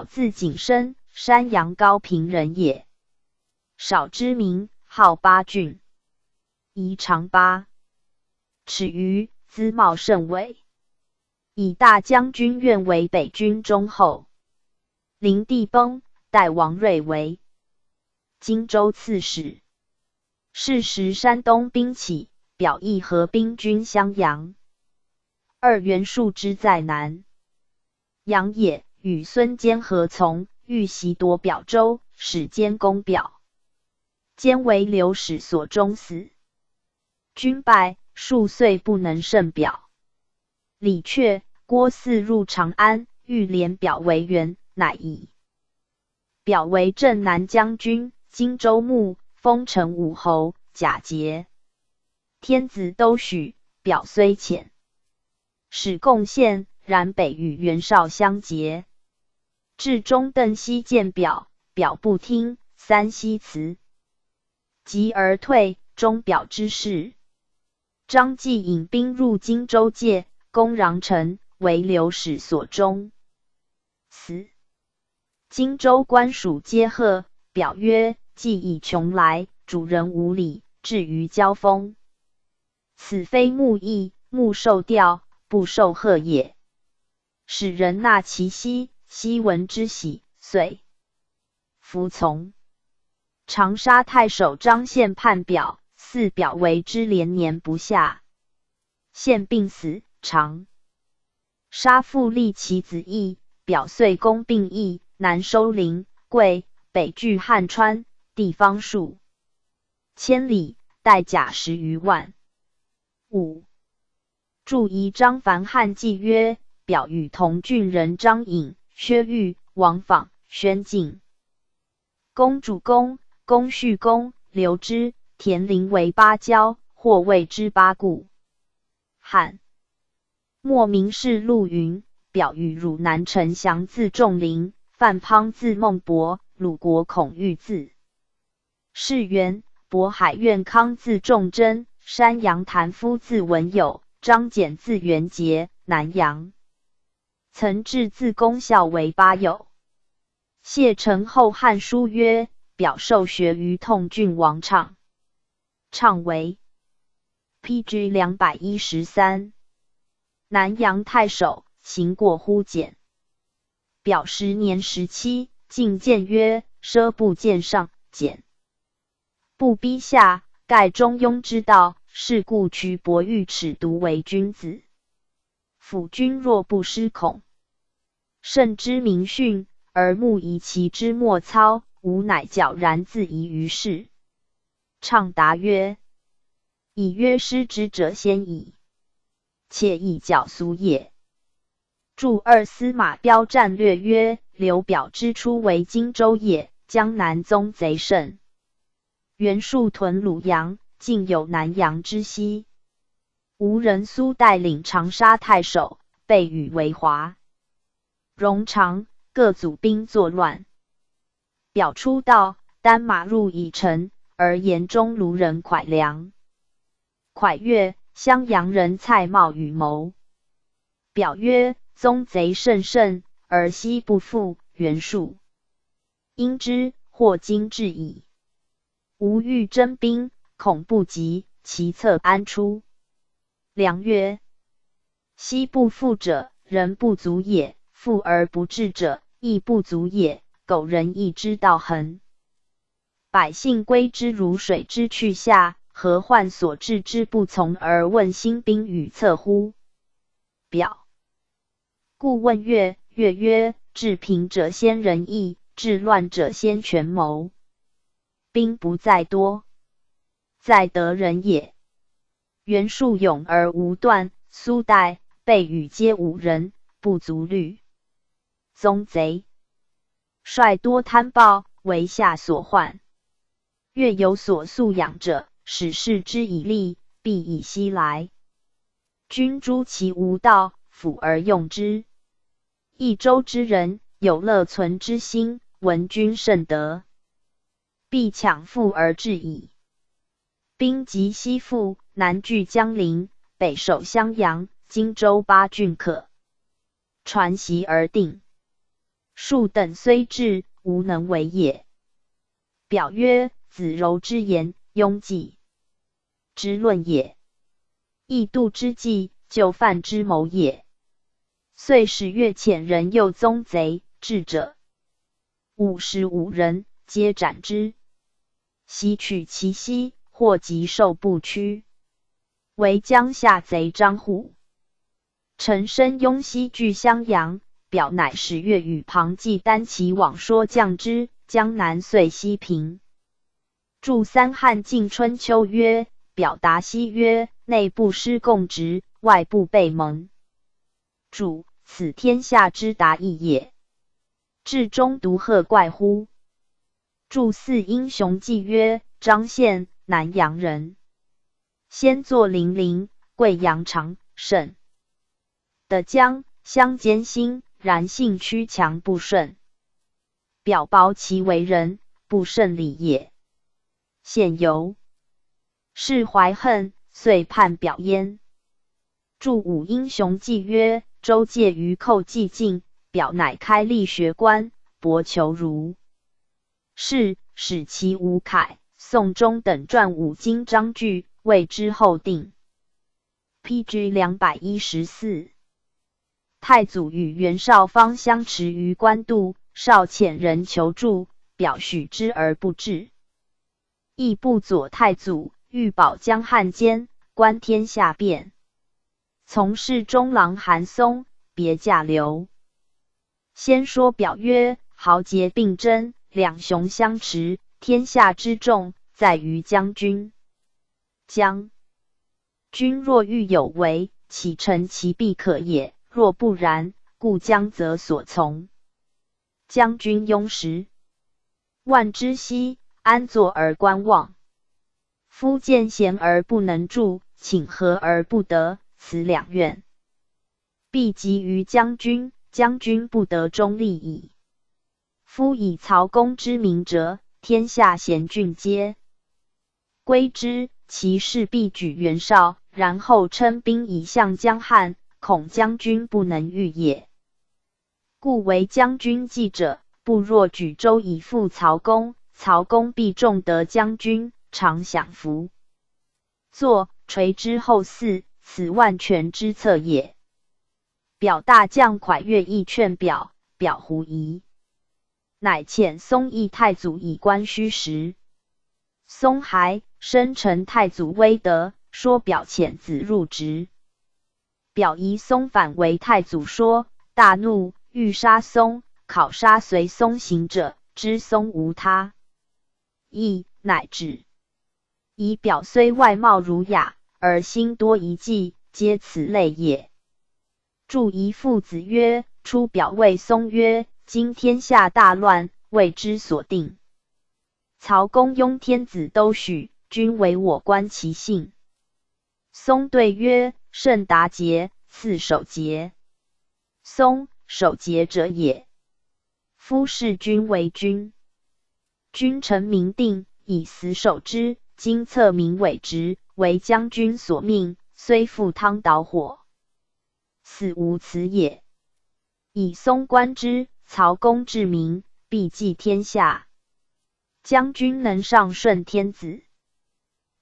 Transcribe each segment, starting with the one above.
字景升，山阳高平人也。少知名，号八俊，宜长8尺余，姿貌甚伟。以大将军愿为北军中后。灵帝崩，代王睿为荆州刺史。是时山东兵起，表议合兵军襄阳。二袁术之在南阳也，与孙坚合从，欲袭夺表州，使坚攻表，坚为流矢所中死。军败，数岁不能胜表。李傕、郭汜入长安，欲联表为援，乃以表为镇南将军、荆州牧，封成武侯，假节。天子都许，表虽遣使贡献，然北与袁绍相结。至中邓析见表，表不听，三西辞，急而退。终表之事。张济引兵入荆州界，攻穰城，为流矢所中死。荆州官属皆贺，表曰：“既以穷来，主人无礼，至于交锋，此非木义，木受吊，不受贺也。”使人纳其膝，膝闻之喜，遂服从。长沙太守张宪叛表，嗣表为之连年不下。宪病死，长沙复立其子义，表遂攻并邑，南收临桂，北据汉川，地方数千里，带甲10余万。五注仪张繁汉记曰：表与同郡人张颖、薛玉、王昉、宣进公主公、公绪公、刘知、田林为八交，或谓之八故。汉末名士陆云，表与汝南陈祥字仲林，范滂字孟博，鲁国孔昱字士元，渤海苑康字仲贞，山阳谭夫字文友，张简字元节，南阳曾志字公孝为八友。谢承后汉书曰：表受学于痛郡王畅，畅为 P.G. 213，南阳太守，行过忽简。表时年17，进谏曰：“奢不见上，俭不逼下，盖中庸之道。是故蘧伯玉耻独为君子。夫君若不失恐，圣之明训，而目夷其之末操，吾乃皎然自疑于世。”畅答曰：“以约失之者先矣，且以矫俗也。”注二司马彪战略曰：刘表之初为荆州也，江南宗贼盛。袁术屯鲁阳，境有南阳之西。吴人苏带领长沙太守，被与为华、荣长各组兵作乱。表出道，单马入以城，而言中卢人蒯良。蒯曰：襄阳人蔡瑁与谋。表曰：宗贼甚盛，而西不复，袁术因之，或今至矣。吾欲征兵，恐不及，其策安出？良曰：西不复者，人不足也；复而不治者，亦不足也。苟仁义之道恒，百姓归之如水之去下，何患所治之不从而问兴兵与策乎？表故问乐，乐曰：治平者先仁义，治乱者先权谋。兵不在多，在得人也。袁术勇而无断，苏代、备与皆无人，不足虑。宗贼率多贪暴，为下所患。越有所素养者，使事之以利，必以西来。君诛其无道，辅而用之。益州之人有乐存之心，闻君圣德，必强富而至矣。兵及西复，南据江陵，北守襄阳，荆州八郡可传檄而定。庶等虽智，无能为也。表曰：子柔之言，庸计之论也。易度之计，就范之谋也。遂使越遣人诱宗贼，智者55人，皆斩之。悉取其息，或及受不屈。为江夏贼张虎。陈申雍西据襄阳，表乃使越与庞季单骑往说将之，江南遂西平。著三汉晋春秋曰：表达西曰：内不失共职，外不被盟主，此天下之达义也。至中独贺怪乎？著四英雄记曰：张宪，南阳人，先作零陵、贵阳长胜的江相间心，然性趋强不顺。表薄其为人，不胜礼也。现由是怀恨，遂叛表焉。著五英雄记曰：周介于寇既尽，表乃开立学官，博求儒士，使其吴凯、宋忠等撰五经章句，谓之后定。P.G. 214。太祖与袁绍方相持于官渡，绍遣人求助，表许之而不至。亦不左太祖，欲保江汉间，观天下变。从事中郎韩嵩，别驾刘。先说表曰：豪杰并争，两雄相持，天下之重在于将军。将军若欲有为，岂成其必可也；若不然，故将则所从。将军庸时，万之兮，安坐而观望？夫见贤而不能助，请和而不得，此两怨，必集于将军。将军不得中立矣。夫以曹公之名者，天下贤俊皆归之，其势必举袁绍，然后称兵以向江汉，恐将军不能御也。故为将军计者，不若举州以复曹公，曹公必重得将军，常享福。坐垂之后嗣，此万全之策也。表大将蒯越亦劝表，表狐疑，乃遣松邑太祖以观虚实。松还，生陈太祖威德，说表遣子入职。表疑松反为太祖说，大怒，欲杀松，考杀随松行者，知松无他意，乃止。以表虽外貌儒雅，而心多疑忌，皆此类也。注遗父子曰：出表谓松曰：今天下大乱，未之所定。曹公拥天子都许，君为我观其性。松对曰：圣达节，次守节。松，守节者也。夫视君为君，君臣民定，以死守之。今策民委直，为将军所命，虽赴汤蹈火，死无辞也。以松观之，曹公治民，必济天下。将军能上顺天子，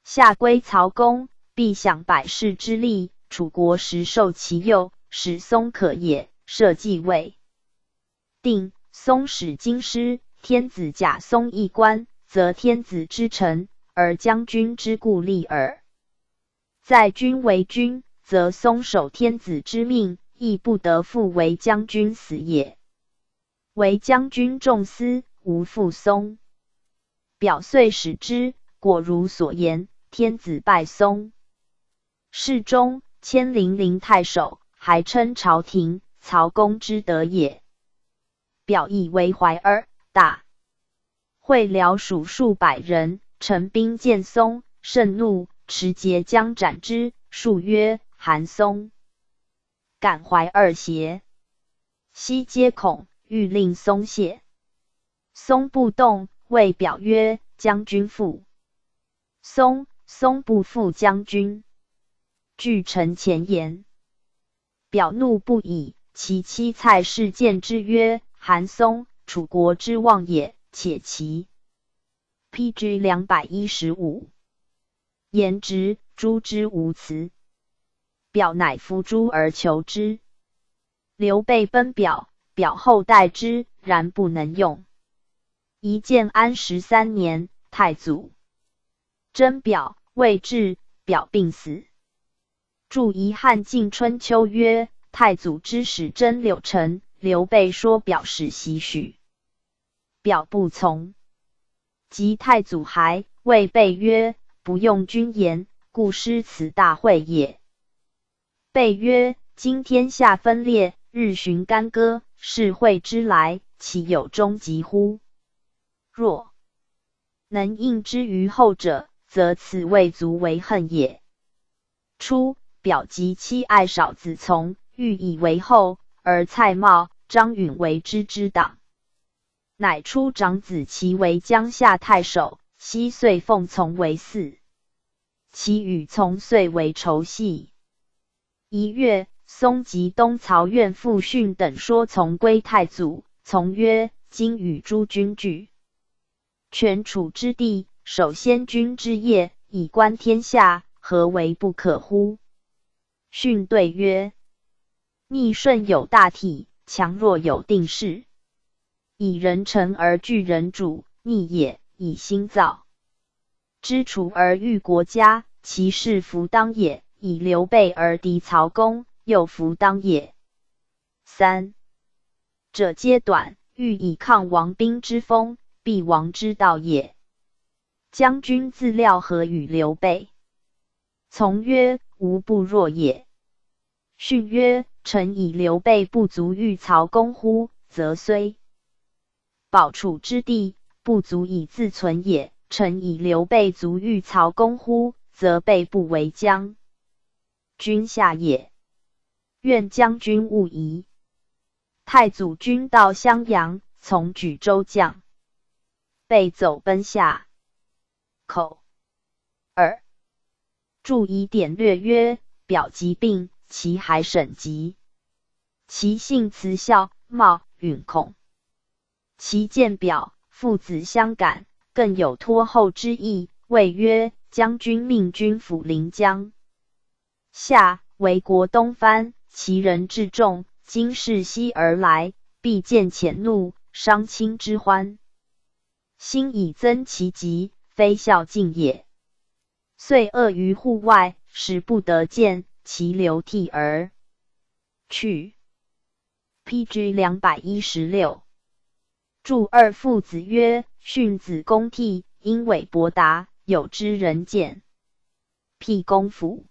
下归曹公，必享百世之利。楚国时受其诱，使松可也。社稷未定，松使京师，天子假松一官，则天子之臣，而将军之故立耳。在君为君，则松守天子之命，亦不得复为将军死也。为将军重私，无复松。表遂使之，果如所言，天子拜松。侍中、迁零陵太守，还称朝廷，曹公之德也。表以为怀耳，大会僚属数百人，陈兵见松，甚怒，持节将斩之。数曰：韩松敢怀二邪？悉皆恐，欲令松谢。松不动，谓表曰：将军负松，松不负将军。据臣前言。表怒不已，其妻蔡氏见之曰：韩嵩，楚国之望也，且其 P.G. 215言直，诛之无辞。表乃伏诛而求之。刘备奔表，表后待之，然不能用。宜建安十三年，太祖征表，未至，表病死。注遗汉晋春秋曰：太祖之使征柳城，刘备说表使袭许，表不从。及太祖还，谓备曰：不用君言，故失此大会也。备曰：今天下分裂，日寻干戈，是会之来，岂有终极乎？若能应之于后者，则此未足为恨也。初，表及妻爱少子从，欲以为后，而蔡瑁、张允为之之党，乃出长子齐为江夏太守，悉遂奉从为嗣。其与从遂为仇隙。1月，松及东曹院复训等说从归太祖，从曰：今与诸君俱全楚之地，守先君之业，以观天下，何为不可乎？训对曰：逆顺有大体，强弱有定势。以人臣而惧人主，逆也；以心造之楚而欲国家，其事弗当也；以刘备而敌曹公，又弗当也。三者皆短，欲以抗王兵之锋，必亡之道也。将军自料何与刘备？从曰：吾不若也。训曰：臣以刘备不足御曹公乎？则虽保楚之地，不足以自存也。臣以刘备足御曹公乎？则备不为将军下也。愿将军勿疑。太祖军到襄阳，从举州将，备走奔下。口二注以典略曰：表疾病，其还审疾，其性慈孝，貌允孔。其见表，父子相感，更有托后之意，谓曰：将军命军抚临江下，为国东藩，其人至重，今世西而来，必见遣怒，伤亲之欢，心以增其急，非孝敬也。遂扼于户外，使不得见，其流涕而去。P.G. 216。注二父子曰：训子恭悌，英伟博达，有知人见。辟公府，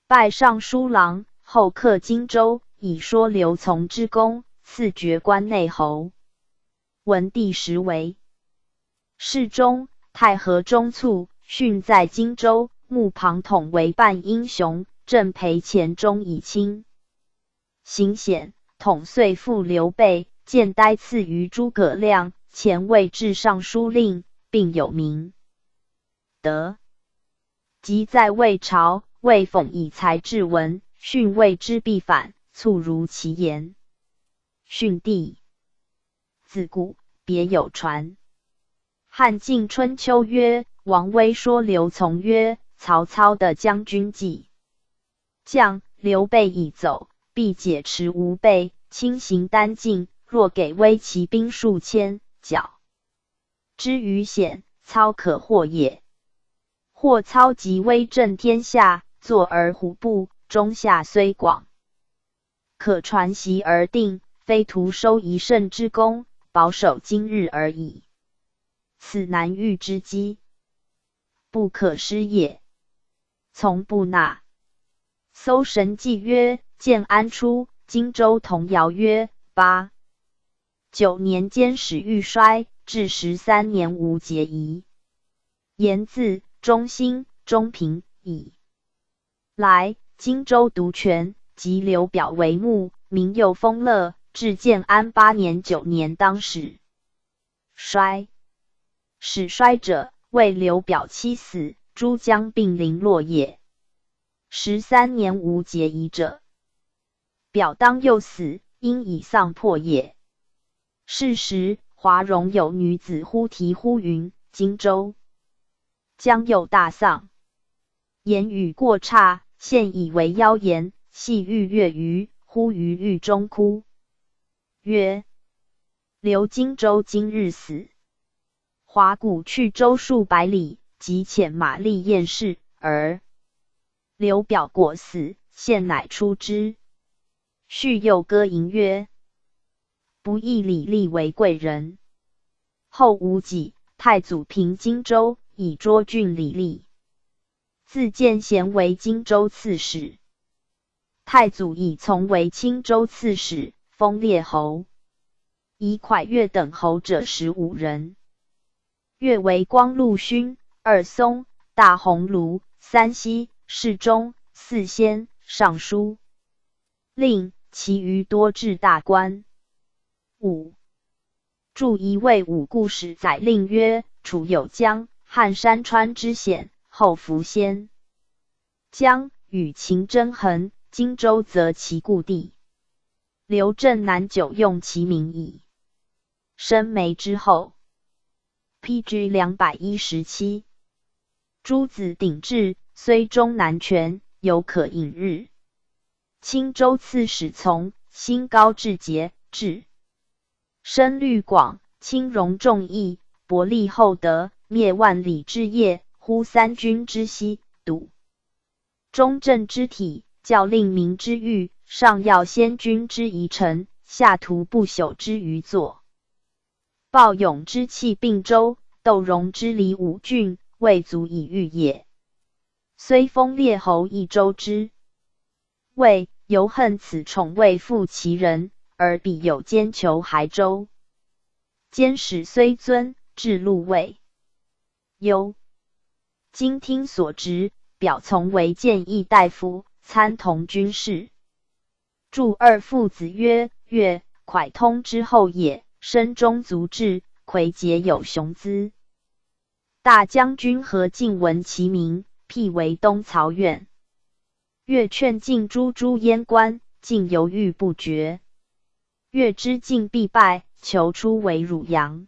拜尚书郎，后克荆州，以说刘琮之功，赐爵关内侯。文帝时为侍中，太和中卒，训在荆州，募庞统为伴英雄，正陪钱钟以亲。行显，统遂附刘备。见呆赐于诸葛亮，前位至尚书令，并有名德。及在魏朝，魏讽以才治文，训谓之必反，促如其言。训弟自古别有传。汉晋春秋曰：王威说刘琮曰：曹操的将军计将，刘备已走，必解持无备，轻行单进。若给威骑兵数千，缴之于险，操可获也。或操即威震天下，坐而胡部，中下虽广，可传檄而定，非徒收一胜之功，保守今日而已。此难遇之机，不可失也。从不纳。搜神记曰：建安初，荆州童谣曰：八九年间始欲衰，至13年无节遗。言自中兴、中平以来，荆州独权，及刘表为牧，民又丰乐。至建安八年、九年，当始衰。始衰者，为刘表妻死，诸将并零落也。十三年无节遗者，表当又死，应以丧破也。是时，华容有女子呼啼呼云：“荆州将有大丧。”言语过差，宪以为妖言，系欲悦余，忽于狱中哭，曰：“刘荆州今日死。”华谷去州数百里，即遣马吏验视，而刘表果死，宪乃出之。续又歌吟曰：“不意李立为贵人。”后无几，太祖平荆州，以涿郡李立。自荐贤为荆州刺史。太祖以从为青州刺史，封列侯。以蒯越等侯者15人。越为光禄勋、二松、大鸿胪、三锡、侍中、四仙、尚书令，其余多至大官。五注一位五故事载令曰：楚有江汉山川之险，后伏先江与秦争衡，荆州则其故地。刘正南久用其名矣。生梅之后。P.G. 217。诸子鼎志，虽终难全，犹可应日。青州刺史从，心高志节，志深虑广，轻容重义，薄利厚德，灭万里之业，呼三军之息，笃忠正之体，教令民之欲，上要先君之遗臣，下图不朽之余作。暴勇之气并州，斗荣之礼五郡，未足以喻也。虽封列侯一州之位，犹恨此宠未复其人，而彼有兼求还州。监使虽尊，至禄位忧。今听所职，表从为谏议大夫，参同军事。注二父子曰：“越蒯通之后也，身忠足智，魁杰有雄姿。大将军何进闻其名，辟为东曹院。越劝进诛诸阉官，进犹豫不决。越知进必败，求出为汝阳。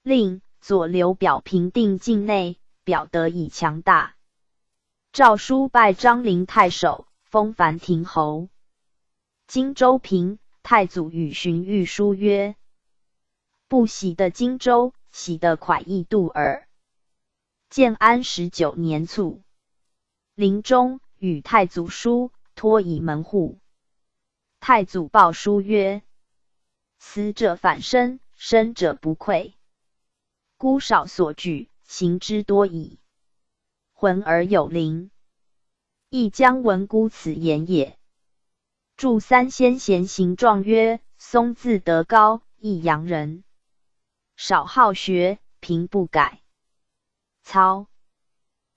令左刘表平定境内。”表得以强大。诏书拜张陵太守，封樊亭侯。荆州平，太祖与荀彧书曰：“不喜得荆州，喜得蒯义度耳。”建安19年卒。临终与太祖书，托以门户。太祖报书曰：“死者反生，生者不愧。孤少所举。”行之多矣，魂而有灵，亦将闻孤此言也。注三先贤行状曰：松字德高，益阳人，少好学，贫不改。操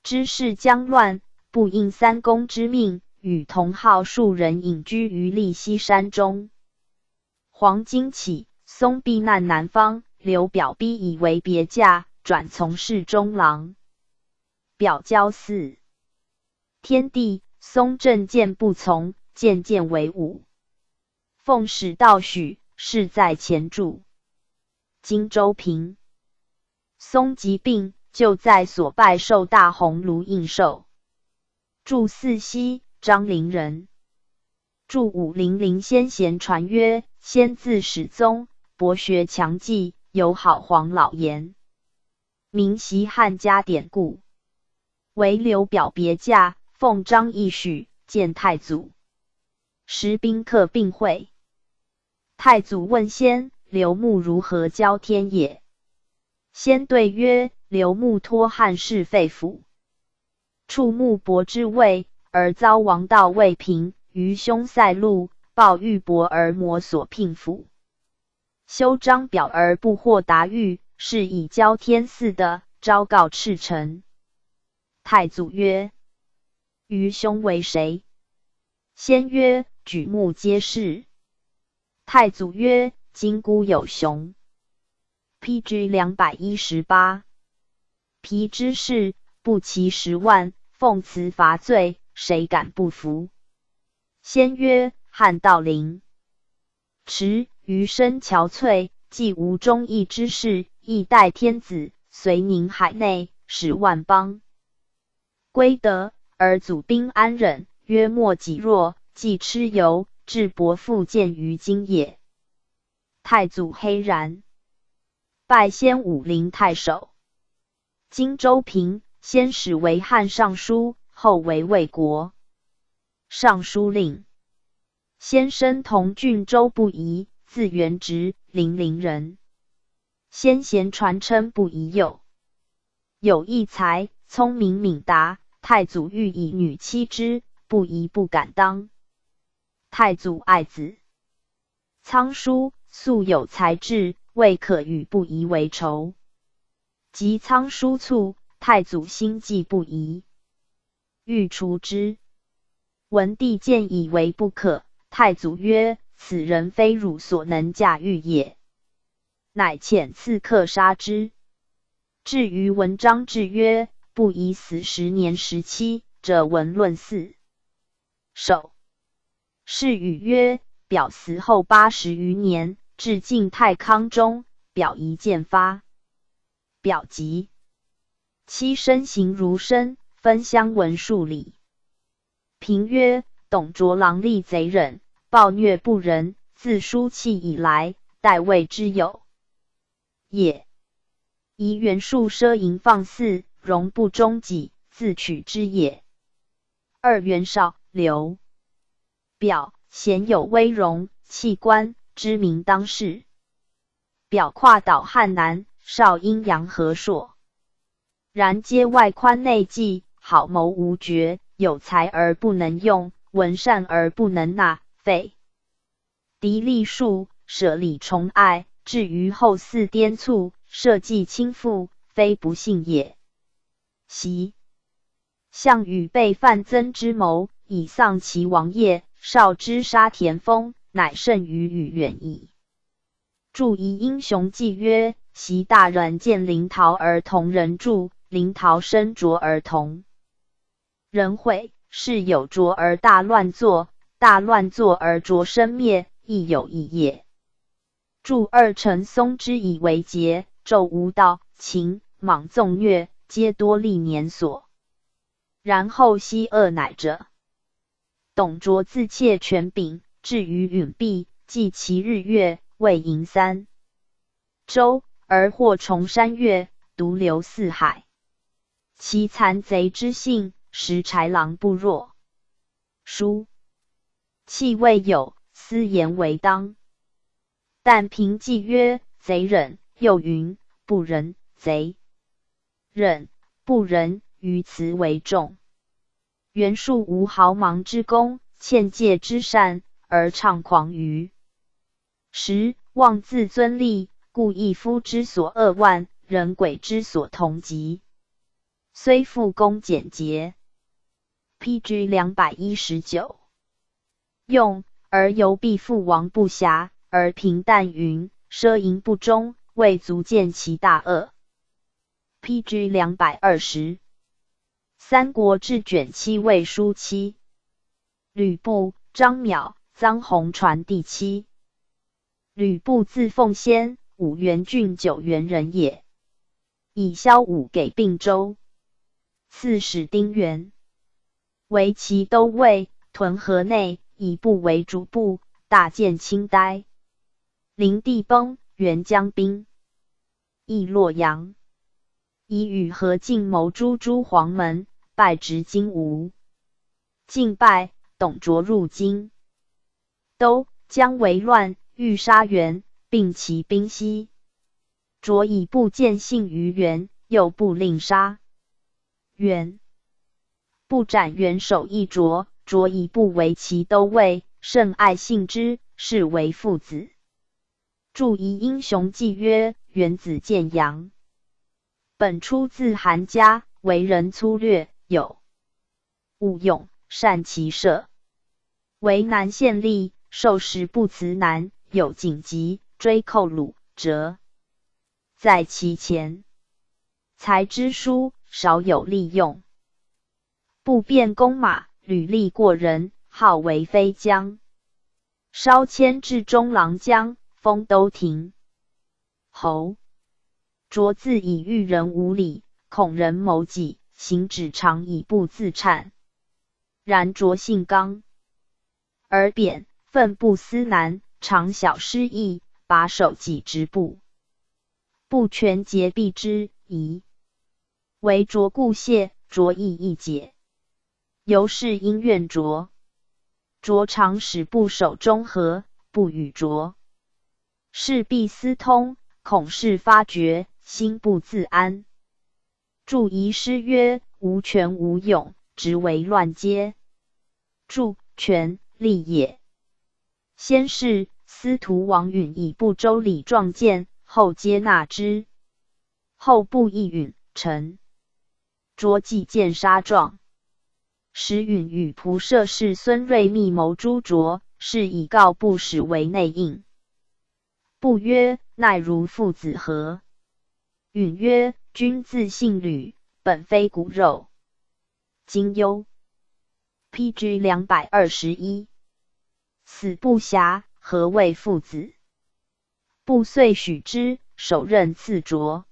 知事将乱，不应三公之命，与同好数人隐居于利溪山中。黄巾起，松避难南方，刘表逼以为别驾。转从事中郎，表交嗣天地。松政见不从，渐渐为伍。奉使道许，事在前著。荆州平，松疾病，就在所拜受大鸿胪印绶。注四锡，张陵人。注五零零先贤传曰：先自始宗，博学强记，有好黄老言。明习汉家典故，为刘表别驾，奉张义许见太祖。时宾客并会。太祖问先：“刘牧如何交天也？”先对曰：“刘牧托汉室肺腑，触穆伯之位，而遭王道未平，于兄塞路，报玉帛而摩所聘府，修章表而不获达谕。”是以交天似的，昭告赤臣。太祖曰：“余兄为谁？”先曰：“举目皆是。”太祖曰：“今孤有雄。” P.G. 218。皮之事，不齐10万，奉辞伐罪，谁敢不服？先曰：“汉道陵迟，余生憔悴，既无忠义之士，亦待天子，遂宁海内，使万邦归德，而祖宾安忍，约莫己弱，既蚩尤，至伯父见于今也。太祖黑然，拜先武陵太守。荆州平，先始为汉尚书，后为魏国尚书令。先生同郡州不疑，字元直，零陵人。先贤传称不疑有，有一才，聪明敏达。太祖欲以女妻之，不疑不敢当。太祖爱子仓叔，素有才智，未可与不疑为仇。及仓叔卒，太祖心忌不疑，欲除之。文帝见以为不可。太祖曰：“此人非汝所能驾驭也。”乃遣刺客杀之。至于文章志曰：“不疑死时年17，者文论四首。”是语曰：“表死后80余年，至晋太康中，表仪见发。”表集，妻身形如生，分相闻数里。评曰：董卓狼戾贼忍，暴虐不仁，自叔契以来，殆未之有也。疑袁术奢淫放肆，容不中己，自取之也。二袁绍、刘表鲜有威荣，弃官，知名当世。表跨倒汉南，绍阴阳和硕，然皆外宽内忌，好谋无决，有才而不能用，闻善而不能纳，废嫡立庶，舍礼崇爱，至于后嗣颠蹙，社稷倾覆，非不幸也。昔项羽背范增之谋，以丧其王业；绍之杀田丰，乃胜于羽远矣。注仪英雄记曰：昔大阮见临洮而同人著，临洮身浊而同人毁，是有浊而大乱作，大乱作而浊生灭，亦有异也。注二陈松之以为节，纣无道，秦莽纵虐，皆多历年所。然后奚恶乃者？董卓自窃权柄，至于允弼，计其日月，未盈3周，而获重山岳，独留四海。其残贼之性，实豺狼不若。书气未有，斯言为当。但凭记曰：贼忍，又云不仁，贼忍不仁，于辞为重。袁术无毫芒之功，欠戒之善，而倡狂于时，妄自尊立，故一夫之所扼腕，人鬼之所同极。虽复恭俭节。P.G. 219用而犹必父王不暇，而平淡云奢淫不忠，未足见其大恶。P.G. 220三国志卷七魏书七吕布、张邈、臧洪传第七。吕布字奉先，五原郡九原人也。以骁武给并州刺史丁原，为骑都尉，屯河内，以部为主簿，大建清呆。灵帝崩，元将兵诣洛阳，以与何进谋诛诸黄门，败执金吾。晋败，董卓入京，都将为乱，欲杀袁，并其兵西。卓以不见信于袁，又不令杀袁，不斩袁首一卓。卓以不为其都尉，甚爱信之，是为父子。注仪英雄记曰：袁子建阳，本出自韩家，为人粗略，有武勇，善骑射，为南县吏，受时不辞难，有紧急追寇虏折，在其前，才知书少有利用，不便弓马，履历过人，号为飞将。稍迁至中郎将，封都亭。侯。卓自以遇人无礼，恐人谋己，行止常以不自颤。然卓性刚而扁，奋不思难，常小失意，把守己直步，不全节避之，疑为卓故谢，卓亦亦解。由是因怨卓。卓常使部守中和，不与卓。事必私通，恐事发觉，心不自安。注遗诗曰：“无权无勇，直为乱阶。”注权力也。先是，司徒王允以不周礼撞见，后接纳之。后不义允，臣卓既见杀状。时允与仆射士孙睿密谋诛卓，是以告不使为内应。不曰：“奈如父子何？”允曰：“君自姓吕，本非骨肉。”今忧。P.G. 221，死不暇，何谓父子？不遂许之，手刃刺卓。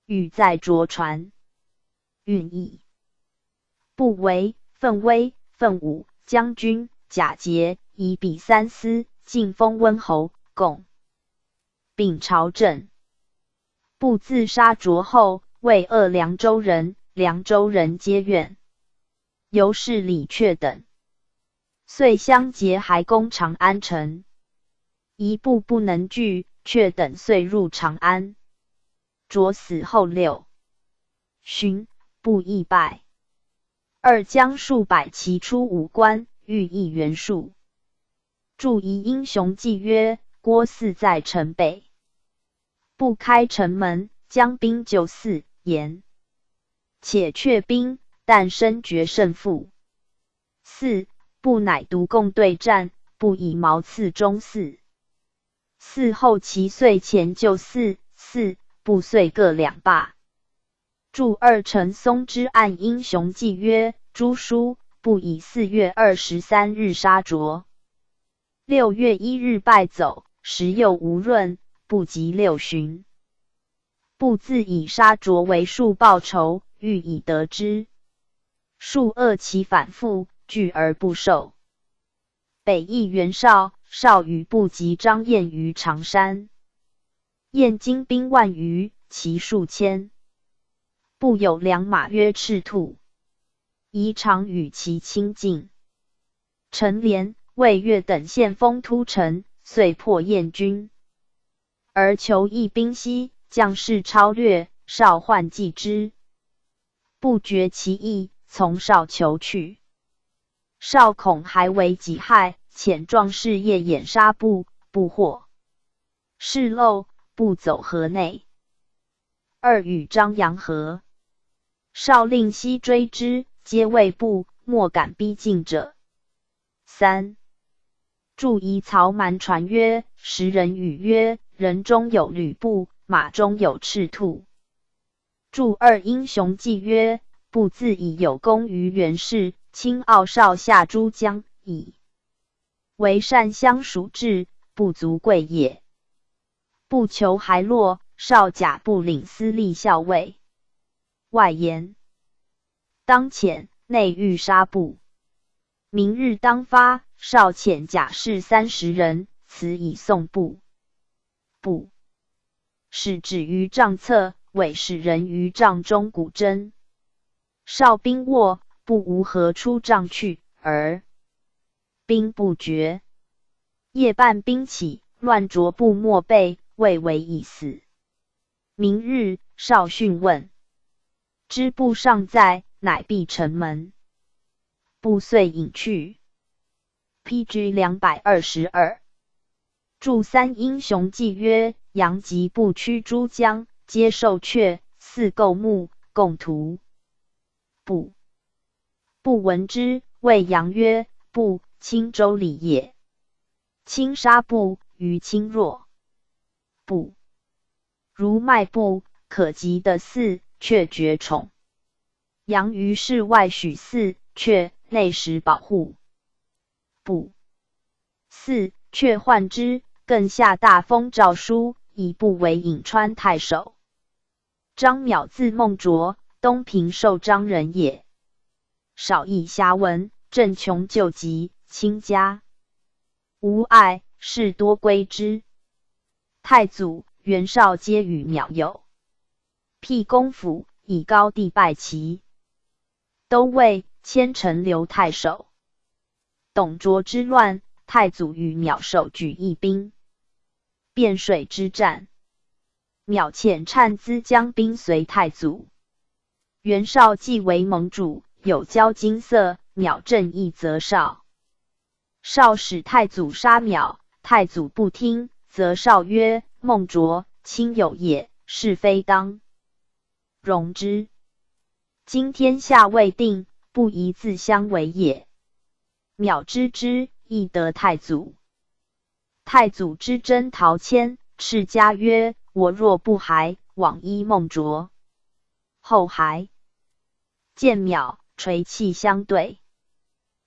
欲在卓传。允以不为奋威、奋武将军，假节，以比三司，进封温侯，共秉朝政。不自杀卓后，为恶凉州人，凉州人皆怨。由是李傕等，遂相结还攻长安城，一步不能拒，傕等遂入长安。卓死后六旬，不亦败。二将数百骑出武关，欲议袁术。注遗英雄记曰：郭汜在城北，不开城门，将兵救汜，言且却兵，但身决胜负。汜不乃独共对战，不以矛刺中汜。汜后其遂前救汜，汜不遂各两罢。注二陈松之案英雄记曰：朱书不以4月23日杀卓，6月1日败走，时又无闰，不及六旬。不自以杀卓为术报仇，欲以得之。术恶其反复，拒而不受。北邑袁绍，绍与不及张燕于常山，燕精兵万余，骑数千。不有良马曰赤兔，宜常与其亲近。陈连、魏越等献锋突城，遂破燕军，而求一兵西，将士超略，绍患计之，不觉其意，从绍求去。绍恐还为己害，遣壮士夜掩杀部，不获。事漏，不走河内。二与张杨和。少令西追之，皆畏怖，莫敢逼近者。三注遗曹瞒传曰：时人语曰：人中有吕布，马中有赤兔。注二英雄记曰：不自以有功于袁氏，亲傲少下诸将，以为善相属志，不足贵也。不求还落，少甲不领司隶校尉。外言当遣，内欲杀部。明日当发，少遣甲士30人，此以送部。部使止于帐侧，委使人于帐中鼓针。少兵卧，不无何出帐去，而兵不觉。夜半兵起，乱着部没备，未为已死。明日，少讯问。知部尚在，乃闭城门。部遂隐去。P.G. 222。注三英雄记曰：杨及不驱诸将，皆受阙，四构墓，共图。不不闻之，谓杨曰：“不，青州里也。卿杀不，于卿若。不如迈步，可及的四。”却绝宠，杨于是外许四，却内实保护。不四，却患之，更下大封诏书，以部为颍川太守。张邈字孟卓，东平寿张人也。少以侠文，赈穷救急，倾家无碍，士多归之。太祖、袁绍皆与邈友。辟公府，以高第拜其都尉，迁陈留太守。董卓之乱，太祖与邈首举义兵。汴水之战，邈遣单资将兵随太祖。袁绍既为盟主，有交金色，邈振义则绍。绍使太祖杀邈，太祖不听，则绍曰：“孟卓亲友也，是非当容之。今天下未定，不宜自相为也。”邈知之，亦得太祖。太祖之征陶谦，叱嘉曰：“我若不还，罔依孟卓。”后还，见邈，垂泣相对，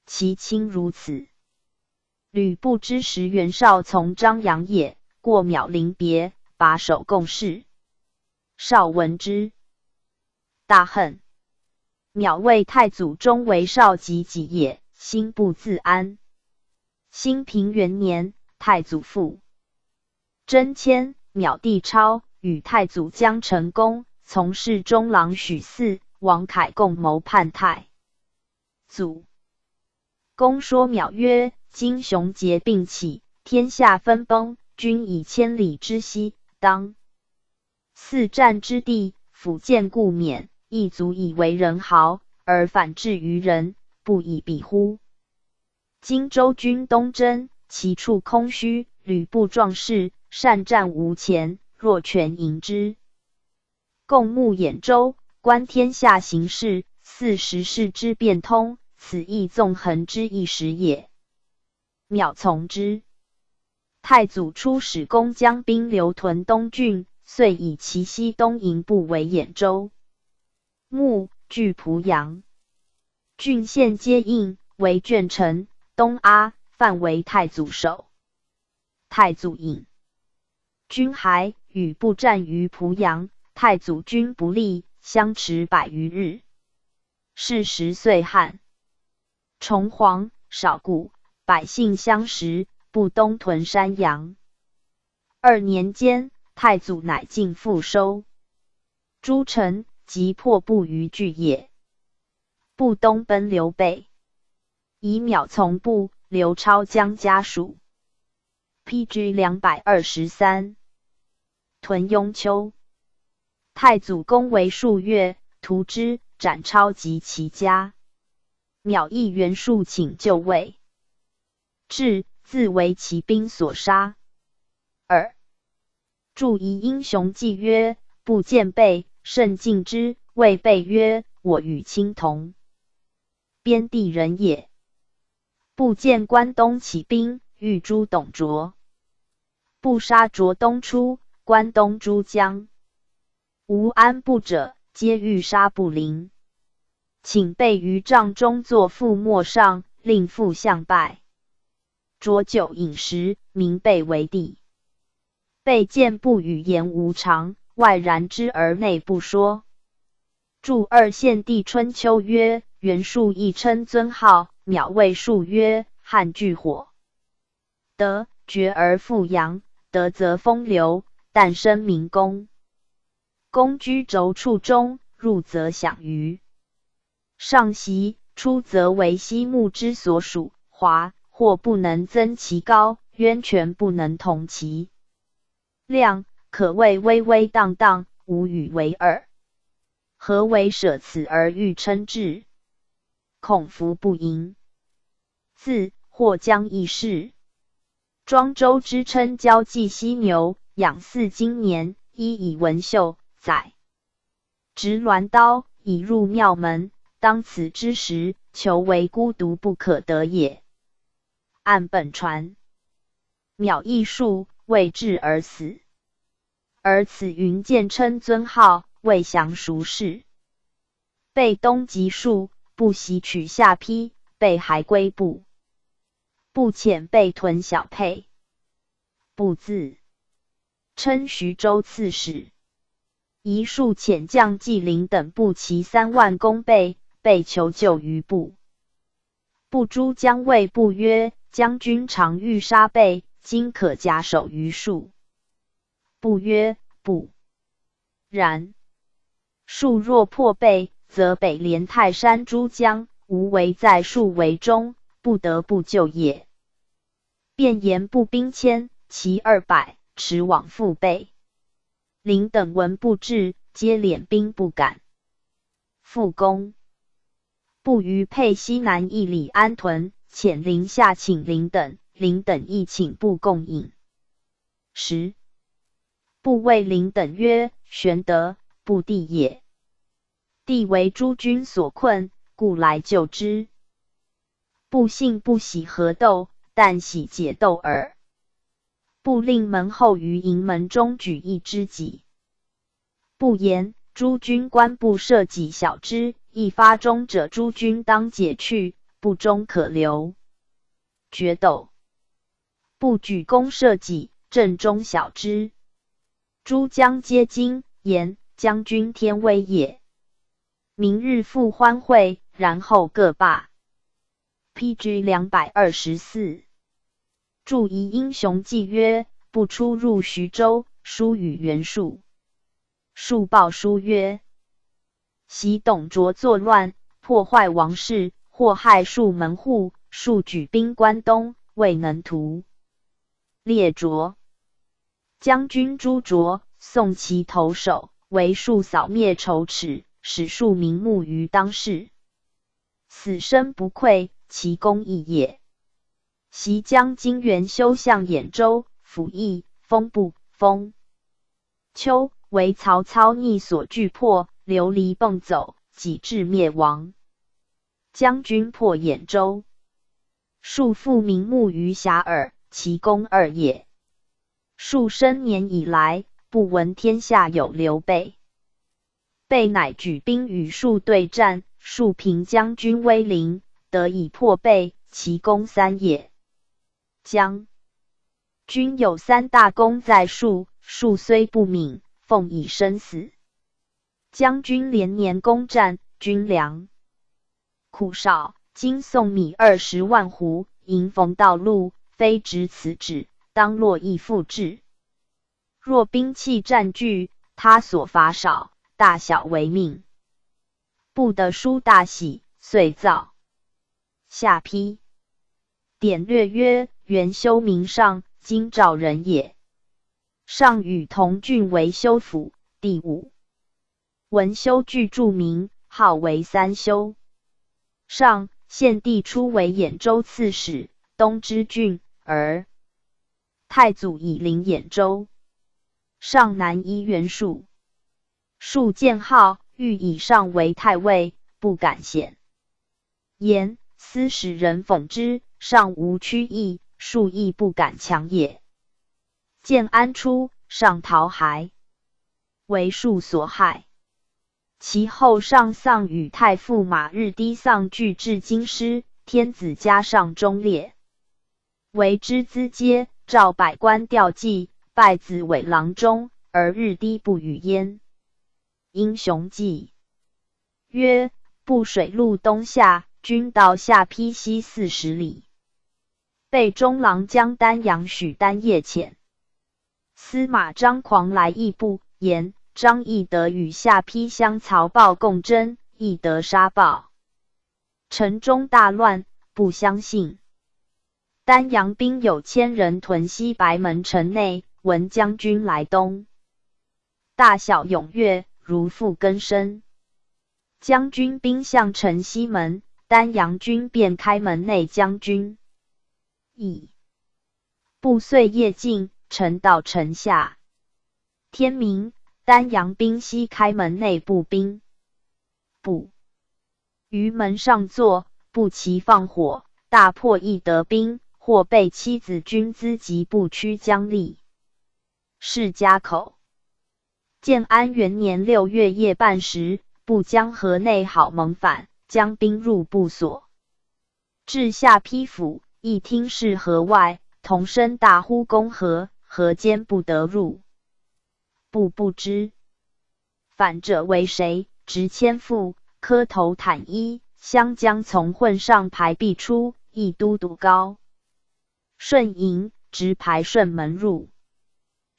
其亲如此。吕布之时，袁绍从张杨也，过邈临别，把手共视。绍闻之，大恨。邈谓太祖终为绍及己也，心不自安。兴平元年，太祖父征迁，邈弟超与太祖姜成功、从事中郎许嗣、王恺共谋叛太祖。公说邈曰：“今雄杰并起，天下分崩，君以千里之西，当四战之地，抚剑固免，亦足以为人豪，而反至于人，不以比乎？今周军东征，其处空虚，吕布壮士，善战无前，若全迎之，共沐兖州，观天下形势，似时势之变通，此亦纵横之一时也。”邈从之。太祖出使公将兵留屯东郡，遂以其西东营部为兖州。牧据濮阳，郡县皆应为郡臣。东阿范为太祖守。太祖引军还，与部战于濮阳。太祖军不利，相持百余日。是时岁旱，虫蝗少谷，百姓相食，不东屯山阳。2年间，太祖乃尽复收诸城，即破部于巨野。部东奔刘备，以邈从部，刘超将家属。P.G. 223，屯雍丘。太祖攻围数月，屠之，斩超及其家。邈亦袁术请就位，至自为骑兵所杀。二注仪英雄记曰：不见备，甚敬之，谓备曰：“我与卿同边地人也。”不见关东起兵，欲诛董卓，不杀卓东出，关东诸将无安部者，皆欲杀不临。请备于帐中坐覆没上，令复向拜。酌酒饮食，名备为帝。备见不语言无常，外然之而内不说。注二献帝春秋曰：袁术亦称尊号，邈谓术曰：“汉炬火，得绝而复扬，得则风流，但生明公。公居轴处中，入则享于上席，出则为西穆之所属。华或不能增其高，渊泉不能同其量，可谓巍巍荡荡，无与为尔。何为舍此而欲称志？恐弗不盈。自或将易事。庄周之称交际犀牛，养饲经年，衣以文绣，载执鸾刀，以入庙门。当此之时，求为孤独不可得也。按本传，邈亦术未至而死。而此云见称尊号，未详孰是。被东极术，不惜取下邳，被还归部。不遣被屯小沛。不自称徐州刺史。宜数遣将纪灵等步骑3万攻备，备求救于布。布诸将谓布曰：“将军常欲杀备，今可假手于庶。”布曰：“不然。庶若破备，则北连泰山诸将，无为在庶围中，不得不救也。”便言步兵千，骑200，驰往赴备。灵等闻布至，皆敛兵不敢复攻。布于沛西南1里安屯，遣灵下请灵等，灵等亦请布共饮。食，布谓灵等曰：“玄德，布弟也。弟为诸军所困，故来救之。布性不喜合斗，但喜解斗耳。”布令门后于营门中举一支戟。布言：“诸军官不设戟小之，一发中者，诸军当解去；不中可留。”决斗。布举弓射戟，正中小之。诸将皆惊，言：“将军天威也。明日复欢会，然后各罢。P.G. 224。注仪英雄记曰：布初入徐州，书与袁术。术报书曰：昔董卓作乱，破坏王室，祸害庶门户，庶举兵关东，未能屠列卓。将军诛卓，送其头首，为庶扫灭仇耻，使庶瞑目于当世。死生不愧，其功亦也。昔将军元修相兖州，府邑，封部，封丘，为曹操逆所惧迫，流离奔走，几至灭亡。将军破兖州，庶复瞑目于遐迩，其功二也。数生年以来，不闻天下有刘备。备乃举兵与庶对战，庶凭将军威灵，得以破备，其功三也。将军有三大功在庶，庶虽不敏，奉以生死。将军连年攻战，军粮苦少，今送米20万斛，迎逢道路，非执此旨，当络绎复至。若兵器战具，他所乏少，大小为命。布得书大喜，遂造下批。典略曰：元修名尚，京兆人也。尚与同郡为修府第五。文修具著名，号为三修。上献帝初为兖州刺史，东知郡，而太祖以领兖州。尚南依袁术。术见号，欲以尚为太尉，不敢显。言司使人讽之，尚无屈意，术亦不敢强也。建安初，尚逃还，为术所害。其后尚丧与太傅马日低丧俱至京师，天子加上忠烈，为之咨阶，召百官吊祭，拜子为郎中，而日低不与焉。英雄记曰：布水陆东下，军到下邳西40里，被中郎将丹阳许丹夜遣司马张狂来议布，言张翼德与下邳相曹豹共争，翼德杀豹，城中大乱，不相信。丹阳兵有千人屯西白门城内，闻将军来东，大小踊跃，如复更生。将军兵向城西门，丹阳军便开门内将军。已布遂夜进，城到城下。天明，丹阳兵西开门内步兵，布于门上坐，步骑放火，大破翼德兵，或被妻子军资及部曲将吏。是家口。建安元年6月夜半时，布将河内郝萌反，将兵入布所，至下邳府，一听是河外，同声大呼攻河，河间不得入。布不知反者为谁，执千副，磕头袒揖，相将从混上排臂出，一都督高顺迎，直排顺门入。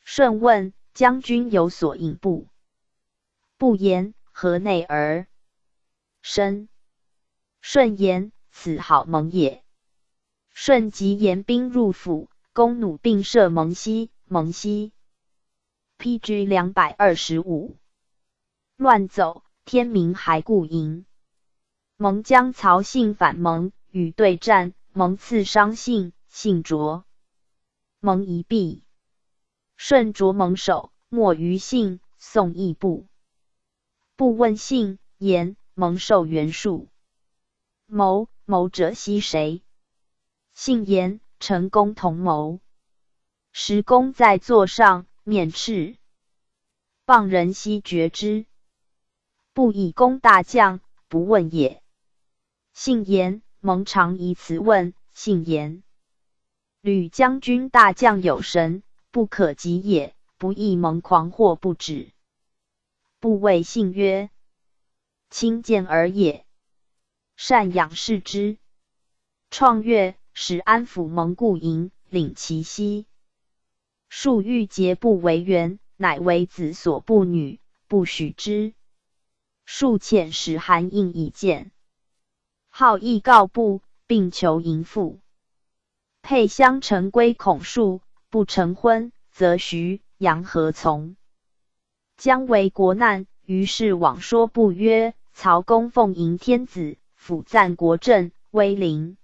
顺问将军有所应不？不言，何内而生？顺言，此好蒙也。顺即言兵入府，弓弩并射蒙西。蒙西 P.G. 225乱走，天明还故营。蒙将曹信反蒙，与对战，蒙刺伤信，信着蒙一臂。顺着蒙首，没于信，送义部。不问信，言蒙受袁术。谋谋者悉谁？信言成功同谋。时公在座上，面赤。傍人悉觉之。不以公大将，不问也。信言蒙常以此问。信言吕将军大将有神，不可及也，不亦蒙狂惑不止。不谓信曰：轻贱而也。善养视之。创月，使安抚蒙固营，领其西。数欲结不为援，乃为子所不女，不许之。数遣使韩应以见，好意告布，并求迎复。沛相承归孔术，不成婚，则徐杨何从？将为国难，于是往说不曰：曹公奉迎天子，辅赞国政，威临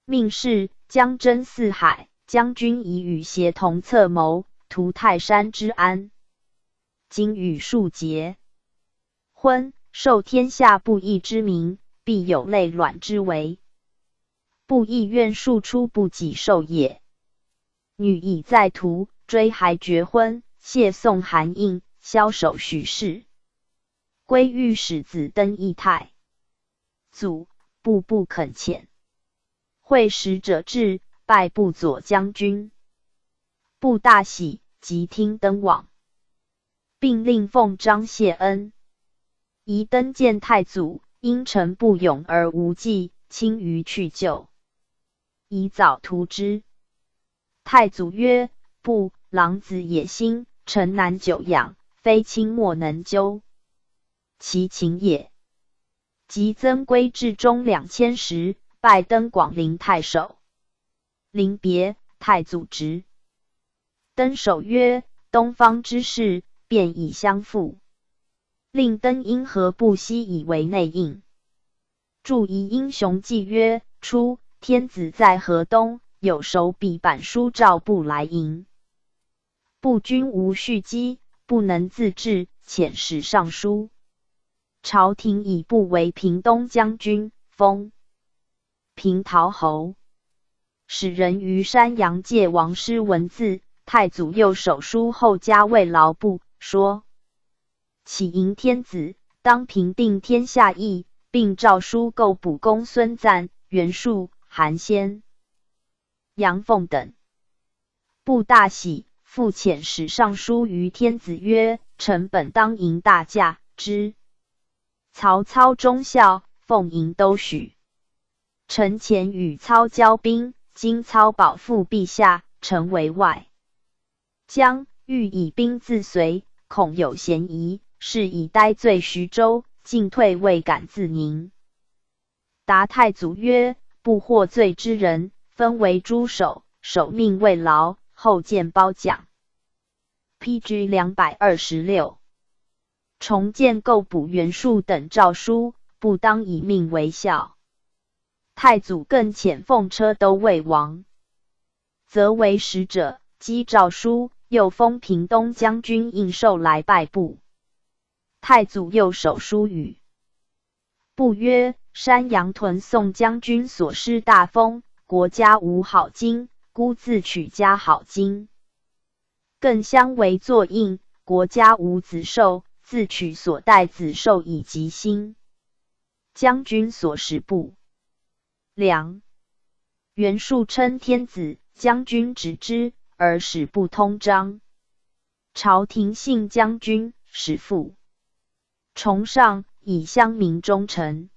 命世，将征四海。将军已与协同策谋，图泰山之安。今与数结婚，受天下不义之名，必有累卵之为。不亦愿庶出不己受也。女已在途，追还绝婚，谢送韩应，枭首许氏。归御史子登义太祖，步不肯遣。会使者至，拜部左将军。布大喜，即听登往，并令奉张谢恩。宜登见太祖，因臣不勇而无计，轻于去就，以早图之。太祖曰：不，狼子野心，臣难久养，非卿莫能究其情也。即增归至中2000石，拜登广陵太守。临别，太祖直登守曰：东方之事，便以相负。令登因何不惜以为内应？注仪英雄记曰：初，天子在河东，有手笔板书诏不来迎。不君无蓄积，不能自治，遣使上书。朝廷以不为平东将军，封平陶侯。使人于山阳借王师文字，太祖又手书后加慰劳部，说启迎天子，当平定天下义，并诏书构补公孙瓒、袁术、韩暹、杨凤等。布大喜，复遣使上书于天子曰：臣本当迎大驾之。曹操忠孝，奉迎都许。臣前与操交兵，今操保复陛下，臣为外将，欲以兵自随，恐有嫌疑，是以呆罪徐州，进退未敢自宁。答太祖曰：不获罪之人，分为诸守，守命未劳，后见褒奖。P.G. 226重建构补袁术等诏书，不当以命为孝。太祖更遣奉车都尉王则为使者，赍诏书，又封平东将军应寿来拜部。太祖又手书语不曰：山阳屯宋将军所失大封，国家无好金，孤自取家好金。更相为作印，国家无子寿，自取所带子寿以及心。将军所使不良。袁术称天子，将军执之，而使不通章。朝廷信将军，使父崇尚，以乡民忠诚。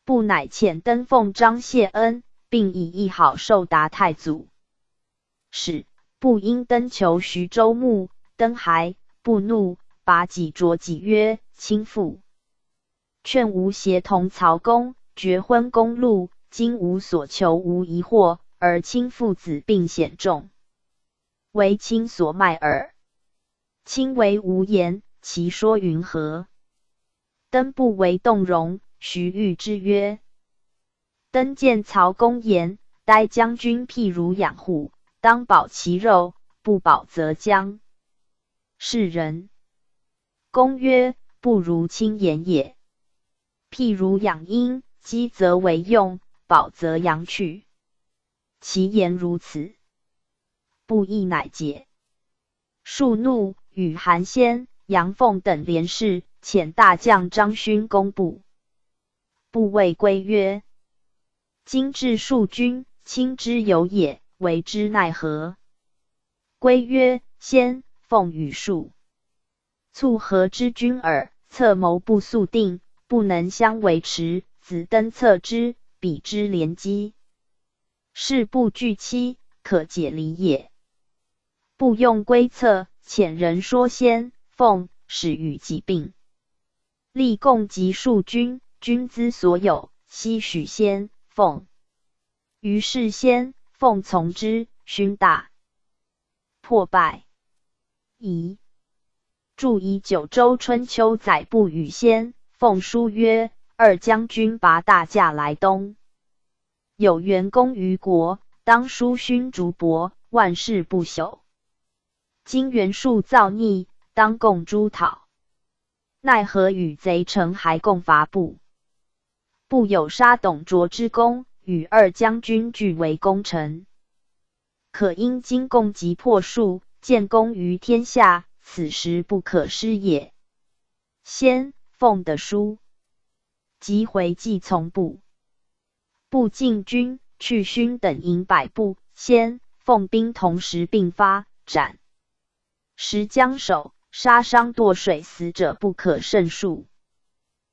布乃遣登奉张谢恩，并以一好寿答太祖。使不因登求徐州牧，登还不怒，拔己着己曰：“卿父劝吾协同曹公，决昏公路，今吾所求无一获，而卿父子并险重，为卿所卖耳。卿为吾言，其说云何？”登不为动容。徐欲之曰：“登见曹公言，待将军譬如养虎，当保其肉，不保则将是人。”公曰：“不如卿言也。譬如养鹰，饥则为用，饱则扬去。其言如此，不义乃解。”数怒，与韩暹、杨奉等联事，遣大将张勋攻布。布谓归曰：“今至庶君，卿之有也，为之奈何？”归曰：“先奉与庶促和之君耳，策谋不速定，不能相维持。子登策之，彼之连击，事不惧期，可解离也。不用归策，遣人说先奉，使与己并，立共及庶君。君资所有，悉许先奉。于是先奉从之，勋大破败。夷注以九州春秋载不与先奉书曰：“二将军拔大驾来东，有元功于国，当书勋竹帛，万世不朽。今袁术造逆，当共诛讨，奈何与贼臣还共伐不？不有杀董卓之功，与二将军俱为功臣。可因今共击破术，建功于天下，此时不可失也。”先奉的书，即回计从部。部进军，去勋等营百步，先奉兵同时并发，斩十将首，杀伤堕水死者不可胜数。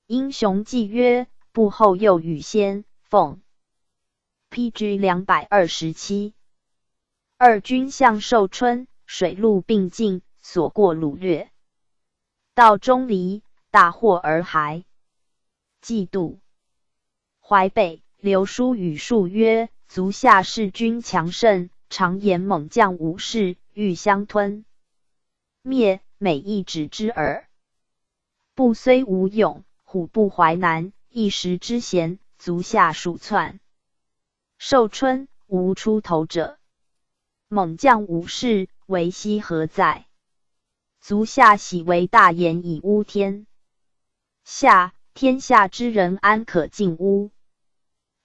英雄纪曰：布后又与先奉。P.G. 227。二军向寿春，水陆并进，所过掳掠。到钟离，大获而还。嫉妒淮北，刘叔与数曰：“足下势军强盛，常言猛将无事，欲相吞灭，每一指之耳。不虽无勇，虎不淮南，一时之闲，足下数窜。寿春无出头者。猛将无事，为奚何在？足下喜为大言以污天下，天下之人安可尽污？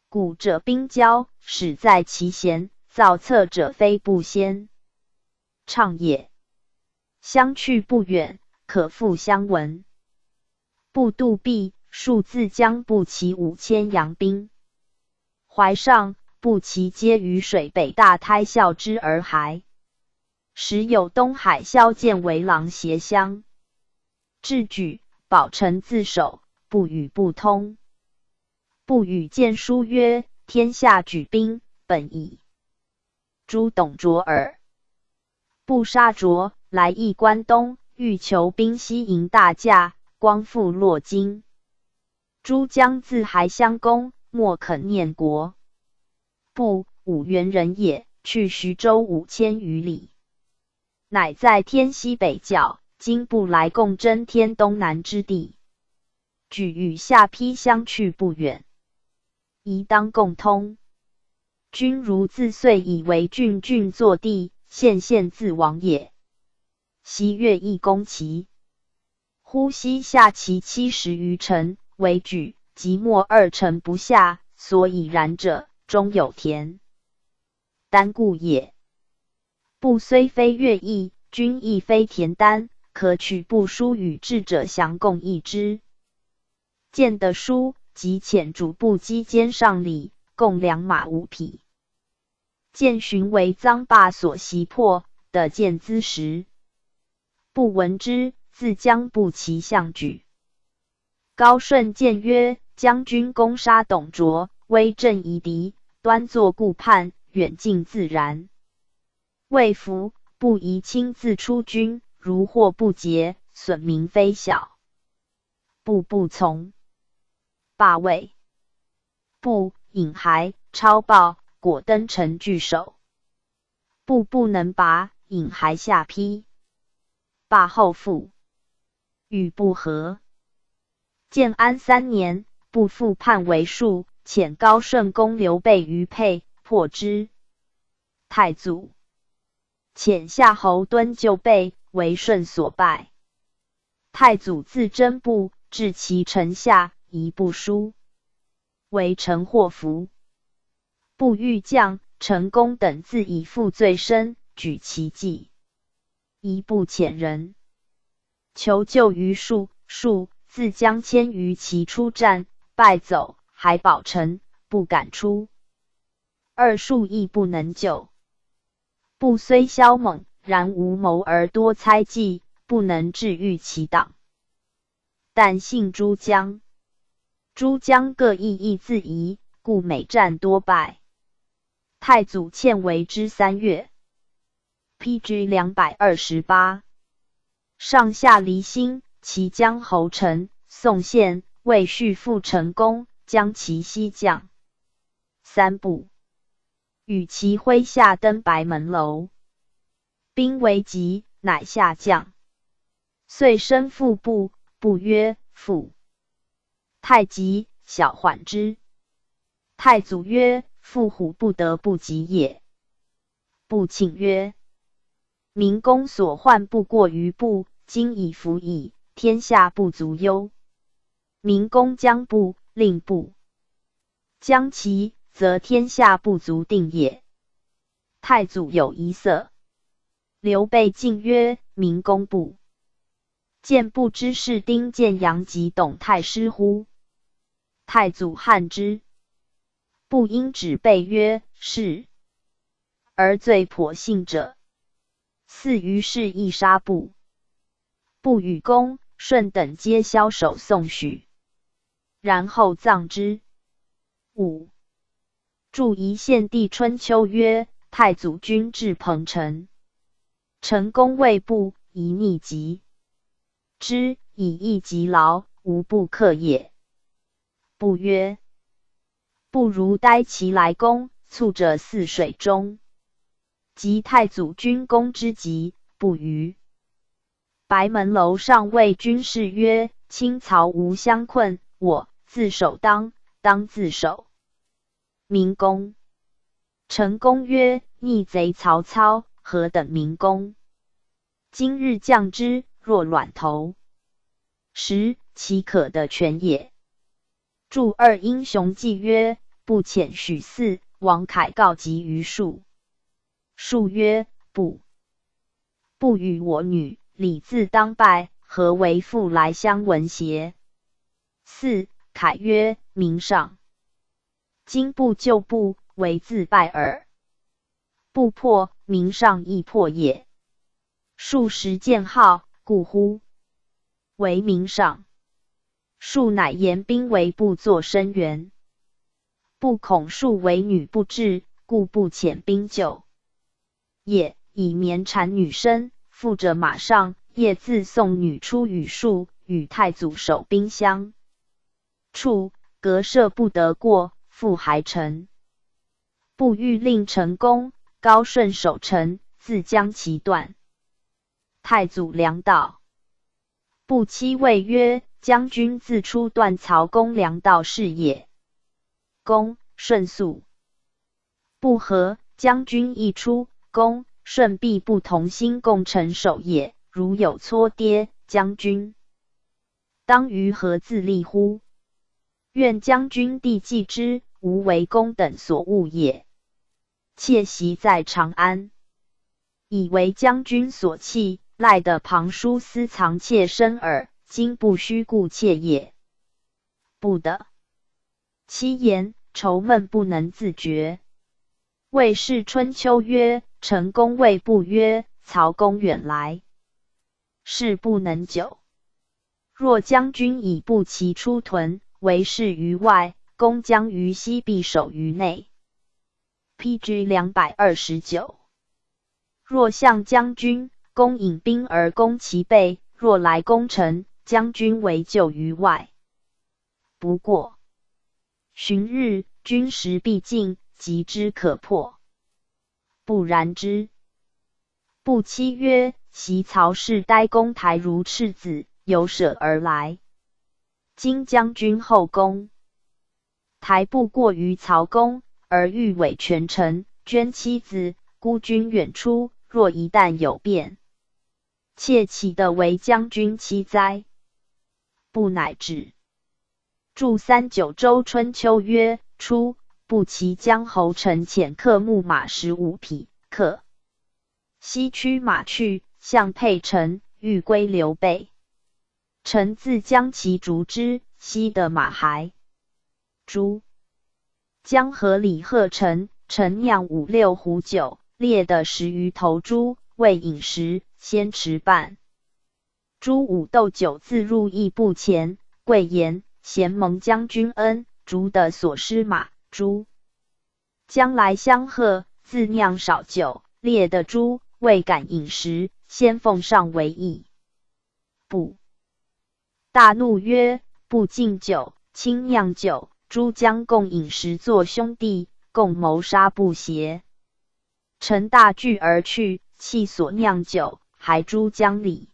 古者兵交，始在其贤；造策者非不先倡也。相去不远，可复相闻。”布杜毕，数自将步骑5000洋兵。淮上，步骑皆于水北大胎笑之而还。时有东海萧见为郎携乡，至举保城自守，不与不通。不与见书曰：“天下举兵，本以诛董卓耳。不杀卓，来诣关东，欲求兵西迎大驾，光复洛京。诸将自还相攻，莫肯念国。不，五原人也，去徐州5000余里，乃在天西北角，今不来共争天东南之地。举与下邳相去不远，宜当共通。君如自遂以为郡郡作地，县县自王也。昔乐毅攻齐，呼西下齐70余城，为举即墨二城不下，所以然者，中有田单故也。不虽非乐毅，君亦非田单，可取不书与智者相共议之。见的书，即遣主簿击肩上礼，共良马五匹。见寻为臧霸所袭破的见资时，不闻之，自将步骑向莒。高顺谏曰：“将军攻杀董卓，威震夷狄，端坐顾盼，远近自然。未服，不宜亲自出军，如祸不捷，损民非小。”步不从。罢魏。布尹还，超报，果登城拒守。布不能拔，尹还下邳。罢后复，与不和。建安三年，布复叛为庶，遣高顺攻刘备于沛，破之。太祖遣夏侯惇救备，为顺所败。太祖自征部，至其城下，一不输，为臣祸福。布欲将陈宫等自以负罪深，举其计，一不遣人求救于庶，庶自将千余骑出战，败走，还保城，不敢出。二庶亦不能救。布虽骁猛，然无谋而多猜忌，不能制御其党。但信诸将，诸将各意亦自疑，故每战多败。太祖遣为之3月。P.G. 228，上下离心，其将侯成、宋宪、魏续复成功，将其西将三部，与其麾下登白门楼，兵危急，乃下将。遂身复部，部曰：“父太急，小缓之。”太祖曰：“父虎不得不及也。”部请曰：“明公所患不过于部，今已服矣，天下不足忧。明公将部，令部将齐，则天下不足定也。”太祖有一色。刘备进曰：“明公不见不知是丁建阳及董太师乎？”太祖憾之。不应止备曰：“是。”而最颇信者，似于是亦杀布。布与公顺等皆枭首送许，然后葬之。五注宜献帝春秋曰：“太祖军至彭城，成公畏布，以逆击之，以逸及劳，无不克也。”布曰：“不如待其来攻，促者泗水中。”及太祖军攻之急，不逾。白门楼上谓军士曰：“卿曹吴相困，我自守当，当自守。”明公。陈宫曰：“逆贼曹操，何等明公？今日将之，若卵投石，其可得全也？”注二英雄记曰：“不遣许嗣、王凯告急于庶。庶曰：“不，不与我女，礼自当拜，何为复来相闻邪？”嗣、凯曰：“明上今不救不，为自败耳。不破，明上亦破也。”庶时见号，故呼为明上。庶乃言兵为部作声援，不恐庶为女不智，故不遣兵救也，以绵缠女身，缚着马上，夜自送女出与庶，与太祖守兵相处，隔舍不得过，复还城。不欲令成功，高顺守城，自将其断。太祖粮道，不期谓曰：“将军自出断曹公粮道是也。”公顺速不和，将军一出，公顺必不同心共臣守也。如有搓跌，将军当于何自立乎？愿将军弟继之，无为公等所恶也。妾昔在长安，以为将军所弃，赖得庞叔私藏妾身耳。今不须顾妾也。不得。其言，愁闷不能自决。魏氏春秋曰：“陈公谓布曰：‘曹公远来，事不能久。若将军以步骑出屯，围事于外，公将于西必守于内。P.G. 229。若向将军，公引兵而攻其背；若来攻城，将军围救于外。不过旬日，军食必尽，击之可破。不然之。布期曰：昔曹氏呆公台如赤子，有舍而来。今将军后宫，台不过于曹公，而欲委权臣，捐妻子，孤军远出。若一旦有变，妾岂得为将军妻哉？不乃止。著三九州春秋曰：初，步骑将侯成遣客牧马15匹，客西驱马去，向沛城，欲归刘备。臣自将其逐之，西得马还。诸江河李贺臣，陈酿五六壶酒，猎得十余头猪，未饮食，先持半。朱武斗酒自入邑步前，跪言：贤蒙将军恩，逐得所失马。朱将来相贺，自酿少酒，猎得猪，未敢饮食，先奉上为义。不大怒曰：不敬酒，轻酿酒。诸将共饮食作兄弟，共谋杀不邪？臣大惧而去，弃所酿酒，还诸将里。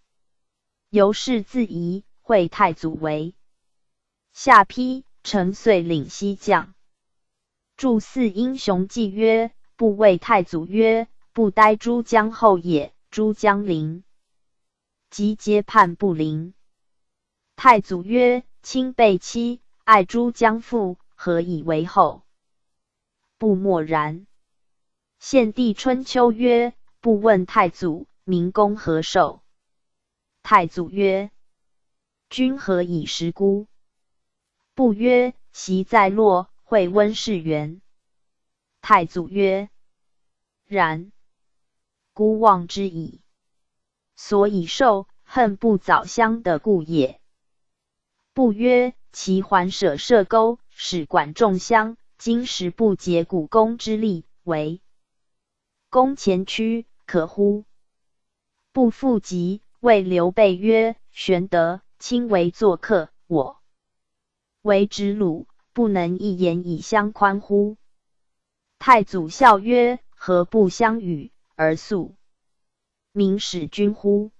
由是自疑，会太祖为下邳，臣遂领西将。著四英雄记曰：不谓太祖曰：不呆诸将后也，诸将临，及皆叛不灵。太祖曰：卿被妻，爱诸将父，何以为后？不默然。献帝春秋曰：不问太祖，明公何寿？太祖曰：君何以食孤？不曰：昔在洛，会温氏园。太祖曰：然。孤望之矣。所以受恨不早相的故也。不曰：其还舍射钩，使管仲乡，今时不竭股肱之力，为公前驱，可乎？不复及，谓刘备曰：玄德，卿为作客，我为直鲁，不能一言以相宽乎？太祖笑曰：何不相与而速明使君乎？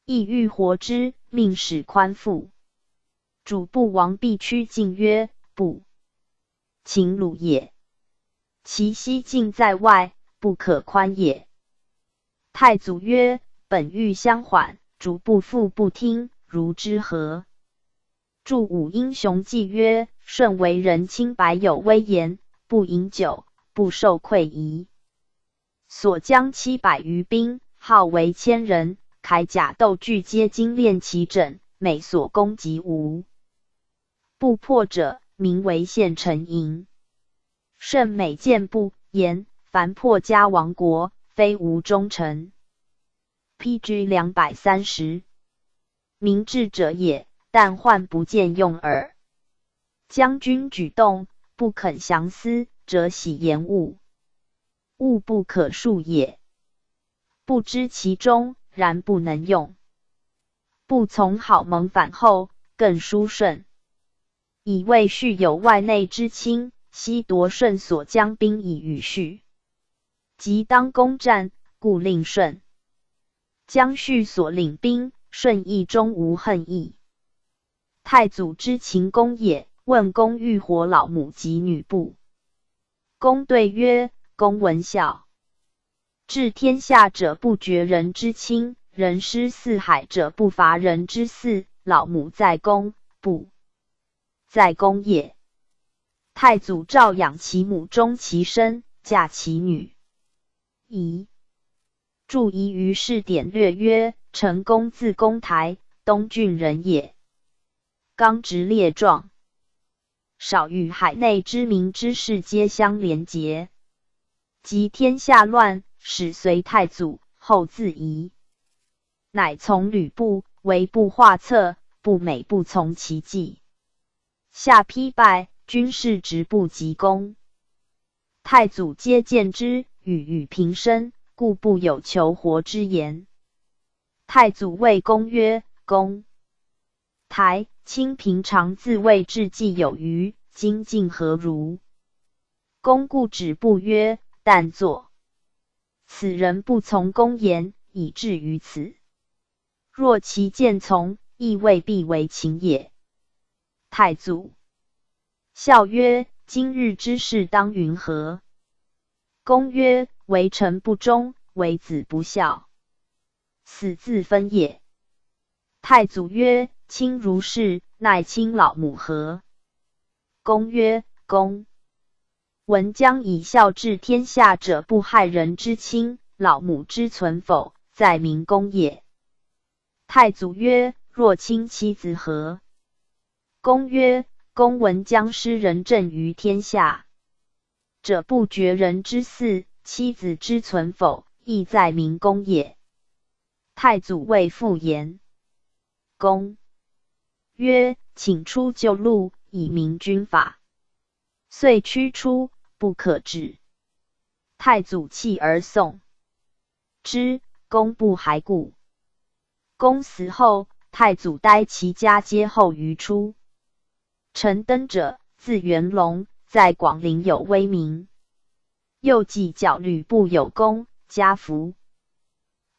意欲活之，命使宽复。主簿王必趋进曰：不擒鲁也。其西进在外，不可宽也。太祖曰：本欲相缓，主簿复不听，如之何？著武英雄记曰：舜为人清白有威严，不饮酒，不受馈遗。所将700余兵，号为千人，铠甲斗具皆精炼齐整，每所攻击无不破者，名为县城营。舜每见不言，凡破家亡国，非无忠臣。P.G. 230，明智者也，但患不见用耳。将军举动不肯详思，则喜言物，物不可数也。不知其中，然不能用。不从好蒙反后，更疏顺。以为续有外内之亲，悉夺顺所将兵以与续。及当攻战，故令顺将续所领兵，顺意终无恨意。太祖知秦公也，问公欲活老母及女不？公对曰：公闻孝。治天下者不绝人之亲，人失四海者不伐人之嗣。老母在公，不在公也。太祖诏养其母终其身，嫁其女。仪注仪于是典略曰：陈公字公台，东郡人也。刚直烈壮，少与海内知名之士皆相连结。及天下乱，始随太祖，后自夷。乃從呂布，為布畫策，布每不從其計。下邳敗，軍士直不及攻。太祖皆見之，與與平生，故不有求活之言。太祖謂公曰：“公台，卿平常自謂智計有餘，今竟何如？”公固止不曰：“但作。此人不從公言，以至於此。若其見從，亦未必為情也。”太祖笑曰：“今日之事當云何？”公曰：“為臣不忠，為子不孝，死自分也。”太祖曰：“卿如是，奈卿老母何？”公曰：“公聞將以孝治天下者，不害人之親，老母之存否，在明公也。”太祖曰：“若卿妻子何？”公曰：“公聞將施仁政於天下者，不絕人之嗣，妻子之存否，亦在明公也。”太祖未復言。公曰：“請出舊錄，以明軍法。”遂驅出，不可止。太祖泣而送之，公不還顧。公死後，太祖逮其家皆候於出。陳登者，字元龍，在廣陵有威名。又計剿呂布有功，加伏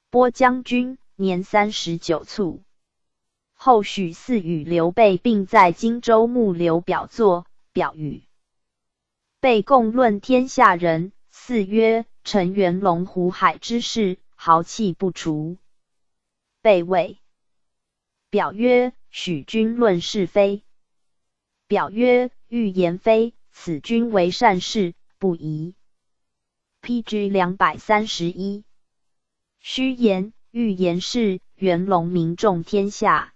波將軍，年39卒。後許嗣與劉備並在荊州幕劉表作表與備共論天下人。嗣曰：“陳元龍湖海之士，豪氣不除。”備謂表曰：“許君論是非。”表曰：“欲言非，此君為善事，不疑。” P.G. 231。虛言，欲言是，元龍名重天下。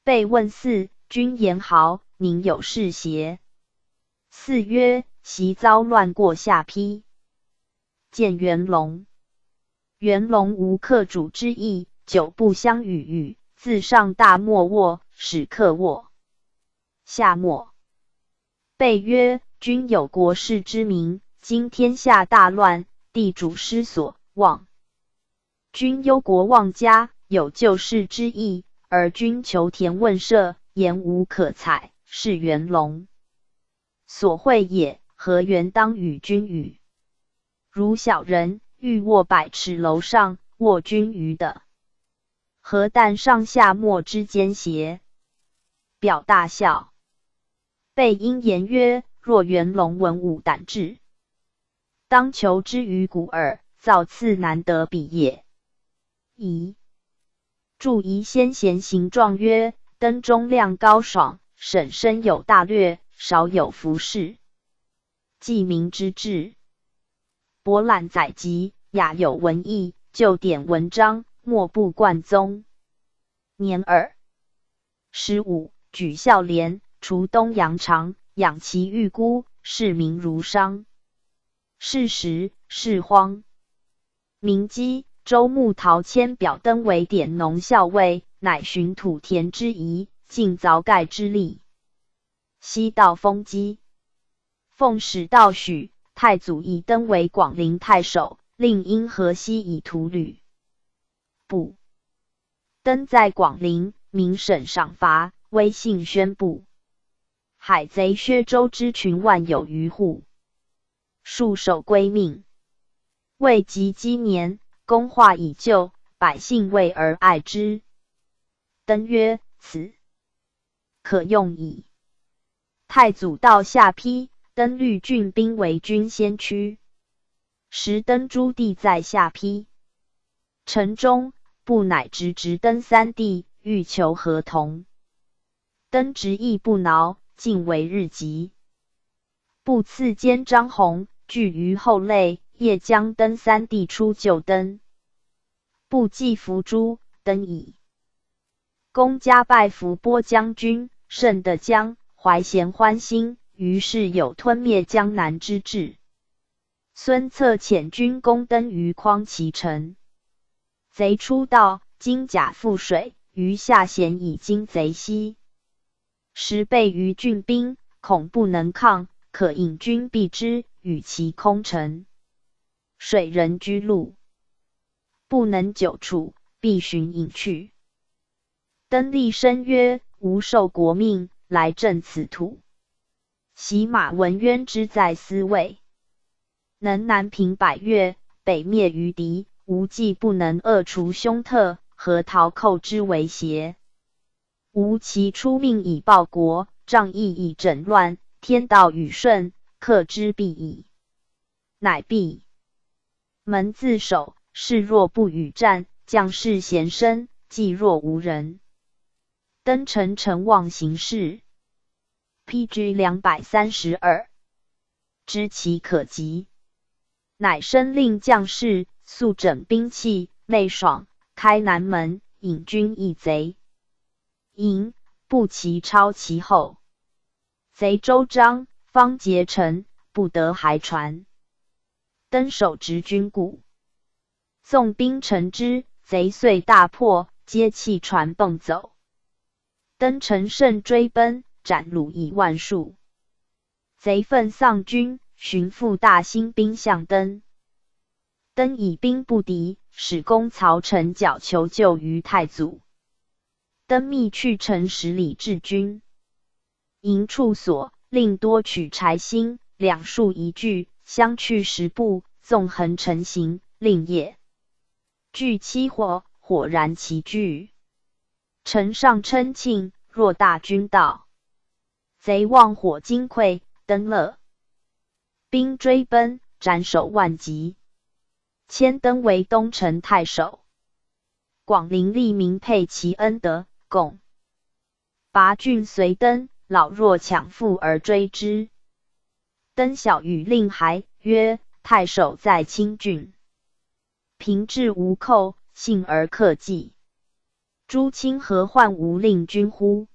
被問嗣，君言豪，寧有事邪？嗣曰：“昔遭亂過下邳，見元龍。元龍無客主之意，久不相與語。自上大漠臥，使客臥下漠。”備曰：“君有國士之名，今天下大亂，地主失所望。君憂國忘家，有救世之意，而君求田問舍，言無可采，是元龍所會也。何緣當與君語？如小人欲臥百尺樓上，臥君於的，何但上下莫之間邪？”表大笑。備因言曰：“若元龍文武膽志，當求之於古耳，造次難得比也。”宜注宜先賢行狀曰：“登忠量高爽，審身有大略，少有弗事。記名之志，博覽載籍，雅有文艺，就典文章，莫不貫宗。年25，舉孝廉，除東陽長，養其玉姑，視民如傷。是時，事荒。民飢，州牧陶谦表登為典農校尉，乃循土田之宜，盡鑿蓋之利。西道風飢，奉使到許，太祖以登為廣陵太守，令因河西以屠呂布。登在廣陵，明審賞罰，威信宣布。海賊薛州之群萬有餘戶，束手歸命。未及積年，功化已就，百姓畏而愛之。登曰：“此可用矣。”太祖到下邳，登率郡兵為軍先驅。時登诸弟在下邳城中，布乃直直登三弟，欲求合同。登執意不撓，竟為日急。布刺奸張宏，拒於後累，夜將登三弟出救登。布計伏誅，登矣。公家拜伏波將軍，甚得江懷賢歡心，於是有吞滅江南之志。孫策遣軍攻登於匡其城，賊出道，今假覆水，余下咸以惊贼兮。时备于郡兵，恐不能抗，可引军避之，与其空城。水人居陆，不能久处，必寻隐去。登厉声曰：“吾受国命，来镇此土。昔马文渊之在斯位，能南平百越，北灭夷狄，吾既不能扼除凶特，何逃寇之为邪？吾其出命以报国，仗义以拯乱，天道与顺，克之必矣。”乃闭门自守，视若不与战。将士咸生，寂若无人。登城诚望行事。P.G. 232，知其可及，乃申令将士速整兵器，内爽开南门，引军诣贼营，步骑超其后。贼周章方结成，不得还船。登手执军鼓，纵兵乘之，贼遂大破，皆弃船迸走。登乘胜追奔，斩虏以万数。贼奋丧军，寻复大兴兵向登。登以兵不敌，使公曹陈角求救于太祖。登密去城10里至军营处所，令多取柴薪，两数一聚，相去10步，纵横成行，令夜聚起火，火燃其聚。城上称庆，若大军到。贼望火惊溃，登勒兵追奔，斩首万级。迁登为东城太守。广陵吏民佩其恩德，贡拔郡随登，老弱抢妇而追之。登晓与令还，曰：“太守在清郡，平治无寇，幸而克计。诸卿何患无令君乎？”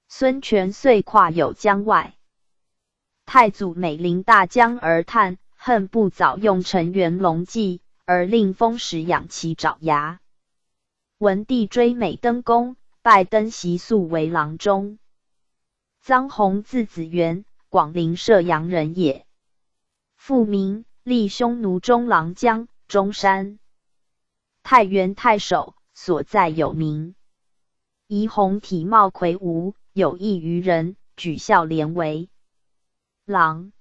孙权遂跨有江外。太祖每临大江而叹，恨不早用陈元龙计，而令风使养其爪牙。文帝追美登公，拜登习宿为郎中。臧洪字子元，广陵射阳人也。父明，历匈奴中郎将、中山太原太守，所在有名。怡红体貌魁梧，有益于人，举孝廉为郎。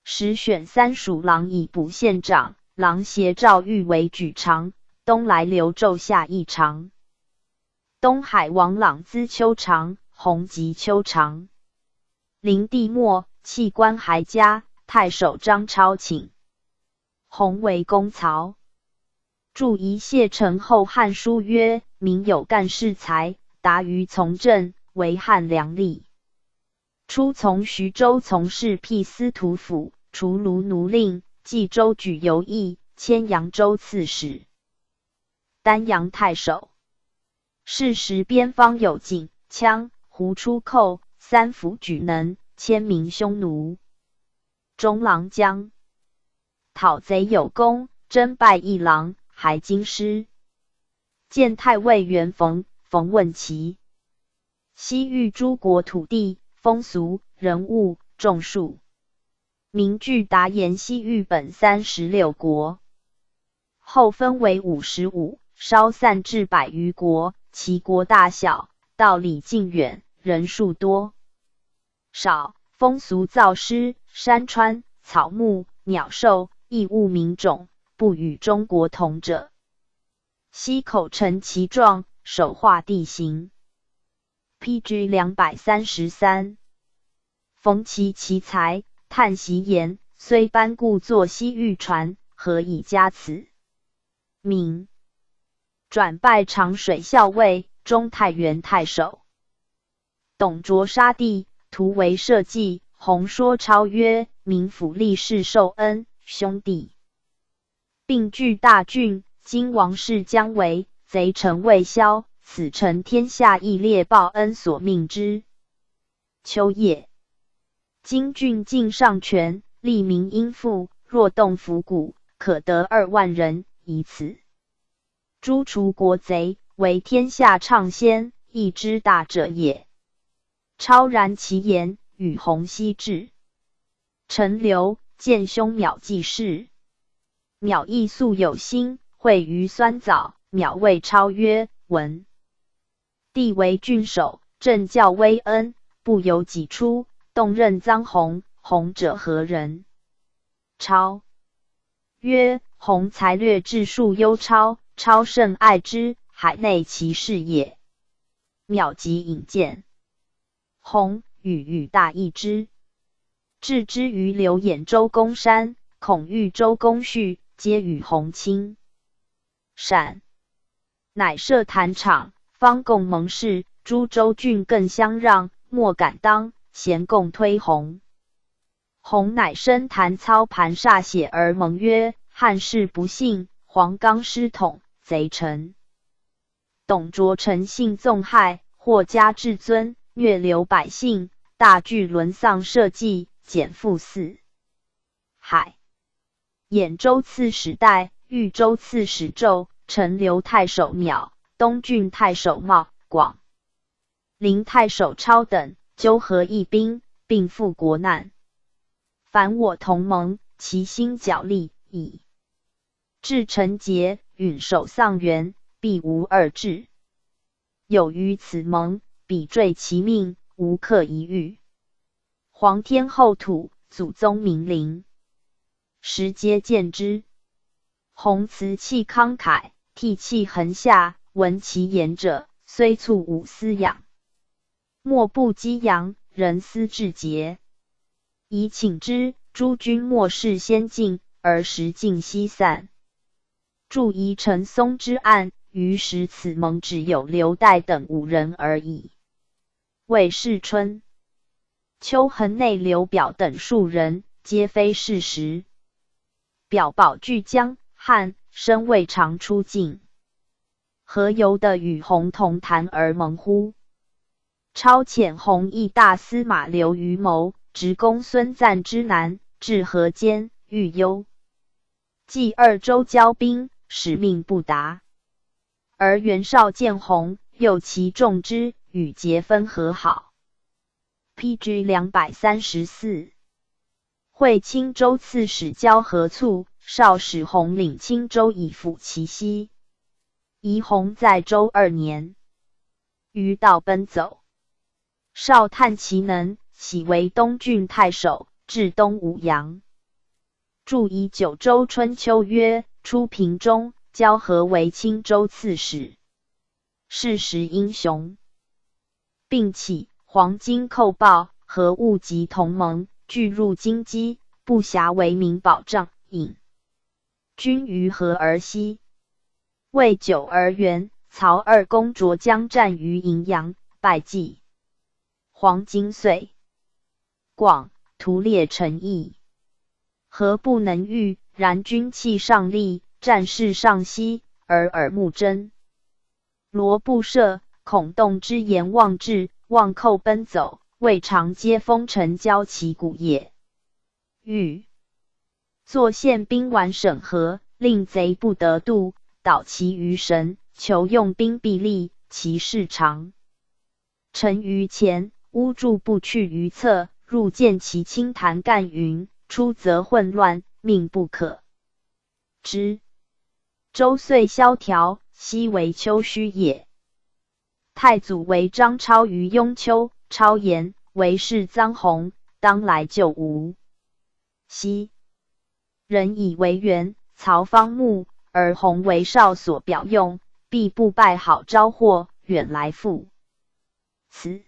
时选三属郎以补县长，郎携赵玉为举长，东莱刘胄下议长。东海王朗资丘长，弘吉丘长。灵帝末，弃官还家，太守张超请弘为功曹。著一谢承后汉书曰：“民有干事才，达于从政，为汉良吏。”初从徐州从事辟司徒府，除卢奴令，冀州举游邑，迁扬州刺史、丹阳太守。是时边方有景、羌、胡出寇，三府举能，迁民匈奴。中郎将，讨贼有功，征拜议郎，还京师。见太尉袁逢，逢问其西域诸国土地、风俗、人物、众数。明具答言西域本36国，后分为55，稍散至百余国。其国大小、道理近远、人数多少、风俗造施、山川、草木、鸟兽、异物名种，不与中国同者。悉口陈其状，手画地形。P.G. 233，逢奇其才，叹息言：虽班固作西域传，何以加此名？转拜长水校尉、中太原太守。董卓杀帝，图为社稷。弘说超曰：“民辅立世受恩，兄弟并据大郡。今王室将为，贼臣未消，此诚天下义烈报恩所命之。秋夜，今郡境尚全，利民殷富，若动府谷，可得2万人，以此誅除国贼，为天下倡先，义之大者也。超然其言，与弘悉至。陈留见兄邈济事，邈亦素有心，会于酸枣。邈谓超曰：“文帝为郡守，政教威恩，不由己出，动任臧洪。洪者何人？”超曰：“洪才略智术优超，超甚爱之，海内其事也。”邈即引见洪，与大议之。置之于刘兖州公山，孔豫州公绪，皆与洪亲善。乃设坛场，方共盟誓，诸州郡更相让，莫敢当，咸共推洪。洪乃升坛操盘歃血而盟曰：“汉室不幸，黄冈失统，贼臣董卓乘兴纵害，祸加至尊，虐流百姓，大惧沦丧社稷，减赋四海。兖州刺史戴，豫州刺史胄，陈留太守邈，东郡太守茂，广陵太守超等，纠合义兵，并赴国难。凡我同盟，齐心角力，以至臣节，允守丧原，必无二致。有逾此盟，彼坠其命，无可疑欲。皇天后土，祖宗明灵，时皆见之。”洪辞气慷慨，涕泣横下，闻其言者，虽卒伍思仰，莫不激扬，人思志节。以请之，诸军莫视先进，而时尽悉散。注宜陈松之案，于时此盟只有刘岱等五人而已。魏氏春秋衡内刘表等数人，皆非事实。表保据江汉，身未尝出境，何由得与洪同谈而盟乎？超遣弘毅大司马刘虞谋，执公孙瓒之南，至河间，遇幽冀二州交兵，使命不达。而袁绍见洪，诱其众之，与结分和好。P.G. 234，会青州刺史交河卒，绍使洪领青州以抚其西。宜洪在州2年，于道奔走。绍叹其能，徙为东郡太守，至东武阳。注以九州春秋曰：初平中，交河为青州刺史，是时英雄并起，黄巾寇暴，何务及同盟，俱入京畿，不暇为民保障，引军于河而西。未久而袁、曹二公卓将战于荥阳，败绩。黄巾遂广，屠猎成邑，何不能御？然军器尚利，战士尚稀，而耳目睁。罗布舍、孔洞之言望至，望寇奔走，未尝皆封城交其鼓也。欲作宪兵完审核，令贼不得渡，导其于神，求用兵必利，其事长。臣于前，巫祝不去于侧，入见其清谈干云，出则混乱，命不可知。周岁萧条，奚为丘墟也。太祖为张超于雍丘，超言为是臧洪，当来救吴。昔人以为袁、曹方木，而洪为绍所表用，必不败好招祸，远来复此。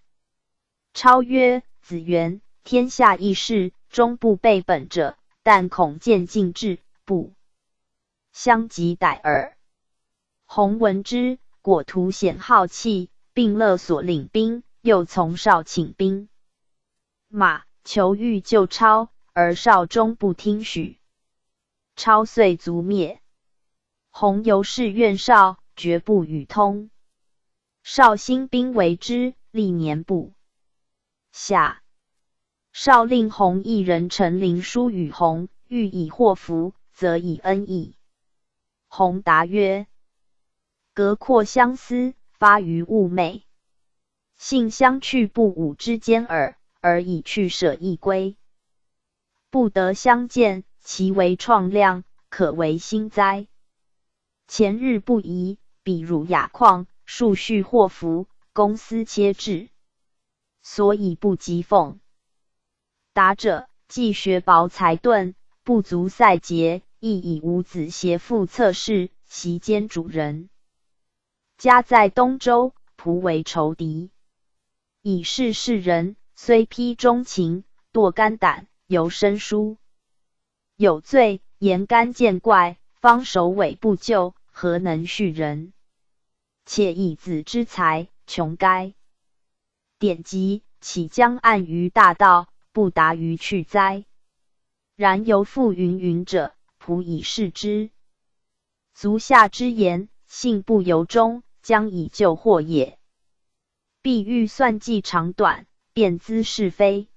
超曰：“子元，天下义士，终不背本者，但恐见进至，不相及逮耳。”洪闻之，果图显浩气，并勒索领兵，又从绍请兵马，求欲救超，而绍终不听许。超遂族灭。洪由是怨绍，绝不与通。绍兴兵为之，历年不下。绍令洪一人陈灵书与洪，欲以祸福，则以恩义。洪答曰：“隔阔相思，发于寤寐。幸相去不五之间耳，而以去舍一归，不得相见，其为怆量，可为心哉？前日不疑，彼汝雅旷，数序祸福，公私切至，所以不及奉。达者，既学薄才钝，不足赛节，亦以五子携父策士，袭兼主人。家在东周，仆为仇敌，以是世人，虽披忠情，堕肝胆，犹生疏。有罪，言干见怪，方首尾不救，何能恤人？且以子之才，穷该典籍，岂将按于大道，不达于去哉？然犹复云云者，仆以视之。足下之言，信不由衷。将以救祸也。必欲算计长短，辨资是非。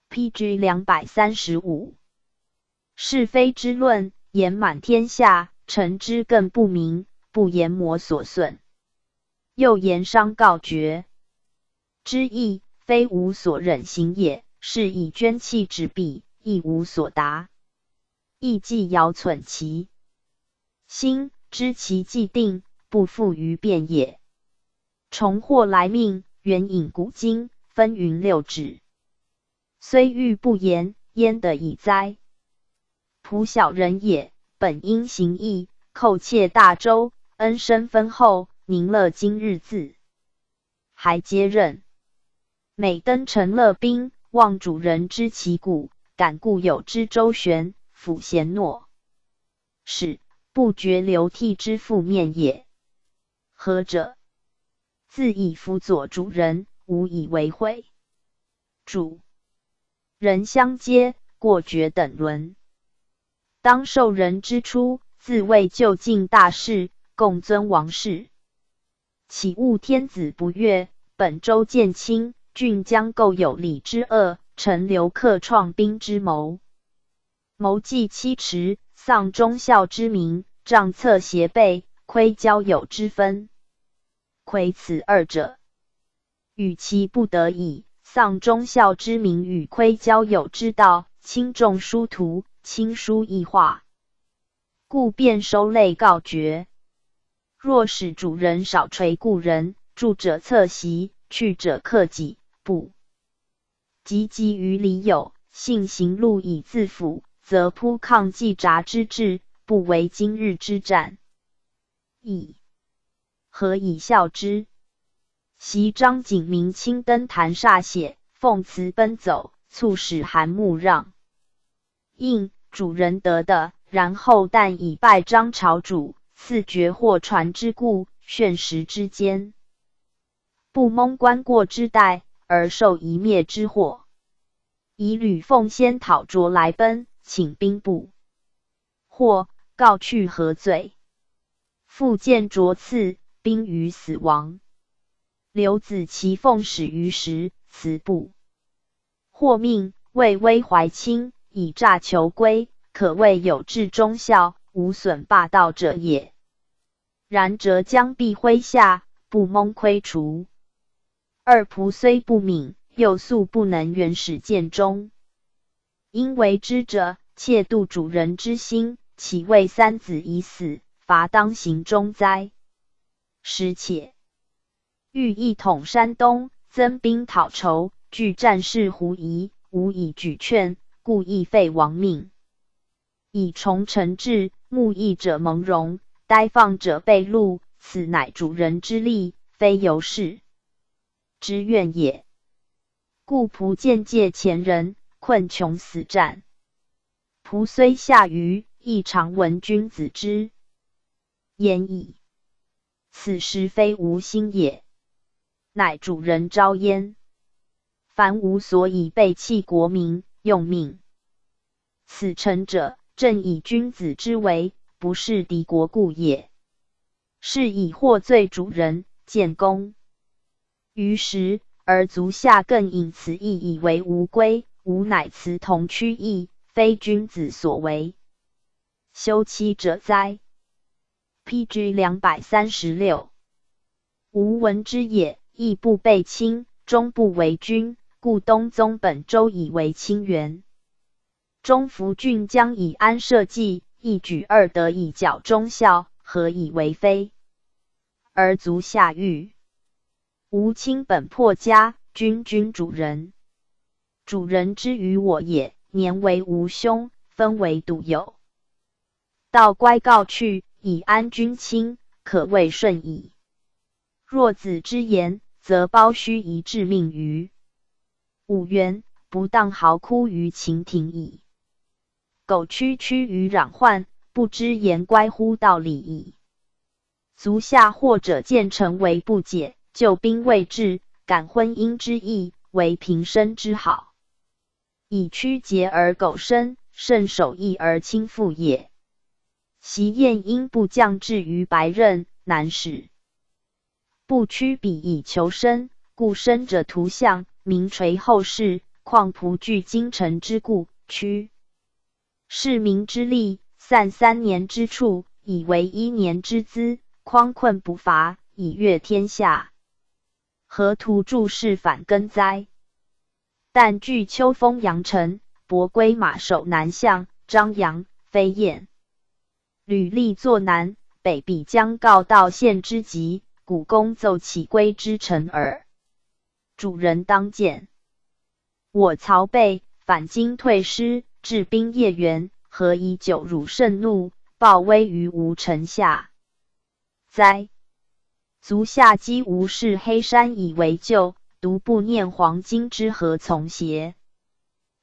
P.G. 235，是非之论，言满天下，臣之更不明，不言魔所损。又言伤告绝之意，非吾所忍行也，是以捐弃纸笔，亦无所达。亦既遥忖其心，知其既定，不复于变也。重获来命，援引古今，纷纭六指。虽欲不言，焉得已哉？仆小人也，本应行义，叩切大周，恩深分厚，宁乐今日自还接任。每登陈乐宾，望主人之旗鼓，感故友之周旋，抚贤诺，使不觉流涕之覆面也。何者？自以辅佐主人，无以为悔。主人相接，过绝等伦。当受人之初，自谓就近大事，共尊王室。岂悟天子不悦？本州见卿，郡将构有礼之恶，陈留客创兵之谋，谋计七尺，丧忠孝之名，账册协备，亏交友之分。亏此二者，与其不得已，丧忠孝之名与亏交友之道，轻重殊途，亲疏异化，故便收类告绝。若使主人少垂故人，住者侧席，去者克己，不及及于礼友，信行路以自辅，则扑抗季札之志，不为今日之战矣。何以笑之？昔张景明亲登坛歃血，奉辞奔走，促使韩穆让应主人得的，然后但以拜张朝主，赐爵或传之故，炫时之间，不蒙观过之代，而受一灭之祸。以吕奉先讨卓来奔，请兵部或告去何罪？复见卓赐，兵于死亡。刘子奇奉使于时，辞不获命，为威怀亲，以诈求归，可谓有志忠孝，无损霸道者也。然浙江必麾下，不蒙亏除。二仆虽不敏，又素不能远使见忠。因为之者，窃度主人之心，岂为三子已死，罚当行中哉？实且欲一统山东，增兵讨仇，惧战事狐疑，无以举劝，故意废亡命。以重臣制，慕义者蒙荣，呆放者被戮，此乃主人之力，非由是之愿也。故仆见戒前人，困穷死战。仆虽下愚，亦常闻君子之言矣。此实非吾心也，乃主人招焉。凡吾所以背弃国民，用命此臣者，正以君子之为，不是敌国故也。是以获罪主人，建功于时，而足下更引此意以为无归，吾乃辞同趋异，非君子所为。休妻者哉！ P.G. 236。吾闻之也，义不备亲，忠不为君，故东宗本周以为清源。中伏郡将以安社稷，一举二得以矫忠孝，何以为非？而足下狱。吾亲本破家，君君主人，主人之于我也，年为吾兄，分为笃友。道乖告去，以安君亲，可谓顺矣。若子之言，则包须一致命于五原，不当嚎哭于秦庭矣。苟区区于攘患，不知言乖乎道理矣。足下或者见臣为不解，救兵未至，感婚姻之义，为平生之好，以屈节而苟生，胜守义而轻负也。昔晏婴部将至于白刃，难使不屈彼以求生，故生者图像，名垂后世。况仆据京城之故，屈市民之力，散3年之处，以为一年之资，匡困不乏，以阅天下。何图助事反耕哉？但据秋风阳城，伯归马首南向，张扬、飞燕。吕历作南北比将告道县之急，古公奏起归之臣耳。主人当见。我曹备反今退师，治兵业源，何以久辱盛怒，报威于吾臣下哉？足下积无视黑山以为旧，独不念黄金之何从邪？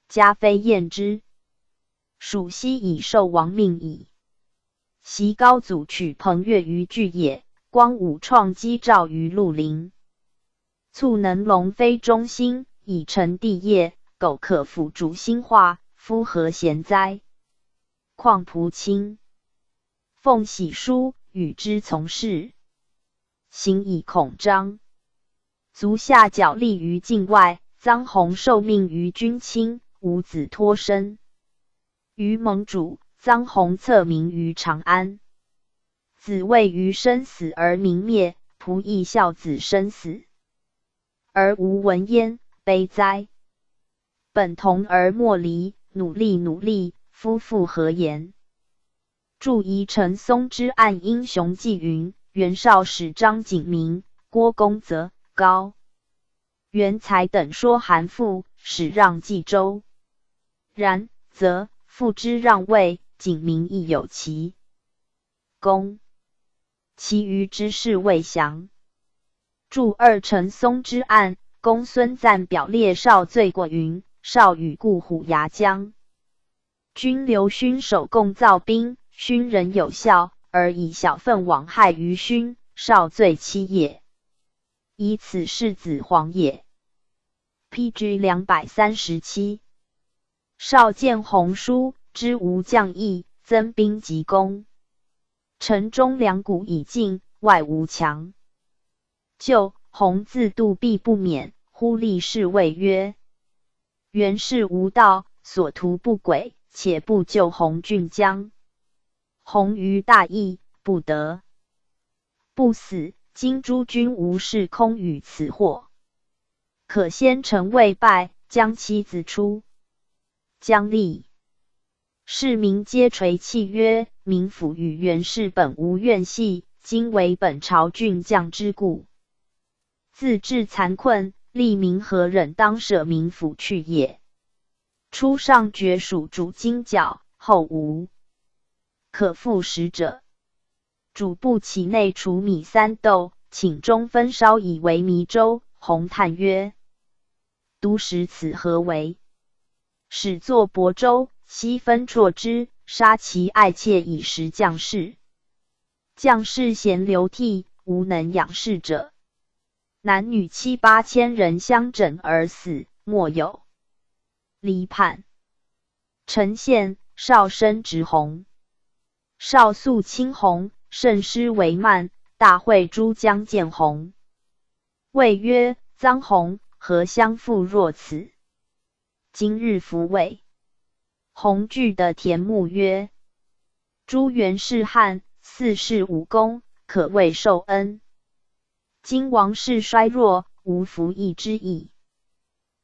加非厌之，蜀西已受亡命矣。昔高祖取彭越于巨野，光武创击赵于绿林，促能龙飞中兴，以成帝业。苟可辅助兴化，夫何贤哉？况仆卿奉玺书，与之从事，行以恐张。足下角立于境外，臧洪受命于君亲，无子托身于盟主。臧洪策名于长安，子畏于生死而民灭，仆亦孝子生死而无闻焉，悲哉！本同而莫离，努力努力，夫复何言？注宜陈松之案英雄纪云：袁绍使张景明、郭公则、高元才等说韩馥，使让冀州。然则父之让位，景明亦有其功，其余之事未详。注二陈松之案，公孙瓒表列绍罪过云：绍与故虎牙将军刘勋守共造兵，勋人有效，而以小愤往害于勋，绍罪妻也。以此事子黄也。P.G. 237。绍见鸿书，知吴将议，增兵急攻。城中粮谷已尽，外无强。救洪自度必不免，忽立侍卫曰：“袁氏无道，所图不轨，且不救洪郡将。洪于大义，不得不死。今诸君无事空与此祸，可先臣未败，将妻子出。”将立。市民皆垂泣曰：“民府与袁氏本无怨隙，今为本朝郡将之故，自致残困，吏民何忍当舍民府去也？”初上绝蜀主金角，后无可复食者。主不起内储米3斗，请中分烧以为糜粥。洪叹曰：“独食此何为？”始作薄粥，悉分啜之，杀其爱妾以食将士。将士咸流涕，无能养士者。男女七八千人相枕而死，莫有离叛。陈宪少生直弘，少肃亲弘，甚师为慢，大会诸将见弘，谓曰：“臧洪何相负若此？今日弗为。”弘惧的田牧曰：“诸袁氏汉，四世武功，可谓受恩。今王室衰弱，无服役之意。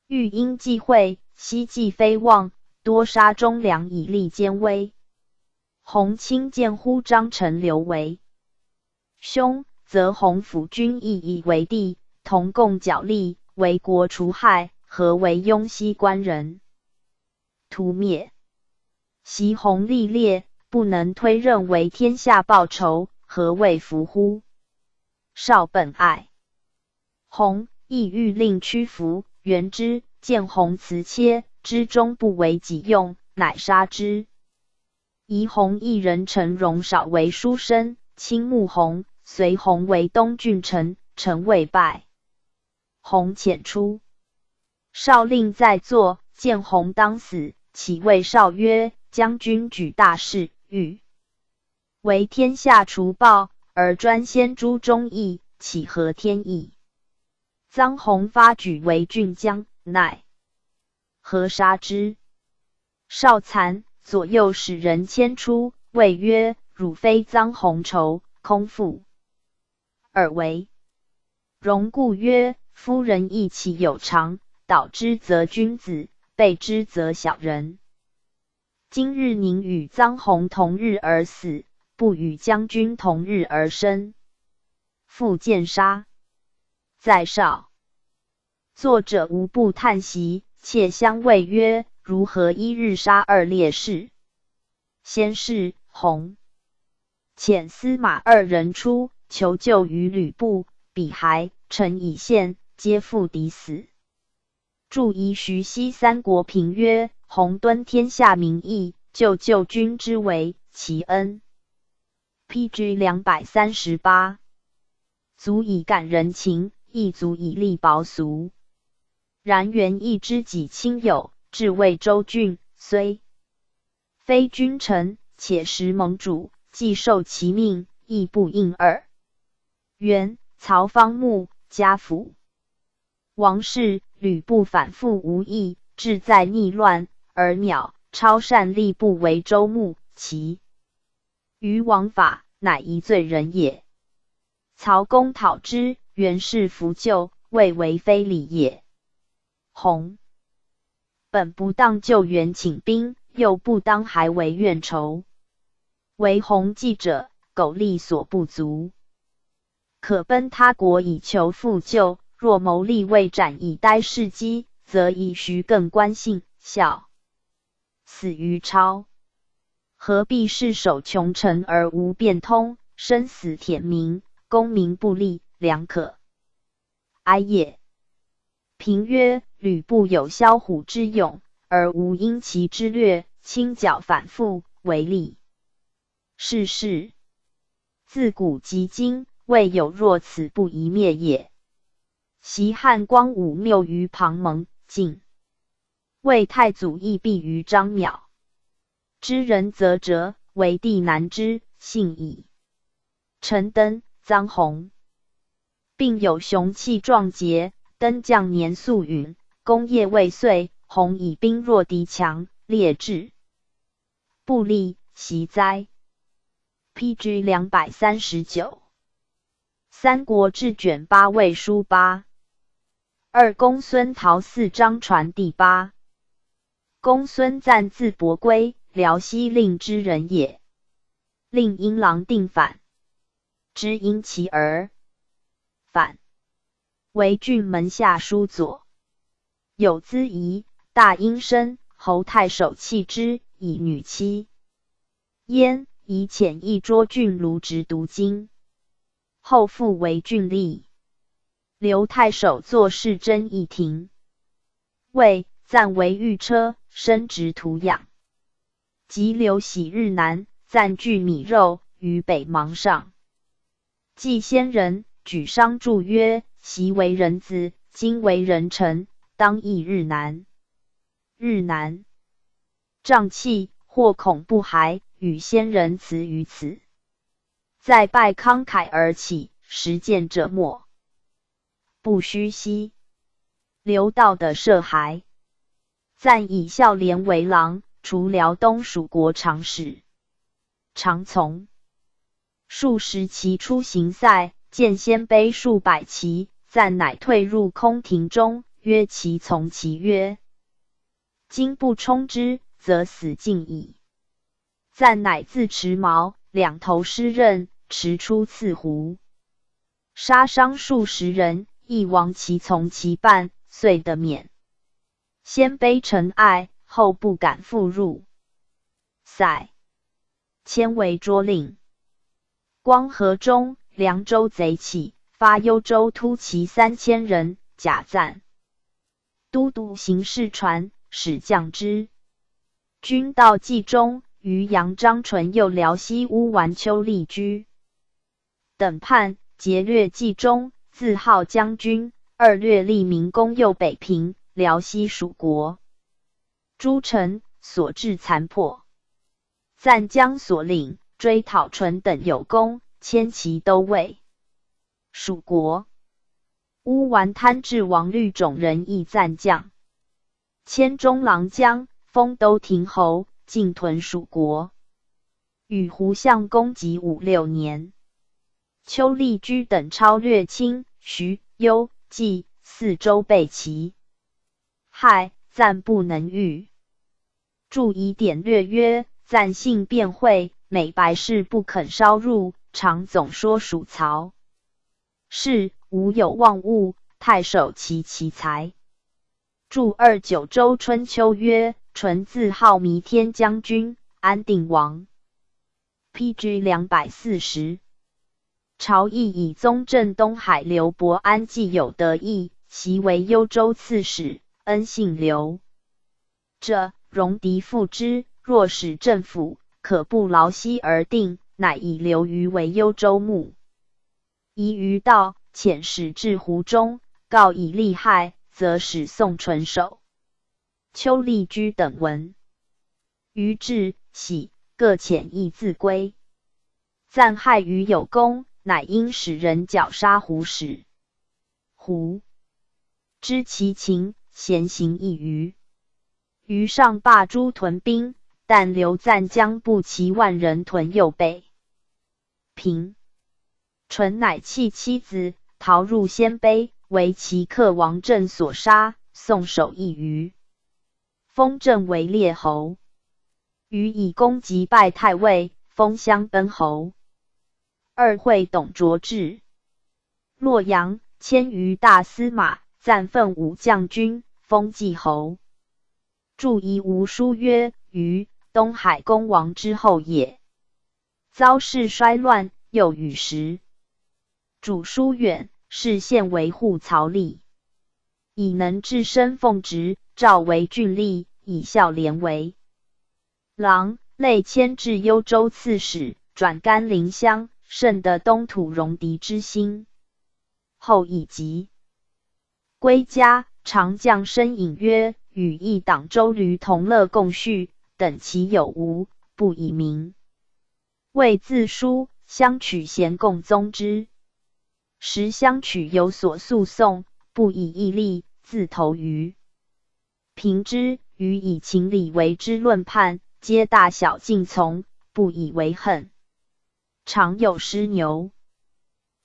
欲因忌讳，希冀非望，多杀忠良以立奸威。弘亲见乎张陈刘为兄，则弘辅君亦以为弟，同共角力，为国除害，何为雍熙官人？屠灭。昔弘历烈，不能推任为天下报仇，何谓服乎？绍本爱弘，意欲令屈服，元之见弘辞切，知终不为己用，乃杀之。宜弘一人陈荣少为书生，倾慕弘，随弘为东郡丞，臣未拜。弘遣出，绍令在座，见弘当死，启谓绍曰：“将军举大事，欲为天下除暴，而专先诛忠义，岂合天意？”臧洪发举为郡将，奈何杀之？绍惭，左右使人牵出，谓曰：“汝非臧洪仇，空负尔为。”荣故曰：“夫仁义岂有常？导之则君子，背之则小人。今日宁与臧洪同日而死，不与将军同日而生。”复见杀。在绍，作者无不叹息，窃相谓曰：“如何一日杀二烈士？”先是，弘遣司马二人出，求救于吕布，彼还，城已陷，皆负敌死。注遗徐熙三国评曰：“弘敦天下民意，救救君之危，其恩。”P.G. 238，足以感人情，亦足以立薄俗。然袁亦知己亲友，至为州郡，虽非君臣，且实盟主，既受其命，亦不应耳。袁、曹方穆家府王氏，吕布反复无益，志在逆乱，而邈超善立不为州牧，其于王法，乃一罪人也。曹公讨之，袁氏弗救，未为非礼也。弘本不当救援请兵，又不当还为怨仇。为弘计者，苟力所不足，可奔他国以求复救；若谋利未斩以待时机，则以徐更关信孝死于超。何必誓守穷臣而无变通？生死舔名，功名不立，良可哀也。评曰：吕布有枭虎之勇，而无鹰骑之略，轻矫反复，为利是事。自古及今，未有若此不一灭也。昔汉光武谬于庞蒙，晋魏太祖亦避于张邈。知人则哲，为帝难知，信矣。陈登、臧洪，并有雄气壮节。登将年素允，功业未遂，洪以兵弱敌强，列至不利，惜哉。P.G. 239，三国志卷八魏书八。二公孙陶嗣张传第八。公孙瓒字伯圭，辽西令之人也。令殷郎定反，知因其儿反，为郡门下书佐。有资仪，大阴身，侯太守弃之，以女妻。焉以遣一涿郡卢植读经，后复为郡吏。刘太守作事真义亭，魏暂为御车，升职图养。及刘喜日南，暂具米肉于北邙上。祭先人，举商祝曰：“昔为人子，今为人臣，当忆日南。”日南瘴气，或恐不还，与先人辞于此。再拜慷慨而起，实践者莫不虚兮。刘道的涉还，暂以孝廉为郎，除辽东属国长史。常从。数十骑出行塞，见鲜卑数百骑，赞乃退入空庭中，约其从骑曰：“今不冲之，则死尽矣。”赞乃自持矛，两头施刃，驰出刺胡，杀伤数十人，亦亡其从其半，遂得免。鲜卑臣爱，后不敢复入。塞迁为涿令。光和中，凉州贼起，发幽州突骑3000人，假赞。都督行事传，使将之。军到冀中，渔阳张纯又辽西乌丸丘力居等叛，劫掠冀中，自号将军。二略立明公右北平、辽西属国诸城，所至残破。赞将所领追讨纯等有功，迁其都尉。属国乌丸贪至王律种人亦赞将，迁中郎将，封都亭侯，进屯属国。与胡相公及五六年。丘力居等超略青、徐、幽、冀四州被其害，赞不能御。注以典略曰：赞性便讳，每白事不肯稍入，常总说属曹。是无有忘物，太守其其才。注二九州春秋曰：纯自号弥天将军，安定王。P.G. 240。朝议以宗正东海刘伯安既有德义，袭为幽州刺史，恩姓刘者，戎狄附之。若使政府，可不劳息而定，乃以刘虞为幽州牧。疑于道，遣使至胡中，告以利害，则使宋纯守。丘力居等闻，于至喜，各遣意自归。赞害于有功，乃因使人绞杀胡使。胡知其情，咸行一虞。于上罢诸屯兵，但留赞将步骑万人屯右北平。纯乃弃妻子，逃入鲜卑，为其客王振所杀，送首一虞。封郑为列侯。虞以功击败太尉，封襄奔侯。二会董卓至洛阳，迁于大司马，暂奋武将军，封纪侯。注遗吾书曰：虞，东海公王之后也。遭事衰乱，又与时。主疏远，视县维护曹吏，以能置身奉职，诏为郡吏，以孝廉为郎，累迁至幽州刺史，转甘陵乡，甚得东土戎狄之心。后以疾归家，常将申饮曰：“与一党周驴同乐共叙，等其有无，不以明。”为自书，相取贤共宗之。时相取有所诉讼，不以义立，自投于平之，予以情理为之论判，皆大小尽从，不以为恨。常有失牛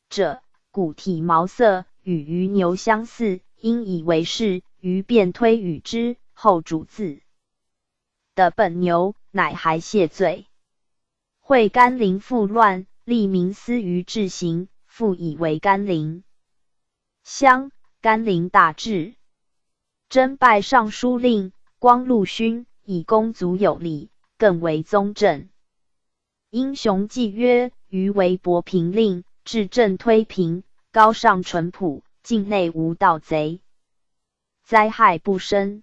者，骨体毛色与于牛相似，因以为是，余便推与之。后主自得本牛，乃还谢罪。会甘陵复乱，立民司于治行，复以为甘陵乡。甘陵大治，征拜尚书令、光禄勋，以功足有礼，更为宗正。英雄纪曰：余为博平令，治政推平，高尚淳朴，境内无盗贼，灾害不生。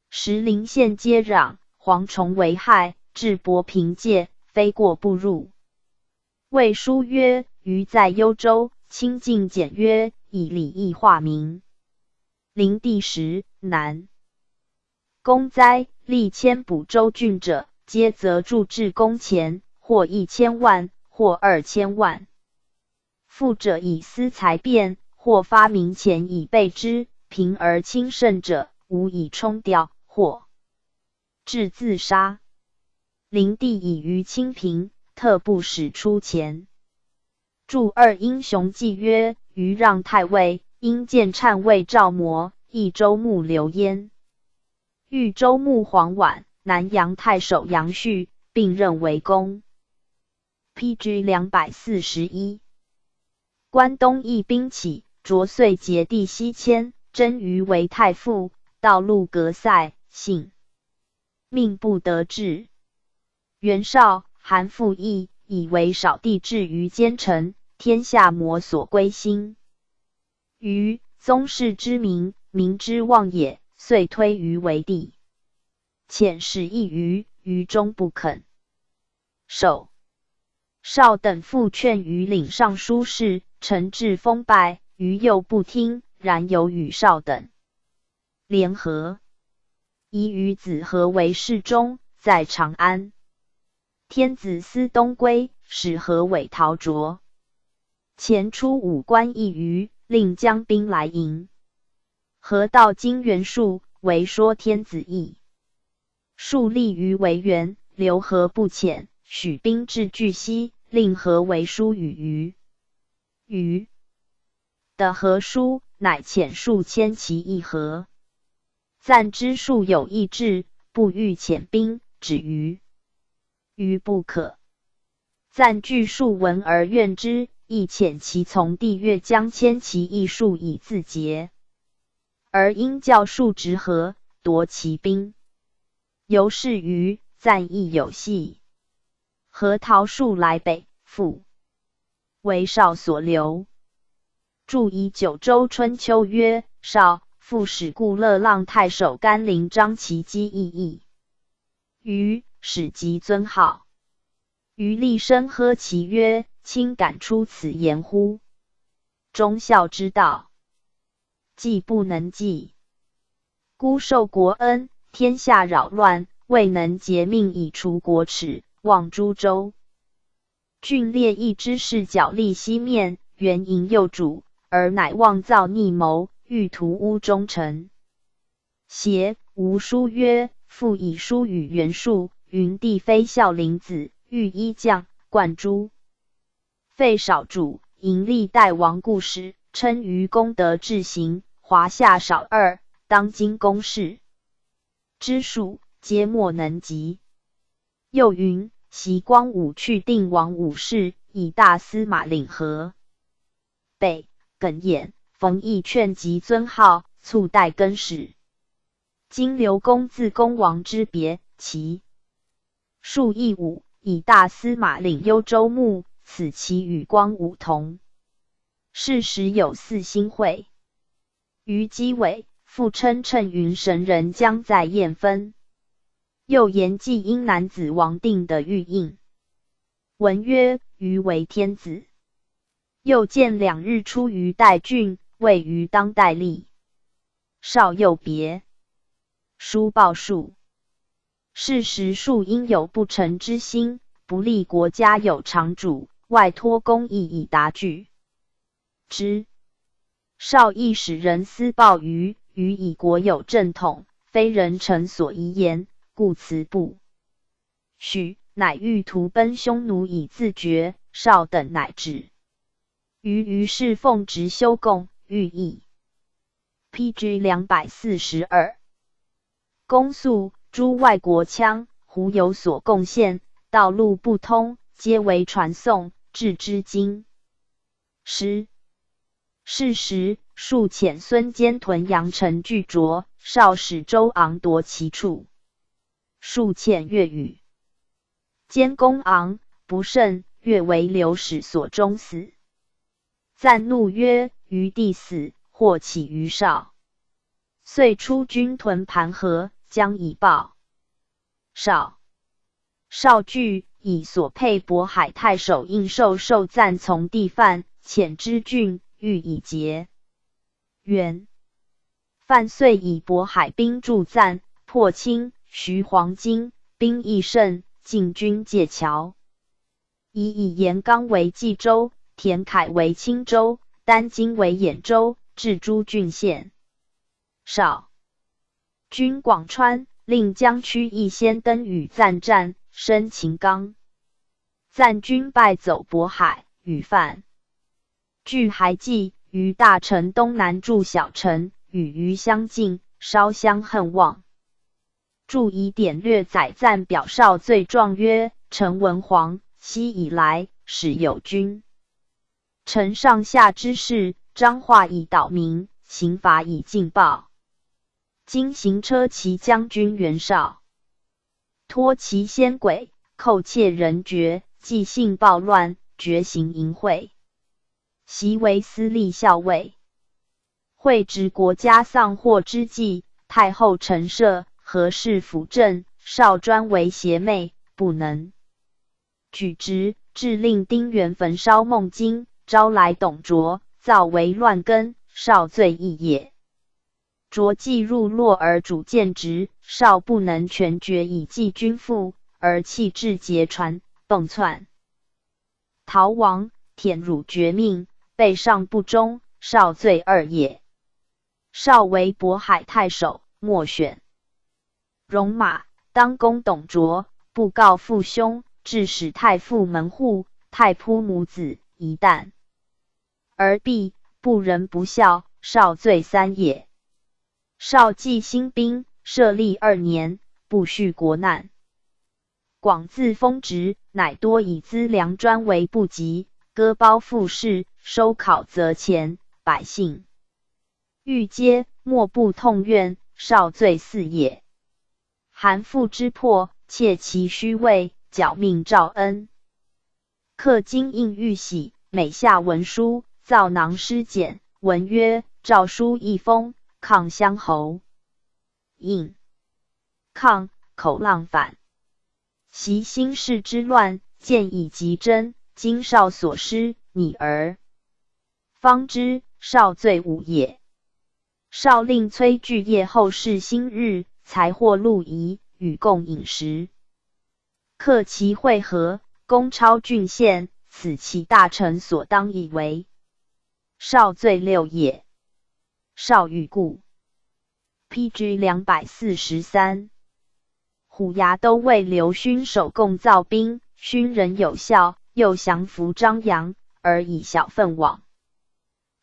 时邻县接壤，蝗虫为害，至博平界，非过不入。魏书曰：余在幽州，清净简约，以礼义化民。灵帝时，南公灾，历迁补州郡者，皆则铸制工钱，或1000万，或2000万。富者以私财变，或发明钱以备之；贫而轻盛者，无以充调，或致自杀。灵帝以余清贫，特不使出前。著二英雄记曰：余让太尉，因见禅位赵模，益州牧刘焉。豫州牧黄琬、南阳太守杨旭，并任为公。P.G. 241。关东义兵起，擢遂节地西迁，征于为太傅，道路隔塞，幸命不得志。袁绍、韩复义以为少帝至于奸臣，天下魔所归心。于宗室之民，民之望也，遂推于为帝。遣使议于，于终不肯。受少等复劝于领尚书事，陈至封拜，于又不听，然有与少等联合，以与子和为侍中，在长安。天子思东归，使何为陶灼。前出武官一隅，令将兵来迎。何道经袁术，为说天子意。树立于为元，留何不遣，许兵至巨溪，令何为书与于。于的何书，乃遣数千骑议和。赞之术有意志，不欲遣兵，止于于不可。赞据数闻而怨之，亦遣其从弟越将千骑役数以自结，而因教数直和夺其兵。由是于赞亦有隙。何陶数来北，复为少所留。注以九州春秋曰：少复使故乐浪太守甘陵张其基议议。于使及尊号。于厉声呵其曰：卿敢出此言乎？忠孝之道，既不能继。孤受国恩，天下扰乱，未能竭命以除国耻，望诸州。郡列邑之士角力西面，援引幼主，而乃妄造逆谋，欲图污忠臣。邪吴书曰：复以书与袁术，云帝非孝陵子，欲依将冠诸。废少主，迎历代王故事，称于功德至行，华夏少二，当今公事之术，皆莫能及。又云：习光武去定王武氏，以大司马领河北，耿弇、冯异劝及尊号，促代更始。今刘公自公王之别，其数亦武，以大司马领幽州牧，此其与光武同。是时有四星会于鸡尾，复称乘云神人将在燕分。又言季婴男子王定的玉印，文曰：余为天子。又见两日出于代郡，位于当代立。少又别书报数。是时数应有不臣之心，不利国家有长主，外托公义以达拒之。少亦使人私报于，余以国有正统，非人臣所宜言，故辞不许，乃欲图奔匈奴以自绝。少等乃止。于是奉职修贡，欲议。P.G. 242。公诉诸外国羌胡有所贡献，道路不通，皆为传送，至之今。师是时，数遣孙坚屯阳城拒卓，少使周昂夺其处。数遣越语，坚攻昂不胜，越为刘使所终死。赞怒曰：“余弟死，或起于少。”遂出军屯盘河，将以报。少少惧，以所配渤海太守应受受赞从弟范，遣之郡，欲以结援。范遂以渤海兵助赞，破清徐黄巾，兵益盛，进军界桥。以严刚为冀州，田凯为青州，丹津为兖州，置诸郡县。少军广川，令江区邑先登与赞战，生秦刚。赞军败走渤海，与范据还济，于大城东南筑小城，与虞相近，稍相恨望。注以典略载赞表少罪状曰：陈文皇熙以来，始有君臣上下之事，章化以导民，刑罚以禁暴。今行车骑将军袁绍，托其先轨，寇窃人爵，寄信暴乱，厥行淫秽，袭为司隶校尉。会值国家丧祸之际，太后陈赦，何氏辅政，少专为邪魅，不能举直，致令丁原焚烧孟津，招来董卓，造为乱根，少罪亦也。卓既入洛而主谏直，少不能全决以济君父，而弃置节传，迸窜逃亡，舔辱绝命，背上不忠，少罪二也。少为渤海太守，莫选戎马，当攻董卓，不告父兄，致使太傅门户、太仆母子一旦而毙，不仁不孝，少罪三也。少既兴兵，设立2年，不恤国难。广自封职，乃多以资粮专为不及，割包赋事，收考则钱，百姓欲揭，莫不痛怨，少罪四也。韩馥之迫，窃其虚位，矫命赵恩。刻金印玉玺，每下文书，造囊施简，文曰：诏书一封。抗乡侯，应抗口浪反，袭兴世之乱，见以及真。今少所失，拟而方知，少罪五也。少令崔具业后事新日，才获陆仪，与共饮食，克其会合，功超郡县，此其大臣所当以为。少罪六也。少欲故。P.G. 243。虎牙都尉刘勋守贡造兵，勋人有效，又降服张杨，而以小愤往，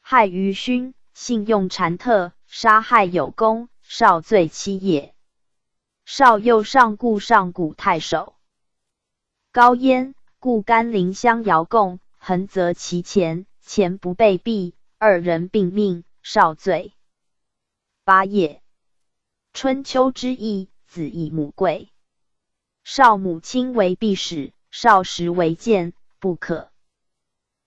害于勋，信用禅特，杀害有功，少罪七也。少又上故上古太守高焉，故甘陵相遥贡，横责其前，前不被毙，二人并命。少罪八也。春秋之义，子以母贵。少母亲为弼使，少时为谏，不可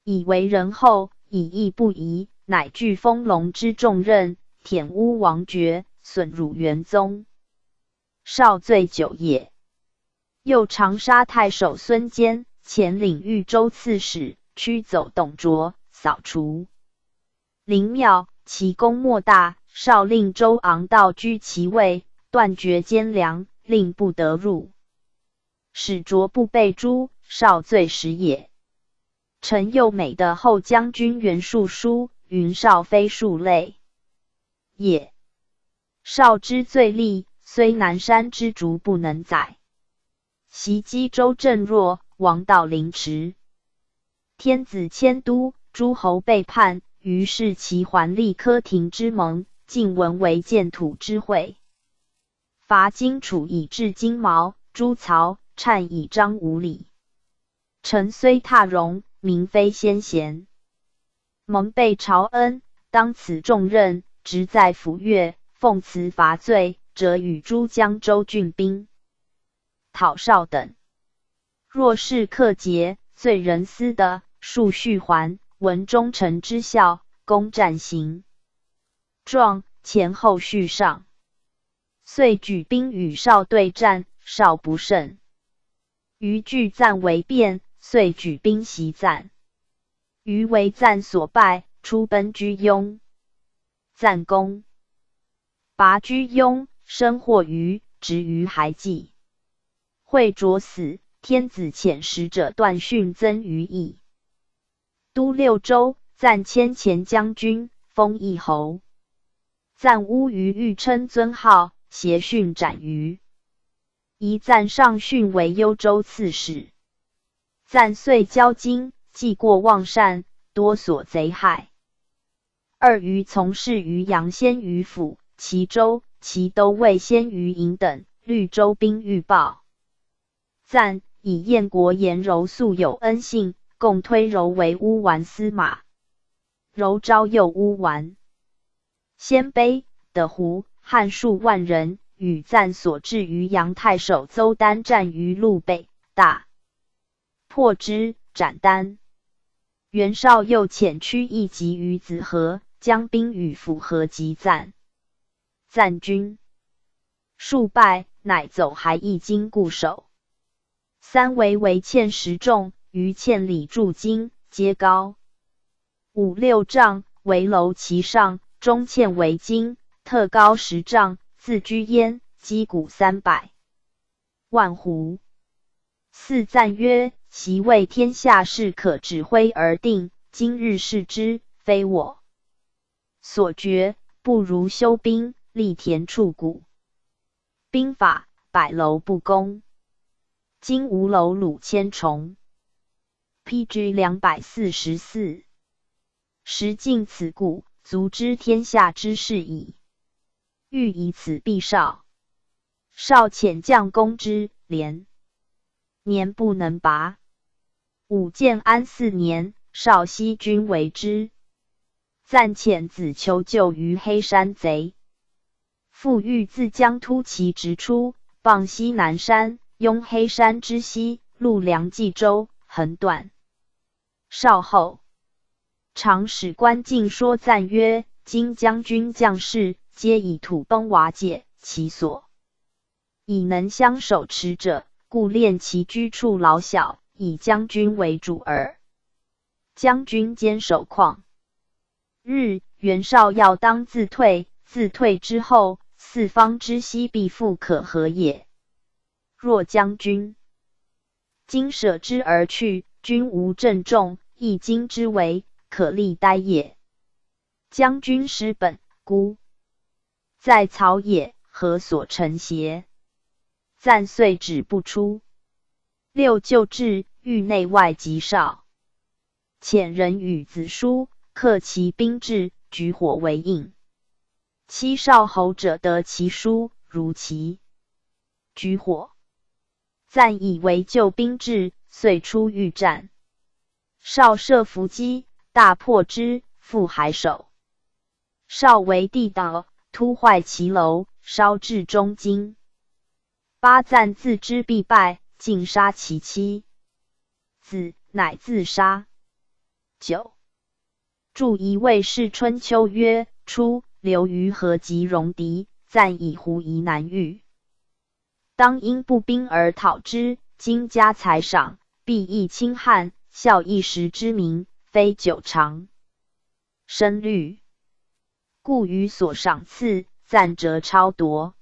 以为人后，以义不移，乃具丰隆之重任，舔污王爵，损辱元宗。少罪九也。又长沙太守孙坚，遣领豫州刺史，驱走董卓，扫除灵庙。其功莫大，少令周昂道居其位，断绝监粮，令不得入，使卓不被诛，少罪十也。陈幼美的后将军袁术书云少非庶类也。少之罪利，虽南山之竹不能载。袭击周正若，王道凌迟。天子迁都，诸侯背叛。于是其还立柯亭之盟，晋文为建土之会。伐荆楚以制金毛，诛曹粲以彰五礼。臣虽踏戎，民非先贤。蒙被朝恩，当此重任，职在抚越，奉辞伐罪，折与诸江州郡兵讨绍等。若是克节，罪人私的，恕续还。闻忠臣之孝，攻战行状，前后续上，遂举兵与绍对战，绍不胜。余惧赞为变，遂举兵袭赞。余为赞所败，出奔居庸。赞攻拔居庸，生获余，执于还济。会卓死，天子遣使者断讯增于邑。都六州，赞迁前将军，封邑侯。赞乌于欲称尊号，携训斩于。移赞上训为幽州刺史。赞遂骄矜，计过妄善，多所贼害。二于从事于阳先于府、齐州、齐都尉先于营等，绿州兵欲报。赞以燕国言柔素有恩信，共推柔为乌丸司马。柔招诱乌丸。鲜卑、的胡、汉数万人，与赞所至于阳太守邹丹战于路北，大破之，斩丹。袁绍又遣屈义及于子和，将兵与府合击赞。赞军数败，乃走还一经固守。三围为堑10众，于堑里筑金，皆高五六丈，围楼其上，中堑为金，特高10丈，自居焉，积谷300万斛。四赞曰：昔谓天下事可指挥而定，今日视之，非我所决，不如修兵，力田畜谷。兵法，百楼不攻。今无楼虏千重。P.G. 244。时尽此故，足知天下之事矣。欲以此避绍。绍遣将攻之，连年不能拔。武建安四年，绍西军为之。暂遣子求救于黑山贼。复欲自将突骑直出，傍西南山，拥黑山之西，入梁冀州，横断。绍后，常使关进说赞曰：今将军将士，皆以土崩瓦解，其所以能相守持者，故恋其居处老小，以将军为主耳。将军坚守旷日，袁绍要当自退，自退之后，四方之西必复可合也。若将军今舍之而去，军无阵重，一今之为可立呆也。将军失本，孤在草野，何所成邪？赞遂止不出。六旧制，域内外及少，遣人与子书，克其兵制，举火为印。七少侯者得其书，如其举火。赞以为救兵至，遂出欲战。绍设伏击，大破之，复还守。绍为地道，突坏其楼，烧至中京。八赞自知必败，竟杀其妻子，乃自杀。九注一魏氏春秋曰：初，刘虞合击戎狄，赞以狐疑难御，当因不兵而讨之。今加财赏，必益亲汉，效一时之名，非久长深虑。故于所赏赐，赞辄超夺。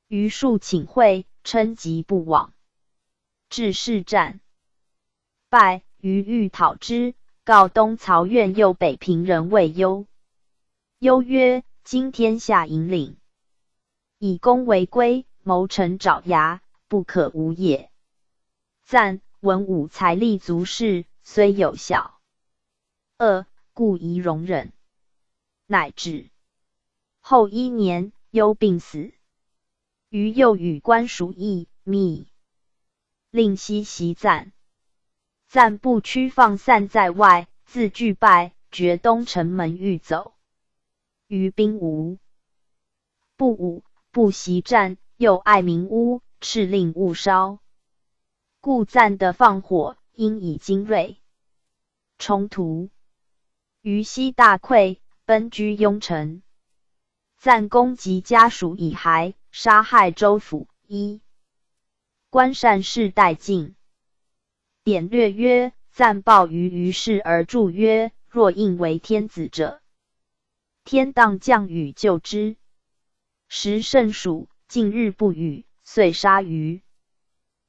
于数请会，称疾不往。至是战败，于欲讨之，告东曹院右北平人魏攸。攸曰：今天下引领，以功为归，谋臣爪牙，不可无也。赞文武才力足事，虽有小恶，故宜容忍。乃止。后一年，攸病死。于又与官属议密，令西袭赞。赞不屈放散在外，自拒败，绝东城门欲走。于兵无不武，不习战，又爱民屋，敕令勿烧。故赞的放火，应以精锐冲突。于西大溃，奔居雍城。赞公及家属以骸，杀害州府一官善事殆尽。典略曰：赞报于于是而著曰：若应为天子者，天当降雨救之。时盛暑，近日不雨，遂杀鱼。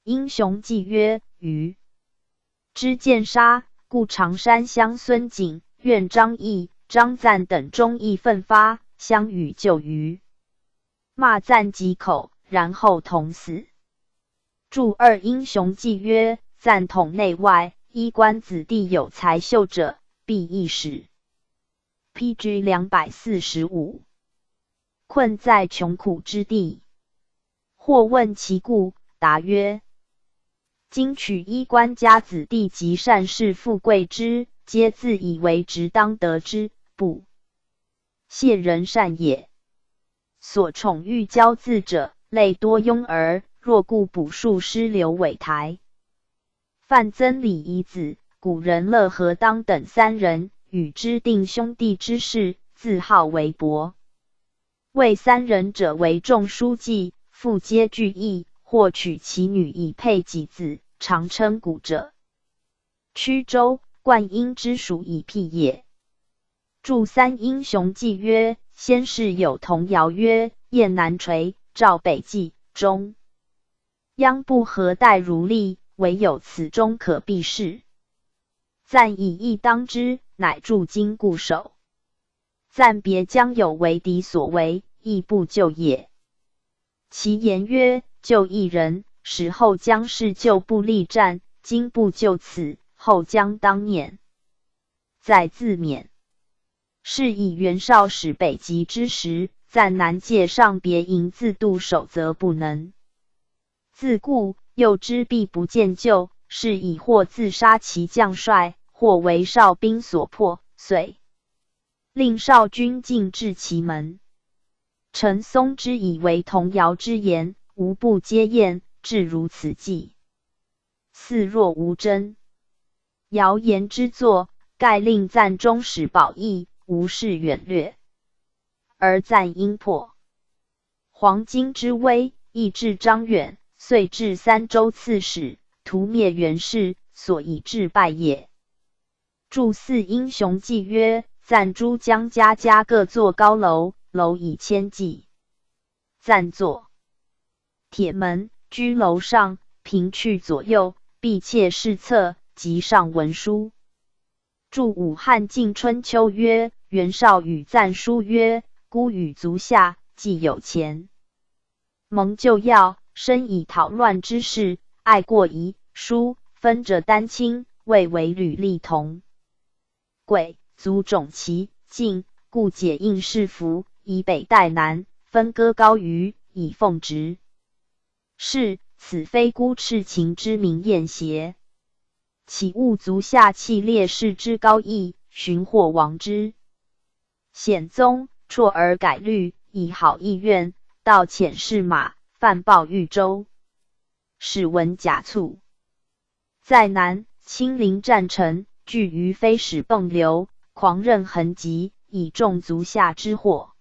英雄纪曰：鱼之见杀，故常山乡孙景、愿张毅、张赞等忠义奋发，相与救鱼。骂赞几口，然后同死。注二英雄纪曰：赞统内外，衣冠子弟有才秀者，必亦使。P.G. 245，困在穷苦之地。或问其故，答曰：今取衣冠家子弟及善士富贵之，皆自以为直当得之，不屑人善也。所宠遇骄恣者，类多庸儿。若故卜术师刘伟台、范增李夷子、古人乐何当等三人，与之定兄弟之事，自号为伯。谓三人者为仲书记，复皆具义，或娶其女以配己子，常称古者。曲周灌婴之属以辟也。著三英雄记曰：先是有童谣曰：雁南垂，赵北济，中央不合待如例，唯有此中可避世。赞以义当之，乃驻京固守。赞别将有为敌所为，亦不救也。其言曰：救一人，使后将士救不力战；今不救此，后将当念。再自勉。是以袁绍使北极之时，赞南界上别营自度守则不能。自固，又知必不见救，是以或自杀其将帅，或为绍兵所破，遂令绍军进至其门。陈松之以为童谣之言，无不皆验，至如此计，似若无真。谣言之作，盖令赞终始保义，无事远略，而赞应破黄巾之威，亦至张远。遂至三州刺史，屠灭袁氏，所以致败也。著四英雄记曰：赞诸将家家各作高楼，楼以千计。赞作铁门，居楼上，平去左右，必窃视侧，即上文书。著武汉晋春秋曰：袁绍与赞书曰：孤与足下既有钱，蒙旧要。身以讨乱之事，爱过遗书，分着丹青，未为吕利同。鬼足种其晋，故解应士服，以北代南，分割高于以奉职。是此非孤赤秦之民厌邪？岂勿足下弃烈士之高义，寻获亡之？显宗辍而改律，以好意愿，道遣士马。犯报豫州，史文贾卒。在南，亲临战城，惧于飞矢迸流，狂刃横疾，以众足下之祸。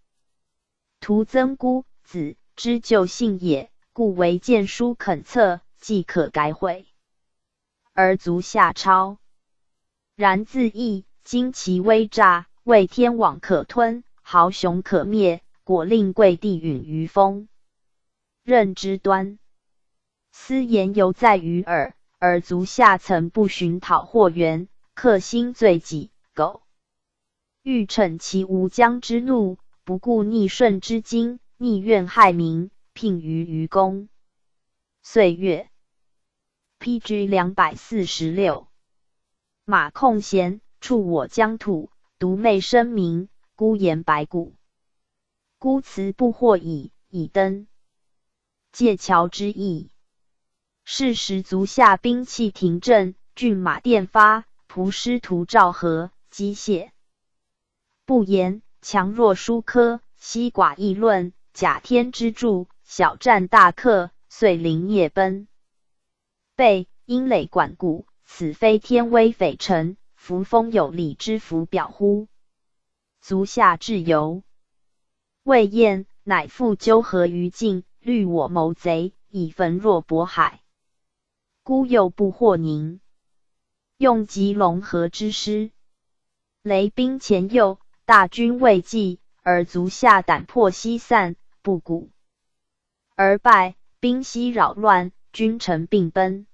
徒增孤子之旧姓也，故为谏书恳策，即可改悔。而足下超然自缢，今其威诈，谓天网可吞，豪雄可灭，果令贵地陨于风。任之端，斯言犹在于耳，而足下曾不寻讨祸源，克心罪己，苟欲逞其无疆之怒，不顾逆顺之惊，逆怨害民，聘于愚公。岁月，P.G. 246，马控贤触我疆土，独媚生民，孤言白骨。孤辞不获矣，以登借桥之意。是时足下兵器停阵，骏马电发，仆师徒赵和，机械不言，强弱殊科，西寡议论，假天之助，小战大克，遂临夜奔。备因累管谷，此非天威匪臣，扶风有礼之符表乎？足下至游。魏燕乃复纠合于境，虑我谋贼，以焚若渤海。孤又不获宁，用及龙河之师，雷兵前右，大军未济，而足下胆魄悉散，不鼓而败，兵悉扰乱，君臣并奔。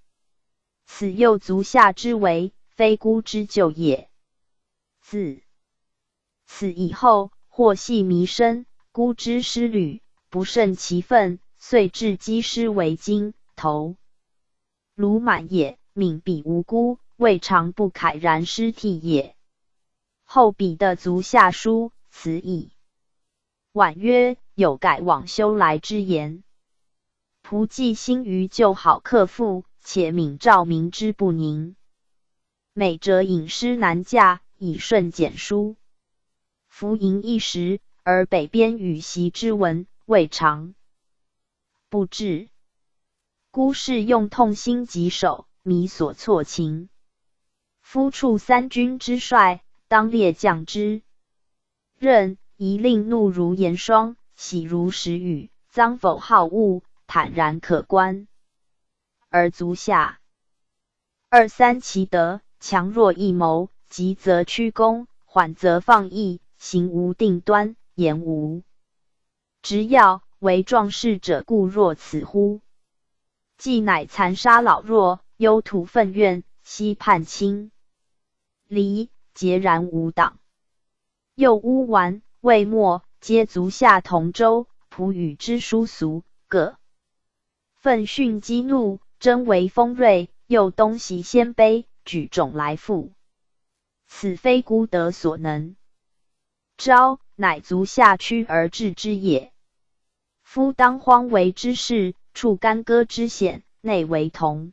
此又足下之为，非孤之救也。自此以后，祸系弥深，孤之师旅不胜其分，遂至积师为荆头，卢满也。悯彼无辜，未尝不慨然失涕也。后彼得足下书，辞矣。婉曰：有改往修来之言。仆寄心于旧好客赋，且悯兆民之不宁。每折饮食难驾，以顺简书。服盈一时，而北边与习之文，未尝不至。孤是用痛心疾首，靡所措情。夫处三军之帅，当列将之任，宜令怒如严霜，喜如时雨，臧否好恶，坦然可观。而足下二三其德，强弱异谋，急则屈躬，缓则放逸，行无定端，言无直要，为壮士者固若此乎？既乃残杀老弱，忧吐愤怨，悉叛亲离，截然无党。又乌丸、魏末，皆足下同州，仆与之殊俗，各奋迅激怒，争为锋锐，又东袭鲜卑，举种来复。此非孤德所能招，乃足下屈而治之也。夫当荒帷之势，处干戈之险，内为同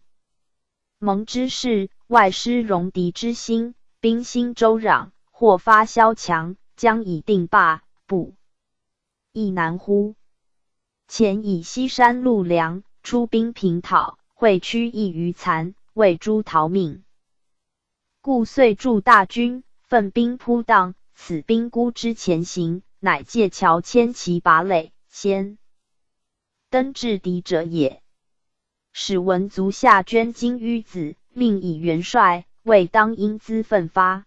盟之事，外施戎狄之心，兵兴州壤，或发萧墙，将以定霸，不亦难乎？前以西山路粮，出兵平讨，会屈意于残，为诸逃命，故遂助大军，奋兵扑荡。此兵孤之前行，乃借桥牵其靶垒，先登制敌者也。始闻足下捐金淤子，命以元帅，未当英姿奋发，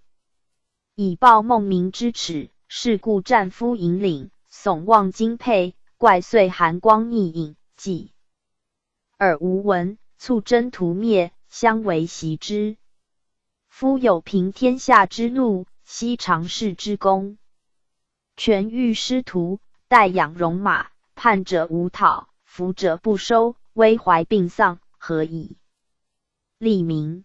以报孟明之耻。是故战夫引领，耸望金佩，怪遂寒光逆影，继尔无闻，促征屠灭，相为袭之。夫有平天下之怒，息常世之功，全欲师徒，待养戎马，叛者无讨，服者不收，危怀病丧，何以立民？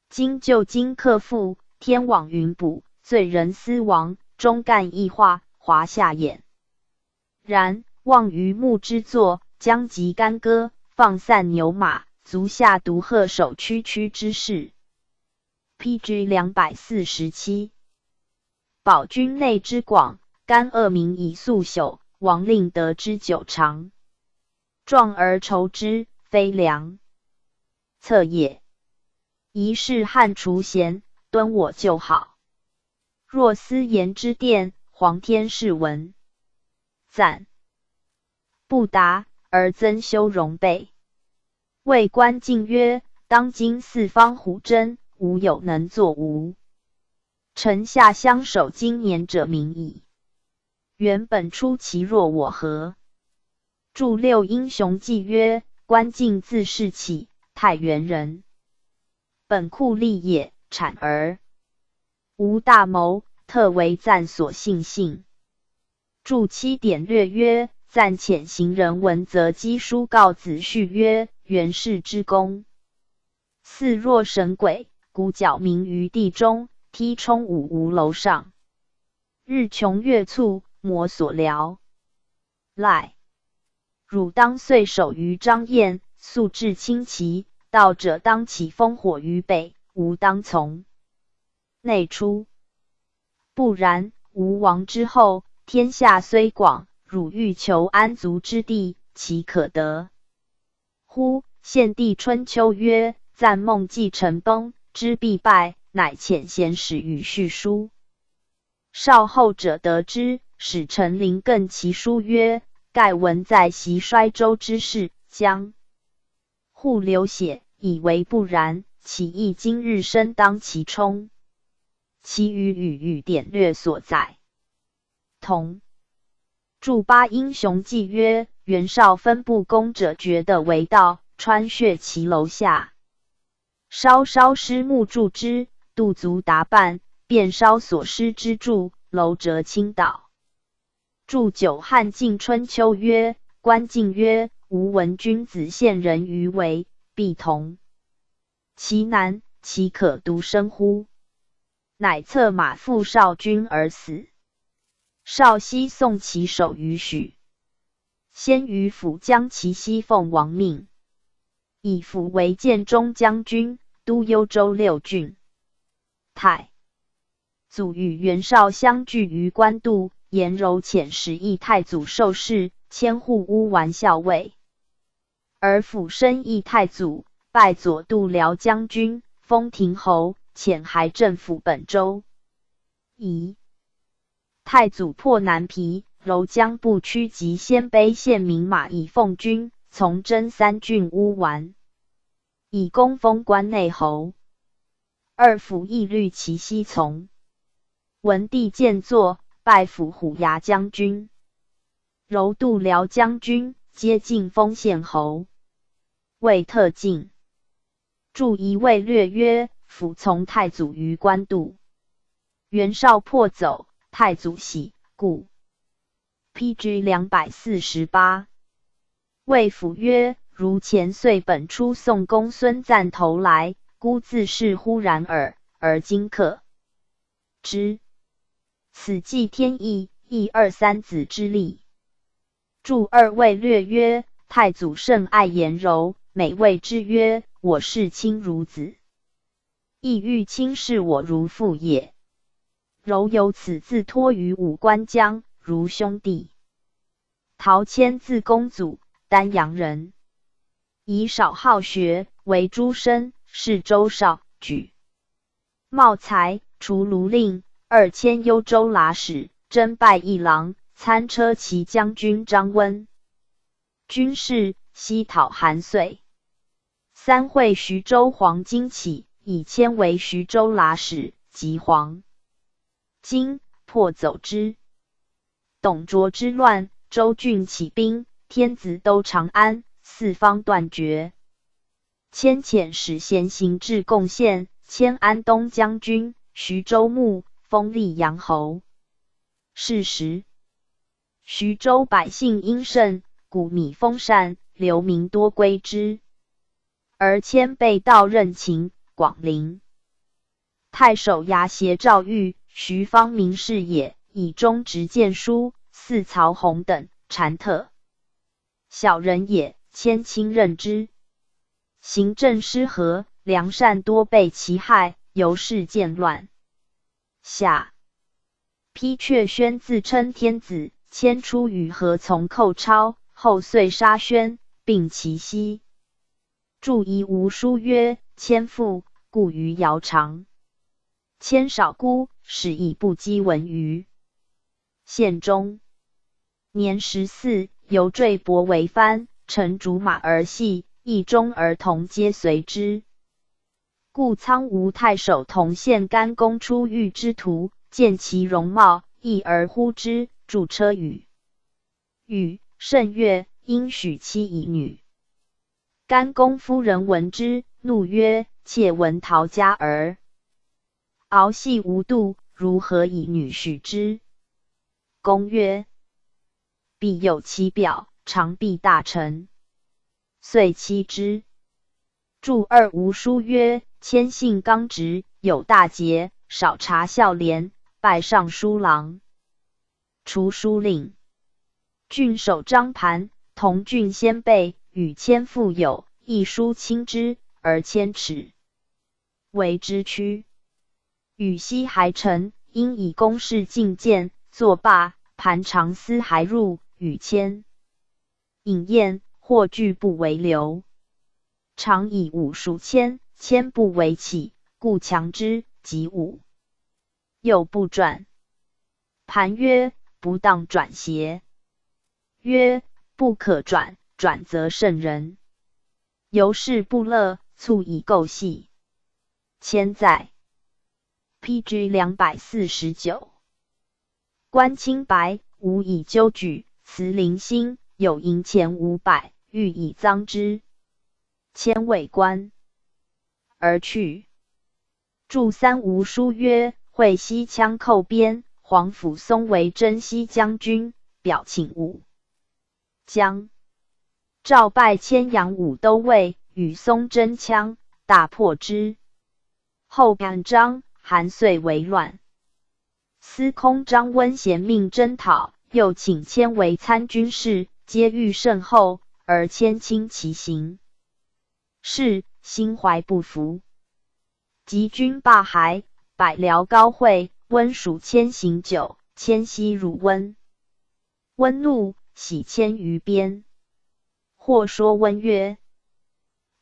今旧金克复，天网云补，罪人斯亡，终干异化，华夏俨然望于木之作，将及干戈，放散牛马，足下独贺守区区之事。P.G. 247，保军内之广，甘恶名以速朽，王令得之久长，壮而酬之，非良策也。一是汉除贤，敦我就好。若思言之殿，皇天是文赞不达，而增修荣备。谓关进曰：当今四方虎争，无有能作吴臣下相守经年者名矣。原本出其若我何？著六英雄记曰：关进字世起，太原人，本酷吏也，谄而无大谋，特为赞所信信。著七典略曰：赞遣行人文则赍书告子胥曰：袁氏之功，似若神鬼。鼓角鸣于地中，踢冲五吴楼上。日穷月促，摩所聊赖。汝当遂守于张燕，速至轻骑。道者当起烽火于北，吾当从内出。不然，吴王之后，天下虽广，汝欲求安足之地，岂可得乎？献帝春秋曰：赞梦既成崩。知必败，乃遣贤使与叙书。少后者得之，使臣临更其书曰：盖闻在袭衰周之事，将互流血，以为不然，岂意今日身当其冲？其余与与典略所载同。著八英雄记曰：袁绍分布攻者觉得为道，穿穴其楼下。稍稍施木柱之，度足达半，便烧所施之柱，楼折倾倒。著九汉晋春秋曰：关进曰：吾闻君子陷人于危，必同其难，其可独身乎？乃策马赴少军而死。少熙送其首于许。先于府将其西奉王命，以府为建中将军，都幽州六郡。太祖与袁绍相聚于官渡，颜柔遣使诣太祖受事，迁护乌丸校尉。而辅身诣太祖，拜左度辽将军，封亭侯，遣还镇抚本州。仪太祖破南皮，柔将部曲及鲜卑县民马以奉军，从征三郡乌丸，以功封关内侯。二辅亦虑其西从。文帝见作，拜辅虎牙将军、柔度辽将军，皆进封县侯。魏特进注一位略曰：辅从太祖于官渡。袁绍破走，太祖喜，故。P.G. 248。魏辅曰：如前岁本出送公孙瓒投来，孤自是忽然耳，而今可知。此既天意，亦二三子之力。注二位略曰：太祖甚爱颜柔，每谓之曰：我视亲如子，亦欲亲视我如父也。柔由此自托于武关将，如兄弟。陶谦字公祖，丹阳人，以少好学，为诸生，是周少，举茂才，除庐令。二迁幽州剌史，征拜议郎，参车骑将军张温。军事，西讨韩遂。三会徐州黄巾起，以迁为徐州剌史，及黄巾，破走之。董卓之乱，州郡起兵，天子都长安，四方断绝。迁遣使咸行至贡献，迁安东将军、徐州牧。封溧阳侯。是时，徐州百姓殷盛，谷米丰赡，流民多归之。而迁被到任秦、广陵太守衙协赵玉、徐方名士也，以忠直谏书，似曹洪等谗特小人也，迁亲任之。行政失和，良善多被其害，由是渐乱。下批阙宣自称天子，迁出与何从寇抄，后遂杀宣，并其息。注遗无书曰：迁父故于尧长。迁少孤，始以不羁闻于县中。年14，游坠帛为幡，乘竹马而戏，邑中儿童皆随之。故苍梧太守同县甘公出狱之途，见其容貌，异而呼之，驻车与语，甚悦，因许妻以女。甘公夫人闻之，怒曰：妾闻陶家儿敖戏无度，如何以女许之？公曰：必有其表，常避大臣。遂妻之。注二吴书曰：谦性刚直，有大节，少察孝廉，拜尚书郎、除书令。郡守张盘，同郡先辈，与谦父友，亦书亲之，而谦耻为之屈。与西还臣，因以公事进谏，作罢，盘长思还入，与谦饮宴，或拒不为留。常以武属谦，谦不为起，故强之，及武又不转。盘曰：不当转邪？曰：不可转，转则圣人。由是不乐，卒以构戏。谦在。P.G. 249。官清白，无以纠举。辞灵心，有银钱500，欲以赃之。谦为官而去。注三吴书曰：会西羌寇边，皇甫嵩为征西将军，表请武将。赵拜迁阳武都尉，与嵩争羌，大破之。后张、韩遂为乱。司空张温贤命征讨，又请迁为参军事，皆遇甚厚，而迁轻其行。是心怀不服。及军罢还，百僚高会，温属迁行酒，迁西辱温。温怒，喜迁于边。或说温曰：“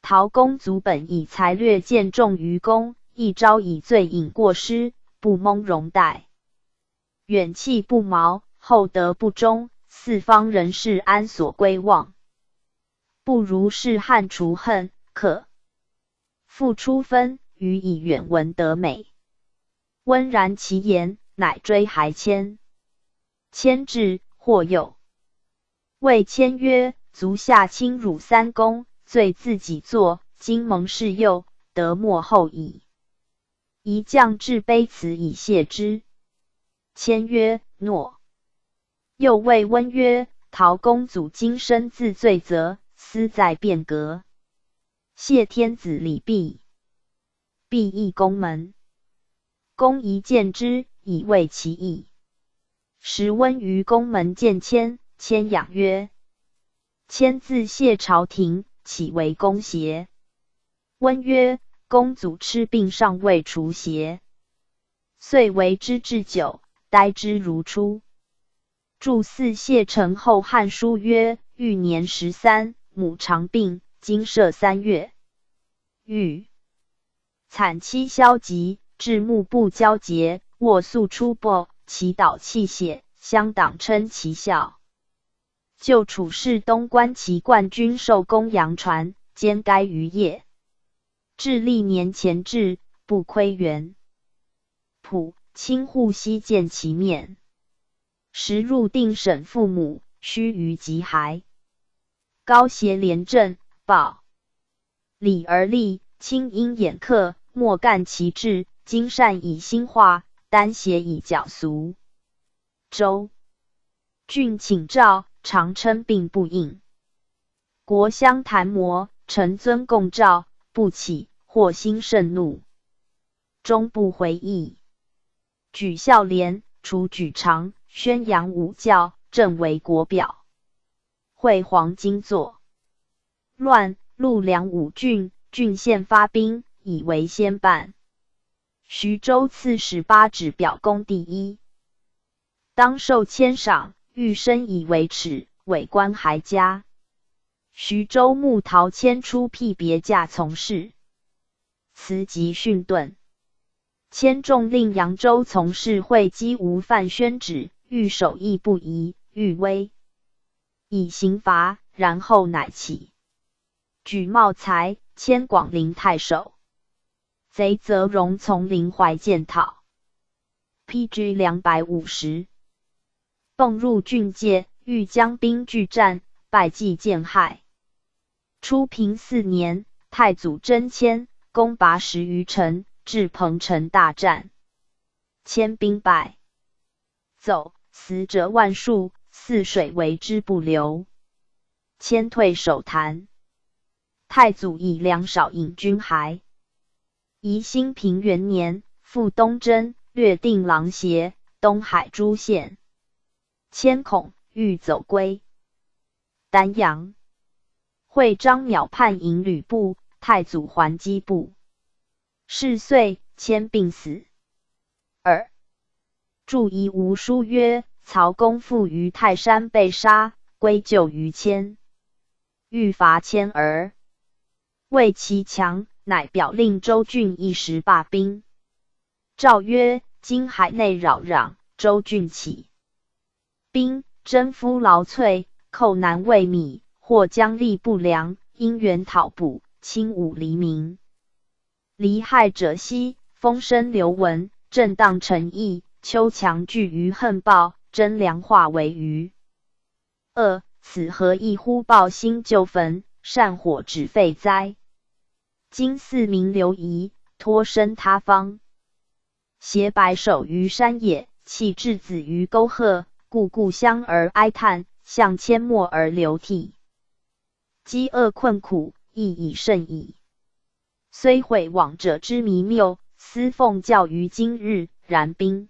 陶公祖本以才略见重于公，一朝以罪引过失，不蒙容待。远弃不毛，厚德不忠，四方人士安所归望？不如是汉除恨，可复出分，予以远闻得美。”温然其言，乃追还迁。迁至，或有谓迁曰：“足下轻辱三公，罪自己作，今蒙是佑，得莫后矣。”一将至卑辞以谢之。迁曰：“诺。”又谓温曰：“陶公祖今身自罪责，斯在变革。谢天子礼毕，毕诣宫门。公一见之，以为其意。时温于宫门见迁，迁仰曰：“迁自谢朝廷，岂为公邪？”温曰：“公祖痴病尚未除邪？”遂为之置酒，待之如初。注四谢成后汉书曰：御年13，母长病，经设3月。欲惨凄消极，至目不交结，卧宿出薄，其祷气血，乡党称其孝。旧处士东观其冠军受公羊传，兼该余业。至历年前至，不窥园。溥亲护西见其面。时入定省父母，须臾即还。高协廉政，报礼而立，清因眼客，莫干其志。今善以兴化，单协以矫俗。州郡请诏，常称病不应。国相谭摩，臣尊贡诏，不起，或心甚怒，终不回议。举孝廉，除举常，宣扬五教，正为国表。会黄金作乱，陆梁五郡郡县发兵，以为先办。徐州刺史八指表功第一，当受千赏，欲身以为耻，委官还家。徐州牧陶谦出辟别驾从事，辞疾逊顿。谦重令扬州从事会稽吴范宣旨，欲守义不移，欲威以刑罚，然后乃起。举茂才，迁广陵太守。贼泽荣从临淮见讨。P.G. 250。迸入郡界，欲将兵拒战，败绩见害。初平4年，太祖征迁，攻拔10余城，至彭城大战，迁兵败，走，死者万数，泗水为之不流。迁退守坛。太祖以粮少引军还。宜兴平元年，复东征，略定琅邪、东海诸县。迁恐，欲走归丹阳。会张邈叛迎吕布，太祖还击部。是岁，迁病死。二注遗吴书曰：曹公父于泰山被杀，归咎于迁，欲伐迁而为其强，乃表令州郡一时罢兵。诏曰：今海内扰攘，州郡起兵，征夫劳瘁，寇难未弭，或将吏不良，因缘讨捕，轻侮黎民。罹害者稀，风声流闻，震荡城邑，秋强聚于横暴，征粮化为鱼。恶，此何异乎抱薪救坟，煽火止沸哉？今四民流移，托身他方，携白首于山野，弃稚子于沟壑，顾故乡而哀叹，向阡陌而流涕。饥饿困苦，亦已甚矣。虽毁往者之迷谬，斯奉教于今日，然兵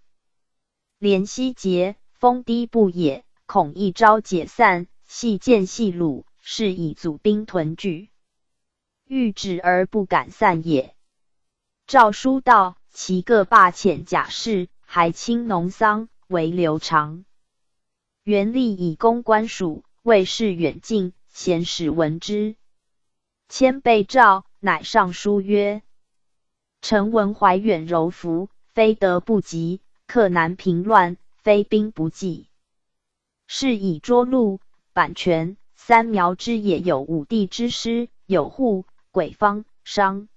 连西结，锋低不也，恐一朝解散，系见系虏，是以祖兵屯聚，欲止而不敢散也。诏书道，其各罢遣甲士，还轻农桑，为留长。原力以供官属，未事远近，鲜使闻之。谦被诏，乃上书曰：臣闻怀远柔服，非德不及，克难平乱，非兵不济。是以涿鹿、阪泉三苗之野有武帝之师，有户、鬼方、商、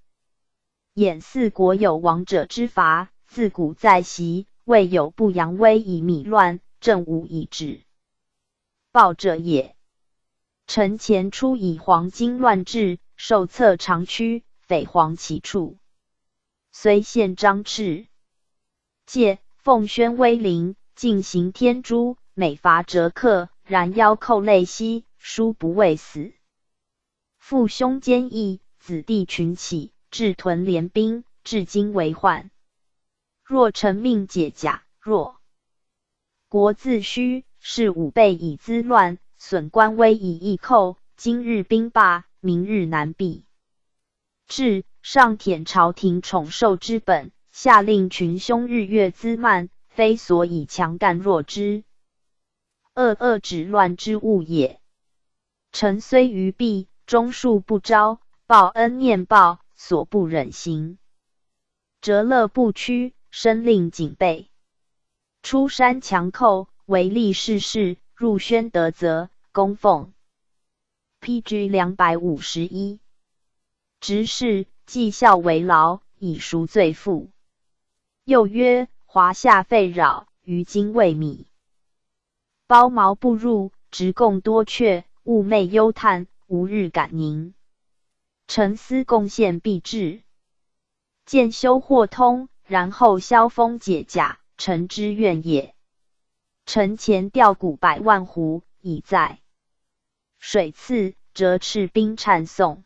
兖四国有王者之伐，自古在昔，未有不扬威以靡乱，振武以止暴者也。臣前初以黄巾乱治，受策长驱，匪黄其处，遂献张赤，借奉宣威灵，进行天诛，每伐折克，然腰寇泪兮，殊不畏死。父兄坚毅，子弟群起，至屯联兵，至今为患。若臣命解甲，若国自虚，是武备以滋乱，损官威以抑寇。今日兵罢，明日难避。至上舔朝廷宠受之本，下令群凶日月滋慢，非所以强干弱之，恶恶止乱之物也。臣虽愚鄙，忠恕不昭，报恩念报，所不忍行。折乐不屈，身令警备。出山强寇，唯利是事；入宣德泽，供奉。P.G. 251。执事绩效为劳，以赎罪负。又曰：华夏废扰，于今未泯。包茅不入，直贡多阙，寤寐忧叹，无日感宁。臣思贡献必至，见修或通，然后削锋解甲，臣之愿也。臣前调谷100万斛，以在水次，折赤兵谗颂。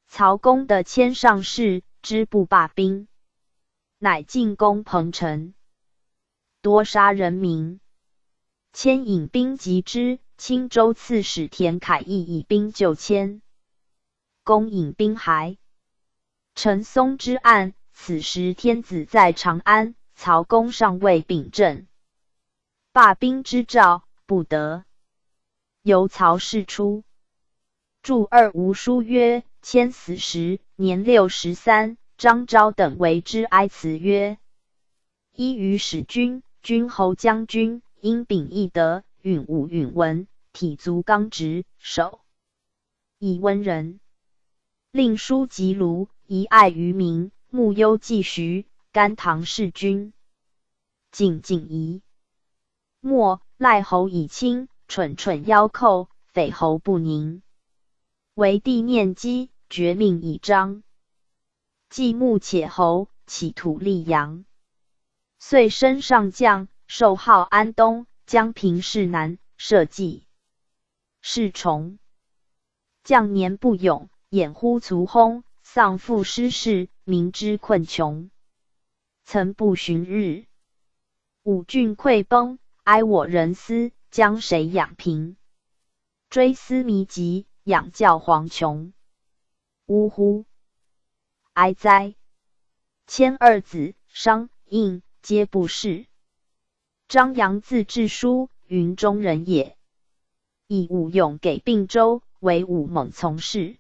曹公的迁上士，知不罢兵，乃进攻彭城，多杀人民。迁引兵击之，青州刺史田凯亦以兵救迁，公引兵还。陈松之案，此时天子在长安，曹公尚未秉政，罢兵之诏不得由曹氏出。注二吴书曰：迁死时年63，张昭等为之哀辞曰：依于使君、君侯将军，因秉义德，允武允文，体足刚直，守以温仁。令书及卢，遗爱于民，慕忧济徐，甘棠事君。景景仪。末赖侯以亲，蠢蠢妖寇，匪侯不宁。为帝念机，绝命以彰。既慕且侯，企图立阳。遂升上将，授号安东，将平士南，社稷。侍从。将年不永，掩乎卒薨，丧父失室，民之困穷。曾不旬日。五郡溃崩，哀我人思，将谁养平？追思弥极，仰教黄穷。呜呼！哀哉！迁二子，商、应皆不仕。张杨字智叔，云中人也。以武勇给并州，为武猛从事。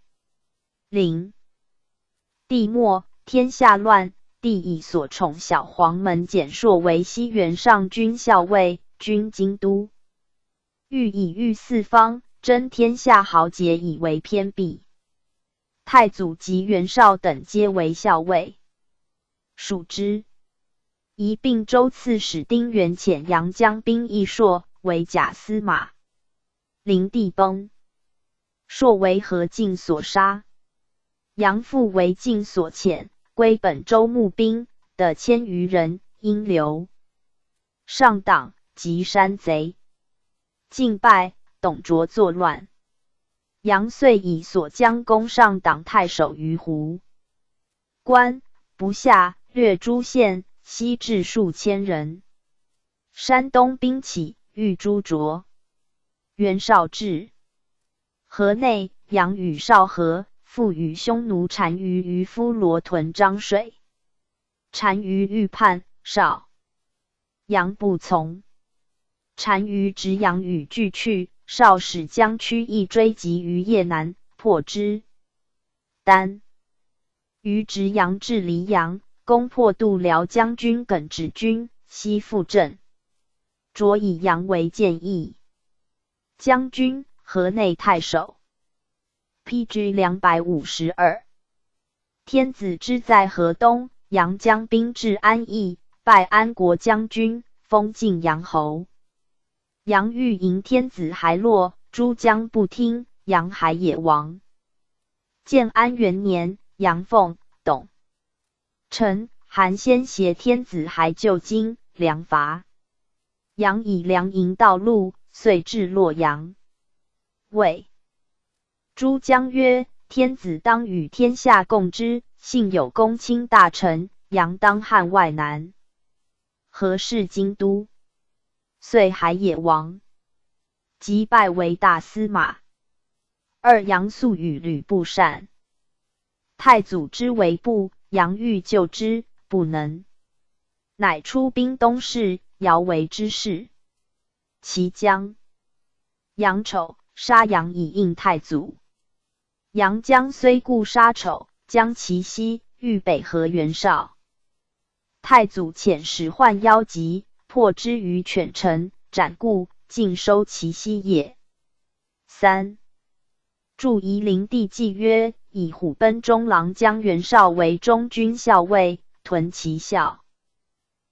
灵帝末，天下乱，帝以所宠小黄门蹇硕为西园上军校尉，军京都。欲以御四方，征天下豪杰以为偏弼。太祖及袁绍等皆为校尉。属之。移并州刺史丁原遣阳江兵役硕为假司马。灵帝崩，硕为何进所杀。杨复为晋所遣，归本州募兵的千余人，因留上党及山贼。晋败，董卓作乱。杨遂以所将攻上党太守于胡。关，不下，掠诸县，悉至数千人。山东兵起，欲诛卓。袁绍至河内，杨与绍和，复与匈奴单于于夫罗屯漳水。单于欲叛，绍、杨不从。单于执杨与俱去，绍使将屈意追击于邺南，破之。单于执杨至黎阳，攻破度辽将军耿直军，西复镇。卓以杨为建义将军、河内太守。P.G. 252。天子之在河东，杨将兵至安邑，拜安国将军，封晋阳侯。杨欲迎天子还洛，诸将不听，杨还也亡。建安元年，杨奉、董承、韩先携天子还就京，梁伐。杨以梁营道路，遂至洛阳。魏诸将曰：“天子当与天下共之，幸有公卿大臣，杨当汉外难，何事京都？”遂还也亡。即拜为大司马。二杨素与吕布善。太祖之为布，杨欲救之，不能，乃出兵东市。姚为之事，其将杨丑杀杨以应太祖。杨将虽故杀丑，将其西欲北河袁绍。太祖遣使唤妖疾，破之于犬城，斩故，尽收其西也。三注夷陵地记曰：以虎贲中郎将袁绍为中军校尉，屯齐校。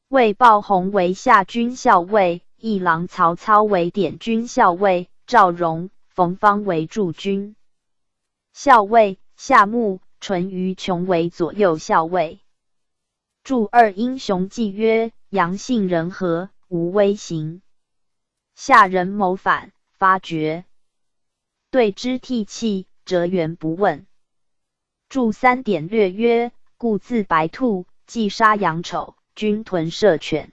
魏鲍鸿为下军校尉，议郎曹操为典军校尉，赵荣、冯方为助军校尉，夏牧、淳于琼为左右校尉。注二英雄记曰：杨姓人和，无威行。下人谋反，发觉，对之涕泣，折元不问。注三典略曰：故自白兔，既杀杨丑。军屯射犬，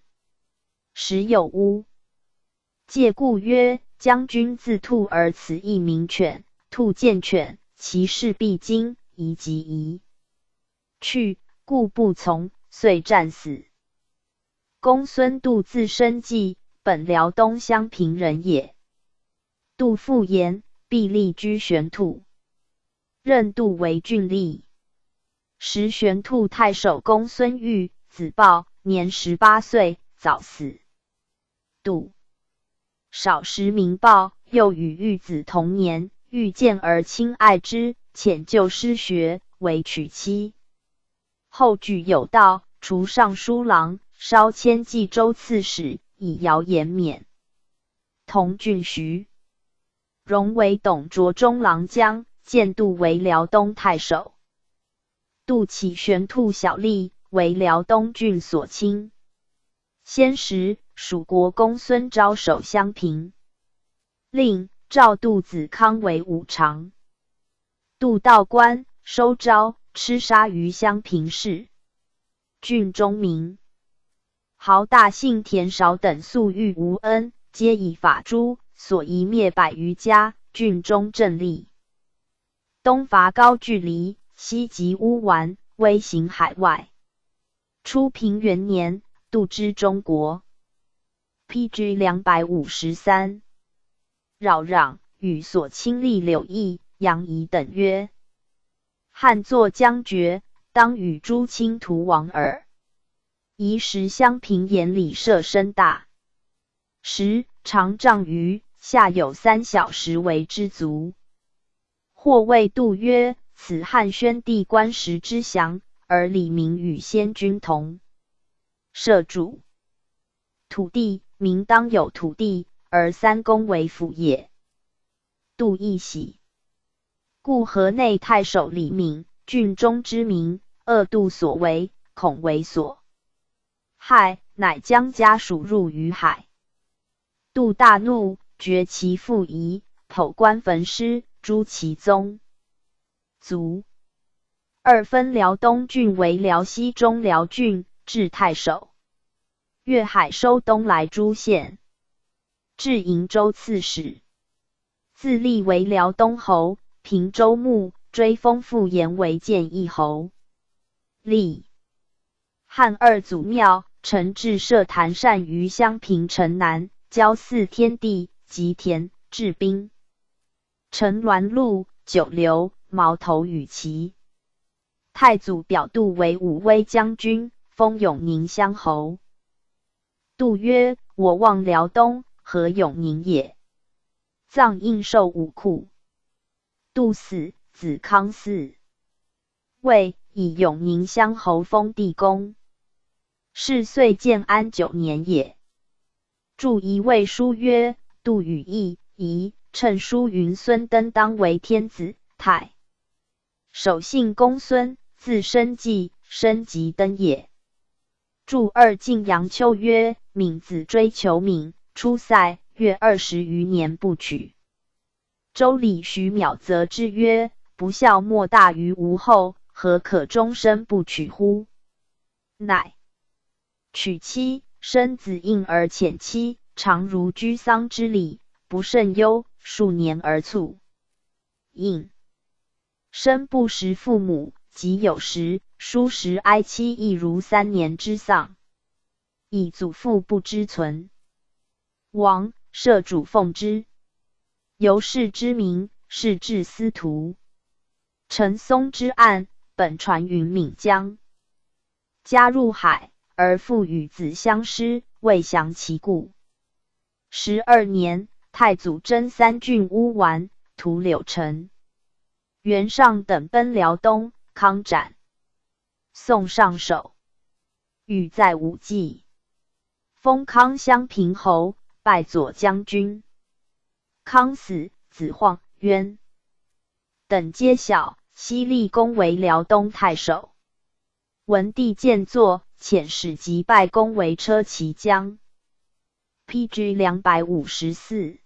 时有巫借故曰：“将军自兔而此一名犬，兔见犬，其势必惊，宜即宜去，故不从，遂战死。”公孙度字申纪，本辽东襄平人也。杜复言，必立居玄兔，任度为郡吏。时玄兔太守公孙玉，子豹。年18岁，早死。杜少时名豹，又与玉子同年，欲见而亲爱之，遣就师学，为娶妻。后举有道，除尚书郎，稍迁冀州刺史，以谣言免。同郡徐荣为董卓中郎将，荐杜为辽东太守。杜起玄兔小吏，为辽东郡所卿。先时，蜀国公孙昭守襄平，令召杜子康为五常。杜道官收昭，吃杀于襄平市。郡中民豪大姓田少等素遇无恩，皆以法诛，所遗灭百余家。郡中振立。东伐高句丽，西击乌丸，威行海外。初平元年，度之中国。P.G. 253。扰攘与所亲历柳毅、杨仪等曰：“汉祚将绝，当与诸卿图亡耳。”宜时襄平眼里设身大石，长丈余，下有三小时为之足。或谓杜曰：“此汉宣帝观时之祥。”而李明与先君同社主土地，民当有土地，而三公为辅也。杜亦喜，故河内太守李敏，郡中之民，恶杜所为，恐为所害，乃将家属入于海。杜大怒，决其父遗，剖棺焚尸，诛其宗族。二分辽东郡为辽西中辽郡，置太守。粤海收东莱诸县，置瀛州刺史。自立为辽东侯、平州牧，追封傅延为建义侯。立汉二祖庙，陈置设坛善于襄平城南，郊祀天地，籍田，置兵。陈鸾路、九流、矛头与齐。太祖表度为武威将军，封永宁乡侯。度曰：“我望辽东，何永宁也？”葬应寿武库。度死，子康嗣。位以永宁乡侯封地公。是岁建安九年也。著一位书曰：“杜与义仪趁书云孙登当为天子，太守姓公孙，字申纪，申即登也。”注二晋阳秋曰：“闵子追求闵，出塞，越20余年不娶。”周礼徐邈则之曰：“不孝莫大于无后，何可终身不娶乎？”乃娶妻，生子应而遣妻，常如居丧之礼，不甚忧，数年而卒。应生不识父母，及有时，叔时哀妻亦如3年之丧，以祖父不知存。王社主奉之，由是之名，是至司徒。陈松之案，本传云闽江加入海，而父与子相失，未详其故。12年，太祖征三郡乌丸，屠柳城。袁尚等奔辽东，康斩。宋上首，与在武纪，封康襄平侯，拜左将军。康死，子晃、渊等皆小，西立公为辽东太守。文帝见作，遣使及拜公为车骑将。P.G. 254。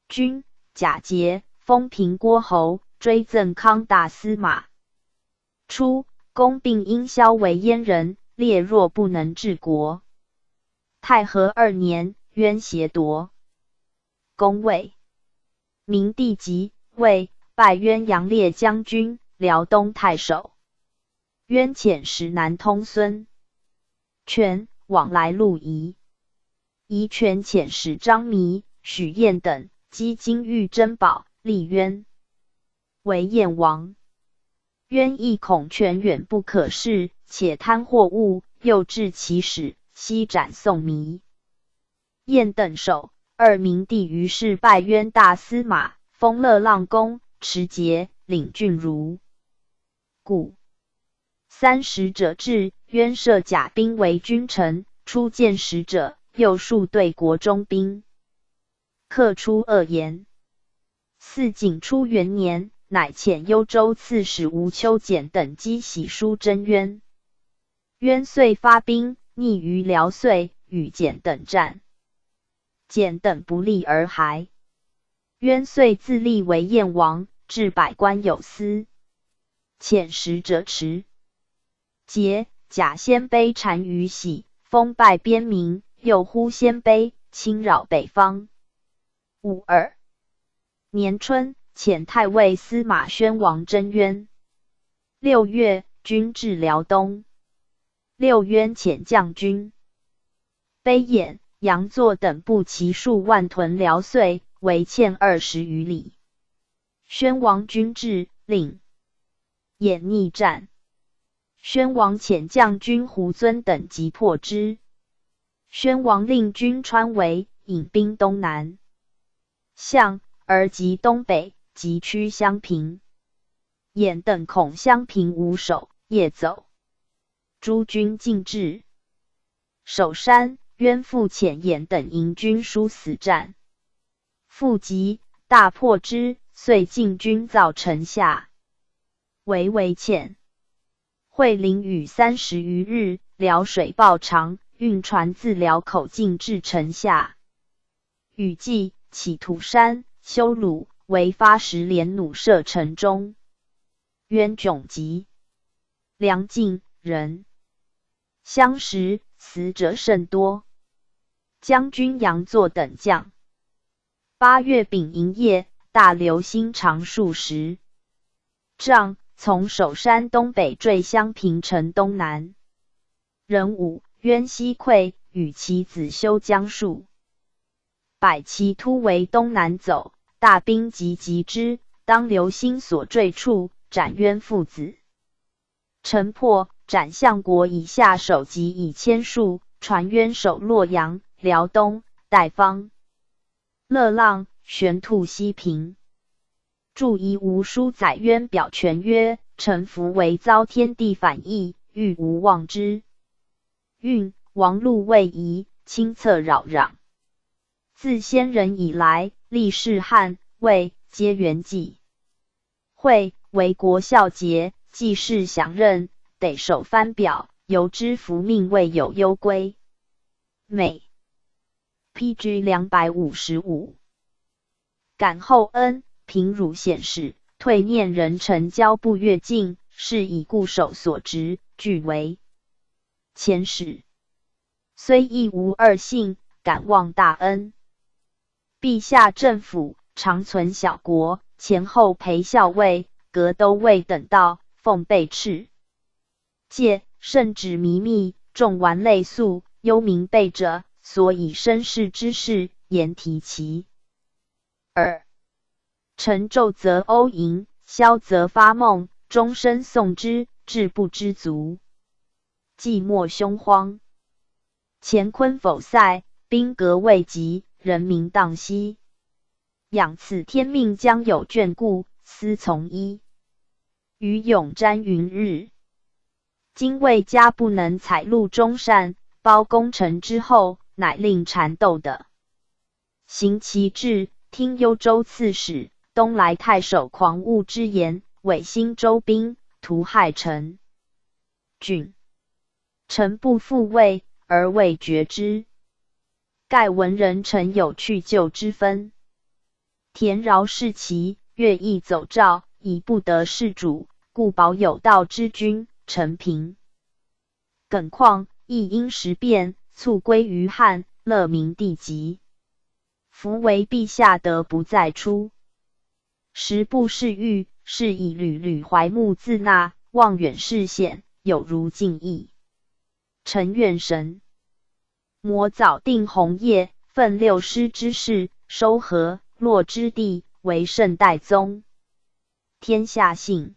君贾节封平郭侯，追赠康大司马。初，公并因萧为燕人，列若不能治国。太和二年，渊胁夺公位。明帝即位，拜渊杨烈将军、辽东太守。渊遣使南通孙权往来陆仪，仪权遣使张弥、许彦等积金玉珍宝，立渊为燕王。渊亦恐权远不可恃，且贪货物，又置其使，悉斩宋弥、燕等首。二明帝于是拜渊大司马，封乐浪公，持节，领郡如故。三使者至，渊设甲兵为君臣，出见使者，又数对国中兵，客出恶言。四景初元年，乃遣幽州刺史吴秋俭等击喜书征渊，渊遂发兵，逆于辽遂，与简等战，简等不利而还。渊遂自立为燕王，置百官有司，遣使者持节假鲜卑单于喜，封拜边民，又呼鲜卑，侵扰北方。52年春，遣太尉司马宣王征渊。6月，军至辽东。六渊遣将军卑衍、杨祚等部骑数万屯辽遂，围堑20余里。宣王军至，令衍逆战。宣王遣将军胡遵等击破之。宣王令军穿围，引兵东南向，而及东北，即趋襄平。衍等恐襄平无守，夜走。诸军进至首山，渊复遣衍等营军殊死战，复击大破之，遂进军造城下，围围堑。会淋雨30余日，辽水暴涨，运船自辽口进至城下。雨季，起土山、修鲁，为发十连弩射城中。渊窘急，梁晋人相食，死者甚多。将军杨祚等将。8月丙寅夜，大流星长数十丈，从首山东北坠襄平城东南。壬午，渊西溃，与其子修将数百骑突围东南走，大兵急击之，当流星所坠处，斩渊父子。城破，斩相国以下首级以千数，传渊守洛阳、辽东，代方乐浪，玄兔西平。注遗无书载渊表全曰：臣服为遭天地反意，欲无望之。运王禄位移，清策扰攘。自先人以来，历世汉魏皆元纪。会为国孝节，济世享任，得守藩表，由之福命未有攸归。美。P.G. 255。感厚恩，平汝显使，退念人臣交不越境，是以固守所职，俱为遣使。虽亦无二信，敢忘大恩。陛下政府常存小国，前后陪校尉、阁都尉等到，奉备敕戒，圣旨靡密，众顽类宿，忧民备者，所以身世之事，言提其耳。臣昼则呕吟，宵则发梦，终身诵之，至不知足。寂寞凶荒，乾坤否塞，兵革未及，人民荡息。仰此天命将有眷顾，思从一。与永瞻云日。今魏家不能采录忠善，包功臣之后，乃令缠斗的。行其志，听幽州刺史、东莱太守狂物之言，违兴州兵，图害臣郡。臣不复位，而未决之。盖闻人臣有去就之分。田饶弑其，乐毅走赵，以不得事主，故保有道之君，陈平。耿况亦因时变，促归于汉，乐明帝疾。夫为陛下德不在出，时不适欲，是以屡屡怀慕自纳，望远视险，有如敬意。臣愿神魔早定红叶，奋六师之事，收河洛之地，为圣代宗。天下幸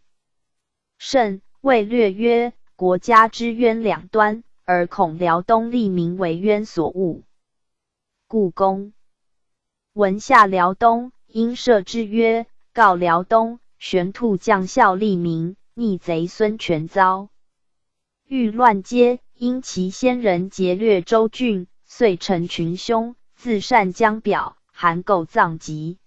甚。魏略曰：国家之渊两端，而恐辽东利民为渊所误。故公闻下辽东，因设之曰：告辽东，玄兔将校利民，逆贼孙权遭欲乱阶，因其先人劫掠州郡，遂成群凶，自善将表，含垢葬籍。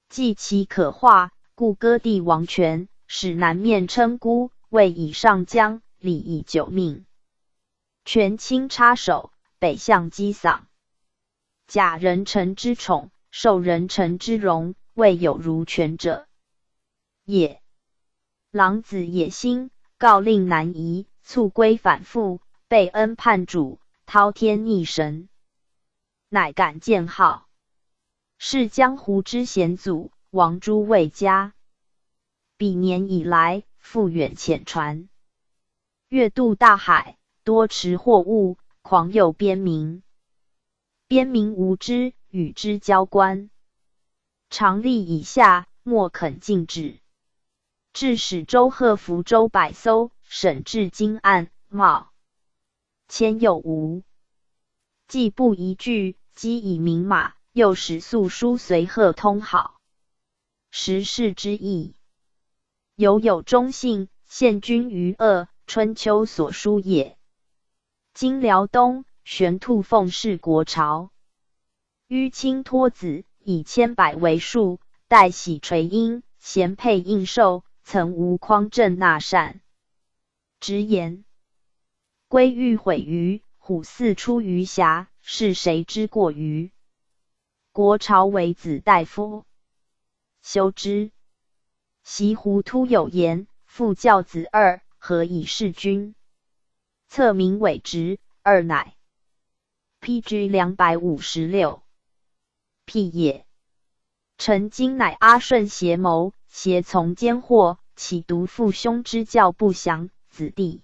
既其可化，故割地王权，使南面称孤，位以上将，礼以九命。权倾插手，北向击丧。假人臣之宠，受人臣之荣，未有如权者也。狼子野心，告令南夷，促归反复，背恩叛主，滔天逆神，乃敢谏号。是江湖之险阻，王诸魏家。彼年以来，复远遣船，越渡大海，多持货物，狂诱边民。边民无知，与之交关。常吏以下，莫肯禁止。致使州贺福州百艘，审至金岸，冒千有无。既不一拒，积以名马，又使素书随贺通好。时事之意，犹有忠信，陷君于恶，春秋所书也。今辽东玄兔奉事国朝，淤青托子以千百为数，待喜垂荫，贤配应受，曾无匡正纳善直言。龟欲毁于虎似出于峡，是谁之过于？国朝为子大夫，修之。习胡突有言：父教子二，何以事君？策名伪直，二乃。P.G. 256，辟也。臣今乃阿舜邪谋，胁从奸惑，岂独父兄之教不详，子弟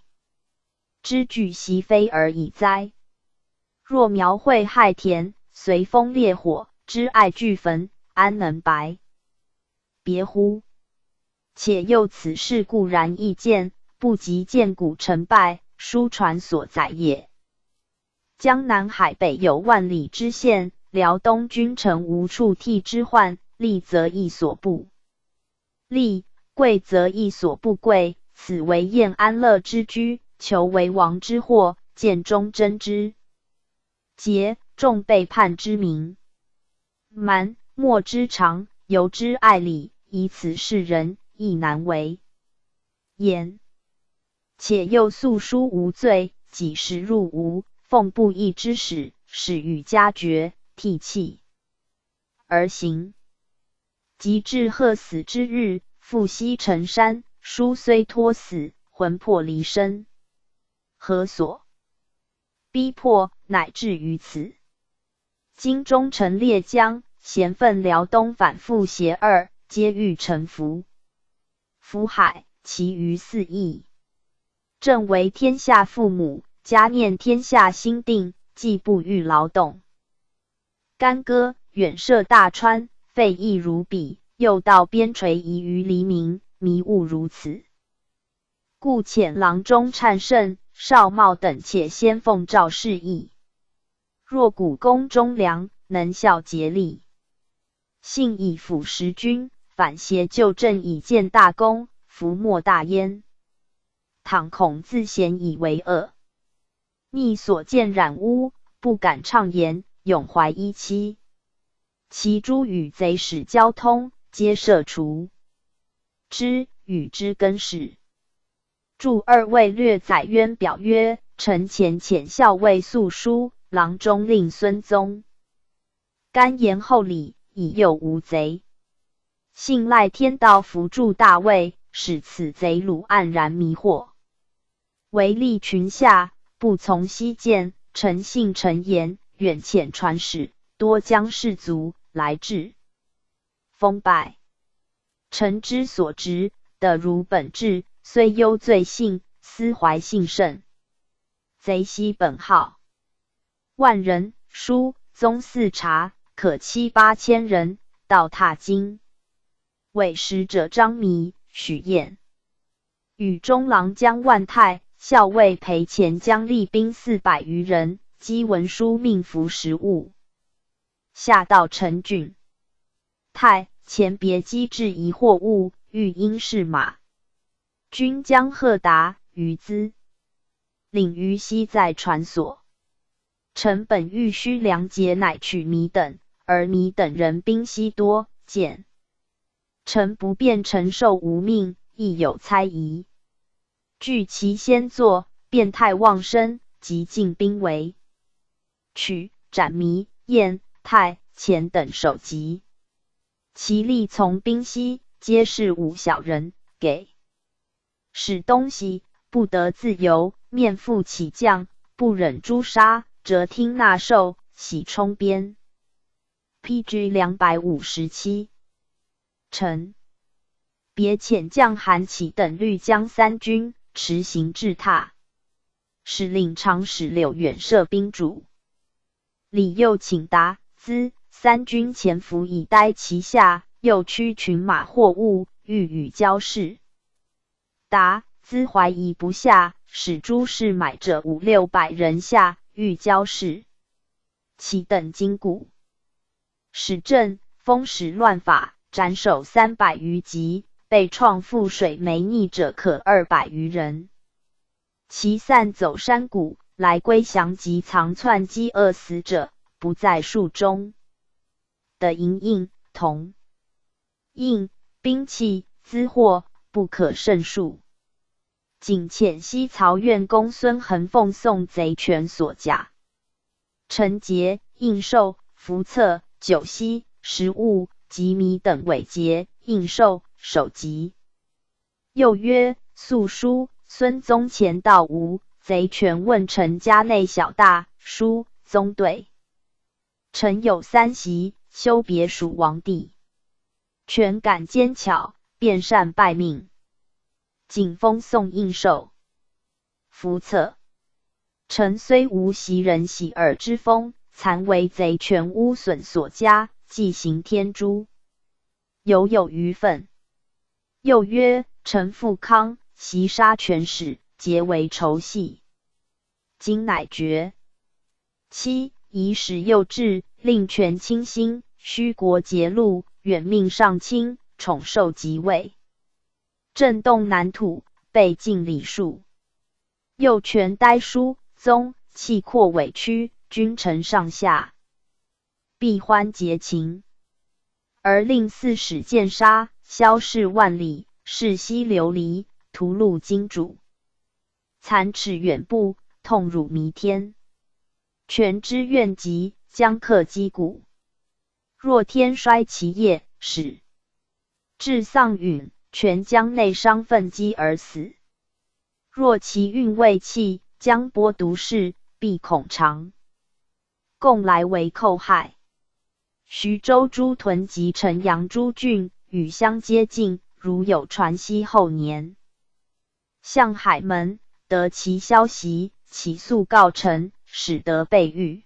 之举习非而已哉？若描绘害田，随风烈火，之爱俱焚，安能白别乎？且又此事固然易见，不及见古成败，书传所载也。江南海北有万里之县，辽东君臣无处替之患，利则亦所不利，贵则亦所不贵。此为厌安乐之居，求为王之祸，见忠贞之节，重背叛之名，蛮莫之长，由之爱礼，以此示人，亦难为言。且又素书无罪，几时入吴，奉不义之使，使与家绝，涕泣而行。及至贺死之日，复西成山，书虽托死，魂魄离身，何所逼迫，乃至于此？今忠臣列将，咸愤辽东反复邪恶，皆欲臣服。福海，其余四邑，正为天下父母，家念天下心定，既不欲劳动。干戈远涉大川，费亦如彼，又到边陲宜于黎民，迷雾如此。故遣郎中粲胜、少茂等，且先奉诏示意。若股肱忠良，能效竭力，幸以辅时君，反邪旧正以建大功，福莫大焉。倘恐自显以为恶，逆所见染污，不敢畅言，永怀一期。其诸与贼使交通，皆赦除之，与之更始。注二位略载渊表曰：臣前遣校尉素书、郎中令孙宗，甘言厚礼，以诱吴贼。幸赖天道扶助大魏，使此贼虏黯然迷惑，唯利群下，不从西见。诚信诚言，远遣传使，多将士卒来至。封拜臣之所执的如本质，虽忧罪幸，思怀幸甚。贼悉本号万人，书宗四查，可七八千人，到踏京。为使者张弥、许彦与中郎将万泰、校尉裴潜将立兵400余人，积文书命服食物，下到陈郡。泰、前别机制疑货物，欲因是马。军将贺达、于兹领于西在传所。臣本欲须良节，乃取弥等，而弥等人兵稀多，见臣不便承受无命，亦有猜疑。据其先作，变态旺生，即进兵围，取斩弥、燕、泰、钱等首级。其力从兵西，皆是五小人，给使东西不得自由，面负起将，不忍诛杀，折听纳受，喜充边。P.G. 257，臣别遣将韩起等律将三军驰行至榻，使令长史柳远设兵主。李又请达资三军潜伏以待其下，又驱群马货物，欲与交市。达资怀疑不下，使诸士买者五六百人下，欲交市。其等金鼓，使镇封使乱法，斩首300余级，被创覆水没溺者可200余人。其散走山谷，来归降及藏窜饥饿死者，不在数中。的银印、铜印、兵器、资货，不可胜数。仅遣西曹院公孙恒奉送贼权所甲、陈节、印绶、符册、酒席、食物及米等伪节、印绶、首级。又曰：素书、孙宗前到吴，贼权问臣家内小大叔，宗对。臣有三媳，修别属王弟。权感奸巧，便善拜命。景封宋应寿。福策。臣虽无袭人喜耳之风，残为贼权污损所加，既行天诛，犹有余愤。又曰：臣父康袭杀权使，结为仇隙。今乃绝。七以使幼稚，令权倾心，虚国节禄，远命上卿，宠受即位，震动南土，被尽礼数。又权呆疏宗，气阔委屈，君臣上下必欢结情，而令四使见杀，消逝万里，世息流离，屠戮金主，残齿远步，痛辱弥天。权之怨极，将克击鼓。若天衰其业，使至丧允，权将内伤愤激而死。若其运未弃，将剥毒士，必恐长共来为寇害。徐州诸屯及城阳诸郡，与相接近，如有传檄后年，向海门得其消息，起诉告臣，使得备御。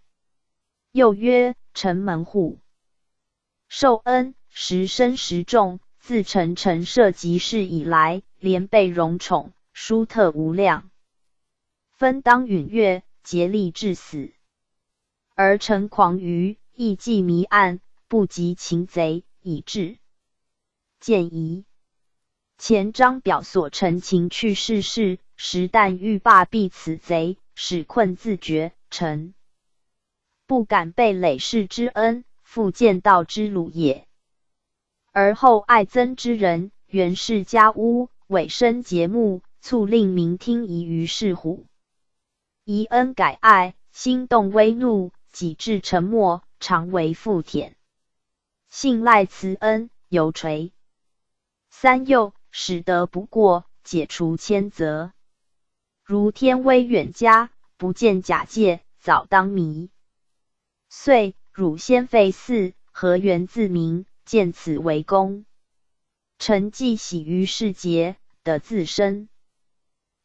又曰：臣门户受恩，时深时重，自臣陈设及事以来，连被荣宠，殊特无量，分当允悦，竭力至死。而臣狂愚，亦计迷暗，不及擒贼，以致见疑。前章表所陈情去世事，实但欲罢避此贼，使困自绝。臣不敢背累世之恩，复见道之辱也。而后爱憎之人，原是家屋，委身节目，促令民听疑于是乎？疑恩改爱，心动微怒，己至沉默，常为复舔。信赖慈恩，犹垂三佑，使得不过，解除千责。如天威远加，不见假借，早当迷。遂汝先废寺，何缘自明？见此为功。臣既喜于世节，得自身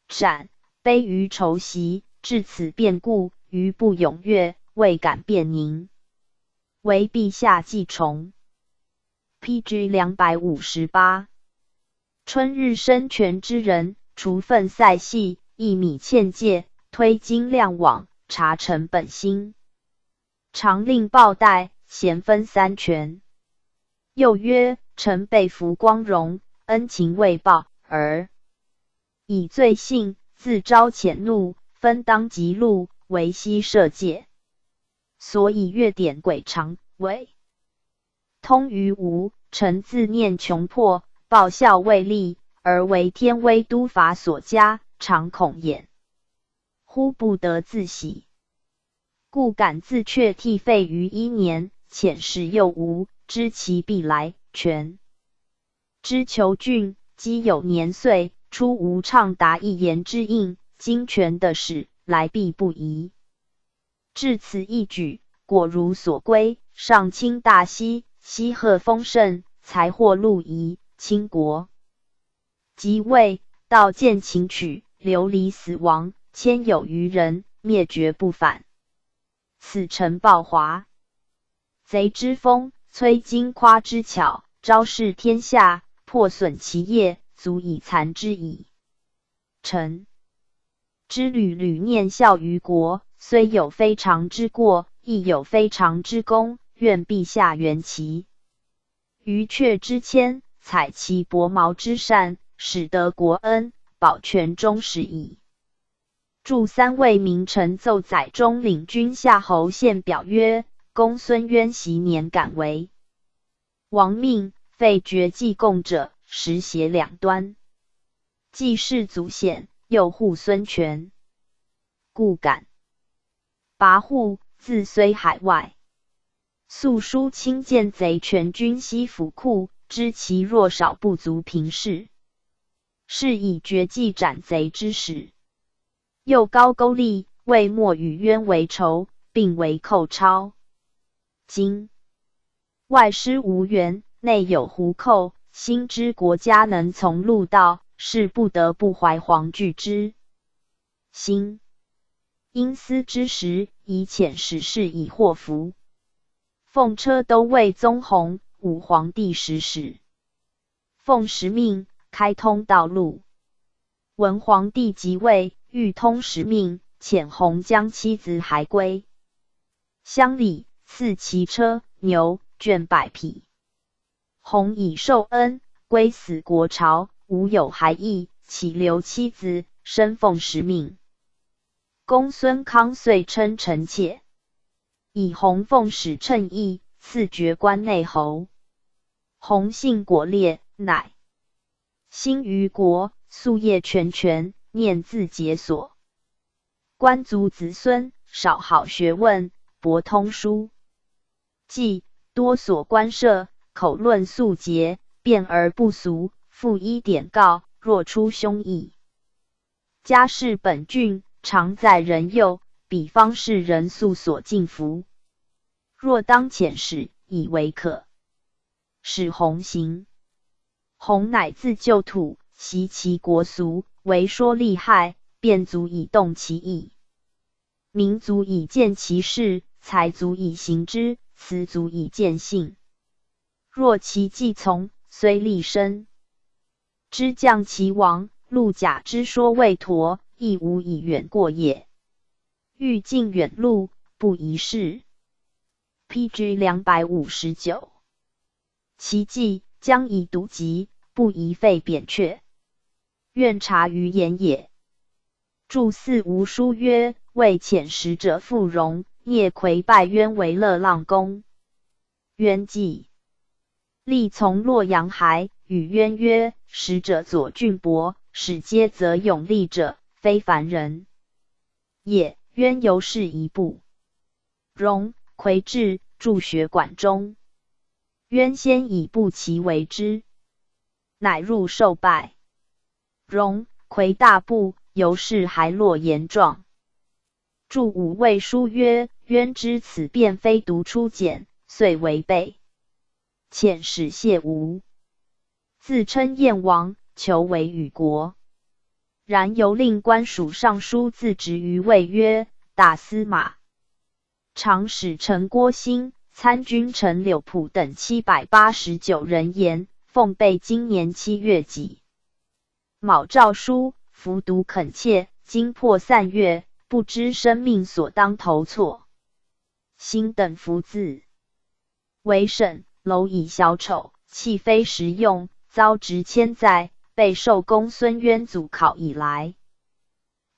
斩，悲于仇袭，至此变故，余不踊跃，未敢变宁。为陛下记重。P.G. 258。春日生权之人，除愤塞系，一米欠借，推金亮网，查臣本心。常令报代，咸分三权。又曰：臣被服光荣，恩情未报，而以罪性自招遣怒，分当极禄，为悉赦戒。所以月典轨常为通于吴。臣自念穷迫，报效未立，而为天威都法所加，常恐焉。忽不得自喜，故敢自却替废于一年，遣使又无知其必来。权知求郡，积有年岁，出无畅达一言之应，今权的使来必不疑。至此一举，果如所归。上卿大喜，西贺丰盛，才获禄仪。倾国即位，道见擒取，流离死亡，千有余人，灭绝不返。此臣报华贼之风，摧荆夸之巧，昭示天下，破损其业，足以残之矣。臣之屡屡念孝于国，虽有非常之过，亦有非常之功，愿陛下原其余阙之谦，采其薄毛之善，使得国恩，保全终始矣。著三位名臣奏载中领军夏侯献表曰：公孙渊昔年敢为王命，废绝济贡者，实邪两端。既是祖显，又护孙权，故敢跋扈，自虽海外。素书亲见贼全军西府库，知其弱少不足平事。是以决计斩贼之始。又高句丽魏莫与渊为仇，并为寇抄。今外师无援，内有胡寇，兴之国家能从陆道，是不得不怀惶惧之心。因思之时，以遣使士以获俘。奉车都尉宗弘，武皇帝时使，奉使命开通道路。文皇帝即位，欲通使命，遣弘将妻子还归乡里，赐其车牛绢100匹。弘以受恩，归死国朝，无有还意，岂留妻子，身奉使命。公孙康遂称臣妾。以弘奉使称义，赐爵关内侯。弘性果烈，乃兴于国，夙夜全权，念自解锁。官族子孙少好学问，博通书记，多所官舍，口论素节，辩而不俗，复依典告，若出凶意。家世本郡，常在人右。彼方是人素所敬服，若当遣使，以为可。使弘行，弘乃自旧土，习其国俗，为说利害，便足以动其意，民足以见其事，才足以行之，辞足以见性。若其计从，虽立身之将其亡，陆贾之说未妥，亦无以远过也。欲进远路，不宜事。P.G. 259。其计将以笃疾，不宜废扁鹊。愿察于言也。注四无书曰：为遣使者赴戎，聂魁拜渊为乐浪公。渊记历从洛阳还，与渊曰：使者左俊伯，使皆则勇力者，非凡人也。渊由是一步。荣魁至，住学馆中。渊先以步骑为之，乃入受拜。荣魁大步，由是还落言状。注五位书曰：渊知此变非独出简，遂违背。遣使谢吴，自称燕王，求为与国。然犹令官属尚书自执于魏曰：大司马、长史陈郭兴、参军陈柳溥等789人言，奉备今年7月己卯诏书，服毒恳切，经破3月，不知生命所当投错。兴等服自为省，蝼蚁小丑，弃非实用，遭职千载。备受公孙渊祖考以来，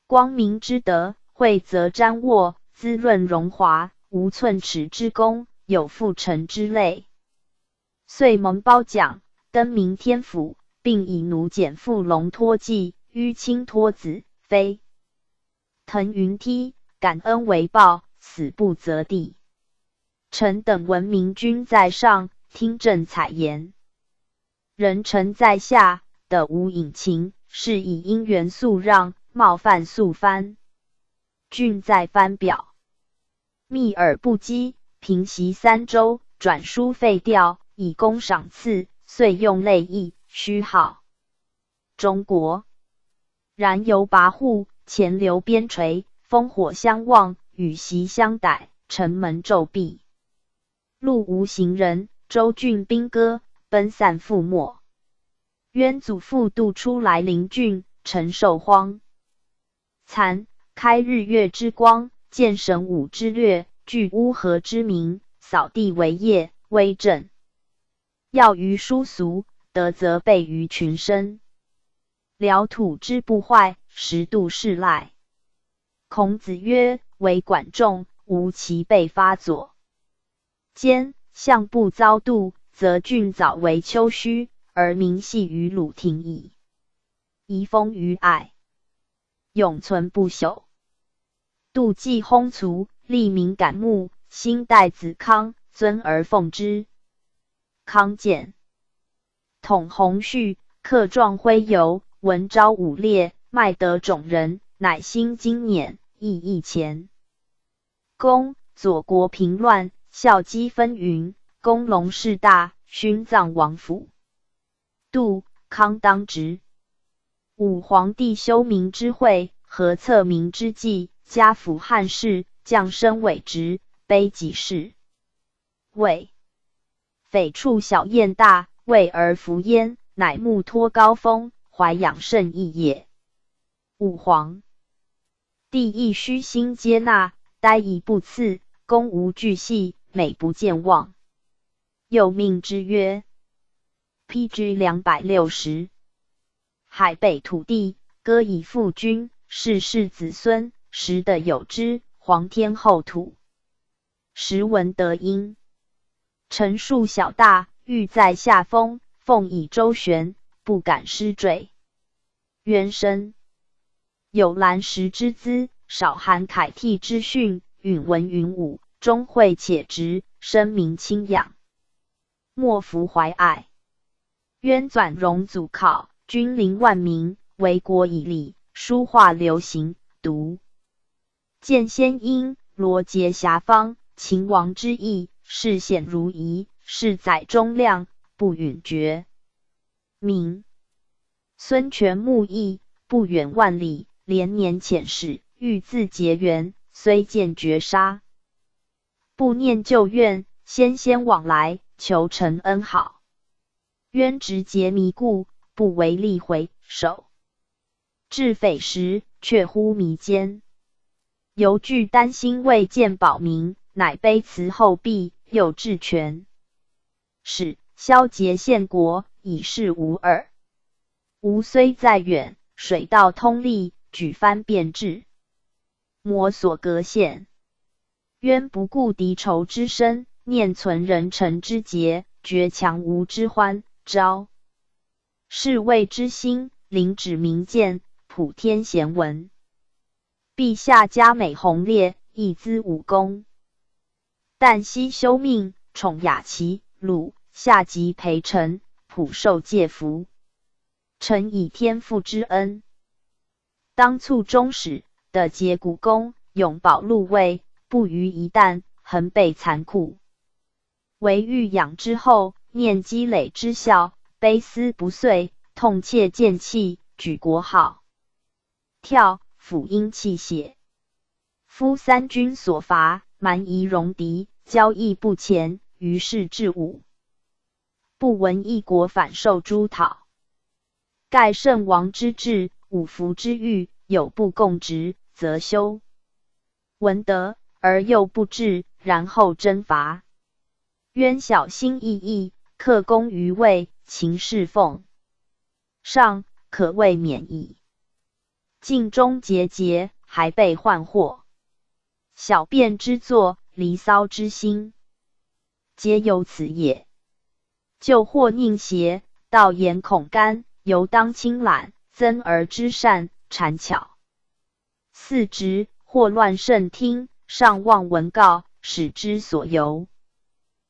光明之德，惠泽瞻沃，滋润荣华，无寸尺之功，有负臣之类。遂蒙褒奖，登明天府，并以奴简复龙托记，淤青托子，飞腾云梯，感恩为报，死不择地。臣等闻明君在上，听政采言；人臣在下，的无隐情，是以因缘速让，冒犯速藩。郡在藩表，密而不羁，平息三州，转书废掉，以功赏赐，遂用类邑，虚号中国。然犹跋扈，潜流边陲，烽火相望，与习相逮，城门骤闭，路无行人，州郡兵戈，奔散覆没。渊祖父渡出来临郡，承受荒残，开日月之光，见神武之略，据乌合之民，扫地为业，威震要于殊俗，德泽备于群生。辽土之不坏，实度是赖。孔子曰：为管仲，无其被发左。兼相不遭度，则郡早为丘墟，而民系于鲁庭矣。遗风于爱，永存不朽。杜既薨卒，吏民感慕，新代子康，尊而奉之。康健统洪旭，克壮辉游，文昭武烈，迈德种人，乃兴经辇，意义前。公左国平乱，孝积纷纭，功隆事大，勋葬王府。杜康当职。武皇帝修明之会，和策明之际，加辅汉室，降身伪职，卑己事。魏匪处小燕大，为而服焉，乃慕托高峰，怀养圣意也。武皇帝亦虚心接纳，呆以不赐，公无巨细，每不健忘。又命之曰：P.G. 260，海北土地，割以复君，世世子孙，实得有之。皇天厚土，时闻德音。臣庶小大，欲在下风，奉以周旋，不敢失坠。渊深有兰石之姿，少含楷体之训，允文允武，忠惠且直，深明钦仰，莫服怀爱。渊纂荣祖考，君临万民，为国以礼，书画流行，独见先英，罗节遐方，秦王之意，事显如仪，事载忠亮，不允绝。明孙权慕义，不远万里，连年遣使，欲自结缘，虽见绝杀，不念旧怨，先先往来，求承恩好。渊直节弥固，不为利回首。至匪时，却乎弥坚。犹惧担心未见保民，乃卑辞后壁，又至权。使萧结献国，以示无二。吴虽在远，水道通利，举帆便至。摩所隔限。渊不顾敌仇之深，念存人臣之节，绝强吴之欢，昭士卫之心，领旨明鉴，普天贤闻。陛下嘉美宏烈，亦资武功。旦夕修命，宠雅齐鲁，下及陪臣，普受戒服。臣以天父之恩，当促终始的结古功，永保禄位，不逾一旦，恒备残酷。惟欲养之后，念积累之效，悲思不遂，痛切剑气，举国号。跳，辅应气血。夫三军所乏，蛮夷戎狄，交易不前，于是至武。不闻一国反受诸讨。盖圣王之治，五福之欲，有不共执，则修文德，而又不治，然后征伐。渊小心翼翼，克功于位，勤侍奉上，可谓免矣。尽忠节节，还被患祸。小便之作，离骚之心，皆由此也。救祸佞邪，道言恐干，犹当亲览，增而知善，谄巧四直，祸乱圣听，上望文告，使之所由。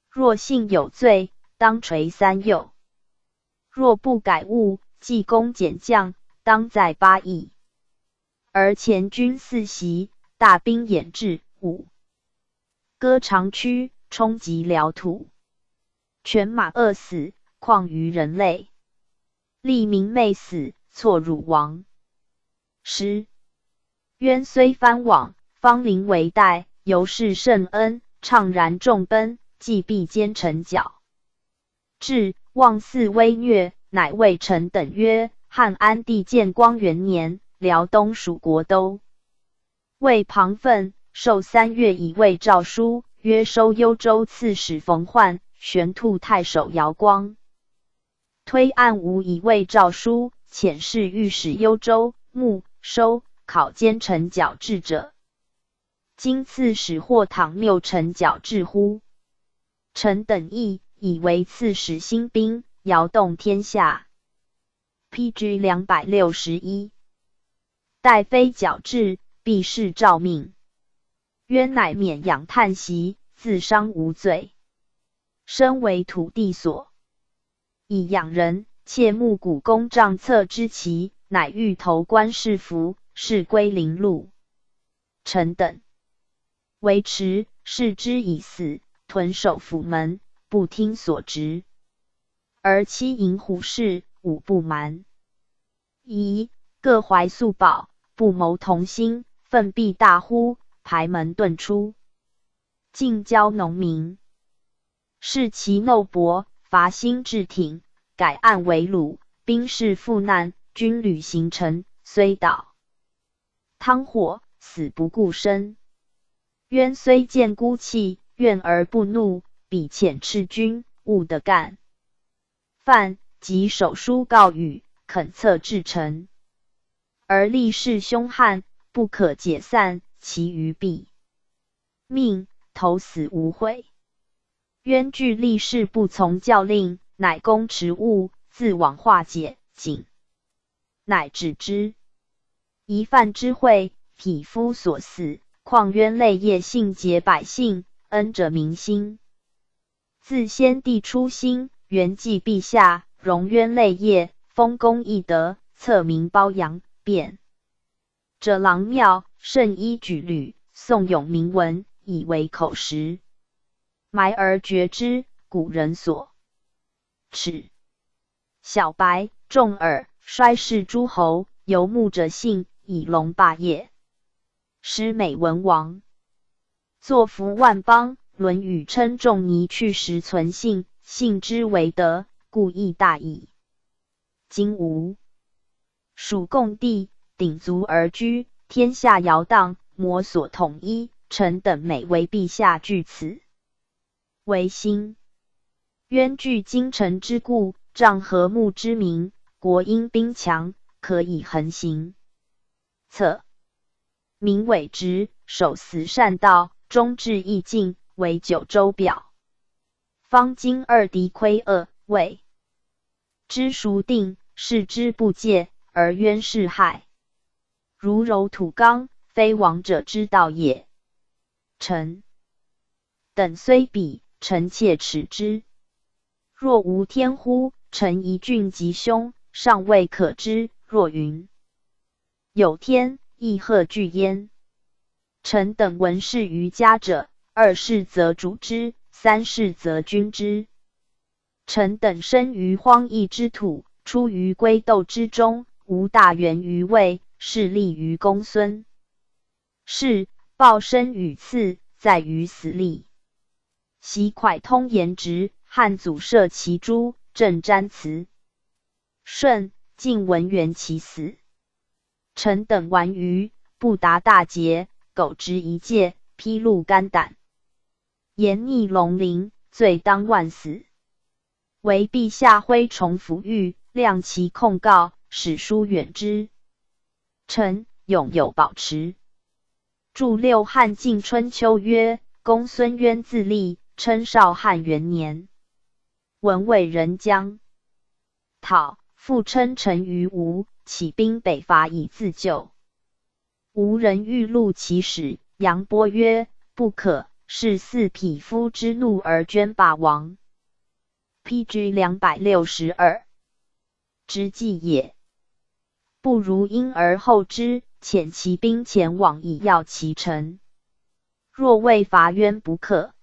若信有罪，当垂三右；若不改误，记功减将，当在八邑。而前军四袭，大兵掩至五割长驱，冲击辽土，犬马饿死，况于人类？吏民昧死，错辱王师。渊虽藩往，芳邻为代，犹是圣恩，怅然众奔，既必奸臣角。至望似威虐，乃谓臣等曰：汉安帝建光元年，辽东属国都魏庞奋受3月以为诏书，约收幽州刺史冯焕、玄菟太守姚光，推按吴以为诏书，遣侍御史幽州牧收考监臣矫制者。今刺史或倘谬臣矫制乎？臣等意以为刺史兴兵，摇动天下。P.G. 261，待非矫制，必是诏命。渊乃免仰叹息，自伤无罪。身为土地所以养人，切慕古公帐策之奇，乃欲投关市服，是归灵路。臣等维持，视之以死，屯守府门，不听所执，而欺淫虎视，武不瞒。疑各怀素保，不谋同心，奋臂大呼，排门遁出，尽交农民。是其耨薄，伐兴至挺，改案为虏，兵士赴难，军旅行程，虽倒汤火，死不顾身。渊虽见孤弃，怨而不怒，彼遣赤军，勿得干犯，即手书告语，恳策至臣。而力士凶悍，不可解散，其余毙命，投死无悔。渊惧力士不从教令，乃攻持物，自往化解，景乃止之。一犯之讳，匹夫所死，况渊累业信结百姓，恩者民心。自先帝初兴，元济陛下，荣渊累业，丰功懿德，策民褒扬，贬者郎庙，圣医举履，颂咏铭文，以为口实。埋而绝之，古人所耻。小白、重耳、衰世诸侯，游牧者姓，以隆霸业。师美文王，作福万邦。《论语》称仲尼去时存信，信之为德，故亦大矣。今吴蜀共地，鼎足而居，天下摇荡，摩所统一。臣等每为陛下据此为心。渊据京城之固，仗和睦之名，国因兵强，可以横行。策民委直，守慈善道，忠志义尽，为九州表。方今二敌亏恶，谓之孰定，视之不戒，而渊是害，如柔土刚，非王者之道也。臣等虽鄙，臣切齿之。若无天乎？臣疑郡吉凶，尚未可知。若云有天，亦何惧焉？臣等闻事于家者，二世则主之，三世则君之。臣等生于荒邑之土，出于归斗之中，无大源于魏，势立于公孙。是报身与赐，在于死力。习蒯通言直，汉祖赦其诸，郑瞻辞顺，晋文元其死。臣等顽愚，不达大节，苟执一戒，披露肝胆，言逆龙鳞，罪当万死。惟陛下挥崇抚育，谅其控告，使书远之。臣永有保持。注六汉晋春秋曰：公孙渊自立，称少汉元年。闻魏人将讨，复称臣于吴，起兵北伐以自救。吴人欲戮其使，杨波曰：不可，是似匹夫之怒而捐霸王。P.G. 262之计也。不如因而后之，遣骑兵前往以要其臣。若未伐渊不可，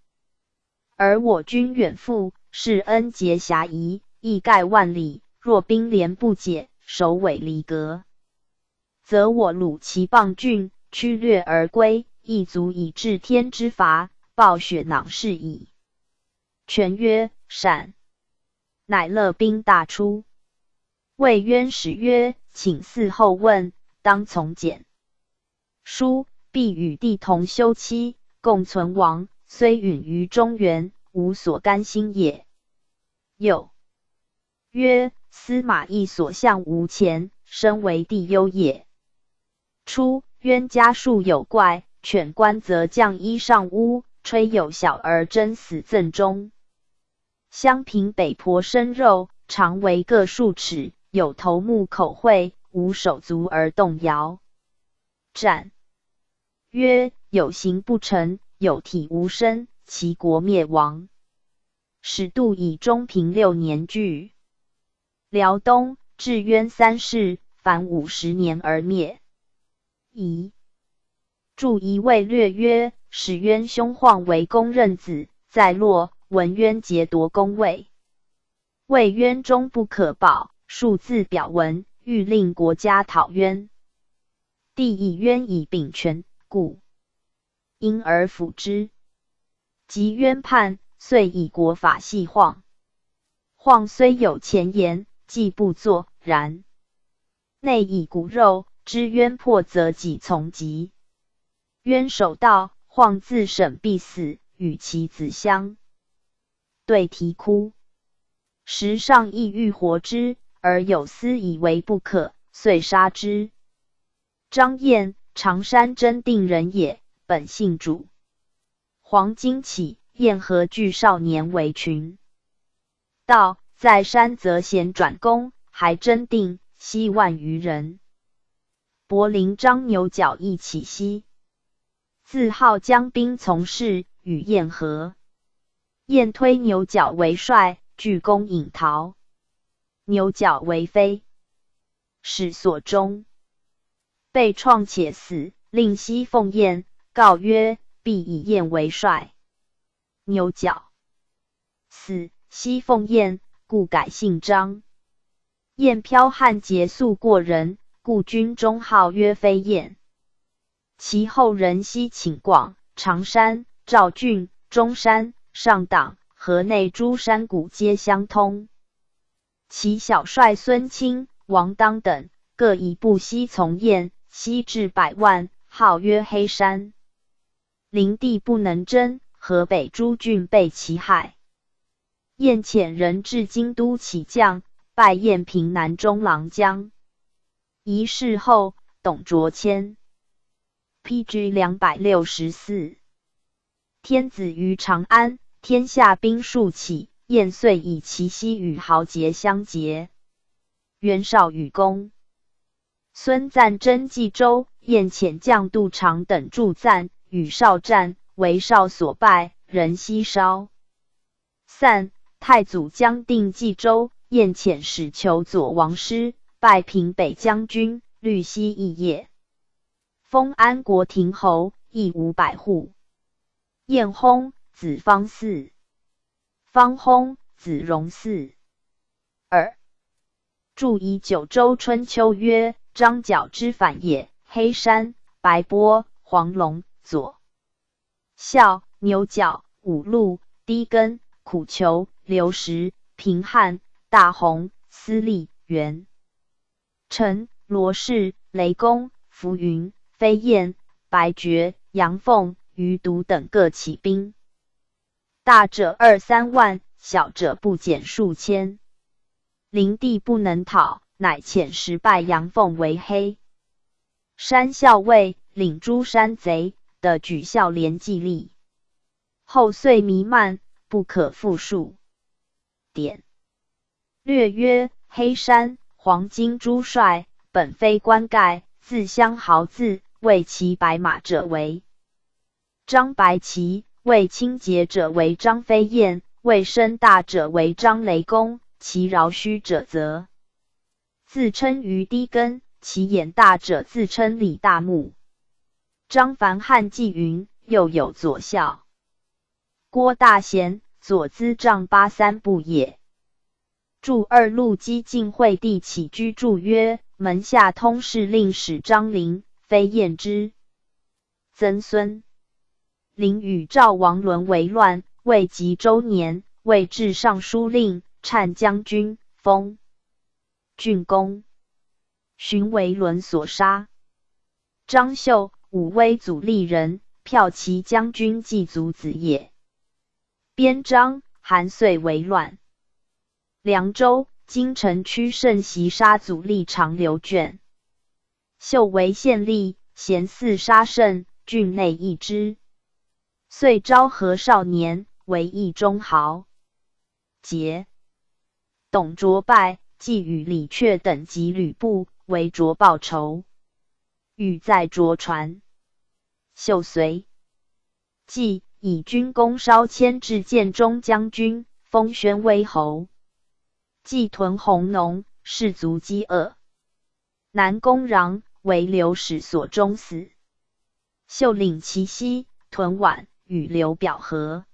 而我军远赴，是恩节遐夷，亦盖万里。若兵连不解，首尾离隔，则我虏其傍郡，驱掠而归，亦足以致天之罚，报血囊是矣。权曰：善。乃勒兵大出。魏渊使曰：请嗣后问，当从简。书必与弟同休戚，共存亡，虽陨于中原，无所甘心也。又曰：司马懿所向无前，身为帝忧也。初，渊家数有怪，犬官则将衣上屋，吹有小儿争死赠中。襄平北婆生肉，长为各数尺，有头目口喙，无手足而动摇。战曰：有形不成，有体无身，其国灭亡。始度以中平6年据辽东，至渊三世，凡50年而灭。遗注一位略曰：始渊兄晃为公任子，在洛，闻渊劫夺公位，谓渊终不可保，数自表文，欲令国家讨渊。帝以渊以秉权，故因而辅之。及渊叛，遂以国法系晃。晃虽有前言，既不作，然内以骨肉，知渊破则己从疾。渊守道，晃自审必死，与其子相对啼哭。时上意欲活之，而有司以为不可，遂杀之。张燕，常山真定人也，本姓主。黄巾起，燕何惧少年为群盗，在山泽贤转攻，还真定，西万余人。柏林张牛角亦起西，自号将兵从事，与燕和。燕推牛角为帅，拒攻引逃。牛角为非，使所终，被创且死。令西奉燕，告曰：必以燕为帅。牛角死，西奉燕，故改姓张。燕剽悍捷速过人，故军中号曰飞燕。其后人西请广、常山、赵郡、中山、上党、河内诸山谷皆相通。其小帅孙钦、王当等各以部西从燕，西至百万，号曰黑山。灵帝不能征，河北诸郡被其害。燕遣人至京都起将，拜燕平南中郎将。仪式后，董卓迁。P.G. 264。天子于长安，天下兵数起，燕遂以其西与豪杰相结。袁绍与公孙瓒争冀州，燕遣将杜长等助赞，与绍战，为绍所败，人悉烧散。太祖将定冀州，燕遣使求左王师，拜平北将军，律西邑业，封安国亭侯，邑500户。燕薨，子方嗣。方薨，子荣嗣。二注以九州春秋曰：张角之反也，黑山、白波、黄龙、左孝、牛角、五路、低根、苦裘、刘实、平汉、大洪、司隶、袁陈、罗氏、雷公、浮云、飞燕、白绝、杨凤、余独等各起兵，大者二三万，小者不减数千。灵帝不能讨，乃遣使拜杨凤为黑山校尉，领诸山贼的举孝廉计吏。后遂弥漫，不可复数。典略曰：黑山、黄巾诸帅，本非冠盖，自相豪字，谓骑白马者为张白骑，谓轻捷者为张飞燕，谓身大者为张雷公，其饶须者则自称于低根，其眼大者自称李大目。张凡汉纪云，又有左校郭大贤、左资丈八三部也。注二陆基晋惠帝起居注曰：门下通事令史张陵，非燕之曾孙。陵与赵王伦为乱，未及周年，位至尚书令、单将军，封郡公。荀为伦所杀。张绣，武威祖厉人，骠骑将军祭祖子也。边章，韩遂为乱。凉州金城区盛袭杀祖厉长刘卷。秀为县吏，贤嗣杀甚，郡内异之。遂昭和少年，为义中豪杰。董卓败，既与李傕等及吕布为卓报仇，欲在卓传。秀随继以军功稍迁至建中将军，封宣威侯。既屯弘农，士卒饥饿。南宫穰为刘使所中死。秀领其西屯宛，与刘表和。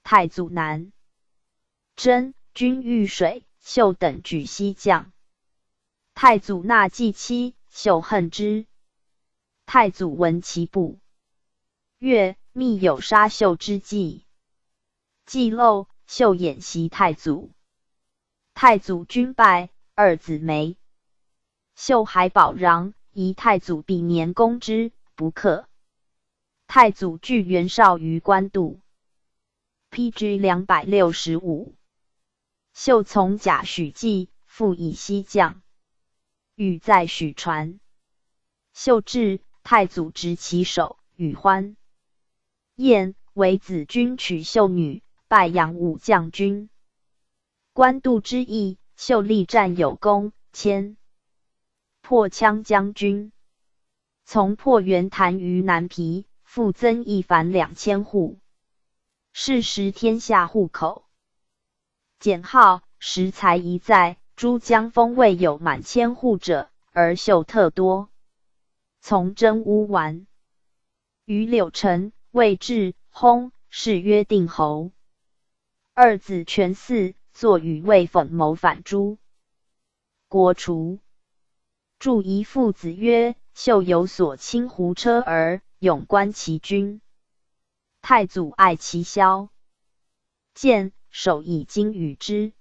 太祖南征，军遇水，秀等举西将。太祖纳继妻，秀恨之。太祖闻其不悦，密有杀秀之计。计漏，秀演袭太祖。太祖军败，二子没。秀还保穰，疑太祖比年攻之，不克。太祖拒袁绍于官渡。P.G. 265。秀从贾诩计，复以西将。与在许传。秀至，太祖执其手，与欢宴，为子君娶秀女，拜扬武将军。官渡之役，秀力战有功，迁破羌将军。从破袁谭于南皮，复增邑凡2000户。是时天下户口简号，食材一在诸江封未有满千户者，而秀特多。从征乌丸于柳城，未至，薨，谥曰定侯。二子权嗣，作与魏讽谋反诛。国除。注遗父子曰：秀有所亲胡车儿，勇观其军。太祖爱其骁健，手以金与之。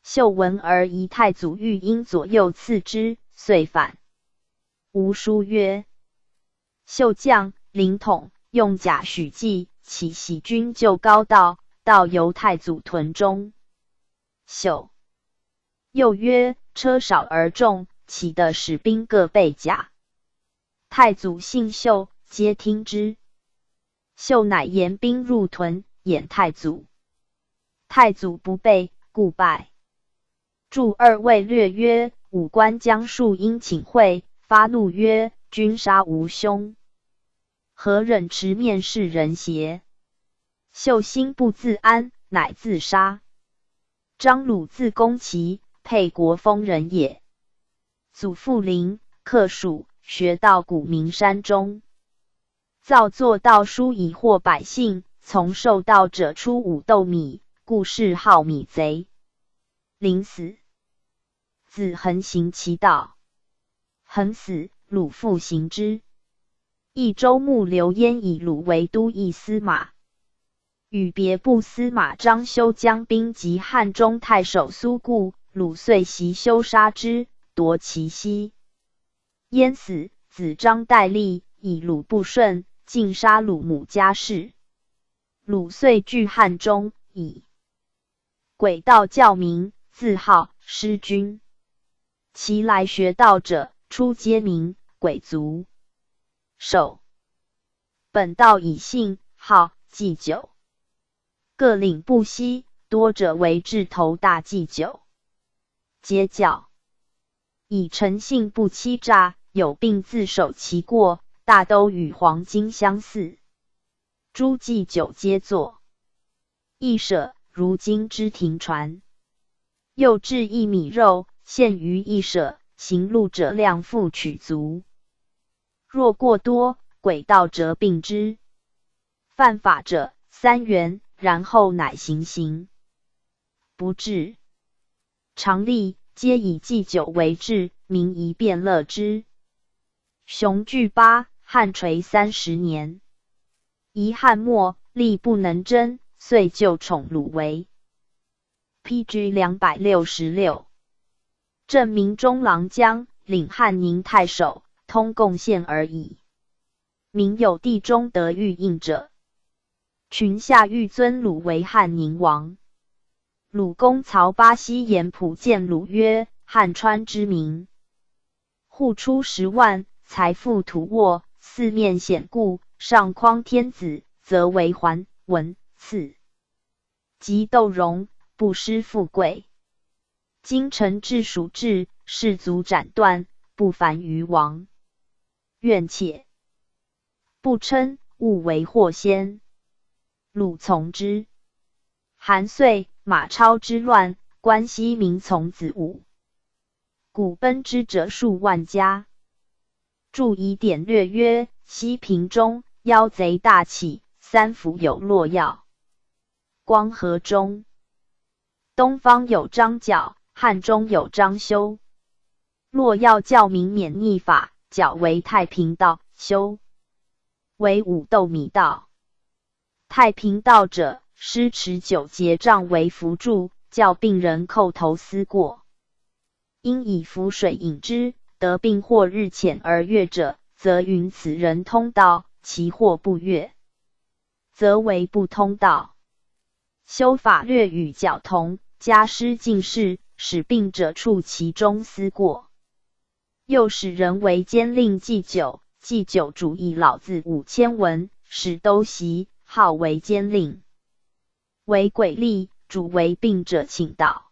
秀闻而疑太祖欲因左右刺之，遂反。吴书曰：秀将凌统用贾诩计，起徙军救高道，道由太祖屯中。秀又曰：车少而众，岂得使兵各备甲？太祖信秀，皆听之。秀乃言兵入屯，掩太祖。太祖不备，故败。注二位略曰：武官将数因请会，发怒曰：君杀吾兄，何忍持面视人邪？秀心不自安，乃自杀。张鲁字公齐，沛国丰人也。祖父林，客属，学道古名山中。造作道书以惑百姓，从受道者出5斗米，故谥号米贼。临死，子恒行其道。恒死，鲁复行之。益州牧刘焉以鲁为都邑司马，与别部司马张修将兵击汉中太守苏固，鲁遂袭修杀之，夺其息。焉死，子张代立，以鲁不顺，尽杀鲁母家室。鲁遂据汉中，以诡道教民，自号师君。其来学道者，初皆名鬼族。首本道以姓号祭酒，各领不息，多者为至头大祭酒。皆教以诚信不欺诈，有病自首其过，大都与黄金相似。诸祭酒皆作一舍，如今之停船。又置一米肉，献于一舍，行路者量腹取足。若过多，诡道辄并之。犯法者3元，然后乃行刑。不治。常例皆以祭酒为制，民宜便乐之。雄踞巴，汉垂30年。遗汉末，力不能征，遂就宠鲁为。P.G. 266。正明中郎将，领汉宁太守，通贡献而已。民有地中得玉印者，群下欲尊鲁为汉宁王。鲁公曹巴西言普见鲁曰：汉川之民，户出10万，财富土沃，四面险固，上匡天子，则为桓、文、次。及窦融，不失富贵。今臣治属治，士卒斩断，不凡于王。愿且不称，勿为祸先。鲁从之。韩遂、马超之乱，关西民从子武。故奔之者数万家。注以典略曰：熹平中，妖贼大起，三府有骆曜。光和中，东方有张角，汉中有张修。骆曜教民免逆法，角为太平道，修为五斗米道。太平道者，施持九节杖为符咒，教病人叩头思过。因以符水饮之，得病或日浅而悦者，则云此人通道；其或不悦，则为不通道。修法略与角同，加施净事，使病者处其中思过。又使人为监令祭酒，祭酒主以老子5000文，使都习，号为监令。为鬼力，主为病者请祷。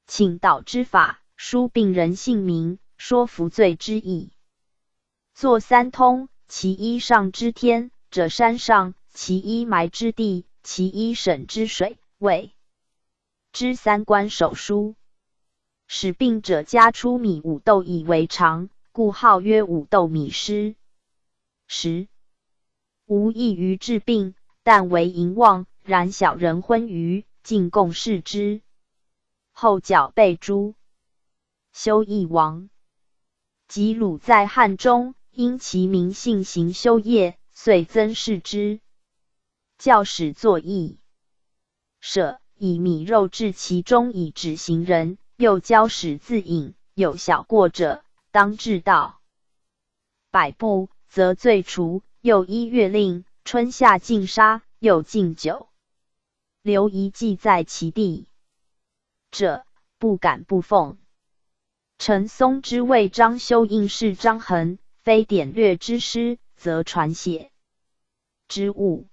请祷之法，书病人姓名，说服罪之意。作三通：其一上之天者山上，其一埋之地，其一审之水，谓之三官手书。使病者家出米五斗以为常，故号曰五斗米师。十无异于治病，但为淫妄，然小人昏愚，进贡视之。后角被诛。修义亡。及鲁在汉中，因其名信行修业，遂增事之。教使作义舍，以米肉置其中以指行人，又教使自饮，有小过者，当治道百步，则罪除。又依月令，春夏禁杀，又禁酒。留遗迹在其地者，不敢不奉。陈松之谓张修应是张衡，非典略之师，则传写之物。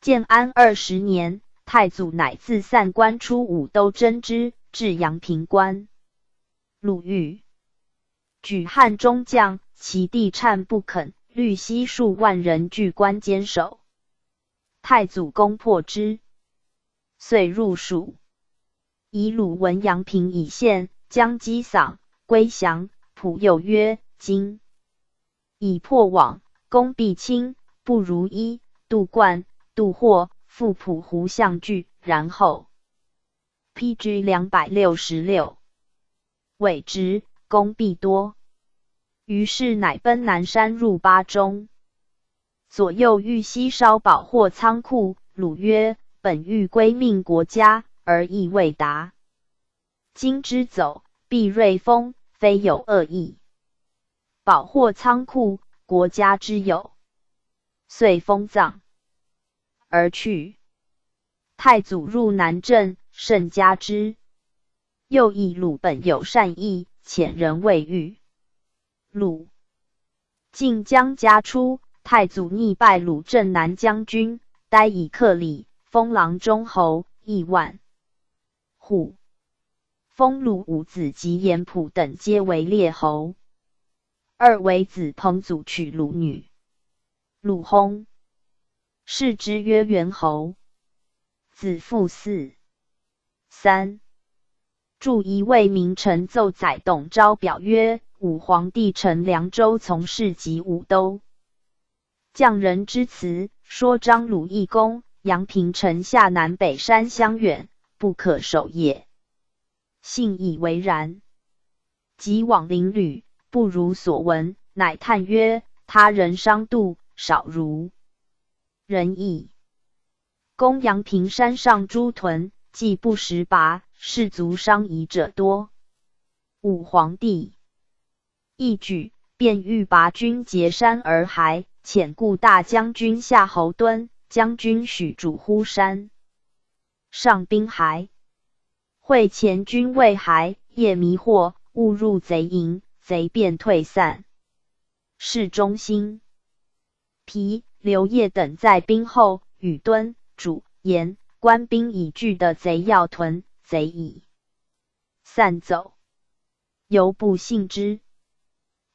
建安20年，太祖乃自散关出武都征之，至阳平关。鲁豫举汉中将，其弟颤不肯，虑悉数万人据关坚守。太祖攻破之，遂入蜀。以鲁闻阳平已陷，将击丧归降。仆又曰：今已破网，攻必轻，不如一杜贯、杜获、傅普胡相聚，然后 P.G. 266伪直，攻必多。于是乃奔南山入巴中，左右欲悉烧宝货仓库。鲁曰：本欲归命国家，而意未达。今之走，必锐锋，非有恶意。宝货仓库，国家之有，遂封葬而去。太祖入南郑，甚嘉之。又以鲁本有善意，遣人未遇。鲁晋将家出，太祖逆拜鲁镇南将军，呆以克礼，封郎中侯，邑万户。封鲁五子及严普等皆为列侯。二为子彭祖娶鲁女。鲁薨，谥之曰元侯。子父嗣。三注一位名臣奏载董昭表曰：武皇帝乘凉州从事及武都将人之词，说张鲁义公，阳平城下南北山相远，不可守也。信以为然。及往临旅，不如所闻，乃叹曰：他人伤度，少如人意。公阳平山上诸屯，既不实拔，士卒伤夷者多。武皇帝一举，便欲拔军截山而还，遣故大将军夏侯惇、将军许主呼山上兵还。会前军未还，夜迷惑，误入贼营，贼便退散。市中心皮刘烨等在兵后，与敦、主、严官兵已拒的贼要屯，贼已散走，犹不信之。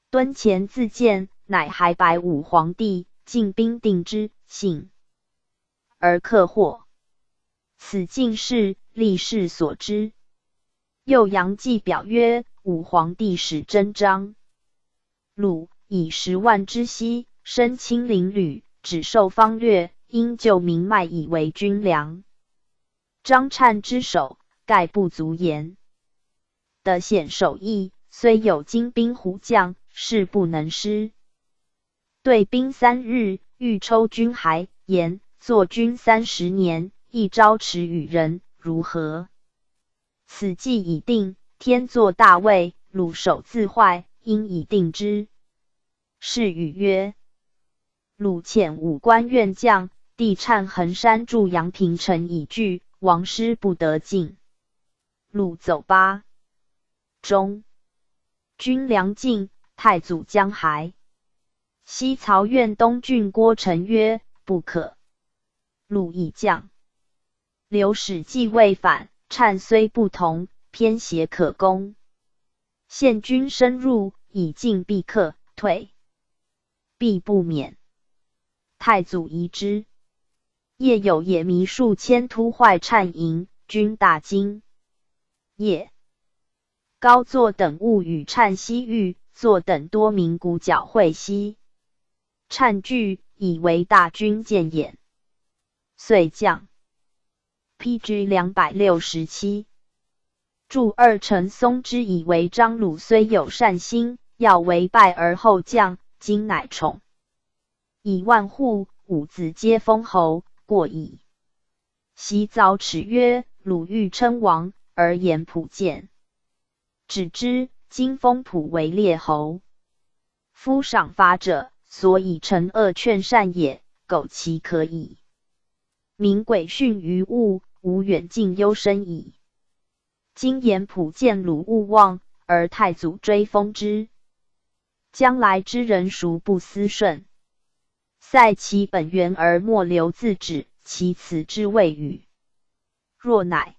敦前自荐，乃还白武皇帝，进兵定之，信而克获。此进士历世所知。又杨继表曰：武皇帝使征张鲁，以10万之息，身亲临旅，只授方略，应就民麦以为军粮。张粲之手，盖不足言。得显守义，虽有精兵虎将，势不能施。对兵3日，欲抽军骸，言坐军30年，一朝耻与人，如何？此计已定，天作大位，鲁手自坏，应以定之。是语曰：鲁遣武官院将，帝粲横山筑阳平城以拒，王师不得进。鲁走巴中，军粮尽，太祖将还。西曹院东郡郭成曰：“不可。”鲁以将。刘史既未反，粲虽不同，偏邪可攻。现军深入，以进必克，退必不免。太祖疑之。夜有野糜数千突坏粲营，军大惊。夜，高坐等物与粲西域，坐等多名鼓角会西。粲惧，以为大军见眼，遂降。P.G. 267。注二陈松之以为张鲁虽有善心，要为败而后降，今乃宠以万户，五子皆封侯，过矣。习早耻曰：“鲁欲称王，而言普见，只知今封普为列侯。夫赏罚者，所以惩恶劝善也，苟其可矣。民鬼训于物，无远近幽深矣。今言普见鲁勿忘，而太祖追封之，将来之人孰不思顺？塞其本源而莫留自止，其辞之谓与？若乃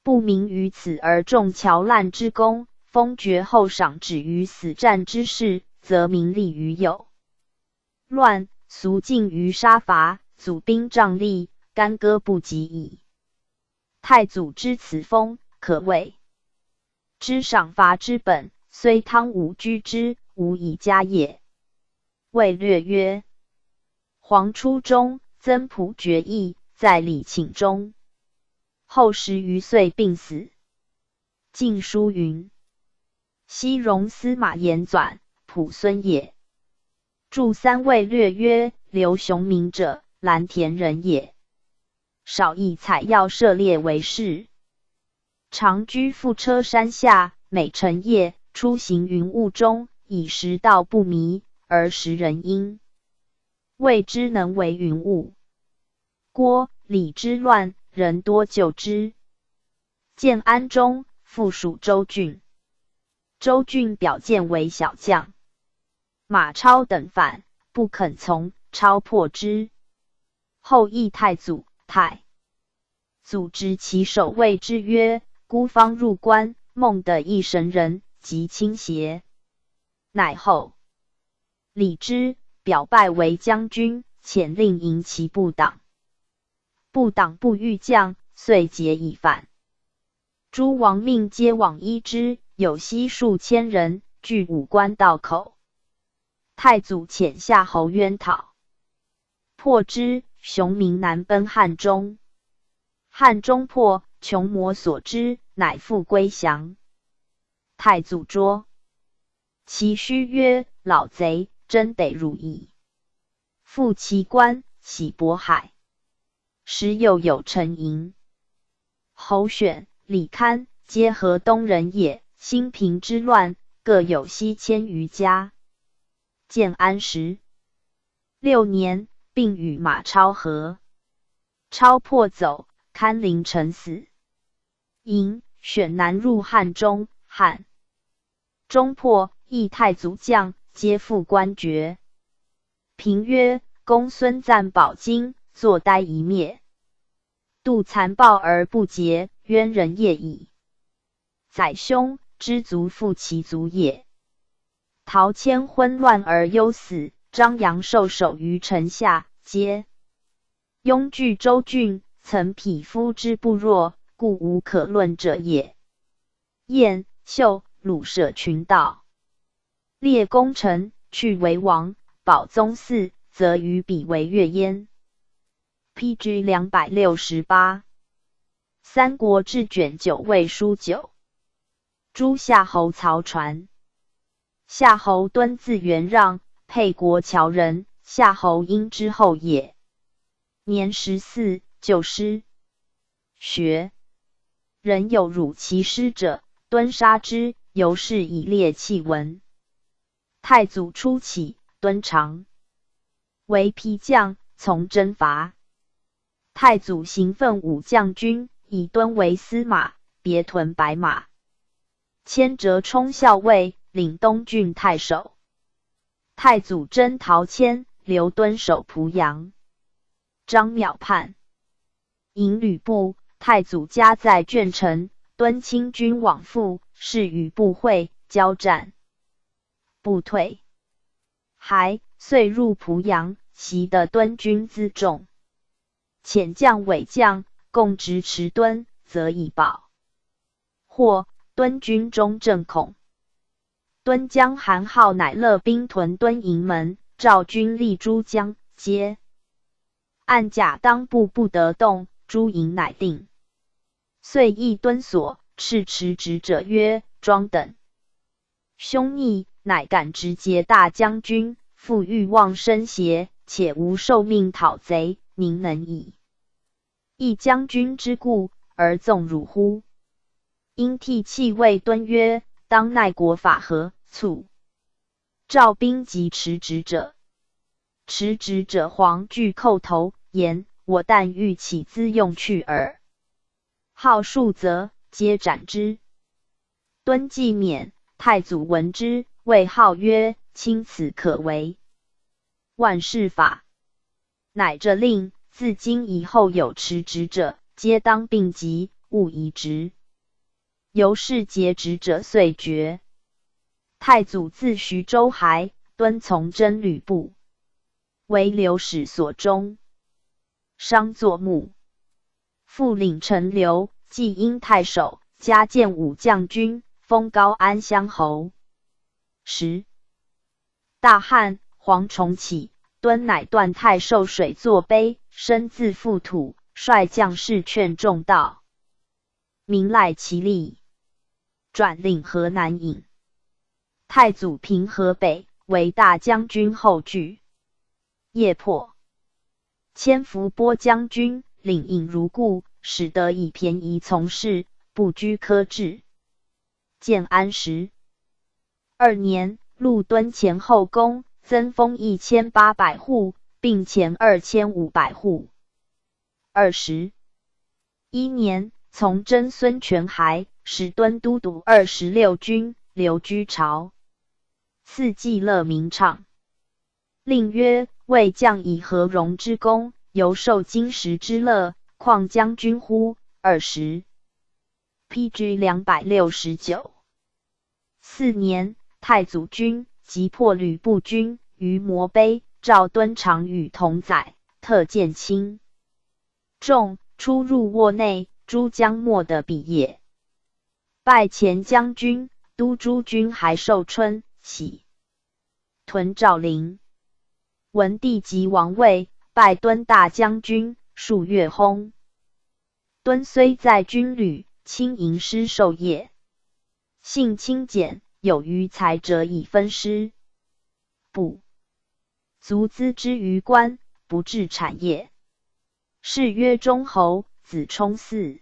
不明于此而重乔滥之功，封爵厚赏止于死战之事，则民利于有乱，俗尽于杀伐，祖兵仗力，干戈不及矣。太祖之此封，可谓之赏罚之本，虽汤武居之，无以加也。魏略曰：黄初中，曾朴决议，在李寝中，后10余岁病死。晋书云：西戎司马炎纂，朴孙也。注三魏略曰：刘雄鸣者，蓝田人也。少以采药射猎为事，常居覆车山下，每晨夜出行云雾中，以时道不迷，而时人因谓之能为云雾。郭李之乱，人多救之。建安中，附属州郡。州郡表见为小将。马超等反，不肯从，超破之。后诣太祖，太祖执其手谓之曰：“孤方入关，梦得一神人，即倾邪。”乃后礼之，表拜为将军，遣令迎其部党。部党不欲降，遂结以反。诸亡命皆往依之，有悉数千人，据武关道口。太祖遣夏侯渊讨，破之。雄鸣南奔汉中，汉中破，穷魔所之，乃复归降。太祖捉其须曰：“老贼，真得汝矣。”复其官，徙渤海。时又有陈盈、侯选、李堪，皆河东人也。兴平之乱，各有西千余家。建安16年，并与马超合，超破走，堪临城死。盈、选南入汉中，汉中破，议太祖降，皆复官爵。评曰：公孙瓒保荆，坐呆一灭，度残暴而不竭，渊人业矣。宰兄知足复其族也。陶谦昏乱而忧死。张杨受首于城下，皆拥据州郡，曾匹夫之部弱，故无可论者也。燕秀、鲁舍群盗，列功臣，去为王，保宗嗣，则与彼为乐焉。P.G. 268，三国志卷九魏书九，诸夏侯曹传。夏侯惇字元让，沛国谯人，夏侯婴之后也。年14，就师学。人有辱其师者，惇杀之，由是以列弃闻。太祖初起，惇常为裨将，从征伐。太祖行奋武将军，以敦为司马，别屯白马。迁折冲校尉，领东郡太守。太祖征陶谦，留敦守濮阳。张邈叛，迎吕布。太祖家在鄄城，敦亲军往复，誓与部会交战，不退。还遂入濮阳，袭得敦军辎重，遣将韦将共执持敦，则以保。或敦军中正恐。敦将韩浩乃勒兵屯敦营门，赵军立诸将，皆按甲当步不得动，诸营乃定。遂议敦所，斥持职者曰：“庄等凶逆，乃敢直劫大将军，复欲望身邪？且无受命讨贼，宁能以一将军之故而纵汝乎？”因涕泣谓敦曰：“当奈国法何？”卒。赵兵及持职者，持职者惶惧叩头，言：“我但欲起资用去耳。”号数则，皆斩之。敦既免，太祖闻之，谓号曰：“卿此可为万世法。”乃着令，自今以后有持职者，皆当并籍，勿移职。由是节职者遂绝。太祖自徐州还，敦从征吕布，为刘使所终，商作墓。复领陈留、济阴太守，加建武将军，封高安乡侯。时大旱，蝗虫起，敦乃断太受水作碑，身自覆土，率将士劝众道，民赖其力，转领河南尹。太祖平河北，为大将军后惧。夜破，迁伏波将军。领尹如故，使得以便宜从事，不拘苛制。建安十二年，禄敦前后宫增封1800户，并前2500户。21年，从征孙权还，使敦都督26军，留居巢。赐祭乐名唱。令曰：“魏将以何荣之功，犹受金石之乐，况将军乎？”20。P.G. 269。4年，太祖军击破吕布军于摩碑，赵敦常与同载，特见轻重出入卧内，诸将莫得比也。拜前将军、都诸军还寿春，喜屯赵陵。文帝即王位，拜敦大将军，数月薨。敦虽在军旅，亲吟诗授业，性清简，有余才者以分师。不足资之于官，不置产业。谥曰忠侯，子冲嗣。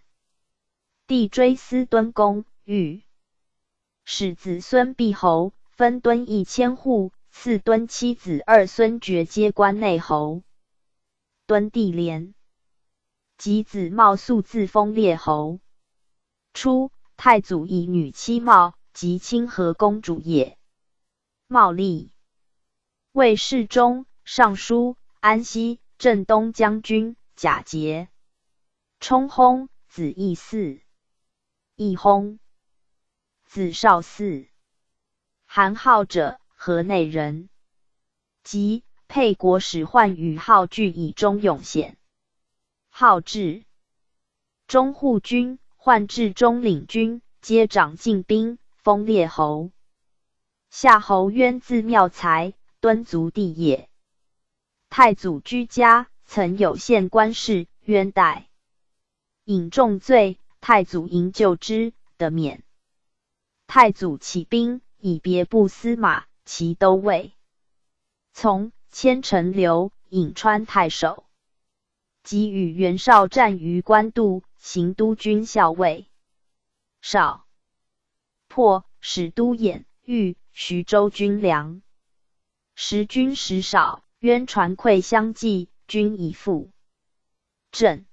帝追思敦公，欲使子孙毕侯，分敦1000户，赐敦妻子二孙爵皆关内侯。敦弟廉及子茂素自封列侯。初，太祖以女妻茂，即清河公主也。茂立为侍中、尚书、安西、镇东将军，假节。冲薨，子义嗣。义薨，子绍嗣。韩浩者，河内人。及沛国使唤与浩俱以忠勇显。号至中护军，换至中领军，皆掌禁兵，封列侯。夏侯渊字庙才，敦族弟也。太祖居家，曾有县官事，渊代饮重罪，太祖营救之，得免。太祖起兵，以别部司马、骑都尉，从迁陈留、颍川太守，及与袁绍战于官渡，行都军校尉。绍破，使都兖、豫、徐州军粮。时军食少，渊传馈相济，军以复。镇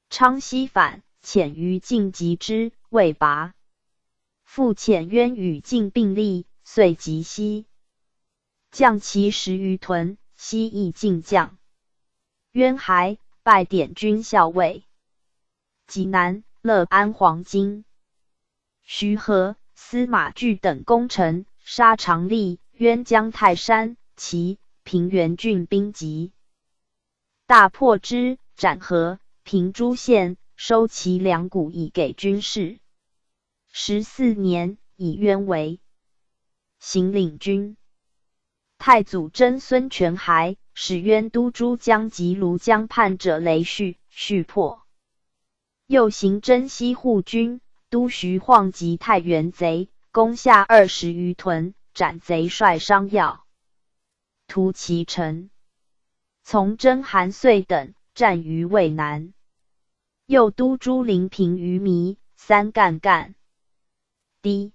昌西反，遣于禁击之，未拔。复遣渊与晋并立，遂击西，将其10余屯，西亦尽将。渊还，拜典军校尉。济南、乐安黄巾。徐和、司马聚等攻城，杀常立，渊将泰山、齐、平原郡兵集，大破之，斩和、平诸县，收其粮谷以给军士。14年，以渊为行领军。太祖曾孙权还，使渊都诸江及庐江叛者雷旭，旭破。又行征西护军，都徐晃及太原贼，攻下20余屯，斩贼帅商耀，屠其城。从征韩遂等，战于渭南。又都诸临平于弥三干干。低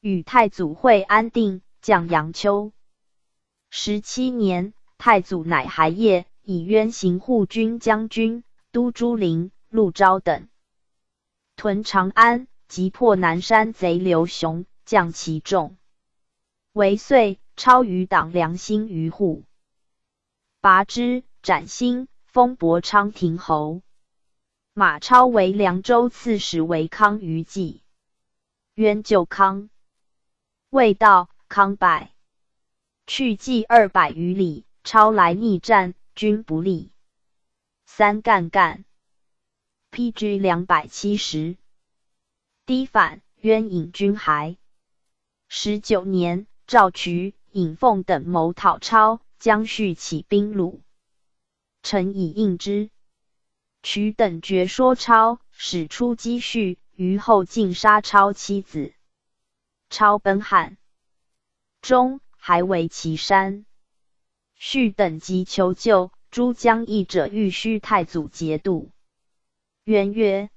与太祖会安定，将阳丘。17年，太祖乃还业，以渊行护军将军、都诸陵、陆昭等，屯长安，击破南山贼刘雄，将其众。为遂超余党良心于户，拔之，斩兴，封博昌亭侯。马超为凉州刺史，为康于济。渊救康，未到，康败，去济200余里，超来逆战，军不利。三干干，PG 270。低反，渊引军还。19年，赵渠、尹奉等谋讨超，将续起兵虏，臣以应之。渠等决说超，使出积蓄，于后尽杀超妻子。超奔汉中，还为岐山。续等急求救，诸将议者欲须太祖节度。渊曰：“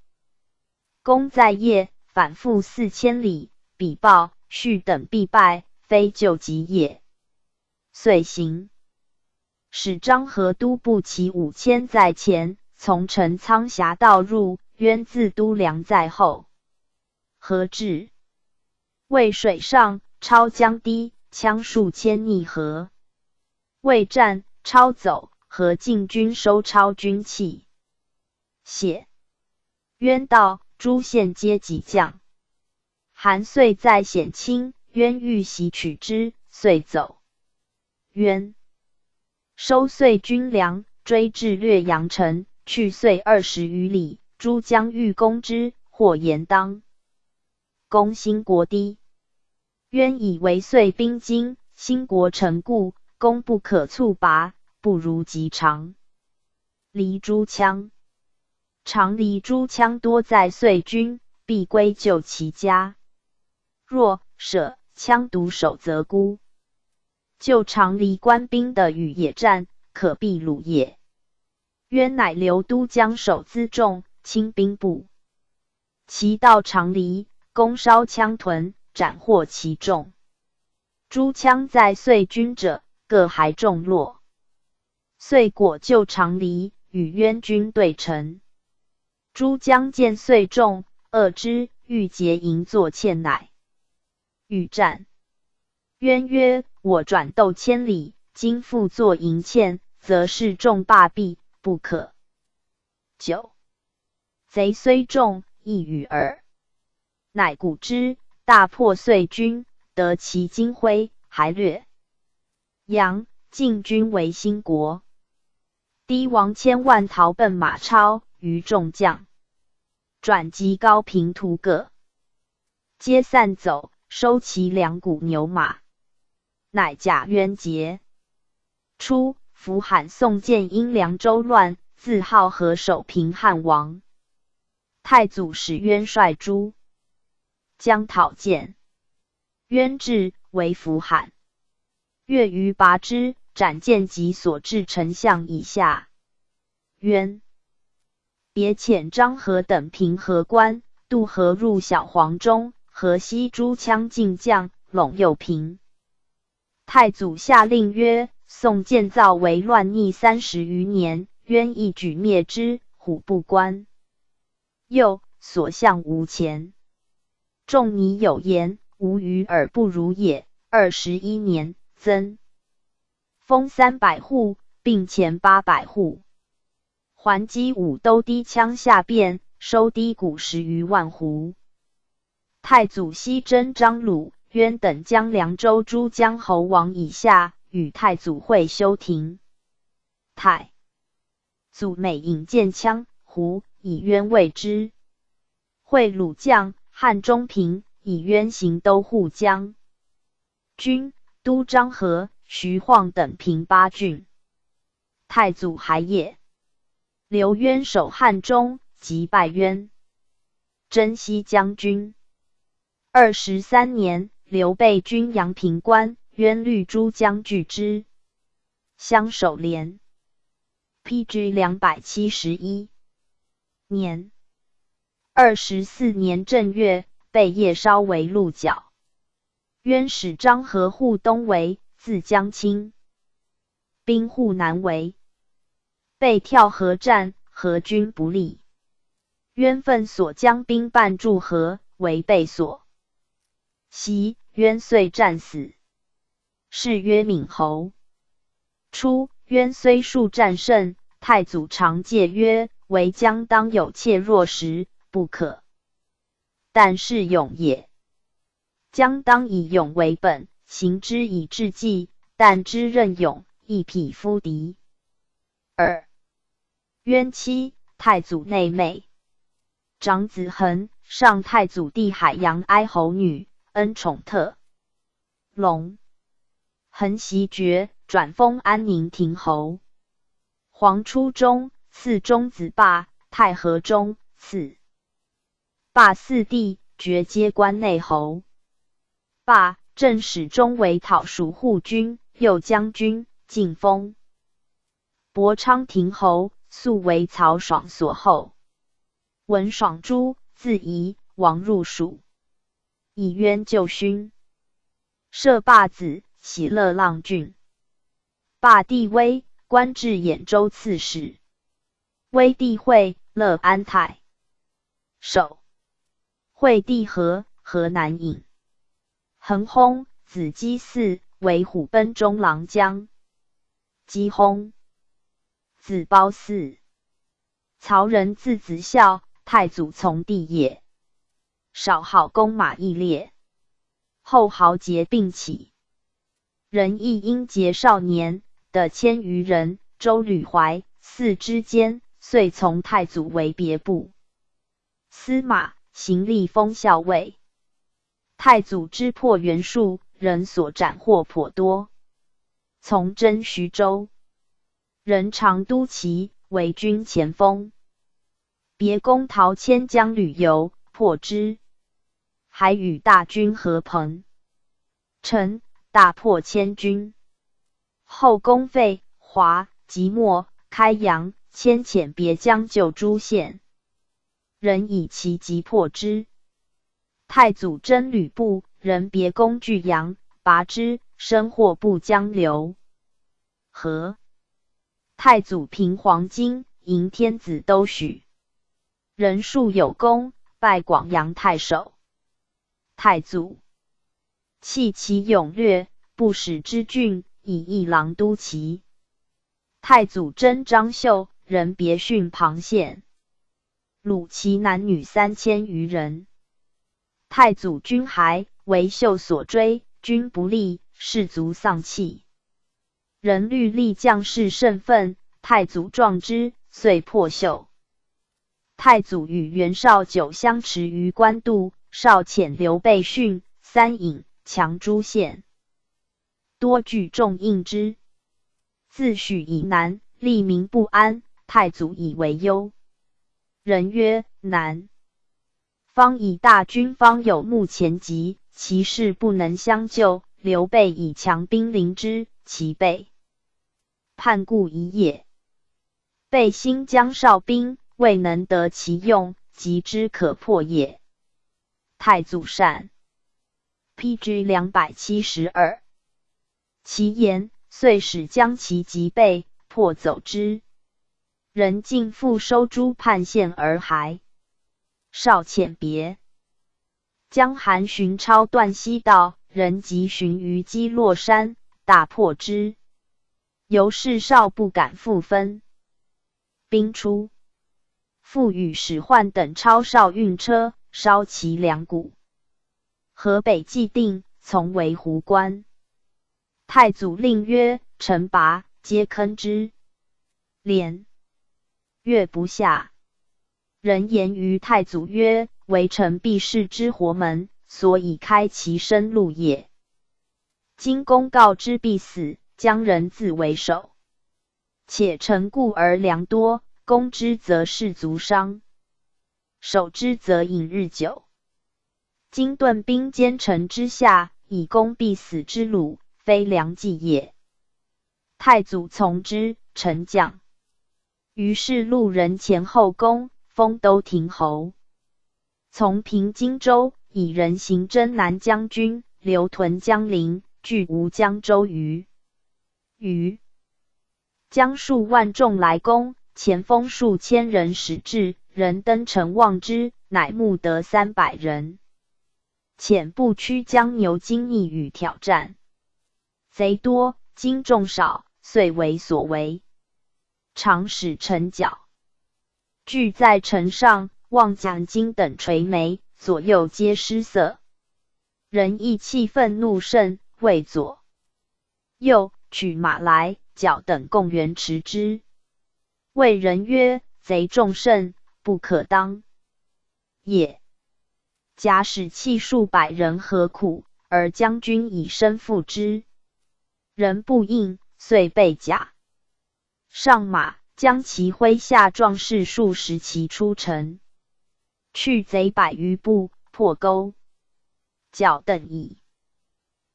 公在业，反复4000里，彼报续等必败，非救急也。”遂行。使张合都步骑5000在前，从陈仓峡道入，渊自都梁在后。何至？渭水上，超将堤，羌数千逆河。未战，超走，何进军收超军器。血。渊到，诸县皆给将。韩遂在显亲，渊欲袭取之，遂走。渊收遂军粮，追至略阳城，去遂20余里，诸将欲攻之，或言当攻兴国堤。渊以为遂兵精，兴国城固，攻不可促拔，不如及长离诸羌。长离诸羌多在遂军，必归就其家。若舍羌独守则孤。就长离官兵的与野战，可避虏也。渊乃留都将守辎重，清兵部。其到长离，攻烧羌屯，斩获其众。诸羌在遂军者，各还众落。遂果救长离，与渊军对陈。诸将见遂众，恶之，欲结营作堑乃与战。渊曰：“我转斗千里，今复作营堑，则是众罢毕，不可久。贼虽众，亦与尔。”乃鼓之，大破遂军，得其金辉，还略阳，进军为兴国。氐王千万逃奔马超，余众将转击高平屠葛。皆散走，收其粮谷牛马。乃假冤结。初，苻罕宋建因凉州乱，自号河首平汉王。太祖使渊率诸将讨建，渊至，为苻罕。月余拔之，斩剑及所至丞相以下。渊别遣张合等平河关，渡河入小黄中。河西诸羌进将陇右平。太祖下令曰：宋建造为乱逆30余年，渊一举灭之，虎不关。又所向无前。仲尼有言：无与尔不如也。21年，增封300户，并钱800户。还击武都低羌下变，收低谷10余万斛。太祖西征张鲁、渊等将凉州诸将侯王以下，与太祖会休庭。太祖每引见羌胡，以渊谓之。会鲁将汉中平，以渊行都护将军，都张合、徐晃等平八郡。太祖还也。刘渊守汉中，即拜渊征西将军。23年，刘备军阳平关，渊率诸将拒之，相守连。P.G. 271年，24年正月，被夜烧为鹿角。渊使张合护东围，自将清兵护南围，被跳河战，合军不利。渊奋所将兵半渡河，为备所袭，渊遂战死。谥曰闵侯。初，渊虽数战胜，太祖常戒曰：为将当有怯弱时，不可但是勇也。将当以勇为本，行之以智计，但知任勇，亦匹夫敌耳。渊妻，太祖内妹。长子恒，上太祖弟海阳哀侯女，恩宠特隆。恒袭爵，转封安宁亭侯。黄初中，赐中子霸；太和中，赐霸四弟，爵阶关内侯。霸正始终为讨蜀护军、右将军，进封博昌亭侯，素为曹爽所厚。闻爽诛，自夷王入蜀，以渊旧勋。设霸子，喜乐浪郡。霸弟威，官至兖州刺史。威弟惠，乐安太守。惠弟和，河南尹。恒薨，子姬嗣为虎贲中郎将。姬薨，子褒嗣。曹仁字子孝，太祖从弟也。少好弓马役猎，后豪杰并起。仁亦因结少年的千余人，周吕怀嗣之间，遂从太祖为别部司马，行历封校尉。太祖之破袁术，人所斩获颇多。从征徐州，任常都骑，为军前锋。别攻陶谦将吕游，破之，还与大军合彭城，大破千军。后攻费、华、即墨、开阳，迁遣别将救诸县，人以其急破之。太祖征吕布，人别攻巨阳，拔之，生获部将刘和。太祖平黄巾，迎天子都许，人数有功，拜广阳太守。太祖弃其勇略，不使之郡，以一郎都骑。太祖征张绣，人别训庞县，虏其男女3000余人。太祖军还，为秀所追，军不利，士卒丧气。人律立将士甚奋，太祖壮之，遂破秀。太祖与袁绍久相持于官渡，绍遣刘备训三尹，强诸县，多聚众应之。自许以南，吏民不安，太祖以为忧。人曰：南方以大军方有目前急，其势不能相救。刘备以强兵临之，其背叛故已也。备新将少兵，未能得其用，及之可破也。太祖善。P.G. 272。其言，遂使将其击备，破走之。人尽复收诸叛县而还。少遣别，将韩寻超断西道，人及寻于基洛山，大破之。由是少不敢复分兵出。复与史涣等超少运车，烧其粮谷。河北既定，从为胡官。太祖令曰：陈拔皆坑之。连月不下。人言于太祖曰：为臣必视之活门，所以开其生路也。今公告之必死，将人自为首。且臣故而良多，攻之则士卒伤，守之则隐日久。今顿兵坚城之下，以攻必死之虏，非良计也。太祖从之，臣将。于是路人前后攻，封都亭侯。从平荆州，以人行征南将军，留屯江陵，据吴江州于余。将数万众来攻，前锋数千人始至，人登城望之，乃募得300人。遣部曲将牛金逆与挑战，贼多，金众少，遂为所为。常使城角，俱在城上，望将金等垂眉，左右皆失色。人意气愤怒甚，谓左右取马来，角等共援持之。谓人曰：贼众甚，不可当也。假使弃数百人何苦？而将军以身赴之。人不应，遂被甲上马，将其麾下壮士数十骑出城，去贼百余步，破沟角等矣。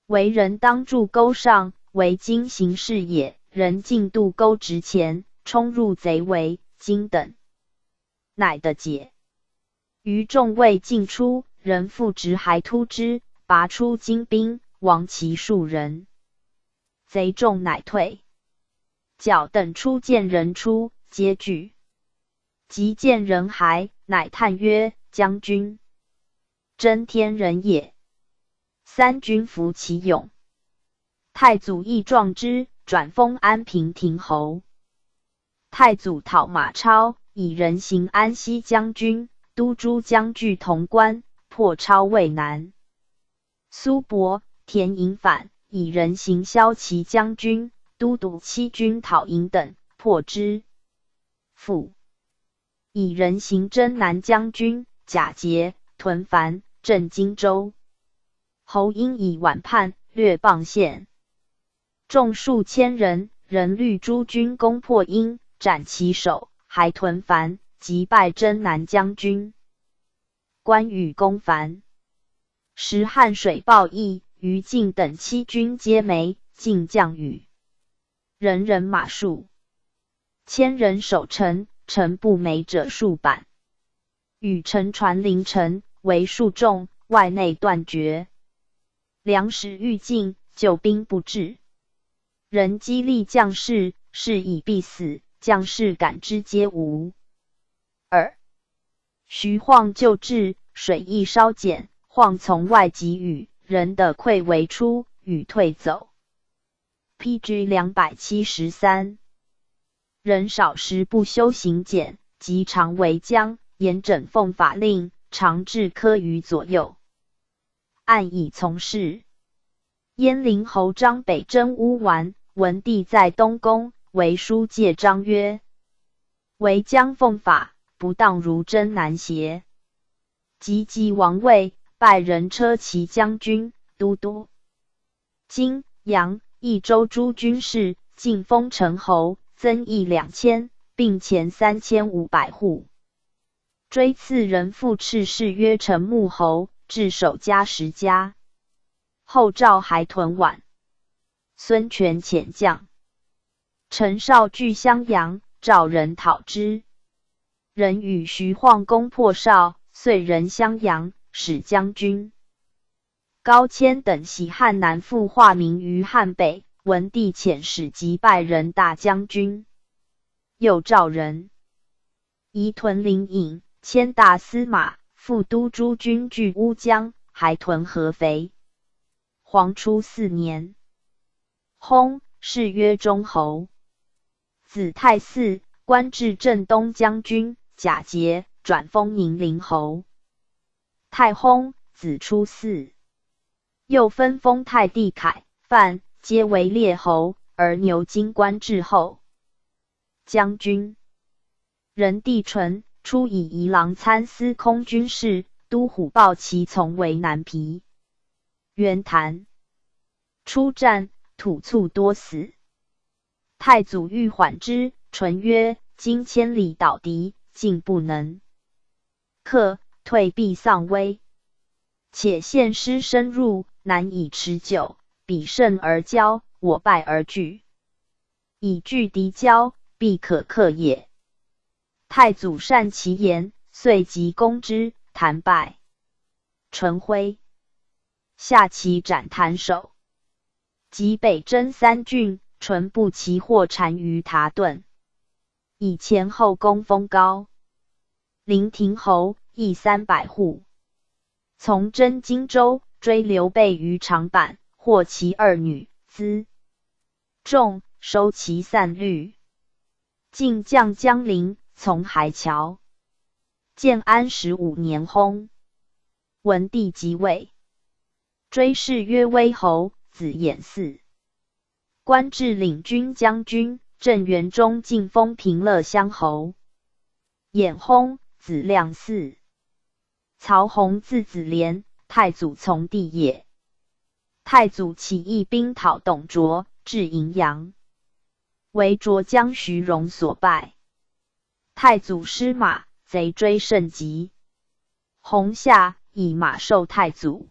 为人当筑沟上，为今行事也。人进渡沟直前，冲入贼围，金等乃得解。余众未尽出，人复执还突之，拔出精兵，亡其数人。贼众乃退。角等初见人出，皆惧。及见人还，乃叹曰：将军真天人也。三军服其勇。太祖亦壮之，转封安平亭侯。太祖讨马超，以人行安西将军，都诸将据潼关，破超渭南。苏伯、田隐反，以人行骁骑将军，都督七军讨营等，破之。复以人行征南将军，假节屯樊，镇荆州。侯英以晚叛，掠傍县，众数千人，人率诸军攻破英，斩其首，还屯樊，击败征南将军。关羽攻樊，时汉水暴溢，于禁等七军皆没，尽将羽人人马数千人守城，城不没者数百。与乘船临城，为数众，外内断绝，粮食欲尽，救兵不至。人激励将士，是以必死，将士感之皆无。二徐晃救至，水亦稍减，晃从外给予人的溃为出，与退走。P.G. 273，人少时不修行简，及常为将，严整奉法令，常置科于左右，按以从事。鄢陵侯张北征乌丸，文帝在东宫，为书戒张曰：为将奉法，不当如征南邪？及即王位，拜人车骑将军、都督荆阳、益州诸军事，进封成侯，增邑2000，并钱3500户。追赐人父敕谥曰成穆侯，置守家10家。后赵还屯宛。孙权遣将陈绍据襄阳，赵人讨之。人与徐晃攻破绍，遂人襄阳，使将军高迁等徙汉南复化名于汉北。文帝遣使击败人大将军。又赵人移屯临颍，迁大司马，副都诸军据乌江，还屯合肥。黄初四年，薨，谥曰忠侯。子太嗣，官至镇东将军。假节，转封宁陵侯。太薨，子初嗣。又分封太弟凯、范，皆为列侯，而牛金官至后将军。仁帝纯初以仪郎参司空军事，都虎豹骑从为南皮。袁谭出战，土卒多死。太祖欲缓之，纯曰：“今千里捣敌，进不能克，退必丧威。且现师深入，难以持久。彼胜而骄，我败而惧。以拒敌骄，必可克也。”太祖善其言，遂急攻之，谭败。纯麾下骑斩谭首。及北征三郡，纯不其获单于蹋顿，以前后功封高陵亭侯，邑300户。从征荆州，追刘备于长坂，获其二女，辎重，收其散率。晋将江陵，从海峤。建安15年薨。文帝即位，追谥曰威侯，子衍嗣。官至领军将军，镇元中进封平乐乡侯。衍薨，子亮嗣。曹洪字子廉，太祖从弟也。太祖起义兵讨董卓，至荥阳，为卓将徐荣所败。太祖失马，贼追甚急。洪下，以马授太祖。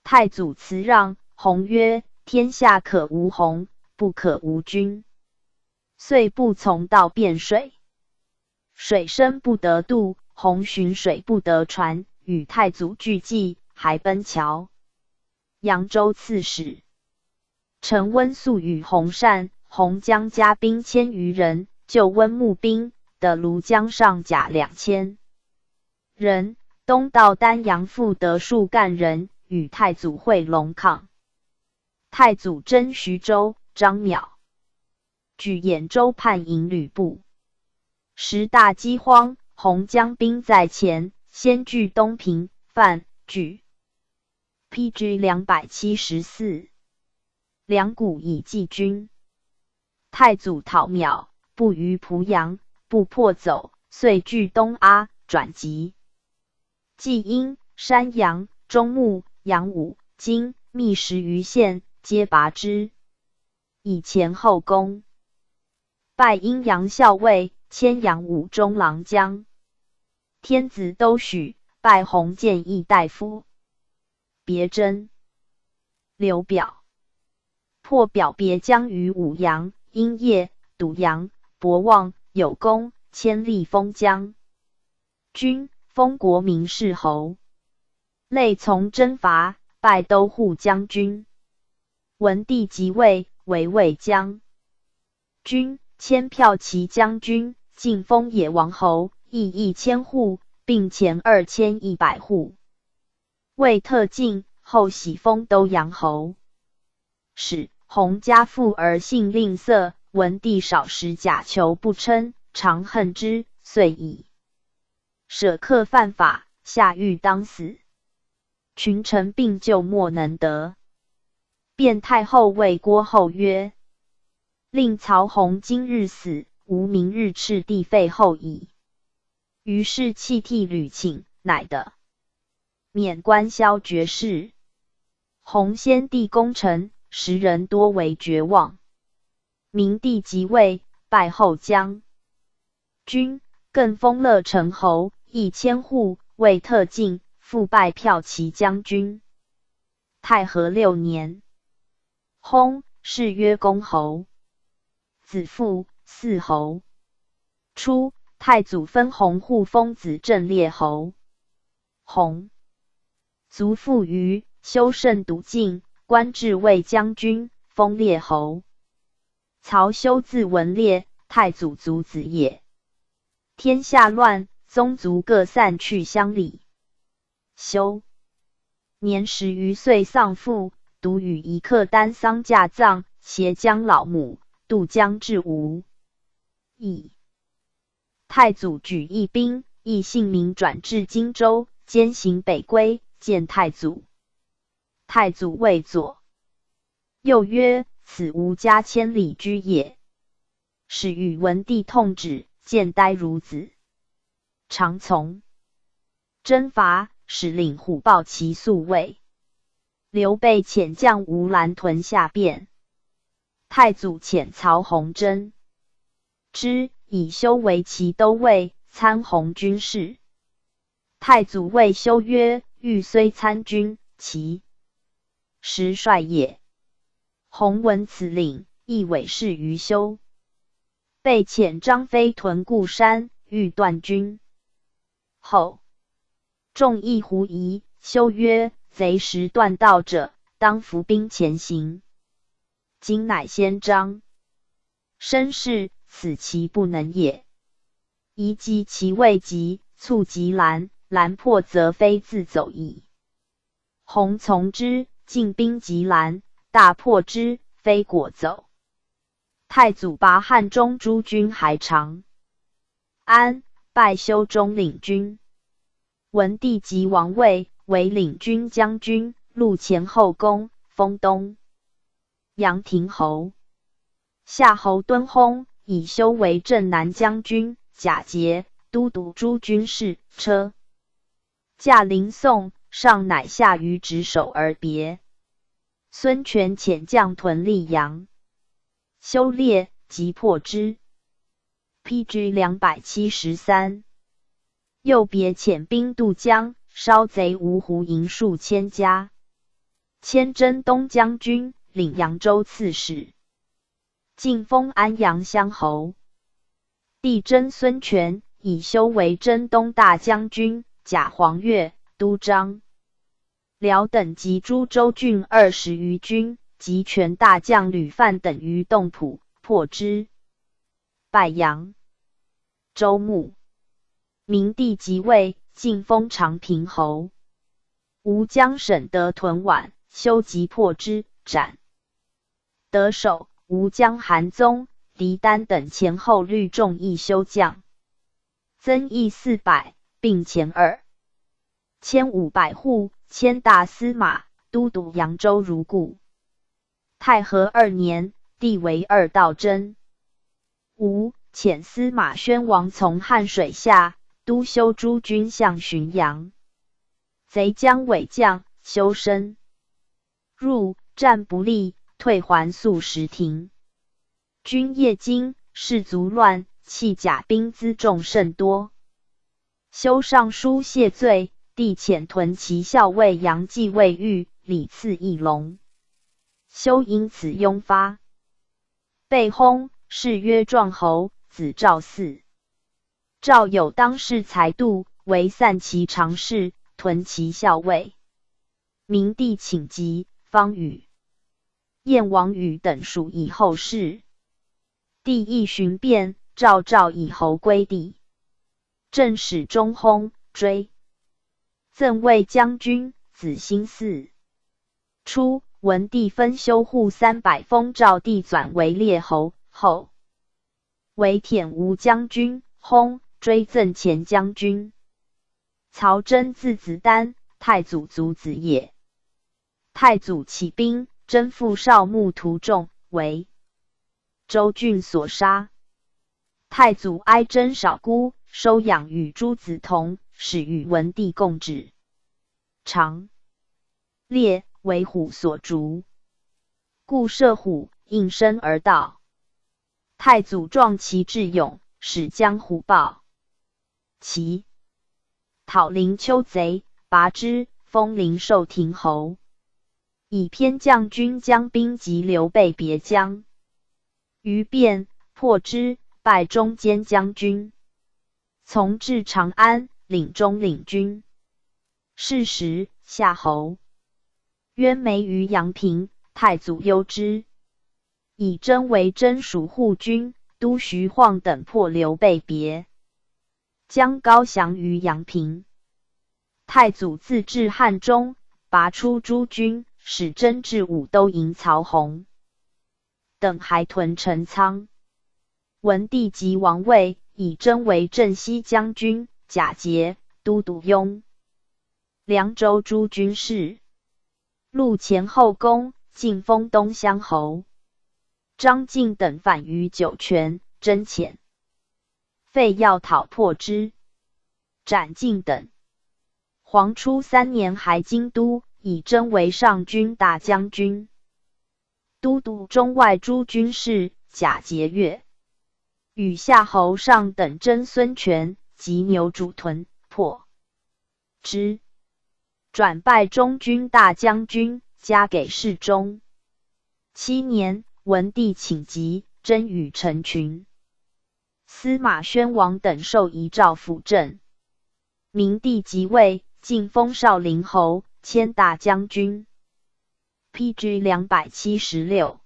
太祖辞让，洪曰：“天下可无洪，不可无君。”遂不从到汴水，水深不得渡，洪寻水不得船，与太祖俱寂，还奔桥。扬州刺史陈温宿与洪善、洪将加兵千余人，救温募兵的庐江上甲2000人，东到丹阳复得数干人，与太祖会龙亢。太祖征徐州，张邈举兖州叛迎吕布。时大饥荒，洪将兵在前，先据东平，范举。P.G. 274，粮谷以济军。太祖讨邈，不于濮阳，不破走，遂据东阿，转籍。济阴、山阳、中牟、阳武、津、密10余县，皆拔之。以前后功，拜阴阳校尉，迁阳武中郎将。天子都许，拜鸿渐议大夫。别征。刘表破表别将于武阳、阴业、堵阳、博望有功，迁立封将军，封国名世侯。累从征伐，拜都护将军。文帝即位，为卫将军，迁骠骑将军，进封野王侯，邑1000户，并钱2100户。魏特进，后徙封都阳侯。始，洪家富而性吝啬，文帝少时假求不称，常恨之，遂以舍客犯法，下狱当死。群臣并救莫能得。卞太后谓郭后曰：“令曹洪今日死，吾明日敕地废后矣。”于是泣涕屡请，乃得。免官削爵事。洪先帝功成，时人多为绝望。明帝即位，拜后将军，更封乐成侯，邑千户，位特进，复拜骠骑将军。太和六年，薨，谥曰恭侯。子复，嗣侯。初，太祖分洪护封子镇烈侯。洪族父虞，修慎笃敬，官至卫将军，封列侯。曹休字文烈，太祖族子也。天下乱，宗族各散去乡里。休年十余岁丧父，独与一客担丧驾葬，携将老母渡江至吴。邑。太祖举义兵，易姓名转至荆州，兼行北归，见太祖。太祖谓左右曰：“此吾家千里驹也。”始与文帝痛止，见呆如子。常从征伐，使领虎豹骑宿卫。刘备遣将吴兰屯下汴。太祖遣曹洪征之，以修为骑都尉，参弘军事。太祖谓修曰：“欲虽参军，其实帅也。”洪闻此令，亦委事于修。备遣张飞屯固山，欲断军。后众议狐疑，修曰：“贼实断道者，当伏兵前行。今乃先张申事，此其不能也。宜及其未及，促及拦，拦破则非自走矣。”洪从之，进兵击拦，大破之，非果走。太祖拔汉中诸军还长安，拜修中领军。文帝即王位，为领军将军，录前后宫，封东阳亭侯。夏侯惇薨，以修为镇南将军，假节，都督诸军事，车驾临送，上乃下于执手而别。孙权遣将屯溧阳，修猎，击破之。P.G. 273。又别遣兵渡江，烧贼芜湖营数千家。迁征东将军，领扬州刺史，进封安阳乡侯。帝征孙权，以修为征东大将军，假黄钺、都张辽等及诸州郡20余军，及权大将吕范等于洞浦，破之，败扬州牧。明帝即位，进封长平侯。吴将沈德屯宛，修击破之，斩得首。吴将韩宗、狄丹等前后率众议修将，增邑400，并前2500户，迁大司马、都督扬州如故。太和二年，帝为二道征。吴遣司马宣王从汉水下，督修诸军向浔阳。贼将尾将修身入，战不利，退还宿石亭。军夜惊，士卒乱，弃甲兵辎重甚多。修上书谢罪，帝遣屯骑校尉杨继尉御礼赐一龙。修因此庸发，被薨，谥曰壮侯，子赵嗣。赵有当世才度，为散骑常侍、屯骑校尉。明帝请疾，方与燕王宇等属以后事。帝亦寻变，诏赵以侯归帝。正史中薨，追赠卫将军，子兴嗣。初，文帝分修户300封赵地纂为列侯，后为舔吴将军，薨，追赠前将军。曹真字子丹，太祖族子也。太祖起兵，征复少穆徒众，为州郡所杀。太祖哀真少孤，收养与诸子同，始与文帝共治。长猎，为虎所逐，故射虎，应声而倒。太祖壮其智勇，使将虎豹。齐讨灵丘贼，拔之，封灵寿亭侯。以偏将军将兵击刘备别将，于变破之，拜中监将军。从至长安，领中领军。是时，夏侯渊没于阳平，太祖忧之，以征为征蜀护军，督徐晃等破刘备别，将高降于阳平。太祖自至汉中，拔出诸军，使征至武都营曹洪等还屯陈仓。文帝即王位，以征为镇西将军、假节、都督雍、凉州诸军事，录前后宫，进封东乡侯。张敬等反于酒泉，征遣费要讨破之，斩敬等。黄初三年，还京都，以征为上军大将军、都督中外诸军事，假节钺。与夏侯尚等争孙权，及牛渚屯，破之，转拜中军大将军，加给事中。七年，文帝请疾，征与陈群、司马宣王等受遗诏辅政。明帝即位，进封邵陵侯，迁大将军。P.G. 276。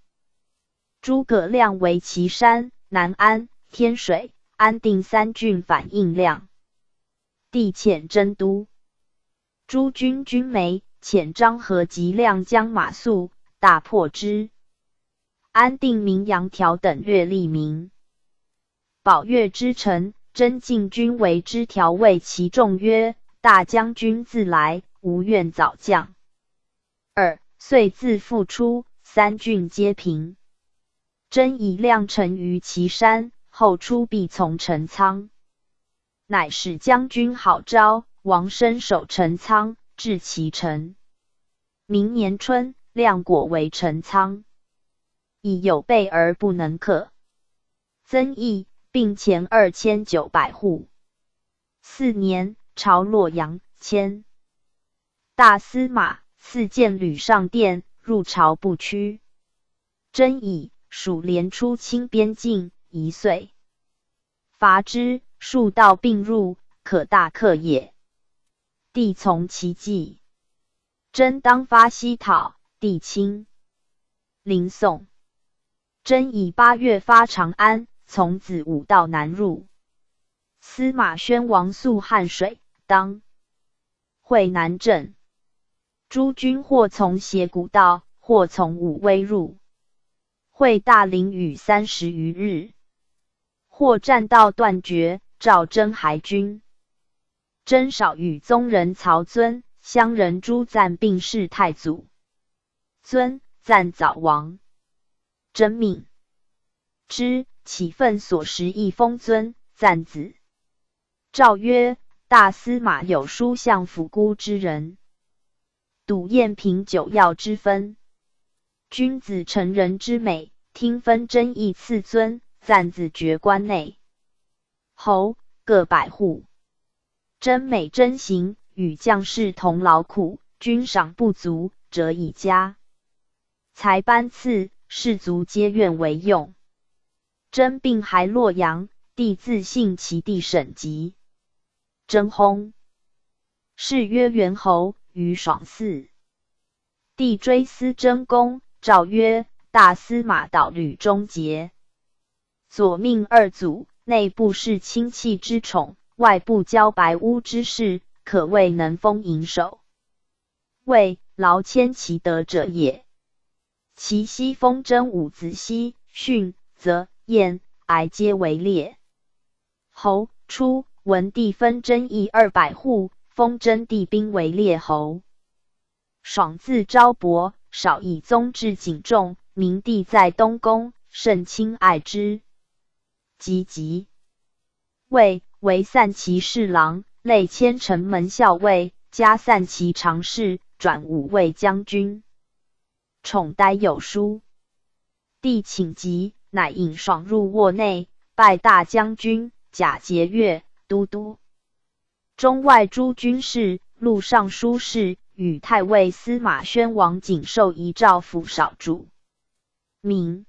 诸葛亮为岐山、南安、天水、安定三郡反应亮。帝遣征都诸军军媒，遣张合及亮将马谡，大破之。安定民杨条等略立名。宝乐之臣，征进军为之调谓其众曰：“大将军自来，无愿早降。”二遂自复出，三郡皆平。征以亮臣于岐山，后出必从陈仓，乃使将军郝昭、王申守陈仓，至其城。明年春，亮果为陈仓，以有备而不能克。增邑，并前2900户。四年，朝洛阳，迁大司马，赐剑履上殿，入朝不趋。征以属连出清边境，一岁伐之，数道并入，可大克也。帝从其计。征当发西讨，帝亲临送。征以8月发长安，从子午道南入。司马宣王溯汉水，当会南镇。诸军或从斜谷道，或从武威入。会大凌雨30余日，或栈道断绝，召征还军。征少与宗人曹遵、乡人朱赞并事太祖。遵、赞早亡。征命之，起愤所食一封遵、赞子。诏曰：大司马有书相府孤之人，笃晏平九要之分。君子成人之美，听分争议赐尊，赞子爵关内侯各百户。真美真行，与将士同劳苦，军赏不足，折以加。才班赐，士卒皆愿为用。征病还洛阳，帝自信其弟沈吉。征薨，谥曰元侯，于爽寺。帝追思征功，诏曰：大司马导吕忠节，左命二祖，内不恃亲戚之宠，外不骄白屋之势，可谓能封营守。位劳谦其德者也。其昔封征五子熙、逊、泽、晏、哀皆为列侯。初，文帝分征邑200户，封征地兵为列侯。爽字昭伯，少以宗制谨重，明帝在东宫，甚亲爱之。及即位，为散骑侍郎，累迁城门校尉，加散骑常侍，转武卫将军。宠呆有书，帝请疾，乃引爽入卧内，拜大将军、假节钺、都督、中外诸军事、录尚书事，与太尉司马宣王景寿遗诏府少主。明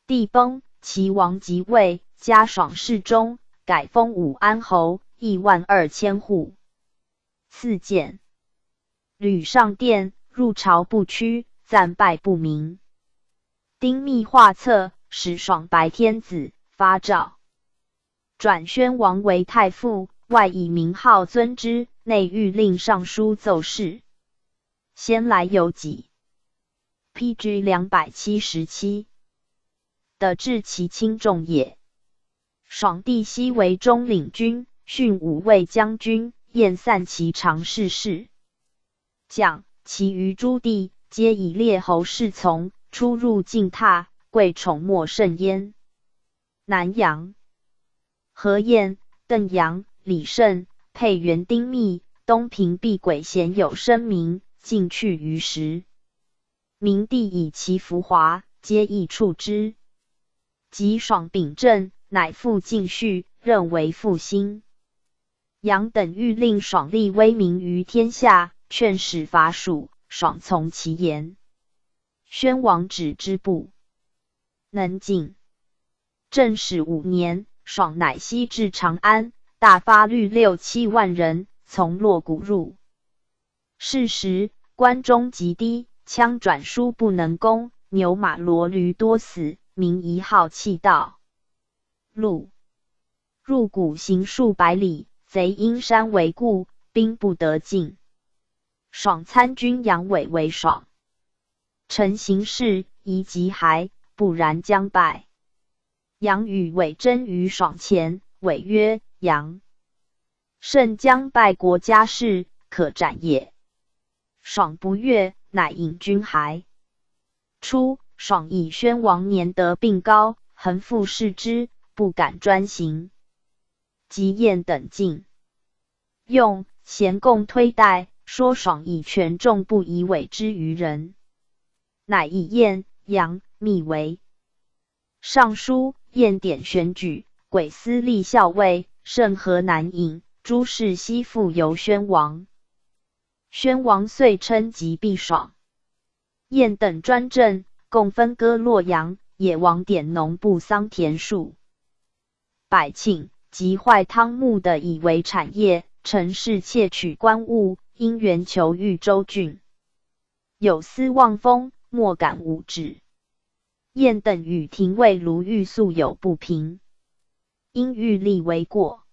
帝崩，齐王即位，加爽侍中，改封武安侯，邑1.2万户。赐剑，屡上殿，入朝不趋，赞拜不明。丁密画策，使爽白天子，发诏转宣王为太傅，外以名号尊之，内谕令尚书奏事。先来有己。P.G. 277的治其轻重也。爽帝昔为中领军，训武卫将军，燕散骑常侍事。将其余诸弟皆以列侯侍从，出入进榻，贵宠莫甚焉。南阳何晏、邓阳、李胜、沛元丁密、东平毕轨鲜有声名，尽去于时。明帝以其浮华，皆亦处之。及爽秉政，乃复进序，任为复兴。杨等欲令爽立威名于天下，劝使伐蜀，爽从其言。宣王止之不能进。正始五年，爽乃西至长安，大发律六七万人，从洛谷入。是时，关中极低，枪转输不能攻，牛马骡驴多死，民遗号弃道路。入谷行数百里，贼因山为固，兵不得进。爽参军杨伟为爽，臣行事宜及骸，不然将败。杨与伟争于爽前，伟曰：“杨胜将败国家事，可斩也。”爽不悦，乃引军还。初，爽以宣王年得病高，恒复视之，不敢专行。及晏等进用，咸共推戴，说爽以权重不以委之于人，乃以晏、杨、密为尚书，晏典选举，轨司隶校尉，胜河南尹，诸事悉付由宣王。宣王遂称疾避爽。晏等专政，共分割洛阳，野王典农部桑田数百顷，及坏汤木的以为产业。陈氏窃取官物，因缘求豫州郡，有司望风，莫敢无止。晏等与廷尉卢玉素有不平，因欲立为过。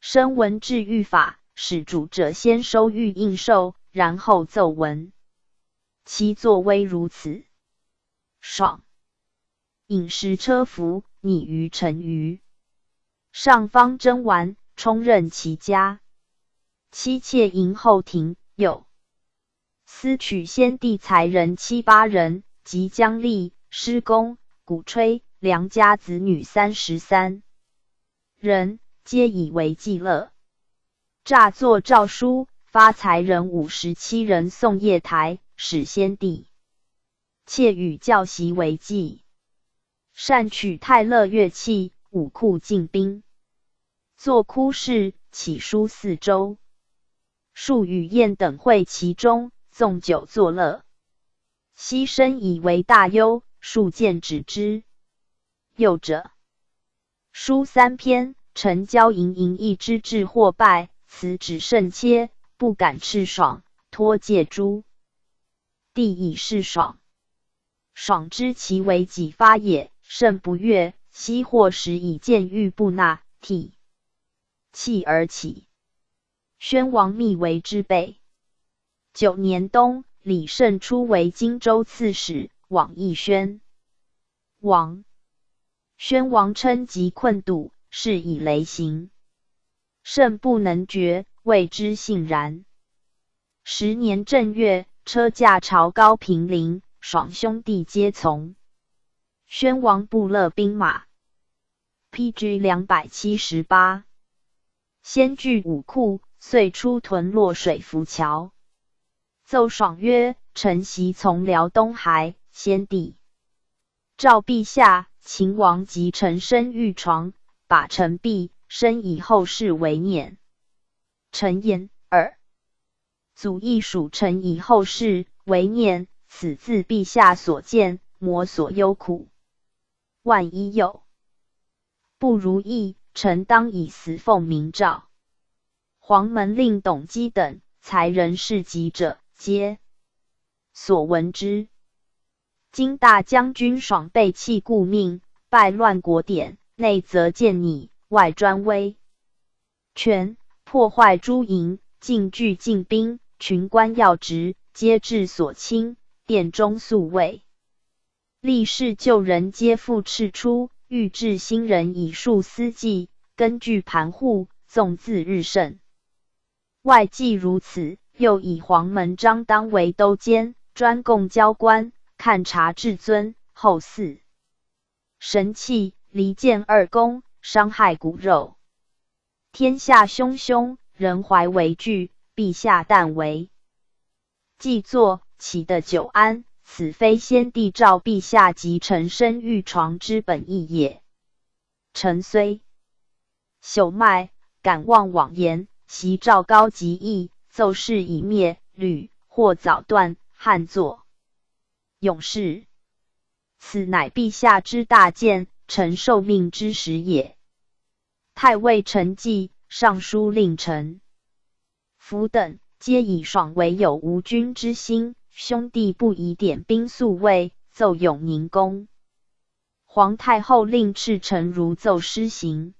声闻制御法，使主者先收御应受，然后奏闻。其作威如此。爽饮食车服，拟于成于上方征完，充任其家。妻妾迎后庭，有私取先帝才人七八人，及姜立、施公、鼓吹良家子女33人，皆以为伎乐。诈作诏书，发才人57人送谒台，使先帝窃与教习为妓，善取泰乐乐器，武库进兵，作哭事，起书四周，数与晏等会其中，纵酒作乐。悉深以为大忧，数谏止之。又者，书三篇，陈交盈盈一之至获败，辞旨甚切，不敢斥爽，托借诸帝以示爽。爽知其为己发也，甚不悦。悉或时以谏欲不纳，涕泣而起。宣王密为之备。九年冬，李胜出为荆州刺史，往诣宣王。宣王称疾困堵，是以雷行，胜不能决，谓之信然。10年正月，车驾朝高平陵，爽兄弟皆从。宣王部乐兵马。P.G. 278。先据武库，遂出屯洛水浮桥。奏爽曰：“臣昔从辽东还，先帝诏陛下，秦王及臣身御床，把臣毕，身以后世为念。臣言尔。祖亦属臣以后世为念，此自陛下所见，摩所忧苦。万一有不如意，臣当以死奉明诏。黄门令董基等才人事急者，皆所闻之。今大将军爽背弃故命，败乱国典，内则僭拟，外专威权，破坏诸营，进聚进兵，群官要职，皆至所亲，殿中宿卫，历世旧人皆复斥出，欲置新人以树斯计，根据盘户，纵自日盛。外既如此，又以黄门张当为都监，专供交官，看察至尊，后嗣神器，离间二公，伤害骨肉。天下汹汹，人怀危惧，陛下但为既作，岂得久安？此非先帝诏陛下及臣身御床之本意也。臣虽朽迈，敢忘往言。昔赵高及义，奏事以灭吕，或早断汉作勇士。此乃陛下之大鉴，臣受命之时也。太尉陈纪、尚书令陈福等，皆以爽为有无君之心，兄弟不宜点兵宿卫，奏永宁宫。皇太后令斥臣如奏施行。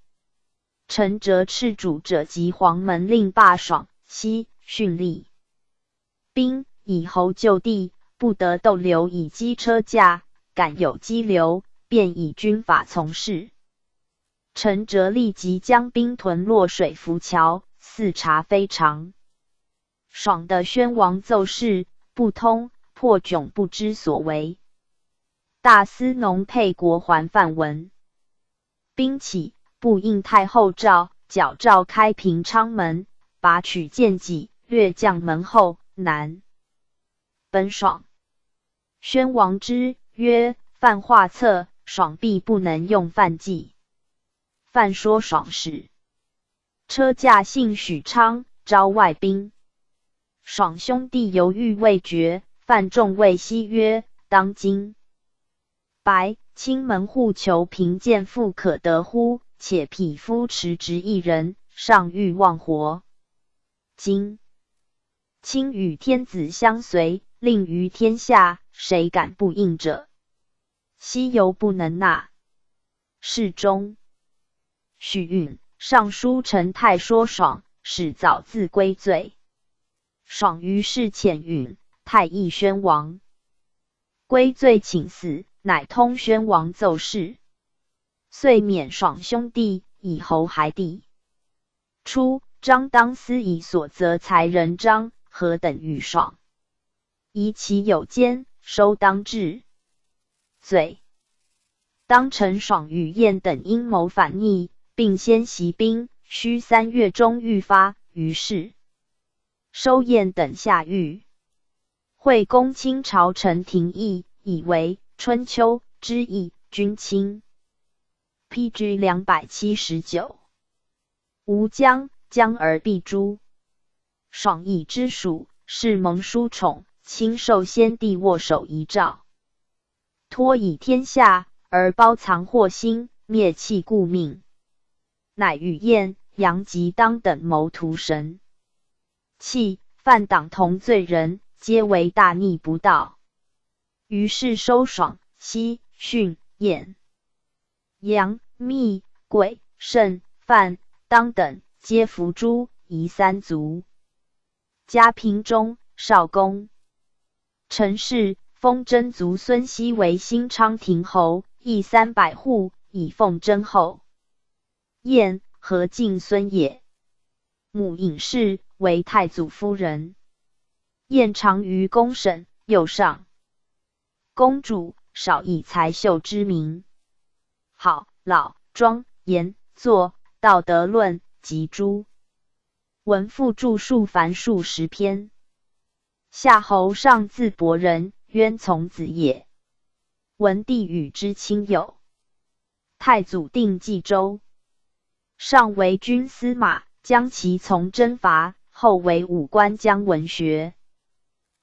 臣折斥主者及黄门令罢爽、熙、训吏兵，以侯就地，不得逗留以机车驾，敢有羁留，便以军法从事。陈哲立即将兵屯洛水浮桥，伺察非常。爽的宣王奏事不通，破窘不知所为。大司农沛国还范文兵起，不应太后诏，矫诏开平昌门，拔取剑戟，掠将门后，南奔爽。宣王之曰：“范画策，爽必不能用范计。”范说爽使车驾幸许昌，招外兵。爽兄弟犹豫未决，范仲谓熙曰：“当今白青门户求贫贱富可得乎？且匹夫持职一人，尚欲望活。今卿与天子相随，令于天下，谁敢不应者？”熙犹不能纳。侍中许允、尚书陈泰说爽，使早自归罪。爽于是遣允、泰议宣王归罪请死，乃通宣王奏事，遂免爽兄弟，以侯还地。初，张当思以所责才人张何等与爽，疑其有奸，收当治罪。当陈爽与晏等阴谋反逆，并先习兵，须3月中欲发，于是收晏等下狱。惠公卿朝臣廷议，以为春秋之义，君卿。P.G. 279，吴将将而必诛。爽以之属，是蒙书宠，亲受先帝握手遗诏，托以天下，而包藏祸心，灭弃故命，乃与晏、杨及当等谋屠神器，犯党同罪人，皆为大逆不道。于是收爽、熙、训、晏、杨、密、轨、慎、范、当等，皆伏诛，夷三族。嘉平中，少公。陈氏封真族孙熙为新昌亭侯，邑300户，以奉真后。晏，何进孙也。母尹氏，为太祖夫人。晏长于公审，右上公主，少以才秀之名。好老庄言作道德论及诸文赋著述凡数十篇。夏侯尚字伯仁，渊从子也。文帝与之亲友。太祖定冀州，尚为军司马，将其从征伐，后为武官将文学。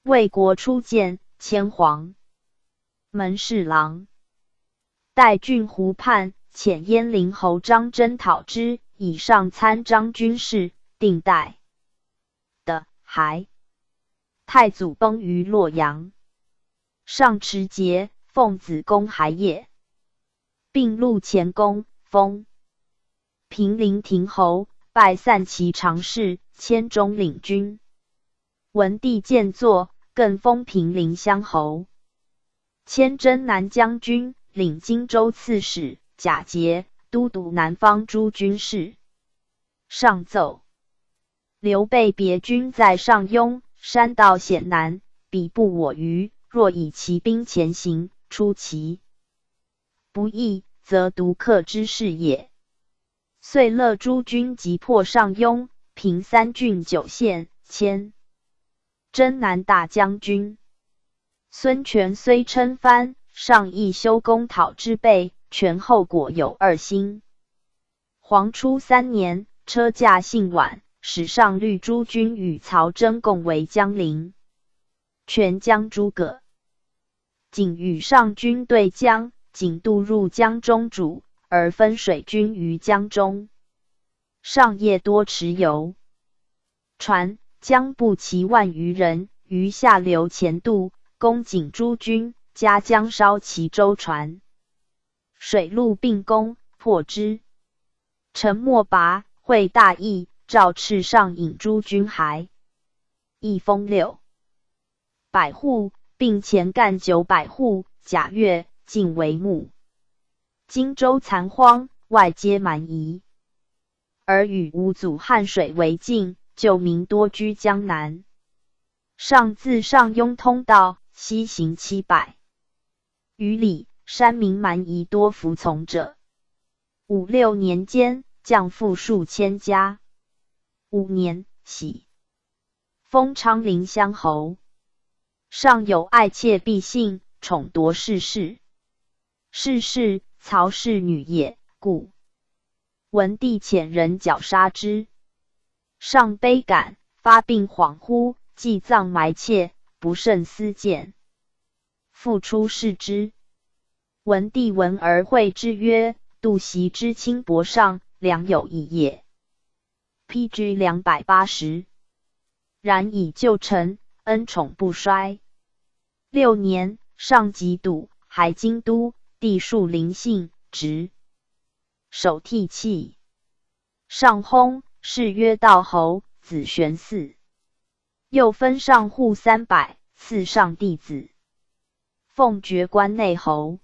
魏国初建，迁黄门侍郎。代郡湖畔，遣鄢陵侯张真讨之，以上参张军事，定代的还。太祖崩于洛阳，上持节，奉子宫还业，并禄前宫，封平陵亭侯，拜散骑常侍，迁中领军。文帝见作，更封平陵乡侯，迁征南将军，领荆州刺史，假节，都督南方诸军事。上奏。刘备别军在上庸，山道险难，彼不我虞。若以骑兵前行，出其不意，则独克之势也。遂勒诸军急破上庸，平三郡九县，迁征南大将军。孙权虽称藩，尚亦修功讨之备，权后果有二心。黄初三年，车驾幸晚。使上率诸军与曹真共围江陵，权将诸葛瑾与上军对江，瑾渡入江中主，而分水军于江中。上夜多持游船，将步骑万余人于下流前渡，攻瑾诸军，加将烧其舟船，水陆并攻，破之。陈莫拔会大义。诏敕上引诸军还，一封600户，并前干900户。甲月，晋为牧。荆州残荒，外皆蛮夷，而与吴祖汉水为境，旧民多居江南。上自上庸通道，西行700余里，山民蛮夷多服从者。五六年间，降富数千家。五年，喜封昌陵乡侯。上有爱妾毕姓，宠夺氏氏。氏氏，曹氏女也，故文帝遣人绞杀之。上悲感，发病恍惚，既葬埋妾，不胜思见。复出视之。文帝闻而讳之曰：“杜袭之亲伯上，良有义也。” P.G. 280，然以旧臣，恩宠不衰。六年，上疾笃，还京都，帝庶灵幸，执手涕泣。上薨，谥曰道侯，子玄嗣。又分上户300，赐上弟子，奉爵关内侯。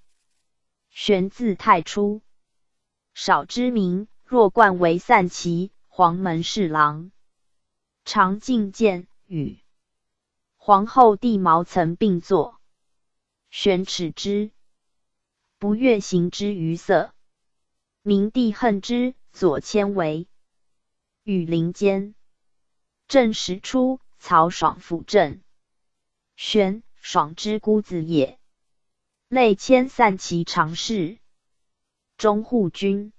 玄字太初，少知名，弱冠为散骑。黄门侍郎，常进谏，与皇后弟毛曾并坐，玄耻之，不悦行之于色。明帝恨之，左迁为羽林监。正时初，曹爽辅政，玄爽之姑子也，累迁散骑常侍、中护军。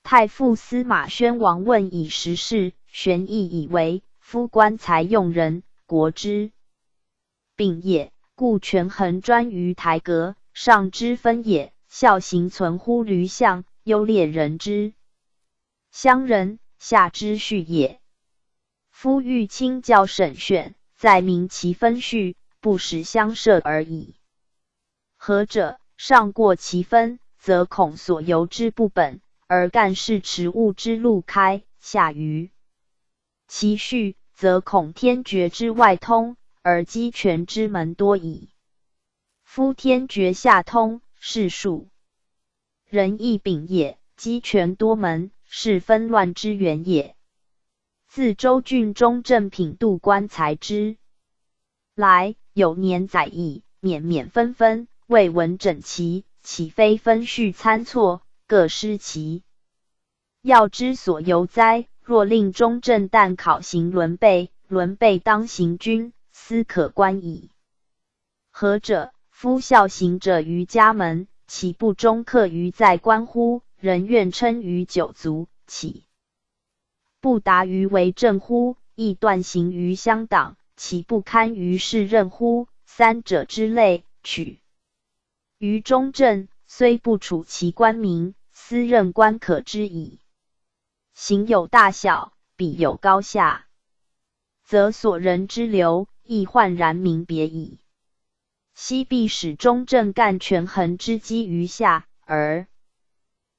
太傅司马宣王问以时事，玄亦以为夫官才用人，国之柄也，故权衡专于台阁，上之分也。孝行存乎闾巷，优劣人之乡人，下之序也。夫欲亲教审选，在明其分序，不使相涉而已。何者？上过其分，则恐所由之不本，而干事迟误之路开；下逾其序，则恐天爵之外通，而鸡犬之门多矣。夫天爵下通，是庶人一柄也；鸡犬多门，是纷乱之源也。自州郡中正品度官才之来，有年载矣，免免分分，未闻整齐，岂非分序参错，各失其要之所由哉？若令中正但考行伦备，伦备当行军，斯可观矣。何者？夫孝行者于家门，岂不终克于在官乎？人怨称于九族，岂不达于为政乎？义断行于乡党，岂不堪于士任乎？三者之类，取于中正，虽不处其官名，斯任官可知矣。行有大小，比有高下，则所人之流，亦焕然明别矣。昔必使中正干权衡之机于下，而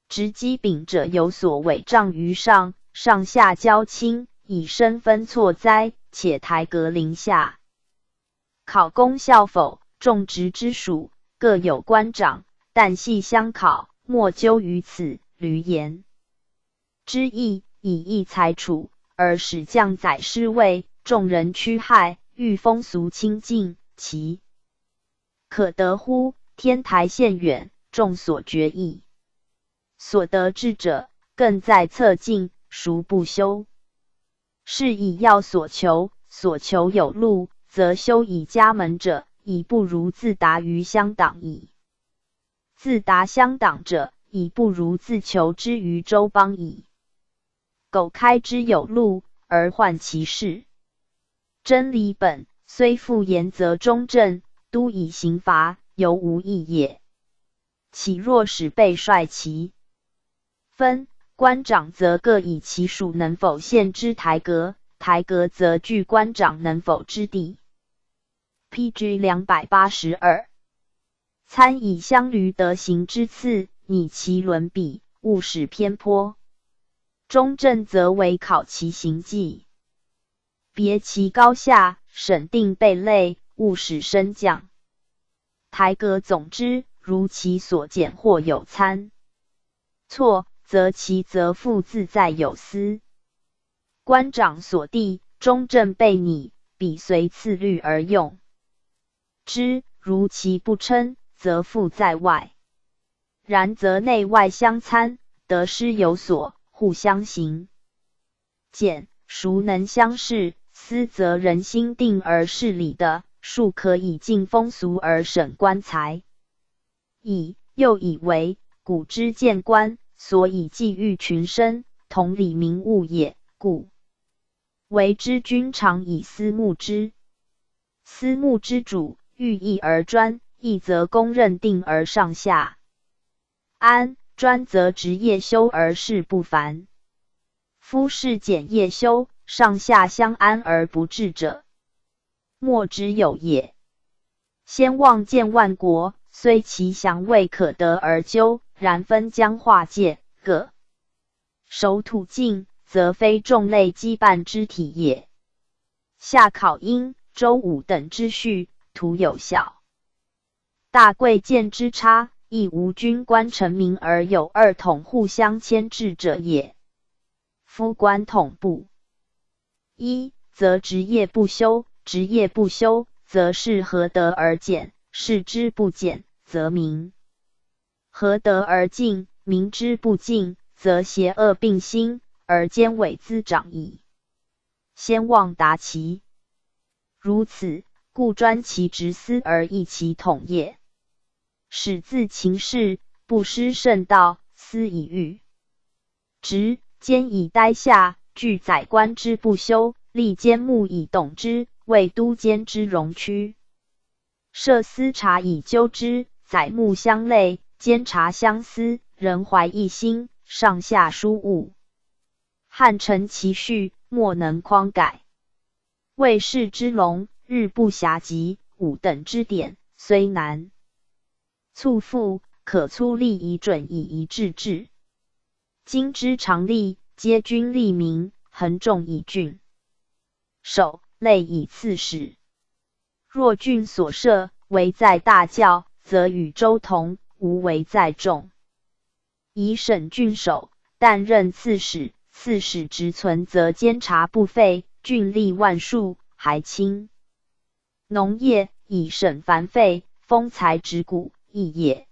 执机柄者有所委杖于上，上下交亲，以身分错哉？且台阁临下，考功效否？众职之属，各有官长，但系相考，莫究于此。闾阎之意，以义裁处，而使将宰失位，众人趋害，欲风俗清净，其可得乎？天台县远，众所决议，所得志者，更在侧近，孰不修？是以要所求，所求有路，则修以家门者，已不如自达于乡党矣；自达乡党者，已不如自求之于州邦矣。苟开之有路，而患其事，真理本虽复严则中正，都以刑罚，犹无益也。岂若使备率其分，官长则各以其属能否献之台阁，台阁则据官长能否之地。P.G. 282，参以乡闾德行之次，拟其伦比，勿使偏颇。中正则为考其行迹，别其高下，审定备类，勿使升降。台阁总之，如其所简或有参错，则其责复自在有司。官长所地，中正备拟，彼随次律而用之。如其不称，则复在外。然则内外相参，得失有所，互相行简，孰能相适？斯则人心定而事理的，庶可以尽风俗而省官财矣。又以为古之谏官，所以济欲群生，同理民物也，故为之君常以私募之。私募之主，欲义而专，义则公认定而上下安，专则职业修而事不繁。夫事简业修，上下相安而不治者，莫之有也。先望见万国，虽其祥未可得而究，然分疆划界，各守土境，则非众类羁绊之体也。下考殷、周武等之序，徒有小大贵贱之差，亦无军官臣民而有二统互相牵制者也。夫官统不一，则职业不修；职业不修，则事何得而简？事之不简，则民何得而进？民之不进，则邪恶并兴，而奸伪滋长矣。先望达其如此，故专其职司而抑其统也。始自秦氏，不失圣道，斯以御职，兼以待下，具宰官之不修，立监目以董之，为都监之荣屈。设司察以纠之，载目相类，监察相思，人怀一心，上下殊务。汉承其序，莫能匡改。魏氏之隆，日不暇及；五等之典，虽难促复，可粗立以准以一致治。今之常例，皆君利民，恒重以郡守，类以刺史。若郡所设为在大教，则与州同，无为在众。以省郡守，但任刺史，刺史职存则监察不废，郡吏万数，还轻。农业以省繁费，丰财殖谷，义也。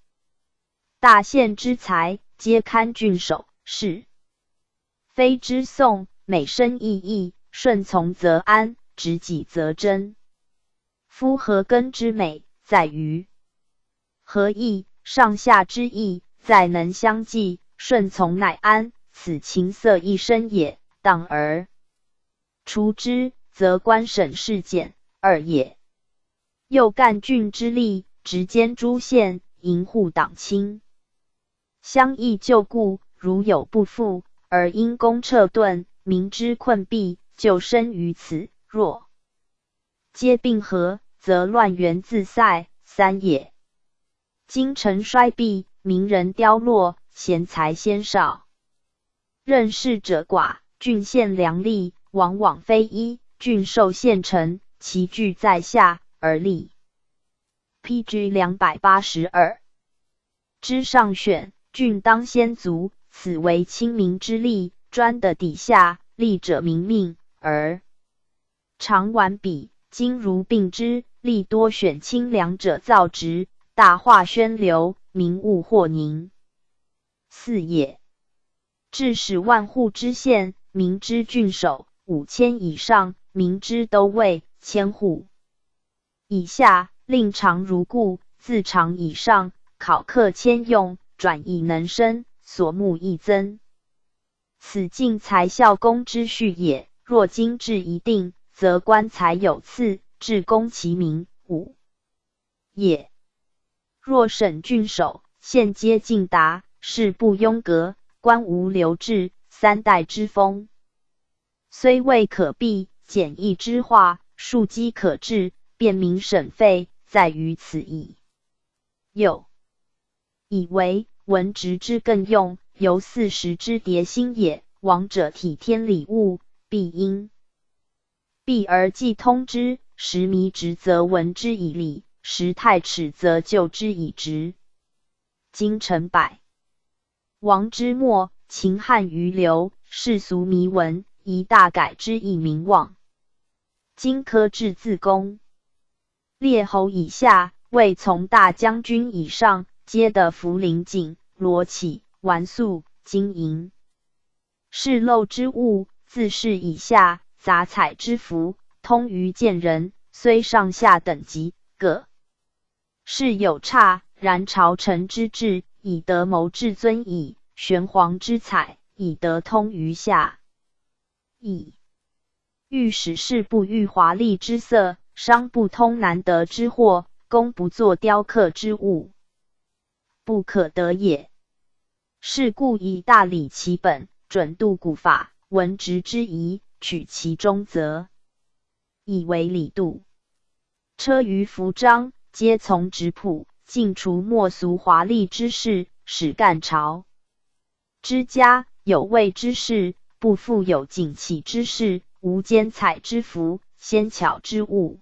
大县之财，皆堪郡守，是非之讼，每生异义，顺从则安，执己则争。夫和根之美，在于合意；上下之意，在能相济，顺从乃安。此情色一生也，当而除之，则官省事简二也。又干郡之力，直兼诸县，营户党亲，相议旧故，如有不复，而因公撤顿，民之困弊，就生于此。若皆并合，则乱源自塞。三也。京城衰弊，民人凋落，贤才鲜少，任事者寡，郡县良吏往往非一，郡守县丞，其具在下而立。P.G. 282之上选，郡当先足，此为亲民之利，专的底下，吏者民命，而常完彼。今如并之，吏多选清良者造职，大化宣流，民物或宁。四也。致使万户之县，民之郡守；5000以上，民之都尉；1000户以下，令常如故。自长以上，考课迁用，转以能升，所募益增。此尽才效功之序也。若今制一定，则官才有次，至公其民。五也。若省郡守，县皆进达，事不壅隔，官无留置，三代之风，虽未可避，简易之化，庶几可治，便民省费，在于此矣。又以为文职之更用，犹四时之迭兴也。王者体天理物，必因必而既通之，时迷职则闻之以理，时太耻则就之以直。今成败王之末，秦汉余流，世俗弥文，宜大改之以民望。今科制自公，列侯以下，未从大将军以上，皆得服绫锦、罗绮、纨素、金银。饰镂之物，自是以下杂彩之服，通于见人，虽上下等级，各事有差，然朝臣之制，以得谋至尊矣；玄黄之彩，以得通于下。以欲使士不欲华丽之色，商不通难得之货，工不作雕刻之物，不可得也。是故以大礼其本，准度古法，文职之宜，取其中则，以为礼度。车舆服章，皆从质朴，尽除末俗华丽之事，使干朝之家有位之士，不复有锦绮之饰，无兼彩之服，纤巧之物。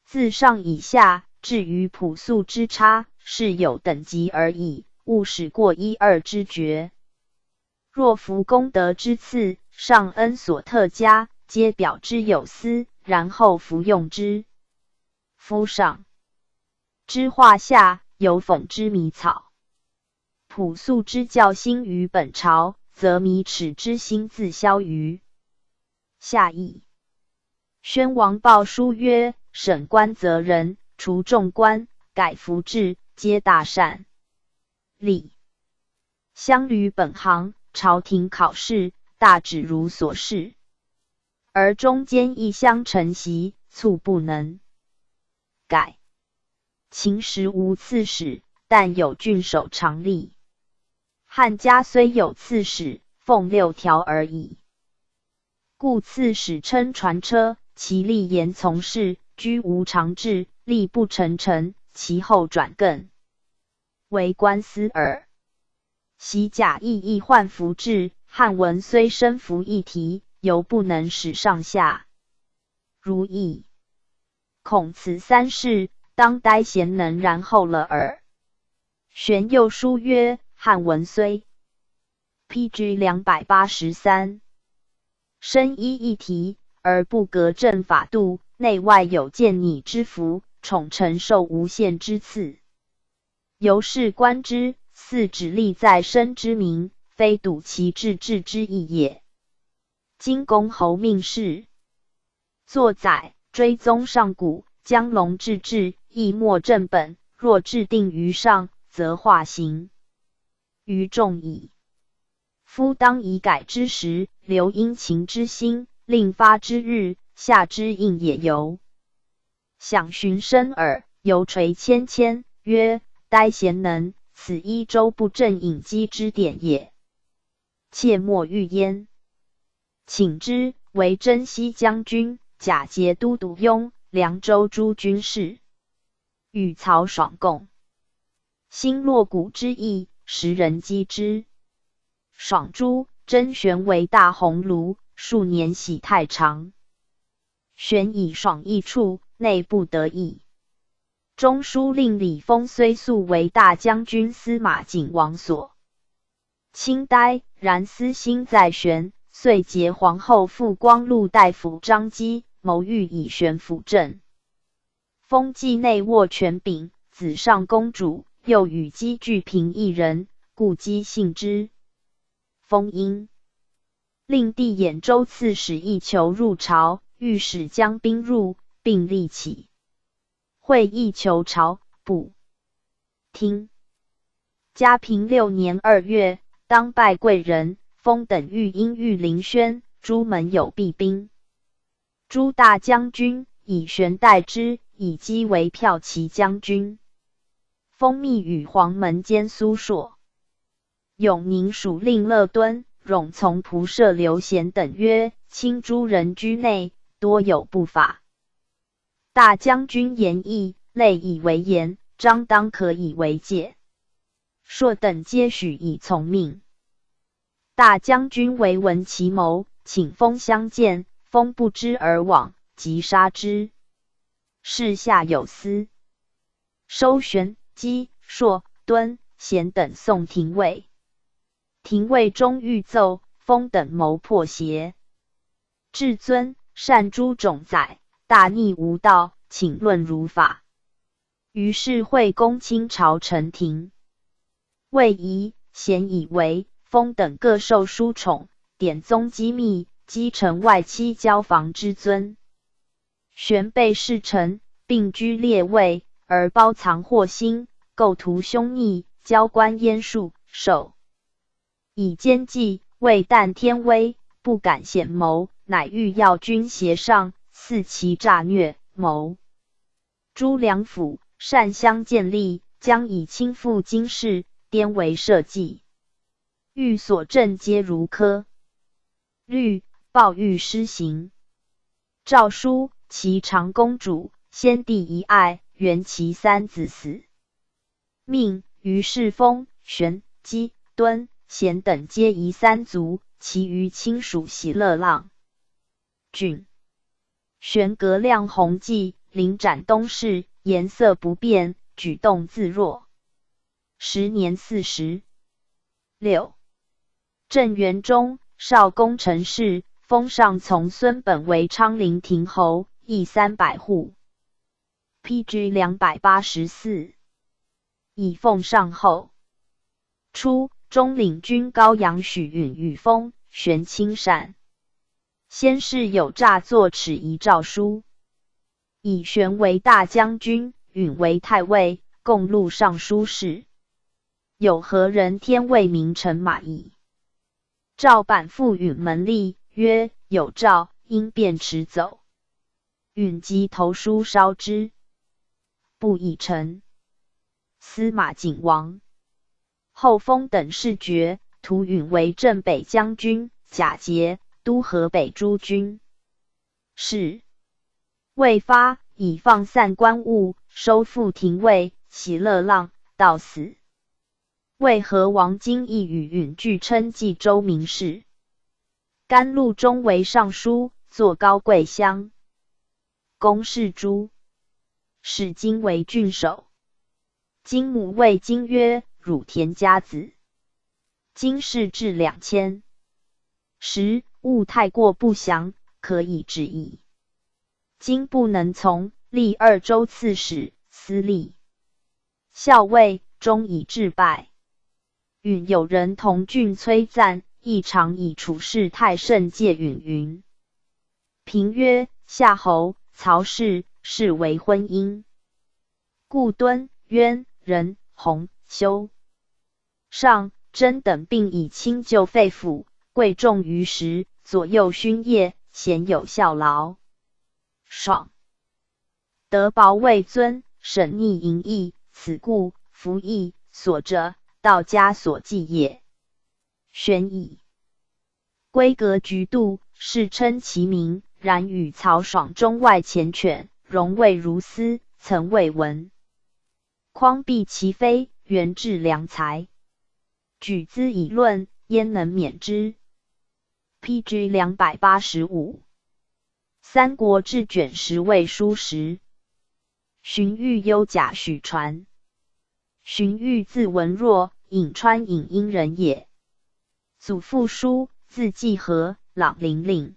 自上以下，至于朴素之差，是有等级而已，勿使过一二之觉。若服功德之赐，上恩所特加，皆表之有司，然后服用之。夫上之画下，有讽之靡草。朴素之教兴于本朝，则靡侈之心自消于下矣。宣王豹书曰：省官择人，除众官，改服制，皆大善。礼乡闾本行，朝廷考试，大旨如所示，而中间一相承袭，卒不能改。秦时无刺史，但有郡守长吏。汉家虽有刺史，奉六条而已。故刺史称传车，其吏言从事，居无常制，吏不成臣，其后转更为官司耳。昔贾谊亦患服制，汉文虽身服一体，犹不能使上下如意。恐此三事，当待贤能然后了耳。玄又书曰：汉文虽 P.G. 283身依一体，而不革正法度，内外有见拟之福，宠臣受无限之赐。由是观之，似只立在身之名，非笃其治治之意也。荆公侯命氏。作载追踪上古，将隆治治，亦莫正本。若制定于上，则化行于众矣。夫当以改之时，留殷勤之心，令发之日，下之应也由。想寻深耳，犹垂谦谦，曰：“呆贤能，此一州不正隐机之典也。切莫欲焉。”请之为征西将军、假节都督雍凉州诸军事，与曹爽共。新落谷之役，时人讥之。爽诛，征玄为大鸿胪，数年徙太常。玄以爽义处，内不得意。中书令李丰虽素为大将军司马景王所亲呆，然私心在玄，遂结皇后傅光禄大夫张姬，谋欲以玄辅政。封继内握权柄，子尚公主，又与姬俱平一人，故姬信之。封婴令弟兖州刺史义求入朝，欲使将兵入，并立起。会议求朝，不听。嘉平6年2月，当拜贵人，封等御婴御林轩，诸门有避兵。诸大将军以玄代之，以姬为骠骑将军。封密与黄门监苏硕。永宁属令乐敦、冗从仆射刘贤等曰：“卿诸人居内，多有不法。大将军言义，类以为言，张当可以为戒。硕等皆许以从命。大将军为闻其谋，请封相见，封不知而往，即杀之。是下有司，收玄、姬、硕、敦、贤等送廷尉。廷尉终欲奏，封等谋破邪。至尊善诸种宰，大逆无道，请论如法。于是会公卿朝陈廷。位仪贤以为封等各受殊宠，典宗机密，积成外戚交房之尊。玄备侍臣，并居列位，而包藏祸心，构图凶逆，交官阉术，受以奸计，为旦天威，不敢显谋，乃欲要君协上，似其诈虐谋。诸梁府善相建立，将以亲附金氏，颠为社稷。欲所政皆如科。律暴欲施行。诏书其长公主，先帝遗爱，原其三子死。命于是封玄、姬、敦、贤等皆夷三族，其余亲属喜乐浪。郡。玄格亮弘济，领斩东市，颜色不变，举动自若。时年46。郑元中，少功臣事，封上从孙本为昌陵亭侯，邑300户。P.G. 284，以奉上后。初，中领军高阳许允与封玄亲善。先是有诈作尺仪诏书，以玄为大将军，允为太尉，共录尚书事。有何人天位名臣马邑？赵板复允门吏曰：“有诏，应便驰走。”允即投书烧之，不以成。司马景王后封等事爵，图允为镇北将军，假节都河北诸军事。未发，以放散官物，收复廷尉，喜乐浪，到死。为何王经义与允俱称冀州名士？甘露中为尚书，坐高贵乡。公事诸，使金为郡守。金母谓金曰：“汝田家子。”金氏至2000。时物太过不详，可以止矣。今不能从，历二州刺史、司隶校尉，终以致败。允有人同郡崔赞，亦常以处事太甚戒允云。评曰：夏侯、曹氏是为婚姻，故敦、渊、仁、弘、修、上、真等并以亲旧肺腑，贵重于时，左右勋业，鲜有效劳。爽德薄位尊，审逆淫逸，此故服役所者，道家所忌也。玄以规格局度，世称其名，然与曹爽中外缱绻，荣位如斯，曾未闻。匡避其非，原至良才。举资以论，焉能免之？P.G. 285，三国志卷十魏书十。荀彧忧贾诩传。荀彧字文若，颍川颍阴人也。祖父叔，字季和，朗陵令。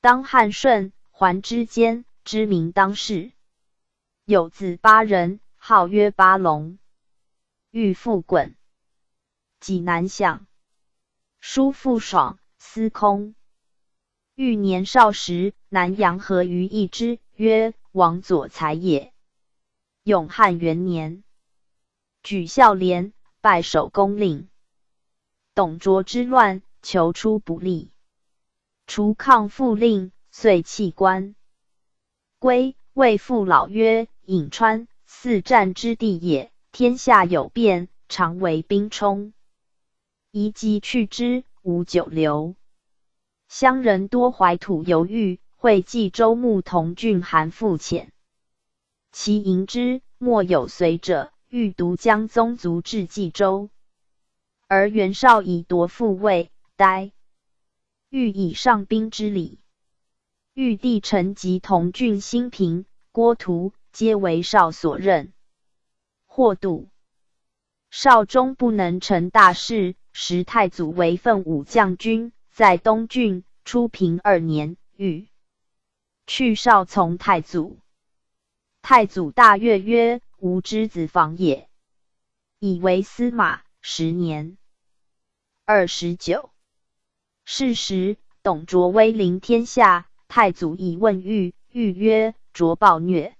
当汉顺、桓之间，知名当世。有子八人，号曰八龙。欲复滚。济南相。叔父爽，司空。欲年少时，南阳何于一之，曰：王佐才也。永汉元年，举孝廉，拜守宫令。董卓之乱，求出不利，除抗父令，遂弃官。归，谓父老曰：颍川，四战之地也，天下有变，常为兵冲。宜即去之，无久留。乡人多怀土犹豫，会冀州牧同郡韩复遣其迎之，莫有随者。欲独将宗族至冀州，而袁绍以夺父位，呆。欲以上宾之礼。欲弟陈及同郡兴平、郭图，皆为绍所任。获度。绍终不能成大事，时太祖为奋武将军，在东郡。初平二年，欲去绍从太祖。太祖大悦曰：吾之子房也。以为司马，10年。29。是时，董卓威临天下，太祖以问豫，豫曰：卓暴虐，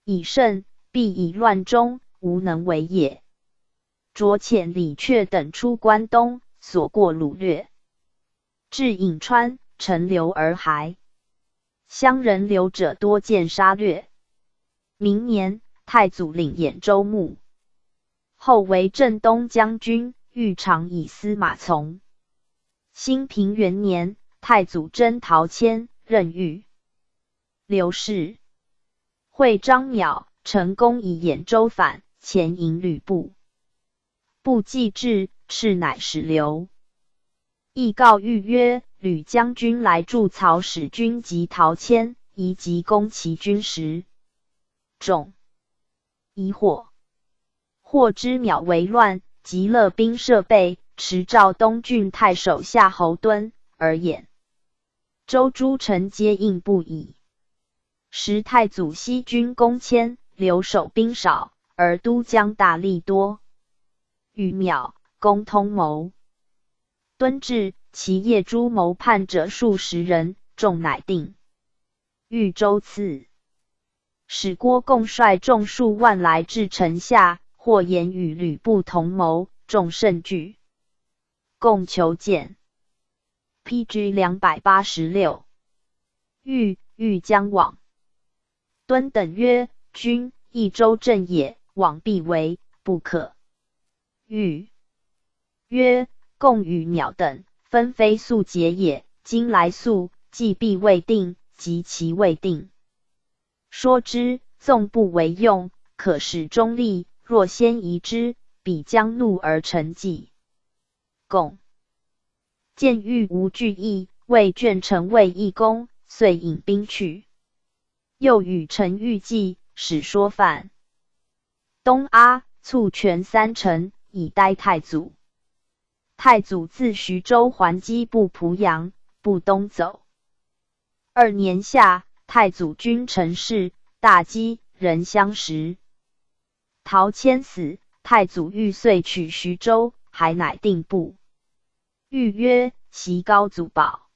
以甚，必以乱终，无能为也。卓遣李傕等出关东，所过掳掠，至颍川，乘流而还。乡人留者多见杀掠。明年，太祖领兖州牧，后为镇东将军，欲常以司马从。兴平元年，太祖征陶谦，任豫。刘氏会张邈，成功以兖州反，前迎吕布。布既至，敕乃使留。亦告豫曰：吕将军来助曹使君及陶谦，宜急攻其军时。众疑惑。获知邈为乱，即勒兵设备，驰召东郡太守夏侯惇而兖州诸臣皆应不已。时太祖西军攻阡，留守兵少，而都江大吏多，与邈、公通谋。敦至，其夜诸谋叛者数十人，众乃定。豫州刺史郭贡率众数万来至城下，或言与吕布同谋，众甚惧。贡求见。P.G. 286。欲欲将往。敦等曰：君益州镇也，往必为不可。欲曰：贡与邈等分非素节也，今来速，计必未定，及其未定，说之，纵不为用，可使中立。若先疑之，彼将怒而成计。贡见欲无惧意，谓眷臣魏懿公，遂引兵去。又与陈欲计，使说犯东阿，促全三城，以待太祖。太祖自徐州还击布濮阳，不东走。二年夏，太祖君臣事，大饥，人相食。陶谦死，太祖欲遂取徐州，还乃定不。欲曰：昔高祖保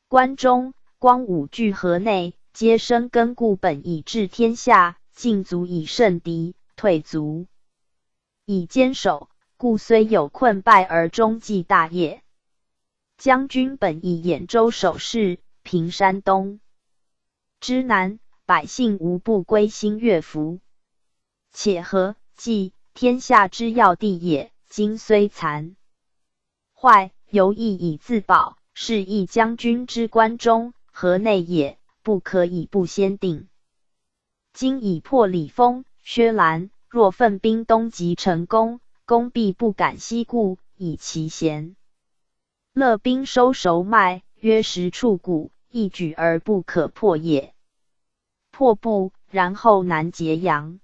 关中，光武据河内，皆深根固本以治天下，进足以胜敌，退足以坚守，故虽有困败而终继大业。将军本以兖州守事，平山东之难，百姓无不归心悦服。且河济天下之要地也，今虽残坏，犹亦以自保。是亦将军之关中、河内也，不可以不先定。今已破李丰、薛兰，若奋兵东击成功，公必不敢西顾，以其贤。勒兵收熟麦，约10处谷，一举而不可破也。破不，然后南截扬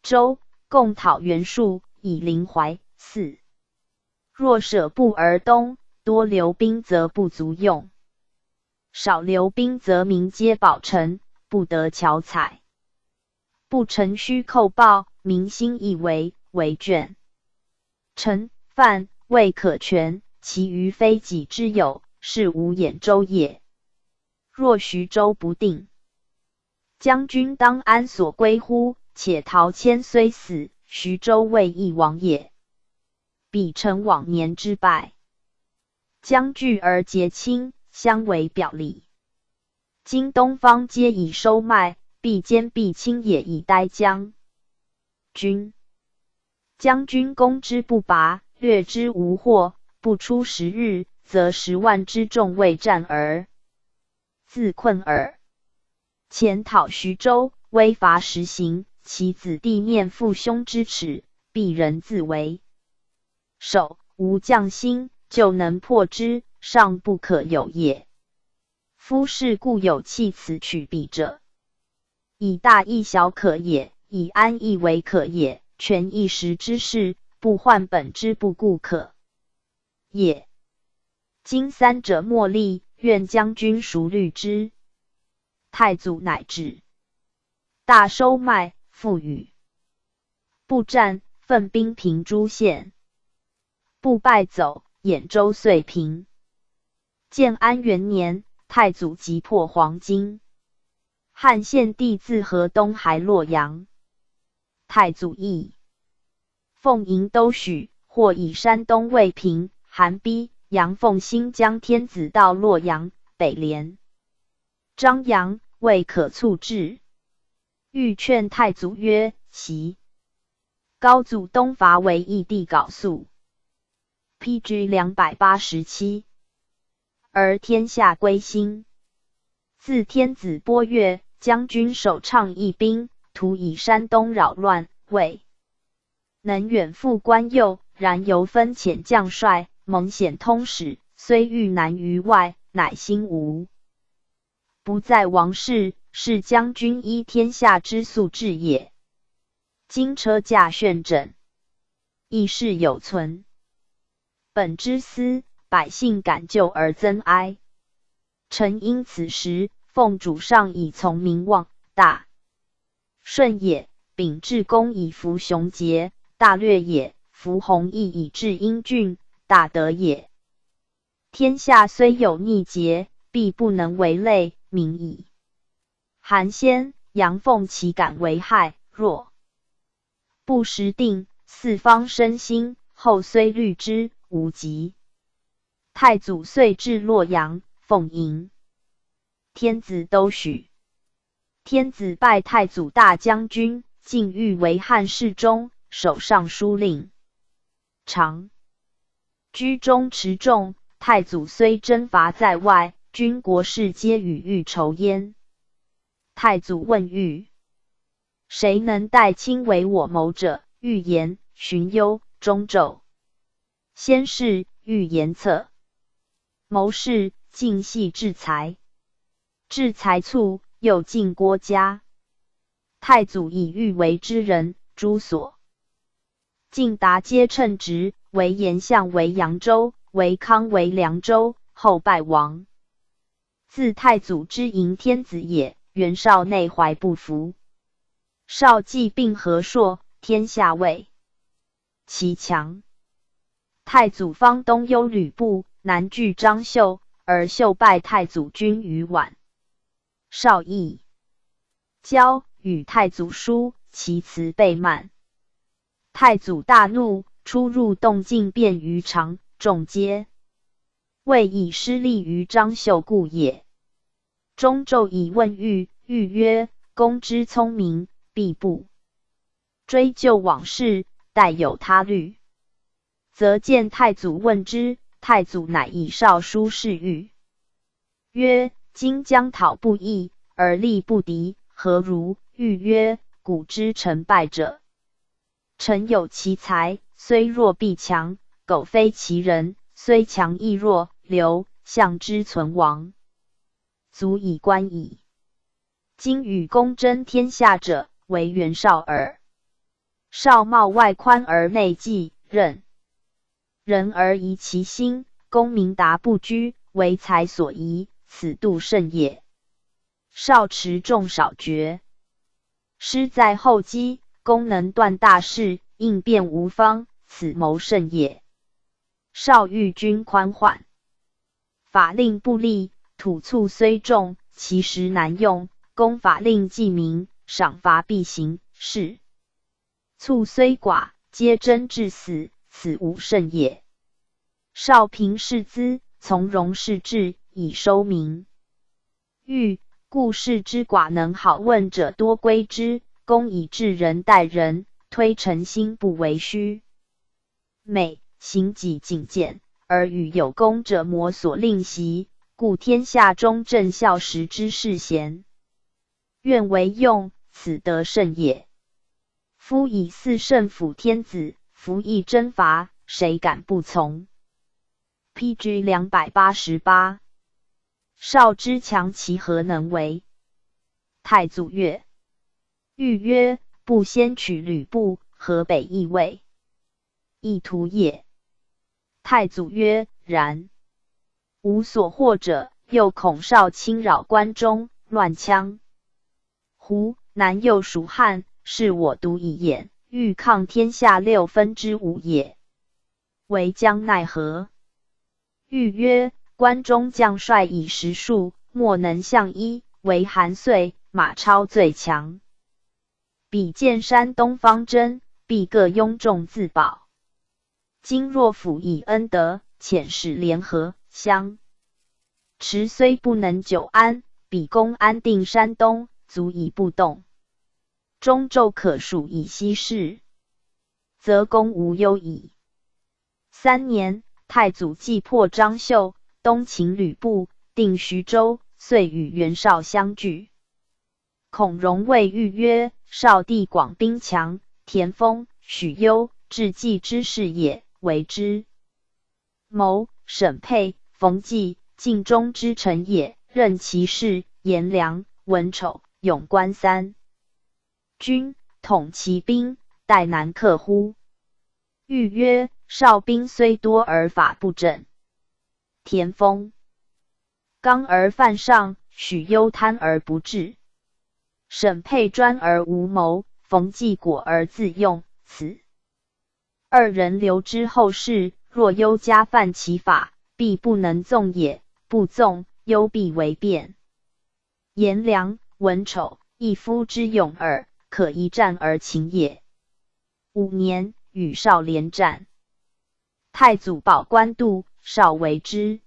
州，共讨袁术，以临淮泗。若舍步而东，多留兵则不足用，少留兵则民皆保城，不得巧采。不乘虚寇报，民心亦为为倦。陈、范未可全，其余非己之有，是无兖州也。若徐州不定，将军当安所归乎？且陶谦虽死，徐州未易亡也。彼诚往年之败，将聚而结亲，相为表里。今东方皆以收麦，必兼必亲也以待将军。将军攻之不拔，掠之无获，不出10日，则10万之众未战而自困耳。前讨徐州，威伐实行，其子弟念父兄之耻，必人自为首，无将心，就能破之，尚不可有也。夫是故有弃此取彼者，以大易小可也，以安易为可也，全一时之事，不患本之不顾可也。今三者莫立，愿将军熟虑之。太祖乃止。大收麦，复与不战，奋兵平诸县，不败走，兖州遂平。建安元年，太祖急破黄巾。汉献帝自河东还洛阳。太祖亦奉迎都许，或以山东未平，韩逼杨奉新将天子到洛阳，北连张杨，未可促至。欲劝太祖曰：“昔高祖东伐为义帝缟素，P.G. 287，而天下归心。自天子播越，将军首倡义兵，图以山东扰乱，未能远赴关右，然犹分遣将帅，蒙显通使，虽遇难于外，乃心无不在王室，是将军依天下之素志也。今车驾眩枕，义士有存。本之思，百姓感旧而增哀。臣因此时奉主上以从民望，大顺也；秉至公以服雄杰，大略也；服弘毅以治英俊，大德也。天下虽有逆节，必不能为类民矣。韩先、杨奉岂敢为害？若不时定，四方生心，后虽虑之，无及。太祖遂至洛阳，奉迎天子都许。天子拜太祖大将军，进御为汉侍中，守尚书令。长居中持重。太祖虽征伐在外，军国事皆与御筹焉。太祖问御：谁能代亲为我谋者？御言：荀攸、中胄。先是，御言策谋士，进系制裁，制裁卒，又进郭嘉。太祖以御为之人，诸所进达皆称职，为颜相为扬州，为康为凉州，后败亡。自太祖之迎天子也，袁绍内怀不服。绍既并河朔，天下畏其强。太祖方东幽吕布，南拒张绣，而绣败太祖军于宛。绍亦交与太祖书，其辞备慢。太祖大怒，出入动静变于常，众皆谓以失利于张绣故也。中昼以问裕，裕曰：“公之聪明，必不追究往事，待有他虑。”则见太祖问之，太祖乃以少书示裕，曰：“今将讨不易，而力不敌，何如？”裕曰：“古之成败者，臣有其才，虽弱必强；苟非其人，虽强亦弱。刘项之存亡，足以观矣。今与公争天下者，惟袁绍耳。绍貌外宽而内忌，任人而疑其心，公明达不拘，为才所宜，此度甚也。绍持重少决，失在厚积，公能断大事，应变无方，此谋甚也。绍遇君宽缓，法令不立，土卒虽众，其实难用。公法令既明，赏罚必行，士卒虽寡，皆争至死，此无甚也。绍平视资，从容事治，以收民欲，故士之寡能好问者多归之。公以治人待人，推诚心不为虚美，行己谨俭，而与有功者莫所吝惜，故天下忠正孝实之士贤，愿为用，此德甚也。夫以四圣辅天子，夫以征伐，谁敢不从？P.G. 288。绍之强，其何能为？太祖悦。裕曰：“不先取吕布，河北亦未易图也。”太祖曰：“然。吾所惑者，又恐绍侵扰关中，乱羌胡，南诱蜀汉，是我独一眼，欲抗天下5/6也。惟将奈何？”裕曰：“关中将帅以十数，莫能相依，惟韩遂、马超最强。彼见山东方争，必各拥众自保。今若辅以恩德，遣使联合，相持虽不能久安，彼公安定山东，足以不动。中昼可数以息事，则公无忧矣。”3年，太祖既破张绣，东擒吕布，定徐州，遂与袁绍相聚。孔融谓裕曰：“绍地广兵强，田丰、许攸，智计之士也，为之谋。沈沛、冯骥，尽忠之臣也，任其事。颜良、文丑，勇冠三军，统其兵，殆难克乎？”裕曰：“绍兵虽多而法不整，田丰刚而犯上，许攸贪而不治，沈沛专而无谋，冯骥果而自用，此二人留之后事，若攸加犯其法，必不能纵也；不纵，攸必为变。颜良、文丑，一夫之勇耳，可一战而擒也。”5年，与绍连战。太祖保官渡，绍为之。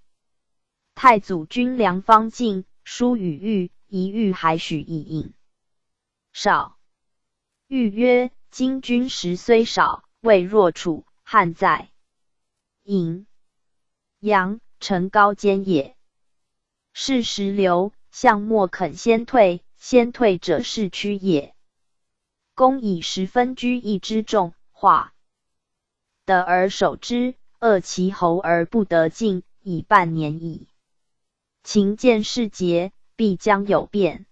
太祖军粮方尽，书与裕，疑裕还许以饮。绍。裕曰：“今军食虽少，未若楚汉在颍阳，臣高坚也。是时刘项莫肯先退，先退者势屈也。公以十分居易之众，化得而守之，扼其喉而不得进，已半年矣。秦见势竭，必将有变。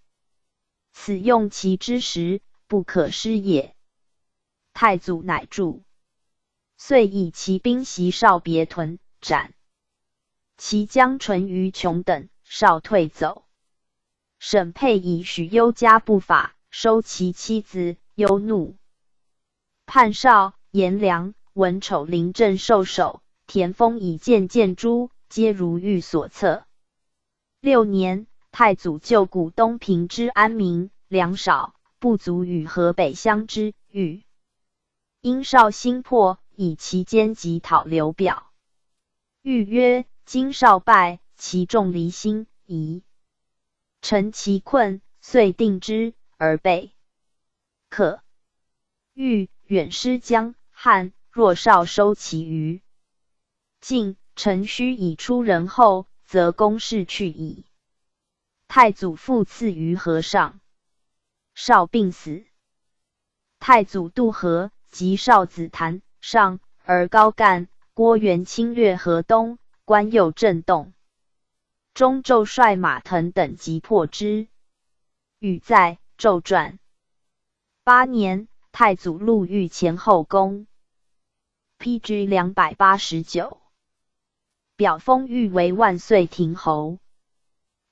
此用其之时，不可失也。”太祖乃住，遂以骑兵袭绍别屯，斩其将淳于琼等，绍退走。沈沛以许攸家不法，收其妻子，攸怒，叛绍、颜良、文丑临阵受首，田丰以见见诸，皆如御所策。六年，太祖救古东平之安民，粮少，不足与河北相之欲。因绍心迫，以其奸计讨刘表。欲曰：今绍败，其众离心，宜乘其困，遂定之，而备。可欲远师江汉，若绍收其余，晋臣须以出人后，则攻势去矣。太祖复赐于河上，绍病死。太祖渡河，及少子谭上，而高干、郭元侵略河东，关右震动。中昼率马腾等击破之。语在骤传。八年，太祖禄御前后宫。P.G. 289。表封御为万岁亭侯。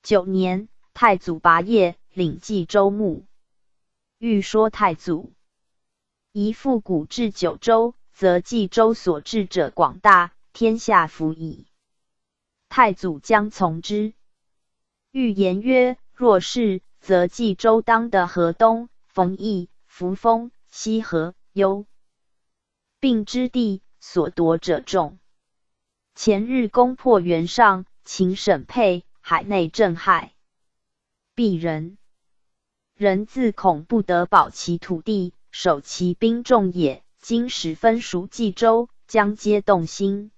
九年，太祖拔业，领冀州牧。欲说太祖，宜复古至九州，则冀州所治者广大，天下服矣。太祖将从之。欲言曰：若是，则冀州当的河东、冯异、扶风、西河、幽并之地，所夺者众。前日攻破袁尚，擒沈沛，海内震骇。鄙人人自恐不得保其土地，守其兵众也。今始分属冀州，将皆动心。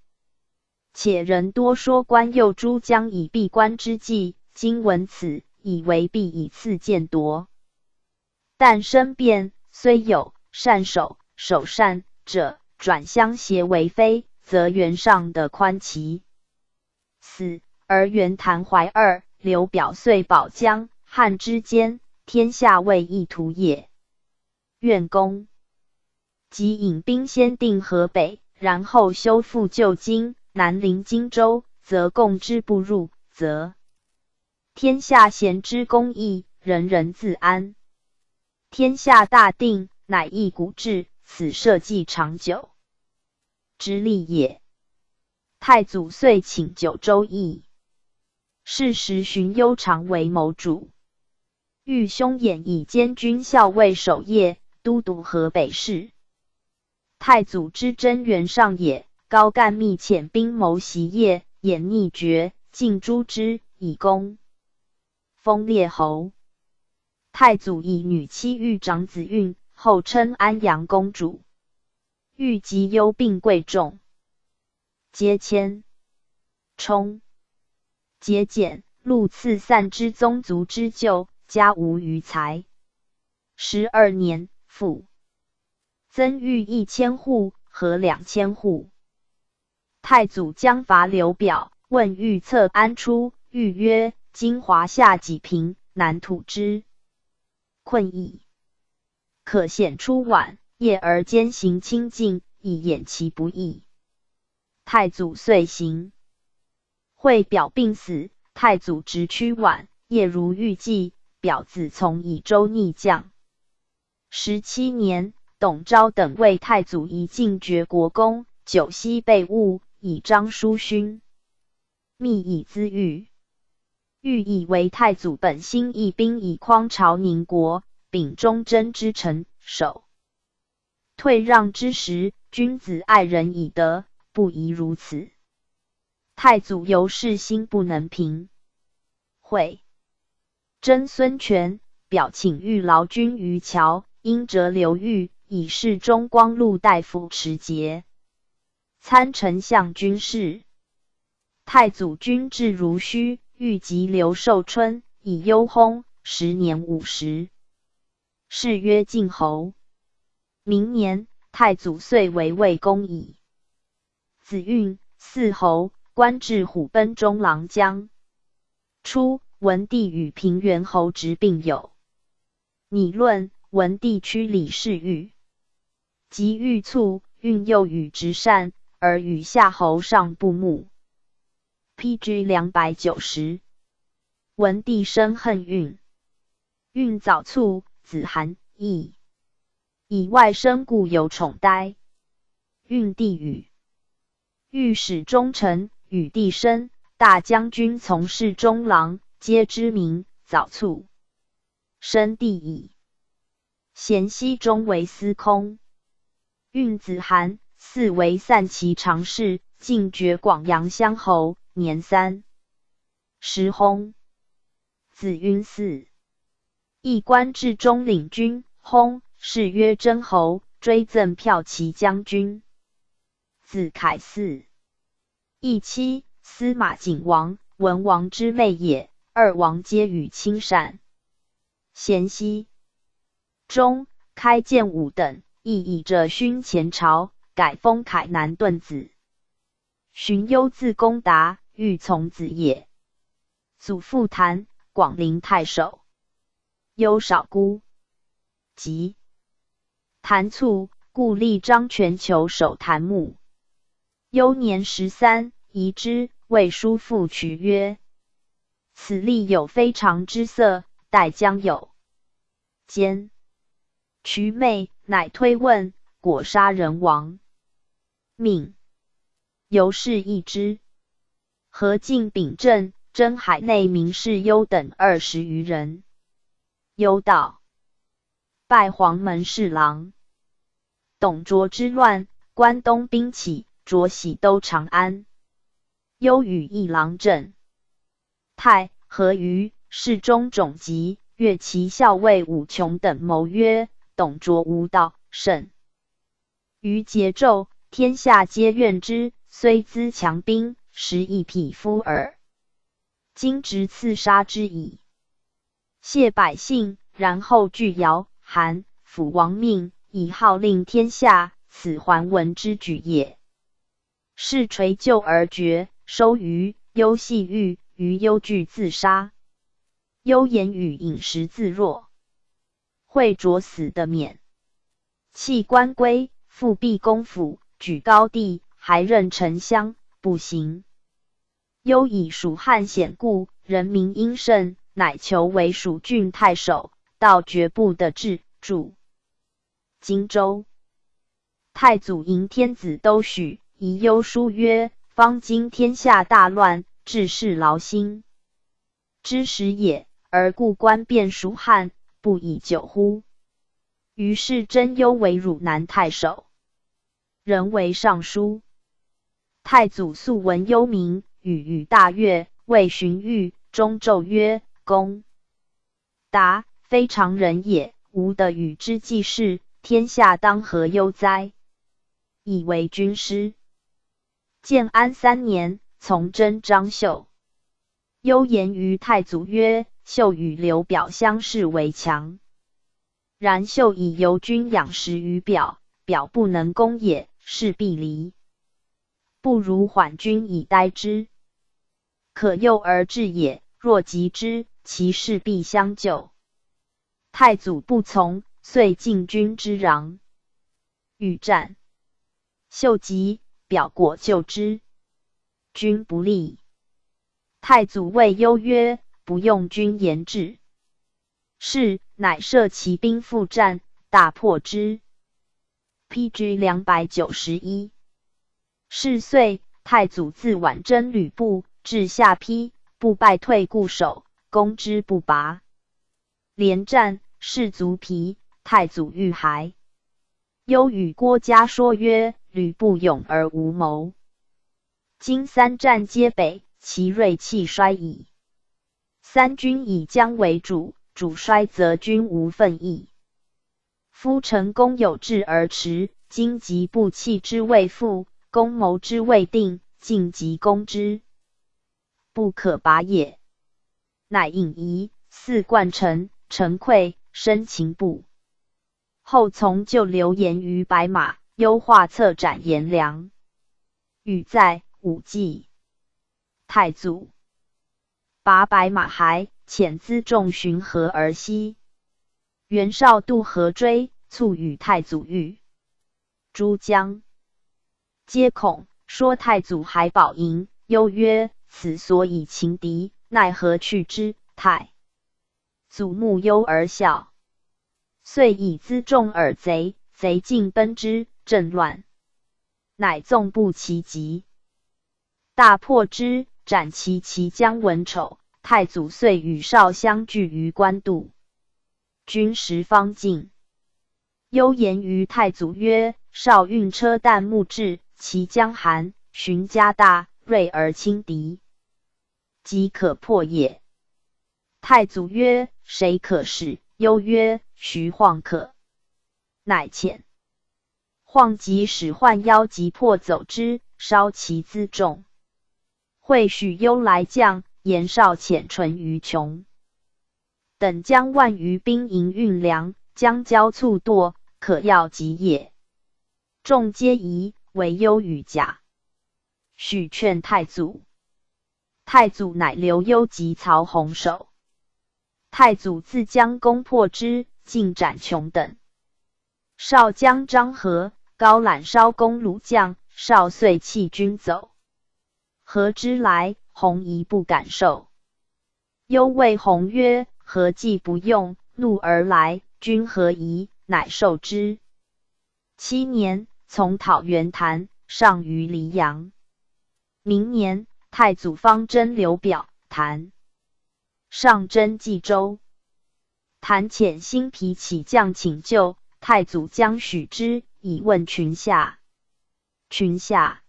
且人多说关右诸将以闭关之计，今闻此，以为必以次间夺。但生变虽有善守守善者，转相挟为非，则袁尚的宽其死，而袁谭怀二、刘表遂保江汉之间，天下未易图也。愿公即引兵先定河北，然后修复旧京，南临荆州，则共之不入，则天下贤之公义，人人自安。天下大定，乃一古制，此社稷长久之利也。太祖遂请九州议。是时荀攸常为谋主，欲凶衍以监军校尉守业，都督河北事。太祖之真元上也，高干密遣兵谋袭业，衍逆绝，尽诛之，以功封列侯。太祖以女妻玉长子运，后称安阳公主。欲及忧病贵重，皆迁充节俭，禄赐散之宗族之旧，家无余财。12年，复增邑1000户和2000户。太祖将伐刘表，问预测安出，欲曰：今华夏几平，难土之困矣。可显出晚夜而兼行清净，以掩其不义。太祖遂行。会表病死，太祖直驱晚夜如预计，表子从以州逆将。17年，董昭等为太祖一进爵国公，九锡被误，以张书勋密以资欲。欲以为太祖本心义兵以匡朝宁国，秉忠贞之臣，守退让之时，君子爱人以德，不宜如此。太祖由是心不能平。会真孙权表请欲劳军于谯，因折刘裕，以侍中光禄大夫持节，参丞相军事。太祖军至如须，欲及刘寿春，以忧薨，时年50。谥曰靖侯。明年，太祖遂为魏公矣。子运，嗣侯，官至虎贲中郎将。初，文帝与平原侯直并有拟论，文帝屈李氏欲，及欲卒，运又与直善，而与夏侯尚不睦。P.G. 290。文帝深恨运，运早卒，子涵亦以外甥故有宠呆。运帝与御史中丞与弟申、大将军从事中郎，皆知名，早卒。申弟矣。咸熙中为司空。运子罕，嗣为散骑常侍，进爵广阳乡侯，年30薨。子晕嗣，亦官至中领军，薨，谥曰真侯，追赠骠骑将军。子凯嗣，义妻司马景王、文王之妹也。二王皆与亲善。咸熙中，开建武等，亦以着勋前朝，改封凯南顿子。荀攸字公达，玉从子也。祖父谭，广陵太守。攸少孤疾，谭卒，故吏张全求守谭墓。攸年13，疑之，谓叔父渠曰：“此吏有非常之色，待将有间。”渠寐，乃推问，果杀人亡命。由是议之。何进秉政，征海内名士优等20余人。攸到，拜黄门侍郎。董卓之乱，关东兵起，卓徙都长安。攸与议郎郑泰、何瑜、侍中种辑、越骑校尉伍琼等谋曰：“董卓无道，甚于桀纣，天下皆怨之，虽资强兵，实亦匹夫耳。今直刺杀之矣，谢百姓，然后拒姚、韩、辅亡命，以号令天下，此桓文之举也。”事垂就而决，收于攸系狱，于忧惧自杀。攸言语饮食自若。惠卓死的免。弃官归，复毕公府，举高第，还任丞相，不行。攸以蜀汉显故，人民殷盛，乃求为蜀郡太守，到绝不得志，驻荆州。太祖迎天子都许，遗攸书曰：“方今天下大乱，治世劳心之时也，而故官变蜀汉，不已久乎？”于是征攸为汝南太守，人为尚书。太祖素闻攸名，与语大悦，谓荀彧、中奏曰：“公达非常人也，吾得与之济事，天下当何忧哉？”以为军师。建安三年，从征张绣。攸言于太祖曰：“绣与刘表相视为强，然绣以游军养食于表，表不能攻也，势必离。不如缓军以待之，可诱而至也。若急之，其势必相救。”太祖不从，遂进军之壤，欲战。绣急，表果救之，军不利。太祖谓攸曰：“不用君言治。”是，乃设骑兵赴战，大破之。P.G. 291。是岁，太祖自宛征吕布，至下邳，布败退固守，攻之不拔。连战，士卒疲，太祖欲还。攸与郭嘉说曰：“吕布勇而无谋，今三战皆北，其锐气衰矣。三军以将为主，主衰则军无奋意。夫成功有志而迟，今即步气之未复，攻谋之未定，进即攻之，不可拔也。”乃引夷，四冠城，城溃，生擒布。后从就流言于白马，优画策斩颜良。语在武纪。太祖拔白马还，遣辎重巡河而西。袁绍渡河追，卒与太祖遇珠江，皆恐，说太祖还保营。攸曰：“此所以擒敌，奈何去之？”太祖目攸而笑，遂以辎重饵贼，贼尽奔之，阵乱，乃纵步其疾。大破之，斩其骑将文丑。太祖遂与绍相聚于官渡，军食方尽。幽言于太祖曰：“绍运车弹木至，其将韩荀家大，锐而轻敌，即可破也。”太祖曰：“谁可使？”幽曰：“徐晃可。”乃遣晃即使唤邀击破走之，烧其辎重。会许攸来将，言绍遣淳于琼等将万余兵营运粮，将交促惰，可要及也。众皆疑，惟攸与贾诩劝太祖。太祖乃留攸及曹洪守。太祖自将攻破之，尽斩琼等。绍将张合、高览稍攻虏将，绍遂弃军走。何之来，弘疑不敢受。攸谓弘曰：“何计不用，怒而来，君何疑？”乃受之。7年，从讨袁谭，上于黎阳。明年，太祖方征刘表、谭，上征冀州。谭遣辛毗起将请救，太祖将许之，以问群下。群下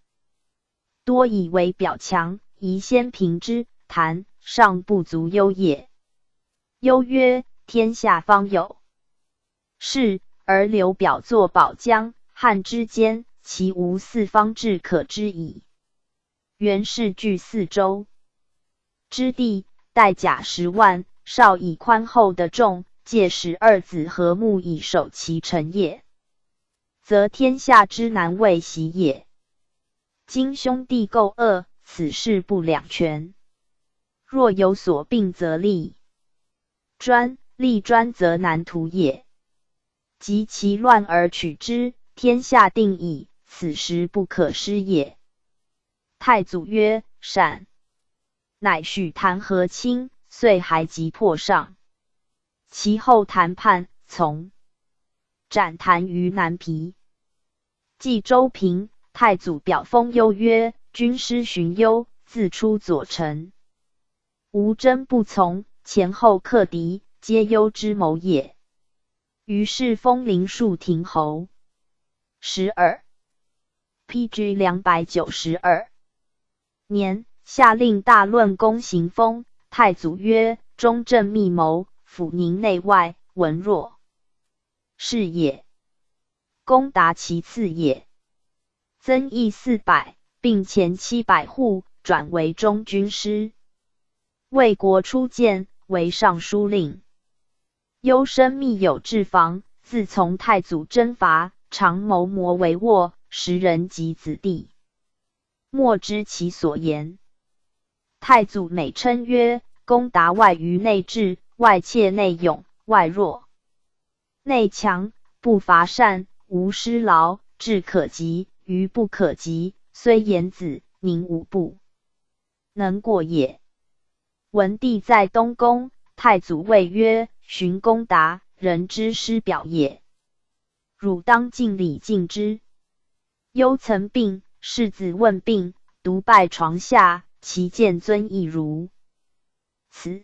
多以为表强，宜先平之。谭尚不足忧也。忧曰：“天下方有事，而刘表作保江汉之间，其无四方志可知矣。袁氏据四州之地，带甲10万，绍以宽厚的众，借使二子和睦以守其臣业，则天下之难未习也。今兄弟构恶，此事不两全。若有所并，则利专；利专则难图也。及其乱而取之，天下定矣。此时不可失也。”太祖曰：“善。”乃许谭和亲，遂还击破上。其后谈判，从斩谭于南皮。冀州平，太祖表封攸曰：“军师荀攸，自出左丞。无争不从，前后克敌，皆攸之谋也。”于是封临沭亭侯。12，P.G. 292年，下令大论功行封。太祖曰：“中正密谋，抚宁内外，文若是也。功达其次也。”增邑400，并前700户，转为中军师。魏国初建，为尚书令。攸生密有置房，自从太祖征伐，常谋谋为卧，时人及子弟，莫知其所言。太祖每称曰：“公达外愚内智，外怯内勇，外弱内强，不伐善，无师劳，志可及，愚不可及，虽言子，宁无不能过也。”文帝在东宫，太祖谓曰：“荀公达，人之师表也，汝当尽礼敬之。”攸曾病，世子问病，独拜床下，其见尊亦如此。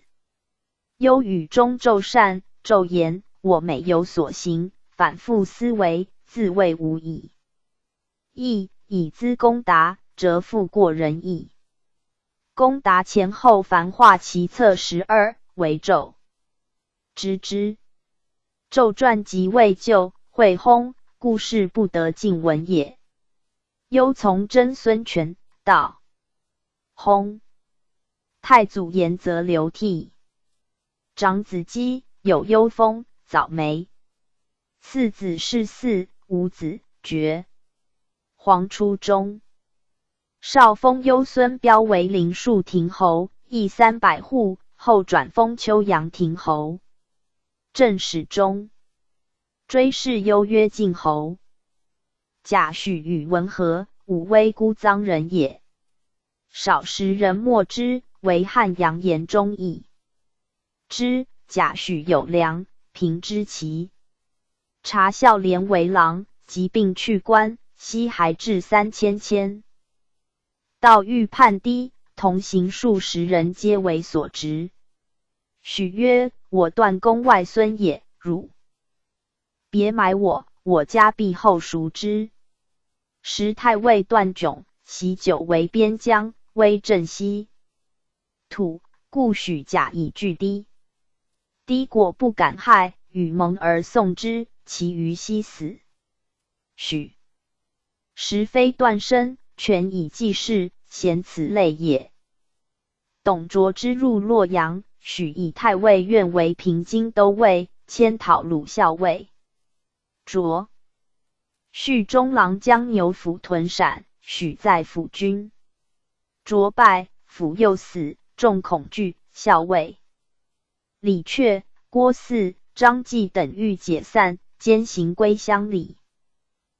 攸与中昼善，昼言：“我每有所行，反复思维，自谓无已。亦以资公达，辄复过人矣。”公达前后凡画其册12，为胄知之。胄传即未就，会薨，故事不得尽闻也。攸从曾孙权道薨。太祖延则流涕。长子基有忧风，早没。次子世嗣，无子，绝。黄初中，绍封攸孙彪为临沭亭侯，邑300户，后转封秋阳亭侯。正始中，追谥攸曰晋侯。贾诩与文和，武威姑臧人也。少时人莫之，为汉阳言忠义之。贾诩有良，平之其察孝廉为郎，疾病去官，西还至3000千。道欲叛低，同行数十人皆为所执。许曰：“我段公外孙也，汝别买我，我家必后赎之。”时太尉段炯喜久为边将，威震西土，故许假以拒低。低果不敢害，与盟而送之，其余悉死。许实非段身，权以济事，咸此类也。董卓之入洛阳，许以太尉愿为平津都尉，迁讨虏校尉。卓续中郎将牛辅屯陕，许在辅军。卓败，辅又死，众恐惧。校尉李傕、郭汜、张济等欲解散，兼行归乡里。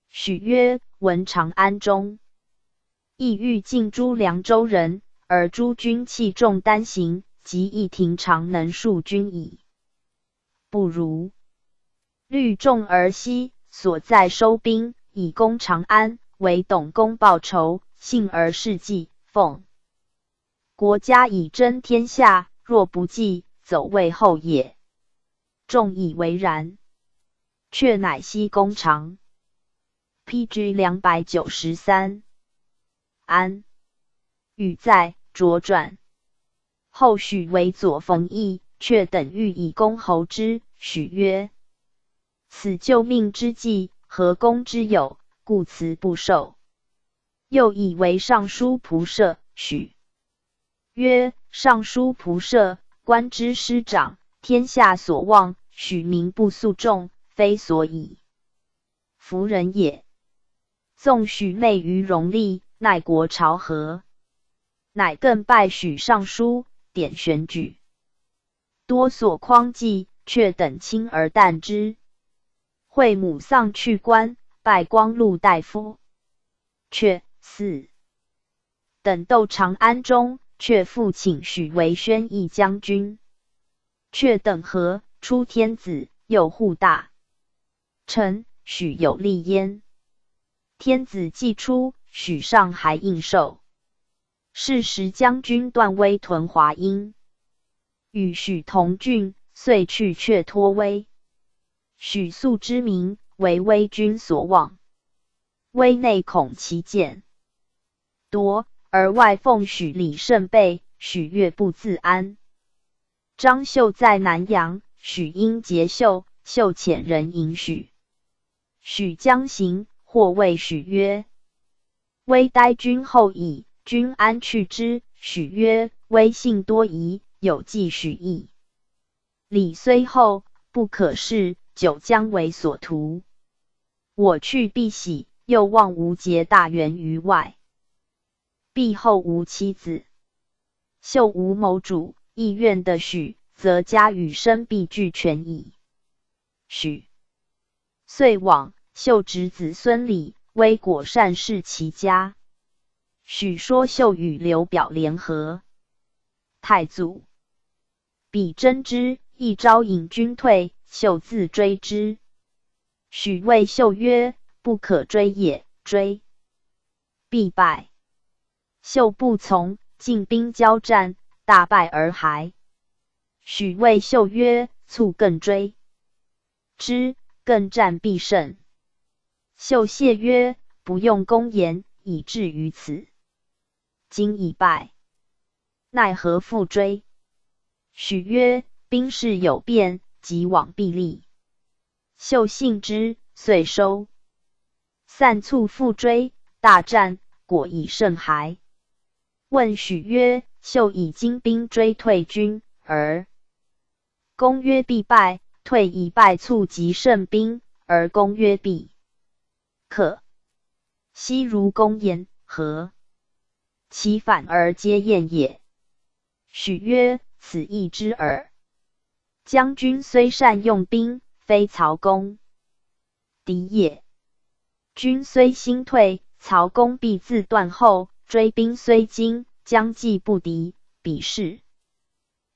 许曰：“闻长安中意欲尽诛凉州人，而诸军器重单行，及一庭常能数军矣。不如虑众而息，所在收兵，以攻长安，为董公报仇，幸而事计，奉国家以争天下。若不济，走魏后也。”众以为然。却乃西攻长。P.G. 293。安语在卓传。后许为左冯翊，却等欲以公侯之。许曰：“此救命之计，何功之有？故辞不受。”又以为尚书仆射。许曰：“尚书仆射，官之师长，天下所望。许名不素众，非所以服人也。纵许昧于荣利，奈国朝何？”乃更拜许尚书，典选举，多所匡济，却等轻而淡之。惠母丧去官，拜光禄大夫。却四等斗长安中，却复请许为宣义将军。却等和出天子，又护大臣，许有利焉。天子既出，许尚还应受。是时将军段煨屯华阴，与许同郡，遂去却托威。许素之名，为威君所望。威内恐其见夺，而外奉许礼甚备，许悦不自安。张绣在南阳，许因结秀，秀遣人迎许。许将行，或谓许曰：“威待君厚矣，君安去之？”许曰：“威性多疑，有计许意。礼虽厚，不可恃，久将为所图。我去必喜，又望无结大缘于外。必后无妻子，秀无谋主，意愿的许，则家与身必俱全矣。”许遂往。秀侄子孙礼，威果善事其家。许说秀与刘表联合，太祖比争之，一招引军退，秀自追之。许谓秀曰：“不可追也，追必败。”秀不从，进兵交战，大败而还。许谓秀曰：“促更追之，更战必胜。”秀谢曰：“不用公言，以至于此。今已败，奈何复追？”许曰：“兵势有变，即往必利。”秀信之，遂收。散卒复追，大战，果以胜还。问许曰：“秀以精兵追退军，而公曰必败；退以败卒及胜兵，而公曰必可。昔如公言何？其反而皆验也。”许曰：“此亦知耳。将军虽善用兵，非曹公敌也。军虽心退，曹公必自断后；追兵虽精，将计不敌，彼势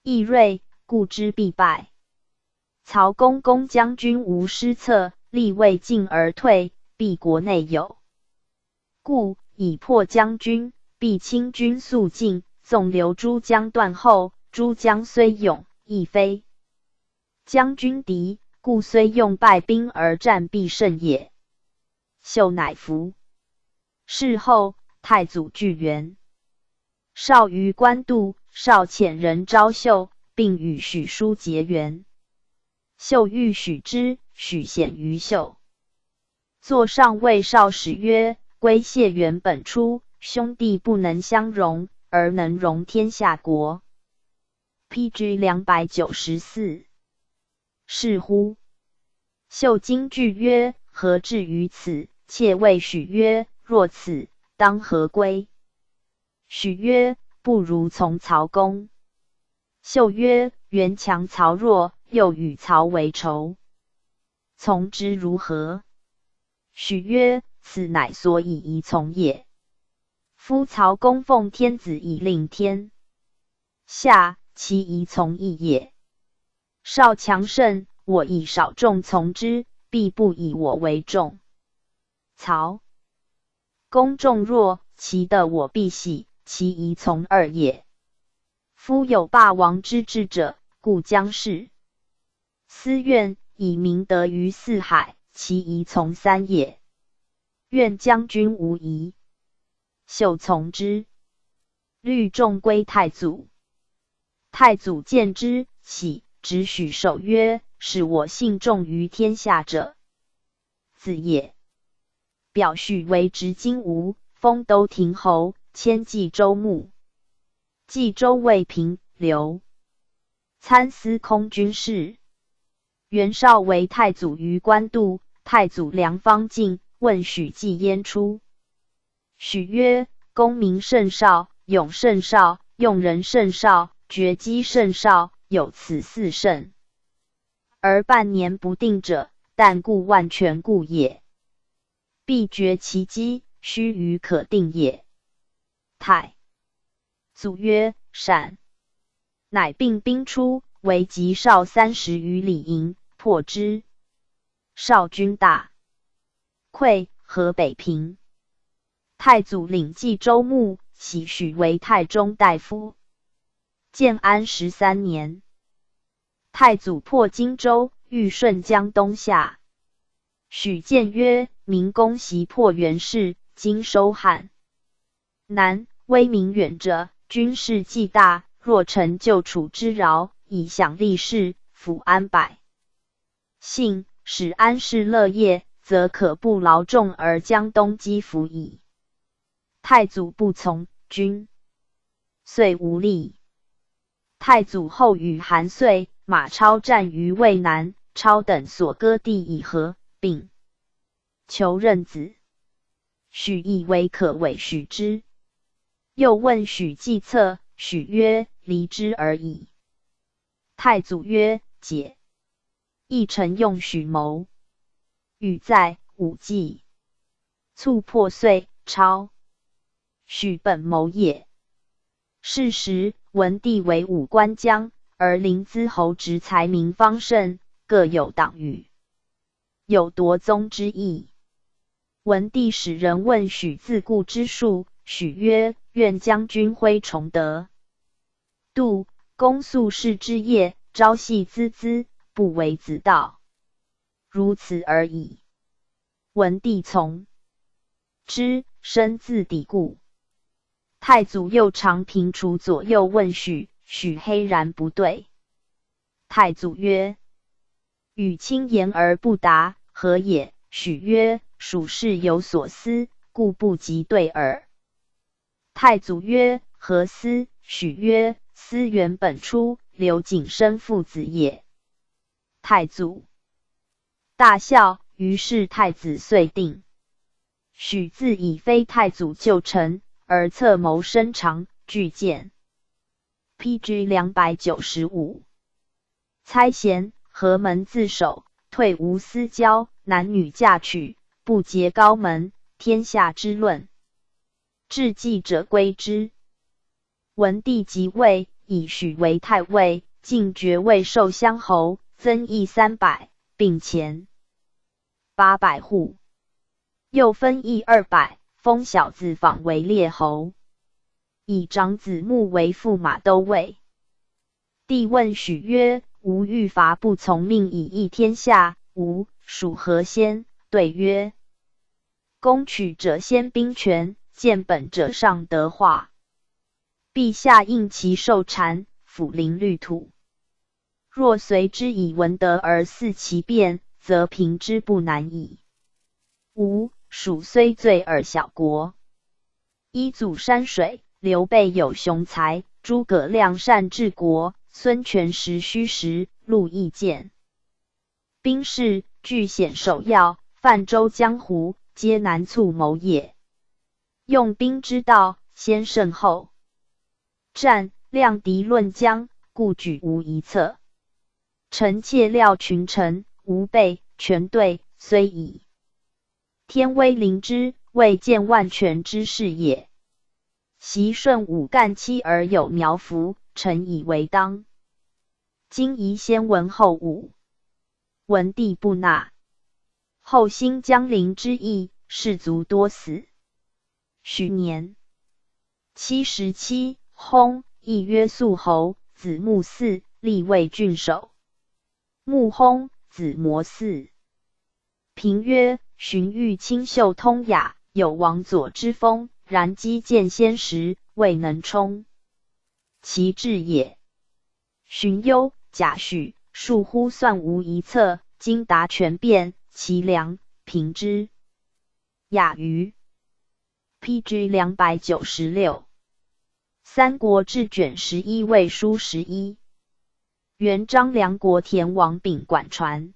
易锐，故知必败。曹公公将军无失策，力未尽而退，必国内有故，以破将军，必清军速进，纵留诸将断后。诸将虽勇，亦非将军敌，故虽用败兵而战必胜也。秀乃服。事后，太祖拒袁绍于官渡，绍遣人招秀，并与许书结缘。秀欲许之，许显于秀。座上谓少使曰：“归谢袁本初，兄弟不能相容，而能容天下国。” P.G. 294，是乎？秀惊惧曰：“何至于此？”窃谓许曰：“若此，当何归？”许曰：“不如从曹公。”秀曰：“袁强曹弱，又与曹为仇，从之如何？”许曰：“此乃所以宜从也。夫曹公奉天子以令天下，其宜从义也。少强盛，我以少众从之，必不以我为重。曹公众弱，其得我必喜，其宜从二也。夫有霸王之志者，故将士私怨，以民得于四海，其宜从三也。愿将军无疑。”秀从之。律众归太祖。太祖见之，喜，执许手曰：“使我信重于天下者，子也。”表许为执金吾，封都亭侯，迁冀州牧。冀州卫平、刘参司空军事。袁绍为太祖于官渡，太祖梁方进，问许计焉出。许曰：“功名甚少，勇甚少，用人甚少，决机甚少，有此四甚，而半年不定者，但顾万全故也。必决其机，须臾可定也。”太祖曰：“善。”乃并兵出，围击绍30余里营，破之。绍军大溃，河北平。太祖领冀州牧，徙许为太中大夫。建安13年，太祖破荆州，欲顺江东下。许谏曰：“明公袭破袁氏，今收汉南，威名远者，军事既大，若成就楚之饶，以享利士，抚安百姓，使安士乐业，则可不劳众而江东积福矣。”太祖不从，军遂无力。太祖后与韩遂、马超战于渭南，超等所割地以和，并求任子。许以为可委许之。又问许计策，许曰：“离之而已。”太祖曰：“解。”亦臣用许谋。与在五计，促破遂、超。许本谋也。是时，文帝为武关将，而临淄侯直才名方盛，各有党羽，有夺宗之意。文帝使人问许自固之术，许曰：“愿将军挥崇德度，公素世之业，朝夕孜孜，不为子道，如此而已。”文帝从之，深自抵顾。太祖又常平除左右问许，许黑然不对。太祖曰：“予轻言而不答，何也？”许曰：“属事有所思，故不及对耳。”太祖曰：“何思？”许曰：“思袁本初、刘景升父子也。”太祖大笑，于是太子遂定。许自以非太祖旧臣，而策谋深长，具见。P.G. 295，猜贤何门自守，退无私交，男女嫁娶，不结高门，天下之论。至计者归之。文帝即位，以许为太尉，进爵位寿乡侯，增邑300，并钱800户，又分邑200，封小子访为列侯。以长子穆为驸马都尉。帝问许曰：“吾欲伐不从命以益天下，吴蜀何先？”对曰：“攻取者先兵权，见本者尚德化。陛下应其受禅，抚临绿土。若随之以文德而肆其变，则平之不难矣。吴蜀虽罪而小国，一祖山水，刘备有雄才，诸葛亮善治国，孙权识虚实，陆议见兵士，据险守要，泛舟江湖，皆难促谋也。用兵之道，先胜后战，量敌论将，故举无一策。臣窃料群臣吾辈全对，虽以天威临之，未见万全之势也。昔顺武干戚而有苗服，臣以为当。今宜先文后武，文帝不纳。后兴江陵之役，士卒多死。许年77，薨。谥曰肃侯，子穆嗣，立魏郡守。穆薨，子模嗣。评曰：荀彧清秀通雅，有王佐之风，然积见先时，未能充其志也。荀攸、贾诩庶乎算无一策，今达权变，其良评之。雅余。P.G. 296，《三国志》卷11魏书11。元张梁国田王秉管传。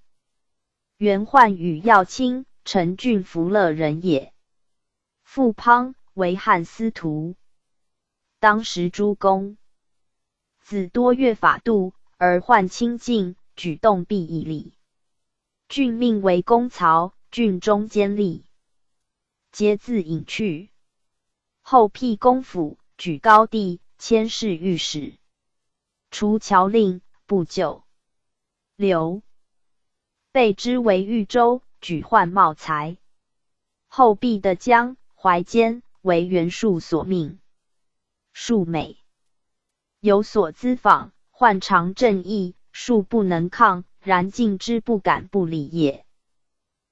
袁焕与耀卿，陈郡福乐人也。父滂，为汉司徒。当时诸公子多越法度，而患清净，举动必以礼。郡命为公曹，郡中监吏，皆自隐去。后辟公府，举高第，迁侍御史，除侨令，不久。刘备之为豫州，举宦茂才。后避的江淮间，为袁术所命。术美有所资访，患常正义，术不能抗，然敬之不敢不礼也。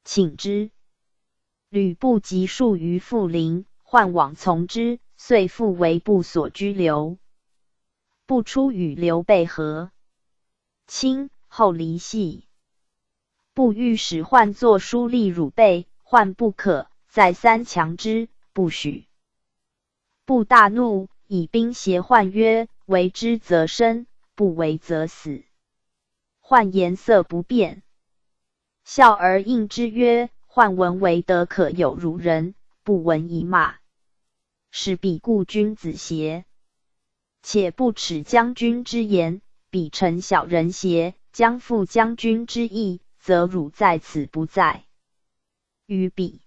请之。吕布及术于阜陵，患往从之，遂复为布所拘留。不出与刘备和亲，后离系。布欲使唤作书立辱备，患不可，再三强之，不许。布大怒，以兵胁患曰：“为之则生，不为则死。”患颜色不变，笑而应之曰：“患闻为德可有辱人，不闻以骂，是彼故君子邪？且不耻将军之言，彼诚小人邪？将负将军之意，则汝在此不在于彼。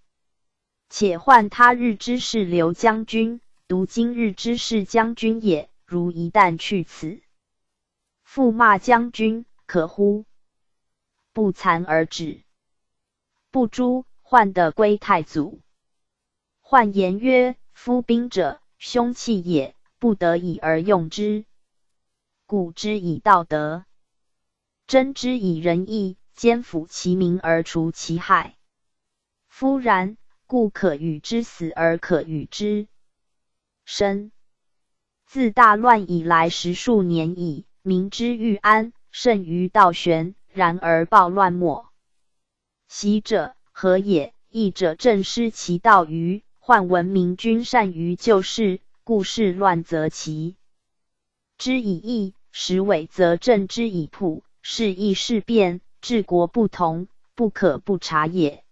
且患他日之事刘将军，独今日之事将军也。如一旦去此，复骂将军，可乎？”不惭而止。不诛，患得归太祖。患言曰：“夫兵者，凶器也，不得已而用之。古之以道德，真之以仁义，兼抚其民而除其害。夫然，故可与之死而可与之生。自大乱以来十数年矣，民之欲安，甚于道玄。然而暴乱莫袭者何也？义者正失其道于患闻明君善于救世，故事乱则其之以义，时伪则正之以朴。是义事变，治国不同，不可不察也。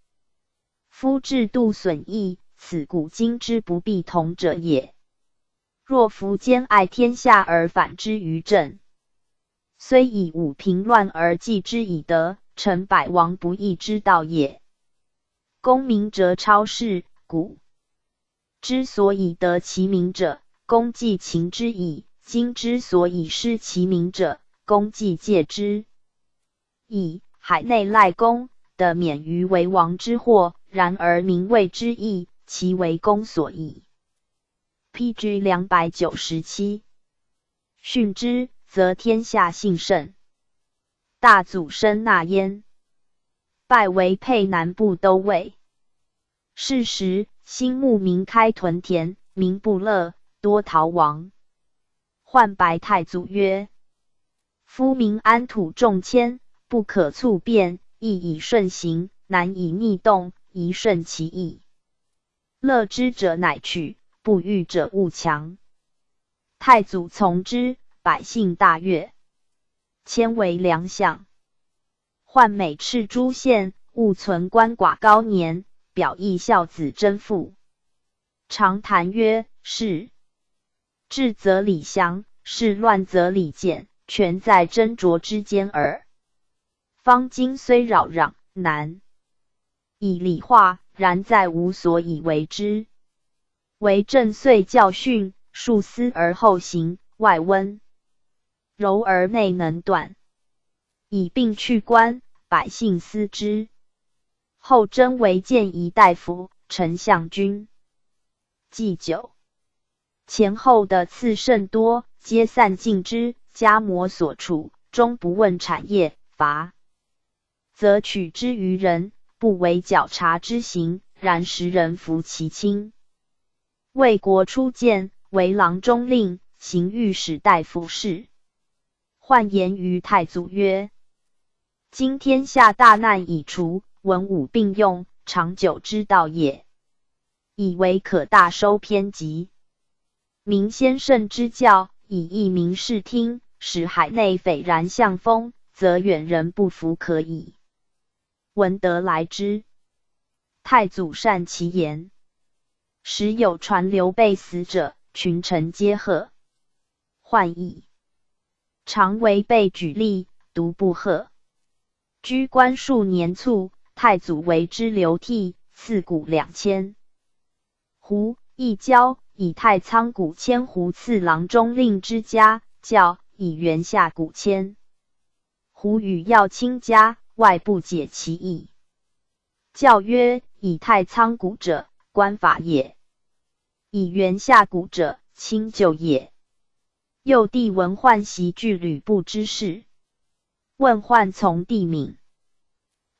夫制度损益，此古今之不必同者也。若夫兼爱天下而反之于政，虽以武平乱而济之以德，诚百王不义之道也。公明哲超世，古之所以得其名者，公既勤之矣；今之所以失其名者，公既戒之矣。海内赖公的免于为王之祸，然而民谓之义，其为公所以。P.G. 297。训之，则天下幸甚。大祖申纳焉，拜为沛南部都尉。是时，新牧民开屯田，民不乐，多逃亡。宦白太祖曰：“夫民安土重迁，不可促变，易以顺行，难以逆动，宜顺其意。乐之者乃取，不欲者勿强。”太祖从之，百姓大悦，迁为良相。宦每斥诸县，务存鳏寡高年，表意孝子贞妇。常谈曰：“事治则理详，事乱则理简，全在斟酌之间耳。方今虽扰攘，难以理化，然在无所以为之。惟朕遂教训，数思而后行，外温柔而内能断，以病去官，百姓思之。”后征为谏议大夫、丞相军。祭酒前后的赐甚多，皆散尽之。家秣所储，终不问产业，罚则取之于人，不为剿察之刑，然时人服其轻。魏国初建，为郎中令，行御史大夫事。宦言于太祖曰：“今天下大难已除，文武并用，长久之道也。以为可大收篇籍，明先圣之教，以益民视听，使海内斐然向风，则远人不服可矣。闻得来之。”太祖善其言。时有传刘备死者，群臣皆贺。宦亦常为备举例，独不贺。居官数年卒，太祖为之流涕，赐谷2000斛。亦交以太仓谷千斛赐郎中令之家，教以辕下谷千斛与要卿家，外不解其意。教曰：“以太仓谷者，官法也；以辕下谷者，亲旧也。”又帝闻宦袭拒吕布之事，问宦从弟闵：“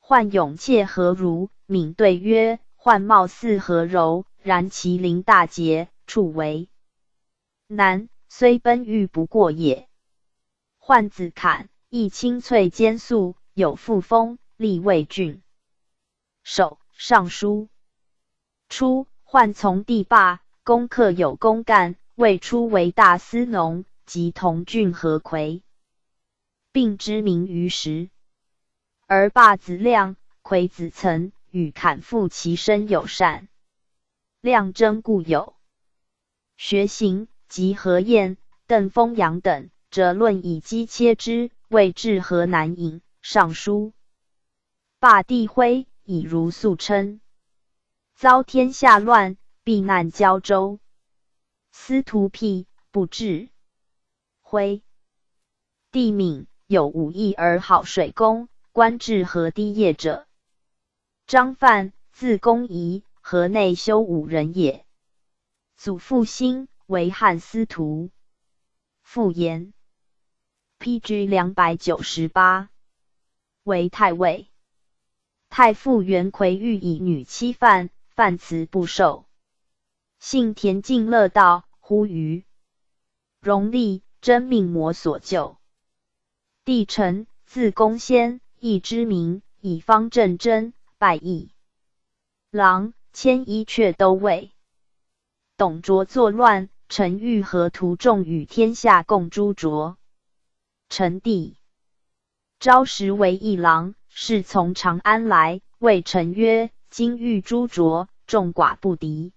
宦勇怯何如？”闵对曰：“宦貌似何柔，然其灵大节，处为难，虽奔欲不过也。”宦子侃，亦清脆坚肃，有父封，立魏郡守、尚书。初，宦从弟罢，功课有公干，魏初为大司农及同郡何魁，并知名于时。而霸子亮、魁子曾与侃父其身友善，亮争故友。学行及何晏、邓封阳等，者论以机切之，位至河南尹、尚书。霸弟辉以儒素称，遭天下乱，避难交州。司徒辟不至。辉弟敏有武艺而好水工，官至河堤业者。张范，字公仪，河内修武人也。祖父兴，为汉司徒。父严，P.G. 298，为太尉。太傅袁魁欲以女妻范，范辞不受。幸田径乐道，忽于荣立，真命魔所救。弟臣，字公先，亦知名，以方正真，拜议郎，迁伊阙都尉。董卓作乱，陈玉和徒众与天下共诛卓。陈帝昭时为议郎，侍从长安来，谓陈曰：“今欲诛卓，众寡不敌，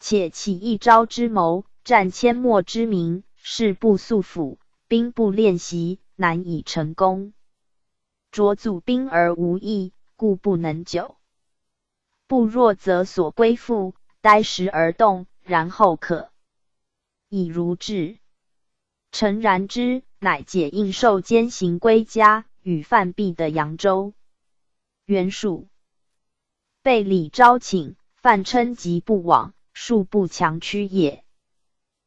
且起一朝之谋，战阡陌之民，士不素辅，兵不练习，难以成功。卓阻兵而无益，故不能久。不若择所归附，待时而动，然后可以如志。”陈然之，乃解应受监刑归家，与范弼的扬州。袁术被李昭请，范称疾不往，庶不强驱也。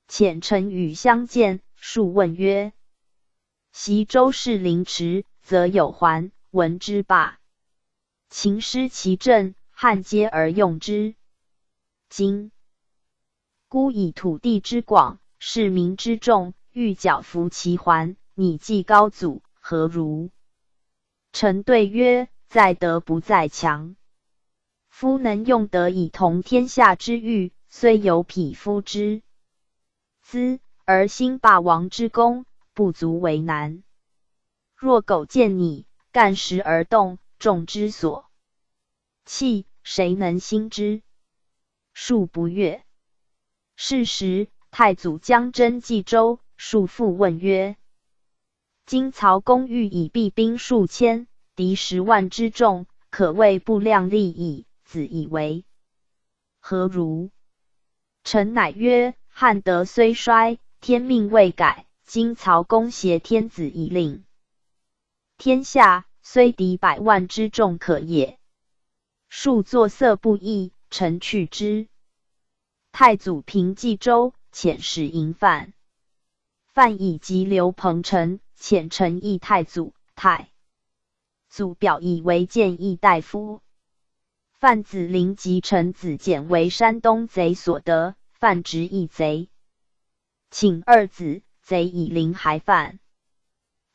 遣臣与相见，数问曰：“昔周室凌迟，则有桓、文之霸。秦失其政，汉皆而用之。今孤以土地之广，士民之众，欲剿服齐桓，拟继高祖，何如？”臣对曰：“在德不在强。夫能用德以同天下之欲，虽有匹夫之资，而兴霸王之功，不足为难。若苟见拟，干时而动，众之所弃，谁能兴之？”数不悦。是时，太祖将征冀州，数复问曰：“今曹公欲以敝兵数千，敌10万之众，可谓不量力矣。子以为何如？”臣乃曰：“汉德虽衰，天命未改。今曹公挟天子以令天下，虽敌百万之众可也。”数作色不议，臣去之。太祖平冀州，遣使迎范。范以及留彭城，遣臣议太祖。太祖表以为谏议大夫。范子陵及陈子简为山东贼所得，范执意贼，请二子，贼以陵还范。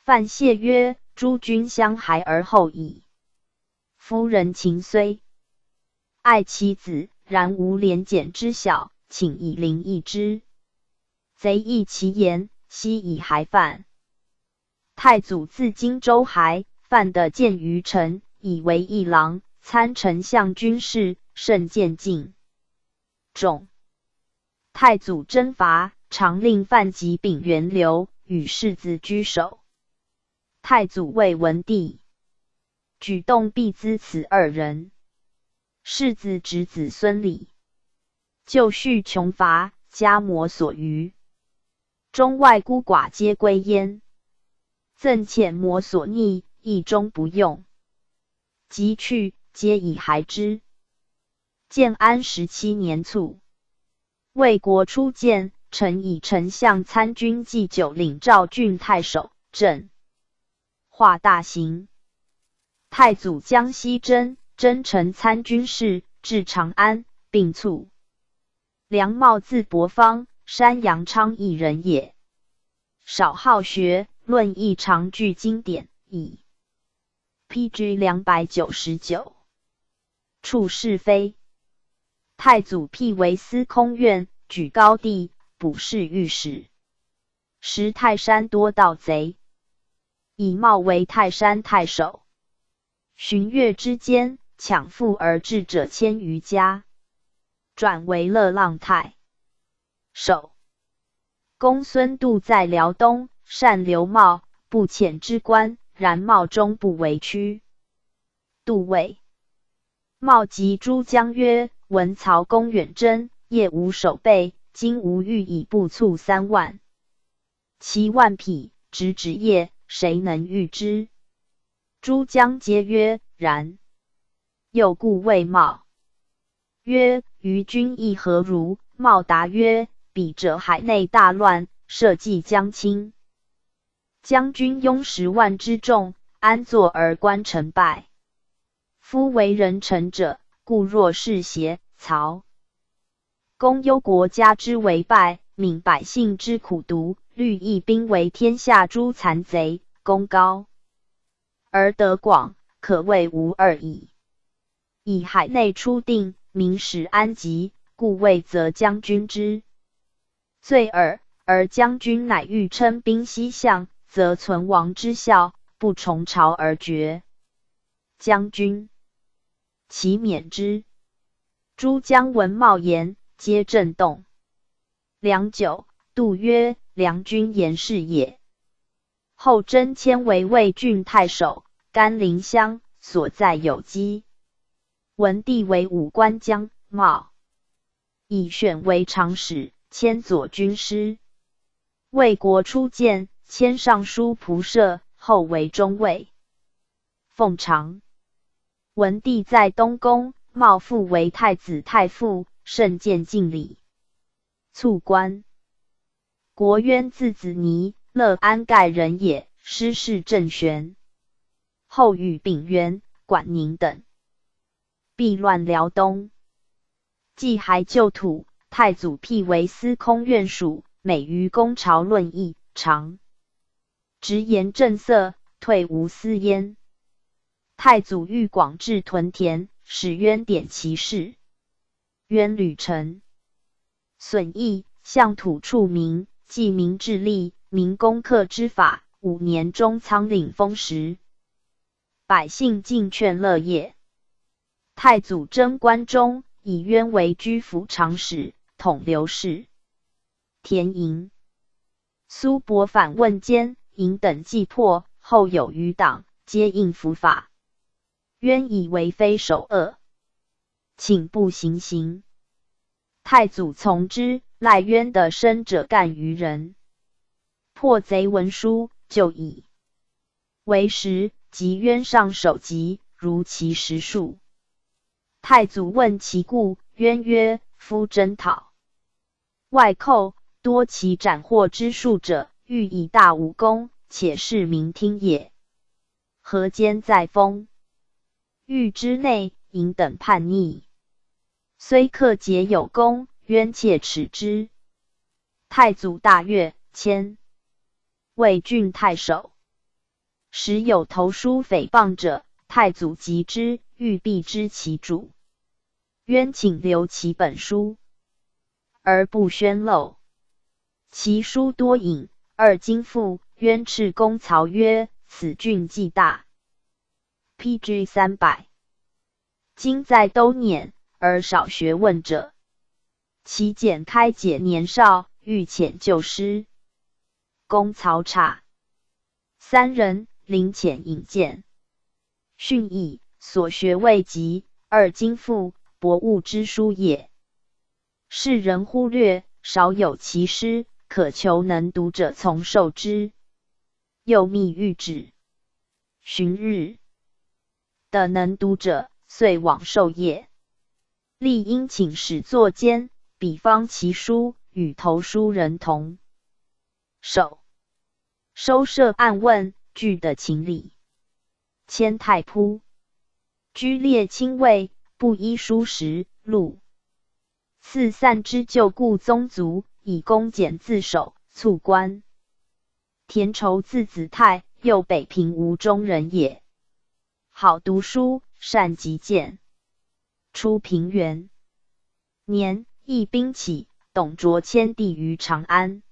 范谢曰：“诸君相还而后已。夫人情虽爱其子，然无廉俭之小，请以陵易之。”贼异其言，悉以还范。太祖自荆州还，范的见于臣，以为议郎，参丞相军事，甚见敬重。太祖征伐，常令范及秉源流与世子居首。太祖谓文帝，举动必资此二人。世子侄子孙礼，旧恤穷乏，家摩所余，中外孤寡皆归焉。赠遣摩所逆，亦终不用。即去，皆以还之。建安17年卒。魏国初建，臣以丞相参军祭酒领赵郡太守，镇化大行。太祖江西征，征臣参军事，至长安，病卒。梁茂字伯方，山阳昌邑人也。少好学，论议常据经典，以 P.G. 299处是非。太祖辟为司空院，举高第，补侍御史。时泰山多盗贼，以茂为泰山太守。旬月之间，抢富而至者千余家，转为乐浪太守。公孙度在辽东，善留茂，不遣之官，然茂终不为屈。度谓茂及诸将曰：“闻曹公远征，夜无守备，今吾欲以步卒3万，骑1万匹，直指夜，谁能御之？”诸将皆曰：“然。”又故谓茂曰：“于君意何如？”茂答曰：“彼者海内大乱，社稷将倾。将军拥10万之众，安坐而观成败？夫为人臣者，固若是邪？曹公忧国家之为败，悯百姓之苦毒，虑一兵围天下诸残贼，功高而德广，可谓无二矣。以海内初定，民始安吉，故未责将军之罪耳。而将军乃欲称兵西向，则存亡之效，不从朝而决。将军其免之。”诸将闻茂言，皆震动。良久，度曰：“良君言是也。”后征迁为魏郡太守，甘陵乡所在有稽。文帝为武关将，茂以选为长史，迁左军师。魏国初建，迁尚书仆射，后为中尉。奉常。文帝在东宫，茂复为太子太傅，甚见敬礼。卒官。国渊字子尼，乐安盖人也，师事郑玄。后与秉元、管宁等避乱辽东，既还旧土，太祖辟为司空院属，每于公朝论议，常直言正色，退无私焉。太祖欲广置屯田，使渊典其事。渊屡成损益，向土处民，济民致力，明攻克之法。5年中仓廪丰实，百姓尽劝乐业。太祖征关中，以渊为居府长史，统刘氏田营。苏伯反问间，营等既破，后有余党，皆应伏法。渊以为非首恶，请不行刑。太祖从之，赖渊的生者干于人，破贼文书，就以为实。及渊上首级，如其实数。太祖问其故，渊曰：“夫征讨外寇，多其斩获之数者，欲以大武功，且是民听也。何间在封域之内，营等叛逆，虽克捷有功，渊切耻之。”太祖大悦，迁魏郡太守。时有投书诽谤者，太祖急之，欲避知其主。渊请留其本书，而不宣露。其书多隐，二经赋。渊斥公曹曰：“此郡既大，P.G. 300。今在都辇而少学问者，其简开解年少，欲遣旧师。”公曹差三人。临遣引荐，训以所学未及，二经赋，博物之书也。世人忽略，少有其师，可求能读者从受之。又密谕旨，旬日的能读者，遂往授业。立应请使作监，比方其书与投书人同。首收设案问。具的情理，迁太仆，居列亲卫，布衣书食禄，赐散之旧故宗族，以恭俭自守，卒官。田畴字子泰，右北平吴中人也。好读书，善击剑。初平元年，义兵起，董卓迁地于长安。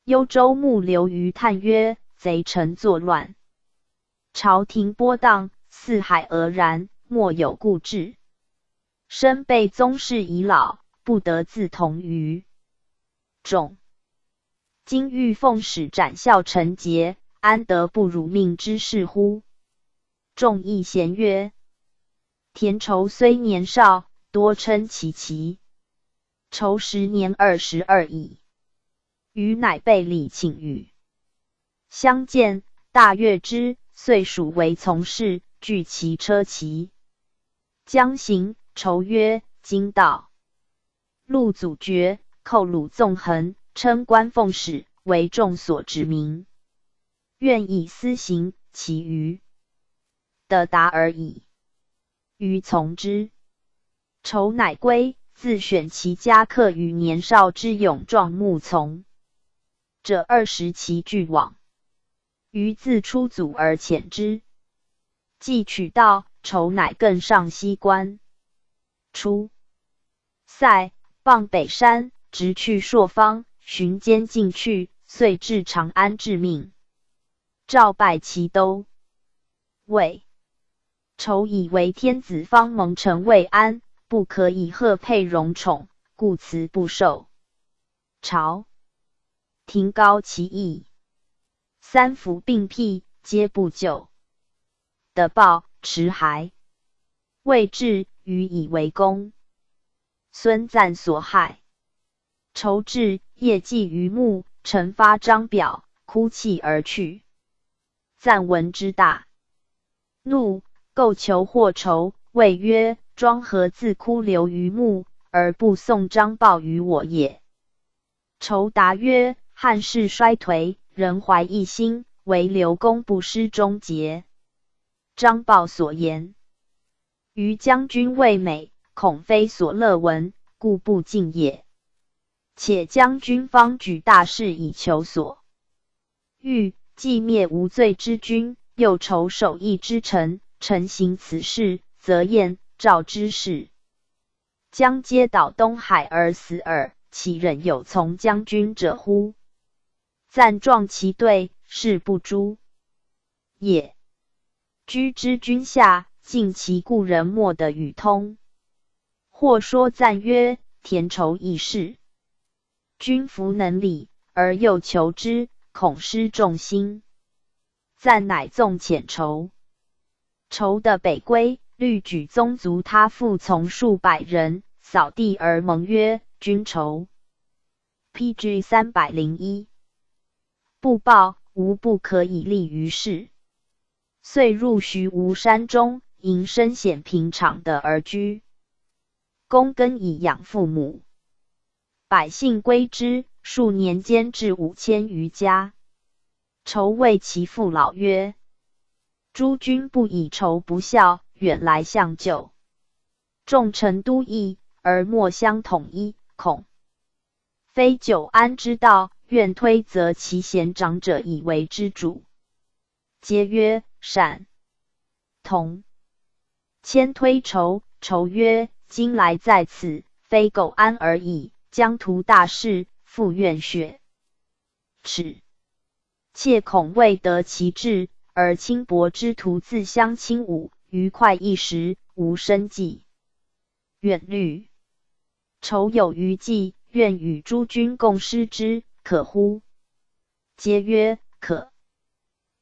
幽州牧刘虞叹曰：“贼臣作乱，朝廷波荡，四海俄然，莫有固志。身被宗室遗老，不得自同于众。今欲奉使斩孝臣节，安得不辱命之事乎？”众议咸曰：“田畴虽年少，多称其奇。”畴时年22矣。余乃备礼请与相见，大悦之，遂属为从事，具其车骑。将行，畴曰：“今道路阻绝，寇虏纵横，称官奉使，为众所指明。愿以私行，其余的达而已。”余从之。畴乃归，自选其家客与年少之勇壮牧从者20骑俱往。余自出阻而遣之，既取道，畴乃更上西关。出塞，傍北山，直去朔方，寻间进去，遂至长安致命。诏拜其都尉。畴以为天子方蒙尘未安，不可以贺佩荣宠，故辞不受。朝廷高其意。三府并辟，皆不就的报，持还未至，予以为公。孙赞所害，畴至，夜寄于墓，呈发张表，哭泣而去。赞闻之大怒，构求获酬，谓曰：“庄何自哭留于墓，而不送张报于我也？”畴答曰：“汉室衰颓，人怀异心，惟刘公不失忠节。张豹所言，于将军味美，恐非所乐闻，故不进也。且将军方举大事以求所欲，既灭无罪之君，又酬守义之臣，臣行此事，则燕、赵之士将皆蹈东海而死耳，岂忍有从将军者乎？赞壮其对，势不诛也。居之军下，尽其故人莫得与通。或说赞曰：田畴易事，君弗能理，而又求之，恐失众心。赞乃纵遣仇。仇的北归，律举宗族他附从数百人，扫地而盟曰：君仇。P.G. 301，不报，无不可以立于世。遂入徐无山中，隐身险平场的而居，躬耕以养父母。百姓归之，数年间至5000余家。仇谓其父老曰：“诸君不以仇不孝，远来相救。众臣都议，而莫相统一，恐非久安之道。愿推择其贤长者以为之主。”皆曰：“善。”同迁推仇，仇曰：“今来在此，非苟安而已，将图大事，复愿雪耻。妾恐未得其志，而轻薄之徒自相轻侮，愉快一时，无生计远虑。仇有余计，愿与诸君共施之，可乎？”皆曰：“可。”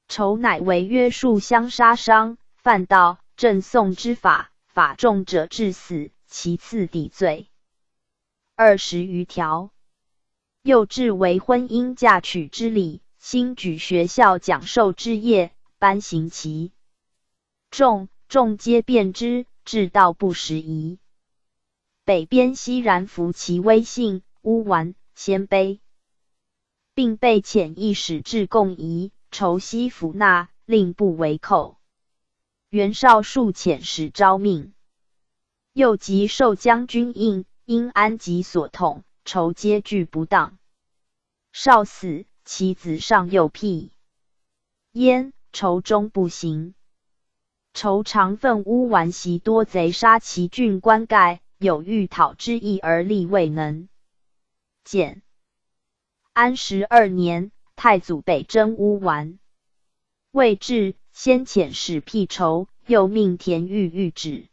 仇乃为约束相杀伤，犯盗，正讼之法，法重者致死，其次抵罪20余条。又制为婚姻嫁娶之礼，兴举学校讲授之业，颁行其众，众皆辨之，至道不拾遗。北边翕然服其威信，乌丸、鲜卑，并被遣一使至贡仪，仇悉抚纳，令不为寇。袁绍数遣使招命，又及受将军印，因安吉所统，仇皆拒不当。绍死，其子尚幼辟焉，仇终不行。仇常愤乌丸袭多贼杀其郡官盖，有欲讨之意而力未能。建安12年，太祖北征乌丸，未至，先遣使辟仇，又命田豫谕旨。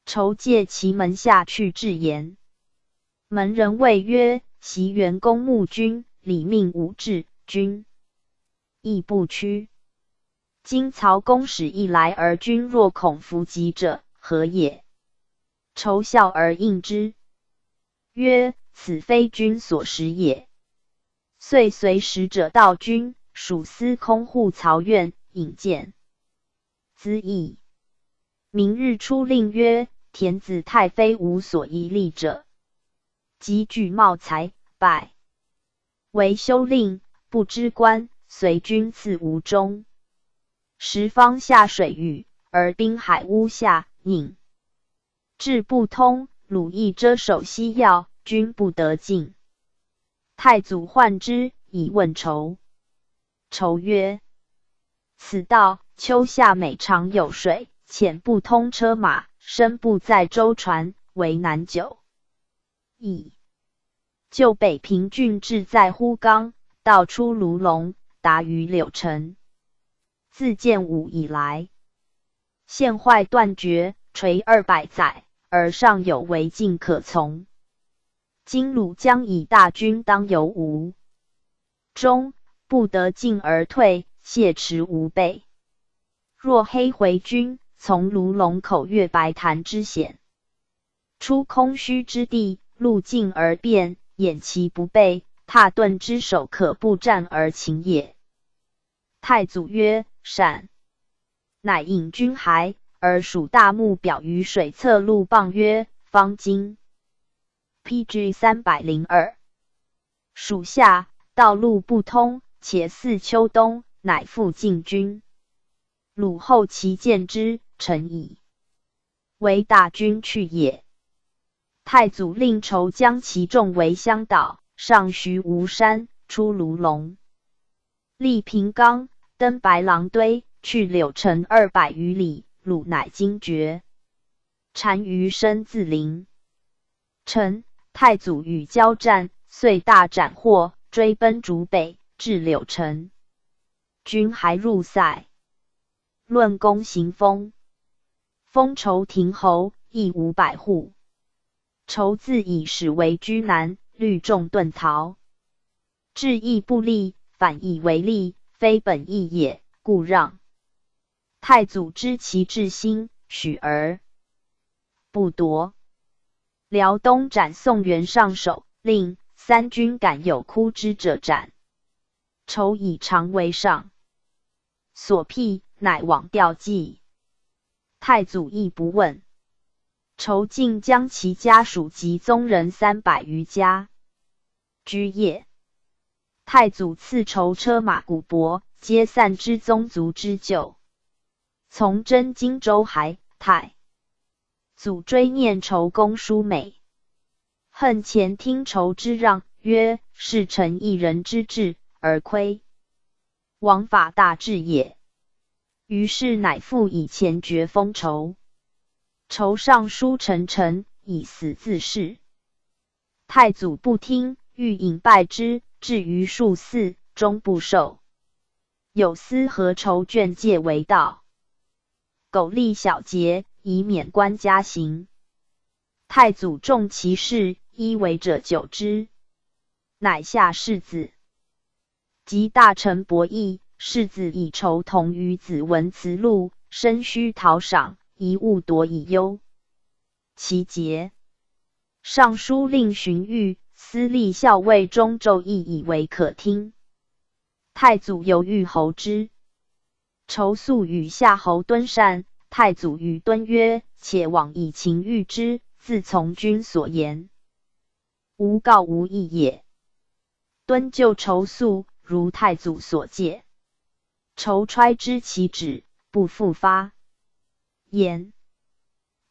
仇借其门下去致言，门人谓曰：“昔袁公慕君，礼命无制，君亦不屈。今曹公使一来而君若恐弗及者，何也？”仇笑而应之，曰：“此非君所识也。”遂随使者到军，属司空护曹院引见。资议。明日出令曰：“田子太妃无所疑虑者。”即举茂才，拜为修令，不知官，随军刺吴中。时方下水雨，而滨海屋下，宁志不通，鲁邑遮守西要，军不得进。太祖患之，以问仇。仇曰：“此道秋夏每常有水，浅不通车马，深不载舟船，为难久矣。旧北平郡治在呼冈，道出卢龙，达于柳城。自建武以来，现坏断绝，垂200载，而尚有为径可从。今虏将以大军当由吴中，不得进而退，谢迟无备。若黑回军从卢龙口越白潭之险，出空虚之地，路径而变，掩其不备，蹋顿之首可不战而擒也。”太祖曰：“善。”乃引军还，而属大木表于水侧路傍曰：“方今。”P.G. 302，属下道路不通，且似秋冬，乃复进军。鲁后其见之，诚以为大军去也。太祖令仇将其众为乡导，上徐无山，出卢龙，历平冈，登白狼堆，去柳城200余里。鲁乃惊觉。单于身自临。陈太祖与交战，遂大斩获，追奔逐北，至柳城，军还入塞。论功行封，封仇亭侯，邑500户。仇自以使为居难，虑众遁逃，至义不利，反以为利，非本意也，故让。太祖知其志心，许而不夺。辽东斩宋元上首，令三军敢有哭之者斩。仇以长为上所辟，乃往吊祭。太祖亦不问。仇竟将其家属及宗人300余家居业。太祖赐仇车马谷帛，皆散之宗族之旧。从征荆州还，太祖追念仇功殊美，恨前听仇之让，曰：“是臣一人之志，而亏王法大治也。”于是乃复以前爵封仇。仇上书陈臣，以死自誓。太祖不听，欲引拜之，至于数寺，终不受。有司何仇劝诫为道，苟利小节，以免官加刑。太祖重其事，依违者久之，乃下世子及大臣博弈。世子以仇同于子文辞禄，身须讨赏，一物夺以忧其节。尚书令荀彧、司隶校尉中奏议以为可听。太祖犹豫侯之，仇素与夏侯惇善。太祖与敦曰：“且往以情喻之，自从君所言，无告无义也。”敦就仇素，如太祖所戒。仇揣知其旨，不复发言。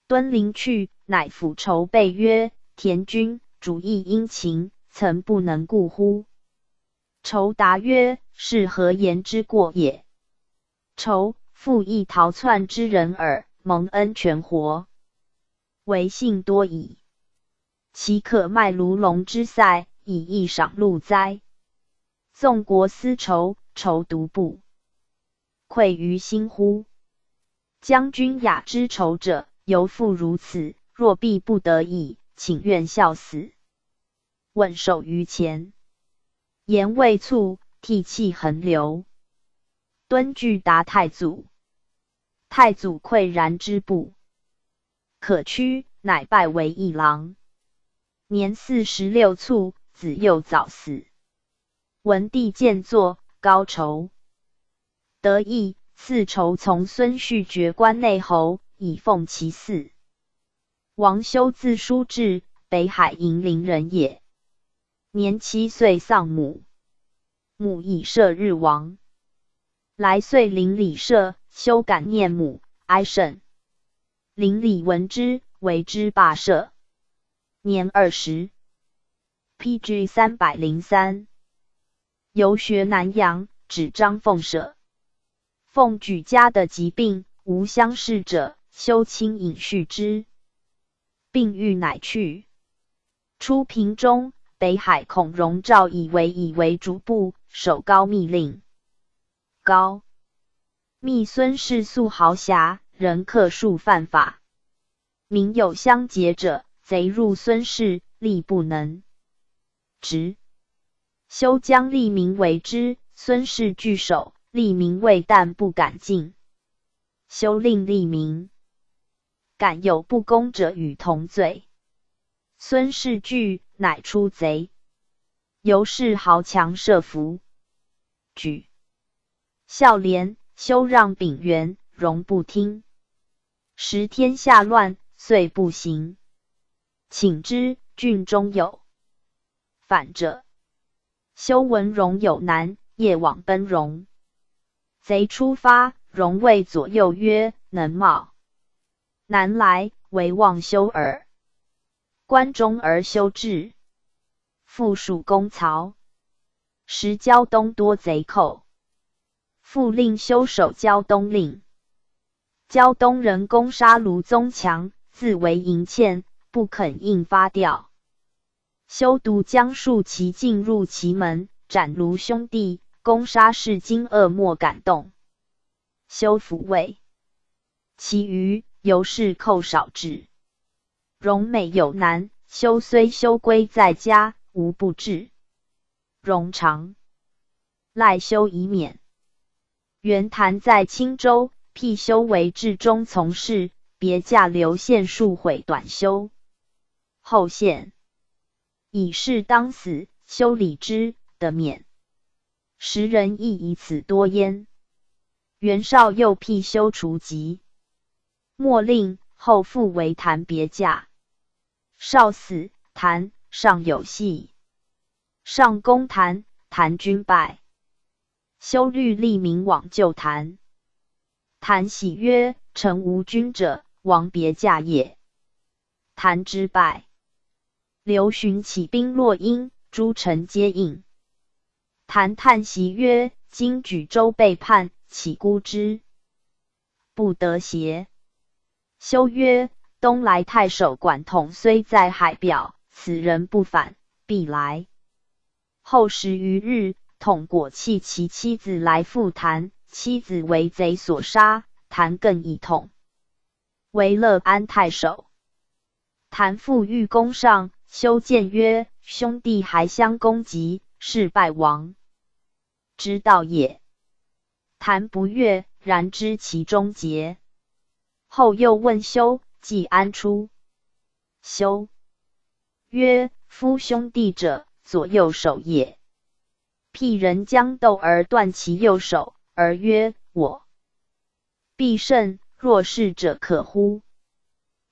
敦临去，乃抚仇背曰：“田君主意殷勤，曾不能顾乎？”仇答曰：“是何言之过也？”仇复亦逃窜之人耳，蒙恩全活，为幸多矣。岂可卖卢龙之塞，以一赏禄哉？纵国私仇，仇独不愧于心乎？将军雅之仇者，犹复如此。若必不得已，请愿效死。问首于前，言未促，涕泣横流。敦具答太祖，太祖喟然之不可屈，乃拜为议郎。年46卒，子又早死。文帝见作高仇得意，赐仇从孙续爵关内侯，以奉其嗣。王修字叔至，北海银陵人也。年7岁丧母，母以射日亡。来岁邻里社，修感念母，哀甚。邻里闻之，为之罢社。年20。P.G. 303。游学南阳，止张奉舍。奉举家的疾病，无相识者，修亲引续之。病愈，乃去。出平中，北海孔融诏以为主簿，守高密令。高密孙氏素豪侠，人克数犯法，民有相劫者，贼入孙氏，力不能执。修将利民为之，孙氏拒守，利民畏但不敢进。修令利民，敢有不公者与同罪。孙氏惧，乃出贼。由是豪强设伏，举孝廉，修让秉元，容不听。时天下乱，遂不行。请之，郡中有反者。修闻荣有难，夜往奔荣。贼出发，荣谓左右曰：“能冒难来，惟望修耳。”关中而修至，复属攻曹。时胶东多贼寇，复令修守胶东令。胶东人攻杀卢宗强，自为营欠，不肯应发调。修独将数骑进入其门，斩卢兄弟，攻杀士惊愕，莫敢动。修抚慰，其余由是寇少至。荣每有难，修虽休归在家，无不至。荣常赖修以免。袁谭在青州，辟修为治中从事，别驾刘宪数毁短修。后宪以事当死，修礼之，得免。时人亦以此多焉。袁绍又辟修除籍，莫令后复为谭别驾。绍死，谭尚有隙。上攻谭，谭军败。修虑立民往救谭。谭喜曰：“臣无君者，王别驾也。”谭之败。刘询起兵洛阴，诸臣皆应。谭叹息曰：“今举州被叛，岂孤之不得邪？”修曰：“东莱太守管统虽在海表，此人不反，必来。”后10余日，统果弃其妻子来赴谭，妻子为贼所杀，谭更以统为乐安太守。谭复欲攻上，修谏曰：“兄弟还相攻击，是败亡之道也。”谭不悦，然知其忠节。后又问修，计安出？修曰：“夫兄弟者，左右手也。譬人将斗而断其右手，而曰：我必胜，若是者可乎？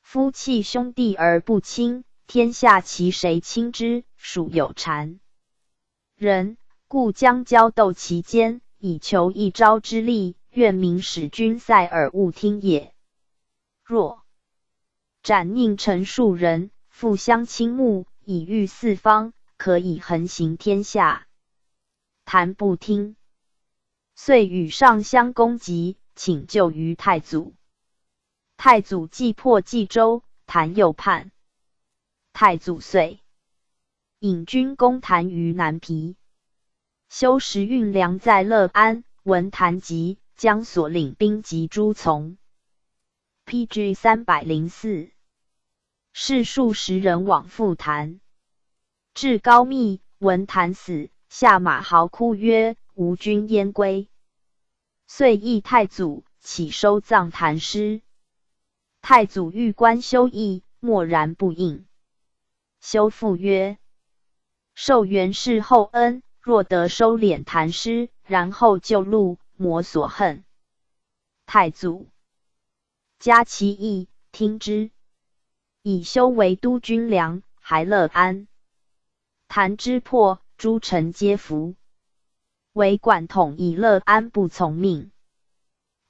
夫弃兄弟而不亲，天下其谁亲之？属有谗人，故将交斗其间，以求一招之利。愿民使君塞耳勿听也。若斩佞臣数人，复相倾慕，以御四方，可以横行天下。”谭不听，遂与上相攻击，请救于太祖。太祖既破冀州，谭又叛。太祖遂引军攻谭于南皮。修时运粮在乐安，闻谭急，将所领兵及诸从。P.G. 304，是数十人往赴谭，至高密，闻谭死，下马嚎哭曰：“吾君焉归？”遂议太祖，起收葬谭尸。太祖欲观修议，默然不应。修复曰：“受袁氏厚恩，若得收敛谭尸，然后就戮，摩所恨。”太祖嘉其意，听之。以修为都军粮，还乐安。谭之破，诸臣皆服。惟管统以乐安不从命。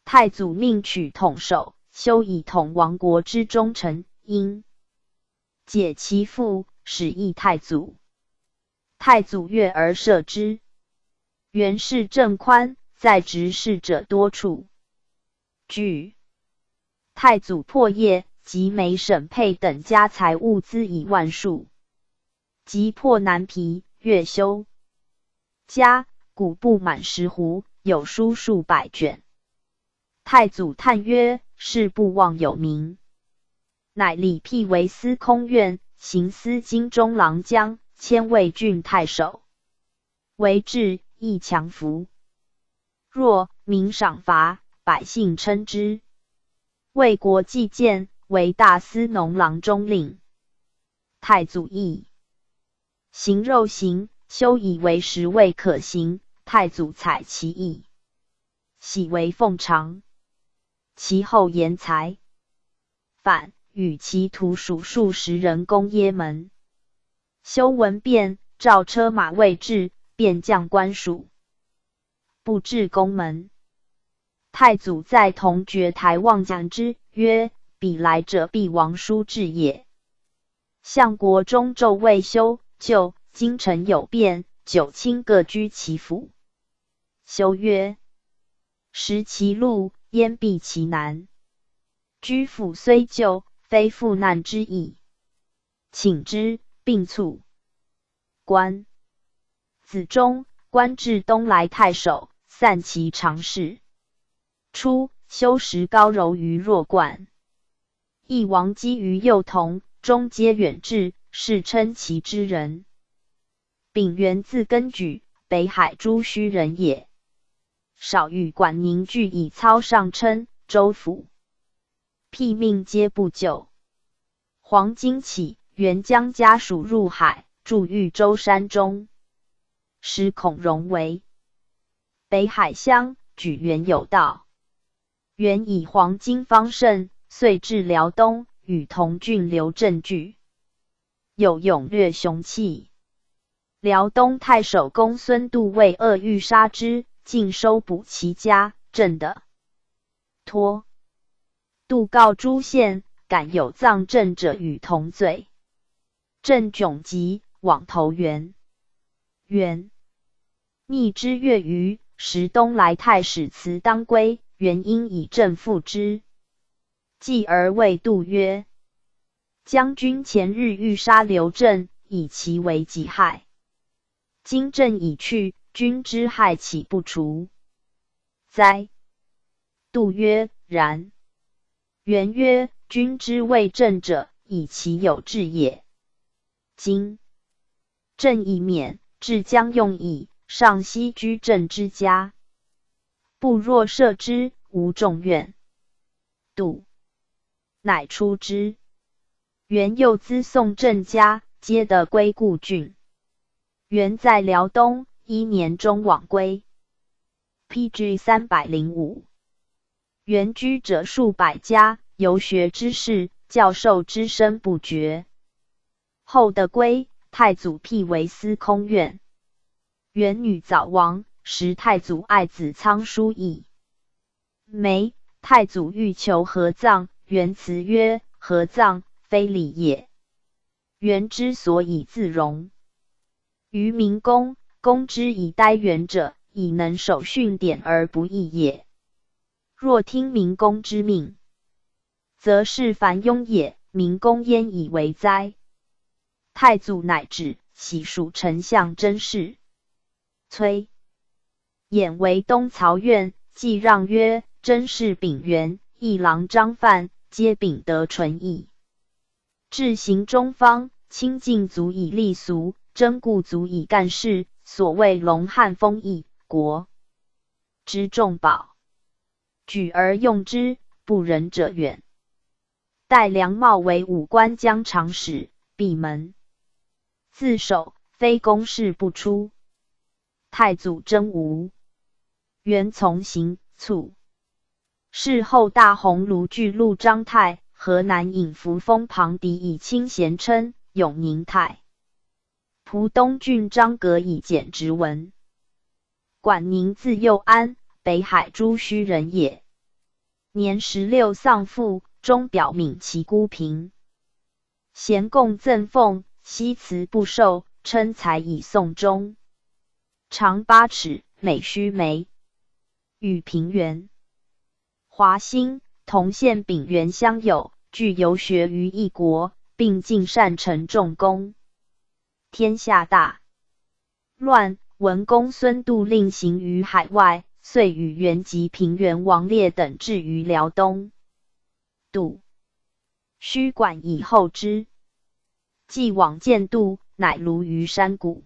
太祖命取统首，修以统亡国之忠臣，应解其缚，使诣太祖。太祖悦而赦之。袁氏政宽，在职事者多处。据太祖破业，及梅沈沛等家财物资以万数。及破南皮，越修家谷不满10斛，有书数百卷。太祖叹曰：“是不忘有名。”乃礼辟为司空院，行司金中郎将，迁魏郡太守。为治亦强服。若民赏罚，百姓称之。魏国既建，为大司农郎中令。太祖议行肉刑，修以为实未可行。太祖采其意，喜为奉常。其后言才反，与其徒属数十人攻耶门。修闻变，召车马未至，便降官属，不至宫门。太祖在铜爵台望讲之，曰：“彼来者，必王叔至也。”相国中昼未休，就京城有变，九卿各居其府。修曰：“食其禄，焉避其难？居府虽旧，非复难之意。请之，并卒。官子忠，官至东莱太守，散骑常侍。初，修食高柔于弱冠，义王姬于幼童，终皆远志，世称其之人。秉元字根举，北海诸须人也。少与管宁俱以操上称州府，辟命皆不就。黄巾起，元将家属入海，住豫州山中。时孔融为北海乡，举元有道。元以黄巾方盛，遂至辽东，与同郡刘政聚，有勇略雄气。辽东太守公孙度为恶欲杀之，尽收捕其家，政的托。度告诸县，敢有葬政者，与同罪。政窘急，往投元。元逆之月余，时东莱太史慈当归，元应以政复之。继而谓度曰：“将军前日欲杀刘政，以其为己害。今政已去，君之害岂不除哉？”度曰：“然。”元曰：“君之谓政者，以其有志也。今政已免，志将用矣，尚悉居政之家。不若赦之，无众怨。”度乃出之。元又资送郑家，皆得归故郡。元在辽东，一年终往归。P.G. 305。原居者数百家，游学之士、教授之声不绝。后得归，太祖辟为司空院。元女早亡，时太祖爱子仓叔义没，太祖欲求合葬，元辞曰：“合葬，非礼也。元之所以自荣于明公，公之以待元者，以能守训典而不异也。若听明公之命，则是凡庸也。明公焉以为哉？”太祖乃止，徙属丞相甄氏。崔琰为东曹院，计让曰：“甄氏秉元、议郎张范，皆秉德纯义，志行中方，清净足以立俗，贞固足以干事。所谓龙汉风义，国之重宝。举而用之，不仁者远。”待梁茂为武关疆长史，闭门自守，非公事不出。太祖征吴，元从行，卒。事后大鸿胪巨鹿张泰、河南尹扶风庞迪以清贤称，永宁太。蒲东郡张格以简直文。管宁字幼安，北海诸须人也。年16丧父，终表悯其孤贫，咸贡赠奉，悉辞不受，称才以送终。长8尺，美须眉。与平原、华歆、同县秉元相友，俱游学于异国，并进善成重功。天下大乱，闻公孙度令行于海外，遂与原籍平原王烈等至于辽东。度须管以后之。既往见度，乃庐于山谷。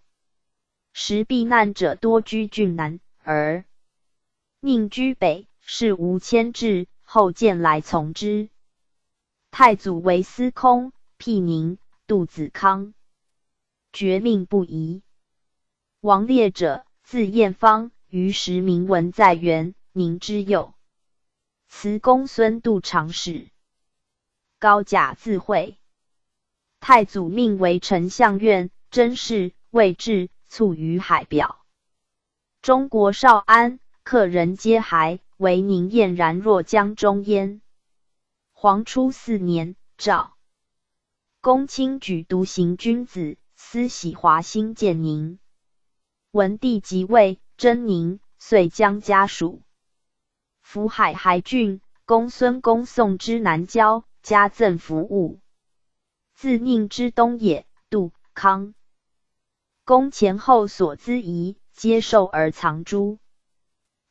时避难者多居郡南，而宁居北，事无牵制，后见来从之。太祖为司空，辟宁、杜子康，绝命不移。王烈者，字彦方，于时名文在元、宁之右。辞公孙度长史。高甲自讳。太祖命为丞相院，甄氏、魏志，卒于海表。中国少安，客人皆骇，惟宁晏然若江中烟。黄初四年，赵公卿举独行君子，思喜华兴建宁。文帝即位，征宁，遂将家属。福海还郡，公孙公宋之南郊，加赠服务。自宁之东也，杜康。公前后所资仪，皆受而藏诸。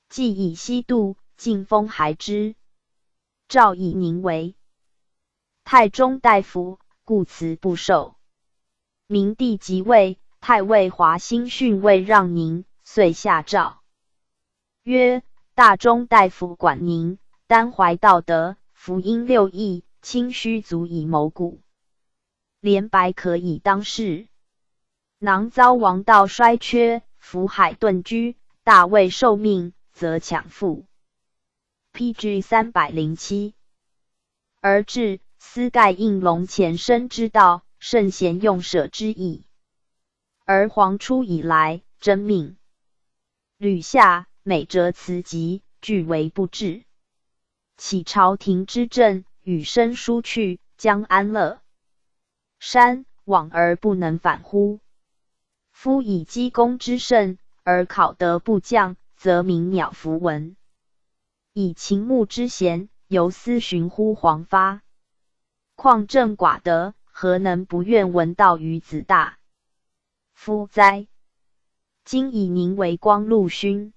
既以西渡，进封还之。诏以宁为太中大夫，故辞不受。明帝即位，太尉华歆训位让宁，遂下诏曰：大中大夫管宁，担怀道德，福音六艺，清虚足以谋古，廉白可以当世。囊遭王道衰缺，福海顿居，大位受命，则抢复。P.G. 307，而至斯盖应龙前身之道，圣贤用舍之意。而黄初以来，真命屡下，每折辞疾，俱为不治。启朝廷之政，与生书去，将安乐山往而不能返乎？夫以积功之盛，而考德不降，则民鸟弗闻；以秦穆之贤，犹思寻乎黄发。况朕寡德，何能不愿闻道于子大夫哉？今以宁为光禄勋，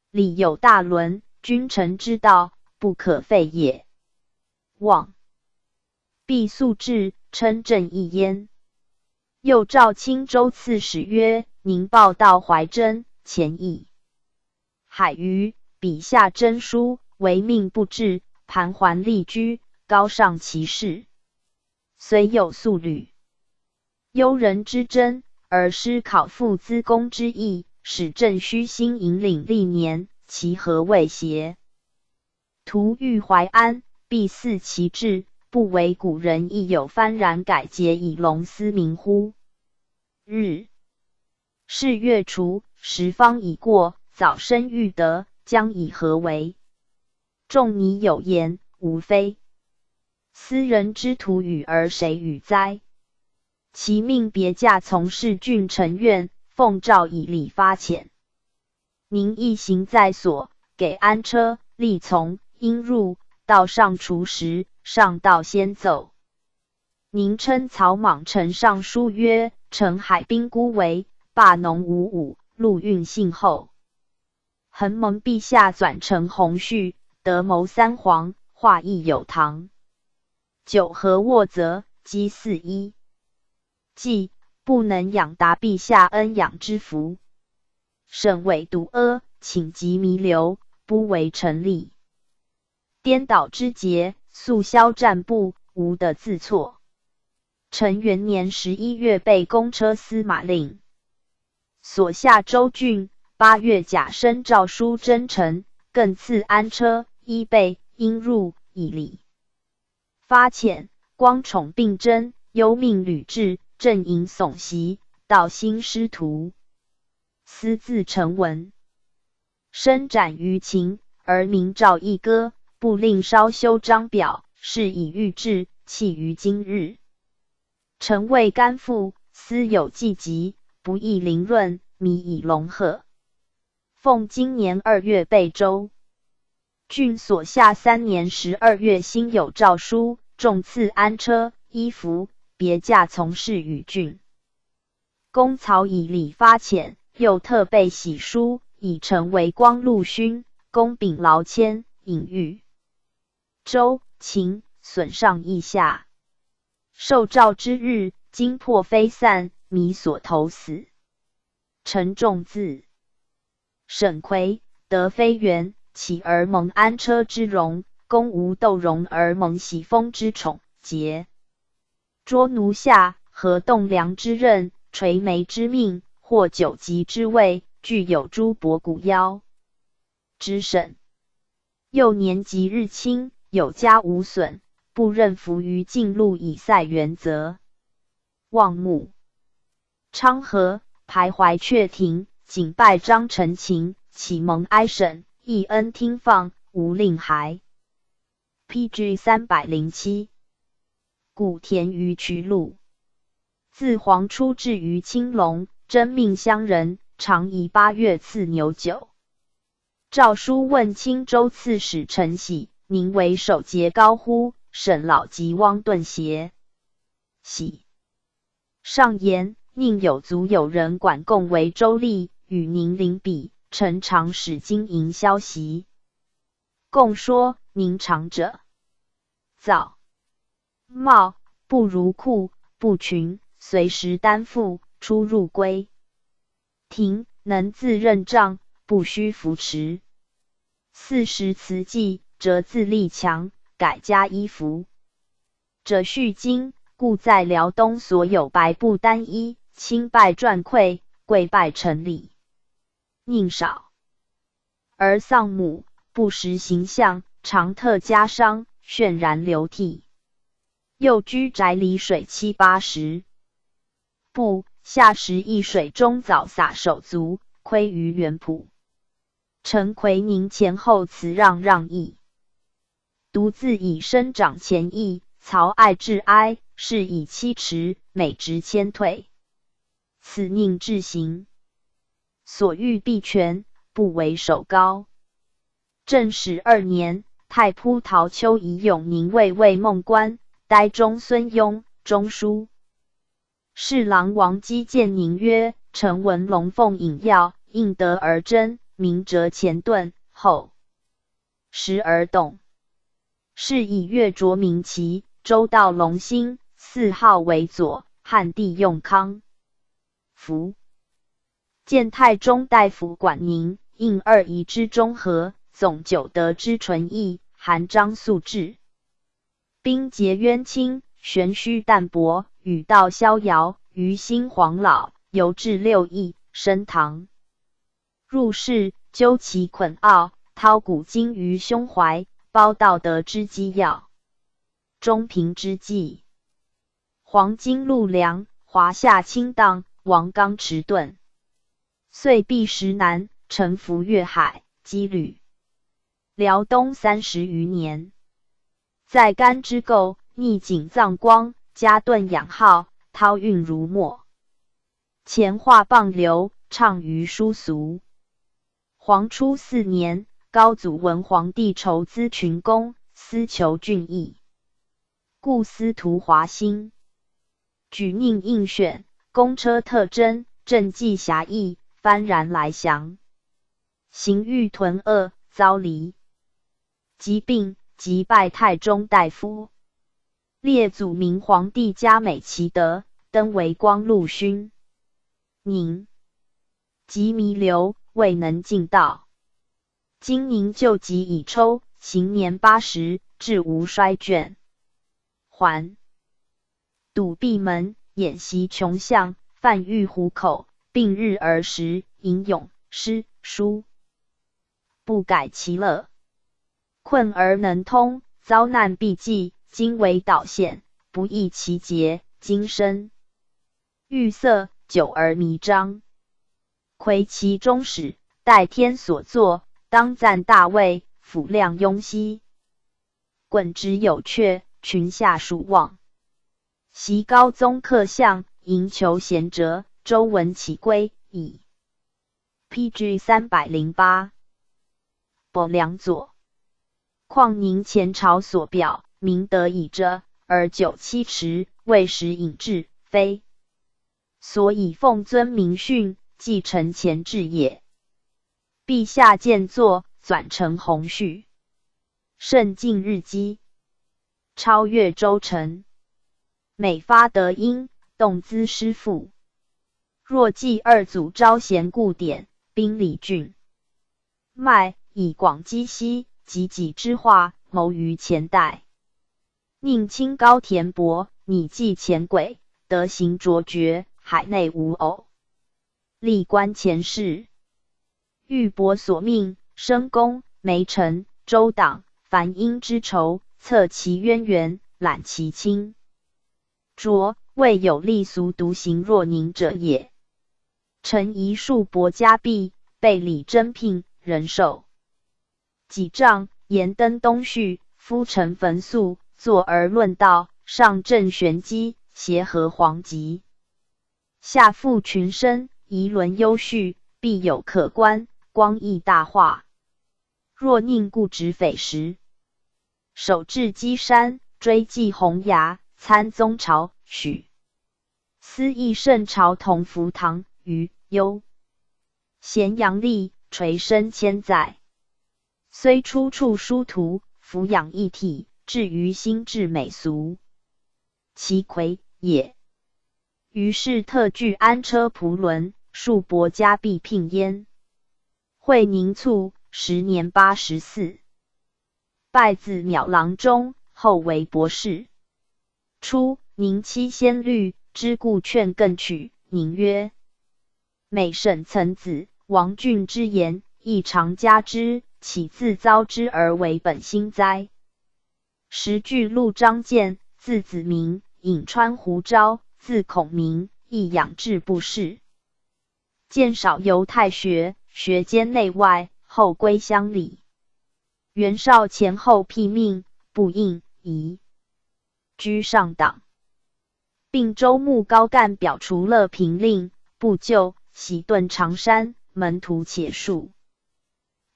礼有大伦，君臣之道，不可废也。望必速至，称朕意焉。又诏青州刺史曰：“宁报道怀真，前意海鱼，笔下真书，惟命不至，盘桓立居，高尚其事，虽有素履，忧人之真，而失考父资公之意，使朕虚心引领历年，其何谓邪？徒欲怀安，必肆其志。”不为古人亦有幡然改节以隆斯民乎？日是月除，时方已过，早生欲得，将以何为？仲尼有言，无非斯人之徒与而谁与哉？其命别驾从事郡丞院，奉诏以礼发遣。宁一行在所，给安车，立从，应入，道上除时。上道先奏，宁称草莽丞上书曰：“臣海滨孤围，霸农无武，陆运信厚。恒蒙陛下纂成宏序，德谋三皇，化义有唐。九合沃泽，积四一，既不能养达陛下恩养之福。审委独阿，请及弥留，不为臣力。颠倒之节。”速消战部，无得自错。成元年11月，被公车司马令所下州郡。8月，甲申诏书征臣，更赐安车衣被，应入以礼。发遣光宠并征，幽命吕雉正营耸席，道兴师徒，私自成文，伸展于情，而明诏一歌。不令稍修章表，是以御制，弃于今日。臣未甘负，思有计疾，不亦灵润，靡以龙鹤。奉今年2月备州郡所下3年12月，辛酉诏书，重赐安车衣服，别驾从事与郡。公曹以礼发遣，又特备玺书，以成为光禄勋。公秉劳谦，隐喻。周秦损上益下，受诏之日，惊魄飞散，弥所投死。陈仲字沈奎，德非元，起而蒙安车之荣，公无窦融而蒙喜封之宠，节捉奴下，何栋梁之任，垂眉之命，获九级之位，具有诸伯骨腰之审。幼年及日亲。有家无损，不任服于进路以赛原则。望目昌河，徘徊阙庭，谨拜张陈情，启蒙哀审，一恩听放，无令还。P.G. 307，古田于渠路，自黄初至于青龙，真命乡人，常以八月赐牛酒。诏书问青州刺史陈喜：“宁为守节高乎？沈老及汪顿邪？”喜上言：“宁有足有人管共为州吏，与宁邻比，臣常使经营消息。”共说：“宁长者，造帽不如裤不裙，随时担负，出入归庭，能自任帐，不须扶持。四时辞祭，折自力强，改加衣服。者续经，故在辽东所有白布单衣，清拜传馈，跪拜成礼。宁少而丧母，不识形象，常特加伤，渲然流涕。又居宅里水七八十步，下时一水中早洒手足，窥于园圃。陈奎宁前后辞让让议，独自以生长前意，曹爱致哀，是以七尺，每值谦退。此宁志行，所欲必全，不为首高。正始二年，太仆陶丘以永宁卫尉孟官，呆中孙雍中书侍郎王基见宁曰：“臣闻龙凤引药，应得而真，明哲前顿，后时而动。是以月卓明旗，周道隆兴，四号为左，汉帝用康福。建太中大夫管宁，应二仪之中和，总九德之纯义，韩张素质。兵节渊清，玄虚淡泊，与道逍遥，于心黄老，游至六艺，升堂。入世，究其捆奥，掏古今于胸怀，包道德之机要。中平之际，黄金陆梁，华夏清荡，王刚迟钝。遂避实难，沉浮粤海，羁旅辽东30余年，在干之构，逆景藏光，加顿养浩，涛韵如墨。前化傍流，畅于书俗。黄初四年，高祖文皇帝筹资群公，思求俊逸，故司徒华歆举宁应选，公车特征，政绩侠义，幡然来降。行欲屯恶，遭离疾病，即拜太中大夫。列祖明皇帝嘉美其德，登为光禄勋。宁及弥留，未能尽道。今宁旧疾已抽，行年80，至无衰倦。还堵闭门，演习穷巷，贩欲糊口，并日而食，吟咏诗书，不改其乐。困而能通，遭难必济，经纬导线，不易其节，今生欲色，久而弥彰。魁其终始，代天所作，当赞大位，辅亮雍熙。滚直有阙，群下属望。袭高宗克相，营求贤哲，周文启归矣。P.G. 308，伯梁左。况宁前朝所表，明德以遮，而久七迟，未时引致，非所以奉遵明训，继承前志也。陛下见作，纂成宏序，慎尽日积，超越周成，每发德音，动资师父。若继二祖招贤固典，兵礼郡迈，以广积溪，及己之化，谋于前代。宁清高田伯，拟计前轨，德行卓绝，海内无偶。历官前世，玉帛所命，申公、梅臣、周党，凡因之仇，测其渊源，览其清浊，未有立俗独行若宁者也。陈仪数伯家弼，被李征聘，人寿几丈，言登东旭，夫陈焚素，坐而论道，上正玄机，协和黄极，下覆群生，仪伦优序，必有可观，光义大化。若宁固执匪实，守至稽山，追记洪崖，参宗朝，许思义圣朝同福堂于幽咸阳立垂生千载，虽出处殊途，俯仰一体，至于心智美俗，其魁也。于是特具安车仆伦，数伯家必聘焉。会宁卒，时年84。拜字邈郎中，后为博士。初，宁妻先虑，知故劝更娶。宁曰：“每审曾子、王俊之言，亦常加之，岂自糟之而为本心哉？”时巨鹿张建，字子明，颍川胡昭，字孔明，亦养志不仕。建少游太学，学兼内外，后归乡里。袁绍前后辟命，不应，移居上党。并州牧高干表除乐平令，不就，徙遁常山，门徒且数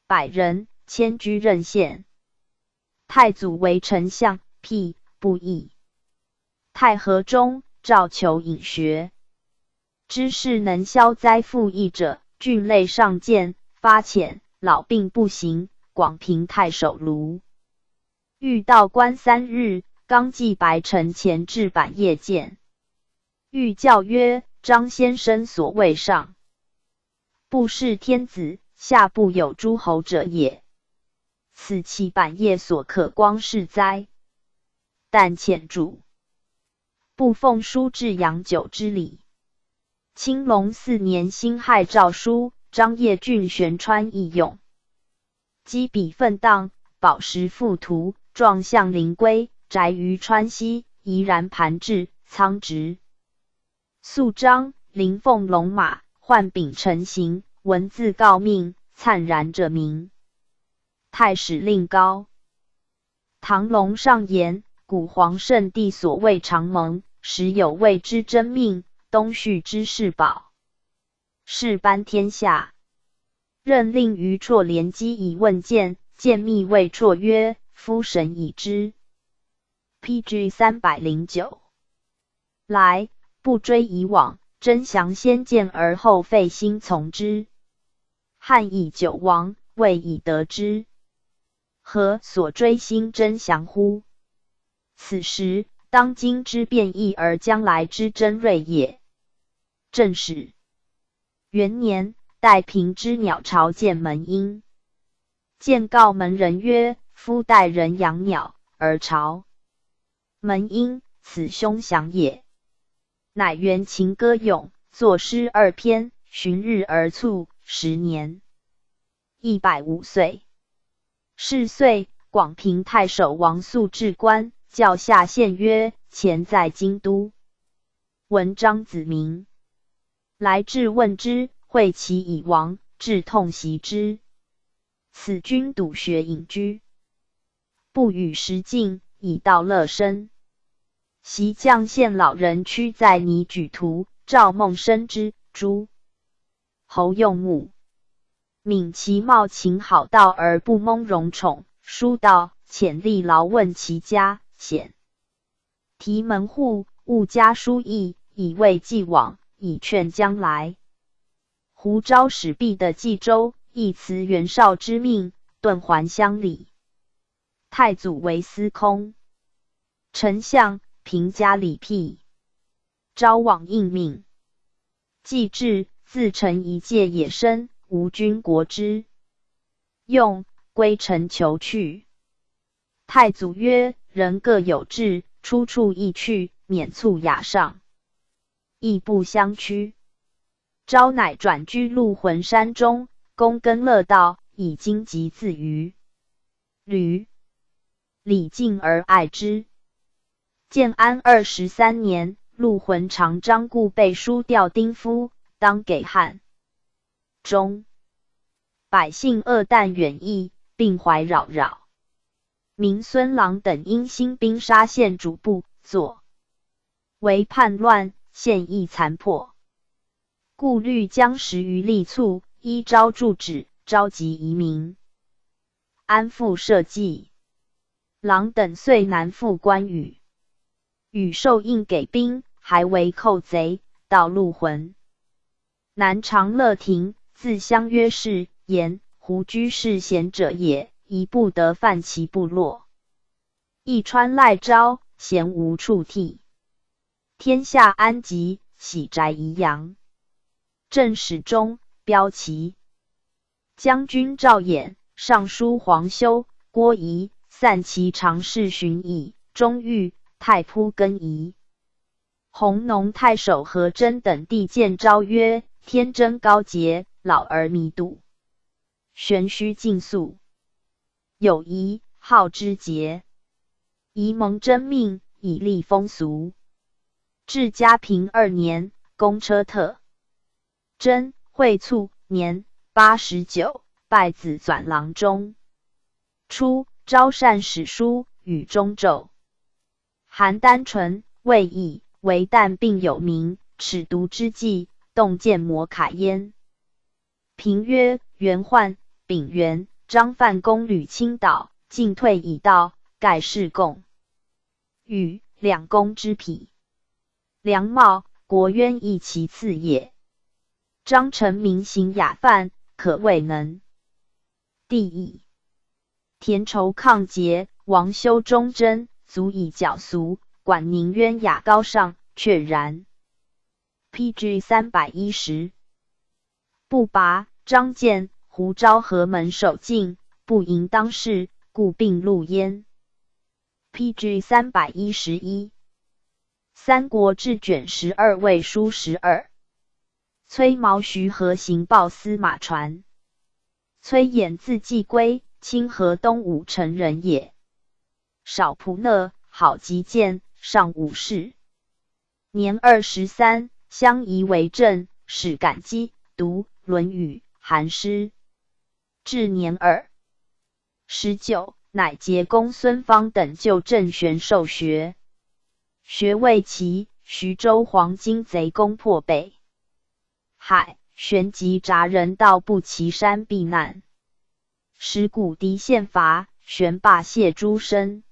百人，迁居任县。太祖为丞相，辟不义。太和中，诏求隐学，知事能消灾赋役者，郡类上谏，发遣老病不行。广平太守卢遇道观3日，刚继白城前至板叶见。欲教曰：“张先生所谓上不是天子，下不有诸侯者也。此其板叶所可光是哉？但遣主不奉书至阳九之礼。”青龙四年辛亥诏书，张掖郡玄川义勇，积笔奋荡，宝石附图，壮象灵龟，宅于川西，怡然盘至苍直。肃章灵凤龙马，幻柄成形，文字诰命，灿然者名。太史令高。唐龙上言：古皇圣帝所谓长蒙，实有谓之真命，东旭之世宝，世班天下。任令于绰连机以问谏，谏密谓绰曰：“夫神已知。” P.G. 309。来，不追以往，真降先见而后废心从之。汉以久亡，未以得之。何所追心真降乎？此时当今之变异而将来之真锐也。正始元年，待平之鸟巢见门鹰，见告门人曰：“夫待人养鸟而巢门鹰，此凶祥也。”乃援琴歌咏，作诗二篇，旬日而卒，时年105岁。是岁，广平太守王肃至官，教下县曰：“前在京都，闻张子明来至问之，会其已亡，至痛惜之。此君笃学隐居，不与时进，以道乐生。昔绛县老人屈在拟举图，赵孟生之，诸侯用目。悯其貌勤好道而不蒙荣宠，书道遣吏劳问其家，显提门户，勿加书意，以慰既往，以劝将来。胡昭使毕的冀州，亦辞袁绍之命，遁还乡里。太祖为司空、丞相，平家李辟。昭望应命，既至，自成一介野生，无军国之用，归臣求去。太祖曰：“人各有志，出处异去，免促雅上，亦不相屈。”昭乃转居陆浑山中，躬耕乐道，以经籍自娱。闾里敬而爱之。建安23年，陆浑长张固背书调丁夫，当给汉中百姓恶惮远逸，并怀扰扰。明孙郎等因兴兵杀县主簿，作为叛乱，县亦残破。故虑将10余力促，依昭著旨，召集遗民，安抚社稷。郎等遂南赴关羽，羽受印给兵，还为寇贼，到陆浑。南长乐亭，自相曰是，言胡居士贤者也，宜不得犯其部落。一川赖昭，咸无处替。天下安吉，喜宅宜阳。正史中骠骑将军赵衍、尚书黄修、郭仪、散骑常侍荀弋、钟毓、太仆更仪、弘农太守何真等地见诏曰：“天真高洁，老而弥笃，玄须尽肃，有仪好之节，宜蒙真命，以立风俗。”至嘉平二年，公车特真会卒，年89，拜子纂郎中。初，昭善史书，与中胄。邯郸淳、魏懿为旦并有名，尺牍之际，洞见摩卡焉。评曰：袁焕、秉元、张范公吕青岛，进退已到，盖是共与两公之癖。梁茂、国渊亦其次也。张承明行雅范，可谓能。第一，田畴抗节，王修忠贞，足以矫俗。管宁渊雅高尚，确然。P.G. 310，不拔、张建、胡昭和门守敬，不盈当世，故并录焉。P.G. 311，三国志卷12魏书12。崔毛徐何行报司马传。崔琰字季圭，清河东武城人也。少仆讷，好击剑，尚武士。年23，相宜为政，始感激，读《论语》《韩诗》。至年29，乃结公孙方等就郑玄受学。学未齐，徐州黄巾贼攻破北海，旋即札人到不齐山避难。时谷敌陷伐，玄罢谢诸身。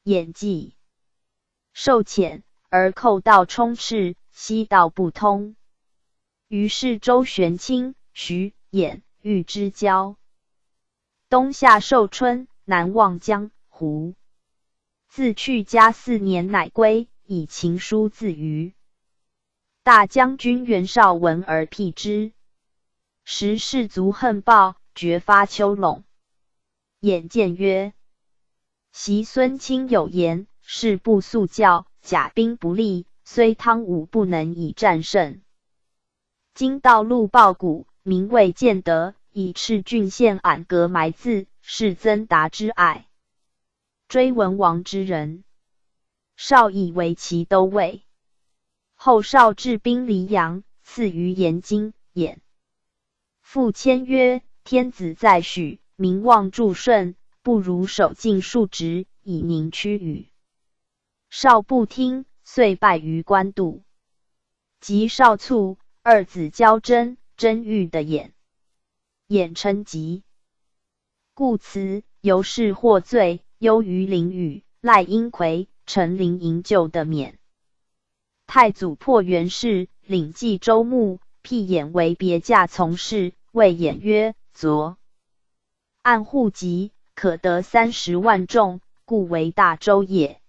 演记受遣，而寇盗充斥，西道不通。于是周玄清、徐衍欲之交。冬夏受春，南望江湖。自去家4年，乃归，以情书自娱。大将军袁绍闻而辟之。时士卒恨报，决发丘陇。眼见曰：“昔孙卿有言，士不素教，甲兵不利，虽汤武不能以战胜。今道路报谷，名未见得，以赤郡县俺阁埋字，是曾达之爱。追文王之人，绍以为其都尉。后绍治兵黎阳，赐于延津、兖。复签曰：天子在许，民望助顺，不如守敬数职，以宁屈宇。绍不听，遂败于官渡。及绍卒，二子交争，争欲的兖。兖称疾，故辞，由是获罪，忧于囹圄。赖阴魁、陈琳营救的免。太祖破袁氏，领冀州牧，辟兖为别驾从事，谓兖曰：“左岸户籍，可得30万众，故为大州也。”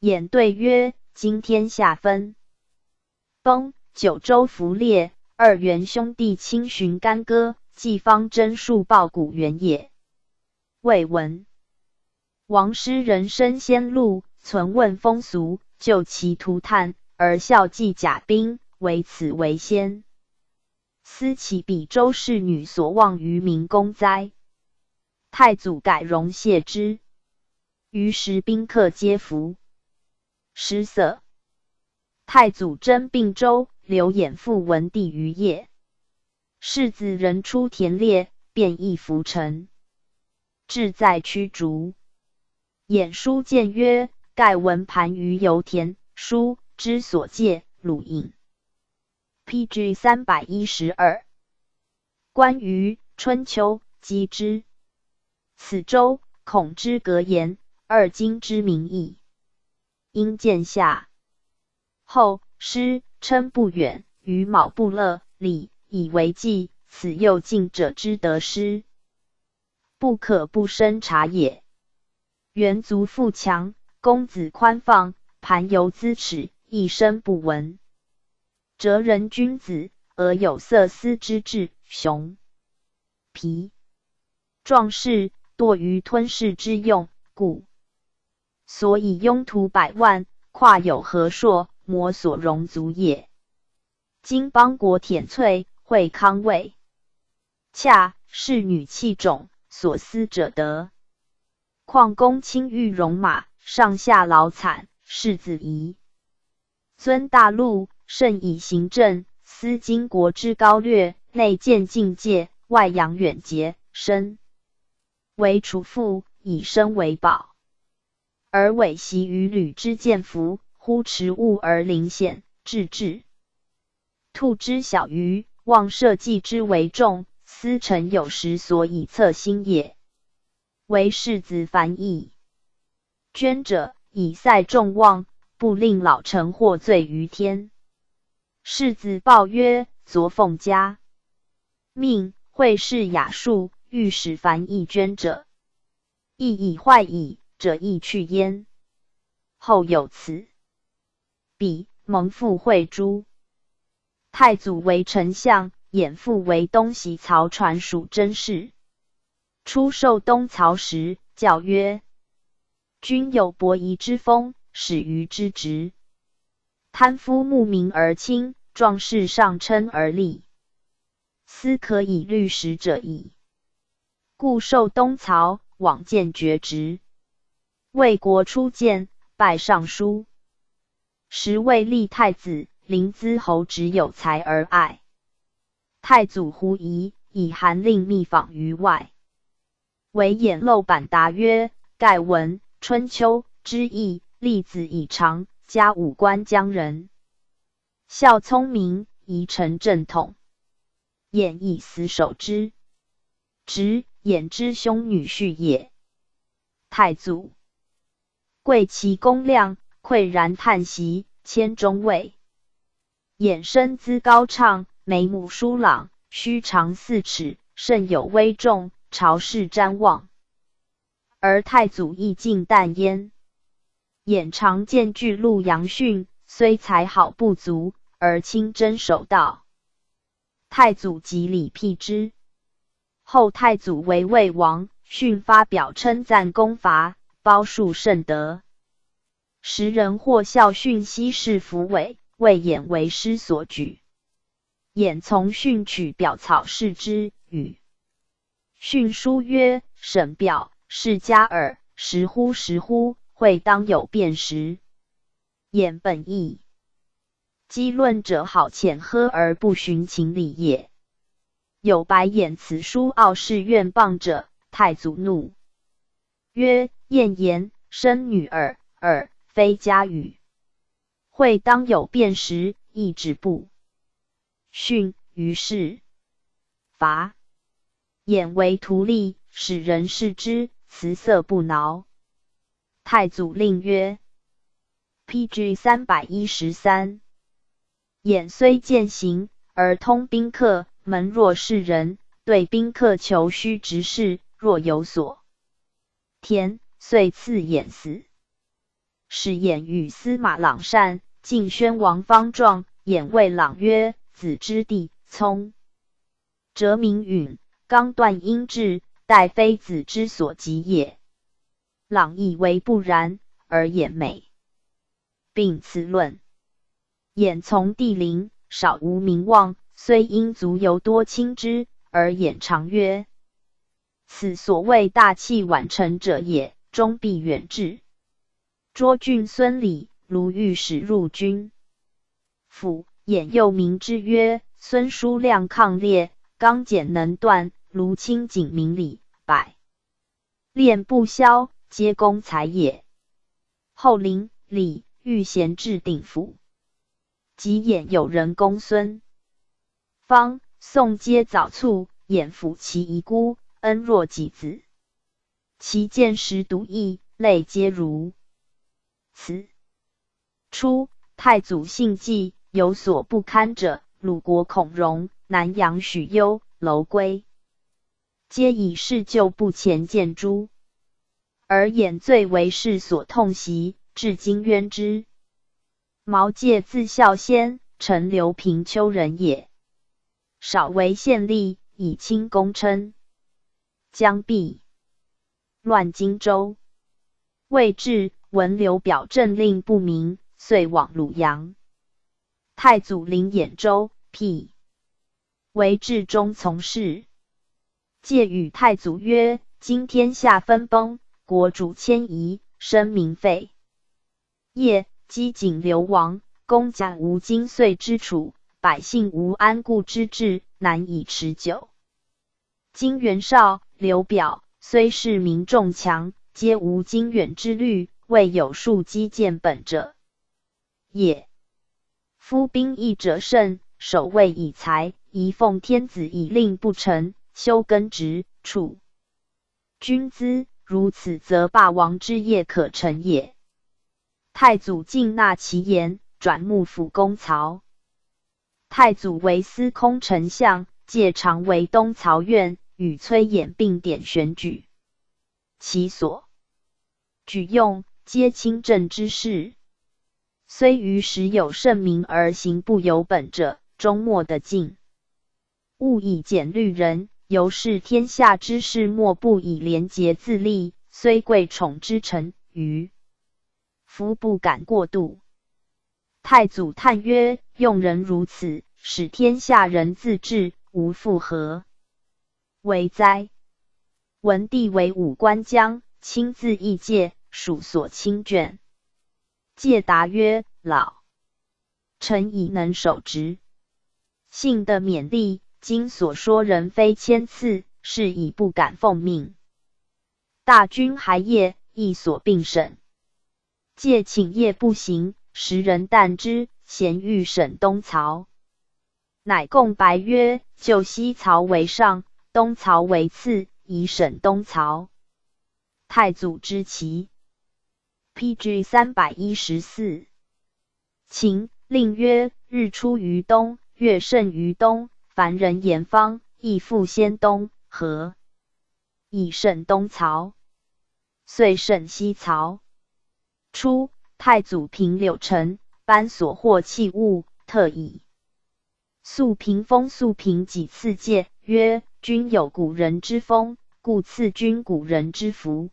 兖对曰：“今天下分崩，九州覆裂，二袁兄弟亲寻干戈，既方征戍报古原也。”魏文王师人生先路，存问风俗，就其涂炭，而效计甲兵，唯此为先。思岂比周氏女所望于明公哉？太祖改容谢之。于时宾客皆服。失色。太祖征并州，留衍父文帝于邺。世子仁出田猎，便亦拂尘，志在驱逐。衍书谏曰：“盖闻盘于油田，书之所借，鲁隐。”P.G. 312。关于春秋击之，此周孔之格言，二经之名义，应见下。后师称不远，与卯不乐礼以为纪，此又近者之得失，不可不深察也。元族富强，公子宽放，盘游资耻，一生不闻。哲人君子，而有色思之志，雄皮壮士，堕于吞噬之用，故所以拥土百万，跨有河朔，摩所容足也。今邦国舔瘁，惠康位恰侍女器种，所思者得。况公卿欲戎马，上下劳惨，世子仪尊大禄，甚以行政，思经国之高略，内建境界，外扬远节，身为储父，以身为宝，而委习于旅之见服，忽持物而临险，至至兔之小鱼，望社稷之为重，斯诚有时所以测心也。为世子凡义捐者，以塞众望，不令老臣获罪于天。世子报曰：昨奉家命会试雅数，欲使凡义捐者，亦已坏矣，者亦去焉。后有此彼蒙父会诸。太祖为丞相，衍父为东西曹传属真事。出受东曹时，教曰：“君有伯夷之风，始于之职。贪夫慕名而亲，壮士上称而立，斯可以虑时者矣。故受东曹，往见厥职。魏国初见，拜尚书。时魏立太子，临淄侯只有才而爱。太祖狐疑，以韩令密访于外。为衍漏板答曰：盖闻春秋之义，立子以长，加武关将人，孝聪明，宜成正统。衍以死守之。侄衍之兄女婿也。太祖贵其公量，喟然叹息，迁中尉。衍身姿高畅，眉目疏朗，须长4尺，甚有威重，朝视瞻望。而太祖亦敬惮焉。衍常见巨鹿杨训，虽才好不足，而清真守道。太祖即礼辟之。后太祖为魏王，训发表称赞功伐，褒述圣德。时人或笑训昔事浮伪，谓衍为师所举。衍从训取表草示之，语训书曰：“审表是家耳，时乎时乎，会当有变时。”衍本意。积论者好浅喝而不循情理也。有白眼此书傲视怨谤者，太祖怒曰：“晏言生女儿耳，非家语。会当有变时，亦止不训。”于是罚衍为徒吏，使人视之，辞色不挠。太祖令曰：“P.G. 313。”衍虽见行，而通宾客，门若是人，对宾客求虚直事，若有所填，遂赐衍死。使衍与司马朗善，晋宣王方壮，衍谓朗曰：“子之弟，聪哲明允，刚断阴志，殆非子之所及也。”朗以为不然，而衍美，并此论。衍从帝陵，少无名望，虽因族尤多亲之，而衍常曰：“此所谓大器晚成者也，终必远志。”涿郡孙李卢御史入军府，衍又明之曰：“孙叔亮亢烈，刚简能断，卢清谨明理，百炼不消，皆公才也。”后临李遇贤至鼎府，及衍有人公孙方、宋皆早卒，衍抚其遗孤，恩若己子。其见时独异，类皆如此。初，太祖幸纪有所不堪者，鲁国孔融、南阳许攸、娄圭，皆以事旧不前见诸，而衍最为世所痛惜，至今冤之。毛玠字孝先，陈留平丘人也。少为县吏，以清公称。将毕，乱荆州，未至，闻刘表政令不明，遂往鲁阳。太祖临兖州，辟为治中从事。借与太祖曰：“今天下分崩，国主迁移，声名废业，饥馑流亡，公家无金穗之处，百姓无安固之志，难以持久。今袁绍、刘表虽是民众强，皆无经远之虑，未有庶几见本者也。夫兵役者胜，守卫以财，宜奉天子以令不臣，修耕植，储军资，如此，则霸王之业可成也。”太祖尽纳其言，转幕府功曹。太祖为司空丞相，介常为东曹院，与崔琰并典选举，其所举用，皆清正之士。虽于时有圣明而行不由本者，终莫得进。勿以简律人，由是天下之士莫不以廉洁自立，虽贵宠之臣，于夫不敢过度。太祖叹曰：“用人如此，使天下人自治，吾复何为哉？”文帝为武官将，亲自议戒，属所亲眷。介答曰：“老臣已能守职，幸得勉励。今所说人非千次，是以不敢奉命。大军还夜，亦所并审。介请夜不行，时人惮之，咸欲审东曹。乃共白曰：‘就西曹为上，东曹为次，以审东曹。’太祖知其。P.G. 314。秦令曰：日出于东，月盛于东，凡人言方，亦复先东，何以审东曹？遂审西曹。初，太祖平柳城，颁所获器物，特以肃平封肃平几次戒曰：“君有古人之风，故赐君古人之服。”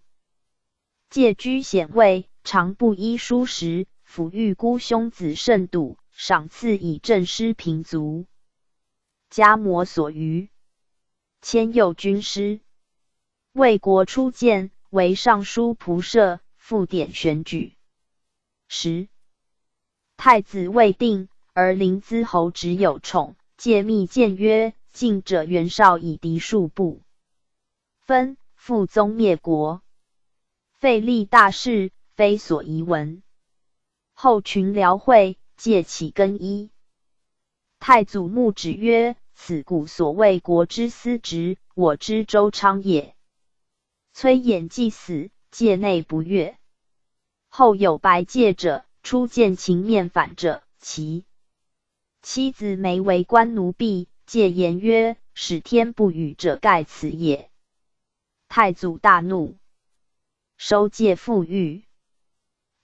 介居显位，常布衣蔬食，抚育孤兄子甚笃，赏赐以赈施贫族，家摩所余。迁右军师。魏国初建，为尚书仆射，复典选举。时太子未定，而临淄侯只有宠，介密谏曰：“近者袁绍以敌数不分，复宗灭国，废立大事，非所宜闻。”后群僚会，介起更衣。太祖穆止曰：“此古所谓国之司职，我之周昌也。”崔琰既死，介内不悦。后有白介者，初见秦面反者，其妻子梅为官奴婢，介言曰：“使天不与者，盖此也。”太祖大怒，收介复狱。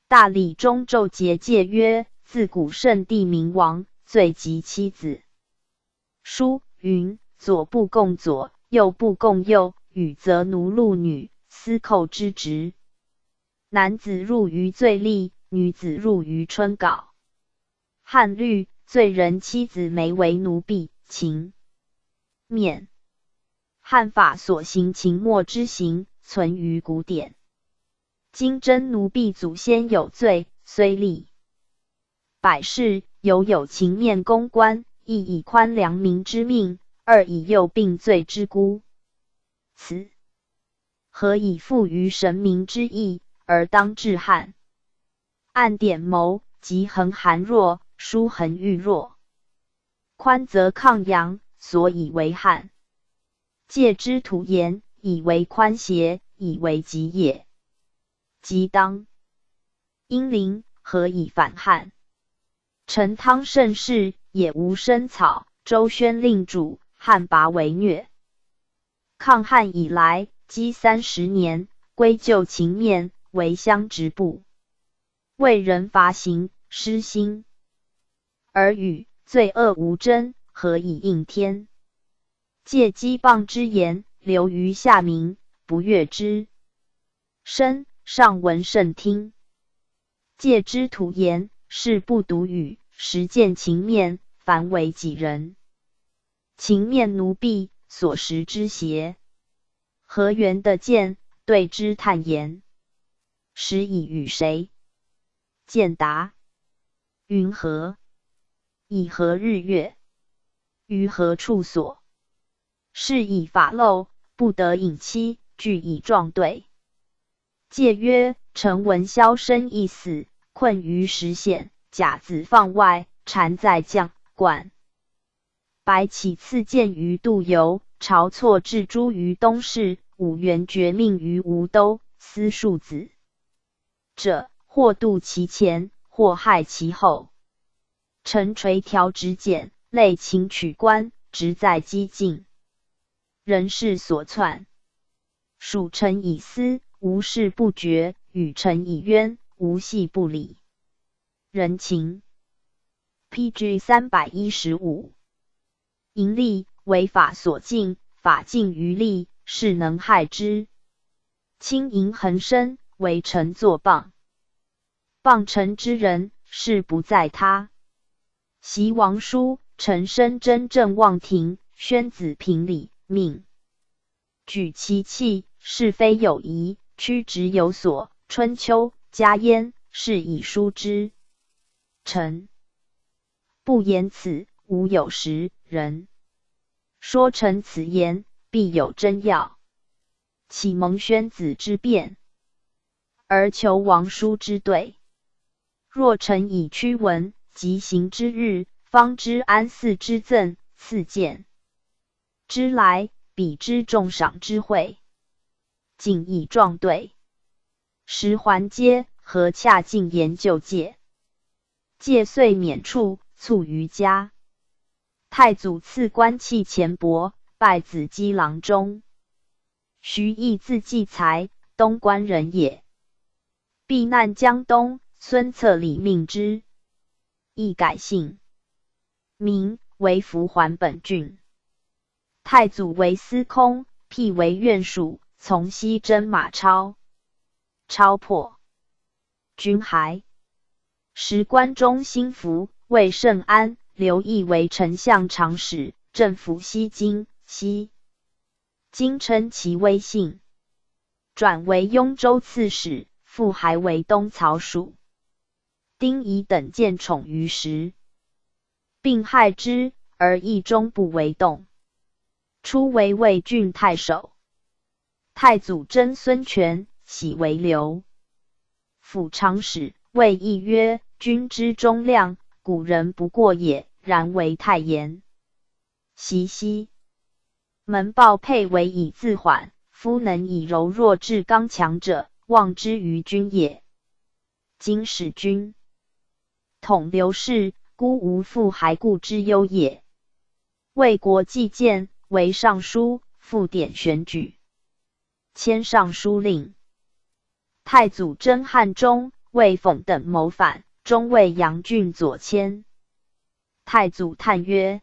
大理中奏节介曰：“自古圣帝明王，罪及妻子。书云：左不共左，右不共右，与则奴禄女，司寇之职。男子入于罪吏，女子入于春皋。汉律罪人妻子没为奴婢，秦免。汉法所行秦末之刑，存于古典。今征奴婢祖先有罪，虽立百世有有勤勉公官，一以宽良民之命，二以宥病罪之辜。此何以附于神明之意，而当治汉？按典谋，及恒寒弱，书恒欲弱。宽则抗阳，所以为汉。戒之徒言，以为宽邪，以为急也。即当阴灵，何以反汉？陈汤盛世，也无生草；周宣令主，汉拔为虐。抗汉以来，积30年，归就情面，为相直部，为人伐行，失心而语，罪恶无真，何以应天？借讥谤之言，流于下民，不悦之声，上闻甚听。戒之徒言，是不独语，实见情面，凡为己人。情面奴婢所食之邪？何缘的见，对之叹言，时以与谁？见答：云何？以何日月？于何处所？是以法漏，不得隐欺，据以状对。戒曰：臣闻萧生一死，困于石险，甲子放外，缠在将冠。白起赐剑于杜游，晁错置诸于东市，武元绝命于吴都，司庶子者，或度其前，或害其后。臣垂条直简，类请取官，直在激进。人事所篡，属臣以私，无事不决；与臣以冤，无隙不理。人情。P.G. 315。盈利为法所禁，法禁于利，是能害之。轻盈横生，为臣作谤。谤臣之人，事不在他。习王书，臣身真正望庭，宣子平礼，命举其器，是非有疑，曲直有所。春秋加焉，是以书之。臣不言此，无有实人。说臣此言，必有真要。启蒙宣子之辩，而求王叔之对。若臣以驱文及行之日，方知安嗣之赠，赐见之来，彼之重赏之惠，仅以状对。时桓阶何洽进言就戒，戒遂免处，卒于家。太祖赐官器钱帛，拜子击郎中。徐毅字季才，东关人也。避难江东，孙策礼命之，亦改姓名为福还本郡。太祖为司空，辟为院属，从西征马超。超破军还，时关中兴福，魏圣安、刘毅为丞相长史，镇抚西京。西京称其威信，转为雍州刺史，复还为东曹属。丁仪等见宠于时，并害之，而毅终不为动。初为魏郡太守。太祖征孙权，徙为刘府长史。谓毅曰：“君之忠良，古人不过也，然为太严。”习西门豹佩为以自缓，夫能以柔弱制刚强者，望之于君也。今使君统刘氏，孤无复还故之忧也。魏国既建，为尚书，复典选举，迁尚书令。太祖征汉中，魏讽等谋反，终为杨郡左迁。太祖叹曰：“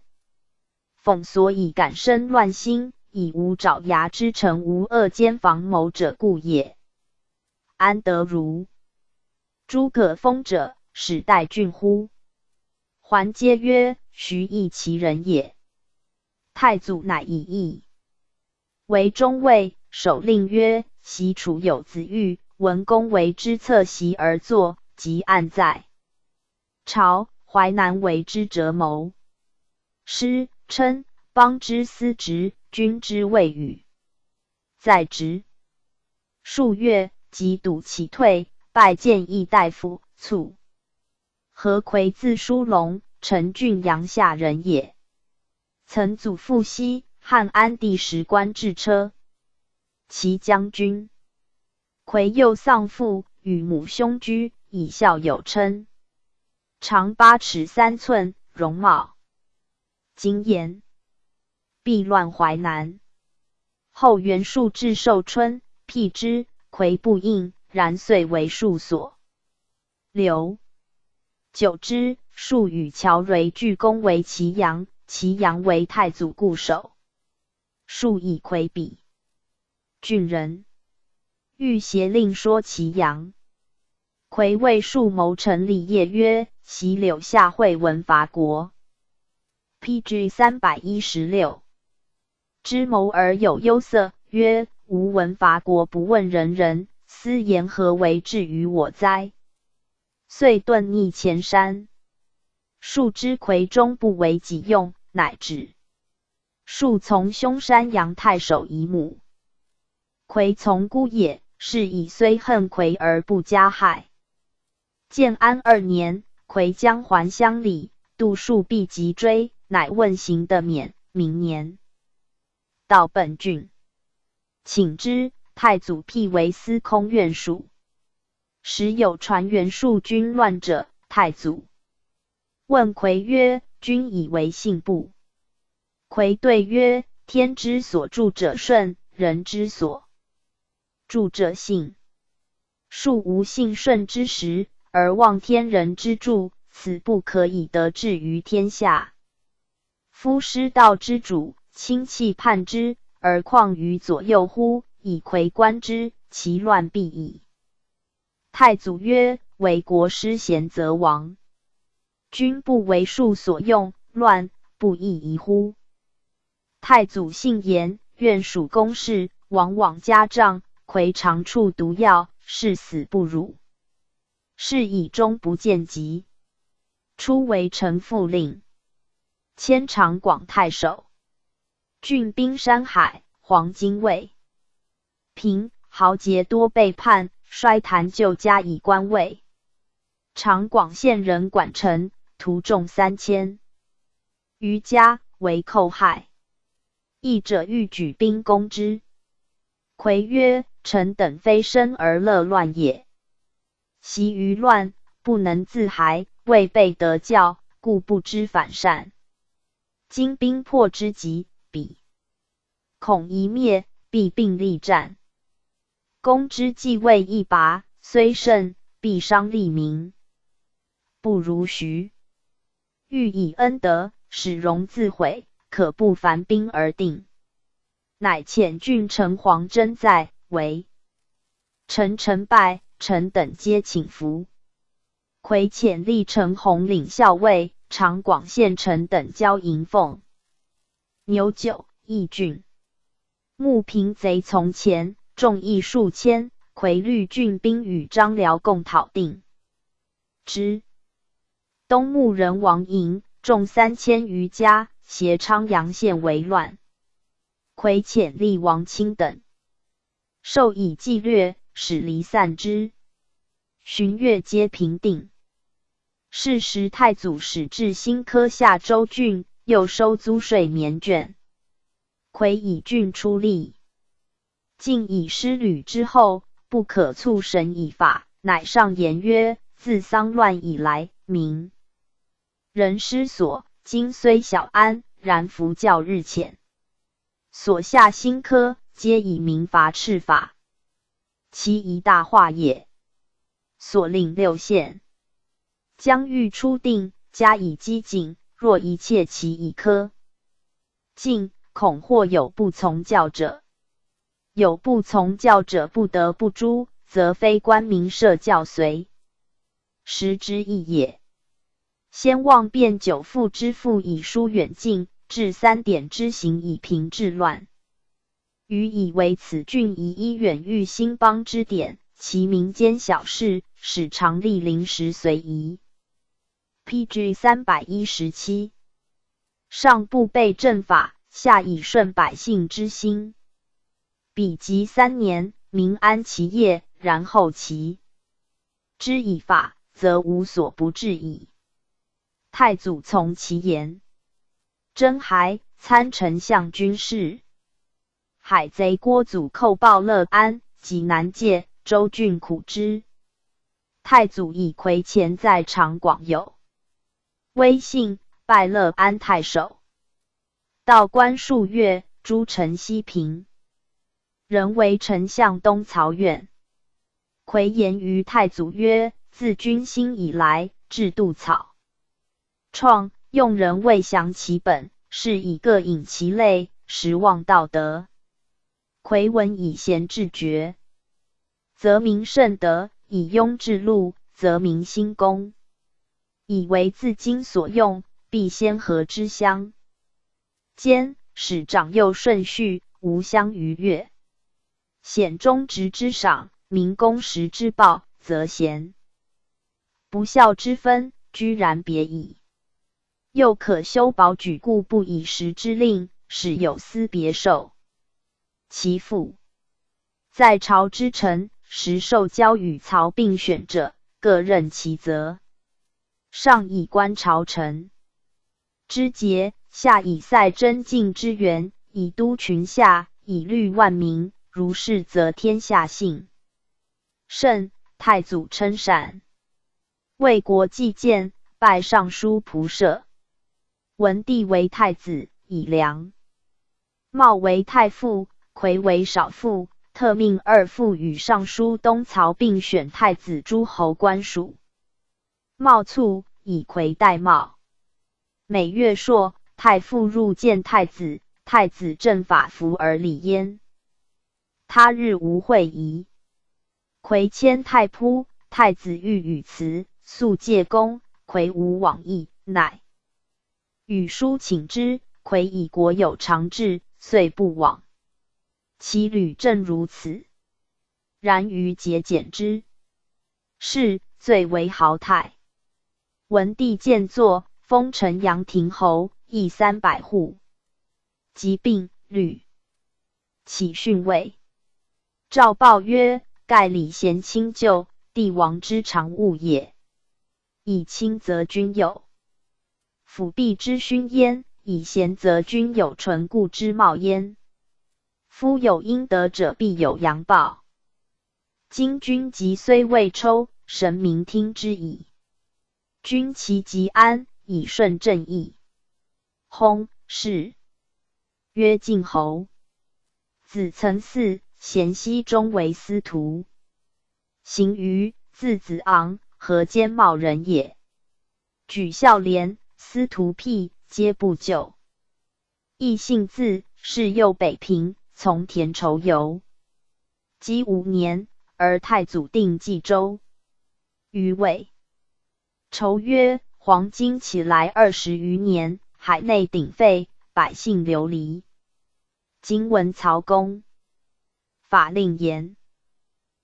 讽所以敢生乱心，以无爪牙之臣无恶奸防谋者故也。安得如诸葛封者，始代郡乎？”桓皆曰：“徐亦其人也。”太祖乃以义为中尉，守令曰：“昔楚有子玉，文公为之侧席而坐，即案在朝，淮南为之折谋。师称邦之司职，君之谓与。在职数月，即笃其退，拜谏议大夫，卒。何奎字叔龙，陈郡阳下人也。曾祖父熙，汉安帝时官至车骑将军。奎幼丧父，与母兄居，以孝有称。长8尺3寸，容貌谨严。避乱淮南。后袁术至寿春，辟之，奎不应，然遂为术所留。久之，术与乔蕤俱攻围祁阳，祁阳为太祖固守。术以魁比郡人，欲协令说祁阳。魁谓术谋臣李业曰：“昔柳下惠文伐国。”P.G. 316。知谋而有忧色，曰：“吾闻伐国不问人人，斯言何为至于我哉？”遂遁匿前山。术知魁终不为己用，乃止。术从兄山阳太守以母，魁从姑也，是以虽恨魁而不加害。建安二年，魁将还乡里，杜术必急追，乃问行得免。明年，到本郡，请之。太祖辟为司空院属。时有传袁术军乱者，太祖问魁曰：“君以为信不？”魁对曰：“天之所助者顺，人之所助者幸。庶无信顺之时，而望天人之助，此不可以得志于天下。夫失道之主，亲戚叛之，而况于左右乎？以魁观之，其乱必矣。”太祖曰：“为国失贤则亡。君不为术所用，乱不亦宜乎？”太祖信言，愿属公事，往往家帐，魁常处毒药，视死不辱。是以终不见疾。初为臣副令，迁长广太守，郡兵山海，黄巾未平，豪杰多背叛，衰檀就加以官位。长广县人管城，徒众3000余家，为寇害。义者欲举兵攻之，魁曰：“臣等非生而乐乱也，习于乱，不能自骸，未备得教，故不知反善。今兵破之急，彼恐一灭，必并力战。攻之计未易拔，虽胜，必伤利民，不如徐。欲以恩德，使戎自毁，可不烦兵而定。”乃遣郡丞黄征在为臣成败，臣等皆请服。魁遣历城红领校尉、长广县丞等交迎奉牛酒、义郡。穆平贼从前，众议数千，魁率郡兵与张辽共讨定之。东穆人王莹众3000余家，携昌阳县为乱。魁遣厉王卿等，授以计略，使离散之。旬月皆平定。是时太祖始置新科下州郡，又收租税免卷。魁以郡出力，竟以师旅之后，不可促神以法，乃上言曰：“自丧乱以来，民人失所，今虽小安，然福教日浅。所下新科，皆以民罚斥法，其一大化也。所令六县，将欲初定，加以机警。若一切其以科进，恐或有不从教者。有不从教者，不得不诛，则非官民设教随时之意也。先望变九父之父以疏远近，制三典之刑以平治乱。余以为此郡宜依远域兴邦之典，其民间小事，使常例临时随宜。P.G. 317，上不悖正法，下以顺百姓之心。比及3年，民安其业，然后齐之以法，则无所不至矣。太祖从其言。甄孩参丞相军事。海贼郭祖寇报乐安、济南界，州郡苦之。太祖以魁前在长广有威信，拜乐安太守。到官数月，诸臣悉平。人为丞相东曹院。魁言于太祖曰：“自君兴以来，制度草创，用人未详其本，是以各隐其类，实忘道德。魁闻以贤治绝，则民盛德；以庸治禄，则民兴功。以为自今所用，必先和之乡间，使长幼顺序，无相逾越。显忠直之赏，明公实之报，则贤不肖之分，居然别矣。又可修保举故不以时之令，使有司别授其父。在朝之臣，实受交与曹并选者，各任其责。上以观朝臣之节，下以塞征进之源，以督群下，以律万民。如是，则天下兴盛。太祖称善，为国计谏，拜尚书仆射。文帝为太子，以梁茂为太傅，魁为少傅。特命二傅与尚书东曹并选太子诸侯官属。茂卒，以魁代茂。每月朔，太傅入见太子，太子正法服而礼焉。他日无会仪。魁迁太仆，太子欲与辞，素借公，魁无往意，乃与书请之。魁以国有常制，遂不往。其履正如此。然于节俭之事，最为豪泰。文帝见作，封城阳亭侯，邑300户。疾病，屡起逊位。诏报曰：“盖礼贤亲旧，帝王之常务也。以亲则君有辅弼之勋焉，以贤则君有纯固之茂焉。夫有阴德者，必有阳报。今君疾虽未抽，神明听之矣。君其疾安，以顺正义。”薨，谥曰靖侯。子曾嗣，咸熙中为司徒。行于，字子昂，河间茂人也。举孝廉、司徒辟，皆不就。异姓字，是右北平，从田畴游。基5年，而太祖定冀州。于魏。畴曰：“黄巾起来20余年，海内鼎沸，百姓流离。今闻曹公法令严，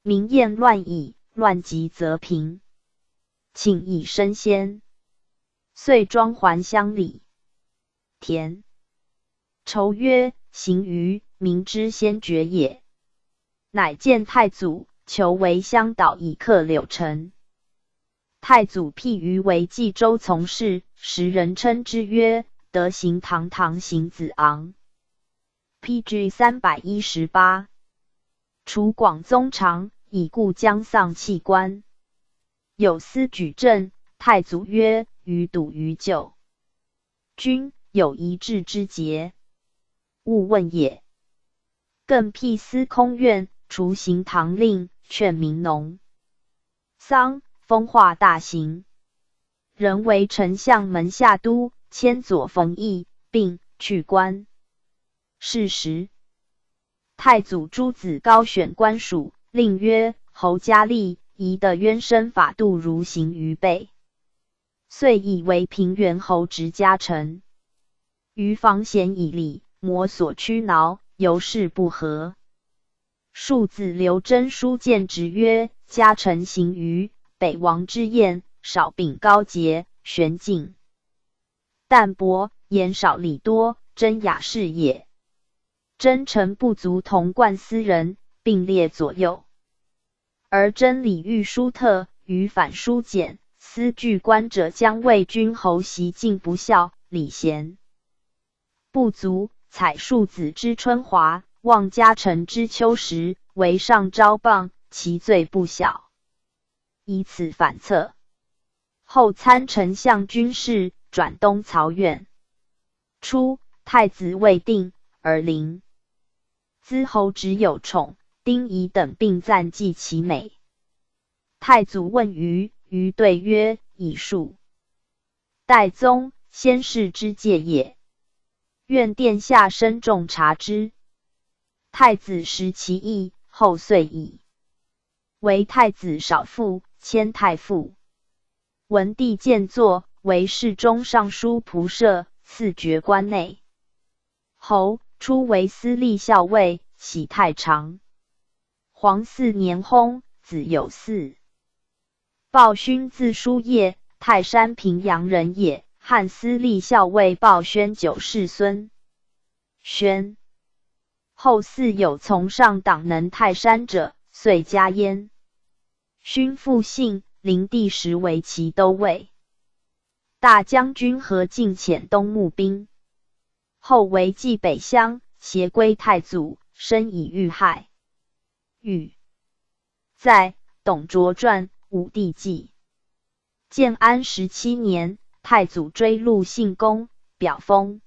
民厌乱矣，乱极则平。请以身先。”遂装还乡里。田畴曰：“行于民之先觉也。”乃见太祖，求为乡导以克柳城。太祖辟于为冀州从事，时人称之曰：“德行堂堂行子昂。”P.G. 318，楚广宗长，已故将丧弃官。有司举证，太祖曰：“余笃于旧君有一志之节，勿问也。”更辟司空院，除行堂令，劝民农桑，风化大行。人为丞相门下都，迁左冯翊，并去官。是时，太祖诸子高选官属，令曰：“侯家立，宜得渊深法度如行于辈。”遂以为平原侯直家臣。于防贤以礼，摩所屈挠，由是不和。庶子刘真书谏直曰：“家臣行于北王之宴，少秉高洁，玄静淡泊，言少礼多，真雅士也。真诚不足同贯斯人，并列左右。而真礼遇疏特，于反疏简，思具官者将为君侯习敬不孝，礼贤不足，采庶子之春华，望家臣之秋实，为上昭谤，其罪不小。以此反侧。后参丞相军事，转东曹院。初，太子未定，而临淄侯只有宠，丁仪等并赞记其美。太祖问于，于对曰：“以数代宗先世之戒也。愿殿下深重察之。”太子食其意，后遂以为太子少傅，迁太傅。文帝见作，为侍中、尚书仆射，赐爵关内侯。初为司隶校尉，徙太常。皇四年薨，子有嗣。鲍勋字叔夜，泰山平阳人也，汉司隶校尉鲍宣九世孙。宣后嗣有从上党能泰山者，遂加焉。勋复姓，灵帝时为骑都尉。大将军何进遣东募兵。后为济北乡，协归太祖，身以遇害。遇在董卓传、武帝纪。建安17年，太祖追禄信公，表封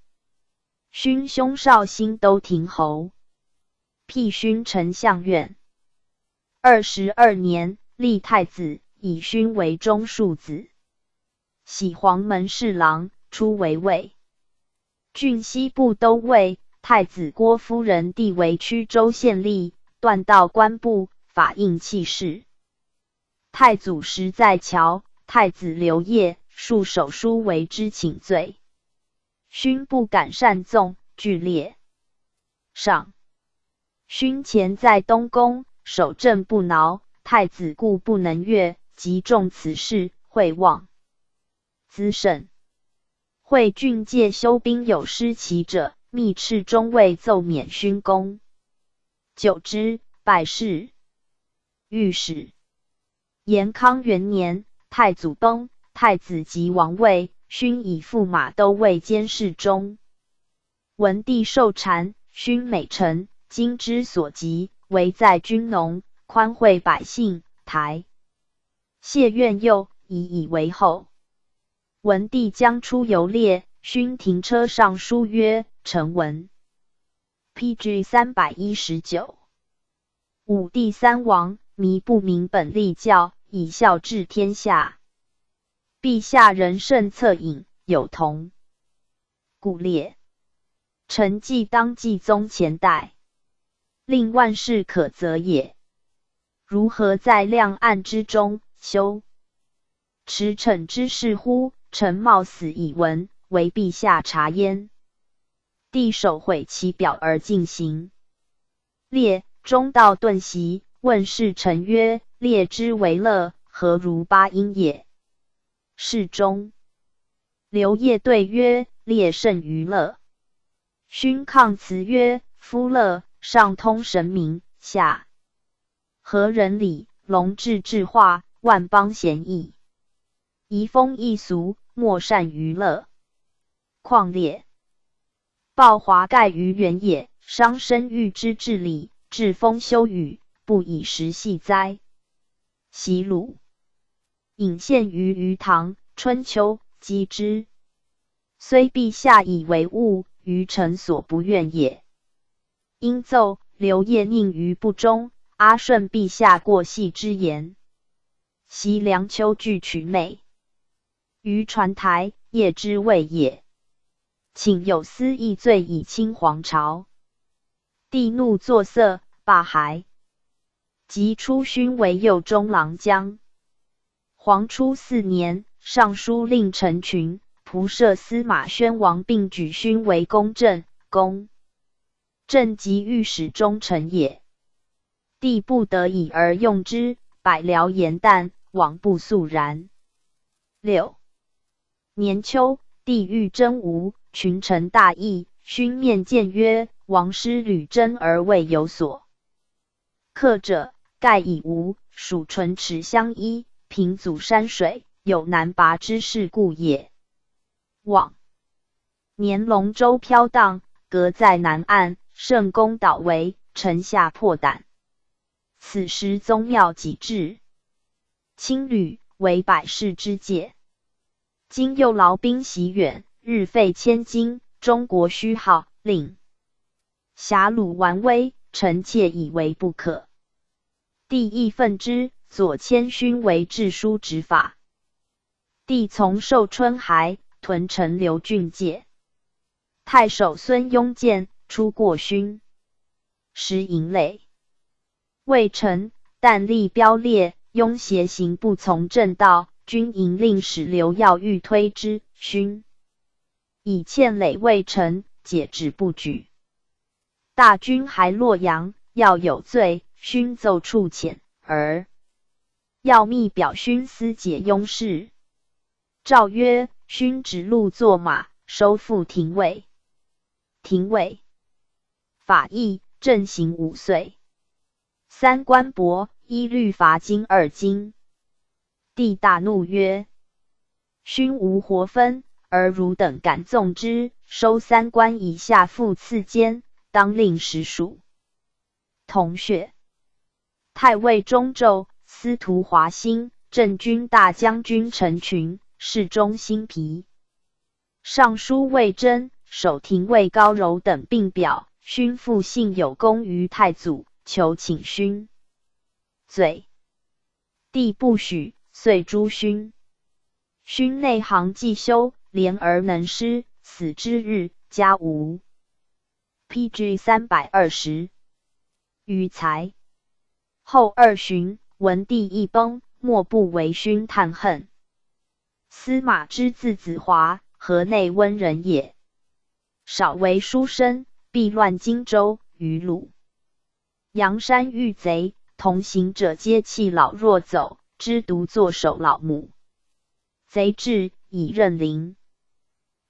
勋兄绍兴都亭侯，辟勋丞相院。22年，立太子，以勋为中庶子，徙黄门侍郎，出为魏郡西部都尉。太子郭夫人弟为曲周县吏，断道官部，法应弃市。太祖时在朝，太子刘晔束手书为之请罪，勋不敢擅纵，拒列。上勋前在东宫，守正不挠，太子故不能越，及重此事，会望资甚。会郡借修兵有失其者，密敕中尉奏免勋功。久之，拜侍御史。延康元年，太祖崩，太子即王位，勋以驸马都尉兼侍中。文帝受禅，勋美臣，今之所及，唯在军农，宽惠百姓。台谢苑佑，以以为后。文帝将出游猎，勋停车上书曰：“臣闻。”P.G. 319。武帝三王，靡不明本立教，以孝治天下。陛下仁圣恻隐，有同故列。臣既当继宗前代，令万世可泽也。如何在量案之中修驰骋之事乎？臣冒死以闻，为陛下察焉。帝手毁其表而进行。列中道顿席，问侍臣曰：“列之为乐，何如八音也？”侍中刘晔对曰：“列胜于乐。”勋抗辞曰：“夫乐，上通神明，下合人理，隆治治化，万邦咸宜，移风易俗，莫善于乐。况列暴华盖于原野，伤生育之至理，栉风休雨，不以时系哉？”习鲁隐现于鱼塘，春秋击之。虽陛下以为物，于臣所不愿也。因奏刘晔佞于不忠，阿顺陛下过隙之言。昔梁丘据取美于传台，业之谓也。请有司议罪以清皇朝。帝怒作色，罢还。即出勋为右中郎将。黄初四年，尚书令陈群、仆射司马宣王并举勋为公正，公正即御史中丞也。帝不得已而用之，百僚言惮，罔不肃然。六年秋，帝欲征吴，群臣大议，勋面谏曰：“王师屡征而未有所克者，盖以吴、蜀唇齿相依，屏阻山水，有难拔之势故也。”往年龙舟飘荡，隔在南岸，圣公祷为，臣下破胆。此时宗庙己至，青旅为百世之戒。今又劳兵袭远，日费千金，中国虚耗，令黠鲁顽威，臣妾以为不可。帝亦愤之，左迁勋为治书执法。帝从寿春还，屯陈留郡界。太守孙庸见，出过勋，时营垒。未成，但立标列，庸邪行不从正道，军营令史刘耀欲推之，勋以欠累未成，解职不举。大军还洛阳，耀有罪，勋奏处遣，而耀密表勋私解庸事。诏曰：勋指鹿作马，收复廷尉。廷尉法义正刑5岁。三官帛，依律罚金2斤。帝大怒曰：“勋无活分，而汝等敢纵之，收三官以下复赐监，当令实属。”同穴。太尉钟胄、司徒华歆、镇军大将军陈群、侍中辛毗、尚书魏征、守廷尉高柔等并表，勋父幸有功于太祖，求请勋罪。帝不许，遂诛勋。勋内行既修，廉而能诗，死之日，家无。P.G. 320。余才。后二旬，文帝一崩，莫不为勋叹恨。司马之字子华，河内温人也。少为书生，避乱荆州，于鲁阳山遇贼，同行者皆弃老弱走，之独坐守老母。贼至，以刃临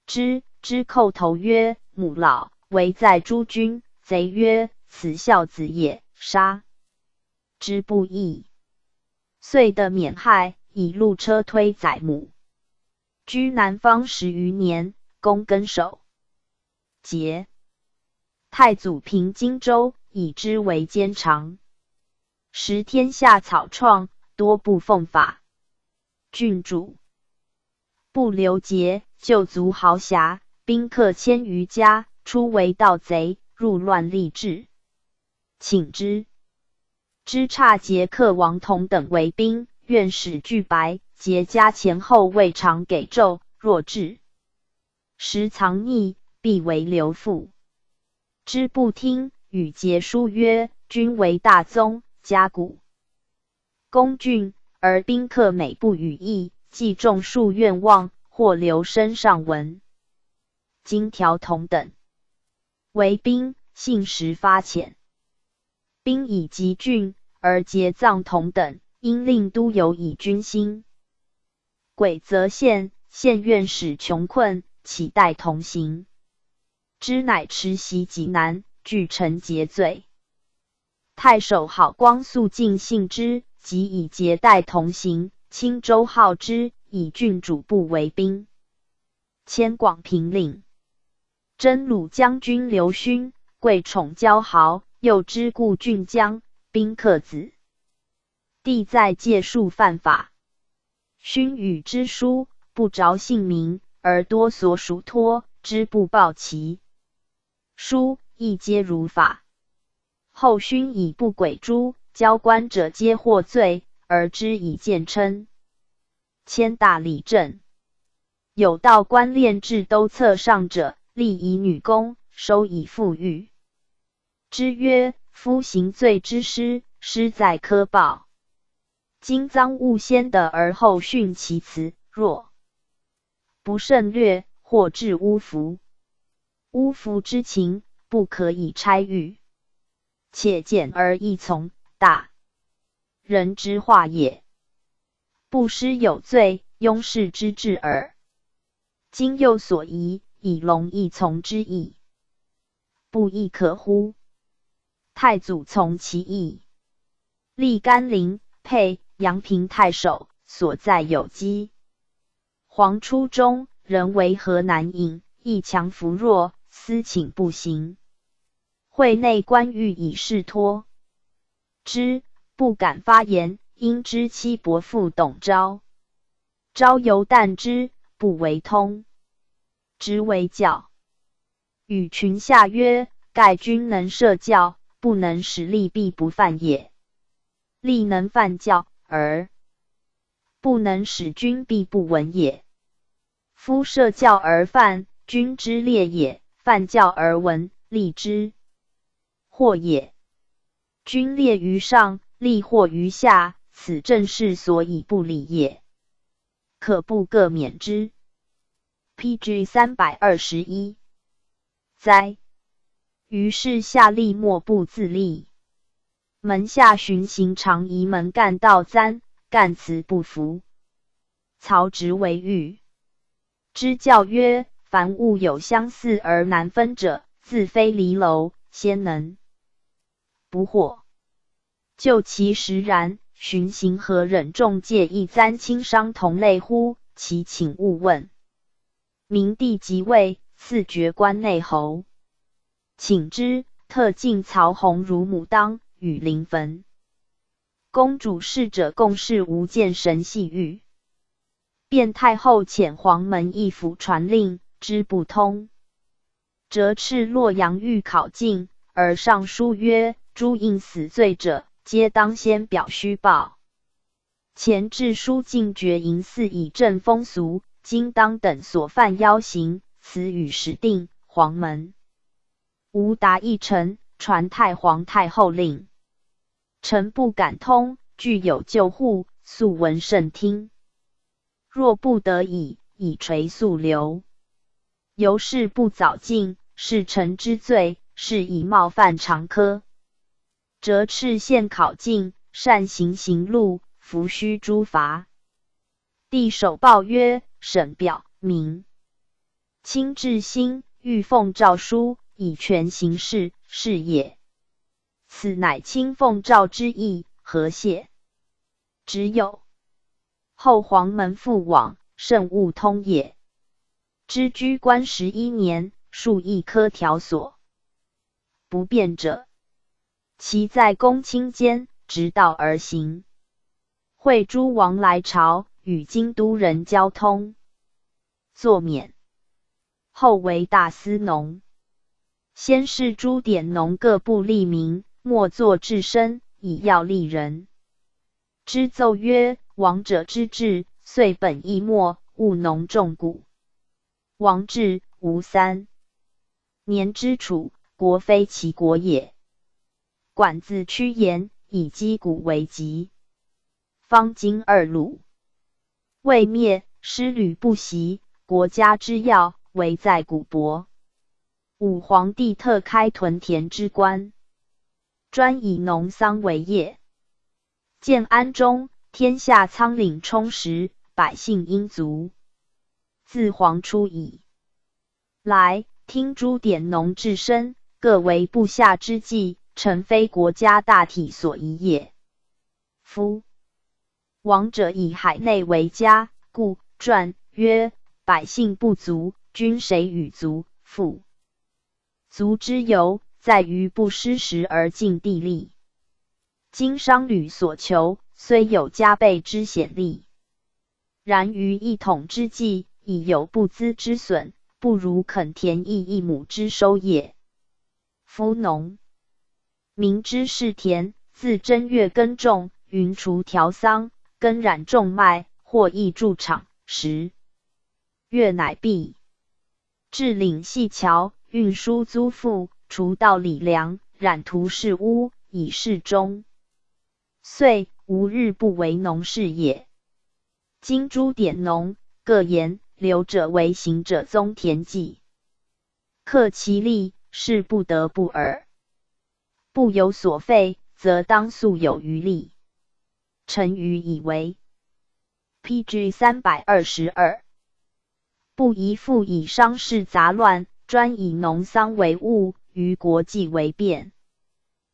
之，之叩头曰：“母老，危在诸君。”贼曰：“此孝子也，杀之不义。”遂得免害，以鹿车推载母。居南方十余年，躬耕守节。太祖平荆州，以之为监察。时天下草创，多不奉法。郡主不留节，旧族豪侠，宾客千余家，出为盗贼，入乱吏治。请之。之差节客王同等为兵，愿使拒白，节家前后未尝给胄，若至时藏匿，必为留附。之不听，与节书曰：“君为大宗，家古公郡，而宾客每不与议，既众数愿望，或留身上文。今条同等为兵，信实发遣。兵以及郡，而节葬同等，应令都邮以军心。鬼泽县，县愿使穷困，岂待同行？”之乃持袭济南，据陈节罪。太守郝光肃尽信之，即以节代同行。青州号之，以郡主不为兵。迁广平令。征虏将军刘勋，贵宠骄豪，又知故郡将，宾客子。弟在借数犯法，勋与之书，不着姓名，而多所属托，之不报其书，亦皆如法。后勋以不轨诛，交官者皆获罪，而之以见称。迁大理镇。有道官练至都策上者，立以女工，收以妇妪。之曰：“夫行罪之师，师在科报。今赃物先得而后徇其辞，若不慎略，或致巫服。巫服之情，不可以差喻。且简而易从，大人之化也。不失有罪，庸士之智耳。”今又所宜，以隆义从之意，不亦可乎？太祖从其意，立甘陵、沛、阳平太守，所在有稽。黄初中，人为河南尹，抑强扶弱，私请不行。会内官欲以事托之，不敢发言，因知其伯父董昭。昭犹惮之，不为通，直为教。与群下曰：“盖君能设教，不能使吏必不犯也；吏能犯教，而不能使君必不闻也。夫设教而犯，君之烈也；犯教而闻，吏之祸也。君烈于上，吏祸于下，此正是所以不礼也。可不各勉之。”P.G. 321，哉！于是下吏莫不自立。门下巡行常移门干道簪，干辞不服。曹植为狱。之教曰：凡物有相似而难分者，自非离楼，先能不惑。就其实然，荀行何忍众介一簪轻伤同类乎？其请勿问。明帝即位，赐爵关内侯。请之，特进曹洪乳母当与临汾公主侍者共事无见神系玉。卞太后遣黄门议府传令，之不通。折斥洛阳欲考进，而上书曰：诸应死罪者，皆当先表虚报。前制书禁绝淫祀以正风俗，今当等所犯妖行，此与时定。黄门无达一臣，传太皇太后令，臣不敢通，具有救护，素闻慎听。若不得已，以垂速流。由是不早进，是臣之罪，是以冒犯常科。折斥县考进，善行行路，弗须诛罚。帝首报曰：审表明亲至心，欲奉诏书，以权行事，是也。此乃亲奉诏之意，何谢？只有后黄门复往，甚勿通也。知居官11年，数一科条所不便者，其在公卿间，直道而行。会诸王来朝，与京都人交通，作免。后为大司农。先是诸典农各不利民，莫作治身，以要利人。之奏曰：王者之治，遂本一末，务农重谷。王至，无3年之储，国非其国也。管子趋炎，以积谷为急。方今二鲁未灭，师旅不习，国家之要，唯在谷帛。武皇帝特开屯田之官，专以农桑为业。建安中，天下仓廪充实，百姓殷足。自黄初以来，听诸典农治身，各为部下之计，诚非国家大体所宜也。夫王者以海内为家，故传曰：百姓不足，君谁与足？富足之由，在于不失时而尽地利。今商旅所求，虽有加倍之显利，然于一统之际，已有不资之损，不如垦田邑一亩之收也。夫农民之事田，自正月耕种，耘锄条桑，耕染种麦，或亦筑场，10月乃毕。至岭细桥，运输租赋，除稻理粮，染涂饰屋，以示终。岁无日不为农事也。今诸典农各言留者为行者宗田计，克其力，是不得不尔。不有所废，则当素有余力。臣愚以为。P.G. 322。不宜复以商事杂乱，专以农桑为务，于国计为便。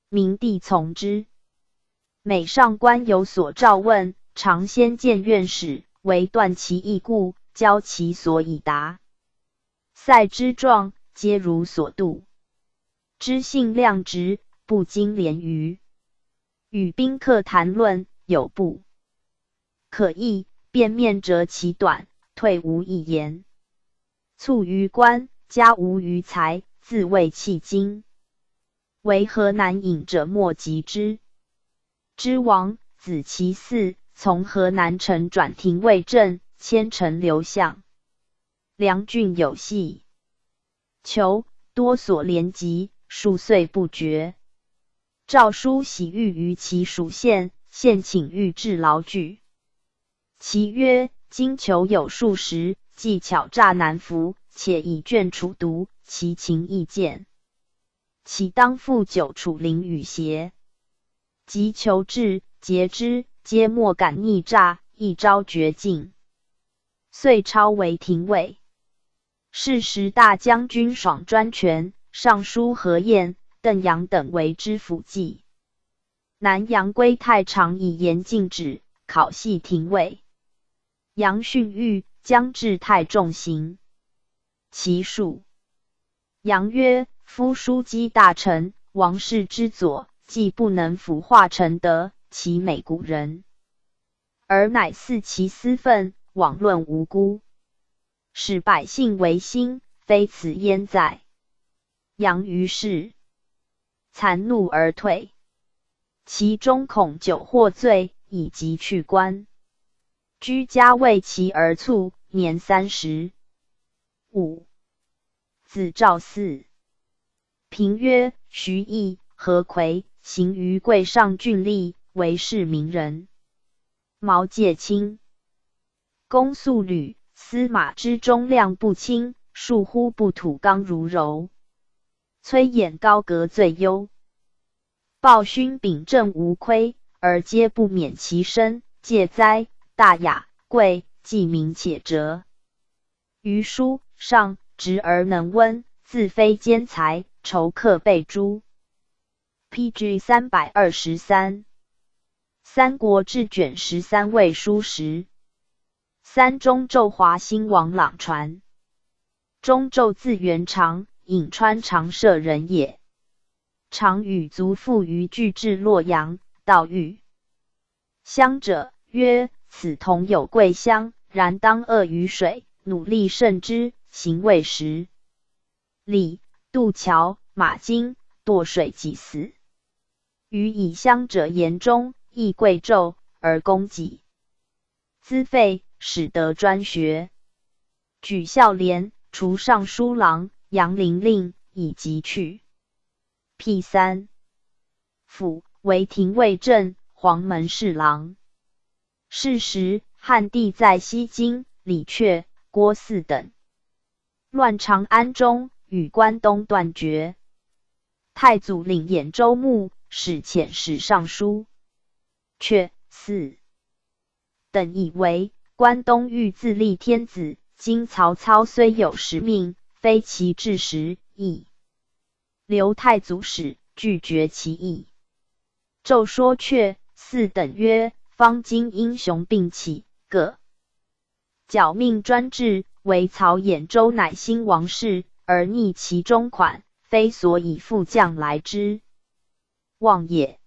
明帝从之。每上官有所召问，常先见院使，为断其义故，教其所以答。塞之状，皆如所度。知性量直，不经廉隅。与宾客谈论，有不可议，便面折其短，退无一言。卒于官，家无余财，自谓弃金。为河南尹者莫及之。之王，子其嗣，从河南丞转廷尉正，迁陈留相。梁郡有隙求，多所连及，数岁不决。诏书喜欲于其属县，县请谕治劳具。其曰：今求有数十，技巧诈难服，且以卷处毒，其情易见。岂当复久处灵与邪？及求至，诘之，皆莫敢逆诈，一朝绝境。遂超为廷尉。是时大将军爽专权，尚书何晏、邓阳等为之辅计。南阳归太常以严禁止，考系廷尉。杨训谕将至太重刑。其数。杨曰：夫枢机大臣，王室之佐，既不能腐化成德，其美古人，而乃肆其私愤，枉论无辜，使百姓为心，非此焉哉？杨于是惭怒而退。其中恐久获罪，以及去官。居家为其而卒，年35。子赵嗣。评曰：徐毅、何奎行于贵上郡吏，为士名人。毛介卿，公素履，司马之中量不清，庶乎不吐刚如柔。崔琰高阁最优。鲍勋秉正无亏，而皆不免其身。戒哉，大雅，贵，既明且哲。于书上直而能温，自非兼才，仇客被诛。P.G. 323，三国志卷13魏书13中胄华兴王朗传。中胄字元长，颍川长社人也。常与族父于俱至洛阳，道遇乡者曰：“此童有贵乡，然当恶于水，努力甚之，行未十里，渡桥，马惊，堕水即死。”于以乡者言中，亦贵胄而供给资费，使得专学。举孝廉，除尚书郎、阳陵令，以及去。P 三府为廷尉正、黄门侍郎。是时，汉帝在西京，李傕、郭汜等乱长安中，与关东断绝。太祖领兖州牧，使遣使尚书。傕、汜等以为关东欲自立天子，今曹操虽有使命，非其志时，亦留太祖使，拒绝其意。奏说傕、汜等曰：“方今英雄并起，各剿命专制，惟曹兖州乃兴王室，而逆其中款，非所以复将来之望也。”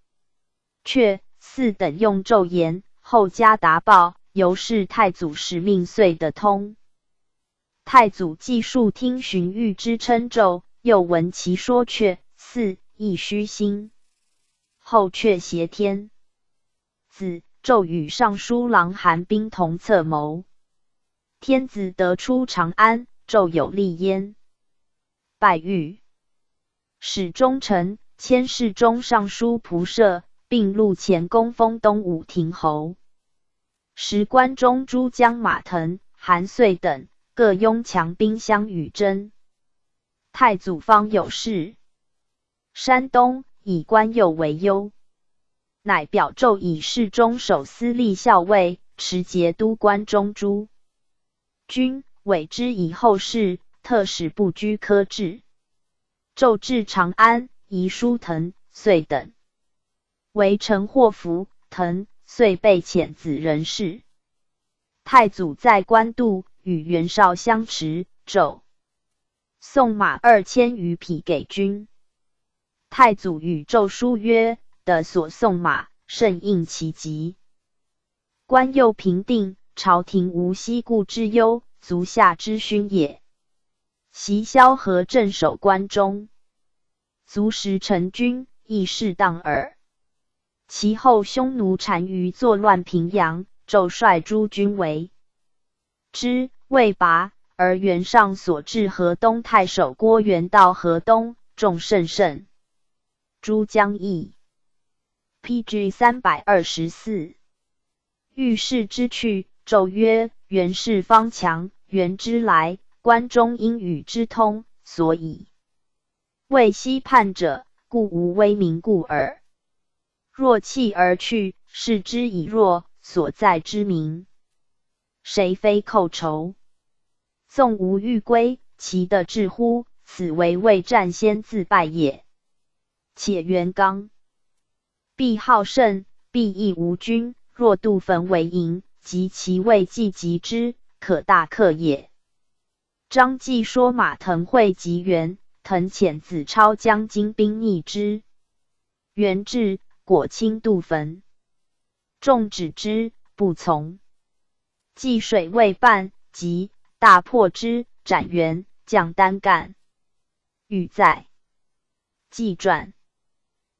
傕、汜等用奏言，后加答报，由是太祖使命遂得通。太祖既数听荀彧之称奏，又闻其说傕、汜，亦虚心。后傕挟天子，胄与尚书郎韩彬同策谋。天子得出长安，胄有立焉。拜御史中丞，迁侍中尚书仆射，并禄前功封东武亭侯。时关中诸将马腾、韩遂等各拥强兵相与争。太祖方有事，山东以关右为忧，乃表奏以侍中守司隶校尉，持节都关中诸军，委之以后事，特使不拘苛制。骤至长安，遗书滕、遂等，为臣祸福，滕、遂被遣子人事。太祖在官渡与袁绍相持，骤送马2000余匹给军。太祖与奏书曰：“的所送马，甚应其急。关又平定，朝廷无西顾之忧，足下之勋也。袭萧何镇守关中，足食成军，亦适当耳。其后匈奴单于作乱平阳，骤率诸军围之，未拔，而袁尚所至河东太守郭元到河东，众甚胜。”诸将议。P.G. 324。遇事之去，骤曰：“袁氏方强，袁之来，关中应与之通，所以为西叛者，故无威名故耳。若弃而去，视之以弱，所在之民，谁非寇仇？纵无欲归，其得志乎？此为未战先自败也。且袁刚必好胜，必亦无军。若杜焚为营，及其未济及之，可大克也。”张继说马腾会及袁，腾遣子超将精兵逆之。袁至，果亲杜焚，众止之，不从。济水未半，即大破之，斩袁，将单干。欲在纪传。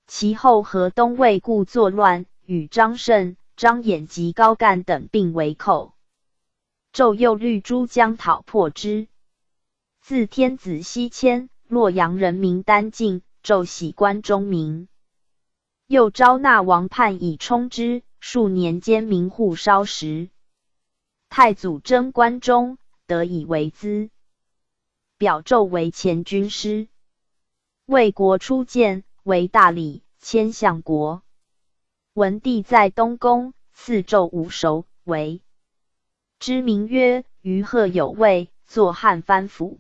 其后河东魏故作乱，与张胜、张衍及高干等并为寇。骤又虑诸将讨破之。自天子西迁，洛阳人民耽尽，骤喜关中民。又招纳王叛以充之，数年间民户烧食。太祖征关中，得以为资。表骤为前军师。魏国初建，为大理，迁相国。文帝在东宫，赐胄五首，为之名曰于贺有位，作汉藩府。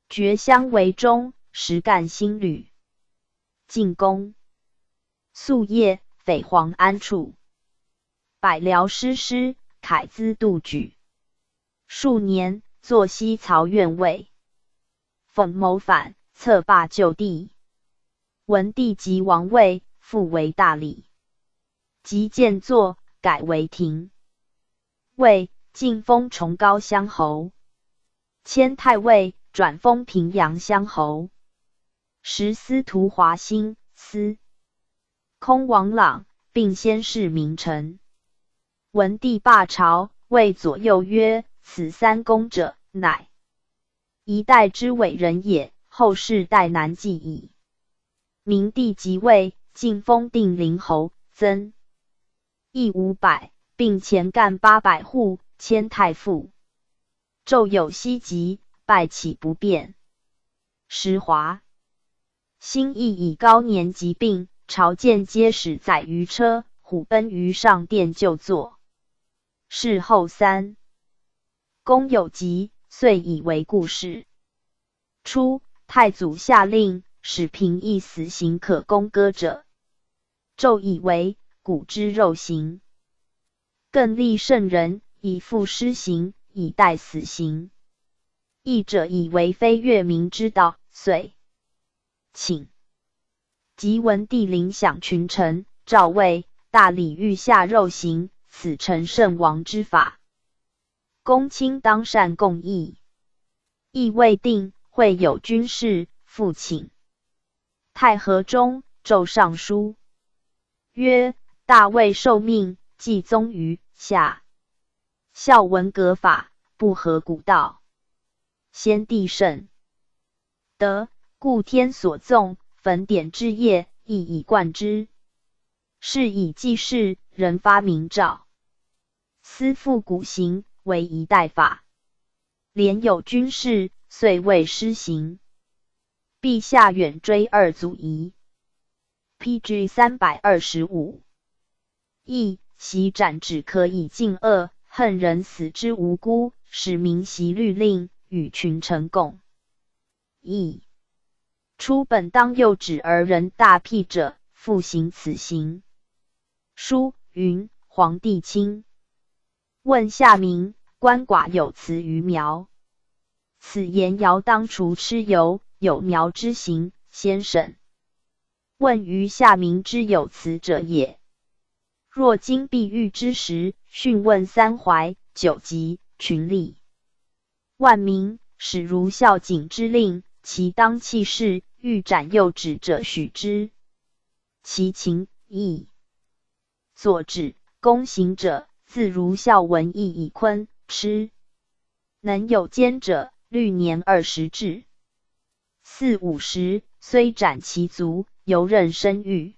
绝乡为中，实干新旅。进宫。夙夜，匪黄安处。百僚师师，凯资度举。数年，坐西曹院尉。讽谋反，策罢就地。文帝即王位，复为大理。及建作，改为廷尉，进封崇高乡侯，迁太尉，转封平阳乡侯。时司徒华歆、司空王朗，并先是名臣。文帝罢朝，谓左右曰：“此三公者，乃一代之伟人也，后世殆难继矣。”明帝即位，进封定陵侯，增邑500，并前干800户，迁太傅。骤有西疾，拜起不便。时华歆亦以高年疾病，朝见皆使载于车，虎贲于上殿就坐。事后三公有疾，遂以为故事。初，太祖下令，使评议死刑可供割者，骤以为古之肉刑，更立圣人以复施行，以代死刑。议者以为非越民之道，遂请。及文帝临享群臣，诏谓大理欲下肉刑，此诚圣王之法。公卿当善共议。议未定，会有军事，复请。太和中，奏上书曰：“大魏受命，既宗于夏。孝文革法，不合古道。先帝圣德，故天所纵，焚典之业，亦以贯之。是以济世，人发明诏，思复古刑，为一代法。连有军事，遂未施行。陛下远追二祖遗。”P.G. 325。亦习斩止可以禁恶，恨人死之无辜，使民习律令，与群臣共议。初本当诱止而人大辟者，复行此刑。书云：皇帝亲问下民，鳏寡有辞于苗。此言尧当除蚩尤有苗之刑，先审问于下民之有辞者也。若今必欲之时，讯问三淮、九棘、群吏、万民，使如孝景之令，其当弃市，欲斩右指者许之。其情义左指公行者，自如孝文义以昆吃，能有奸者，律年20至四五十，虽斩其足，犹任生育。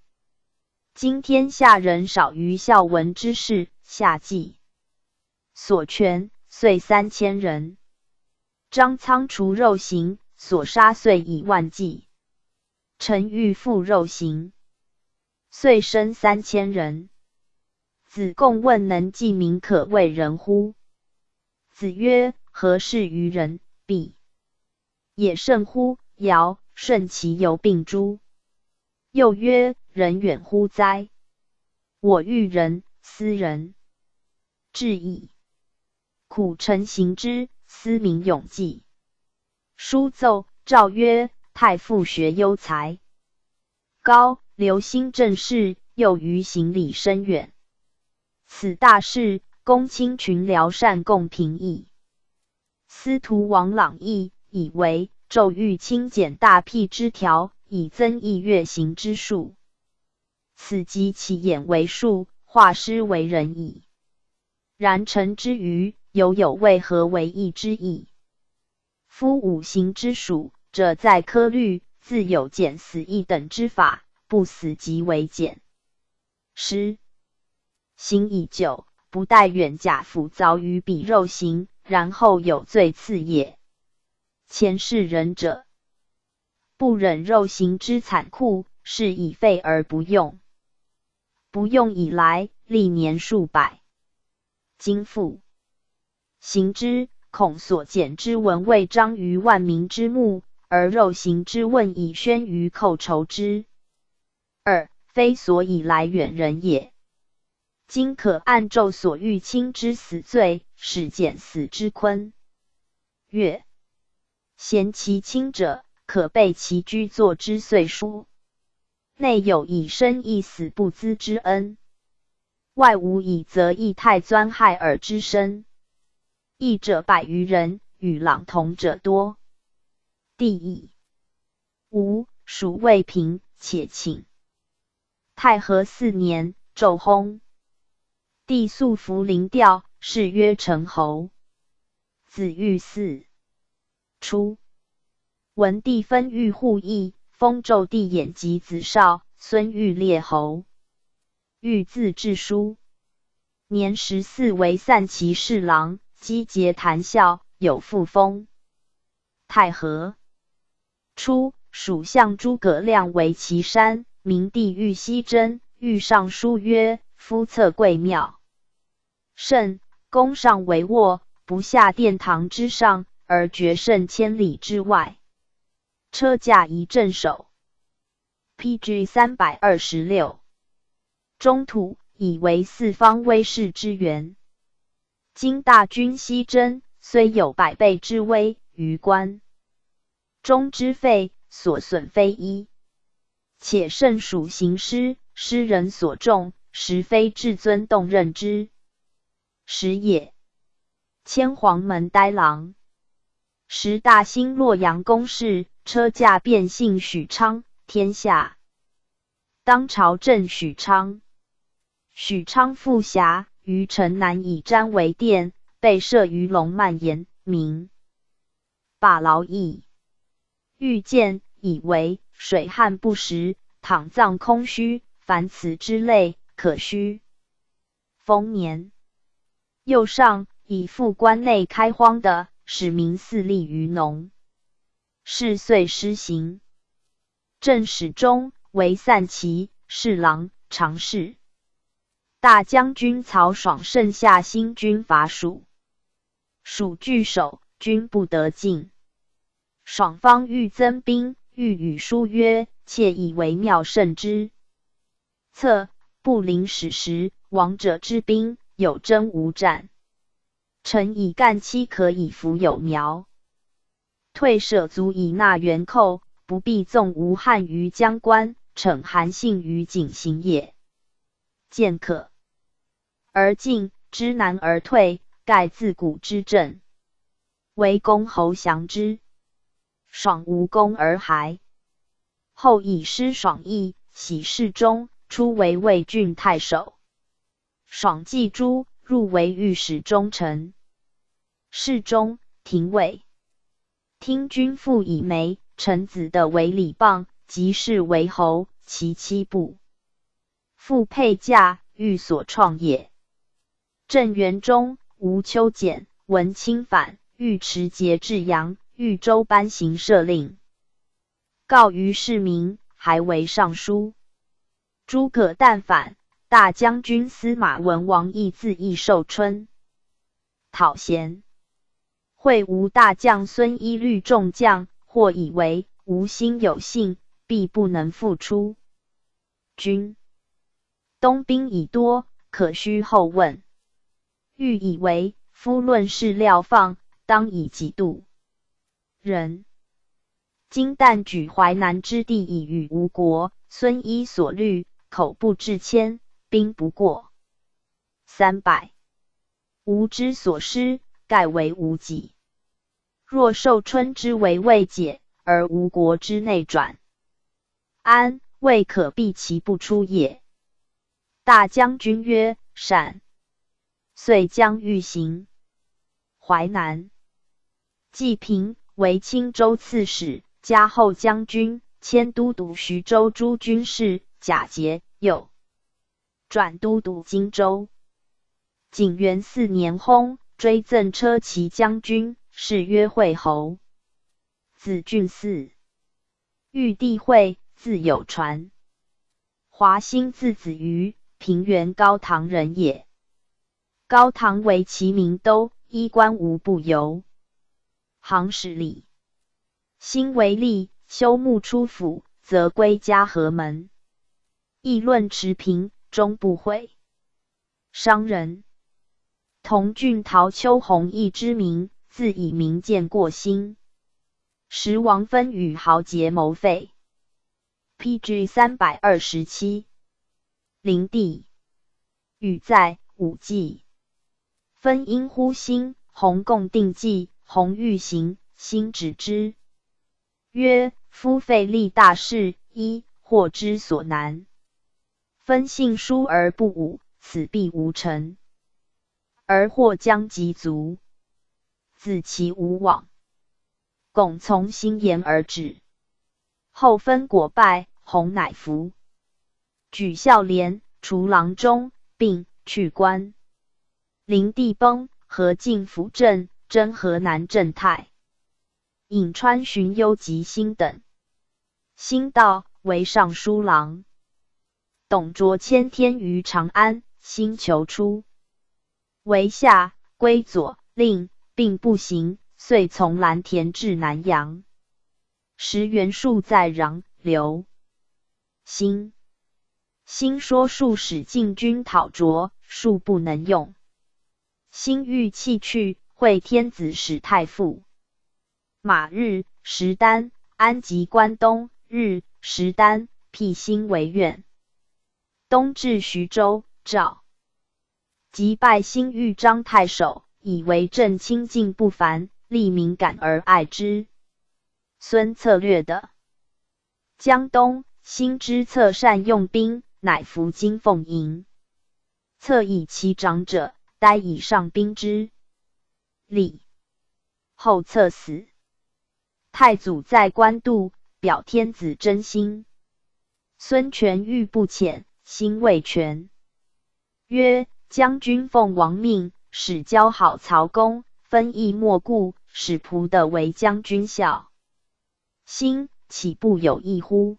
今天下人少于孝文之事，下计所权，遂3000人。张苍除肉刑，所杀遂以万计。陈玉复肉刑，遂生3000人。子贡问能记民可谓仁乎？子曰：何事于人？彼也甚乎？尧舜其犹病诸？又曰：人远乎哉？我欲仁，斯仁至矣。苦臣行之，斯民永继。书奏诏曰：太傅学优才高，留心政事，又于行礼深远。此大事，公卿群僚善共评议。司徒王朗议以为骤欲轻简大辟之条，以增益月行之数。此即其眼为术，画师为人矣。然臣之愚，犹有为何为义之意？夫五行之属者，在科律，自有减死一等之法，不死即为减。师行已久，不待远甲斧凿于彼肉刑，然后有罪次也。前世仁者，不忍肉刑之残酷，是以废而不用。不用以来，历年数百。今复行之，恐所减之文未彰于万民之目，而肉刑之问已宣于寇仇之耳，非所以来远人也。今可按咒所欲轻之死罪，使减死之坤。月嫌其轻者，可备其居坐之岁书。内有以生一死不资之恩，外无以则义太钻害耳之身。义者百余人，与朗同者多。第一，吴蜀未平，且请。太和四年，纣薨。帝素服临调，谥曰成侯。子玉嗣。初，文帝分御户邑，封纣帝衍及子少、孙玉列侯。玉字智书，年14为散骑侍郎，击节谈笑，有赋封。太和初，蜀相诸葛亮为岐山，明帝欲西征，欲上书曰：“夫策贵妙甚，宫上帷幄，不下殿堂之上，而决胜千里之外。车驾一镇守。P.G. 326。中土以为四方威势之源。今大军西征，虽有百倍之威，于关中之费，所损非一。且胜属行师，师人所重，实非至尊动任之时也。迁黄门呆郎。时大兴洛阳宫室，车驾变姓许昌，天下当朝镇许昌。许昌富侠，于城南以毡为垫，被设于龙蔓延，名把劳役。欲见以为水旱不时，躺葬空虚，凡此之类，可须。丰年，右上以复关内开荒的，使民肆利于农。是岁施行。正史中为散骑侍郎、常侍。大将军曹爽胜下新军伐蜀。蜀据守，军不得进。爽方欲增兵，欲与书曰：“窃以为妙胜之策，不临矢石，王者之兵，有征无战。臣以干戚可以扶有苗，退舍足以纳元寇，不必纵吴汉于江关，逞韩信于井陉也。见可而进，知难而退，盖自古之政。惟公侯详之。”爽无功而还。后以师爽意，徙侍中，出为魏郡太守。爽既诛，入为御史中丞、侍中、廷尉。听君父以媒，臣子的为李傍，即是为侯，其妻不复配嫁，欲所创也。郑元忠、吴秋俭、文钦反，尉迟节至阳。豫州颁行赦令，告于市民，还为尚书。诸葛诞反，大将军司马文王义自缢寿春。讨贤，会吴大将孙衣虑众将，或以为吴心有幸，必不能复出。军东兵已多，可须后问。欲以为夫论事料放，当以几度。人今但举淮南之地以与吴国，孙衣所虑，口不至千，兵不过300。吾之所失，盖为无几。若寿春之围未解，而吴国之内转安，未可避其不出也。大将军曰：“善。”遂将欲行。淮南，季平为青州刺史，加后将军，迁都督徐州诸军事。贾节又转都督荆州。景元四年薨，追赠车骑将军，谥曰惠侯。子俊嗣，玉帝惠，字有传。华歆字子瑜，平原高唐人也。高唐为其名都，衣冠无不游。行十里，兴为吏，休沐出府，则归嘉禾门。议论持平，终不悔。商人。同郡陶丘弘毅之名，自以名见过兴。时王分与豪杰谋废。P.G. 327。灵帝与在五季，分因呼兴，弘共定计。弘欲行，兴止之，曰：“夫废立大事，一或之所难。分信疏而不武，此必无成，而或将及卒，子其无往。”巩从兴言而止。后分果败，弘乃服。举孝廉，除郎中，并去官。灵帝崩，何进辅政。征河南镇太，颍川荀攸及兴等。兴道为尚书郎。董卓迁天于长安，兴求出，为下归左令，并不行，遂从蓝田至南阳。时袁术在穰刘。兴兴说术使进军讨卓，术不能用。兴欲弃去。会天子使太傅马日、石丹安吉关东日、石丹辟兴为院。东至徐州，赵即拜兴豫章太守，以为政清净不凡，吏民感而爱之。孙策略的江东，兴之策善用兵，乃服金奉迎。策以其长者，呆以上兵之礼。后策死。太祖在官渡，表天子真心。孙权欲不遣，兴谓权曰：“将军奉王命，使交好曹公，分义莫顾，使仆的为将军效。兴岂不有异乎？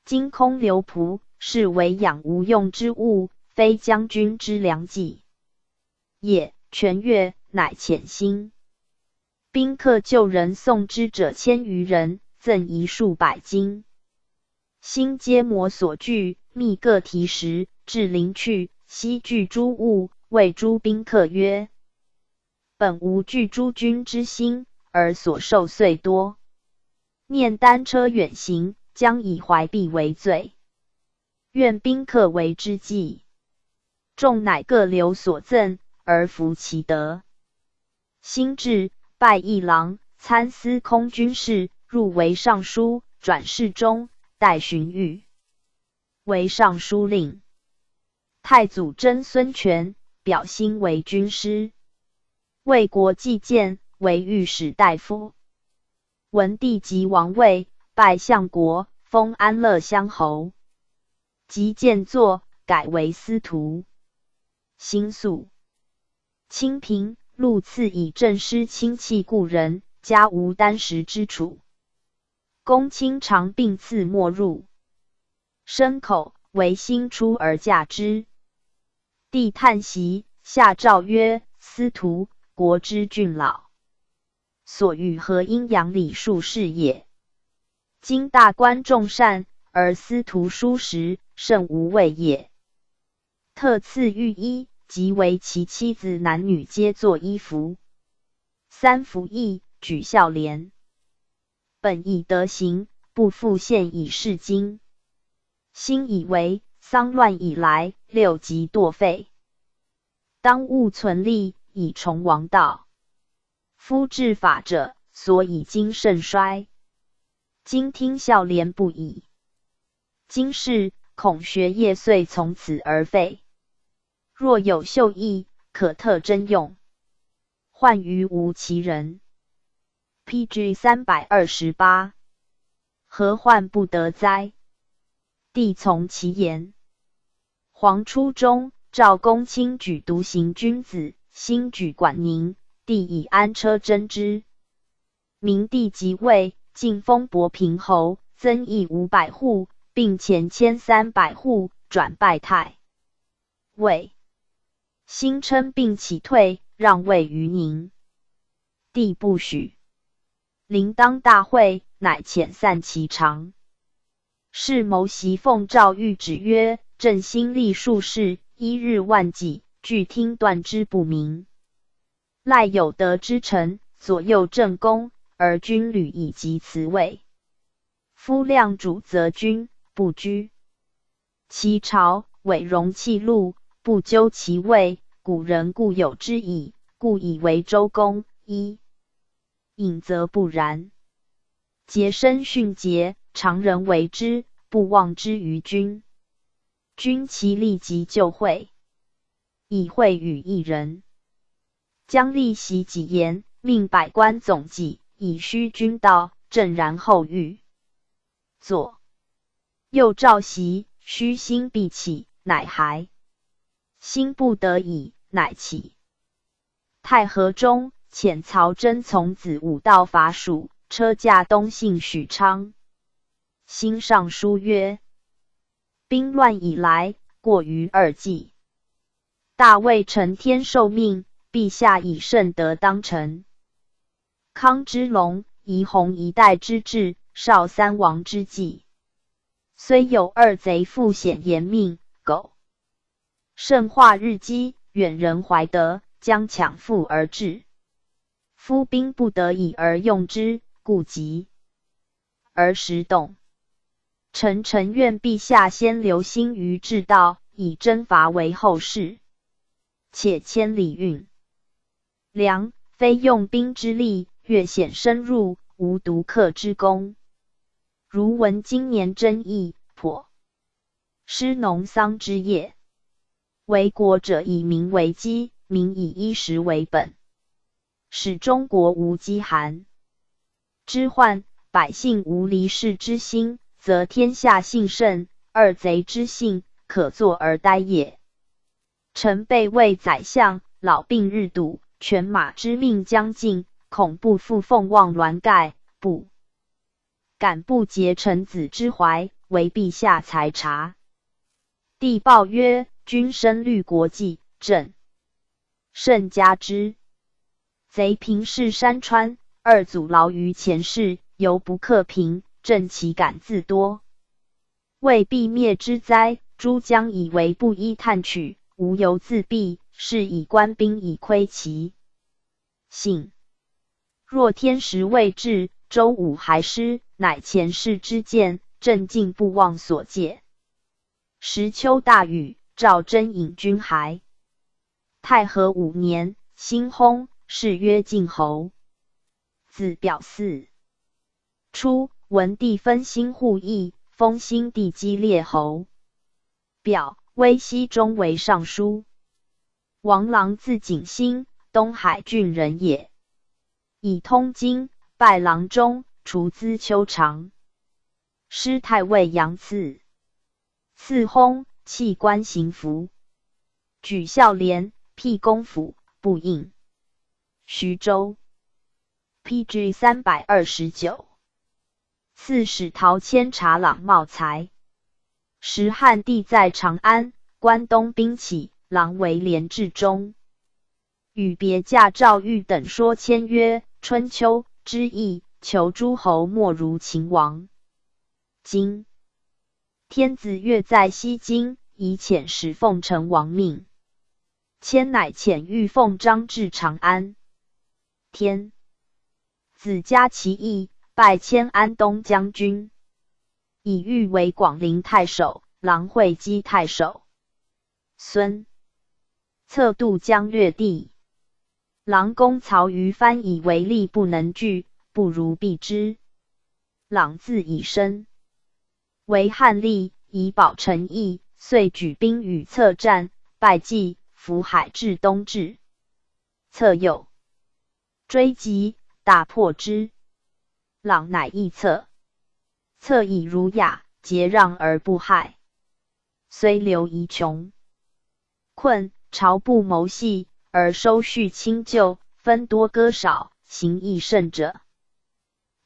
今空留仆，是为养无用之物，非将军之良计也。”权曰：“乃遣兴。宾客旧人送之者千余人，赠遗数百金。兴皆摹所具，密各提食，至临去，悉具诸物，谓诸宾客曰：“本无拒诸君之心，而所受遂多。念单车远行，将以怀璧为罪，愿宾客为之计。”众乃各留所赠，而服其德。兴至，拜议郎、参司空军事，入为尚书，转侍中，代荀彧为尚书令。太祖曾孙权表兴为军师，魏国计谏，为御史大夫。文帝即王位，拜相国，封安乐乡侯。及见作，改为司徒。兴肃清平，禄赐以政师亲戚故人，家无单食之处。公卿常并赐没入牲口，为兴出而嫁之。帝叹息，下诏曰：“司徒，国之俊老，所欲何阴阳礼数是也。今大观众善，而司徒疏食，甚无谓也。特赐御衣，即为其妻子男女皆作衣服。三服役，举孝廉。本以德行，不复献以事金。兴以为丧乱以来，六疾堕废，当务存立，以重王道。夫治法者，所以经盛衰。今听孝廉不已。今世恐学业遂从此而废。若有秀异，可特征用。患于无其人。P.G. 328，何患不得哉？帝从其言。黄初中，赵公卿举独行君子，兴举管宁，帝以安车征之。明帝即位，进封博平侯，增邑500户，并前1300户，转拜太尉。兴称病乞退，让位于宁。帝不许。临当大会，乃遣散骑常。是谋袭奉诏谕旨曰：“朕兴立数事，一日万计，俱听断之不明。赖有德之臣，左右正宫，而军旅以及辞位。夫量主则君，不居其朝，委容器禄，不究其位。古人固有之矣，故以为周公。伊尹则不然。洁身殉节，常人为之，不妄之于君。君其立即就会，以惠与一人。将立习己言，命百官总计，以虚君道，正然后喻。左右召檄，虚心必起，乃还。心不得已，乃起。太和中，遣曹真从子武道伐蜀，车驾东幸许昌。兴上书曰：“兵乱以来，过于二季。大魏承天受命，陛下以圣德当臣。康之隆，宜弘一代之治，绍三王之际，虽有二贼复显延命，苟圣化日积，远人怀德，将抢复而至。夫兵不得已而用之，故急而实动。臣诚愿陛下先留心于治道，以征伐为后事。且千里运粮，非用兵之力，越险深入，无独克之功。如闻今年征役，颇失农桑之业。为国者以民为基，民以衣食为本，使中国无饥寒之患，百姓无离世之心，则天下兴盛，二贼之幸，可坐而待也。臣辈为宰相，老病日笃，犬马之命将尽，恐不复奉望銮盖，不敢不竭臣子之怀，为陛下裁察。帝报曰：“君深虑国计，朕甚嘉之。”贼平视山川，二祖劳于前世，犹不克平，朕岂敢自多？为必灭之灾，诸将以为不依探取，无由自毙，是以官兵以窥其性。若天时未至，周武还失，乃前世之鉴，朕竟不忘所戒。时秋大雨，赵祯引军还。太和5年，辛薨，谥曰靖侯。子表嗣。初，文帝分新户邑，封新帝基列侯。表威西中为尚书。王朗字景兴，东海郡人也。以通经，拜郎中，除资丘长。师太尉杨赐。赐薨，弃官行服，举孝廉，辟公府，不应。徐州。P.G. 329。刺史陶谦查朗茂才。时汉帝在长安，关东兵起，郎为连至中。与别驾赵玉等说签曰：“春秋之义，求诸侯莫如秦王。今天子乐在西京，宜遣使奉承王命。”谦乃遣玉奉张至长安。天子嘉其意，拜迁安东将军，以御为广陵太守，郎会稽太守。孙策渡江略地，郎公曹于藩以为力不能拒，不如避之。朗自以身为汉吏，以保诚意，遂举兵与策战，败绩，伏海至东至。策又追击，大破之。朗乃易策。策以儒雅，节让而不害，虽留夷穷困，朝不谋细，而收蓄清旧，分多割少，行义甚者。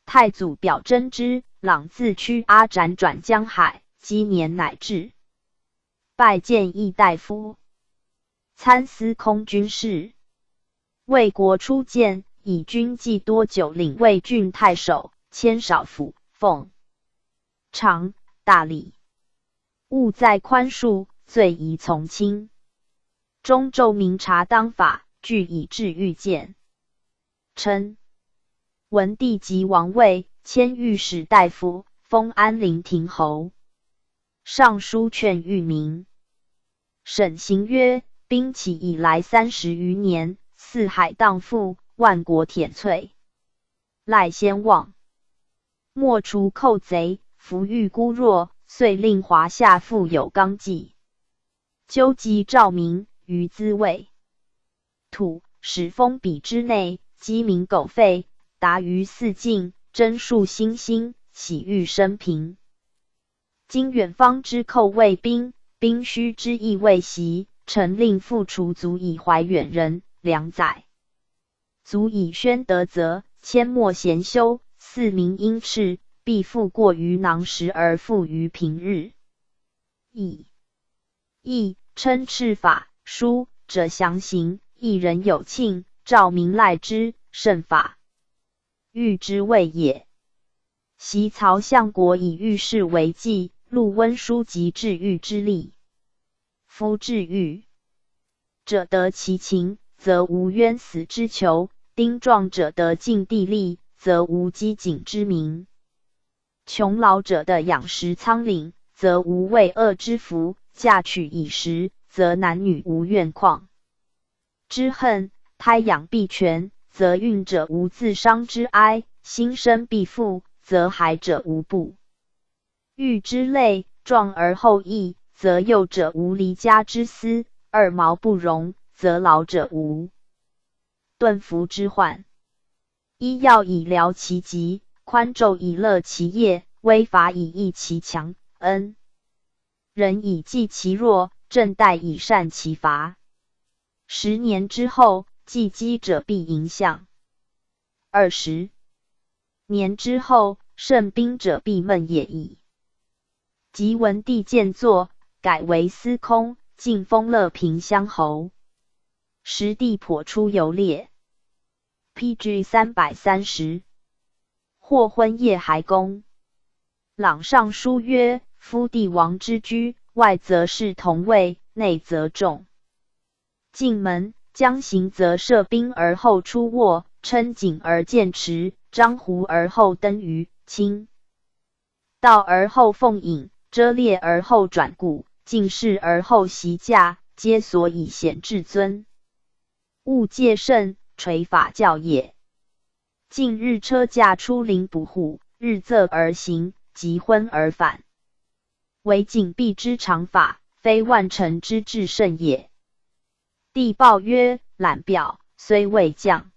太祖表征之，朗自屈阿辗转江海，积年乃至。拜谏议大夫，参司空军事。魏国初建，以军纪多久领魏郡太守，迁少府，奉常大理。务在宽恕，罪宜从轻。中奏明察当法，据以治狱见。称文帝即王位，迁御史大夫，封安陵亭侯。上书劝谕民。沈行曰：兵起以来30余年，四海荡覆，万国舔瘁。赖先望，莫除寇贼，抚育孤弱，遂令华夏复有纲纪。究极兆民，于滋味土，使封比之内，鸡鸣狗吠，达于四境，征戍欣欣，喜欲生平。今远方之寇未兵，兵虚之役未袭，臣令复除足以怀远人，良载足以宣德泽，阡陌咸修，四民殷赤，必复过于囊食而富于平日。以义称敕法书者详行，一人有庆，兆民赖之，甚法欲之谓也。昔曹相国以御史为计，录温书及治狱之例。夫治狱者得其情，则无冤死之求；丁壮者得尽地利，则无饥馑之民；穷劳者得养食仓廪，则无畏厄之福；嫁娶以时，则男女无怨旷之恨；胎养必全，则孕者无自伤之哀；心生必复，则孩者无不育之累；壮而后义，则幼者无离家之思；二毛不荣，则老者无顿服之患。医药以疗其疾，宽胄以乐其业，威法以抑其强，恩人以济其弱，政待以善其罚。10年之后，济积者必盈项；20年之后，胜兵者必懑也矣。及文帝见作，改为司空，进封乐平乡侯。时帝颇出游猎， P.G. 330。或昏夜还宫。朗上书曰：夫帝王之居，外则事同位，内则众进门，将行则设兵而后出卧，称景而见驰，张胡而后登于清道而后奉饮，遮列而后转鼓，进士而后席驾，皆所以显至尊。勿戒慎，垂法教也。近日车驾出临捕虎，日仄而行，及昏而返，为谨闭之常法，非万乘之至圣也。帝报曰：览表虽未降，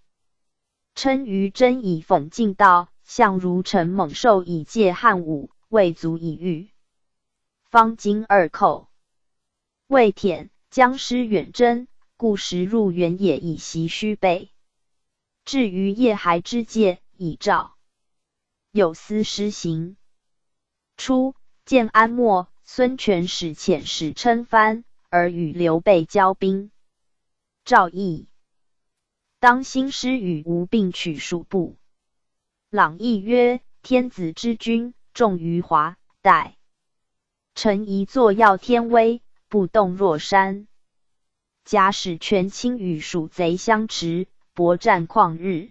称于真以讽进道，相如乘猛兽以戒汉武，未足以喻。方今二寇未舔，将师远征，故时入原野以习虚备。至于夜还之戒，以诏有司施行。初，建安末，孙权使遣使称藩，而与刘备交兵。赵义当兴师与吴并取蜀部。朗议曰：天子之君，重于华代。臣宜坐耀天威，不动若山。假使权倾与蜀贼相持，搏战旷日，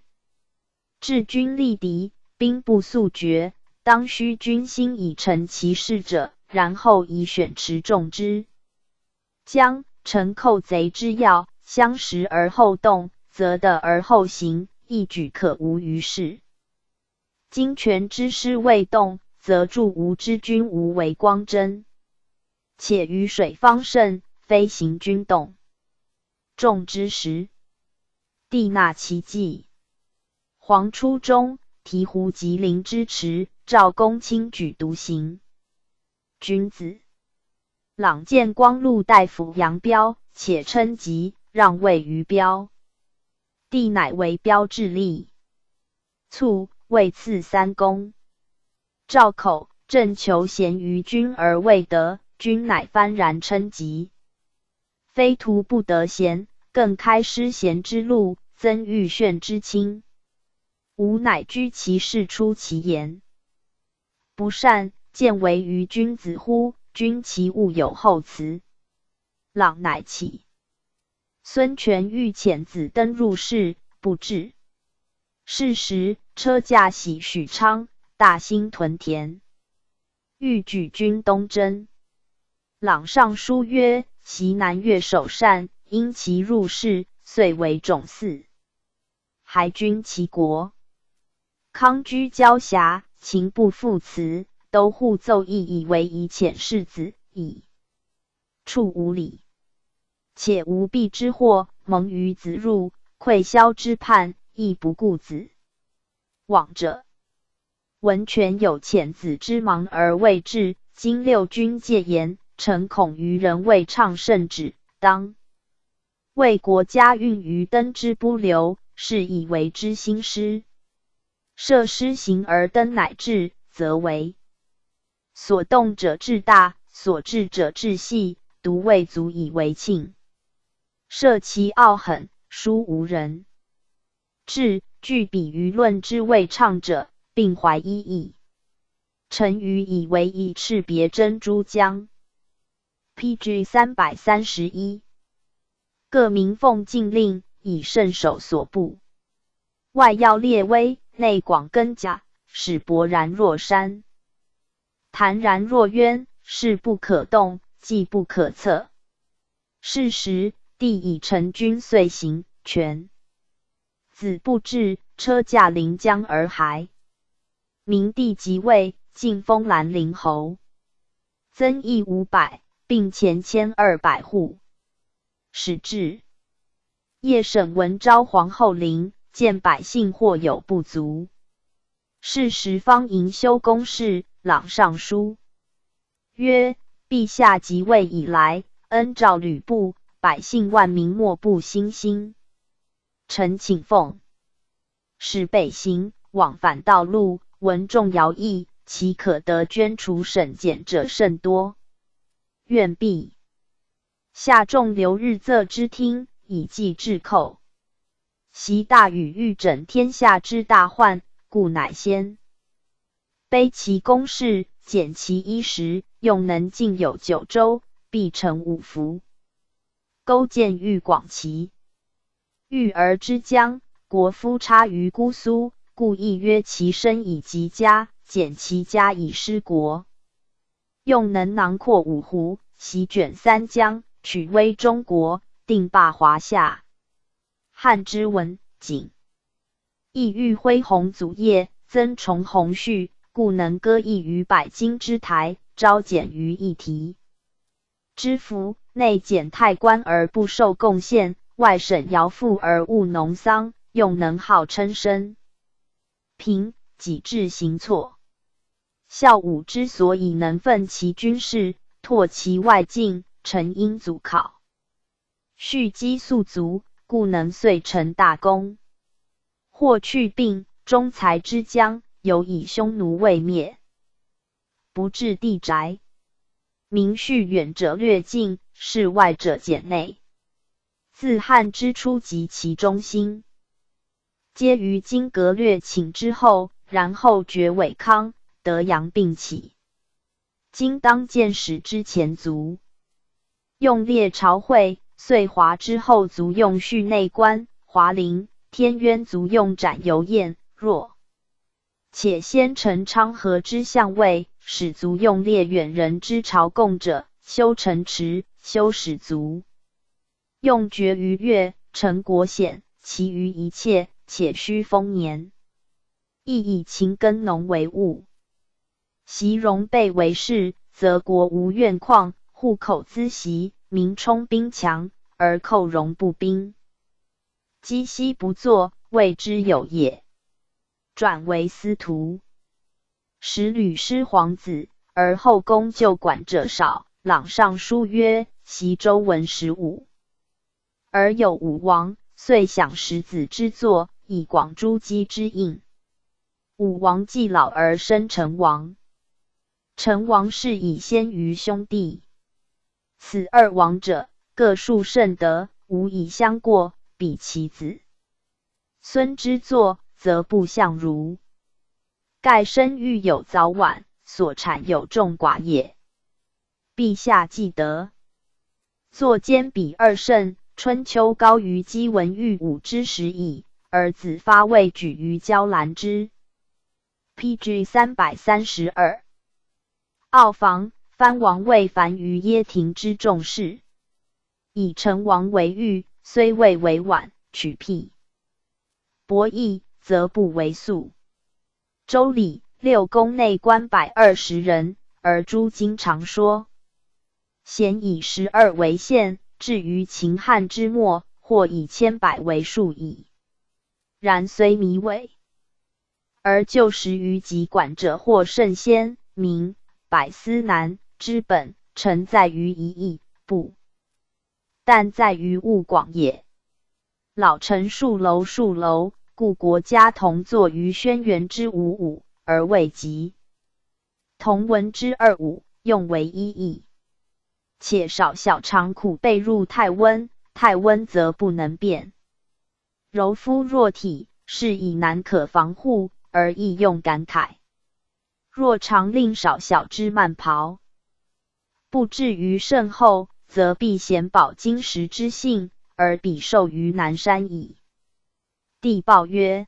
治军力敌，兵不速决，当须军心以成其事者，然后以选持众之。将臣寇贼之要，相识而后动，择得而后行，一举可无于事。今权之师未动，则助吴之军无为光争，且于水方盛，非行军动众之时。帝纳其计。黄初中，醍醐吉林之池，赵公卿举独行。君子朗见光禄大夫杨彪，且称疾，让位于彪。帝乃为彪治吏，卒，位赐三公。赵口正求贤于君而未得，君乃幡然称疾。非徒不得贤，更开失贤之路，增欲炫之轻。吾乃居其事出其言，不善，见为于君子乎？君其勿有厚辞。朗乃起。孙权欲遣子登入仕，不至。是时，车驾徙许昌，大兴屯田，欲举军东征。朗上书曰：昔南越首善，因其入仕，遂为种嗣，还君其国。康居交狭，情不复辞，都护奏议以为以遣世子，以处无礼，且无避之祸，蒙于子入，溃萧之叛，亦不顾子往者。闻权有遣子之忙而未至，今六军戒严，臣恐于人未畅圣旨，当为国家运于登之不留，是以为之兴师。设施行而登乃至，则为所动者至大，所至者至细，独未足以为庆。设其傲狠，殊无人。至具比舆论之未畅者，并怀一意。臣愚以为以赤别珍珠江。P.G. 331。各民奉禁令，以慎守所部。外要列威，内广根甲，使勃然若山，坦然若渊，势不可动，计不可测。是时，帝以成军遂行，权子不至，车驾临江而还。明帝即位，晋封兰陵侯，增邑500，并前1200户。始至夜审闻昭皇后陵，见百姓或有不足，是时方迎修宫室，朗上书曰：陛下即位以来，恩诏吕布，百姓万民莫不欣欣。臣请奉使北行，往返道路，闻众徭役，其可得捐除省俭者甚多。愿陛下重留日仄之听，以济制寇。昔大禹欲拯天下之大患，故乃先卑其宫室，俭其衣食，用能尽有九州，必成五服。勾践欲广其域而知疆，国夫差于姑苏，故亦约其身以及家，俭其家以施国。用能囊括五湖，席卷三江，取威中国，定霸华夏。汉之文景，亦欲恢宏祖业，增崇宏绪，故能割义于百金之台，昭简于一体之服。内简太官而不受贡献，外省徭赋而务农桑，用能号称生平，己志行错。孝武之所以能奋其军事，拓其外境，诚因祖考，蓄积素足，故能遂成大功。霍去病，中才之将，犹以匈奴未灭，不至地宅。民蓄远者略近，事外者简内。自汉之初及其中心，皆于金阁略寝之后，然后绝尾康、德阳并起。今当见史之前族，用列朝会。遂华之后族用序内官，华陵天渊族用斩油燕若。且先陈昌和之相位，始族用列远人之朝贡者，修城池，修始族用绝于越，陈国显，其余一切，且须丰年，亦以勤耕农为务。习戎备为事，则国无怨旷，户口资习。民充兵强，而寇戎不兵，积息不作，谓之有也。转为司徒，时屡失皇子，而后宫旧管者少。朗上书曰：习周文15，而有武王，遂享十子之作，以广诸姬之应。武王既老而生成王，成王是以先于兄弟。此二王者，各述圣德，无以相过。比其子孙之作，则不相如。盖生育有早晚，所产有众寡也。陛下既得作兼比二圣，春秋高于姬文玉武之时矣，而子发未举于娇兰之。P.G. 332。奥房。藩王未凡于掖庭之众事，以成王为玉，虽未为晚，取辟博弈，则不为素。周礼六宫内官120人，而诸经常说，咸以12为限，至于秦汉之末，或以千百为数矣。然虽弥伪，而旧时于己管者或圣先明百思难。之本，诚在于一义，不但在于物广也。老臣数楼数楼，故国家同作于轩辕之五五，而未及同文之二五，用为一义。且少小常苦被入太温，太温则不能变。柔肤弱体，是以难可防护，而易用感慨。若常令少小之慢袍，不至于甚厚，则必显保金石之性，而彼受于南山矣。帝报曰：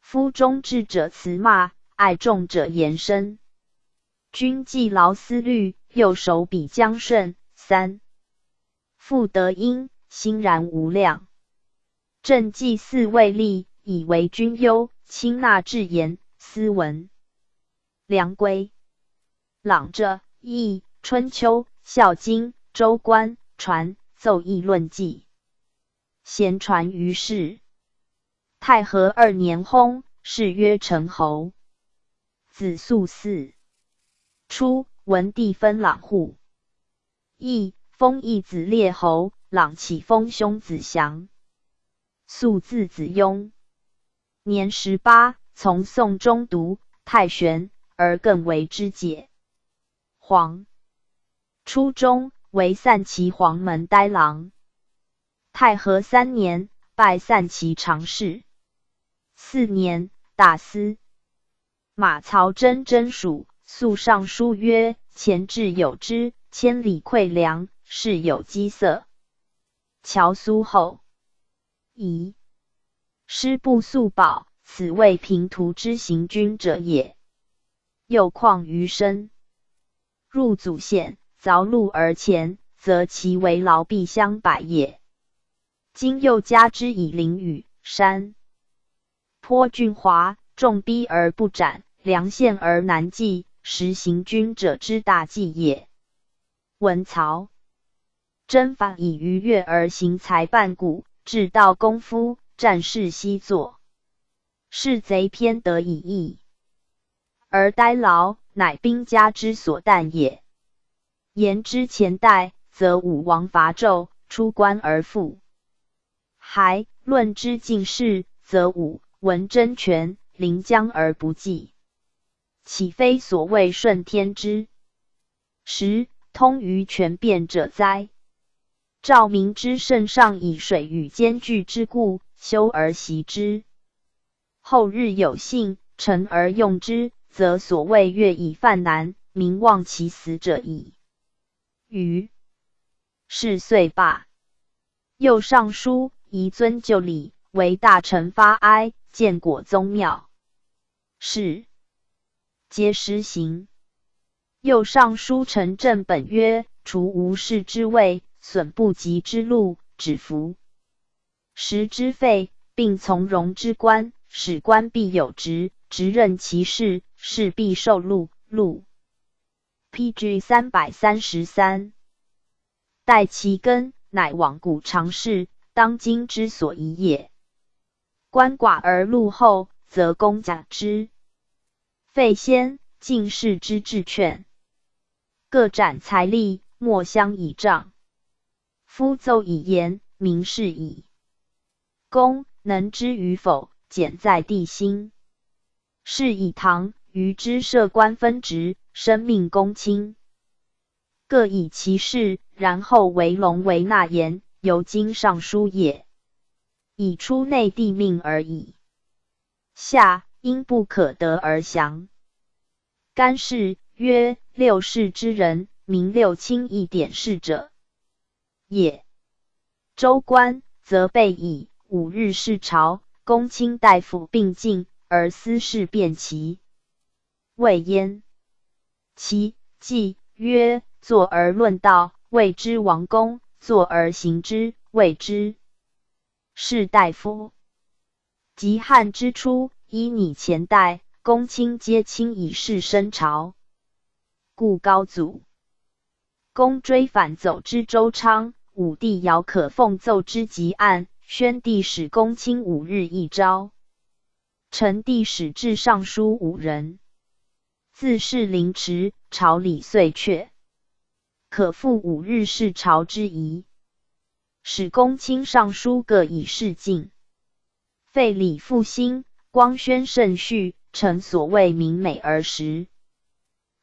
夫忠智者辞骂，爱众者言声。君既劳思虑，又守彼将顺。三复得因，欣然无量。朕祭祀未立，以为君忧，亲纳至言，斯文良规。朗者，义。春秋、孝经、周官、传、奏议论记，咸传于世。太和二年薨，谥曰成侯。子肃嗣。初，文帝分朗户，义封义子列侯，朗启封兄子祥。肃字子雍，年18，从宋中读太玄，而更为之解。黄。初中为散骑黄门呆郎。太和三年，拜散骑常侍。四年，大司马曹真征蜀，素上书曰：“前志有之，千里馈粮，是有积色。”乔苏后，疑师不速保，此谓平途之行军者也。又况于身入阻险，凿路而前，则其为劳必相百也。今又加之以囹圄、山坡峻滑，众逼而不斩，粮限而难济，实行军者之大忌也。闻曹真法以逾越而行才半股，至道功夫，战事悉作。是贼偏得以逸而呆劳，乃兵家之所惮也。言之前代，则武王伐纣，出关而复还；论之近世，则武、文争权，临江而不济，岂非所谓顺天之时，通于权变者哉？赵明之圣上以水与艰巨之故，修而习之。后日有幸，成而用之，则所谓越以犯难，民忘其死者矣。于是遂罢。又上书，宜遵旧礼，为大臣发哀，建果宗庙。是皆施行。又上书陈正本曰：除无事之位，损不及之禄，止服食之费，并从容之官，使官必有职，职任其事，事必受禄。禄。P.G. 333。待其根，乃罔古常事，当今之所宜也。官寡而禄厚，则公家之费先，进士之志劝，各展财力，莫相倚仗。夫奏以言，民事以公，能知与否，简在帝心。是以唐虞之设官分职，生命公卿，各以其事，然后为龙为纳言，由今上书也，以出内帝命而已。下因不可得而降。干氏曰：六世之人，名六卿一典事者也。州官则备以五日视朝，公卿大夫并进，而私事便其未焉。其记曰：坐而论道，谓之王公；坐而行之，谓之士大夫。及汉之初，依拟前代，公卿皆亲以事升朝。故高祖公追反走之周昌，武帝姚可奉奏之汲黯，宣帝使公卿五日一朝，成帝使至尚书五人。自是凌迟，朝礼遂阙，可复五日视朝之仪。使公卿尚书各以事进。废礼复兴，光宣圣序，诚所谓明美而实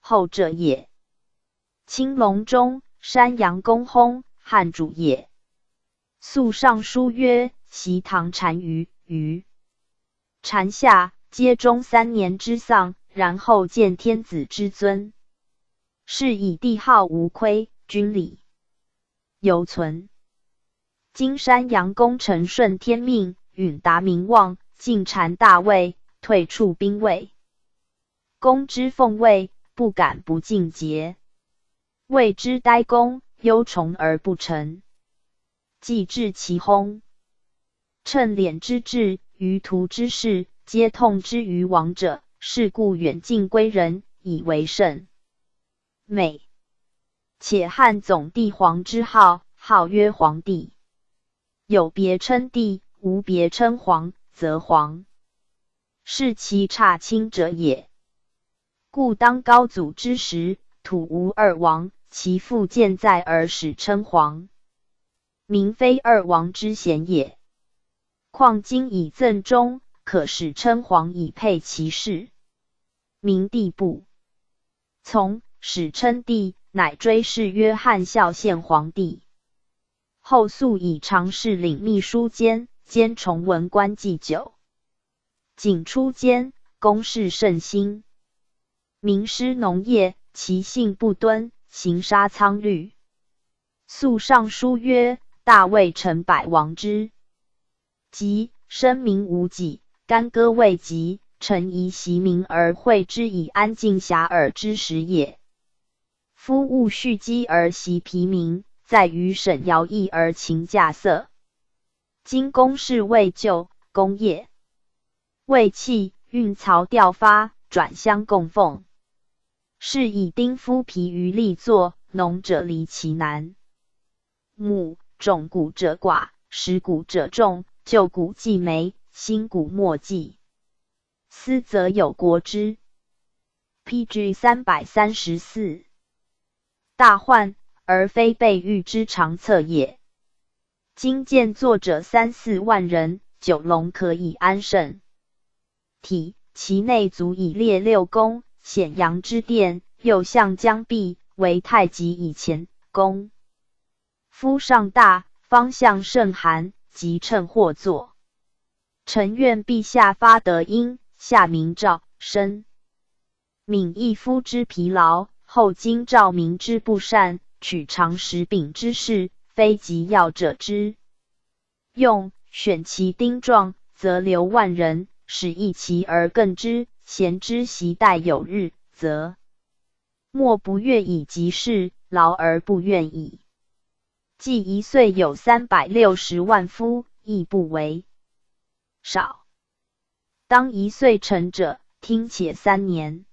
后者也。青龙中，山阳公薨，汉主也。素尚书曰：习唐单于于单下，皆终3年之丧，然后见天子之尊。是以帝号无亏，军礼犹存。今山阳公承顺天命，允达民望，进谗大位，退处兵位。公之奉位，不敢不尽节。谓之呆公，忧崇而不成。既至其薨，趁敛之志，于途之事，皆痛之于亡者。是故远近归人，以为甚美。且汉总帝皇之号，号曰皇帝。有别称帝，无别称皇，则皇是其差亲者也。故当高祖之时，土无二王，其父健在而始称皇，明非二王之嫌也。况今以赠忠，可使称皇以配其事。明帝不从，始称帝，乃追谥曰汉孝献皇帝。后素以常侍领秘书监，兼崇文官祭酒。景初间，公事甚兴，民失农业，其性不敦，行杀苍绿。素上书曰：“大魏成百王之极，生民无几，干戈未及，诚宜息民而惠之以安静遐迩之时也。夫务蓄积而习疲民，在于省徭役而勤稼穑。今公事未就，工业未弃，运漕调发，转相供奉，是以丁夫疲于力作，农者离其难。亩，种谷者寡，拾谷者众，旧谷既没，新谷莫济。斯则有国之。P.G. 334。大患，而非备御之长策也。今见作者三四万人，九龙可以安胜。体，其内足以列六宫，显阳之殿，右相将毕，为太极以前宫。夫上大，方向甚寒，即乘或作。臣愿陛下发德音，下明诏，申悯一夫之疲劳，后经诏民之不善，取常食饼之事，非急要者之用，选其丁壮，则留万人，使一其而更之，贤之习待有日，则莫不悦以及事，劳而不怨矣。既一岁有360万夫，亦不为少。当一岁成者，听且3年，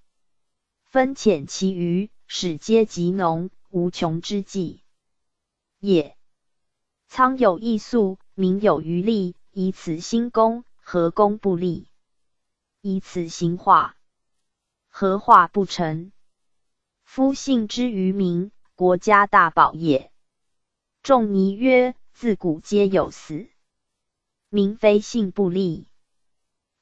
分遣其余，使皆及农，无穷之计也。仓有异粟，民有余力，以此兴工，何功不立？以此行化，何化不成？夫信之于民，国家大宝也。仲尼曰：自古皆有死，民非信不立。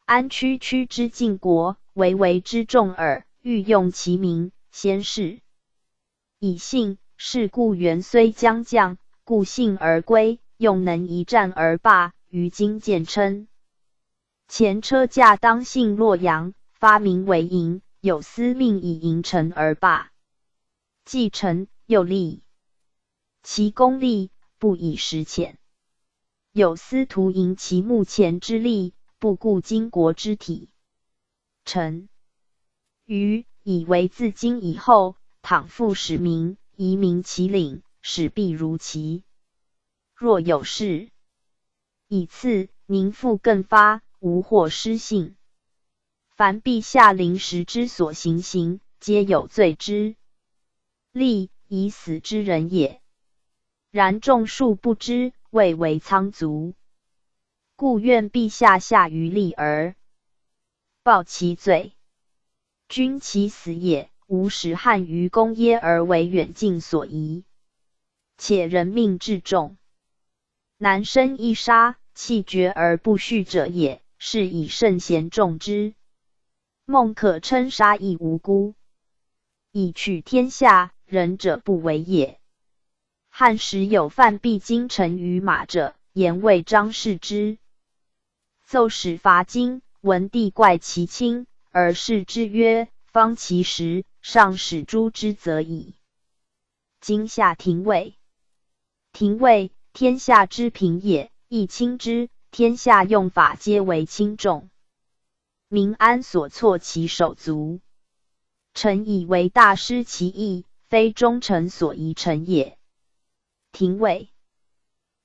安区区之晋国，惟惟之重耳，欲用其民，先是以信。是故元虽将将，故信而归，用能一战而罢。于今见称。前车驾当幸洛阳，发民为营，有司命以营成而罢。既成，又立。其功利，不以时浅。有司徒营其目前之利，不顾今国之体。臣愚以为自今以后，倘复使民，宜明其领，使必如其。若有事，以次宁复更发，无或失信。凡陛下临时之所行刑，皆有罪之力，以死之人也。然众庶不知，谓为仓卒。故愿陛下下余力而报其罪。君其死也，无使憾于公耶而为远近所疑。且人命至重，难生一杀，气绝而不恤者也。是以圣贤重之。孟可称杀亦无辜，以取天下，仁者不为也。汉时有犯必金城于马者，言谓张氏之。奏使伐金，文帝怪其轻，而视之曰：“方其时，尚使诛之则已。”今下廷尉，廷尉，天下之平也，亦轻之，天下用法皆为轻重。民安所措其手足？臣以为大失其意，非忠臣所宜成也。廷尉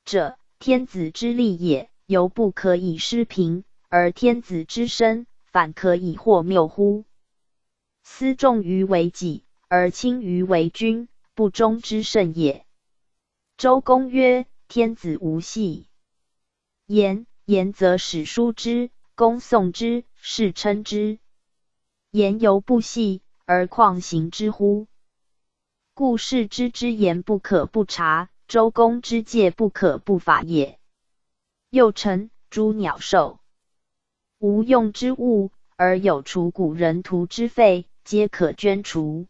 者，天子之利也，犹不可以失平，而天子之身，反可以获谬乎？斯重于为己，而轻于为君，不忠之甚也。周公曰：天子无戏言，言则史书之，公颂之，士称之。言犹不细，而况行之乎？故事之之言不可不察，周公之戒不可不法也。又臣诸鸟兽，无用之物，而有除古人徒之费，皆可捐除。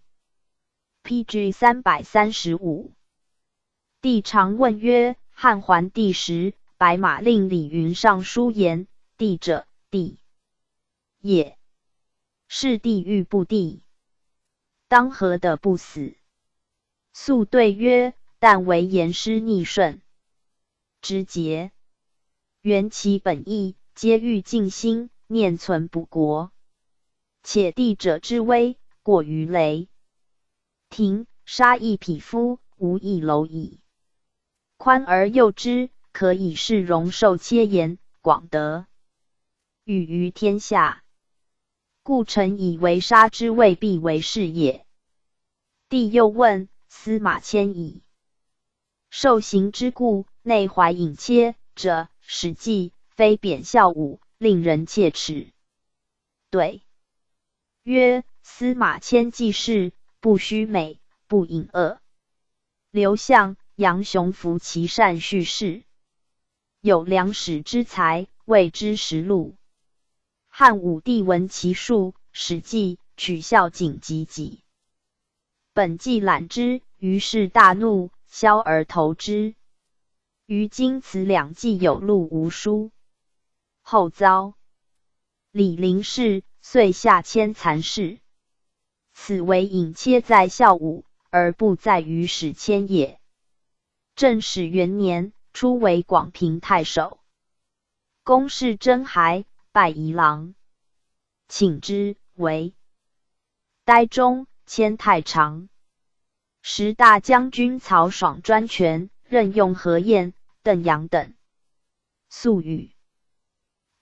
P.G. 335。帝常问曰：汉桓帝时，白马令李云上书言：帝者，地也。是帝欲不帝，当何得不死？肃对曰：但为言师逆顺之节，原其本意，皆欲尽心念存补国。且帝者之威，过于雷霆，杀一匹夫，无一蝼蚁。宽而诱之，可以是容受切言，广德语于天下。故臣以为杀之未必为是也。帝又问司马迁以受刑之故，内怀隐切者，史记非贬孝武，令人切齿。对曰：司马迁记事，不虚美，不隐恶。刘向、杨雄服其善叙事，有良史之才，谓之实录。汉武帝闻其术，史记取孝景及己，本纪览之，于是大怒，削而投之。于今此两纪有录无书。后遭李陵事，遂下迁残事。此为隐切在孝武，而不在于史迁也。正始元年，初为广平太守，公事真还，拜仪郎，请之为呆中，迁太常。时大将军曹爽专权，任用何晏、邓阳等。肃与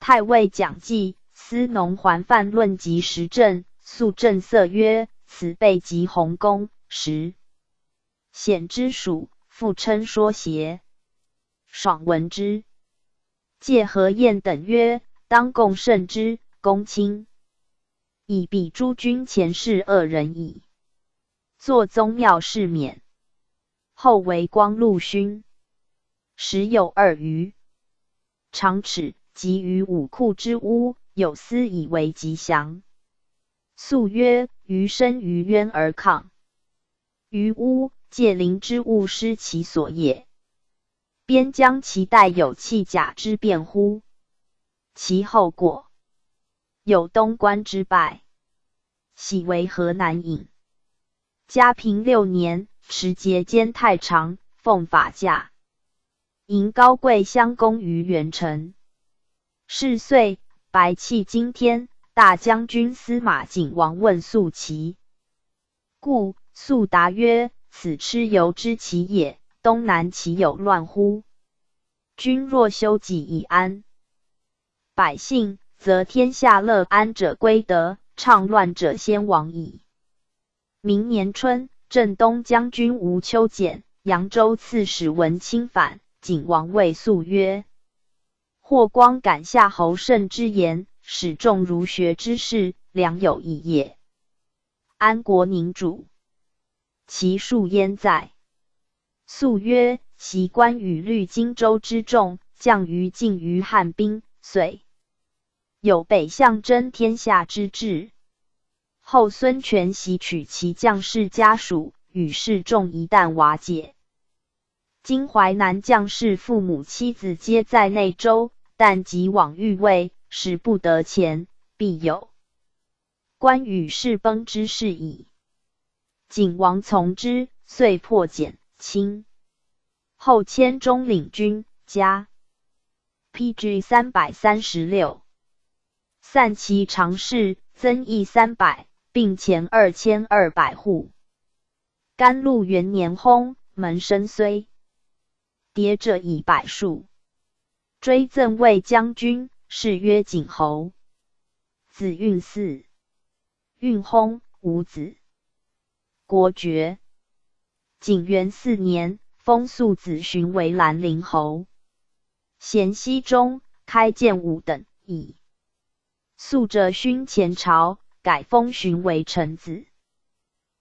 太尉蒋济、司农桓范论及时政，肃正色曰：“此辈及弘公，实显之属，复称说邪？”爽闻之，戒何晏等曰：“当共慎之，公卿以彼诸君前世恶人矣。”坐宗庙释免。后为光禄勋。时有二鱼，长齿，及于武库之屋，有司以为吉祥。肃曰：“鱼生于渊而抗于屋，借灵之物失其所也。边将其带有弃甲之变乎？”其后果有东关之败，徙为河南尹。嘉平六年，持节兼太常，奉法驾，迎高贵相公于元城。是岁，白气惊天，大将军司马景王问肃其故，肃答曰：“此蚩尤之起也，东南岂有乱乎？君若修己以安百姓，则天下乐安者归德，倡乱者先亡矣。”明年春，镇东将军吴秋俭、扬州刺史文钦反，景王谓肃曰：“霍光感夏侯胜之言，使众儒学之士，良有益也。安国宁主，其术焉在？”肃曰：“昔关羽虑荆州之众，将于禁于汉兵，遂有北向争天下之志。后孙权袭取其将士家属，与士众一旦瓦解。今淮南将士父母妻子皆在内州，但及往御卫，使不得前，必有关羽士崩之势矣。”景王从之，遂破减轻。后迁中领军，加 PG 336。散骑常侍，增邑300，并钱2200户。甘露元年薨，门生睢叠者以百数。追赠卫将军，谥曰景侯。子运嗣。运薨，无子。国爵。景元四年，封肃子荀为兰陵侯。咸熙中，开建武等，以肃者勋前朝，改封荀为臣子。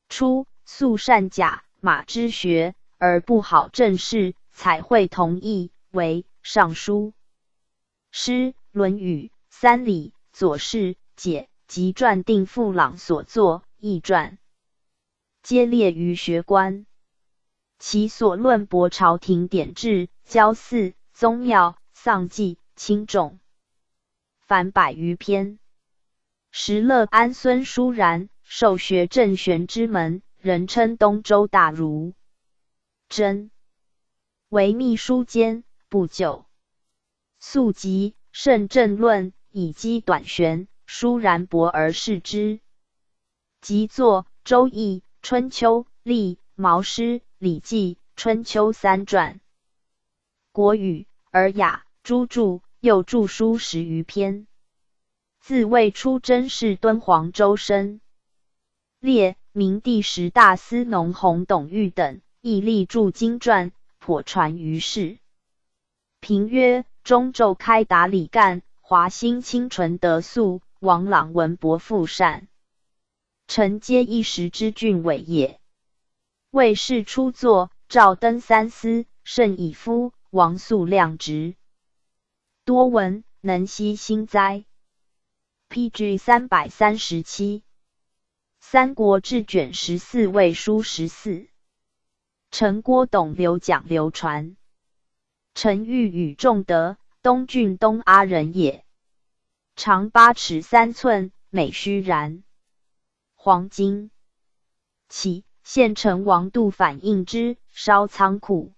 初，肃善甲马之学，而不好政事，采会同意为尚书。诗《论语》三礼左氏解及传定父朗所作易传，皆列于学官。其所论驳朝廷典制、郊祀、宗庙、丧记、轻重，凡百余篇。时乐安孙叔然受学郑玄之门，人称东州大儒。真为秘书监，不久，素疾，慎政论，以积短玄，叔然博而视之。即作《周易》《春秋》历《毛诗》《礼记》《春秋三传》《国语》《尔雅》诸著，又著书十余篇。自魏初甄氏敦煌周身。列明帝时大司农弘董郁等亦力著经传，颇传于世。评曰：中昼开达李干，华歆清纯德素，王朗文博富善，臣皆一时之俊伟也。魏氏初作，诏登三司，甚以夫王素亮直，多闻，能悉心哉。P.G. 337，《三国志》卷十四魏书十四，陈郭董刘蒋刘传，陈玉与仲德，东郡东阿人也。长8尺3寸，美须髯。黄金。起，县丞王度反应之，烧仓库。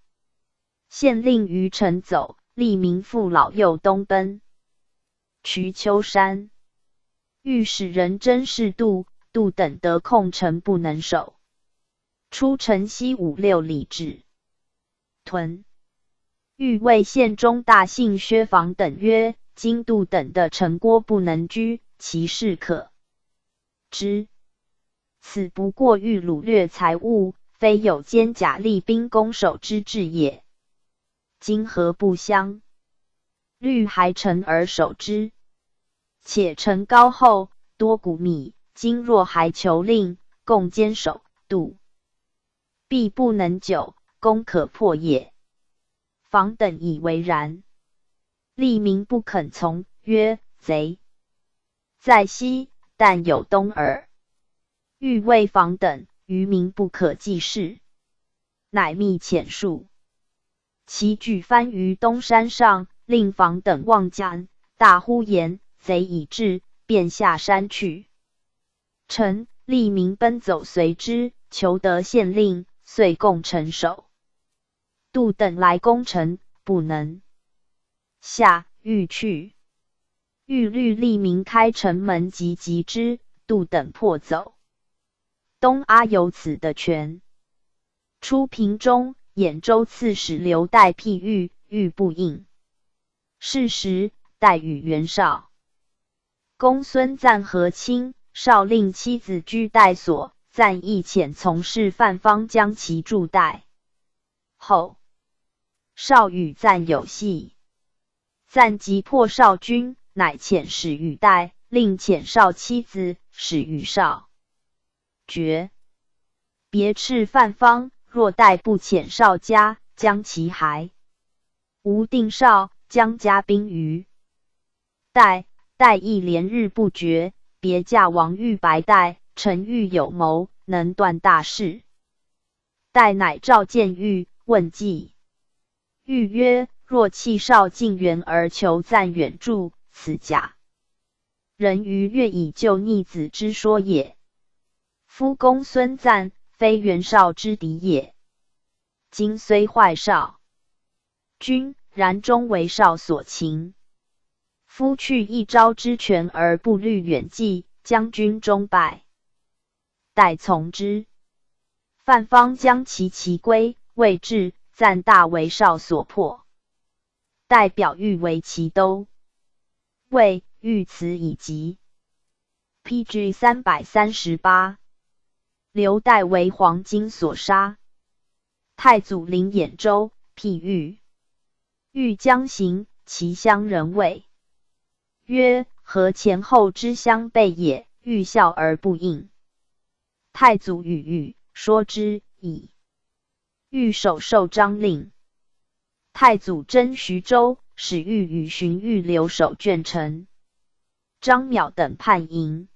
县令于城走，吏民妇老幼东奔。瞿丘山。御史人甄氏度，度等得控城不能守。出城西五六里止。屯。欲谓县中大姓薛房等曰：“今度等的城郭不能居，其事可知。此不过欲掳掠财物，非有坚甲利兵攻守之志也。今何不相虑还城而守之？且城高厚，多谷米。今若还求令，共坚守，度必不能久，攻可破也。”房等以为然。吏民不肯从，曰：“贼在西，但有东耳。”欲谓房等，于民不可济事，乃密遣数。其举帆于东山上，令房等望江，大呼言：“贼已至！”便下山去。陈吏民奔走随之，求得县令，遂共城守。杜等来攻城，不能。下欲去，欲虑吏民开城门及击之，杜等破走。东阿有此的权。出平中，兖州刺史刘岱辟欲，欲不应。是时，岱与袁绍、公孙瓒和亲，绍令妻子居岱所，瓒亦遣从事范方将其助岱。后绍与瓒有隙，瓒急破绍军，乃遣使与岱，令遣绍妻子，使与绍决。别斥范方，若岱不遣绍家，将其骸。无定绍，将加兵于岱，岱亦连日不绝。别驾王欲白岱，臣欲有谋，能断大事。岱乃召见欲，问计。欲曰：“若弃绍进援而求赞远助，此假人于越以救逆子之说也。夫公孙瓒，非袁绍之敌也。今虽坏绍军，然终为绍所擒。夫去一朝之权而不虑远计，将军终败。”岱从之。范方将其骑归，未至，瓒大为绍所破。岱表欲为其都尉，欲辞以疾。P.G. 338，刘岱为黄巾所杀。太祖临兖州，辟欲。欲将行，其乡人谓曰：“何前后之相背也？”欲笑而不应。太祖与欲说之以。欲手受张令。太祖征徐州，使欲与荀彧留守鄄城。张邈等叛营。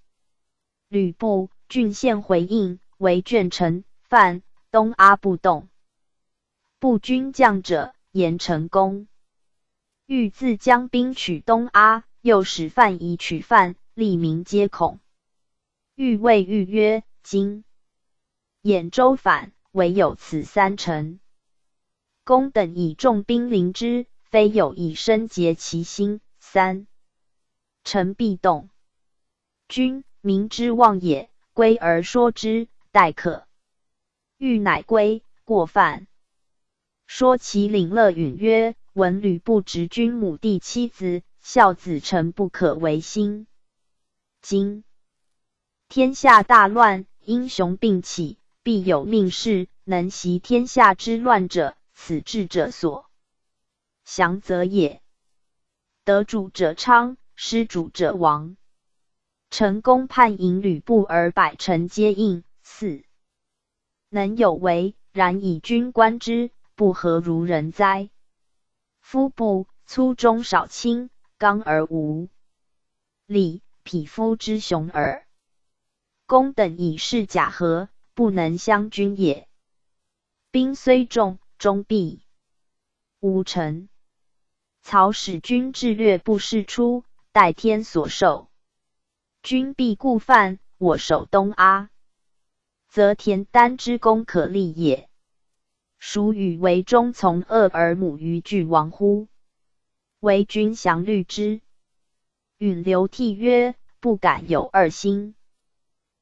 吕布郡县回应，为鄄城、范、东阿不动。步军将者，严成公。欲自将兵取东阿，又使范夷取范，吏民皆恐。欲谓豫曰：“今兖州反，唯有此三城。公等以重兵临之，非有以身结其心，三城必动。君民之望也，归而说之，待可。”豫乃归，过范。说其领乐允曰：“闻吕布执君母弟妻子，孝子诚不可为心。今天下大乱，英雄并起，必有命士能息天下之乱者，此智者所降则也。得主者昌，失主者亡。陈宫叛迎吕布而百城皆应，似能有为，然以君观之，不何如人哉？夫布粗中少轻，刚而无礼，匹夫之雄耳。公等以是假和，不能相君也。兵虽众，终必无成。曹使君智略不世出，待天所授。君必固范，我守东阿，则田丹之功可立也。孰与为忠从恶而母于俱亡乎？惟君详虑之。”允流涕曰：“不敢有二心。”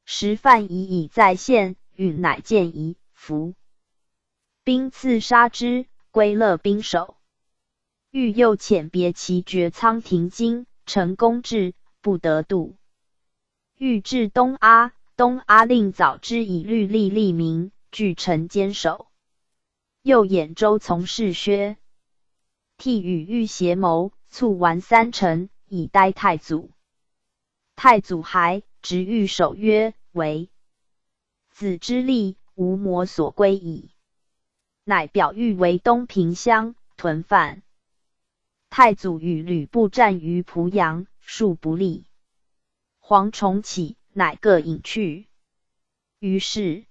时范夷已在县，允乃见夷，伏兵刺杀之，归乐兵手。欲又遣别骑绝仓停津，成功至，不得渡。欲至东阿，东阿令早之以律例立民，据城坚守。又兖州从事薛替与豫协谋，促完三城，以呆太祖。太祖骇，执御手曰：“唯子之力，吾魔所归矣。”乃表豫为东平乡，屯范。太祖与吕布战于濮阳，数不利。蝗虫起，乃各隐去。于是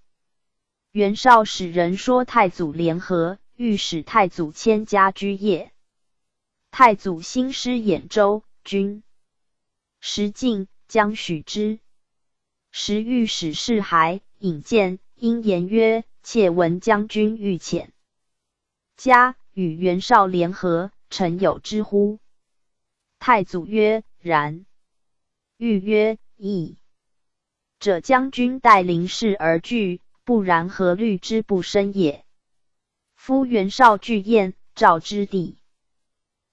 袁绍使人说太祖联合，欲使太祖迁家居业。太祖兴师兖州，军时进，将许之。时御史士还引荐，因言曰：“窃闻将军欲遣家与袁绍联合，诚有之乎？”太祖曰：“然。”欲曰：“义者将军带临事而惧，不然何虑之不生也？夫袁绍据燕赵之地，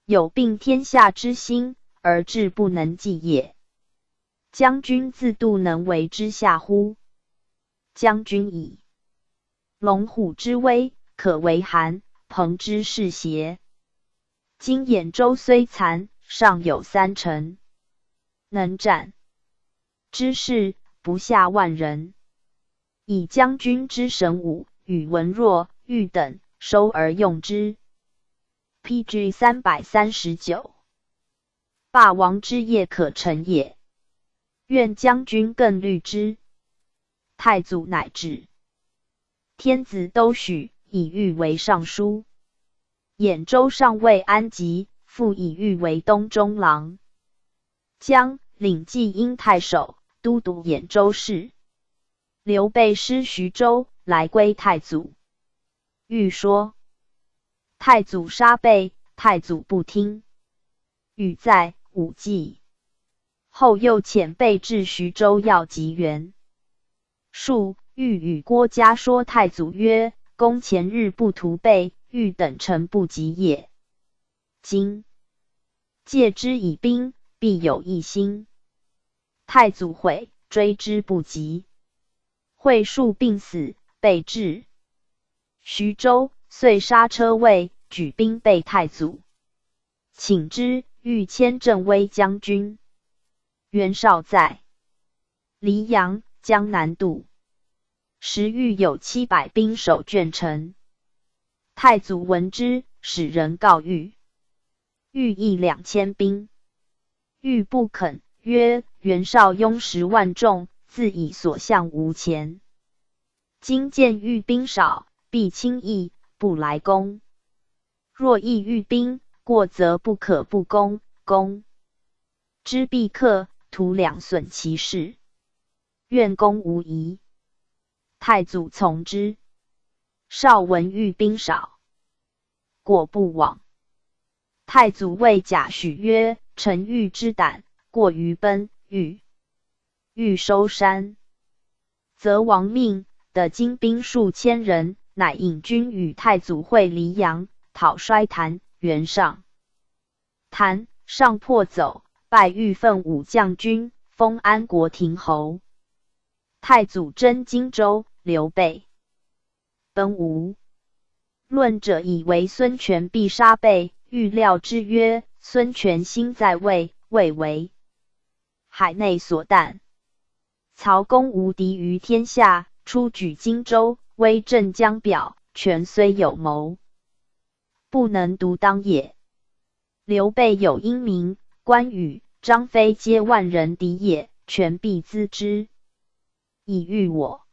有并天下之心，而志不能济也。将军自度能为之下乎？将军以龙虎之威，可为韩彭之势邪？今兖州虽残，尚有三城，能战之士不下万人。以将军之神武，与文若、豫等收而用之。”P.G. 339，霸王之业可成也。愿将军更虑之。太祖乃止。天子都许，以豫为尚书。兖州尚未安吉，复以豫为东中郎。将领济阴太守，都督兖州事。刘备失徐州，来归太祖。欲说太祖杀备，太祖不听。语在武纪。后又遣备至徐州要及袁术，欲与郭嘉说太祖曰：“公前日不图备，欲等臣不及也。今借之以兵，必有异心。”太祖悔，追之不及。会数病死，被至徐州，遂杀车卫，举兵备太祖。请之，欲迁振威将军。袁绍在黎阳，江南渡。时欲有700兵守鄄城。太祖闻之，使人告欲，欲议2000兵。欲不肯，曰：“袁绍拥10万众，自以所向无前。今见欲兵少，必轻易不来攻。若议欲兵，过则不可不攻，攻之必克，徒两损其势。愿攻无疑。太祖从之。少闻欲兵少，果不往。太祖谓贾诩曰：“臣欲之胆过于奔，欲收山，则亡命。”的精兵数千人，乃引军与太祖会黎阳，讨衰谭、袁尚。谭尚破走，败欲奋武将军，封安国亭侯。太祖征荆州，刘备奔吴。论者以为孙权必杀备，欲料之曰：孙权心在魏，魏为海内所惮。曹公无敌于天下，出举荆州，威震江表，权虽有谋，不能独当也。刘备有英名，关羽、张飞皆万人敌也，权必资之，以御我。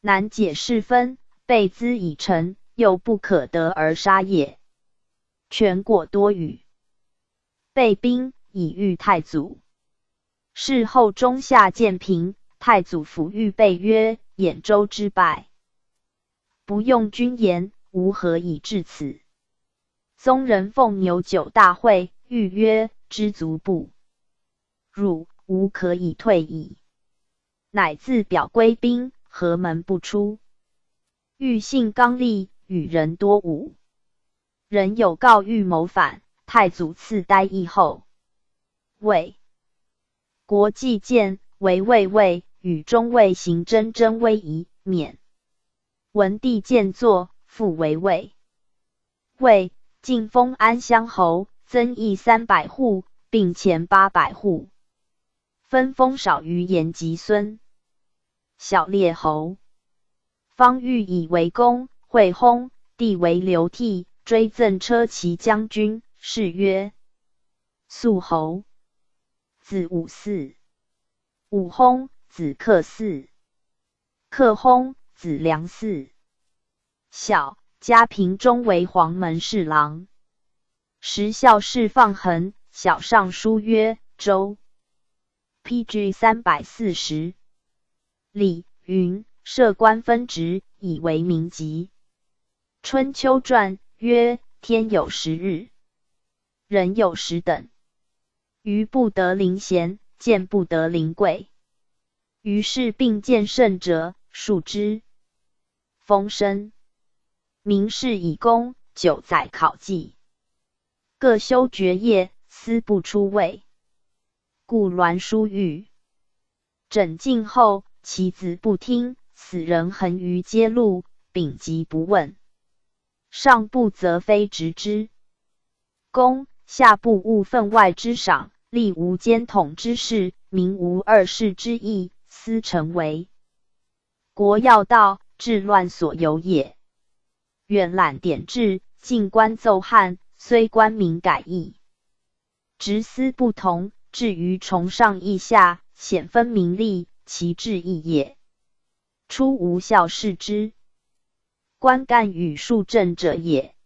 难解是分，备资已成，又不可得而杀也。权果多语，备兵以御太祖。事后中下建平，太祖抚谕备曰：“兖州之败，不用君言，吾何以至此？”宗人奉牛酒大会，谕曰：“知足不辱，吾可以退矣。”乃自表归兵，阖门不出。欲性刚戾，与人多忤。人有告欲谋反，太祖赐呆邑后。魏国计谏为卫尉，与中尉行真真威仪，免。文帝见作，复为卫。魏晋封安乡侯，增邑300户，并钱800户。分封少于延吉孙。小列侯。方欲以为公，惠薨，弟为流涕，追赠车骑将军，谥曰肃侯。子武嗣。武薨，子克嗣。克薨，子良嗣。孝嘉平中为黄门侍郎。时孝释放恒，小尚书曰：周。P.G. 340。礼云设官分职，以为民吉。春秋传曰：天有时日，人有时等。愚不得凌贤，贱不得凌贵。于是并见圣者，庶之。风声，名士以功，久载考绩，各修爵业，斯不出位。故栾书欲枕晋后，其子不听，死人横于街路，秉疾不问。上不责非职之功，下不务分外之赏，吏无兼统之事，民无二事之义，斯诚为国要道，治乱所由也。远览典制，近观奏汉，虽官名改易，职司不同，至于崇上抑下，显分名利，其志异也。初无效视之。官干与庶政者也。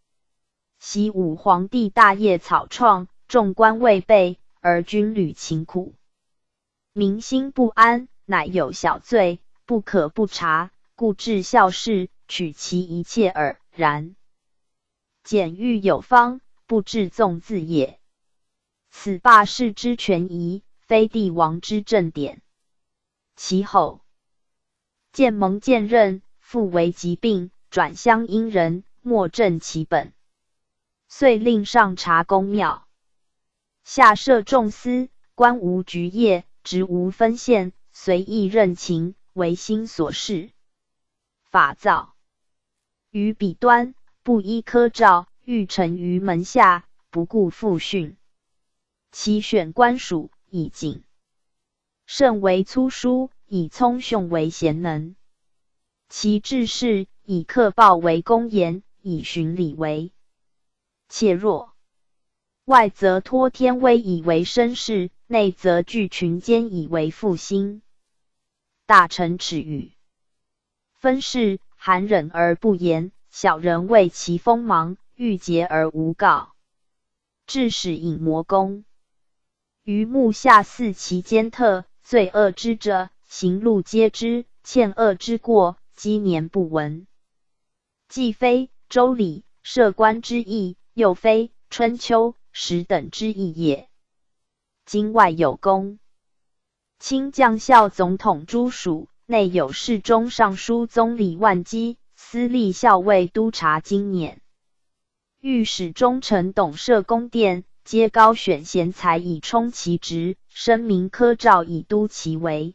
昔武皇帝大业草创，众官未备，而军旅勤苦，民心不安，乃有小罪，不可不察，故置校事，取其一切耳。然简驭有方，不至纵恣也。此罢市之权宜，非帝王之政典。其后建蒙荐任，复为疾病，转乡阴人，莫正其本。遂令上察宫庙，下设众司，官无局业，职无分限，随意任勤，为心所事。法造于彼端，不依科诏，欲成于门下，不顾父训。其选官属以谨慎为粗疏，以聪雄为贤能。其治事以克报为公言，以循礼为怯弱。外则托天威以为身世，内则聚群奸以为腹心。大臣耻语，分事含忍而不言，小人畏其锋芒，欲结而无告。致使尹摩公于目下肆其奸特，罪恶之者，行路皆知；欠恶之过，积年不闻。既非周礼设官之意，又非春秋时等之意也。今外有公卿将校总统诸属，内有侍中、尚书宗理万机、司隶校尉督察经辇、御史中丞董设宫殿，皆高选贤才以充其职，声名科诏以督其为。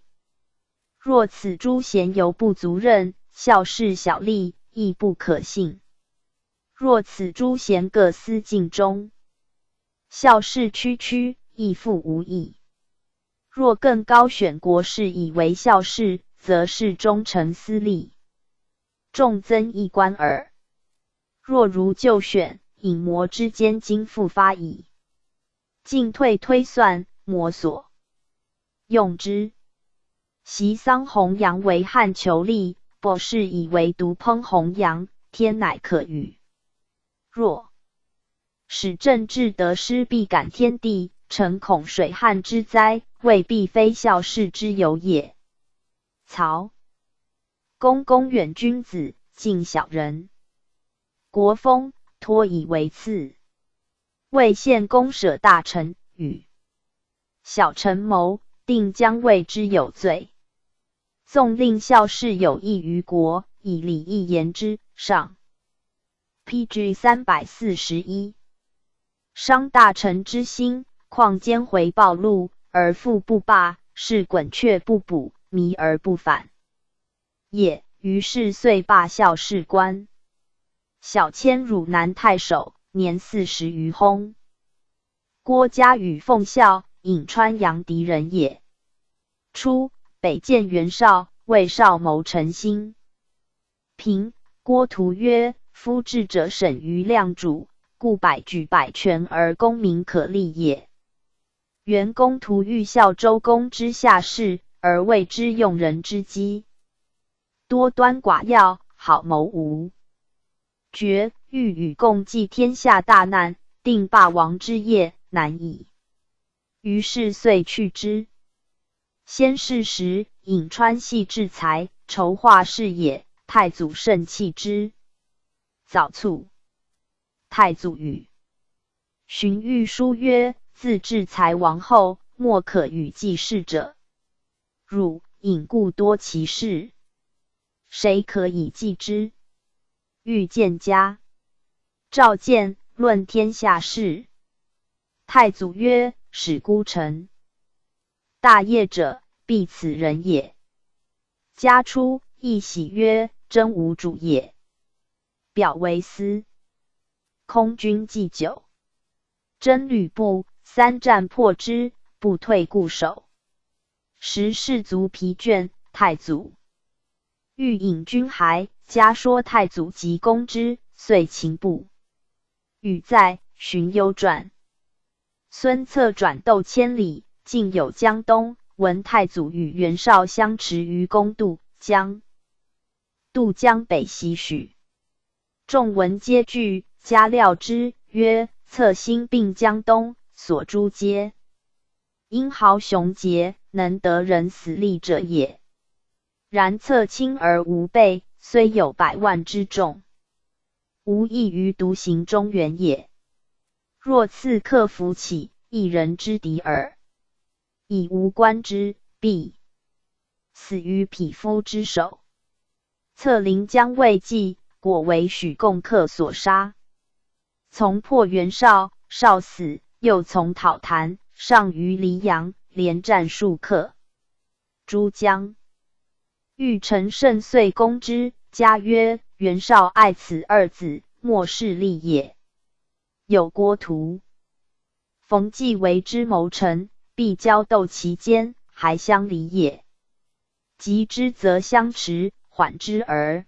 若此诸贤犹不足任，校事小吏亦不可信。若此诸贤各私尽忠，校事区区亦复无益。若更高选国士以为校事，则是忠臣私利，重增一官耳。若如旧选，隐魔之间今复发矣。进退推算，摩所用之。袭桑弘羊为汉求利，博士以为独烹弘羊，天乃可与。若使政治得失，必感天地，诚恐水旱之灾，未必非孝事之有也。曹公公远君子，近小人。国风托以为次。魏献公舍大臣与小臣谋，定将谓之有罪。纵令孝事有益于国，以礼义言之。上 PG 341。伤大臣之心，况奸回暴露而复不罢，是滚却不补，迷而不返也。于是遂罢校事官。小迁汝南太守，年40余薨。郭嘉与奉孝、颍川阳狄人也。初，北见袁绍，谓绍谋臣心。平郭图曰：“夫智者审于量主，故百举百全而功名可立也。”袁公图欲效周公之下事，而未知用人之机，多端寡要，好谋无决，欲与共济天下大难，定霸王之业，难矣。于是遂去之。先是时，颍川系制才，筹划事业，太祖甚器之。早卒。太祖与荀彧书曰：“自制才亡后，莫可与继事者。汝颍故多其事，谁可以继之？”欲见嘉，召见，论天下事。太祖曰：“使孤臣大业者，必此人也。”嘉出，亦喜曰：“真吾主也。”表为司空军祭酒，征吕布，三战破之，不退固守。时士卒疲倦，太祖欲引军还，嘉说太祖急攻之，遂擒部。语在荀攸传。孙策转斗千里，进有江东，闻太祖与袁绍相持于公渡，将渡江北西许。众闻皆惧，嘉料之，曰：“策兴并江东，所诛皆英豪雄杰，能得人死力者也。然策轻而无备，虽有百万之众，无异于独行中原也。若刺客伏起，一人之敌耳。以吾观之，必死于匹夫之手。”策临江未济，果为许贡客所杀。从破袁绍，绍死，又从讨谭，上于黎阳，连战数克。诸将欲乘胜遂攻之，嘉曰：“袁绍爱此二子，莫势力也。有郭图、冯骥为之谋臣，必交斗其间，还相离也。急之则相持，缓之而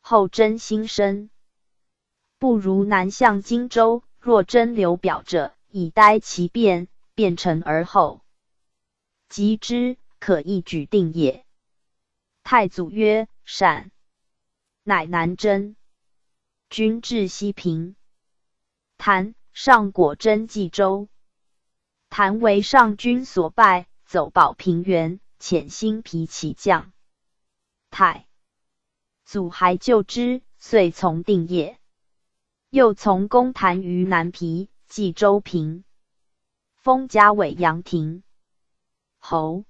后争心生。不如南向荆州，若征刘表者，以待其变，变成而后击之，可一举定也。”太祖曰：“善。”乃南征，军至西平。谭上果征冀州，谭为上军所败，走保平原，遣辛毗骑将。太祖还救之，遂从定业。又从攻谭于南皮，冀州平，封嘉尾阳亭侯。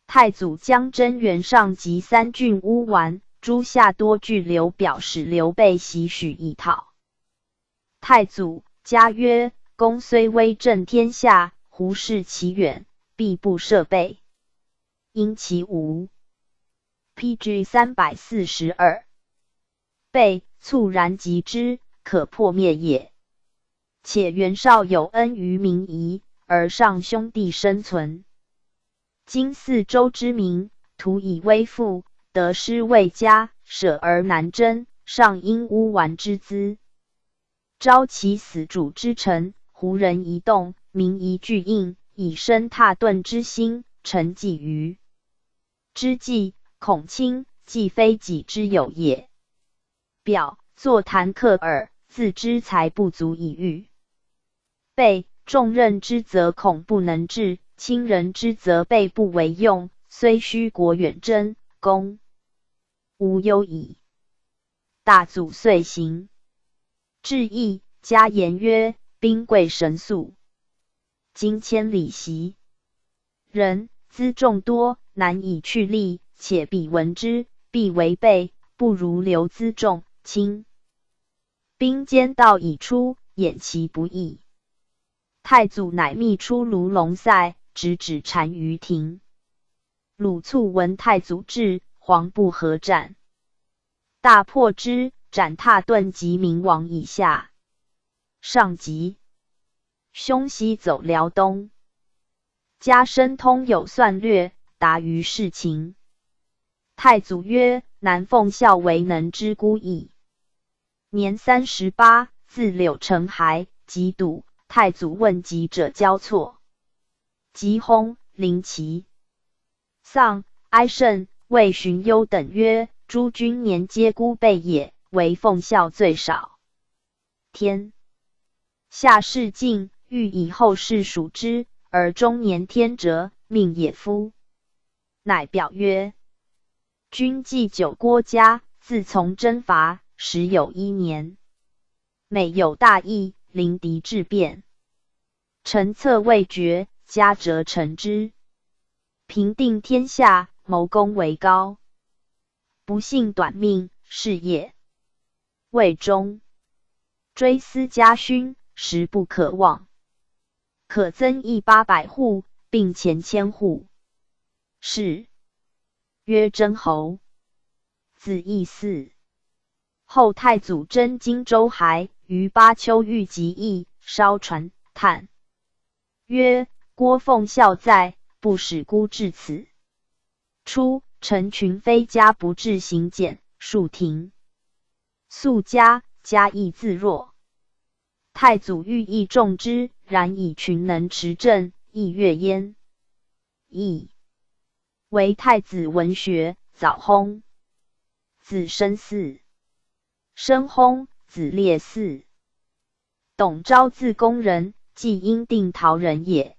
太祖将征袁尚及三郡乌丸，诸夏多惧刘表，使刘备袭许以讨。太祖嘉曰：“公虽威震天下，胡视其远，必不设备，因其无。”P.G. 342。备猝然击之，可破灭也。且袁绍有恩于民夷，而尚兄弟生存。今四周之民，徒以威富，得失未佳，舍而难争，尚应乌丸之资。招其死主之臣，胡人一动，民一惧应，以生蹋顿之心，臣计于之计，恐轻，既非己之有也。表坐谈克耳，自知才不足以御。备重任之责恐不能至，轻人之责备不为用，虽须国远征，公无忧矣。大祖遂行。至意加言曰：“兵贵神速，今千里袭人，辎众多，难以去力，且彼闻之，必为备，不如留辎重轻兵间道已出，掩其不意。”太祖乃密出卢龙塞，直指单于庭。鲁肃闻太祖至，惶不合战，大破之，斩蹋顿及明王以下。上级凶西走辽东，加申通有算略，达于事情。太祖曰：“南奉孝为能之孤矣。”年38，自柳城还，及笃。太祖问疾者交错，吉薨，临其丧，哀甚，谓荀攸等曰：“诸君年皆孤辈也，惟奉孝最少。天下事尽，欲以后世数之，而中年天哲，命也夫。”乃表曰：“君祭酒郭嘉，自从征伐，时有一年，每有大役，临敌质变，臣策未决，嘉辄成之。平定天下，谋功为高，不幸短命，是也。未终，追思家勋，实不可忘。可增邑800户，并前1000户。”是曰真侯。子义嗣。后太祖征荆州还，于巴丘遇疾疫，稍传叹曰：“郭奉孝在，不使孤至此。”初，陈群非家不治行俭，数停。素家家亦自若。太祖欲益重之，然以群能持政，亦悦焉。亦为太子文学，早薨。子申嗣。申薨，子烈嗣。董昭字恭仁，济阴定陶人也。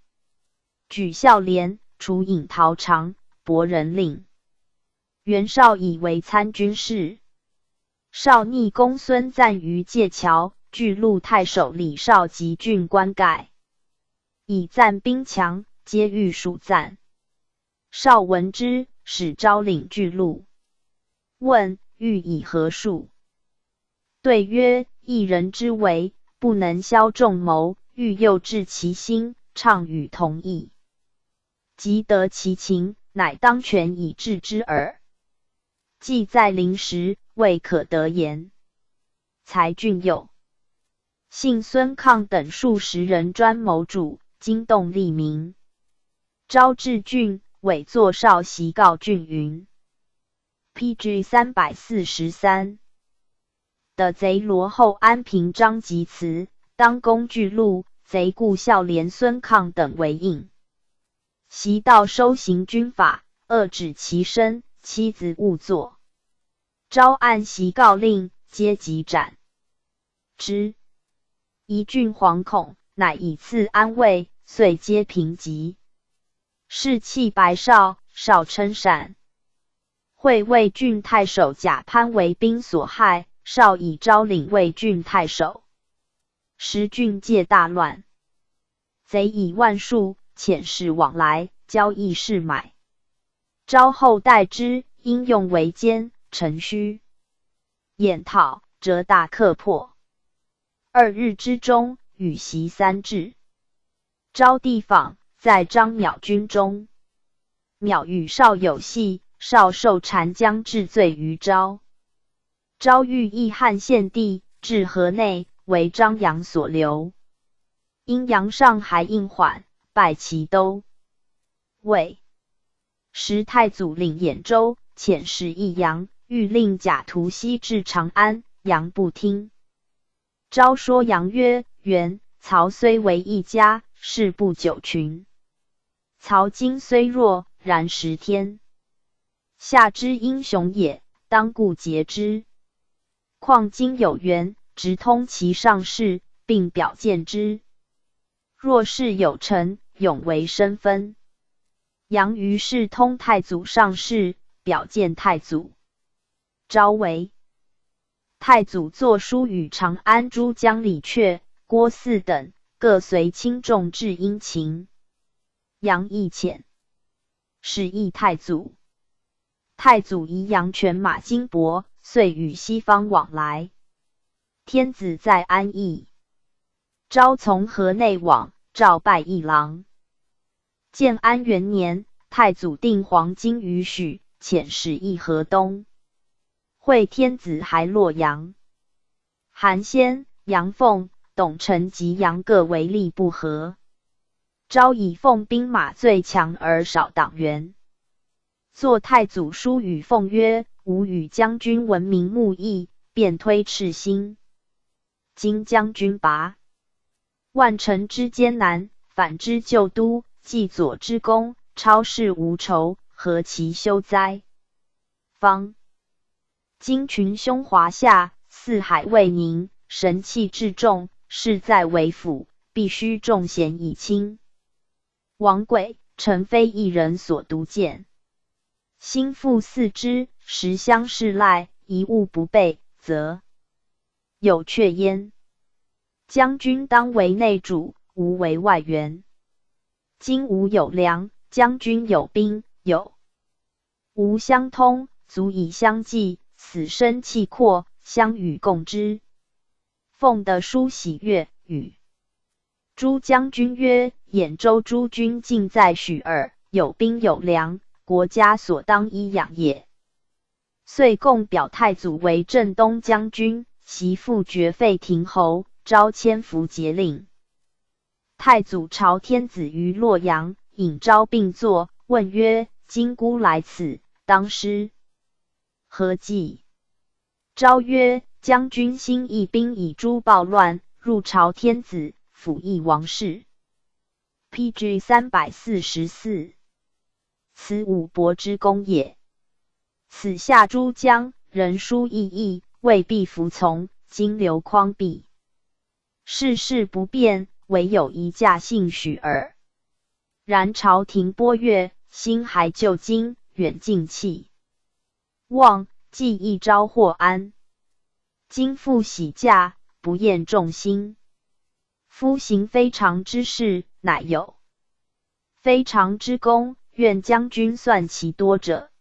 举孝廉，除引陶长，博人令。袁绍以为参军事。绍逆公孙瓒于界桥，巨鹿太守李绍及郡官盖，以赞兵强，皆欲属赞。绍闻之，使招领巨鹿。问欲以何术？对曰：一人之为，不能消众谋，欲诱致其心，畅与同意，即得其情，乃当权以制之耳。既在临时，未可得言。才俊有幸孙抗等数十人专谋主，惊动吏民。招至郡，委作少檄告郡云。P.G. 343的贼罗后安平章及祠，当攻巨鹿，贼故孝廉孙抗等为应。习道收行军法，遏止其身，妻子勿作。招按檄告令，皆即斩之。宜郡惶恐，乃以赐安慰，遂皆平吉。士气白绍，绍称善。会魏郡太守贾潘为兵所害，绍以昭领魏郡太守。时郡界大乱，贼以万数，遣使往来，交易市买。昭后代之，因用为奸，乘虚掩讨，折大克破。2日之中，与袭三至。昭地访在张邈军中，邈与绍有隙，绍受禅将治罪于昭。昭欲议汉献帝，至河内，为张杨所留。因杨上还应缓，败其都。魏时太祖领兖州，遣使议杨，欲令假途西至长安，杨不听。昭说杨曰：“袁、曹虽为一家，事不久群。曹今虽弱，然实天下之英雄也，当固结之。况今有袁，直通其上事，并表见之。若事有成，永为身分。”杨于是通太祖上事，表见太祖。昭为太祖作书与长安诸将李傕、郭汜等，各随轻重致殷勤。杨亦遣使诣太祖。太祖疑杨犬马金帛，遂与西方往来。天子在安邑，昭从河内往，诏拜议郎。建安元年，太祖定黄巾于许，遣使诣河东。会天子还洛阳。韩暹、杨奉、董承及杨各为吏不和。昭以奉兵马最强而少党员。作太祖书与奉曰：“吾与将军闻名慕义，便推赤心。今将军拔万乘之艰难，反之旧都，继佐之功，超世无仇，何其羞哉！方今群凶华夏，四海未宁，神气至重，势在为辅，必须重贤以清。王轨，诚非一人所独见。心腹四之，实相恃赖，一物不备，则有阙焉。将军当为内主，吾为外援。今吾有粮，将军有兵，有无相通，足以相济，死生契阔，相与共之。”奉得书喜悦，与诸将军曰：“兖州诸军尽在许耳，有兵有粮，国家所当依养也。”遂共表太祖为镇东将军，袭复爵费亭侯，诏迁符节令。太祖朝天子于洛阳，引昭并坐，问曰：“今孤来此，当施何计？”昭曰：“将军兴义兵以诛暴乱，入朝天子，辅翼王室。”P.G. 344，此武伯之功也。此下诸将人殊异议，未必服从。今刘匡弼事事不变，唯有一驾幸许耳。然朝廷波越，心还旧京，远近气望，既一朝获安。今复喜驾，不厌众心。夫行非常之事，乃有非常之功，愿将军算其多者。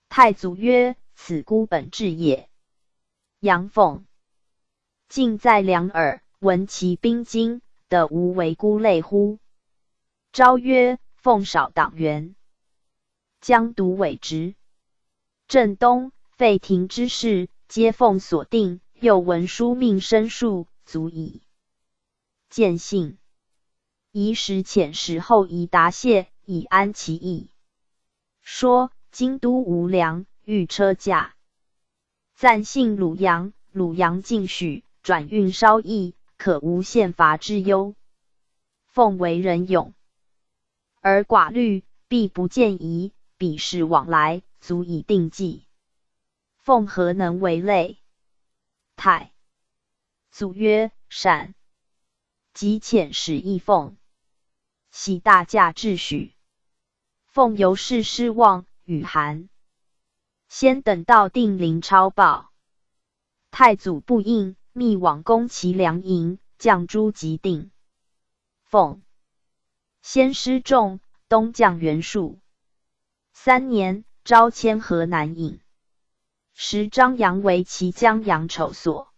太祖曰：“此孤本志也。”杨奉尽在两耳，闻其兵精，得无为孤类乎？昭曰：“奉少党员，将独委职。镇东、废亭之事，皆奉所定。又闻书命申述，足以见信。宜使遣使后以答谢，以安其意。说京都无粮，欲车驾，暂幸鲁阳，鲁阳进许，转运稍易，可无限乏之忧。奉为人勇而寡虑，必不见疑，彼事往来，足以定计。奉何能为类？”太祖曰：“善。”即遣使议奉，喜大驾至许。奉由是失望，与韩先等到定陵抄报。太祖不应，密往攻其粮营，将诸及定。奉先失众，东将袁术。3年，招迁河南尹。时张杨为其将杨丑所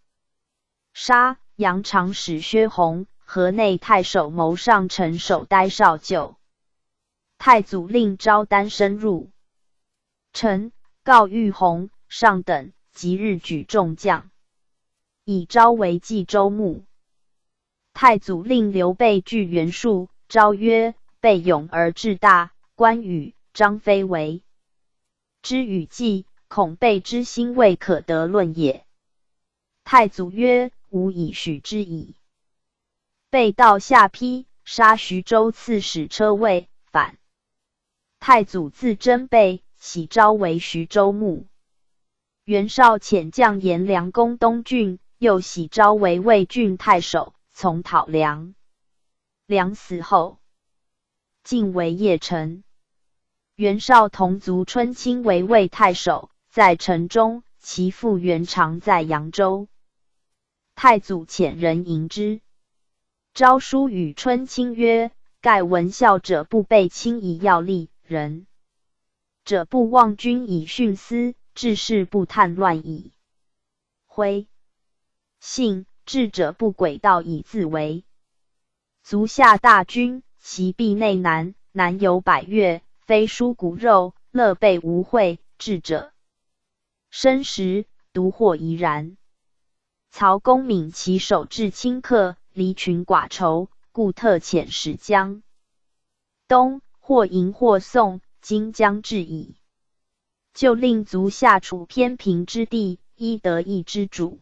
杀，杨长史薛弘、河内太守谋上臣守呆少救。太祖令招单身入城，告玉弘、上等，即日举众将，以招为冀州牧。太祖令刘备拒袁术，招曰：“备勇而志大，关羽、张飞为之与计，恐备之心未可得论也。”太祖曰：“吾已许之矣。”备到下邳，杀徐州刺史车卫，反。太祖自征备，徙招为徐州牧。袁绍遣将颜良攻东郡，又徙招为魏郡太守，从讨梁。梁死后，晋为邺城。袁绍同族春卿为魏太守，在城中，其父袁常在扬州。太祖遣人迎之。昭书与春卿曰：“盖闻孝者不被亲以要利，仁者不忘君以徇私，志士不探乱以徽信，智者不诡道以自为。足下大军，其必内难，难有百越，非蔬骨肉，乐备无秽。智者生食，独获怡然。曹公敏其手至顷刻，离群寡仇，故特遣使江东，或迎或送，今将至矣。就令足下处偏平之地，依得义之主。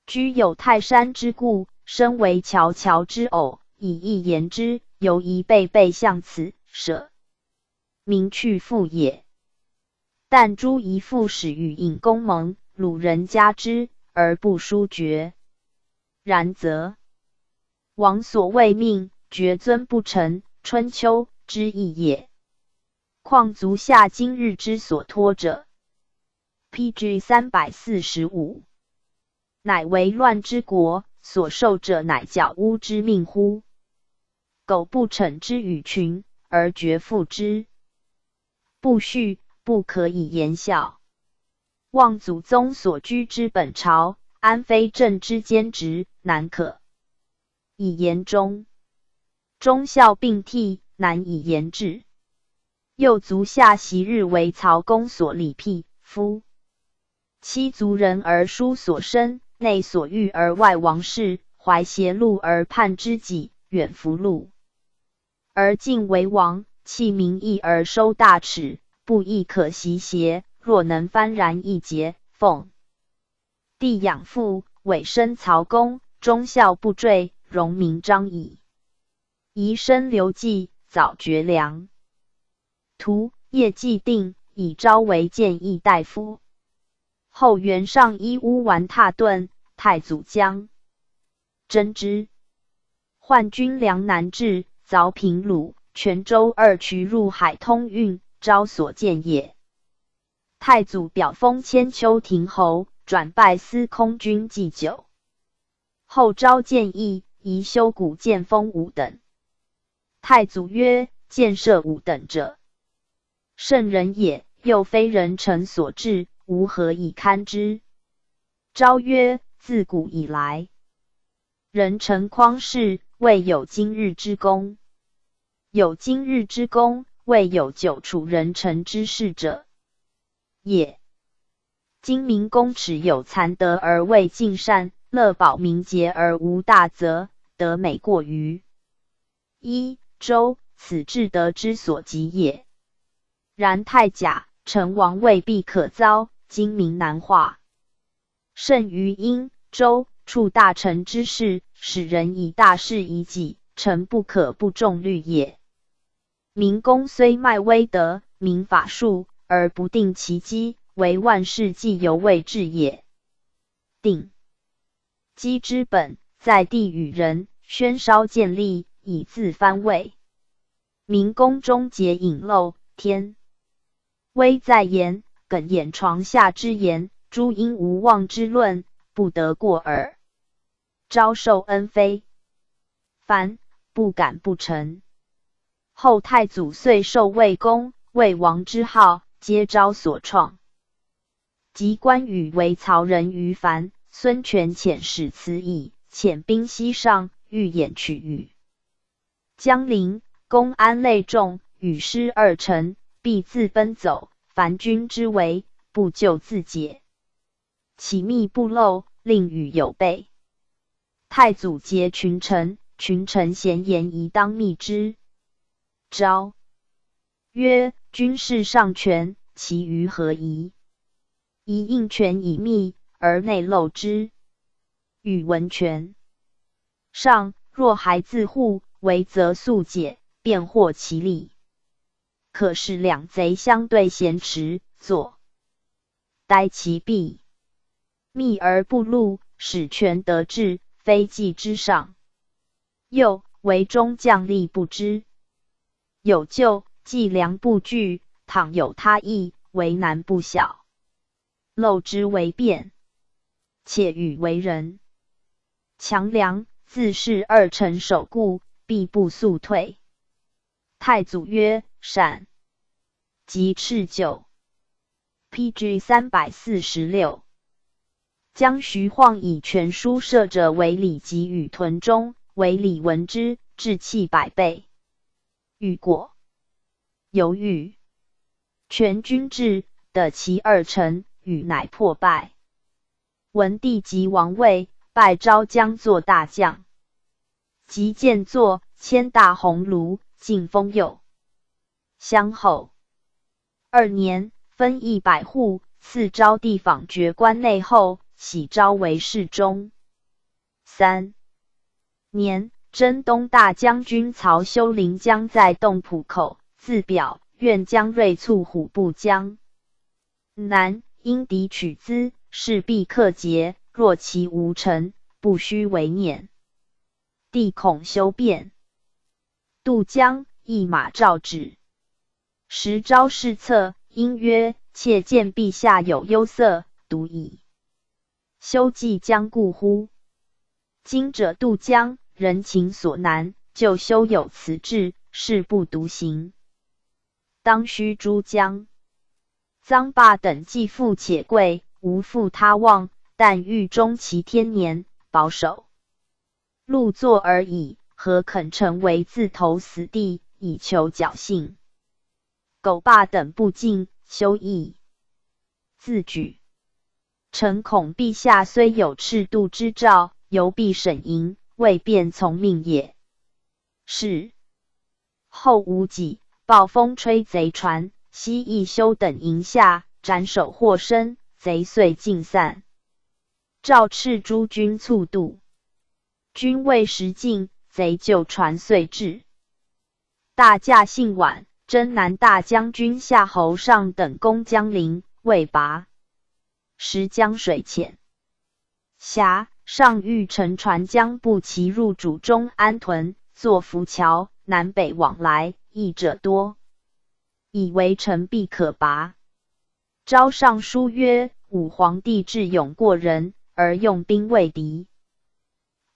居有泰山之固，身为乔乔之偶，以义言之，犹一辈辈向此舍民去父也。但诸夷复始与尹公盟，鲁人加之而不书绝。然则王所谓命，绝尊不成春秋之意也。况足下今日之所托者，P.G. 345，乃为乱之国，所受者乃剿污之命乎？苟不逞之与群，而决复之，不恤，不可以言笑。望祖宗所居之本朝，安非朕之兼职，难可以言忠。忠孝并替，难以言志。又足下昔日为曹公所立辟，夫妻族人而疏所生，内所欲而外王室，怀邪路而叛知己，远福禄而进为王，弃民意而收大耻，不亦可惜邪？若能幡然一节，奉帝养父，委身曹公，忠孝不坠，荣名彰矣。宜生刘季，早绝良。图业既定，以昭为谏议大夫。后袁尚衣乌丸蹋顿，太祖将征之，患军粮难至，凿平鲁、泉州二渠入海通运，昭所见也。太祖表封千秋亭侯，转拜司空军祭酒。后昭建议，宜修古建封五等。太祖曰：建设五等者，圣人也，又非人臣所制，吾何以堪之？昭曰：自古以来，人臣匡世，未有今日之功；有今日之功，未有久处人臣之事者也。今明公耻有残德而未尽善，乐保名节而无大责，德美过于一周，此至德之所及也。然太甲、成王未必可遭，今民难化。甚于殷、周，处大臣之事，使人以大事以己，臣不可不重虑也。明公虽卖威德，明法术，而不定其机，为万事既犹未至也。定机之本，在地与人，宣稍见利，以自藩位。明宫中节隐漏，天威在言，耿弇床下之言，诸因无望之论，不得过耳。昭受恩非凡，不敢不臣。后太祖遂受魏公、魏王之号，皆昭所创。及关羽为曹仁于樊，孙权遣使辞以，遣兵西上，欲掩取羽。江陵，公安类众，羽失二城，必自奔走。凡军之围，不就自解。岂密不漏，令羽有备。太祖结群臣，群臣贤言宜当密之。昭曰：军事尚权，其余何疑？宜应权以密，而内漏之。宇闻权上若还自护，为则速解，便获其利。可是两贼相对咸持，坐待其弊，密而不露，使权得志，非计之上。又为中将吏不知有救，计量不具，倘有他意，为难不小。漏之为便，且与为人强梁，自是二臣守固，必不速退。太祖曰：善。即敕酒。P.G. 346，将徐晃以权书射者为李及与屯中，为李闻之，志气百倍。欲果犹豫，全军至，得其二臣，羽乃破败。文帝即王位，拜昭将作大匠。及见作，迁大鸿胪，进封右乡侯。二年，分100户，赐昭地访爵关内后，徙昭为侍中。三年，征东大将军曹休临江在洞浦口，自表愿将锐卒虎步江南，因敌取资，势必克捷。若其无成，不须为念。帝恐休变，渡江，一马诏旨。时昭侍侧，因曰：妾见陛下有忧色，独以休计将故乎？今者渡江，人情所难，就休有辞志，事不独行，当须诸将。臧霸等既富且贵，无复他望，但欲终其天年，保守禄坐而已，何肯成为自投死地，以求侥幸？苟霸等不进，休亦自举。臣恐陛下虽有敕度之诏，犹必审盈，未便从命也。是后无几，暴风吹贼船，西义休等营下，斩首获身，贼遂尽散。诏敕诸军速渡，军未时尽，贼就船遂至。大驾幸晚，征南大将军夏侯尚等攻江陵，未拔。时江水浅狭，尚欲乘船将步骑入主中安屯，作浮桥，南北往来，易者多，以为城必可拔。昭上书曰：武皇帝智勇过人，而用兵畏敌，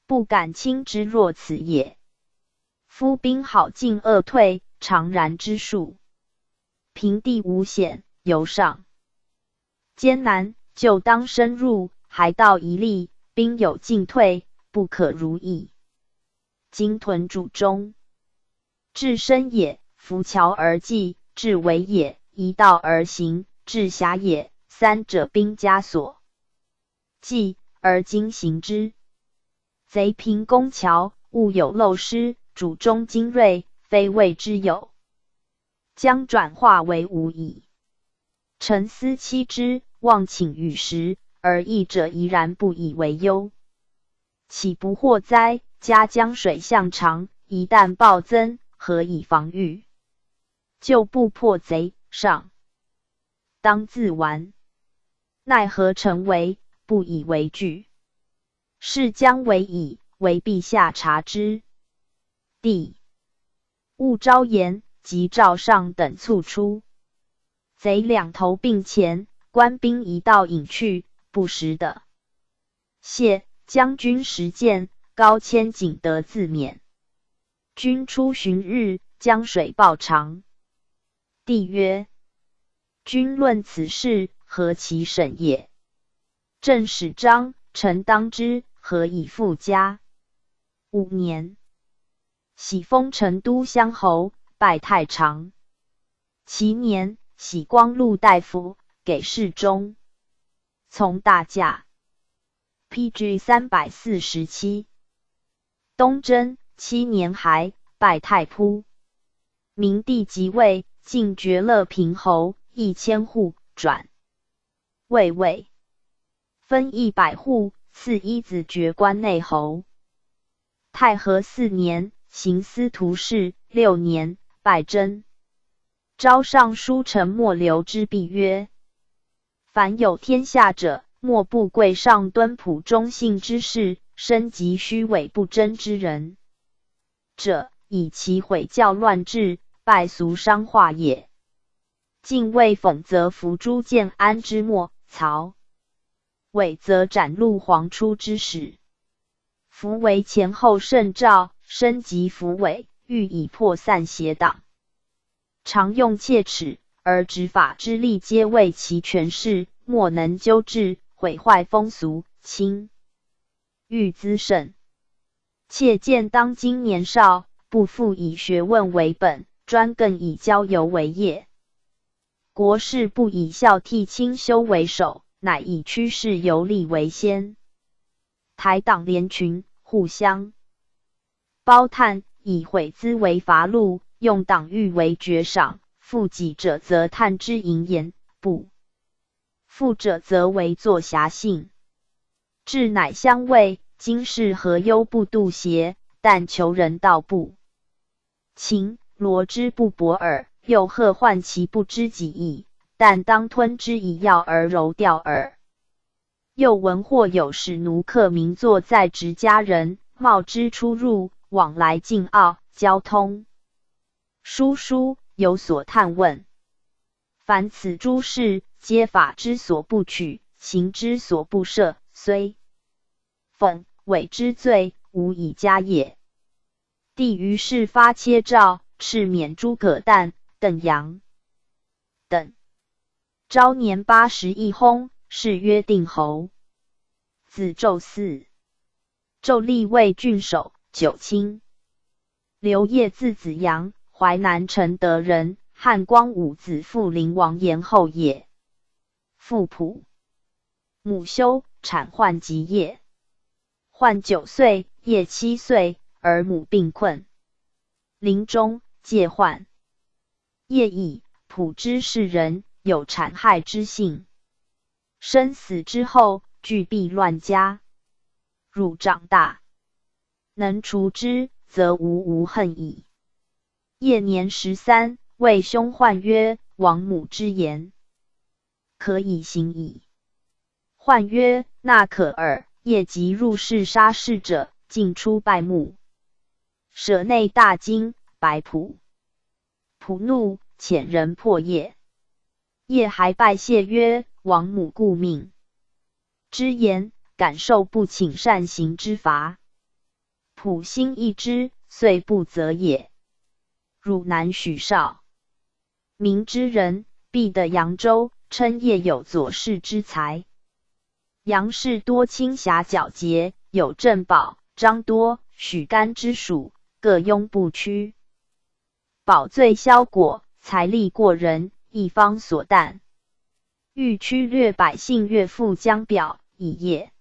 不敢轻之若此也。夫兵好进恶退，常然之术。平地无险，犹尚艰难，就当深入；还道一利，兵有进退，不可如意。今屯主中，至深也，浮桥而济；至危也，一道而行；至狭也，三者兵家所忌，而今行之。贼凭攻桥，物有漏失，主中精锐，非谓之有，将转化为无矣。臣思期之，望请与时，而议者怡然不以为忧，岂不祸哉？加江水向长，一旦暴增，何以防御？就不破贼，上当自完。奈何臣为不以为惧？是将为矣，惟陛下察之。帝勿招言，即赵尚等卒出。贼两头并前，官兵一道引去，不时的。谢将军石见高千仅得自免。军出旬日，江水暴长。帝曰：君论此事，何其审也？正使张，臣当之，何以复加？5年，徙封成都乡侯，拜太常。其年，徙光禄大夫，给事中。从大驾。P.G. 347。东征7年，还拜太仆。明帝即位，进爵乐平侯，1000户，转卫尉，分100户，赐一子爵关内侯。太和4年，行司徒事。六年，拜征。昭尚书陈末刘之弼曰：凡有天下者，莫不贵上敦朴忠信之士，深极虚伪不争之人者，以其毁教乱治，败俗伤化也。晋魏讽则伏诛建安之末，曹魏则斩戮黄初之始。夫为前后圣诏，深极浮伪，欲以破散邪党，常用切齿，而执法之力皆为其权势，莫能纠治，毁坏风俗，轻欲滋甚。窃见当今年少，不复以学问为本，专更以交游为业。国事不以孝悌清修为首，乃以趋势游历为先。台党联群，互相包探，以毁资为罚禄，用党羽为爵赏。附己者则探之淫言，不附者则为作侠信。至乃相谓：今世何忧不妒邪？但求人道不勤，罗之不薄耳。又何患其不知己意？但当吞之以药而揉掉耳。又闻或有使奴客名作在职家人，冒之出入，往来进奥，交通书书，有所探问。凡此诸事，皆法之所不取，刑之所不赦，虽讽伪之罪，无以加也。帝于是发切诏，敕免诸葛诞、邓阳等。昭年81薨，谥曰定侯。子胄嗣，胄立为郡守，九卿。刘晔字子阳，淮南成德人，汉光武子阜陵王延后也。父朴，母修，产患及业。患9岁，业7岁，而母病困。临终戒患。业已，朴知世人有谗害之性。生死之后，俱必乱加。汝长大，能除之，则无无恨矣。业年13，谓兄患曰：王母之言，可以行矣。患曰：那可耳。业即入室杀侍者，尽出拜墓。舍内大惊，白朴。朴怒，遣人破业。业还拜谢曰：王母顾命之言，感受不请善行之罚。朴心一之，遂不责也。汝南许少明之人，必得扬州，称业有左氏之才。杨氏多轻侠皎洁，有郑宝、张多、许干之属，各拥不屈。宝罪萧果，财力过人，一方所惮。欲驱掠百姓，岳父将表以业。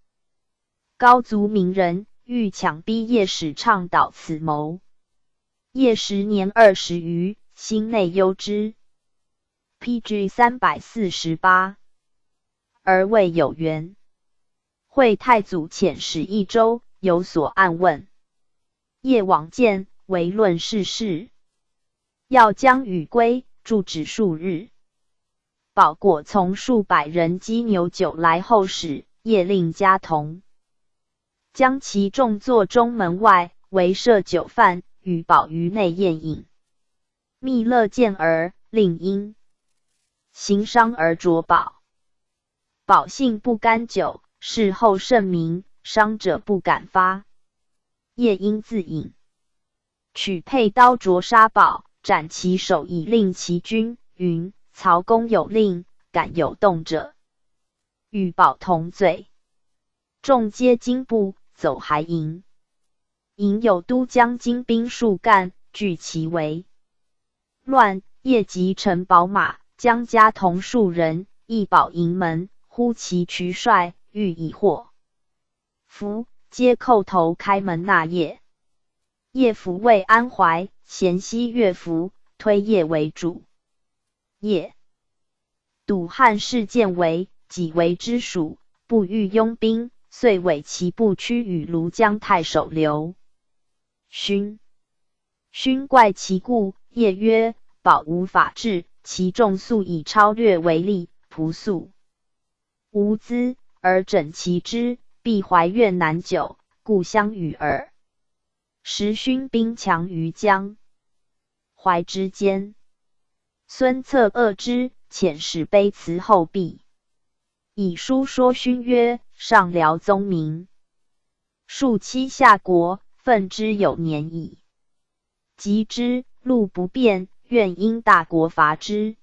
高足名人，欲强逼业使倡导此谋。业时年20余，心内忧之。P.G. 348，而未有缘。会太祖遣使益州，有所暗问。业往见，为论世事。要将与归，住止数日。宝果从数百人积牛酒来后使，业令家同。将其众坐中门外，围设酒饭，与宝于内宴饮。密乐见而令因行伤而着宝。宝性不甘酒，事后甚明，伤者不敢发。夜因自饮，取佩刀斫杀宝，斩其首以令其军。云：曹公有令，敢有动者，与宝同罪。众皆惊怖，走还营。营有都将精兵数干，惧其为乱。夜即乘宝马，将家童数人，诣宝营门，呼其渠帅，欲以获俘，皆叩头开门纳谒。叶抚慰安怀，咸熙乐服，推叶为主。叶睹汉室见为己为之属，不欲拥兵，遂委其部屈与庐江太守刘勋。勋怪其故，叶曰：宝无法治，其众素以超略为利，仆素无资，而整其之，必怀怨难久，故相与耳。时勋兵强于江淮之间，孙策恶之，遣使卑辞后壁，以书说勋曰：上辽宗明，数欺下国，奋之有年矣。及之路不便，愿因大国伐之。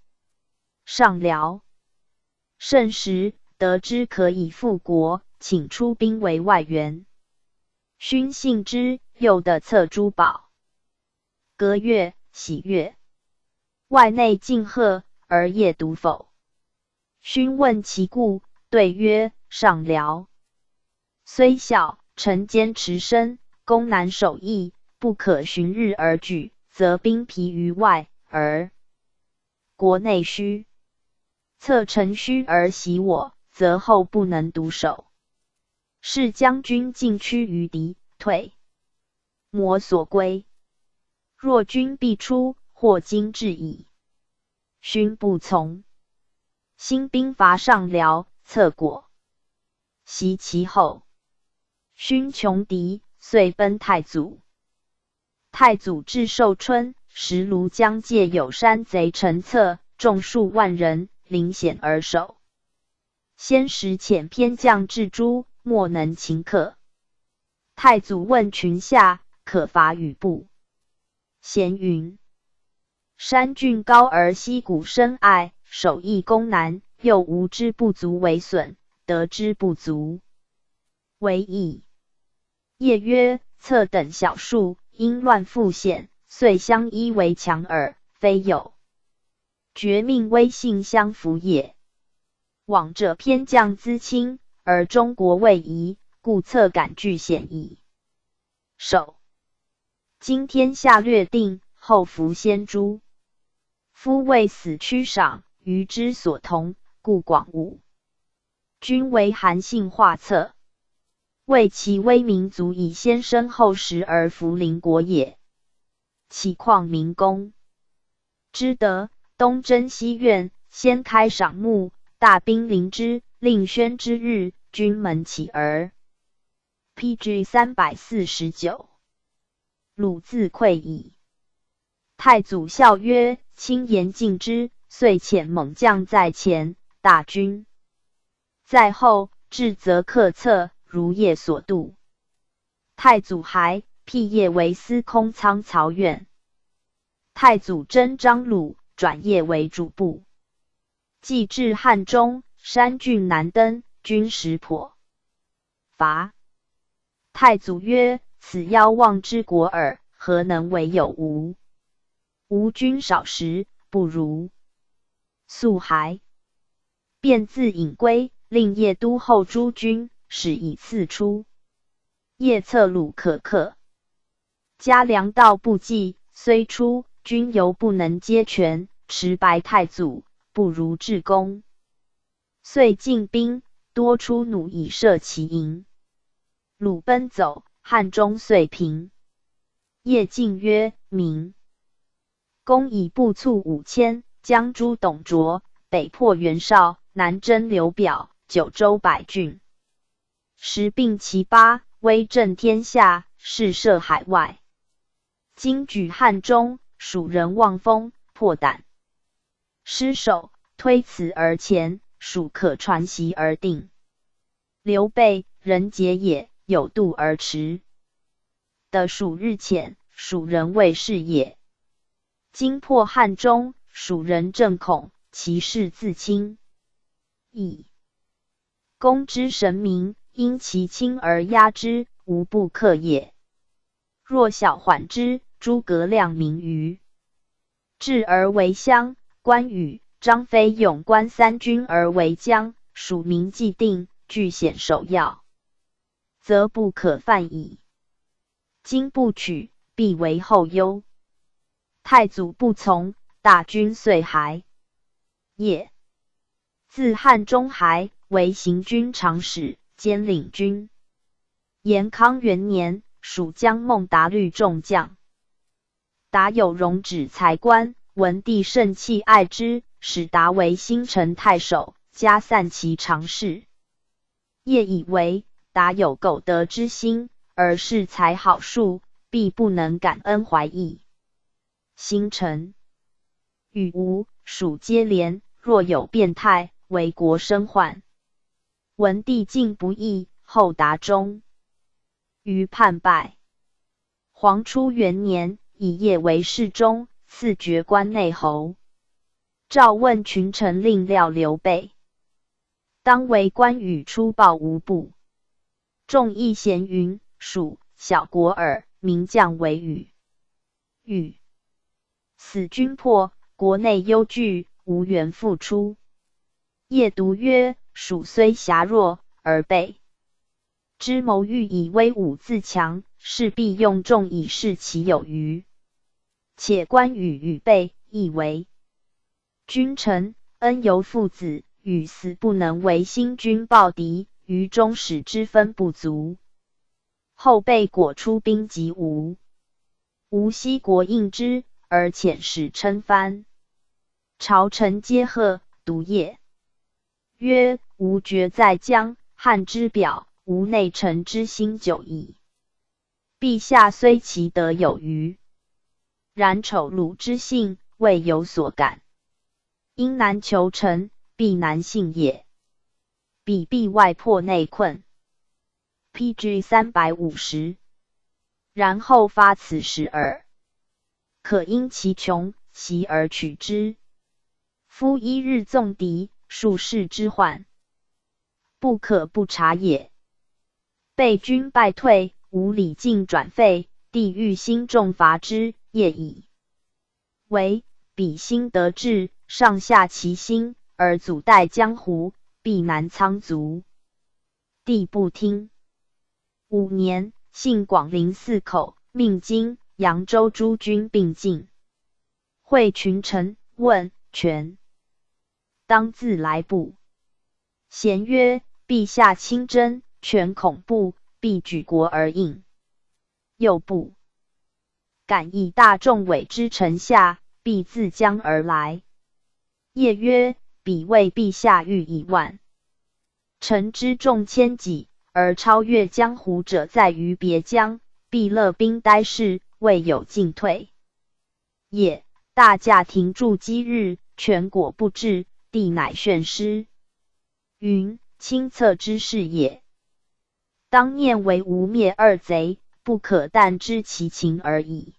上辽甚时，得知可以复国，请出兵为外援。勋信之，又得策诸宝。隔月，喜悦，外内尽贺，而夜独否。勋问其故，对曰：上辽虽小，臣坚持身，攻难守易，不可旬日而举，则兵疲于外，而国内虚。策乘虚而袭我，则后不能独守。是将军进趋于敌，退魔所归。若军必出，或今至矣。勋不从。兴兵伐上辽，策果袭其后。勋穷敌，遂奔太祖。太祖至寿春，时庐江界有山贼陈策，众数万人，临险而守。先时遣偏将至诛，莫能擒克。太祖问群下，可伐与不？咸云：山峻高而溪谷深隘，守易攻难，又无之不足为损，得之不足为益。夜曰：策等小数，因乱复险，遂相依为强耳，非有绝命威信相扶也。往者偏将资轻，而中国未夷，故策敢据险以守。今天下略定，后伏先诛。夫为死驱赏，于之所同，故广武君为韩信画策，为其威名足以先身后食而服邻国也。岂况明公之德，东征西苑，先开赏目，大兵临之，令宣之日，军门起而。P.G. 349，鲁自愧矣。太祖笑曰：卿言尽之，遂遣猛将在前，大军在后，至则克策，如夜所度。太祖还，辟业为司空仓曹院。太祖征张鲁，转业为主簿。既至汉中，山郡难登，军食颇乏。太祖曰：此夭亡之国耳，何能为有无？吾军少食，不如速还。便自引归，令业都候诸军，使以次出。夜策鲁可克，加粮道不济，虽出，军犹不能皆全。持白太祖，不如至公。遂进兵，多出弩以射其营。鲁奔走，汉中遂平。叶进曰：明公以部卒5000，将诛董卓，北破袁绍，南征刘表，九州百郡，十并其八，威震天下，势涉海外。今举汉中，蜀人望风破胆，失守，推辞而前，蜀可传檄而定。刘备人杰也，有度而驰。的蜀日浅，蜀人未是也。今破汉中，蜀人正恐，其势自轻矣。公之神明，因其轻而压之，无不克也。若小缓之，诸葛亮名于智而为相，关羽、张飞勇冠三军而为将，蜀民既定，据险守要，则不可犯矣。今不取，必为后忧。太祖不从，大军遂还也。自汉中还，为行军长史兼领军。延康元年，蜀将孟达率众将。达有容止才观，文帝甚器爱之，使达为新城太守，加散骑常侍。业以为达有苟得之心，而恃才好术，必不能感恩怀义。新城与吴、蜀接连，若有变态，为国生患。文帝竟不义，后达终于叛败。黄初元年，以业为侍中，赐爵关内侯。诏问群臣令料刘备，当为关羽出报无不。众议咸云：蜀小国耳，名将为羽。羽死军破，国内忧惧，无援复出。业独曰：蜀虽狭弱，而备之谋欲以威武自强，势必用众以示其有余。且关羽与备亦为君臣，恩犹父子，羽死不能为新军报敌，于中使之分不足。后备果出兵击吴，吴息国应之，而遣使称藩。朝臣皆贺，独业曰：吾觉在江汉之表，吾内臣之心久矣。陛下虽其德有余，然丑虏之性，未有所感。因难求成，必难信也。彼必外破内困。P.G. 350，然后发此时耳。可因其穷，袭而取之。夫一日纵敌，数世之患，不可不察也。备军败退，无礼进转废，帝欲兴重罚之，业以为彼心得志，上下齐心，而阻待江湖，必难仓卒。帝不听。5年，幸广陵四口，命荆、扬州诸军并进，会群臣，问权当自来不？咸曰：陛下亲征，权恐怖，必举国而应。又不敢以大众委之臣下，必自将而来。业曰：彼为陛下欲以万臣之众千几，而超越江湖者在于别疆，必勒兵呆视，未有进退也。大驾停驻积日，权果不至，帝乃炫师云：亲策之事也。当念为吴灭二贼，不可但知其情而已。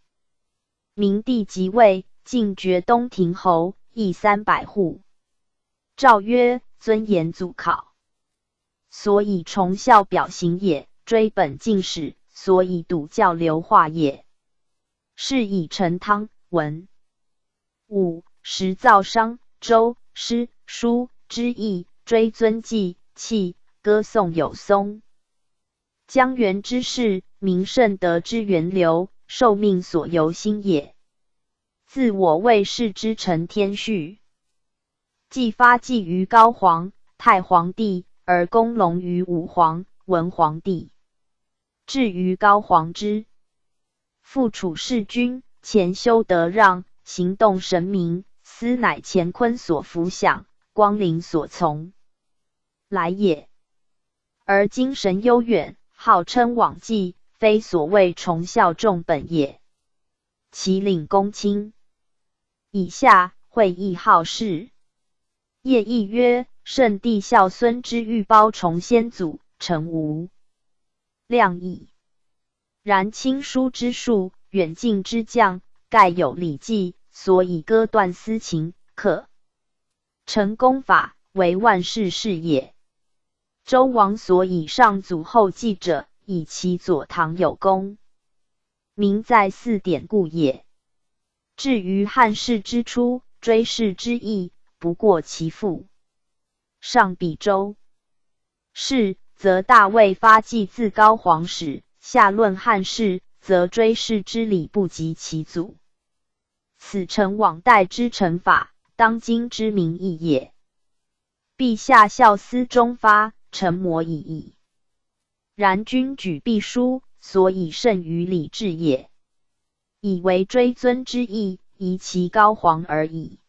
明帝即位，进爵东亭侯，邑300户。诏曰：尊严祖考，所以重孝表行也；追本尽始，所以笃教流化也。是以成汤、文、武、实造商、周、诗、书之义，追尊纪、器，歌颂有松。江源之事，明圣德之源流，受命所由心也。自我魏氏之承天序，既发迹于高皇、太皇帝，而功隆于武皇、文皇帝。至于高皇之父楚世君，前修德让，行动神明，斯乃乾坤所浮想，光临所从来也。而精神悠远，号称罔计，非所谓崇孝重本也。其领公卿以下会议好事。业议曰：圣帝孝孙之欲包崇先祖，诚无量矣。然亲疏之术，远近之将，盖有礼记，所以割断私情，可成功法，为万世事也。周王所以上祖后继者，以其左堂有功，名在祀典故也。至于汉室之初，追谥之意，不过其父。上比周氏，则大位发迹自高皇始；下论汉室，则追谥之礼不及其祖。此诚往代之成法，当今之民意也。陛下孝思终发，诚谋已矣。然君举必书，所以胜于礼制也。以为追尊之意，宜其高皇而已。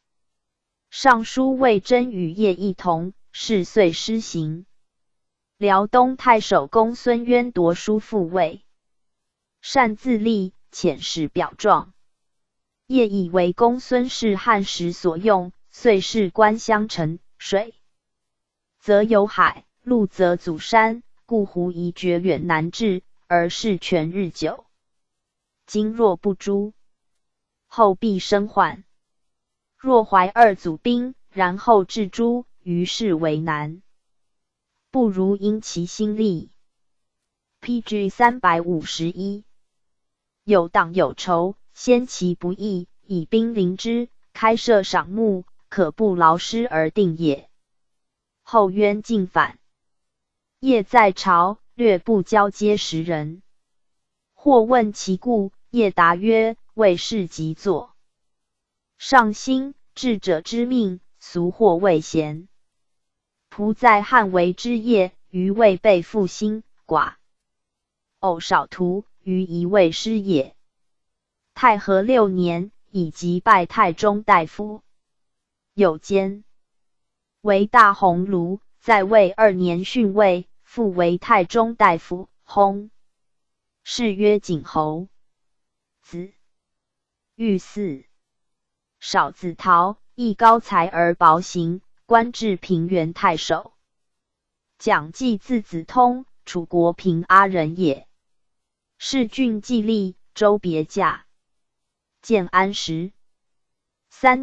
尚书魏征与业一同，是遂施行。辽东太守公孙渊夺叔父位，擅自立，遣使表状。业以为公孙氏汉时所用，遂是官相承水，则有海；陆则阻山，故胡夷绝远难至，而事权日久。今若不诛，后必生患。若怀二祖兵，然后置诛，于是为难。不如因其心力。P.G. 351，有党有仇，先其不义，以兵临之，开设赏目，可不劳师而定也。后渊进反，业在朝，略不交接时人。或问其故，业答曰：为事即作。上心，智者之命，俗或未贤。仆在汉为之业，余未被复兴，寡偶少徒，余宜未失也。太和六年，以及拜太中大夫。有间为大鸿胪，在位2年逊位，复为太中大夫，薨。谥曰景侯。子御嗣少子陶，亦高才而薄行，官至平原太守。蒋济字子通，楚国平阿人也。是郡季历，州别驾。建安13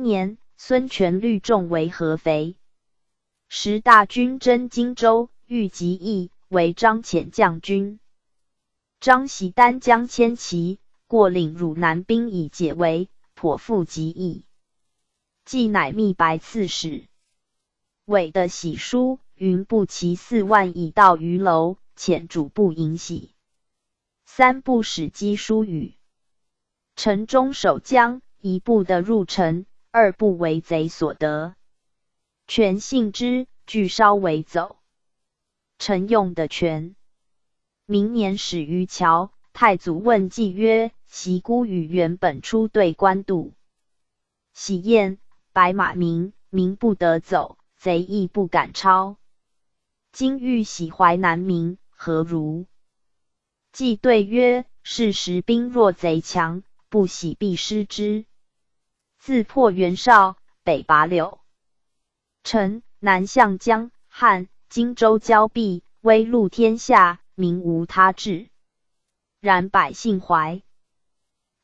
年，孙权率众围合肥。时大军征荆州，欲及邑，为张遣将军。张喜单将千骑过岭汝南兵以解围，颇复及邑。既乃密白刺史。韦的喜书云步骑4万以到于楼，遣主簿迎喜。三部使赍书语。城中守将一部的入城，二部为贼所得。权信之，俱稍为走。陈用的权。明年始于桥，太祖问计曰：“昔孤与原本出对官渡，喜宴白马民，民不得走，贼亦不敢超。今欲徙淮南民，何如？”计对曰：“是时兵弱贼强，不徙必失之。自破袁绍，北拔柳城，南向江汉，荆州交臂，威戮天下。”民无他志，然百姓怀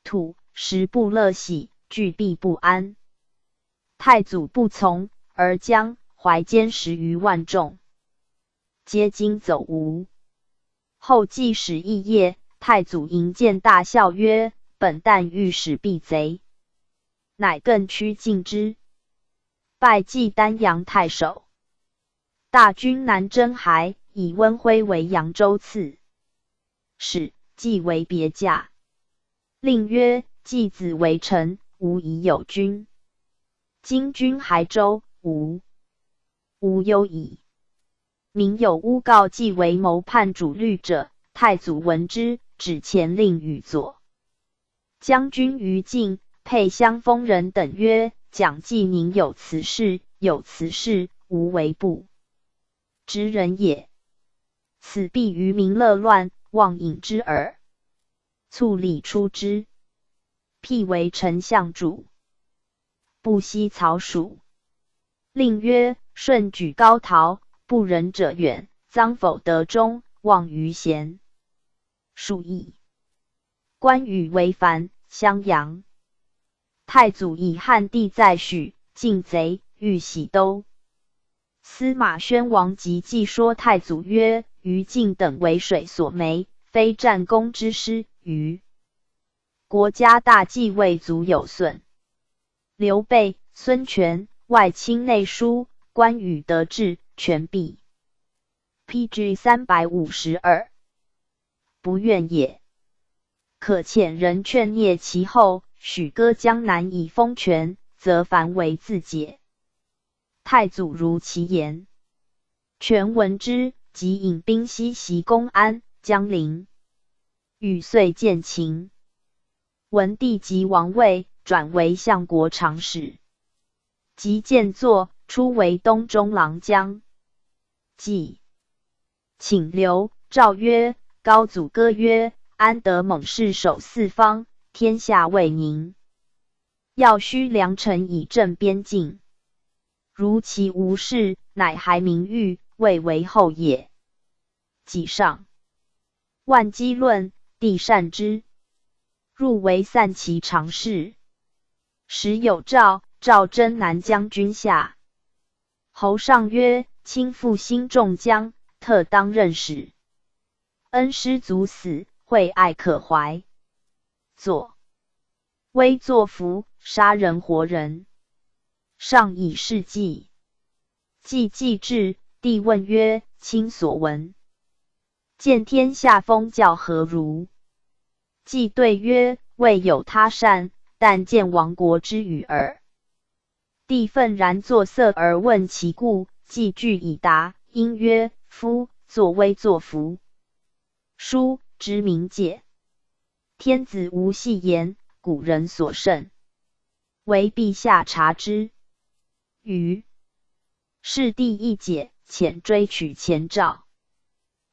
土，食不乐喜，惧避不安。太祖不从，而将淮间10余万众，皆惊走吴。后继使议业，太祖迎见大笑曰：“本但欲使避贼，乃更趋近之。”拜济丹阳太守，大军南征还。以温辉为扬州刺史，季为别驾。令曰：季子为臣，吾已有君。今君还州，吾无忧矣。民有诬告季为谋叛主律者，太祖闻之，指前令与左将军于禁、沛襄丰人等曰：蒋济宁有此事，有此事，无为不知人也。此必于民乐乱，望引之耳。卒礼出之，辟为丞相主，不惜曹蜀。令曰：舜举皋陶，不仁者远，臧否德忠，望于贤。数矣。关羽为樊襄阳。太祖以汉帝在许，进贼，欲徙都。司马宣王及计说太祖曰：于禁等为水所没，非战功之失，于国家大计未足有损。刘备、孙权外亲内疏，关羽得志，权弊。P.G. 352，不怨也。可遣人劝蹑其后，许割江南以封权，则凡为自解。太祖如其言。权闻之，即引兵西袭公安、江陵。羽遂见秦。文帝即王位，转为相国长史。及见作，初为东中郎将。既请留，诏曰：高祖歌曰：安得猛士守四方，天下未宁。要须良臣以镇边境。如其无事，乃还民欲，未为后也。己上万机论，帝善之，入为散骑常侍。时有诏，诏征南将军夏侯尚曰：卿父兴众将，特当任使。恩师卒死，惠爱可怀。作威作福，杀人活人。上以事计，计既至，帝问曰：卿所闻见天下风教何如？计对曰：未有他善，但见亡国之语耳。帝愤然作色而问其故，计具以答，因曰：夫作威作福，书之名解。天子无戏言，古人所慎，惟陛下察之。于是帝一解，遣追取前诏。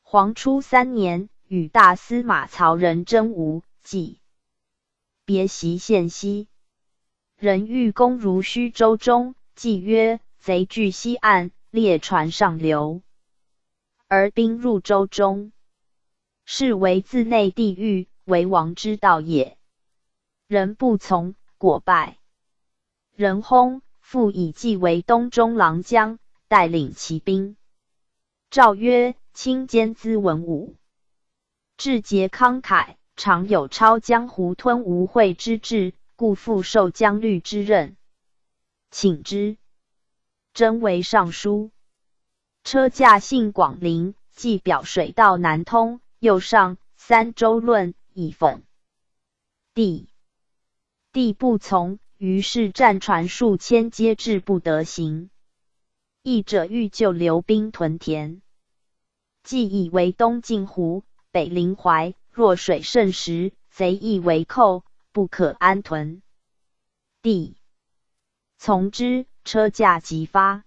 黄初三年，与大司马曹仁争吴，计别袭县西。仁欲攻如虚舟中，计曰：贼据西岸，列船上流，而兵入舟中，是为自内地狱，为王之道也。仁不从，果败。仁薨，复以计为东中郎将，带领骑兵。诏曰：卿兼资文武，志节慷慨，常有超江湖吞吴会之志，故复受将率之任。请之。征为尚书。车驾幸广陵，计表水道难通，又上三州论以讽。帝帝不从，于是战船数千皆滞不得行。议者欲就留兵屯田，计以为东近湖，北临淮，若水盛时，贼易为寇，不可安屯。帝从之，车驾即发，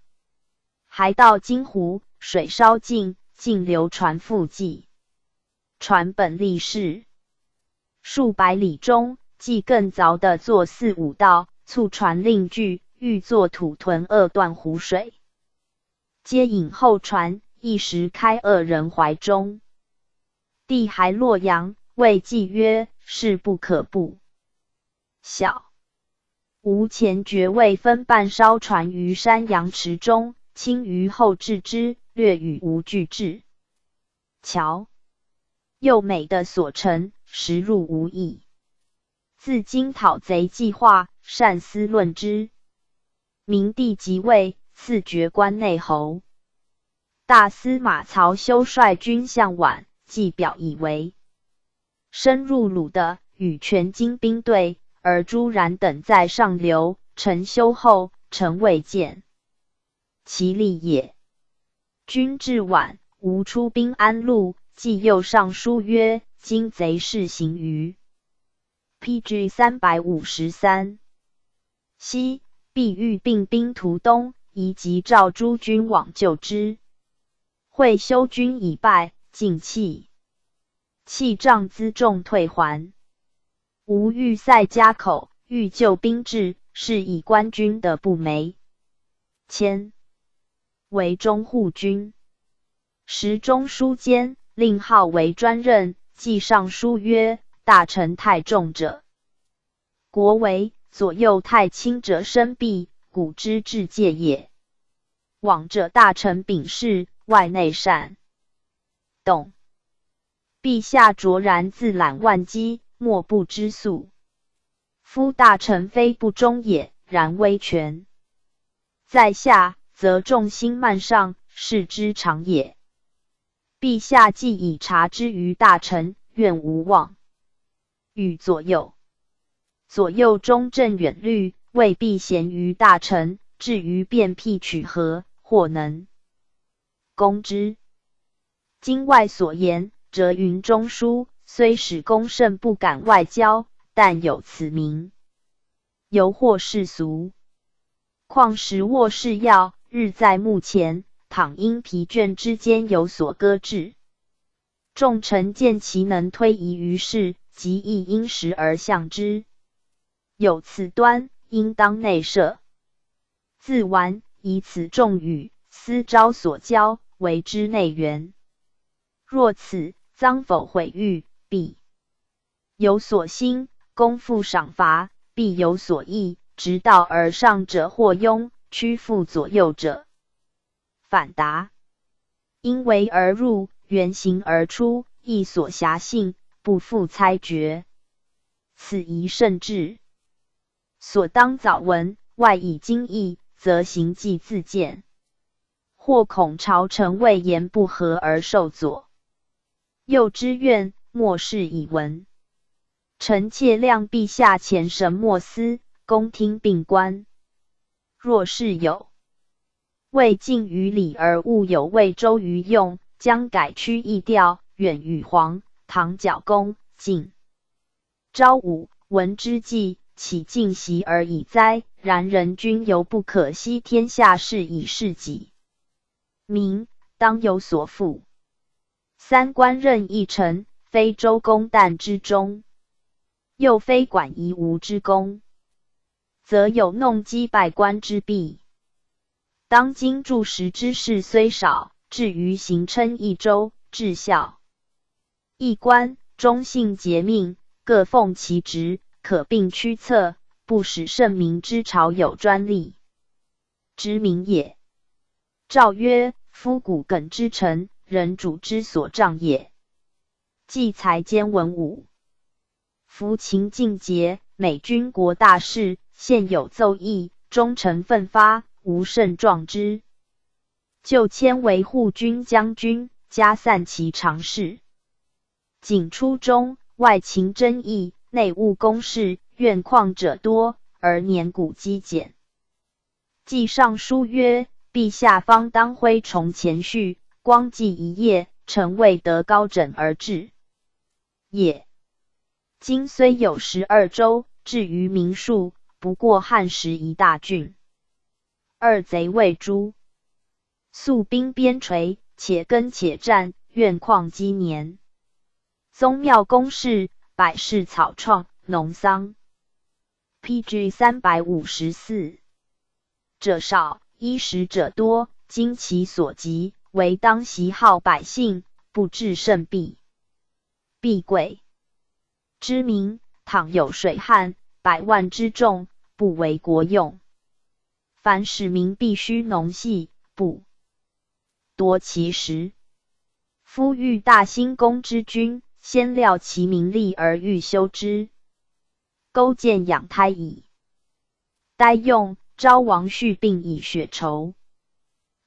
还到金湖，水稍静，竟留船复计。船本立誓，数百里中，计更凿的作四五道，促船令拒，欲作土屯扼断湖水，皆引后船，一时开二人怀中。帝还洛阳，谓计曰：事不可不晓。吾前爵位分半烧船于山阳池中，卿于后置之，略与吾俱至。瞧，又美的所成，实入无异。自今讨贼计划，善思论之。明帝即位，赐爵关内侯。大司马曹休率军向宛，计表以为深入鲁的与全京兵队，而朱然等在上流。陈修后，臣未见其力也。军至宛，吴出兵安陆，计又上书曰：今贼势行于 P.G. 353。西，必欲并兵图东，宜急召诸军往救之。会修军已败，尽弃。弃帐辎重退还。吾欲塞家口，欲救兵至，是以官军的不没。迁为中护军，时中书监令号为专任，记上书曰：“大臣太重者，国为；左右太轻者，身弊。古之治戒也。往者大臣秉事，外内善动。陛下卓然自揽万机，莫不知素。夫大臣非不忠也，然威权在下，则众心慢上，是之常也。陛下既以察之于大臣，愿无妄与左右。左右中正远虑，未必贤于大臣。至于变辟取和，或能攻之。今外所言，则云中书虽使公甚不敢外交，但有此名，犹或世俗。况时握事要，日在目前，倘因疲倦之间有所搁置，众臣见其能推移于事，即亦因时而向之。有此端，应当内设。自完，以此众语，思昭所教，为之内援。若此，臧否毁誉，必有所兴；公负赏罚，必有所益。直道而上者或庸，屈附左右者反达。因为而入，原形而出，亦所辖性，不复猜决。此宜甚至。所当早闻，外以经义，则行迹自见。或恐朝臣为言不合而受左右之怨，莫是以闻。臣妾谅陛下前神莫思，恭听并观。若是有未尽于礼而误有未周于用，将改区异调，远与皇唐角公晋昭武文之际，岂尽习而已哉？然人君犹不可惜天下事以事己民，当有所负。三官任一臣，非周公旦之忠，又非管夷吾之功，则有弄机败官之弊。当今著实之事虽少，至于行称一州，至孝一官，忠信节命，各奉其职，可并驱策，不使圣明之朝有专利之民也。诏曰：夫古耿之臣，人主之所仗也。既才兼文武，服勤尽节，每军国大事，现有奏议，忠臣奋发，无甚壮之。就迁为护军将军，加散骑常侍。景初中，外勤征役，内务公事，怨旷者多，而年古积减。记上书曰：陛下方当挥重前序，光记一夜，臣未得高枕而治也。今虽有12州，至于民数，不过汉时一大郡。二贼未诛，素兵边陲，且耕且战，怨旷积年。宗庙公事，百事草创，农桑。P.G. 354者少，衣食者多。今其所及，唯当习好百姓，不至甚弊。必贵之民，倘有水旱，百万之众，不为国用。凡使民必须农隙，不夺其食。夫欲大兴功之君，先料其民力而欲修之，勾践养胎矣。呆用昭王续并以血仇，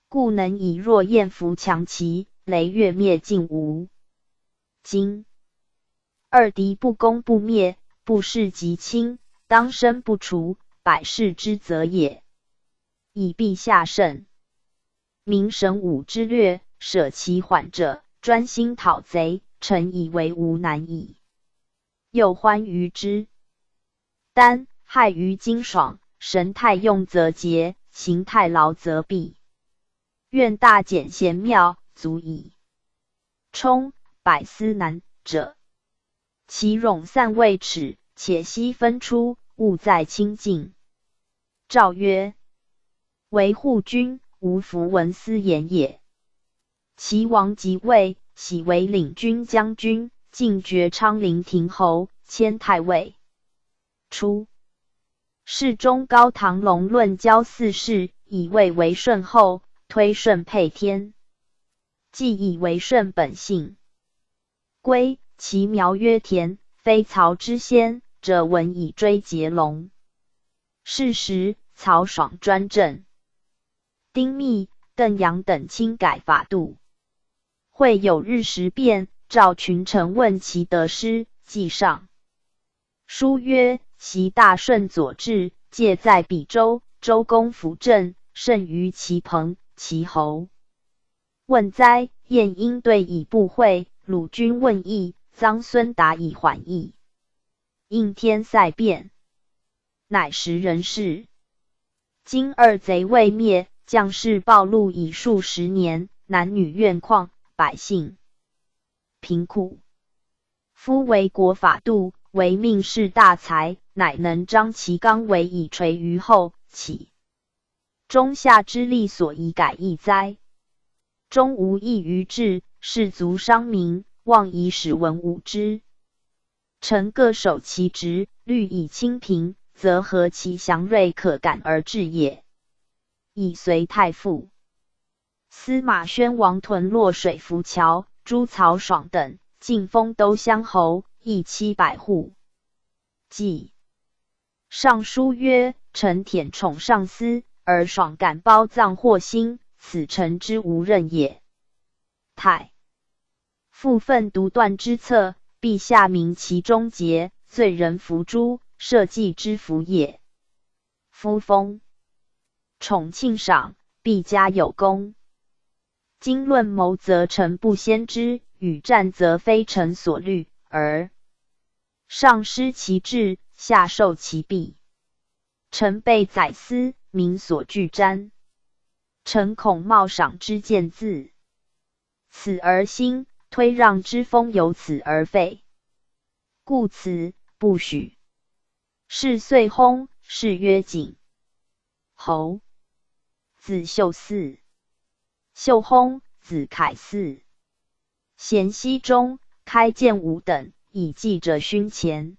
故能以弱燕服强齐，雷越灭晋吴。今二敌不攻不灭，不事及亲，当身不除，百世之责也。以陛下圣明神武之略，舍其缓者，专心讨贼，臣以为无难矣。又欢于之。丹害于精爽，神态用则节，形态劳则弊。愿大简贤妙，足以充百思难者，其冗散未齿，且悉分出，务在清净。诏曰：为护军，无弗闻斯言也。齐王即位，徙为领军将军，进爵昌陵亭侯，迁太尉。初，侍中高唐隆论交四世，以魏为顺后，推顺配天，既以为顺本姓。归其苗曰田，非曹之先者，闻以追结龙。是时，曹爽专政，丁密、邓阳等轻改法度。会有日食变，召群臣问其得失，记上。书曰：昔大顺佐治，借在比州，周公辅政，甚于其朋其侯。问哉，晏婴对以不讳，鲁君问义，臧孙答以缓义。应天赛变，乃时人事。今二贼未灭，将士暴露已数十年，男女怨旷，百姓贫苦。夫为国法度，惟命是大才，乃能张其刚为以垂于后，岂中下之力所以改易哉？终无益于治，士卒伤民，望以使文武之臣各守其职，律以清平，则何其祥瑞可感而至也！以随太傅。司马宣王屯洛水浮桥，诛曹爽等，进封都乡侯，邑700户。记上书曰：臣舔宠上司，而爽敢包葬祸心，此臣之无任也。太傅奋独断之策，陛下明其忠节，罪人伏诛，社稷之福也。夫封宠庆赏，必加有功。今论谋则臣不先知，与战则非臣所虑，而上失其志，下受其弊。臣备宰司，民所惧瞻。臣恐冒赏之见自此而兴，推让之风由此而废。故此不许。是岁薨，谥曰景侯。子秀嗣。秀薨，子凯嗣。咸熙中，开建武等，以记者勋前。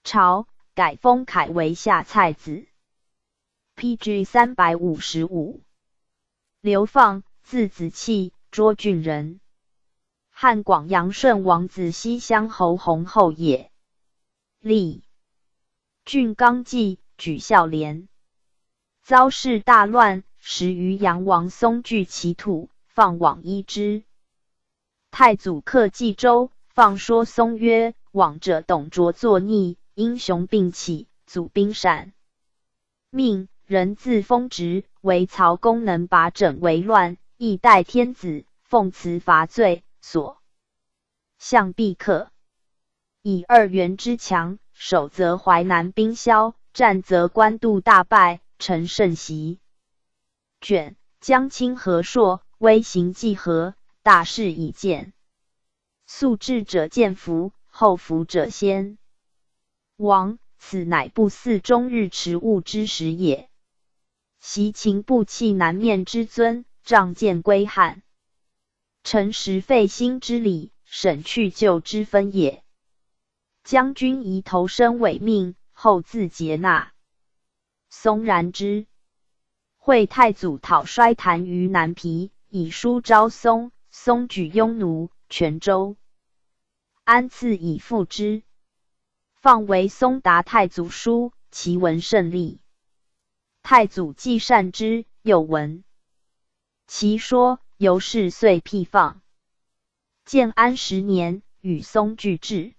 朝改封凯为下蔡子。P.G. 355。刘放，字子弃，涿郡人。汉广阳顺王子西乡侯弘后也。立郡纲纪，举孝廉。遭事大乱，时渔阳王松据其土，放往依之。太祖克冀州，放说松曰：“往者董卓作逆，英雄并起，祖兵善命，人自封职，为曹公能拔拯为乱，亦代天子，奉辞伐罪，所向必克。以二袁之强，守则淮南兵消，战则官渡大败，臣甚习。卷江青河朔，威行济河，大势已见。素智者见福，后福者先亡。此乃不似终日迟误之时也。昔秦不弃南面之尊，仗剑归汉。臣实废兴之礼，省去旧之分也。将军宜投身委命，后自结纳。松然之。会太祖讨衰檀于南皮，以书招松，松举雍奴、泉州，安赐以复之。放为松达太祖书，其文甚丽。太祖既善之，又闻其说，由是遂辟放。建安10年，与松俱至。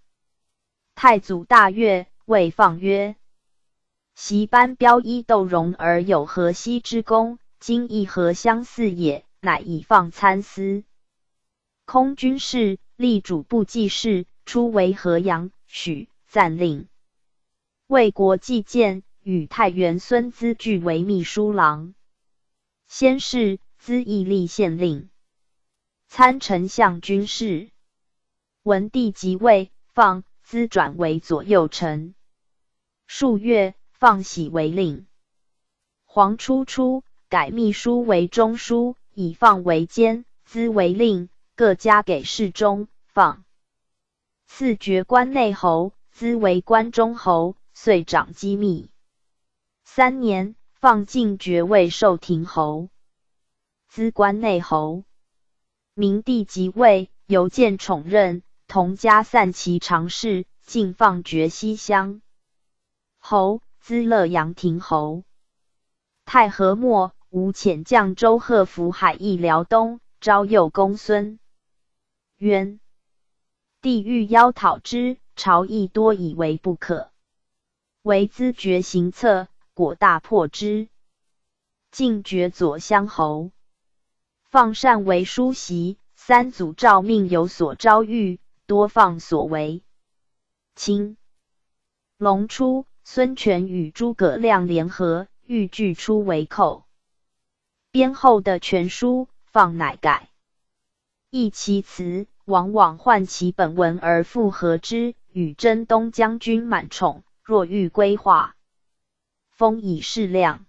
太祖大悦，谓放曰：“昔班彪依窦融而有河西之功，今亦何相似也？”乃以放参司。空军事，历主簿记事，初为河阳、许赞令。魏国既建，与太原孙资俱为秘书郎。先是，资亦立县令，参丞相军事。文帝即位，放资转为左右丞。数月，放徙为令。黄初初，改秘书为中书，以放为监，资为令，各加给事中。放赐爵关内侯，资为关中侯，遂掌机密。3年，放进爵位寿亭侯，资关内侯。明帝即位，尤见宠任，同加散骑常侍，进放爵西乡侯，资乐阳亭侯。太和末，吴遣将周贺抚海邑辽东，招诱公孙渊。帝欲邀讨之，朝议多以为不可。惟资决行策，果大破之。进爵左乡侯。放善为书檄，三祖诏命有所昭谕，多放所为。清隆初，孙权与诸葛亮联合，欲拒出为寇。编后的全书，放乃改易其词，往往换其本文而复合之，与征东将军满宠，若欲归化，封以事亮。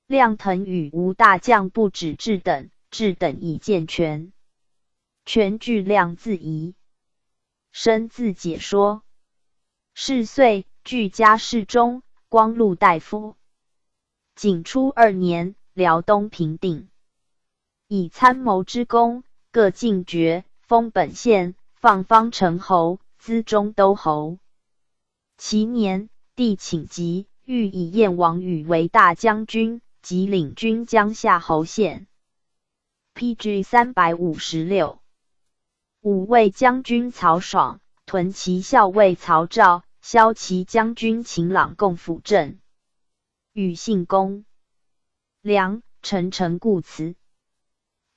亮腾与吴大将不止智等，智等以见权，权惧亮自疑，深自解说。是岁，具加侍中、光禄大夫。景初二年，辽东平定，以参谋之功，各进爵。封本县，放方城侯，资中都侯。其年，帝请疾，欲以燕王宇为大将军，及领军江夏侯县。P.G. 356。武卫将军曹爽、屯骑校尉曹昭、骁骑将军秦朗共辅政。与信公、梁、陈诚故辞。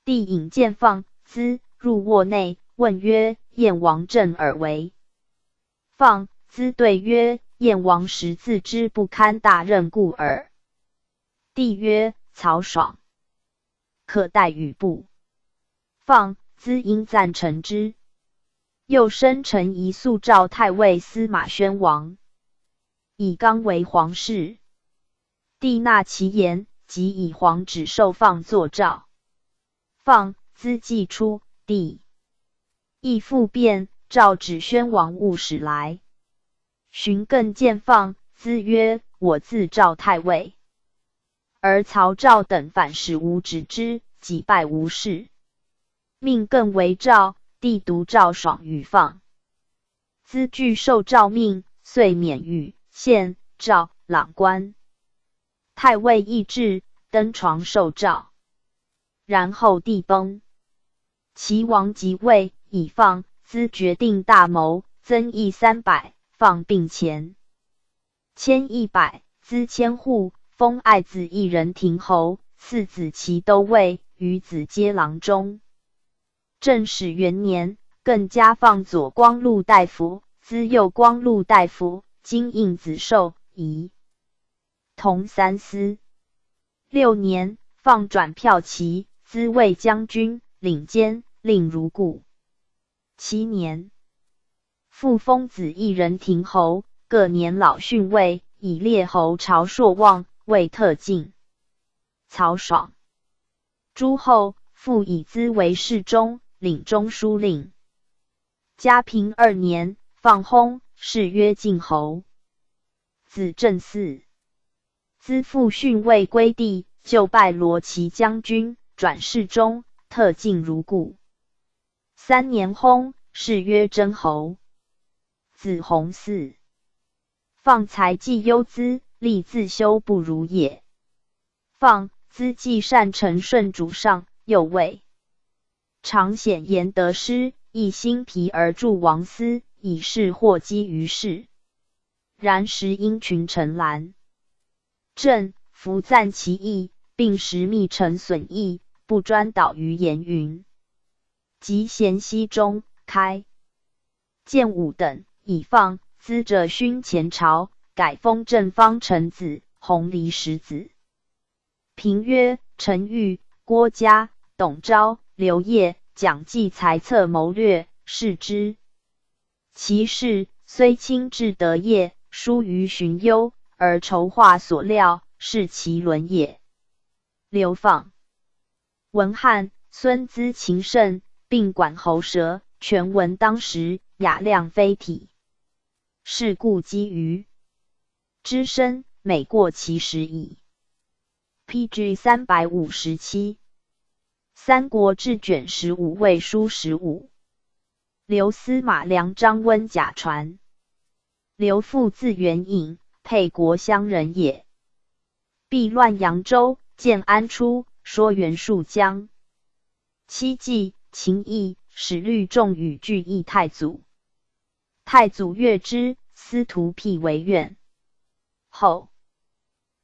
帝引见放、资。入卧内，问曰：“燕王政尔为？”放资对曰：“燕王实自知不堪大任故尔。”帝曰：“曹爽可代与不？”放资应赞成之。又生臣宜速诏太尉司马宣王，以刚为皇室。帝纳其言，即以皇旨授放作诏。放资既出。帝亦复变，诏旨宣王勿使来。寻更见放资曰：“我自赵太尉，而曹赵等反使吾止之，己败无事。”命更为诏，帝独诏爽与放资具受诏命，遂免与县赵朗官。太尉亦至，登床受诏，然后帝崩。齐王即位，以放资决定大谋，增邑300，放并前千100，资千户，封爱子一人亭侯，次子齐都尉，余子皆郎中。正始元年，更加放左光禄大夫，资右光禄大夫，金印子寿仪同三司。6年，放转骠骑，资卫将军，领监。令如故。7年，复封子一人亭侯，各年老逊位，以列侯朝朔望为特进。曹爽诸后，复以资为侍中，领中书令。嘉平二年，放薨，谥曰靖侯。子正嗣。资复逊位归帝，就拜罗骑将军，转侍中，特进如故。3年薨，谥曰真侯。子弘嗣。放才济优资，力自修不如也。放资既善承顺主上，又谓常显言得失，一心疲而助王司，以是祸积于世。然时因群臣拦政，弗赞其意，并时密臣损益，不专导于言云。及咸熙中，开建武等，以放资者勋前朝，改封正方臣子，弘历十子。评曰：陈玉、郭嘉、董昭、刘烨、蒋济才策谋略，视之。其事虽亲至德业，疏于寻幽，而筹划所料，是其伦也。流放。文翰孙资勤慎，并管喉舌，全文当时，雅量非体。是故几于之身，每过其实矣。P.G. 357，《三国志》卷15魏书15。刘司马梁张温贾传。刘父字元颖，沛国襄人也。避乱扬州，建安初，说袁术将。七季，秦邑，使律众与俱议太祖。太祖悦之，司徒辟为院。后，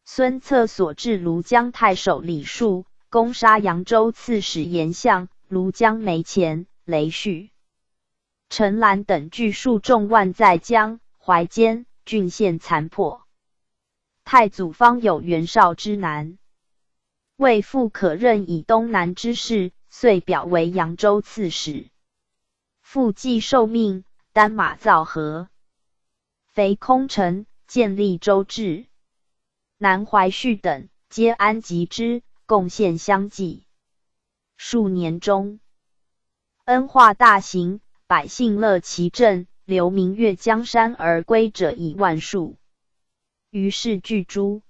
孙策所至庐江太守李树，攻杀扬州刺史严相、庐江梅乾、雷旭、陈兰等，聚数众万在江淮间，郡县残破。太祖方有袁绍之难，为复可任以东南之事，遂表为扬州刺史。复既受命，单马造河，肥空城，建立州治。南淮旭等皆安及之，贡献相继。数年中，恩化大行，百姓乐其政，流民越江山而归者以万数。于是聚诸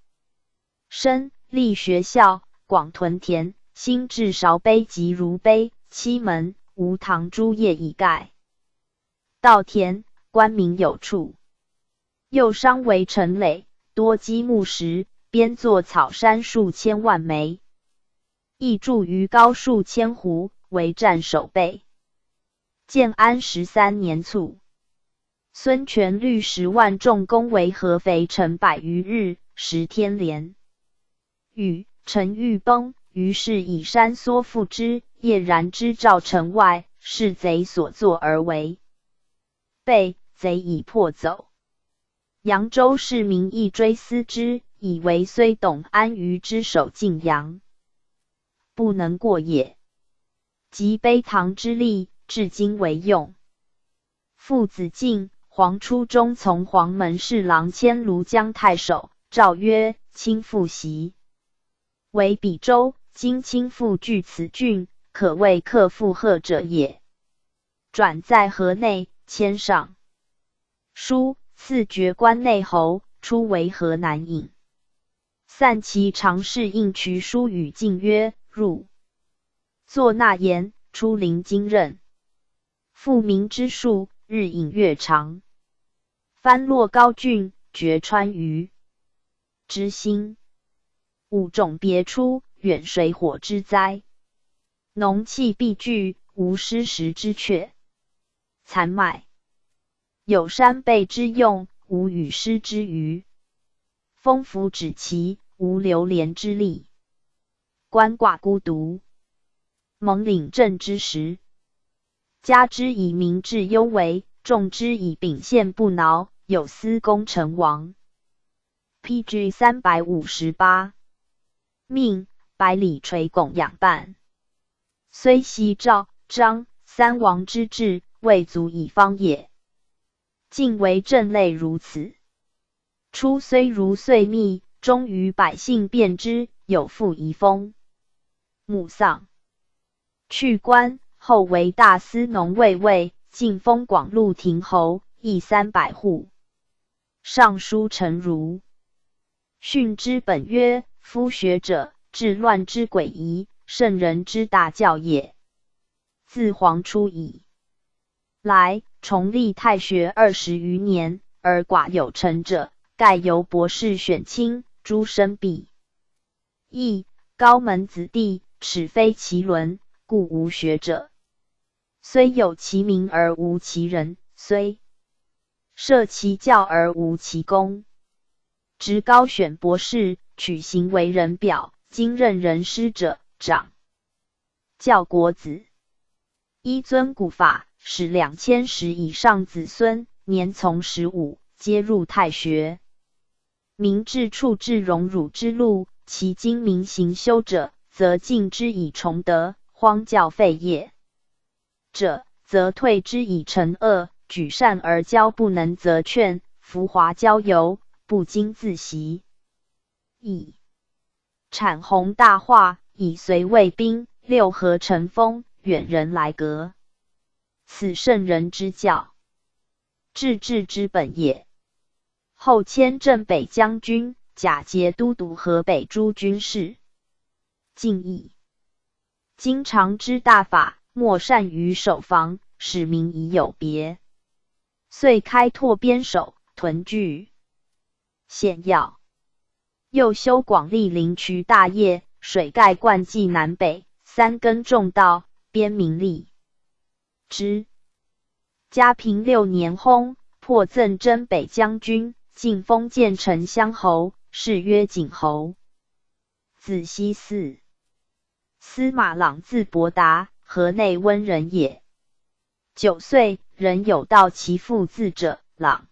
生，立学校，广屯田，新置韶碑及儒碑、期门、吴堂诸业以盖稻田，官民有处。又商为城垒，多积木石，编作草山数千万枚，亦筑于高数千斛，为战守备。建安13年卒。孙权率10万众攻围合肥城100余日，时天连雨，城欲崩，于是以山蓑覆之，夜燃之照城外，是贼所作而为。被贼以破走。扬州市民亦追思之，以为虽董安于之守晋阳，不能过也。及碑堂之立，至今为用。父子敬，黄初中从黄门侍郎迁庐江太守，诏曰：卿父袭为比州，今卿父据此郡，可谓克负荷者也。转在河内，迁上书，赐爵关内侯，初为河南尹。散骑常侍应渠书与进曰：入作纳言，出临荆任，复民之术，日隐月长。翻落高峻，绝川渝之心。物种别出，远水火之灾。农器必具，无失时之阙。残麦有山备之用，无雨湿之虞。风拂止齐，无流连之力。鳏寡孤独，蒙领政之时，加之以民治忧危，众之以秉宪不挠，有司功成王。P.G. 358，命百里垂拱养半，虽袭赵、张三王之志，未足以方也。晋为政类如此。初虽如岁密，终于百姓辨之，有负遗风。母丧，去官，后为大司农卫尉，进封广鹿亭侯，邑300户。尚书陈如训之本曰：“夫学者，治乱之诡疑，圣人之大教也。”自黄初以来，重立太学20余年，而寡有成者，盖由博士选卿，诸生毕业，高门子弟，耻非其伦，故无学者。虽有其名而无其人，虽设其教而无其功。直高选博士，取行为人表，今任人师者，长教国子。依尊古法，使2000石以上子孙，年从15，皆入太学。民治处置荣辱之路，其精明行修者，则进之以崇德；荒教废业者，则退之以惩恶。举善而交不能则劝，浮华交游，不经自习。以产弘大化，以随卫兵，六合成风，远人来格。此圣人之教，治治之本也。后迁镇北将军、假节都督河北诸军事。进义经常之大法，莫善于守防，使民以有别。遂开拓边守，屯聚险要。又修广利灵渠大业，水盖贯济南北，三耕种稻，编民利之。嘉平六年薨，破赠征北将军，进封建成乡侯，谥曰景侯。子熙嗣。司马朗字伯达，河内温人也。9岁，人有道其父字者，朗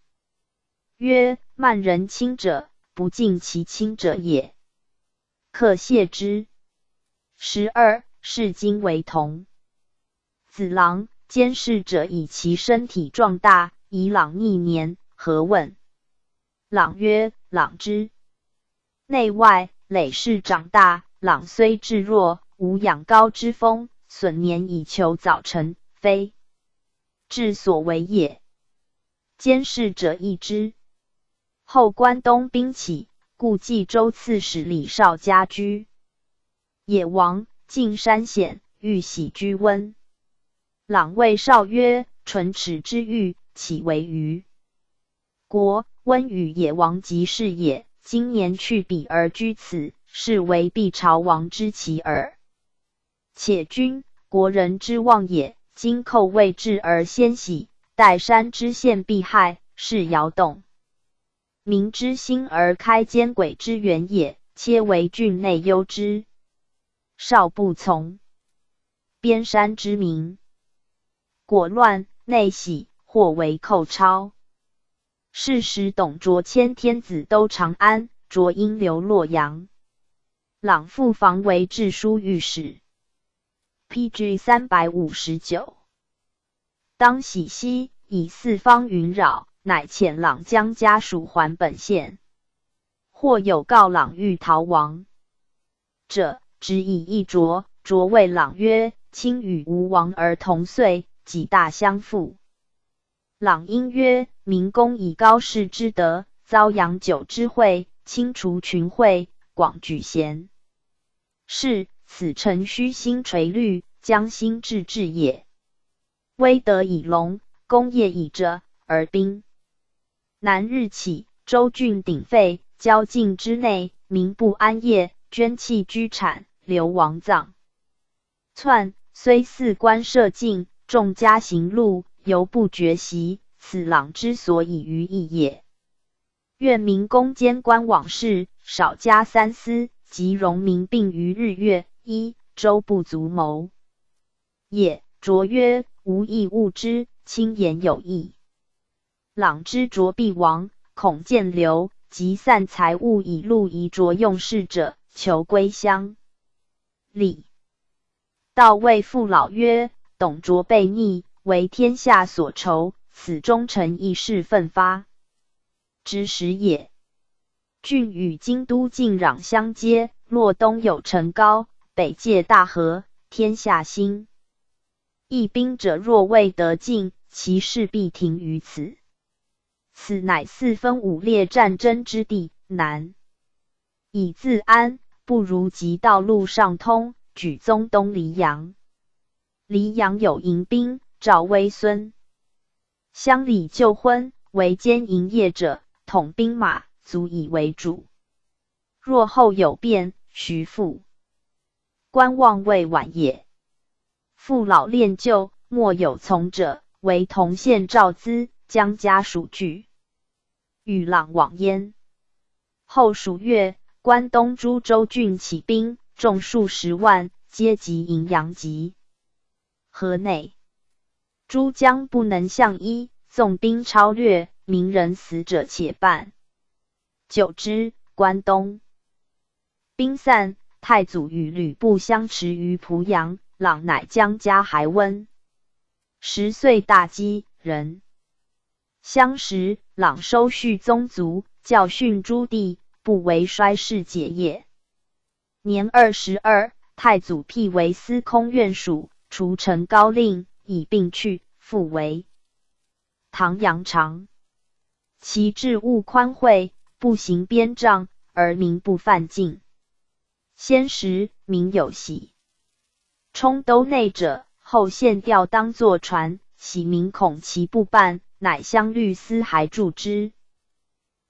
曰：“慢人亲者，不敬其亲者也。”克谢之。12，谥金为童。子郎监视者以其身体壮大，以朗逆年，何问？朗曰：“朗之内外累世长大，朗虽至弱，无养高之风，损年以求早成，非志所为也。”监视者亦之。后关东兵起，故冀州刺史李绍家居。野王进山险，欲徙居温。朗谓绍曰：“唇齿之欲，岂为于国？温与野王即是也。今年去彼而居此，是为必朝王之期耳。且君国人之望也。今寇未至而先徙，待山之陷必害，是摇动民之心而开奸诡之源也。切为郡内忧之。”少不从。边山之民果乱，内喜，或为寇抄。是时董卓迁天子都长安，卓因留洛阳。朗复防为治书御史。P.G. 359。当喜兮，以四方云扰，乃遣朗将家属还本县。或有告朗欲逃亡者，只以一卓。卓谓朗曰：“卿与吾亡而同岁，几大相负。”朗应曰：“明公以高士之德，遭杨九之惠，清除群秽，广举贤士，此诚须心垂虑，将心治治也。威德以隆，功业以着，而兵难日起，州郡鼎沸，交晋之内，民不安业，捐弃居产，流亡葬窜，虽四关设禁，众家行路，犹不绝席，此朗之所以于义也。愿明公监观往事，少加三思，及容民病于日月，一周不足谋也。”卓曰：“吾亦恶之，卿言有益。”朗知卓必亡，恐见留，即散财物以禄遗卓用事者，求归乡里。道谓父老曰：“董卓悖逆，为天下所仇，此忠臣义士奋发之时也。郡与京都近壤相接，洛东有成皋，北界大河，天下兴义兵者若未得进，其势必停于此。此乃四分五裂战争之地，难以自安，不如即道路上通，举宗东黎阳。黎阳有营兵，赵威孙。乡里旧婚，为兼营业者，统兵马，足以为主。若后有变，徐复观望未晚也。父老恋旧，莫有从者，唯同县赵资将家属拒，与朗往焉。后数月，关东诸州郡起兵，众数十万，皆集营阳集。河内诸将不能相依，纵兵抄掠，民人死者且半。久之，关东兵散，太祖与吕布相持于濮阳，朗乃将家还温。10岁大饥，人相时，朗收蓄宗族，教训诸弟，不为衰世解也。年22，太祖辟为司空院属，除成高令，以病去，复为唐阳长。其治务宽惠，不行鞭杖，而民不犯禁。先时，民有喜充兜内者，后献调当作传，喜民恐其不办，乃相律司还助之。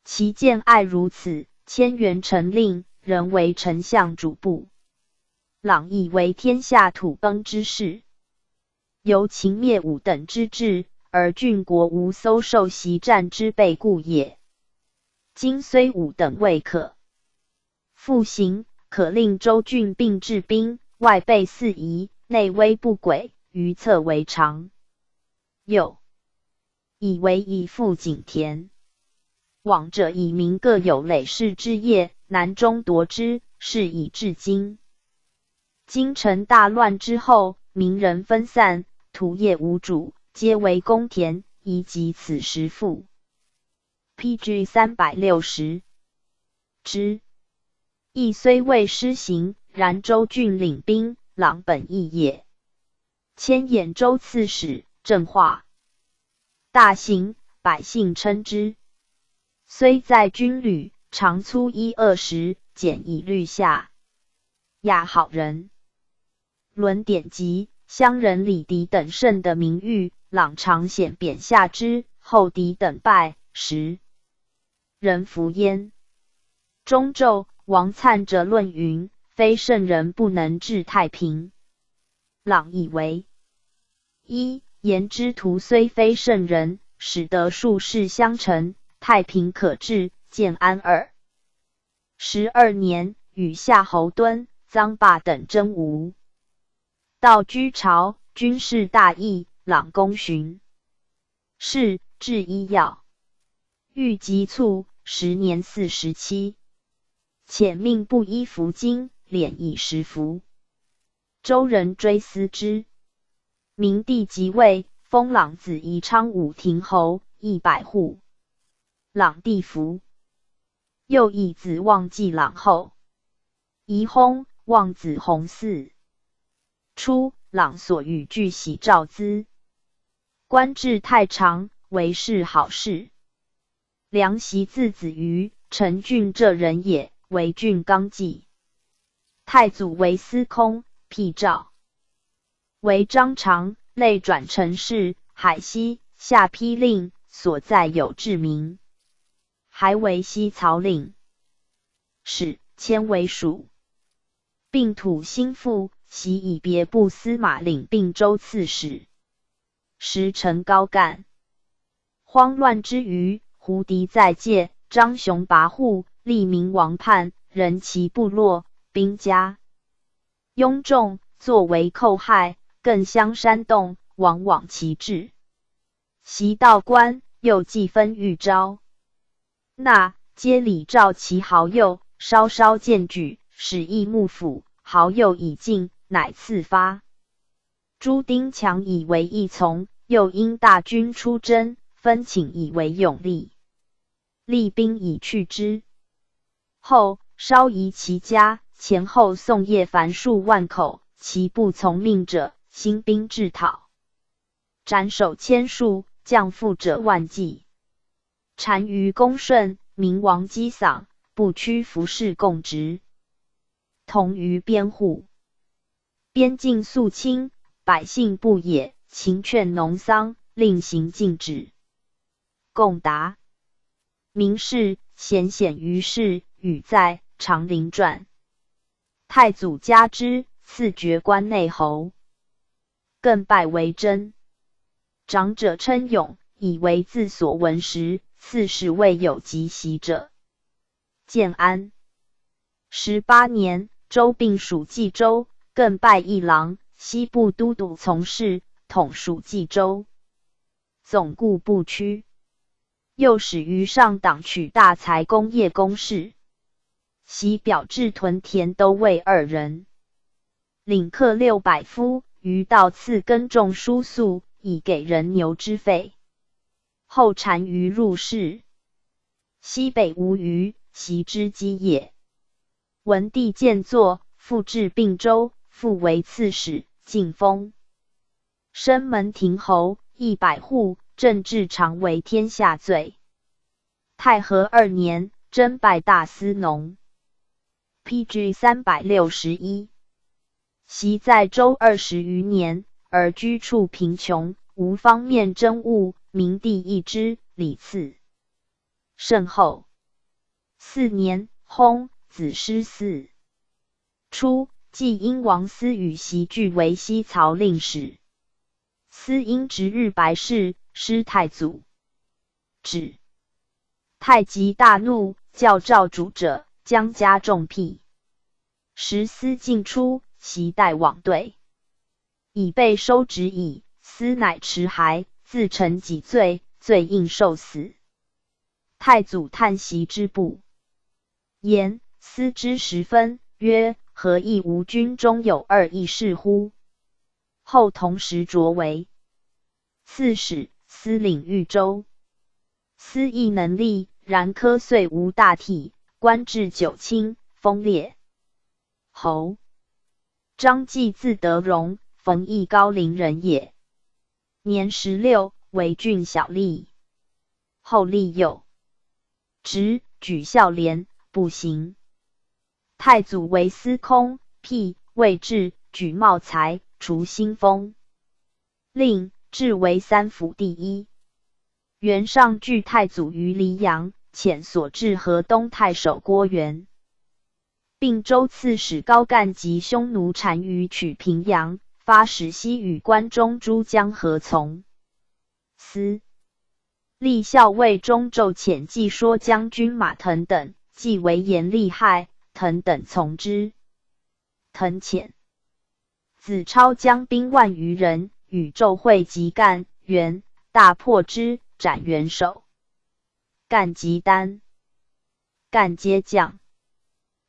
其见爱如此，迁元成令，仍为丞相主簿。朗以为天下土崩之势，由秦灭五等之治，而郡国无搜受袭战之备故也。今虽五等未可复行，可令州郡并治兵，外备四夷，内威不轨，于策为常。又以为以复井田，往者以民各有累世之业，难中夺之，是以至今。京城大乱之后，民人分散，土业无主，皆为公田，宜及此时复。P.G. 360之亦虽未施行，然州郡领兵，朗本意也。迁兖州刺史，政化大行，百姓称之。虽在军旅，常粗衣恶食，俭以律下。雅好人。论典籍，乡人李迪等甚的名誉，朗常显贬下之，后迪等败，时人服焉。中昼，王粲者论云：非圣人不能治太平。朗以为一言之徒虽非圣人，使得术士相承，太平可治。建安22年，与夏侯惇、臧霸等争吴。道居巢，军事大义，朗公巡视，治医药，欲急促，时年47，且命不依服金，敛以食服。周人追思之。明帝即位，封朗子宜昌武亭侯，100户。朗帝服。又以子望继朗后。宜薨，望子弘嗣。初，朗所与俱喜赵资，官至太常，为是好事。梁习字子瑜，陈郡这人也，为郡纲纪。太祖为司空，辟赵。为张常，累转陈氏，海西下邳令，所在有志名，还为西曹令。使迁为蜀，并土心腹，袭以别部司马领并州刺史。时臣高干。慌乱之余，胡敌在界，张雄跋扈，立明王叛，人其部落，兵家拥众，作为寇害，更相煽动，往往其志。袭道官，又计分豫招纳，皆礼召其豪右，稍稍见举，使役幕府，豪右已尽，乃赐发。朱丁强以为义从，又因大军出征，分请以为勇力，厉兵以去之。后稍移其家，前后送业凡数万口，其不从命者，兴兵制讨，斩首千数，将缚者万计。单于恭顺，明王激丧，不屈服事共职，同于边户。边境肃清，百姓不野，勤劝农桑，令行禁止。共达名士，显显于世，语在《长陵传》。太祖加之，赐爵关内侯，更拜为真。长者称勇，以为自所闻时，刺史未有及袭者。建安18年，周并属冀州，更拜议郎、西部都督从事，统属冀州，总固部区。又始于上党取大才工业公事，袭表至屯田都尉二人，领客600夫，于道赐耕种输粟，以给人牛之费。后单于入仕。西北无虞，习之基也。文帝见作，复置并州，复为刺史，进封生门亭侯，100户，政治常为天下最。太和二年，征拜大司农。P.G. 361。习在州20余年，而居处贫穷，无方面政务。明帝义之，礼赐甚厚。四年，薨，子师嗣。初，济阴王思与习俱为西曹令史。思因值日白事，失太祖旨。太极大怒，教诏主者将加重辟。时思进出，习待往对，已被收职矣。思乃持骸，自陈己罪，罪应受死。太祖叹息之不言，思之十分，曰：“何以吾军中有二义士乎？”后同时擢为刺史，司领豫州。思亦能力，然科遂无大体，官至九卿，封列侯。张继字德荣，冯异高陵人也。年16，为郡小吏。后历右直，举孝廉，不行。太祖为司空，辟魏志，举茂才，除新丰令，至为三府第一。袁尚拒太祖于黎阳，遣所至河东太守郭元，并州刺史高干及匈奴单于取平阳，发使西与关中诸将合从。司隶校尉中骤遣计说将军马腾等，计为言利害，腾等从之。腾遣子超将兵万余人，与骤会及干袁，大破之，斩袁首。干及丹，干皆将。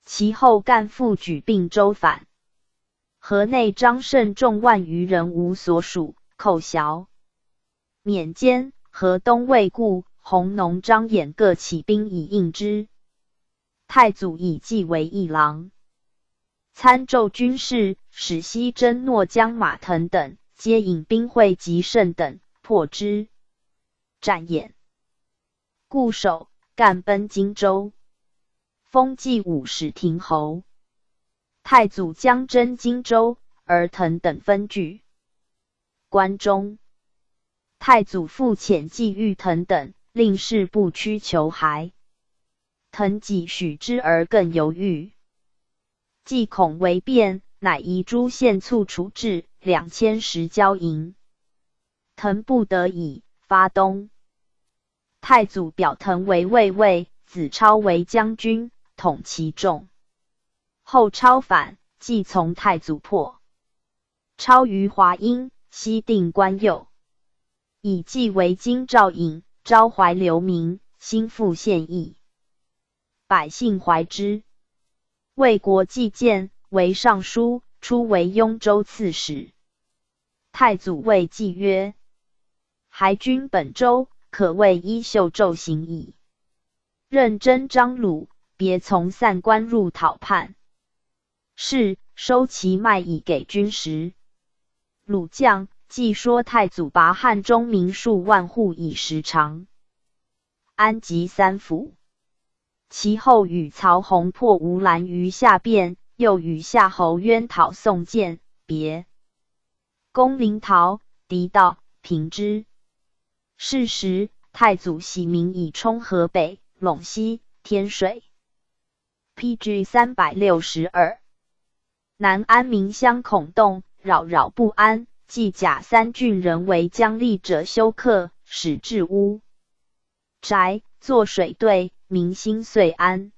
其后干复举并州反。河内张胜众万余人无所属，寇降。免监、河东魏固、弘农张衍各起兵以应之。太祖以季为议郎，参奏军事，使西征诺将马腾等，皆引兵会及胜等，破之，斩衍。固守，干奔荆州，封济武始亭侯。太祖将征荆州，而腾等分据关中。太祖复遣季玉腾等，令事不屈求还。腾己许之而更犹豫。既恐为变，乃移诸县卒处置2000石交银。腾不得已，发东。太祖表腾为卫尉，子超为将军，统其众。后超反，继从太祖破。超于华阴，西定关右。以季为京兆尹，招怀流民，兴复县邑，百姓怀之。魏国季建为尚书，初为雍州刺史。太祖谓季曰：“还君本州，可谓衣袖骤行矣。”任征张鲁，别从散官入讨叛，是收其麦以给军食。鲁将既说太祖拔汉中民数万户以食长安及三府。其后与曹洪破吴兰于下汴，又与夏侯渊讨宋建，别攻临洮，敌到，平之。是时，太祖徙民以充河北、陇西、天水。P.G. 362。南安民相恐动，扰扰不安。既假三郡人为疆吏者休克，使治屋宅，作水队，民心遂安。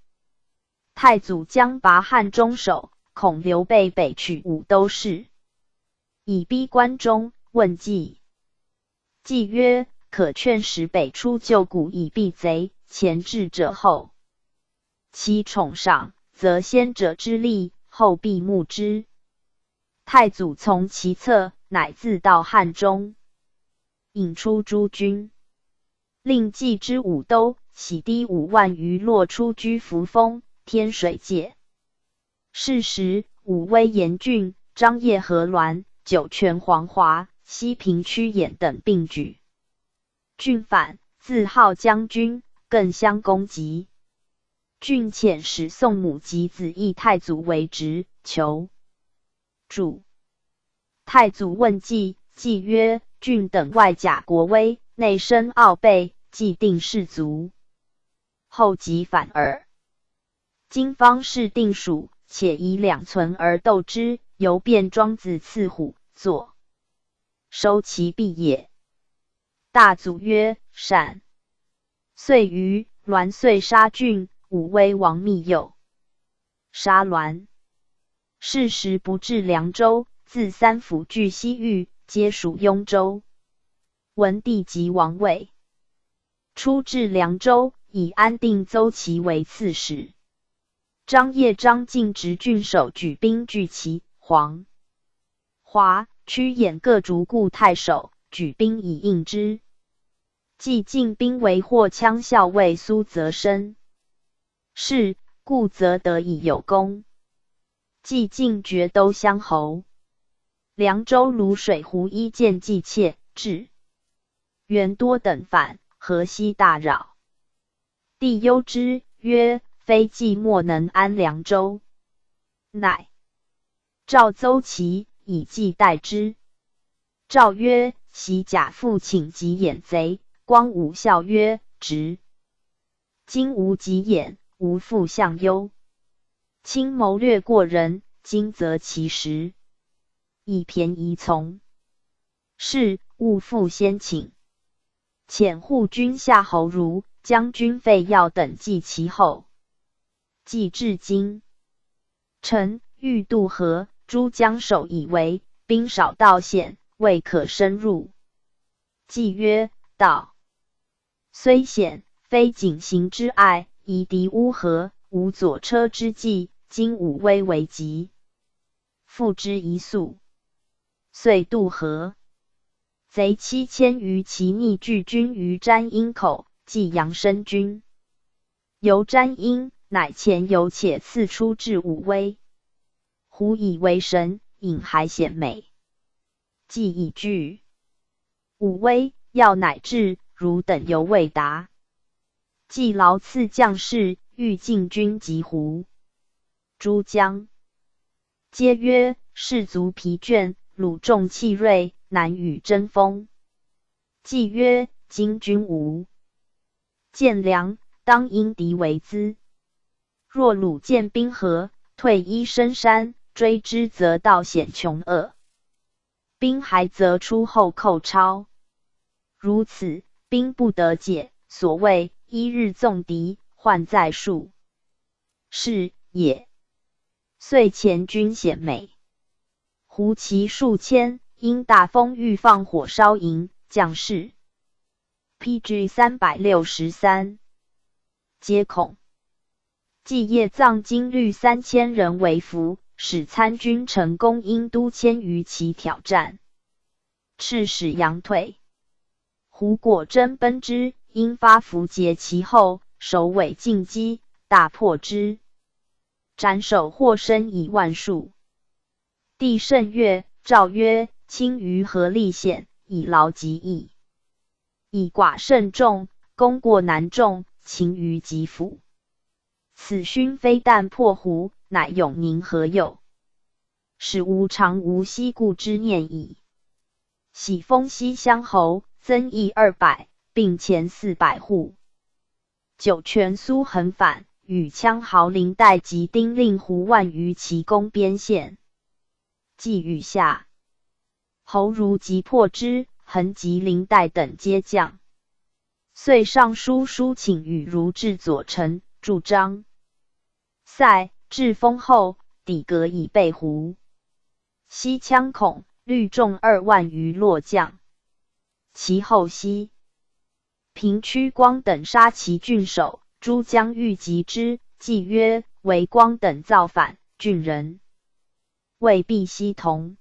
太祖将拔汉中守，恐刘备北取武都氏，以逼关中。问计，计曰：可劝使北出救谷以避贼，前至者后，其宠赏，则先者之利，后必慕之。太祖从其策，乃自到汉中，引出诸军。令计之五都，徙堤5万余落出居扶风、天水界。是时，武威严峻，张掖何栾、酒泉黄华、西平屈衍等并举郡反，自号将军，更相攻击。郡遣使送母及子义太祖为质，求助。太祖问计，计曰：“郡等外假国威，内生傲背，既定士卒，后即反耳。今方士定属，且以两存而斗之，犹辨庄子刺虎，坐收其弊也。”大祖曰：“善。”遂于栾遂杀郡，武威王密诱杀栾。是时不至凉州，自三辅据西域，皆属雍州。文帝即王位，出至凉州，以安定邹齐为刺史。张掖张敬直郡守举兵拒齐，黄华、屈衍各逐故太守，举兵以应之。既进兵为获羌校尉苏泽生，是故则得以有功。既进爵都乡侯。凉州卢水胡一见计窃，至元多等反，河西大扰。帝忧之，曰：“非计莫能安凉州。”乃召邹齐，以计代之。诏曰：“昔贾复请及眼贼。”光武笑曰：“直。今无及眼，无复相忧。卿谋略过人，今择其时，以便宜从。是勿复先请。遣护军夏侯儒、将军费曜等继其后。既至京城，欲渡河，诸将守以为兵少道险，未可深入。计曰：道虽险，非仅行之碍，以敌乌合，无左车之计。今武威为急，付之一粟。遂渡河。贼7000余骑逆拒军于瞻阴口，即杨申军。由瞻阴，乃前有且次出至武威。胡以为神，引海险美，既已拒武威，要乃至汝等犹未达。既劳赐将士，欲进军及胡。诸将皆曰：士卒疲倦，虏众气锐，难与争锋。计曰：今军无见粮，当因敌为资。若虏见兵合，退依深山，追之则道险穷厄；兵还则出后寇抄。如此，兵不得解。所谓一日纵敌，患在数是也。遂前军险美，胡骑数千，因大风欲放火烧营，将士 P.G. 363皆恐。继夜藏精率3000人为伏，使参军成功因都千余骑挑战，赤使杨退。胡果真奔之，因发伏截其后，首尾进击，大破之，斩首获身以万数。帝甚悦，诏曰：卿于何历险，以劳极役，以寡胜众，功过难众，勤于己辅。此勋非但破胡，乃永宁何有？使吾常无西顾之念矣。喜封西乡侯，增邑200，并钱400户。酒泉苏恒反，与羌豪林代及丁令胡万余骑攻边县。既雨下，侯如击破之，恒及林代等皆将。遂上书书请与如至左丞，助张塞，至封后，抵阁以备胡。西羌恐，率众2万余落将。其后西平屈光等杀其郡守，诸将欲击之，计曰：为光等造反，郡人未必悉同。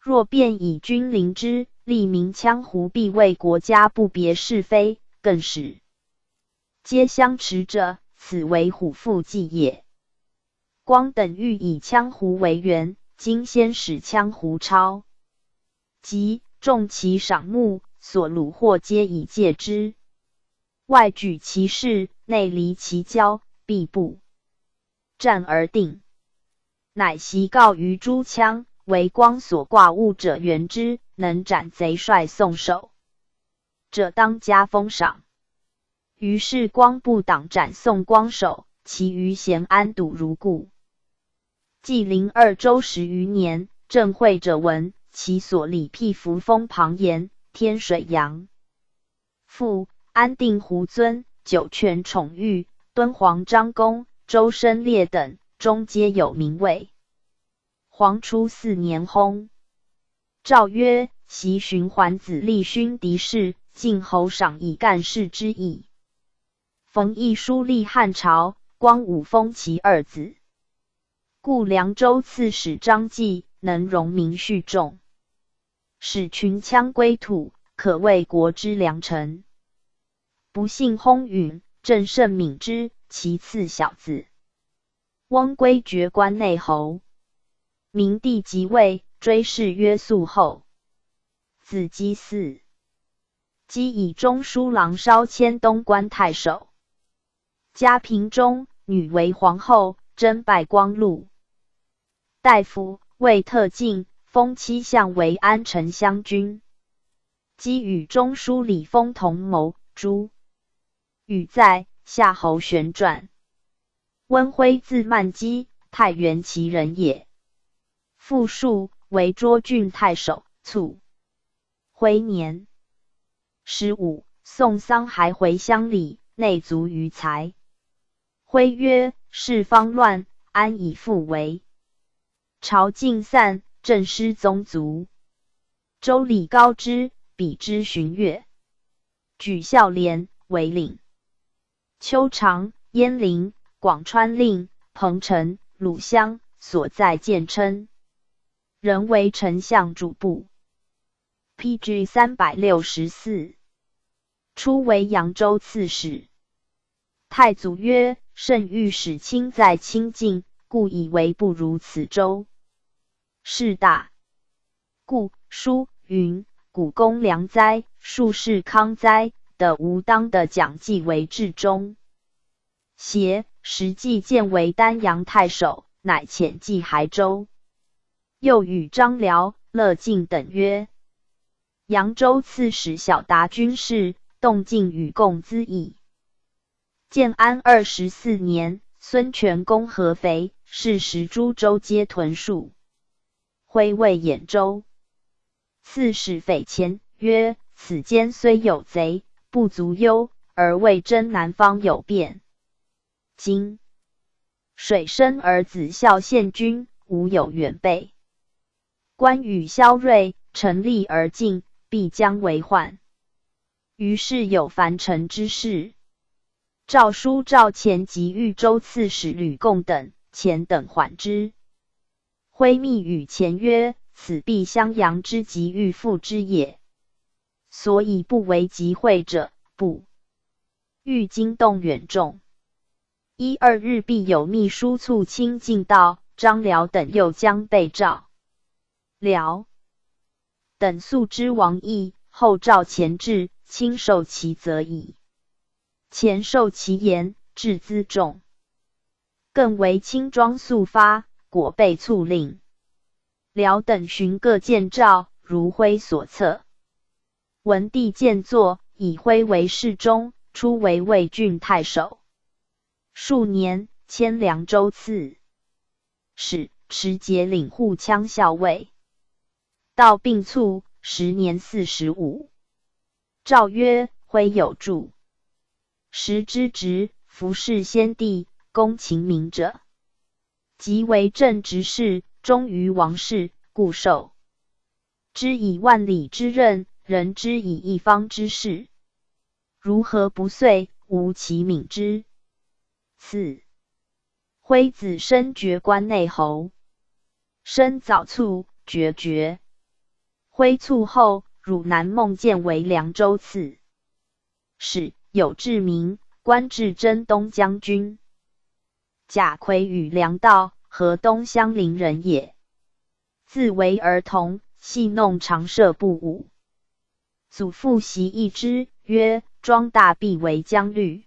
若便以军临之，立名羌胡必为国家不别是非，更始皆相持者，此为虎父计也。光等欲以羌胡为援，今先使羌胡超，及重其赏募，所虏获皆以借之。外举其事，内离其交，必不战而定。乃檄告于诸羌，为光所挂物者援之，能斩贼帅送首者，当加封赏。于是光部党斩宋光首，其余咸安堵如故。纪灵二州10余年，政会者闻其所李辟扶风庞炎、天水杨父、安定胡遵、酒泉宠遇、敦煌张公、周身烈等，中皆有名位。黄初四年薨。诏曰：袭循环子立勋嫡事，晋侯赏以干事之意。冯异书立汉朝，光武封其二子。故凉州刺史张继能容民恤众，使群羌归土，可谓国之良臣。不幸薨允，朕甚悯之。其次小子翁归爵关内侯。明帝即位，追谥曰肃后。子姬嗣，姬以中书郎稍迁东关太守。嘉平中，女为皇后，征拜光禄大夫，位特进，封七相为安城襄君。姬与中书李丰同谋，诛。与在夏侯玄传。温辉字曼基，太原齐人也。父庶，为涿郡太守，卒。徽年15，送丧还回乡里，内卒于才。徽曰：事方乱，安以复为？朝尽散，朕失宗族。周礼高之，比之荀悦，举孝廉为领。丘长、鄢陵、广川令、彭城、鲁襄所在建称，人为丞相主簿。P.G. 364，初为扬州刺史。太祖曰：圣欲使卿在清静，故以为不如此州。事大。故书云：古公良哉，术士康哉的吴当的蒋济为至中。协实际见为丹阳太守，乃遣寄海州。又与张辽、乐进等曰：扬州刺史小达军事，动静与共资矣。建安24年，孙权攻合肥，是时诸州皆屯戍，挥卫兖州。刺史匪前曰：此间虽有贼，不足忧，而未真南方有变。今水深而子孝献君，无有远备。关羽、萧睿乘力而进，必将为患。于是有樊城之事。诏书赵虔及豫州刺史吕贡等，虔等缓之。挥密与虔曰：此必襄阳之急欲复之也。所以不为集会者，不欲惊动远众。一二日必有密书促卿进到，张辽等又将被召。辽等素知王意，后召前至，亲受其责矣。前受其言，至辎重，更为轻装速发，果被促令。辽等寻各见诏，如挥所策。文帝见作，以挥为侍中，初为魏郡太守。数年，迁凉州刺史，持节领护羌校尉。到病卒，时年45。诏曰：挥有助。时之职，服侍先帝，恭勤民者，即为政直事，忠于王室，故受之以万里之任，人之以一方之事。如何不遂，吾其悯之。赐徽子升爵关内侯。生早卒，爵爵。徽卒后，汝南孟建为凉州刺。始，有志名，官至征东将军。贾逵与梁道，河东襄陵人也。自为儿童，戏弄常设不武。祖父习役之，曰：“庄大必为将律。”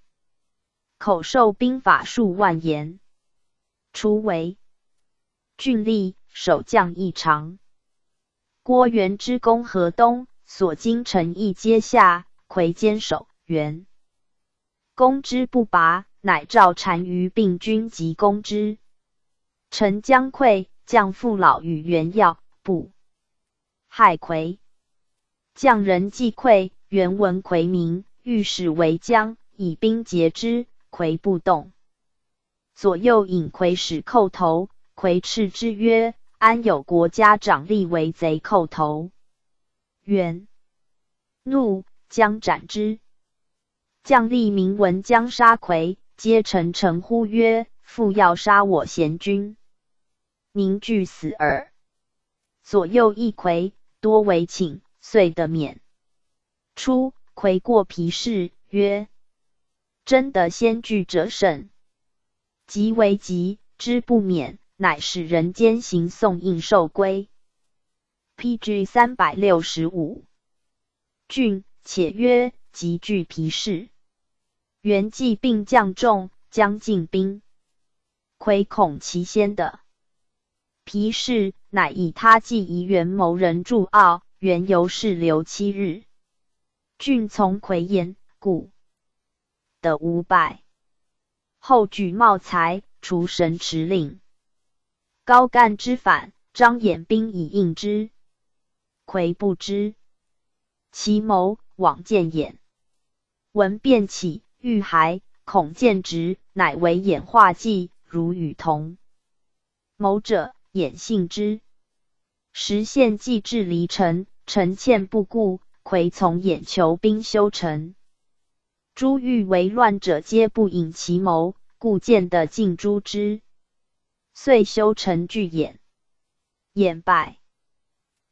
口授兵法数万言。初为郡吏，守将异常。郭元之攻河东，所经城邑皆下，逵坚守，元攻之不拔，乃召单于并军急攻之。城将溃，将父老与袁耀不害逵。将人既溃，袁闻逵名，欲使为将，以兵截之，逵不动。左右引逵使叩头，逵斥之曰：“安有国家长吏为贼叩头？”袁怒，将斩之。将吏民闻将杀逵，皆沉沉呼曰：“复要杀我贤君，宁惧死耳！”左右议逵，多为请，遂得免。初，逵过皮氏，曰：“真得先惧者胜，即为急之不免，乃使人监行送印绶归。”P.G. 365郡，且曰：“即惧皮氏。”元济并将众将进兵，逵恐其先的皮氏，乃以他计疑元谋人助傲，元由是留7日。郡从逵言，故得无败。后举茂才，除神池令。高干之反，张衍兵以应之。逵不知其谋，往见衍，闻变起，欲还，恐见直，乃为衍画计，如与同谋者，衍信之。时献计至离城，陈倩不顾，逵从衍求兵修城。诸欲为乱者，皆不隐其谋，故见得尽诛之。遂修城拒衍，衍败。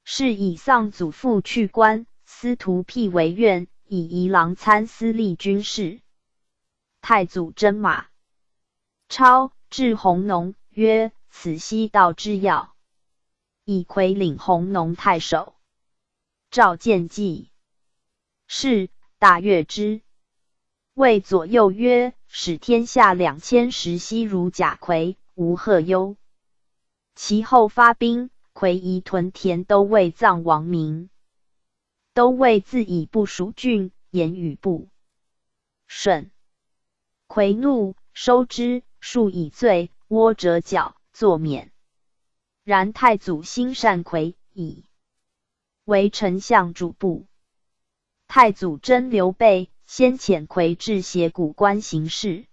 是以丧祖父去官，司徒辟为院，以仪郎参司隶军事。太祖征马超至弘农，曰：“此西道之要。”以逵领弘农太守。召见计，是大悦之。谓左右曰：“使天下2000石悉如贾逵，吾何忧？”其后发兵，逵移屯田都尉葬王明。都尉自以不属郡，言语不顺。逵怒，收之，数以罪，窝折角，坐免。然太祖心善逵，以为丞相主簿。太祖征刘备，先遣逵至斜谷关行事。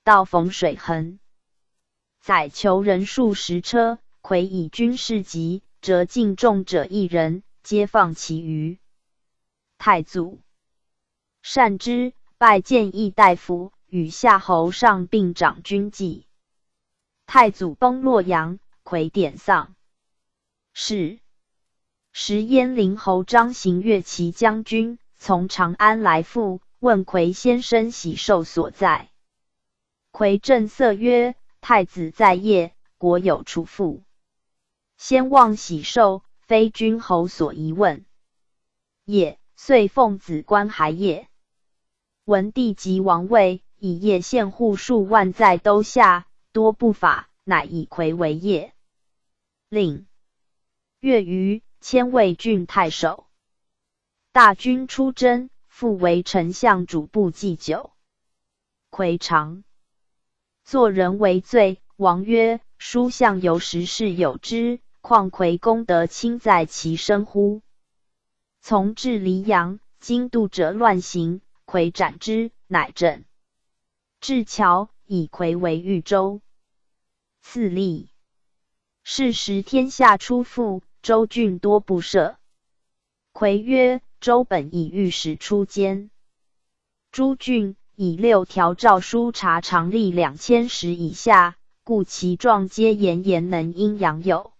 到逢水横，载囚人数十车，逵以军事急，折尽众者一人，皆放其余。太祖善之，拜谏议大夫，与夏侯尚并掌军纪。太祖崩洛阳，逵典丧。是时鄢陵侯张行越骑将军从长安来复，问逵先生喜寿所在。逵正色曰：“太子在业，国有储赋，先望喜寿，非君侯所宜问也。”遂奉子观还业。文帝即王位，以业县户数万在都下，多不法，乃以逵为业令。月余，迁魏郡太守。大军出征，复为丞相主簿祭酒。逵常作人为罪，王曰：“书相有时事有之，况逵功德轻在其身乎？”从至黎阳，经渡者乱行，逵斩之，乃镇。至桥，以逵为豫州刺吏。是时天下出赋，州郡多不赦。逵曰：“州本以御史出监，诸郡以六条诏书查常吏2000石以下，故其状皆言言能阴阳有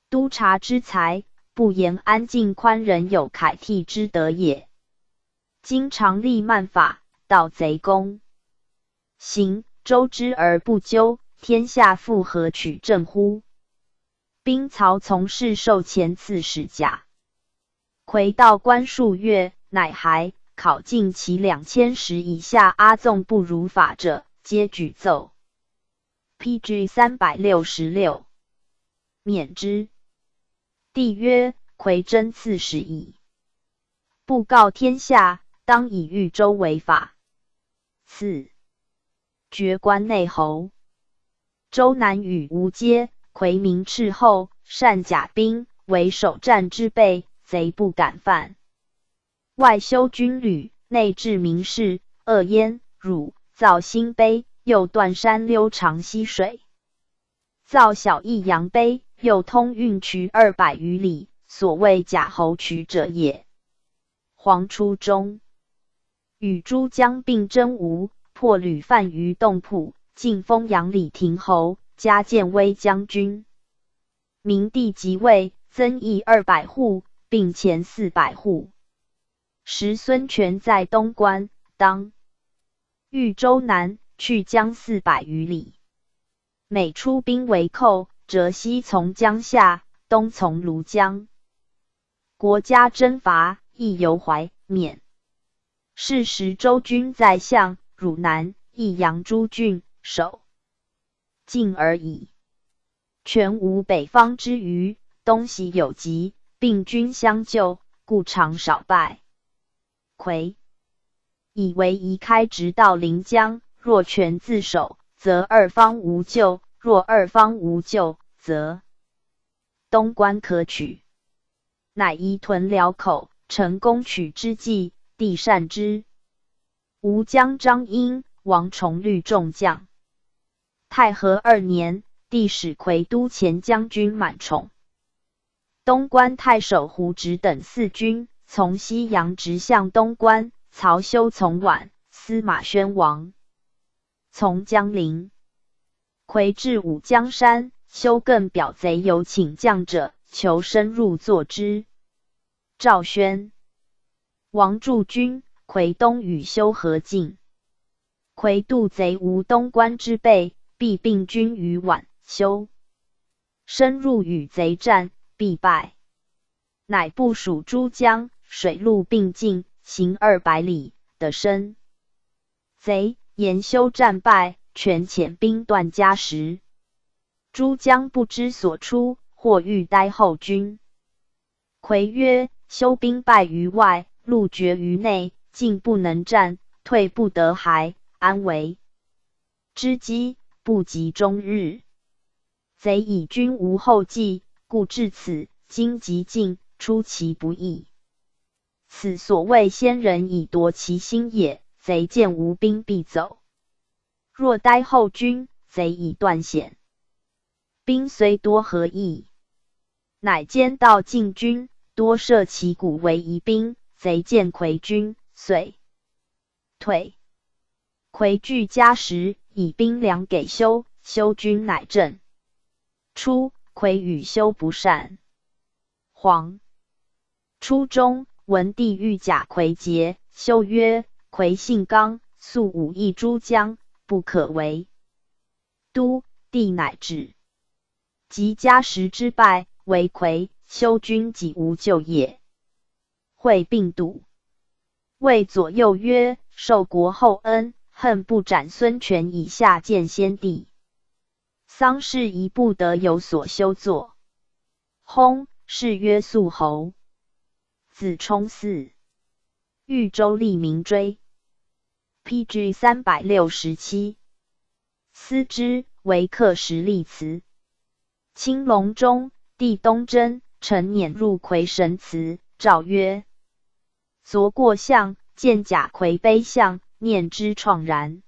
督察之才，不言安静宽仁有楷替之德也。”今常立慢法，盗贼攻行，周知而不究，天下复何取政乎？兵曹从事授前刺史贾逵到官数月，乃还，考尽其2000石以下阿纵不如法者，皆举奏。P.G. 366，免之。帝曰：逵真刺史矣，布告天下，当以豫州为法。赐爵关内侯。周南与吴阶，逵名斥候，善甲兵，为首战之备，贼不敢犯。外修军旅，内治民事，扼燕、汝，造新碑，又断山溜长溪水，造小益阳碑，又通运渠200余里，所谓假侯渠者也。黄初中，与诸将并征吴，破吕范于洞浦，进封阳李亭侯，加建威将军。明帝即位，增邑200户，并钱400户。时孙权在东关，当豫州南，去江400余里。每出兵围寇，则西从江夏，东从庐江。国家征伐，亦由淮、沔。是时周军在相、汝南、益阳诸郡，守近而已。权无北方之虞，东西有急，并军相救，故常少败。逵以为宜开直道临江，若权自守，则二方无救；若二方无救，则东关可取。乃宜屯辽口，成攻取之计，帝善之。吴将张英、王崇律众将。太和二年，帝使逵都前将军满宠、东关太守胡直等四军，从西阳直向东关。曹休从宛，司马宣王从江陵。逵至五江山，休更表贼有请将者，求深入作之。赵宣王助军，逵东与休何进。逵度贼无东关之备，必并军于宛、休，深入与贼战，必败。乃部署诸将，水陆并进，行200里的深。贼言休战败，权遣兵断硖石。诸将不知所出，或欲待后军。逵曰：休兵败于外，路绝于内，进不能战，退不得还，安为之计？不及终日。贼以军无后继，故至此。今即进，出其不意。此所谓先人以夺其心也。贼见无兵必走。若待后军，贼已断险。兵虽多何益？乃间道进军，多设旗鼓为疑兵。贼见逵军，遂退。逵据硖石，以兵粮给休，休军乃振。初，逵与休不善。黄初中，文帝欲假逵节，休曰：逵性刚，素武艺诸将，不可为都。帝乃止。及硖石之败，为逵、休军几无救也。会病笃，谓左右曰：受国厚恩，恨不斩孙权以下见先帝。丧事宜不得有所修作。薨，谥曰肃侯。子冲嗣。豫州吏民追。P.G. 367。思之为刻石立祠。青龙中，帝东征，乘辇入逵神祠，诏曰：昨过巷，见贾逵碑像，念之怆然。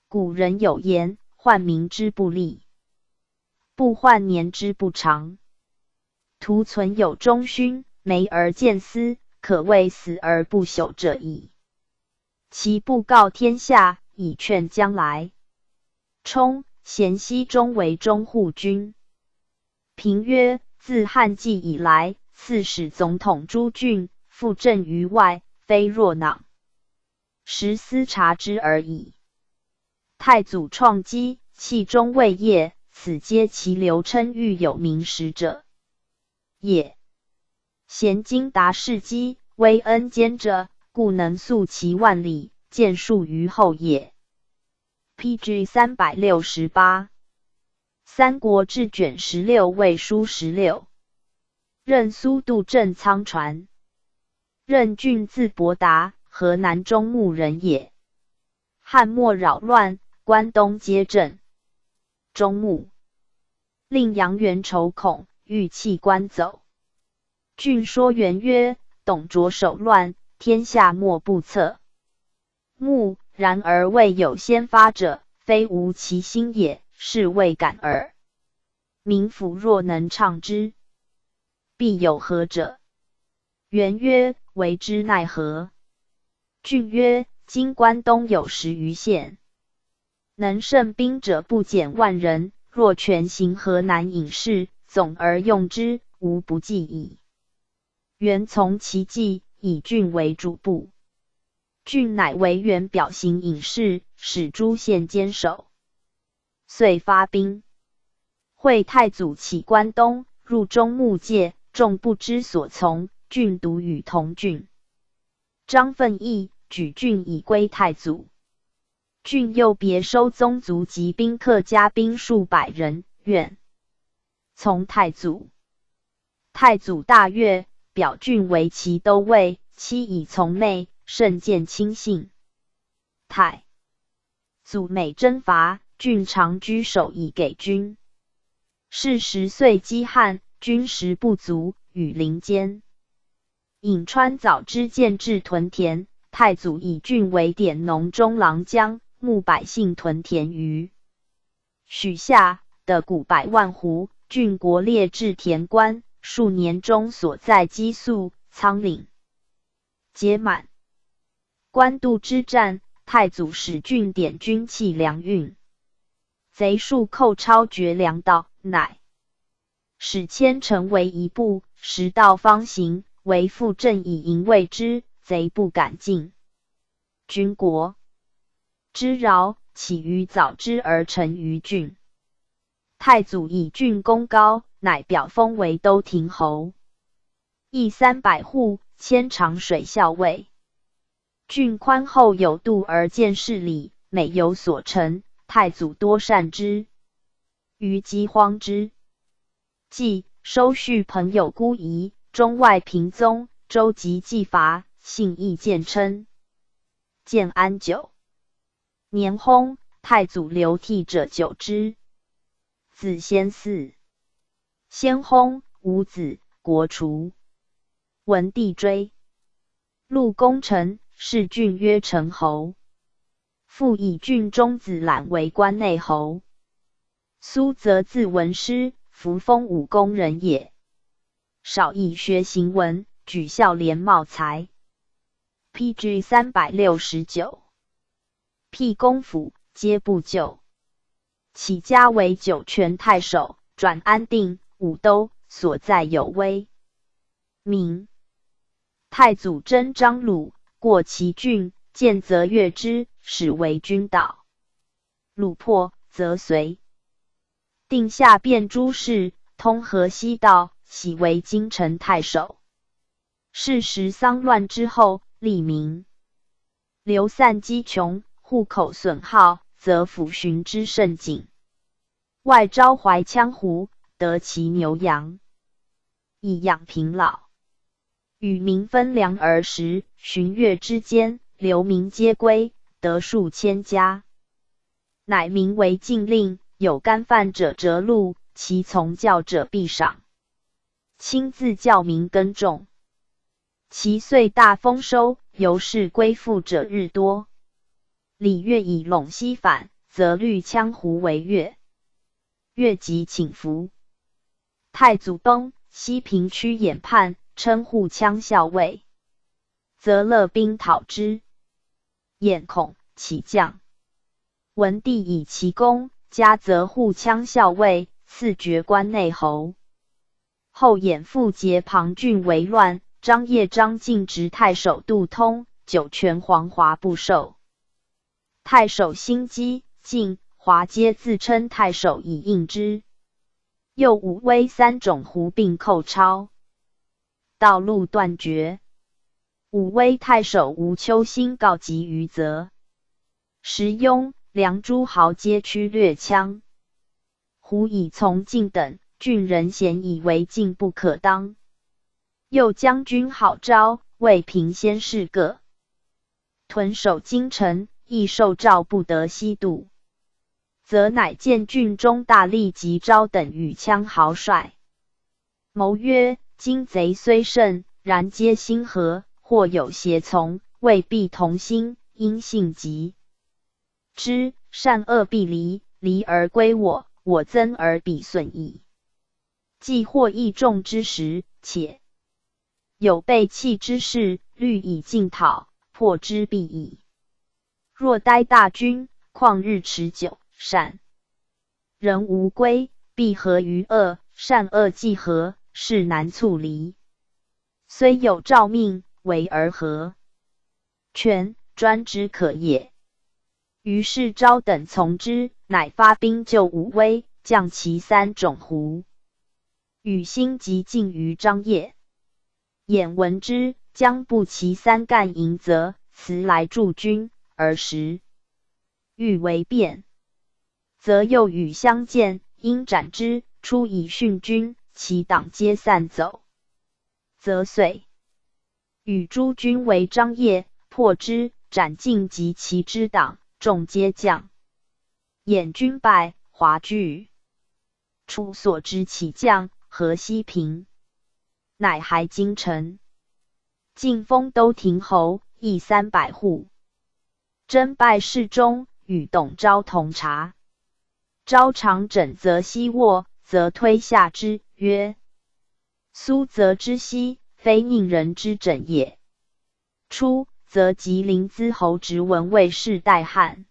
古人有言：患民之不立，不患年之不长。徒存有忠勋，没而见思，可谓死而不朽者矣。其布告天下，以劝将来。冲，咸熙中为中护军。评曰：自汉纪以来，刺史总统诸郡，复镇于外，非若囊，实思察之而已。太祖创基，弃中卫业，此皆其刘琛欲有名实者也。贤经达事机，威恩兼者，故能速其万里，建树于后也。P.G. 368，《三国志》卷16魏书16。任苏度镇仓传。任峻字伯达，河南中牟人也。汉末扰乱，关东皆震。中牟令杨元愁恐，欲弃关走。峻说元曰：“董卓首乱，天下莫不侧目。然而未有先发者，非无其心也，是未敢耳。明府若能畅之，必有何者？”元曰：“为之奈何？”峻曰：“今关东有十余县，能胜兵者不减万人。若全行河南隐士，总而用之，无不济矣。”元从其计，以峻为主簿。峻乃为元表行隐士，使诸县坚守。遂发兵，会太祖起关东，入中牟界，众不知所从。峻独与同郡。张奋议，举峻以归太祖。峻又别收宗族及宾客家兵数百人，愿从太祖。太祖大悦，表峻为骑都尉，妻以从妹，甚见亲信。太祖每征伐，峻常居守以给军。是时岁饥旱，军食不足，与邻间。颍川枣之建置屯田，太祖以峻为典农中郎将，募百姓屯田于许下的谷百万斛。郡国列置田官，数年中所在积粟仓廪皆满。官渡之战，太祖使郡典军器粮运，贼数寇超绝粮道，乃使千乘为一部，十道方行，为复阵以迎卫之，贼不敢进。军国之扰，起于枣之而成于郡。太祖以郡功高，乃表封为都亭侯，邑300户，迁长水校尉。郡宽厚有度而见事理，每有所成，太祖多善之。于饥荒之际，收恤朋友孤遗，中外平宗，周集济乏，信义见称。建安9年薨，太祖留替者久之。子先嗣。先薨，无子，国除。文帝追禄功臣，谥峻曰成侯。复以郡中子览为关内侯。苏泽字文师，扶风武功人也。少以学行文，举孝廉茂才。P.G. 369。辟公府，皆不就。起家为酒泉太守，转安定、武都，所在有威名。太祖征张鲁，过其郡，见则悦之，始为军导。鲁破，则随。定下变诸事，通河西道，徙为金城太守。是时丧乱之后，吏民流散饥穷，户口损耗，则抚巡之甚紧。外招怀羌胡，得其牛羊，以养贫老。与民分粮而食，旬月之间，流民皆归，得数千家。乃名为禁令，有干犯者谪禄，其从教者必赏。亲自教民耕种，其岁大丰收，由是归附者日多。李乐以陇西反，则虑羌胡为乐。乐即请服。太祖崩，西平区兖叛，称护羌校尉，则勒兵讨之。兖恐，起将。文帝以其功，加泽护羌校尉，赐爵关内侯。后兖复结庞郡为乱，张掖张敬直太守杜通，酒泉黄华不受。太守辛基、敬、华皆自称太守以应之。又武威三种胡并寇抄，道路断绝。武威太守吴丘兴告急于泽，时雍、梁诸豪皆驱掠羌。胡以从晋等郡人咸以为晋不可当。右将军郝昭为平先事各屯守京城，亦受诏不得西渡。则乃见郡中大吏及昭等与羌豪帅谋曰：今贼虽胜，然皆心合，或有胁从，未必同心，应信急之，善恶必离，离而归我，我增而彼损矣。既获益众之时，且有被弃之势，虑以进讨，破之必矣。若待大军，旷日持久，善人无归，必合于恶；善恶既合，势难促离。虽有诏命，为而何权专之可也。于是昭等从之，乃发兵救武威，将其三种胡。与辛及进于张掖，偃闻之，将步骑三干迎泽，辞来助军，而时欲为变。则又与相见，因斩之，出以训军，其党皆散走。则遂与诸军围张掖，破之，斩尽及其之党，众皆降。偃军败，华惧。楚所执起将何西平，乃还京城。晋封都亭侯，邑300户。征拜侍中，与董昭同茶。昭常枕则西卧，则推下之，曰：苏泽之膝，非佞人之枕也。初，则吉临淄侯直文卫士代汉，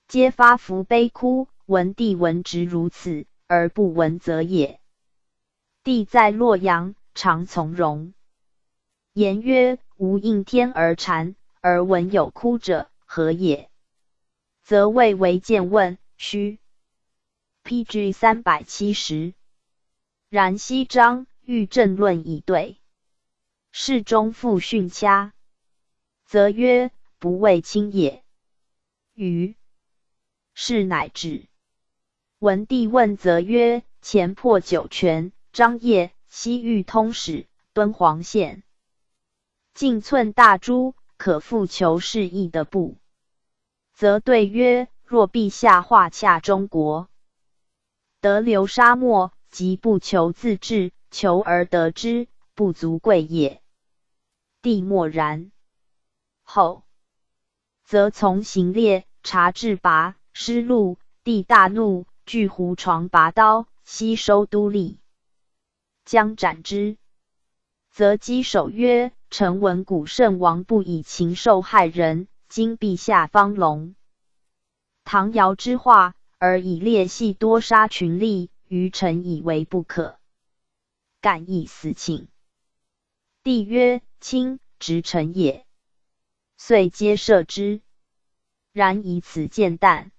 皆发伏悲哭。文帝闻直如此，而不闻则也。帝在洛阳，常从容。言曰：吾应天而禅，而闻有哭者，何也？则谓为见问，须。P.G. 370。然西章欲政论以对，侍中复训掐，则曰：不为卿也。于是乃止。文帝问则曰：前破酒泉、张掖，西域通使、敦煌县，进寸大珠，可复求是义的不？则对曰：若陛下化洽中国，得流沙漠，即不求自治，求而得之，不足贵也。帝默然。后则从行列，察至拔失路，帝大怒，具胡床拔刀，悉收都吏，将斩之。则稽首曰：臣闻古圣王不以禽兽害人，今陛下方隆唐尧之化，而以列系多杀群力，于臣以为不可，敢以死请。帝曰：卿直臣也。遂皆赦之。然以此见惮。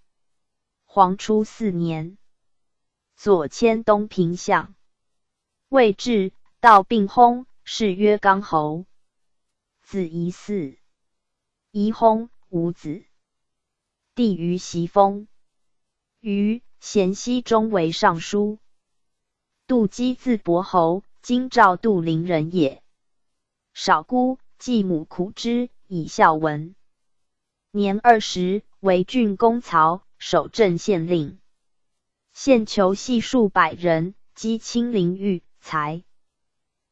黄初四年，左迁东平相，未至，盗病薨，谥曰刚侯。子仪嗣。仪薨，无子。弟于袭封。于咸熙中为尚书。杜基字伯侯，京兆杜陵人也。少孤，继母苦之，以孝闻。年20，为郡公曹，守镇县令。县囚系数百人，积亲临狱，才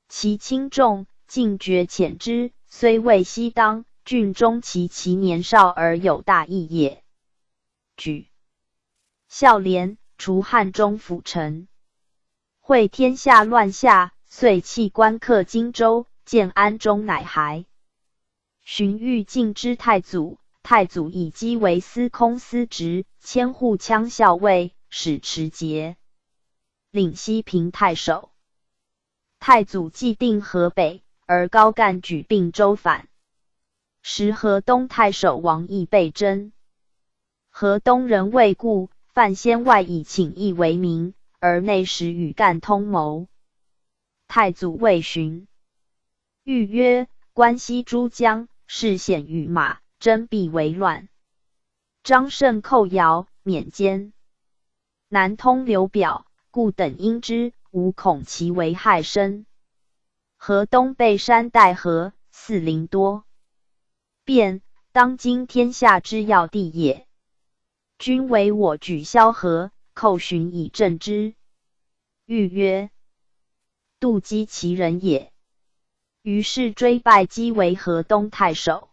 其轻重，尽决遣之，虽未悉当，郡中其年少而有大义也。举孝廉，除汉中府丞。会天下乱下，遂弃官客荆州，建安中乃还。荀彧进之太祖，太祖以姬为司空司直，千户羌校尉，使持节，领西平太守。太祖既定河北，而高干举并州反。时河东太守王毅被征，河东人畏故，范先外以请义为名，而内实与干通谋。太祖未旬，谕曰：关西诸将事险与马，争必为乱。张胜寇姚，免监。南通刘表，故等因之，吾恐其为害深。河东背山带河，四邻多变，当今天下之要地也。君为我举萧何、寇寻以镇之。谕曰：杜姬其人也。于是追拜姬为河东太守。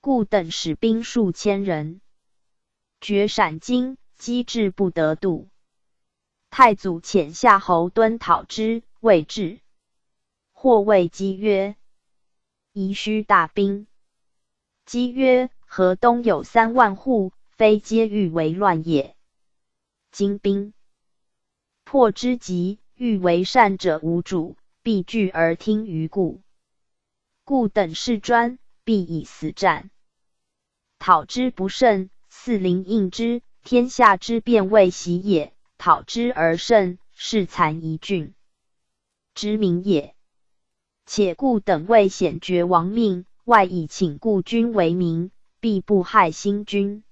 故等使兵数千人，绝陕荆，姬志不得渡。太祖遣夏侯惇讨之，未至。或谓姬曰：宜须大兵。姬曰：河东有3万户，非皆欲为乱也。今兵破之急，欲为善者无主，必惧而听于故。故等事专，必以死战。讨之不胜，四邻应之，天下之变未喜也；讨之而胜，是残一郡之民也。且故等未显绝亡命，外以请故君为名，必不害新君。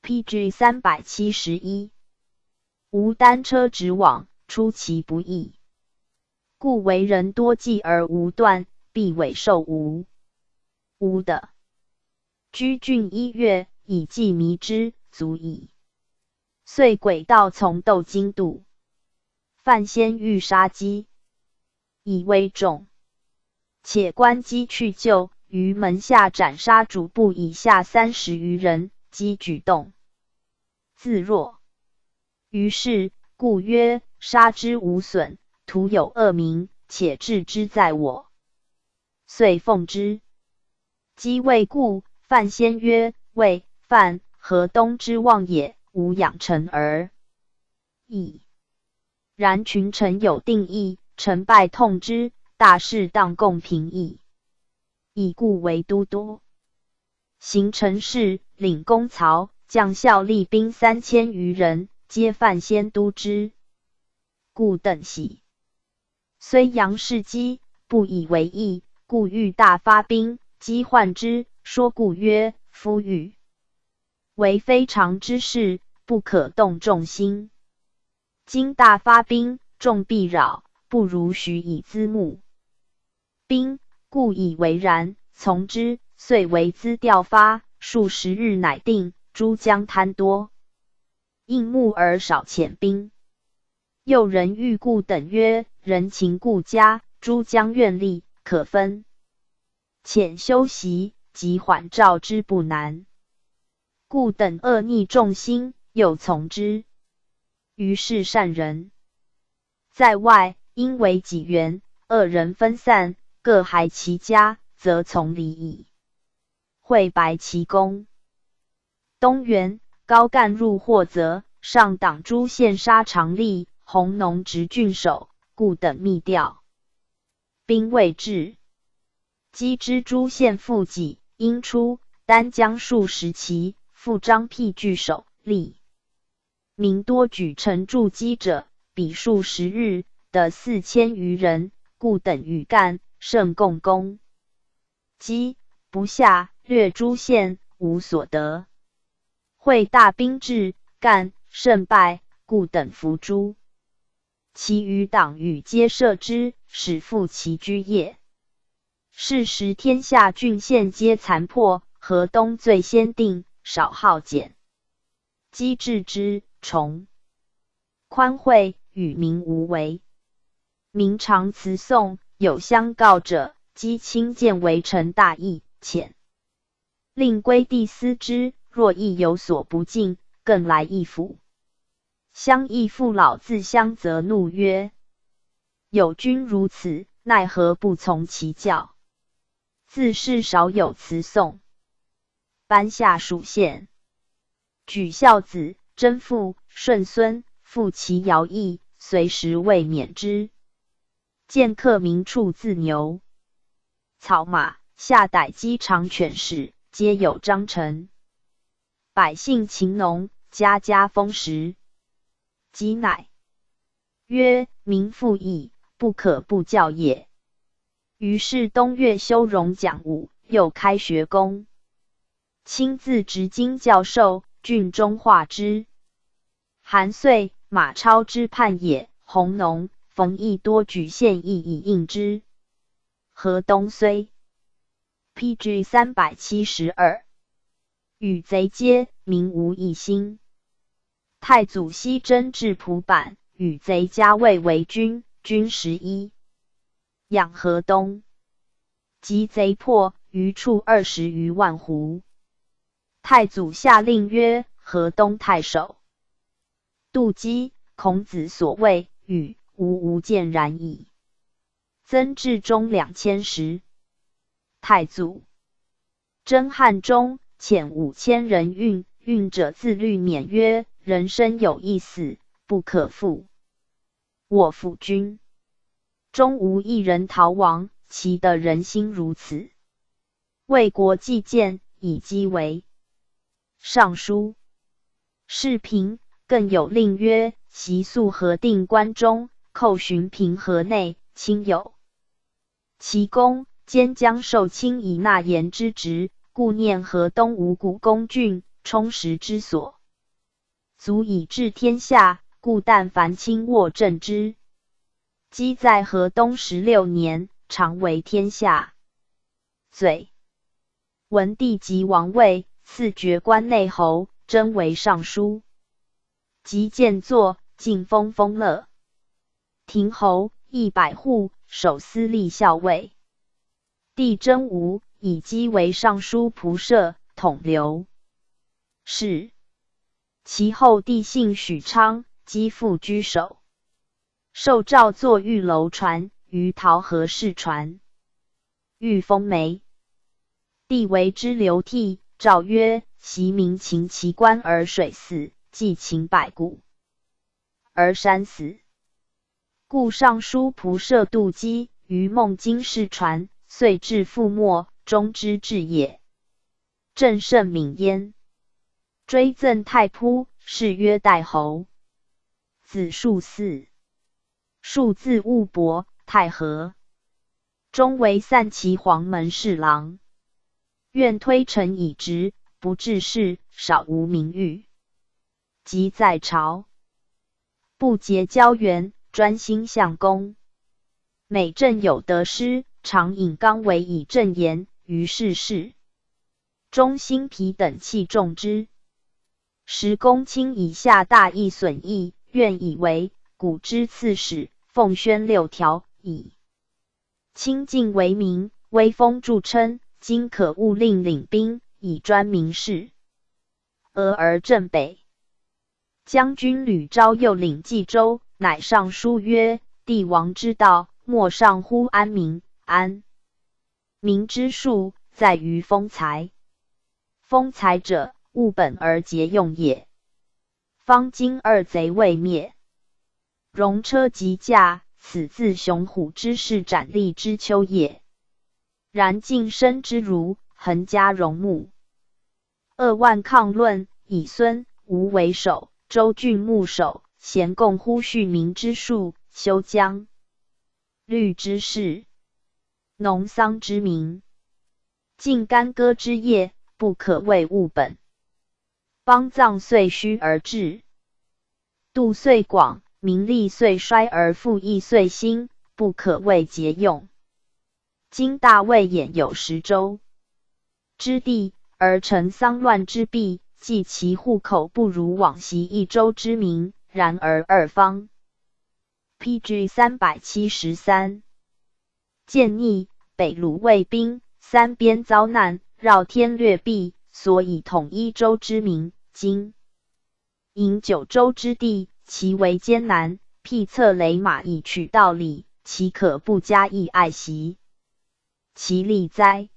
P.G. 371，吾单车直往，出其不意。故为人多计而无断，必委受吾。吾的居郡1月，以计迷之，足矣。遂诡道从窦津渡。范先欲杀姬，以威众。且观姬去就，于门下斩杀主簿以下30余人，姬举动自若。于是故曰：杀之无损，徒有恶名，且置之在我。遂奉之。姬未故，范先曰：魏、范、河东之望也，吾养臣而已。然群臣有定议，成败痛之，大事当共评议。以故为都督，行成事，领功曹，将校吏兵3000余人，皆范先督之。故等喜。虽杨氏姬，不以为意，故欲大发兵，姬患之，说故曰：夫欲为非常之事，不可动众心。今大发兵，众必扰，不如许以资募兵，故以为然，从之。遂为资调发，数十日乃定。诸将贪多，应募而少遣兵。又人欲故等曰：人情故家，诸将愿力，可分遣休息，及缓召之不难。故等恶逆众心，又从之。于是善人在外，因为己缘；恶人分散，各还其家，则从礼矣。会白其功。东原高干入霍泽，上党诸县杀长吏、弘农直郡守，故等密调。兵未至，击之诸县附己，应出丹江数十骑，复张辟据守，立。民多举城筑基者，比数十日，得4000余人，故等与干胜共攻。击不下，掠诸县，无所得。会大兵至，干胜败，故等伏诛。其余党羽皆赦之，使复其居业。是时天下郡县皆残破，河东最先定，少耗减。姬治之，崇宽惠，与民无为。民常辞讼，有相告者，姬亲见为臣大义，遣令归地司之。若亦有所不敬，更来议府。乡邑父老自相责怒曰：有君如此，奈何不从其教？自是少有辞讼。颁下属县，举孝子、贞父、顺孙，复其徭役，随时未免之。见客民畜自牛、草马，下逮鸡肠犬豕，皆有章程。百姓勤农，家家丰实。姬乃曰：“民富矣，不可不教也。”于是冬月修戎讲武，又开学宫，亲自执经教授，郡中化之。韩遂、马超之叛也，弘农、冯异多举献议以应之。河东虽 P.G. 372，与贼接，民无一心。太祖西征至蒲坂，与贼加魏为军，军11，养河东。及贼破，余畜20余万斛。太祖下令曰：“河东太守杜基，孔子所谓与吾无间然矣。”增至中2000石。太祖征汉中，遣5000人运，运者自律勉曰：“人生有一死，不可负。我辅军终无一人逃亡，其得人心如此。”为国计见，以姬为尚书。世平更有令曰：“习速核定关中，寇巡平河内，亲有其功，兼将受卿以纳言之职，故念河东无古功郡，充实之所，足以治天下，故但烦卿握正之。”姬在河东16年，常为天下最。文帝即王位，赐爵关内侯，征为尚书。及见作，进封丰乐亭侯，100户，守司隶校尉。帝征吴，以姬为尚书仆射，统留事。其后帝幸许昌，姬复居守，受诏作御楼船，于桃河试船，遇风梅。帝为之流涕，诏曰：“昔民秦其官而水死，既秦百骨而山死。故尚书仆射杜基于孟津试船，遂至覆没，终之至也。”政甚敏焉。追赠太仆，谥曰代侯。子述嗣，述字务伯，太和中为散骑黄门侍郎。愿推诚以直，不治事，少无名誉。及在朝，不结交缘，专心向公。每政有得失，常引纲维以正言，于是事中辛毗等器重之。时公卿以下大义损益，愿以为古之刺史，奉宣六条，以清净为名，威风著称。今可勿令领兵，以专民事。俄而镇北将军吕昭又领冀州，乃上书曰：“帝王之道，莫上乎安民。安民之术，在于丰财。丰财者，务本而节用也。方今二贼未灭，戎车疾驾，此自雄虎之势斩立之秋也。然近身之辱，横加戎木。扼腕抗论，以孙吴为首，州郡牧守，咸共呼恤民之术，修疆率之事，农桑之民，尽干戈之业，不可谓务本。邦葬遂虚而治，度遂广，民力遂衰而赋役遂兴，不可谓节用。今大魏兖有10州之地，而成丧乱之弊，计其户口不如往昔一州之民，然而二方。P.G. 373，建逆，北虏魏兵，三边遭难，绕天掠地，所以统一州之民。今营九州之地，其为艰难，辟策雷马以取道里，岂可不加以爱惜其力哉？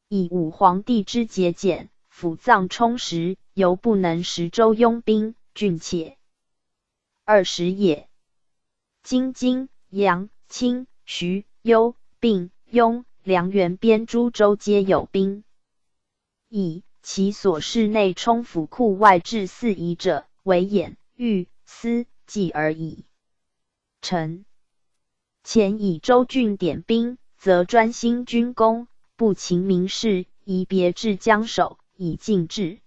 以武皇帝之节俭，府藏充实，犹不能10州拥兵，郡且20也。今荆、扬、青、徐、幽、并、雍、梁原边诸州皆有兵。以其所事内充府库外置四夷者，惟兖、豫、司、冀而已。臣浅以州郡点兵，则专兴军功，不勤民事，宜别置将守，以尽治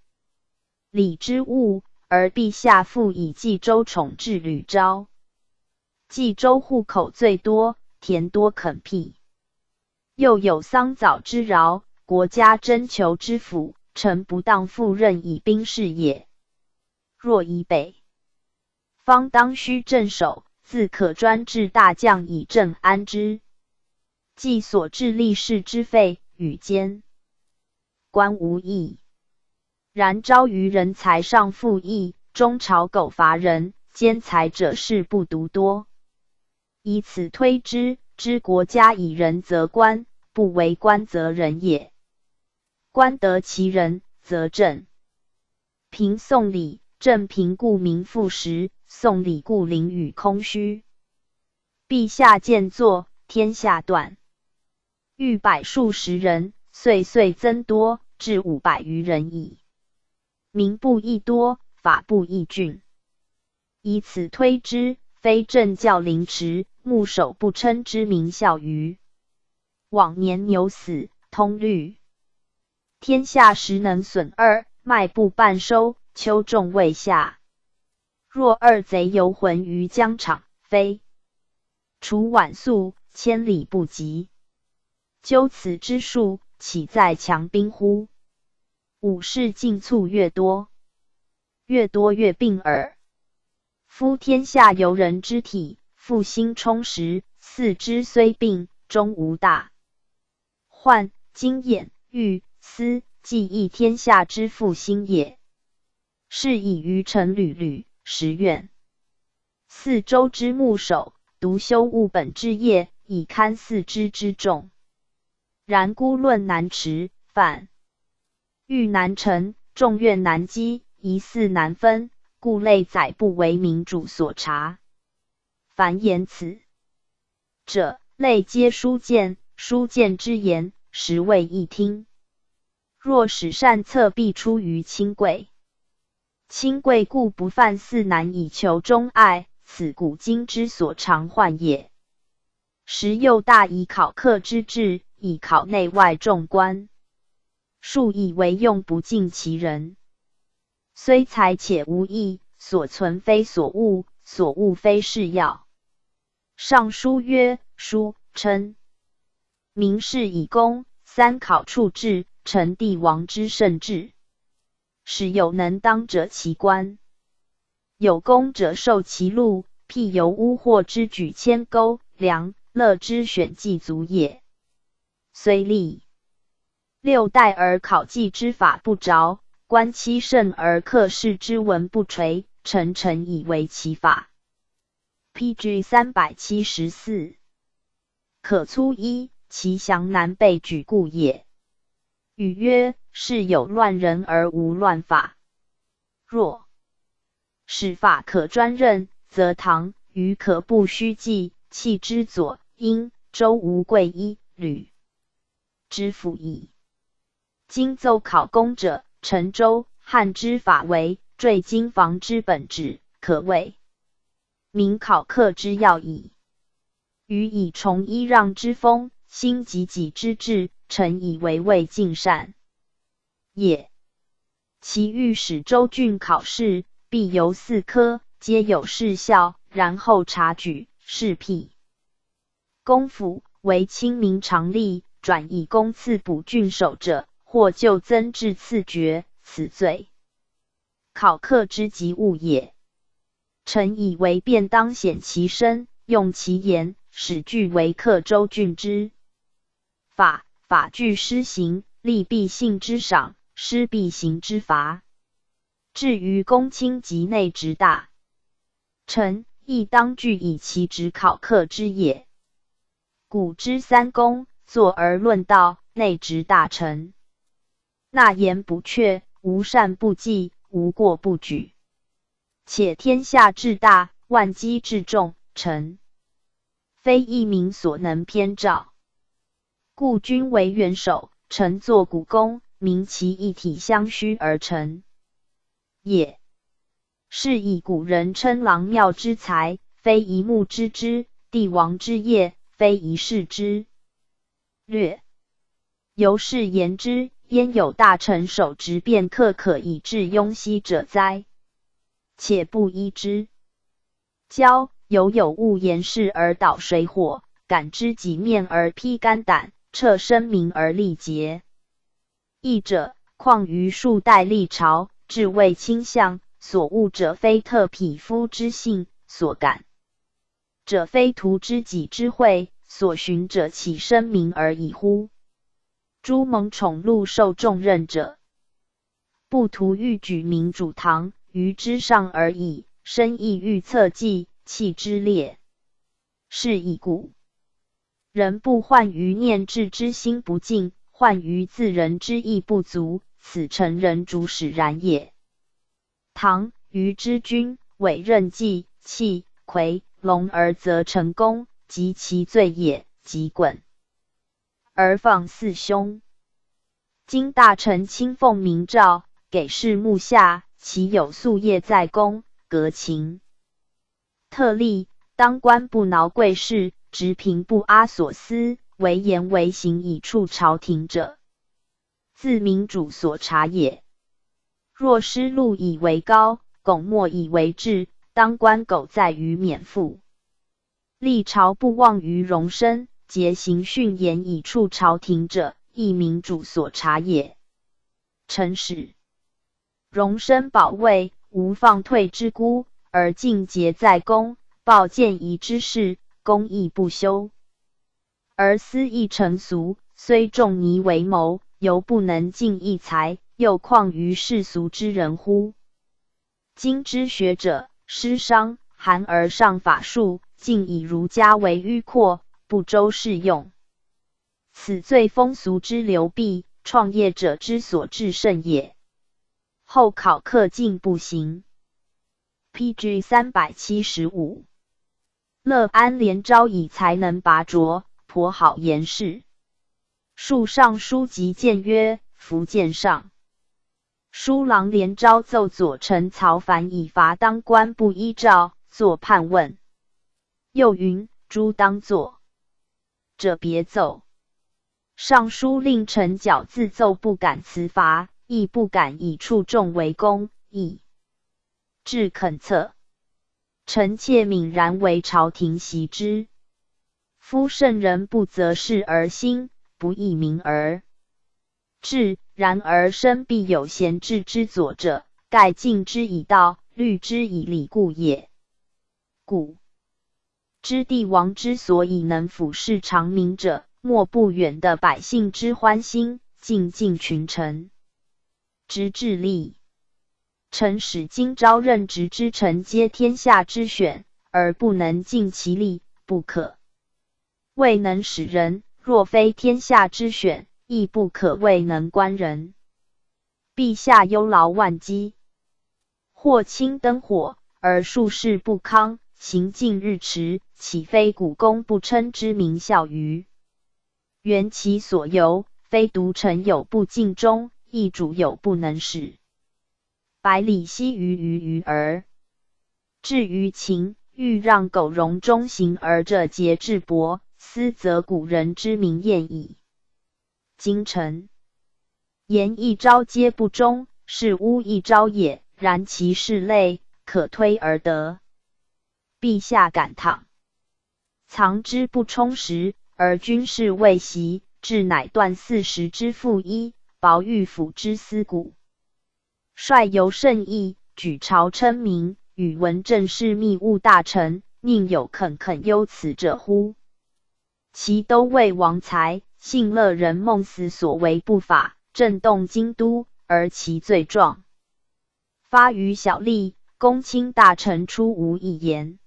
理之务。而陛下复以冀州宠至吕昭，冀州户口最多，田多垦辟，又有桑枣之饶，国家征求之府，臣不当复任以兵事也。若以北方当须镇守，自可专置大将以镇安之。既所置吏士之费，与监官无异。然招于人才尚复易，中朝苟乏人，兼才者势不独多。以此推之，知国家以人则官，不为官则人也。官得其人，则政平送礼，政平故民富实，送礼故囹圄空虚。陛下见作，天下断。欲百数十人，岁岁增多，至500余人矣。民不异多，法不异峻。以此推之，非政教凌迟，牧首不称之民效欤？往年牛死，通律。天下十能损二，麦不半收，秋种未下。若二贼游魂于疆场，非除晚粟，千里不及。究此之术，岂在强兵乎？武士进卒越多，越多越病耳。夫天下犹人之体，复心充实，四肢虽病，终无大患。今兖、豫、司，既亦天下之复兴也。是以于臣屡屡实愿。四州之牧守，独修务本之业，以堪四肢之重。然孤论难持，犯欲难成，众怨难激，疑似难分，故类载不为民主所察。凡言此者，类皆书谏，书谏之言，实未易听。若使善策必出于亲贵，亲贵故不犯四难以求忠爱，此古今之所常患也。时又大以考课之制，以考内外众官。庶以为用不尽其人，虽才且无益，所存非所务，所务非是要。尚书曰：书称名士以功，三考处置，诚帝王之圣制，使有能当者其官，有功者受其禄，譬犹巫惑之举铅钩，梁乐之选祭祖也。虽历六代而考绩之法不着，观七圣而克世之文不垂，臣诚以为其法。P.G. 374，可粗一，其详难备举故也。语曰：是有乱人而无乱法。若使法可专任，则唐虞可不须计，弃之左、殷、周吴贵一吕之府矣。今奏考功者，陈周汉之法为缀经房之本旨，可谓明考课之要矣。予以崇揖让之风，兴济己之志，臣以为未尽善也。其欲使州郡考试，必由四科，皆有事效，然后察举，事辟。公府为亲民常例，转以公赐补郡守者，或就增至赐爵，此罪考课之急务也。臣以为便当显其身，用其言，使具为克州郡之法，法具施行，立必信之赏，施必行之罚。至于公卿及内职大臣，亦当具以其职考课之也。古之三公，坐而论道，内职大臣纳言不阙，无善不记，无过不举。且天下至大，万机至众，臣非一民所能偏照。故君为元首，臣作股肱，民其一体相须而成也。是以古人称郎庙之才，非一木之枝；帝王之业，非一世之略。由是言之，焉有大臣守职便刻可以致庸兮者哉？且不依之交，犹有务言事而导水火，感知己面而披肝胆，彻生民而力竭义者，况于数代历朝，至为卿相，所务者非特匹夫之幸，所感者非图知己之惠，所寻者岂生民而已乎？诸蒙宠禄受重任者，不图欲举民主堂于之上而已，深意欲测计，弃之列。是以故人不患于念志之心不尽，患于自人之意不足，此诚人主使然也。唐虞之君委任计、契、魁、龙而则成功，及其罪也，即滚而放四凶。今大臣亲奉明诏，给事目下，其有夙夜在公，革勤特立，当官不挠贵势，执贫不阿所思，为言为行以处朝廷者，自民主所察也。若失禄以为高，拱墨以为志，当官苟在于免赋，历朝不忘于荣身，节行训言以处朝廷者，亦民主所察也。臣使荣身保卫，无放退之孤，而尽节在公，报谏疑之事，公义不修，而私亦成俗，虽仲尼为谋，犹不能尽一才，又况于世俗之人乎？今之学者，师商韩而上法术，竟以儒家为迂阔，不周适用。此最风俗之流弊，创业者之所至甚也。后考克进不行。P.G. 375。乐安连昭以才能拔擢，颇好言事。述尚书急谏曰：“福建上书郎连昭奏左丞曹藩以罚当官不依诏，作判问。又云：诸当作者别奏。尚书令陈皎自奏不敢辞罚，亦不敢以处众为公，以致恳策。臣妾泯然为朝廷习之。夫圣人不择事而兴，不义民而治。然而身必有贤智之佐者，盖尽之以道，虑之以礼故也。古之帝王之所以能俯视长民者，莫不远得百姓之欢心，尽尽群臣之智力。臣使今朝任职之臣皆天下之选，而不能尽其力，不可谓能使人；若非天下之选，亦不可谓能观人。陛下忧劳万机，或轻灯火，而庶事不康，行进日迟，岂非股肱不称之名效欤？原其所由，非独臣有不尽忠，亦主有不能使。百里奚于于于而至于情，欲让苟容中行而这节智伯，斯则古人之明验矣。今臣言一朝皆不忠，是诬一朝也。然其事类，可推而得。陛下感倘藏之不充实，而军事未习，至乃断40之赋役，薄御府之司鼓。率由圣意，举朝称名，与文政事密务大臣，宁有肯肯忧此者乎？其都尉王才、信乐人孟死所为不法，震动京都，而其罪状发于小吏，公卿大臣出无一言。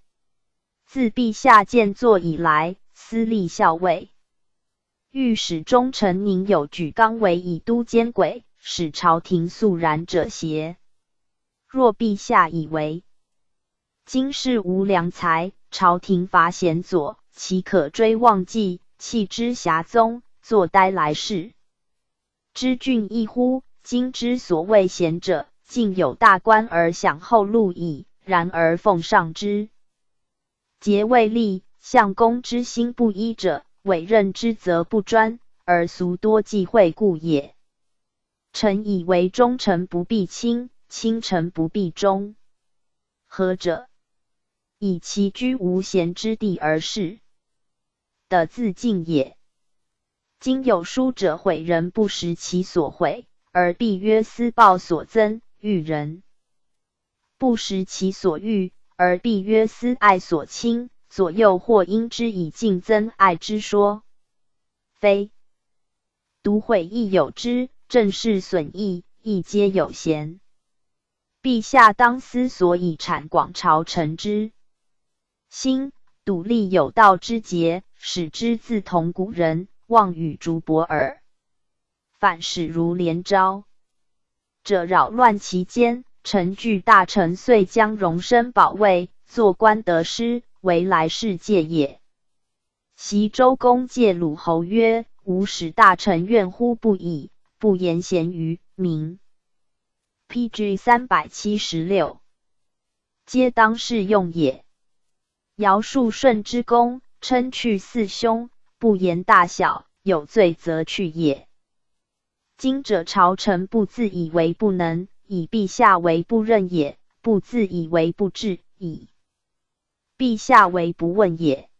自陛下见作以来，司隶校尉、御史中丞宁有举纲为以都监轨，使朝廷肃然者邪？若陛下以为今世无良才，朝廷罚贤佐，岂可追忘记，弃之遐踪，坐待来世之俊逸乎？今之所谓贤者，尽有大官而享厚禄矣。然而奉上之节未立，相公之心不一者，委任之责不专，而俗多忌讳故也。臣以为忠臣不必亲，亲臣不必忠。何者？以其居无贤之地而事的自尽也。今有书者毁人不识其所毁，而必曰私报所增；欲人不识其所欲，而必曰私爱所倾。左右或因之以竞增爱之说，非独毁亦有之，正是损益亦皆有嫌。陛下当思所以阐广朝臣之心，笃立有道之节，使之自同古人，望与竹帛耳。反使如连招者扰乱其间，臣惧大臣遂将荣身保卫，坐观得失，为来世戒也。昔周公戒鲁侯曰：“吾使大臣怨乎不已，不言贤于民。” P.G. 376，皆当世用也。尧述舜之功，称去四凶，不言大小，有罪则去也。今者朝臣不自以为不能，以陛下为不任也；不自以为不智，以陛下为不问也。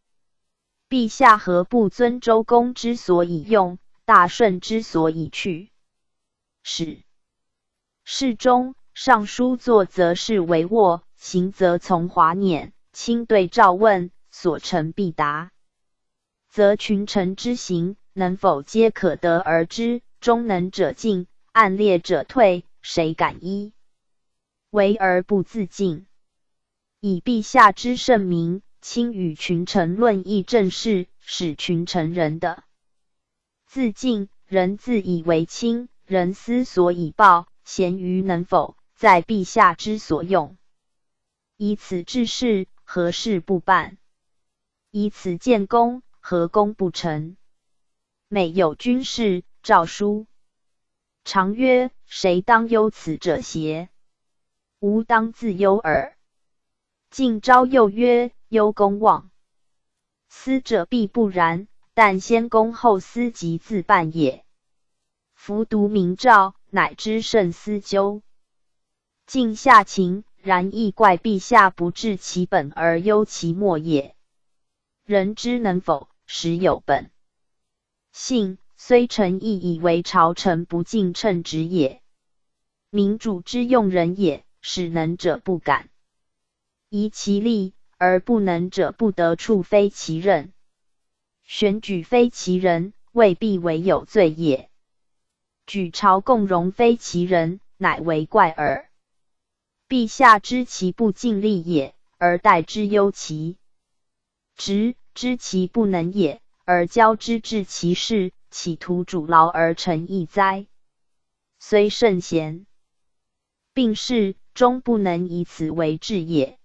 陛下何不尊周公之所以用，大舜之所以去？使侍中、尚书坐则是为卧，行则从华辇，亲对诏问，所陈必答。则群臣之行，能否皆可得而知？忠能者进，暗劣者退，谁敢依为而不自尽？以陛下之圣明，亲与群臣论议政事，使群臣人的自尽，人自以为轻，人思所以报，贤愚能否，在陛下之所用。以此治事，何事不办？以此建功，何功不成？每有军事诏书，常曰：谁当忧此者邪？吾当自忧耳。晋昭又曰：忧公忘私者必不然，但先公后私即自办也。夫读明诏，乃知慎思究。晋下情，然亦怪陛下不治其本而忧其末也。人之能否，实有本性，虽臣亦以为朝臣不尽称职也。民主之用人也，使能者不敢移其利，而不能者不得处非其任。选举非其人，未必为有罪也。举朝共荣非其人，乃为怪耳。陛下知其不尽力也，而待之忧其职；知其不能也，而教之治其事，岂徒主劳而臣逸哉？虽圣贤并世，终不能以此为治也。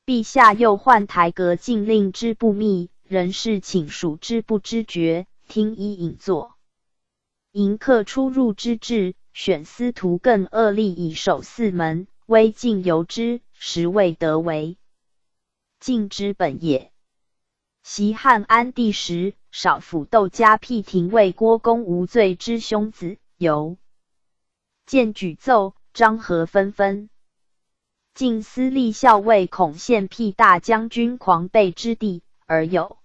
陛下又患台阁禁令之不密，人事寝属之不知觉，听衣饮坐，迎客出入之制，选司徒更恶吏以守四门，威进由之，实未得为禁之本也。昔汉安帝时，少府窦家辟廷尉郭公无罪之兄子，由荐举奏，章劾纷纷。晋司隶校尉孔宪辟大将军狂悖之弟，而有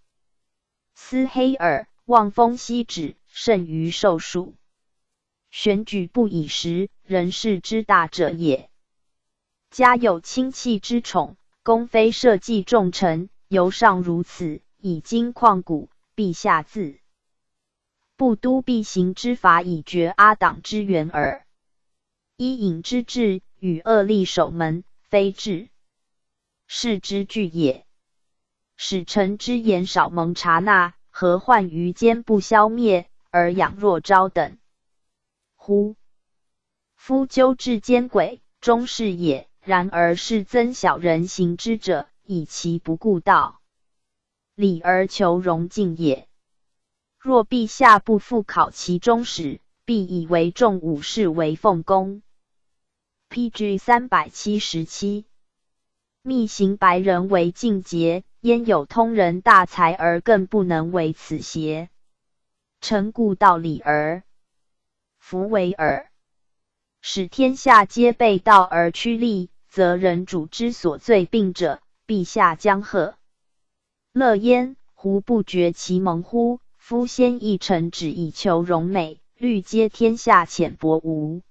司黑耳，望风息止，甚于受数。选举不以时，人事之大者也。家有亲戚之宠，公非社稷重臣，犹尚如此，以今况古，陛下自不都必行之法以绝阿党之源耳。伊尹之治，与恶吏守门，非治世之具也。使臣之言少蒙察纳，何患于奸不消灭，而养若昭等乎？夫纠治奸诡，忠士也；然而是增小人行之者，以其不顾道。礼而求荣进也。若陛下不复考其终始，必以为重武士为奉公。P.G. 377，密行白人为进节，焉有通人大才而更不能为此邪？臣故道理而弗为耳。使天下皆背道而趋利，则人主之所最病者，陛下将何乐焉？胡不觉其蒙乎？夫先一臣只以求荣美，虑皆天下浅薄无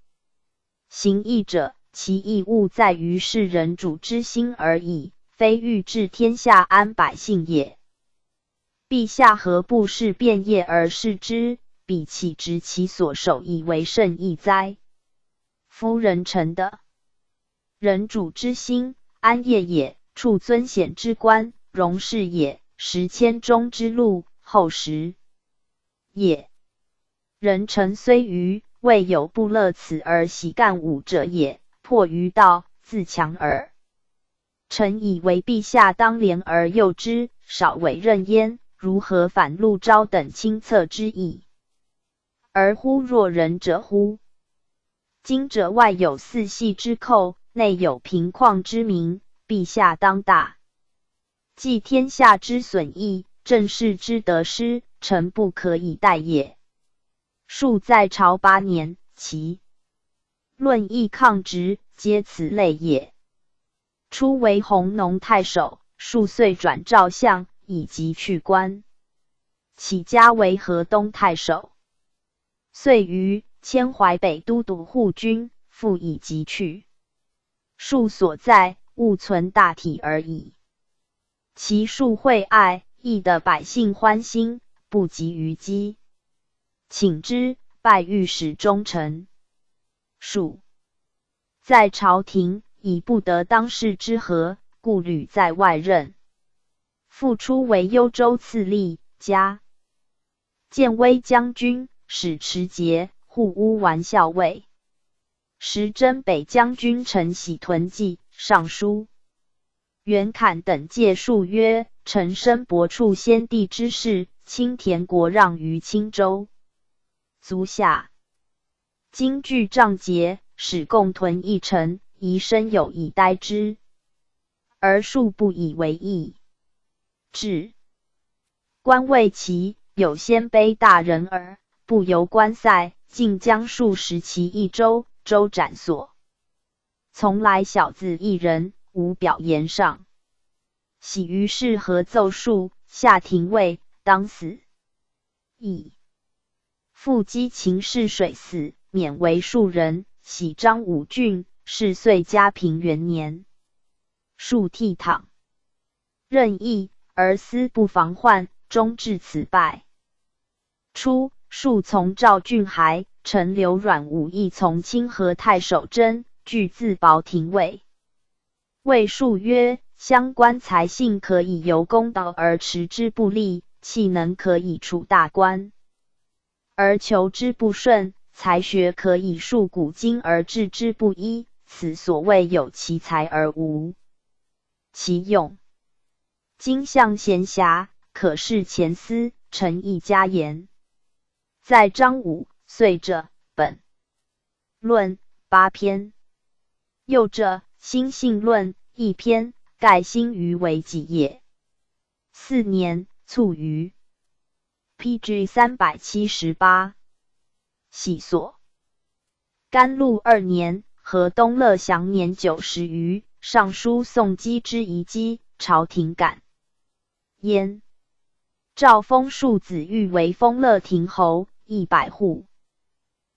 行义者，其义务在于是人主之心而已，非欲治天下安百姓也。陛下何不视变业而视之？彼岂执其所守以为圣义哉？夫人臣的人主之心，安业也；处尊显之官，荣事也；实迁忠之路，后实也。人臣虽愚，未有不乐此而喜干武者也。迫于道，自强耳。臣以为陛下当怜而佑之，少委任焉，如何反陆昭等清策之意？而乎若人者乎？今者外有四系之寇，内有贫旷之民，陛下当大济天下之损益，政事之得失，臣不可以待也。庶在朝8年，其论议抗直，皆此类也。初为弘农太守，数岁转赵相，以及去官。起家为河东太守，遂于迁淮北都督护军，复以疾去。庶所在，务存大体而已。其术惠爱，亦得百姓欢心，不及于积。请之，拜御史中丞。庶在朝廷，以不得当世之和，故屡在外任。复出为幽州刺吏，加建威将军，使持节、护乌丸校尉。时征北将军陈喜屯骑尚书。袁侃等借数曰：“臣生伯处先帝之事，青田国让于青州。足下今据仗节，使共屯一城，宜生有以待之，而庶不以为意。至官位其有鲜卑大人耳，不由关塞，竟将数十骑一州，州斩所。从来小子一人，无表言上。喜于是何奏数下廷尉，当死矣。复击秦氏水死，免为庶人。喜张武郡，是岁嘉平元年。庶倜傥，任意而思不防患，终至此败。初，庶从赵郡还，陈留阮武亦从清河太守真，俱自保廷尉。谓庶曰：“相官才性可以由公道而持之不利，气能可以处大官而求之不顺，才学可以述古今而治之不一。此所谓有其才而无其用。今相闲暇，可视前思，臣亦加言。在张武遂者本论八篇，又者心性论一篇，盖兴于为己也。4年，卒于 P.G. 378。喜所。甘露二年，河东乐祥年90余，上书宋姬之遗迹，朝廷感焉。诏封庶子玉为丰乐亭侯，100户。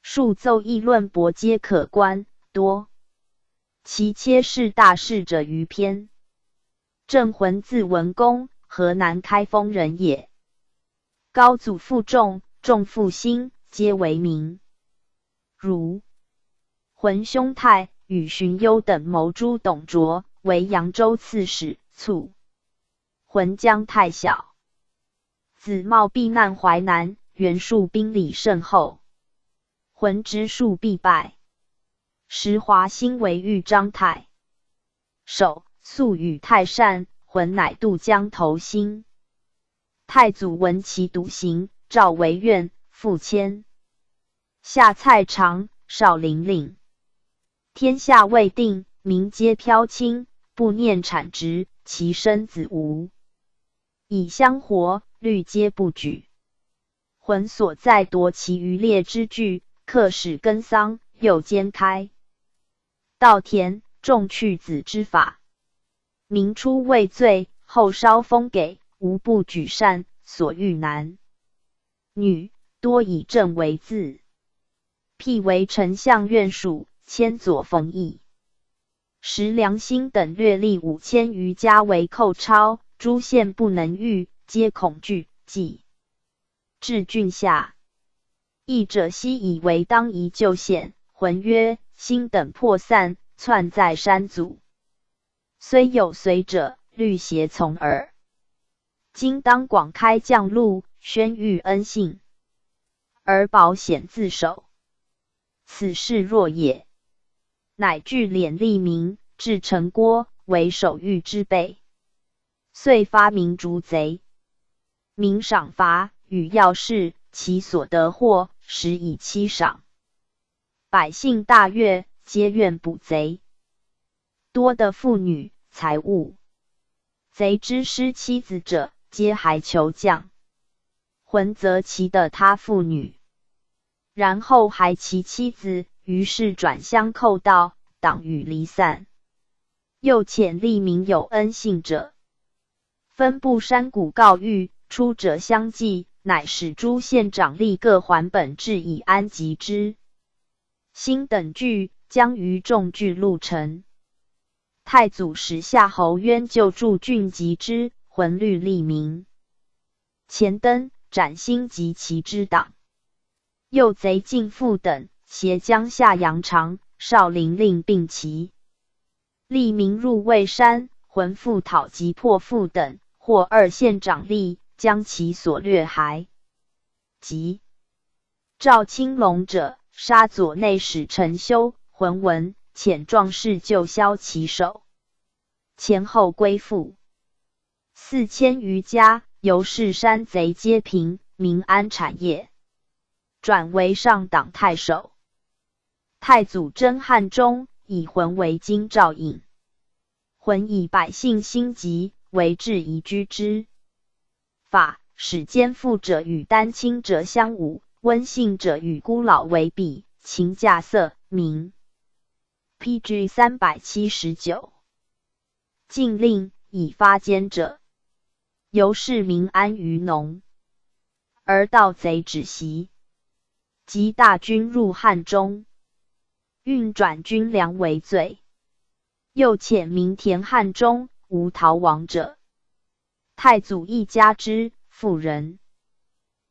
数奏议论驳皆可观，多其切事大事者于篇。郑浑字文公，河南开封人也。高祖父仲、仲父兴，皆为名儒。浑兄泰与荀攸等谋诛董卓，为扬州刺史，卒。浑将太小。子茂避难淮南，袁术兵礼甚厚，浑知术必败。时华歆为豫章太守，素与泰善，浑乃渡江投歆。太祖闻其笃行，召为院，复迁下蔡长、少陵令。天下未定，民皆飘轻，不念产殖，其生子无以相活，律皆不举。浑所在夺其渔猎之具，刻使耕桑，又兼开稻田，种去子之法。民初畏罪，后稍封给，无不举善。所遇男女，多以正为字。辟为丞相院属，迁左冯翊。时梁兴等掠利5000余家为寇抄，诸县不能御，皆恐惧，寄至郡下。议者悉以为当宜就险。浑曰：兴等破散，窜在山阻，虽有随者，虑胁从耳。今当广开将路，宣谕恩信，而保险自守。此事若也。乃聚敛吏民，置城郭为守御之备，遂发民逐贼。民赏罚与要事，其所得获，实以七赏。百姓大悦，皆愿捕贼。多得妇女财物，贼之失妻子者，皆还求将。浑责其的他妇女，然后还其妻子。于是转相寇盗，党羽离散。又遣吏民有恩信者，分布山谷告谕，出者相继，乃使诸县长吏各还本治以安集之。兴等惧，将于众聚鹿城。太祖使夏侯渊救助郡集之，浑虑吏民。前登斩兴及其之党，又贼进父等。携江夏杨长、少陵令并齐，吏民入魏山，浑复讨击破父等，获二县长吏，将其所掠还。及赵青龙者，杀左内史陈修，浑闻，遣壮士救枭其首，前后归附4000余家，由是山贼皆平，民安产业，转为上党太守。太祖征汉中，以浑为京兆尹。浑以百姓心急，为治宜居之法，使奸富者与丹青者相伍，温信者与孤老为比，勤稼穑，民。P.G. 379。禁令以发奸者，由是民安于农，而盗贼止息。及大军入汉中，运转军粮为罪，又遣民填汉中，无逃亡者。太祖亦加之，复人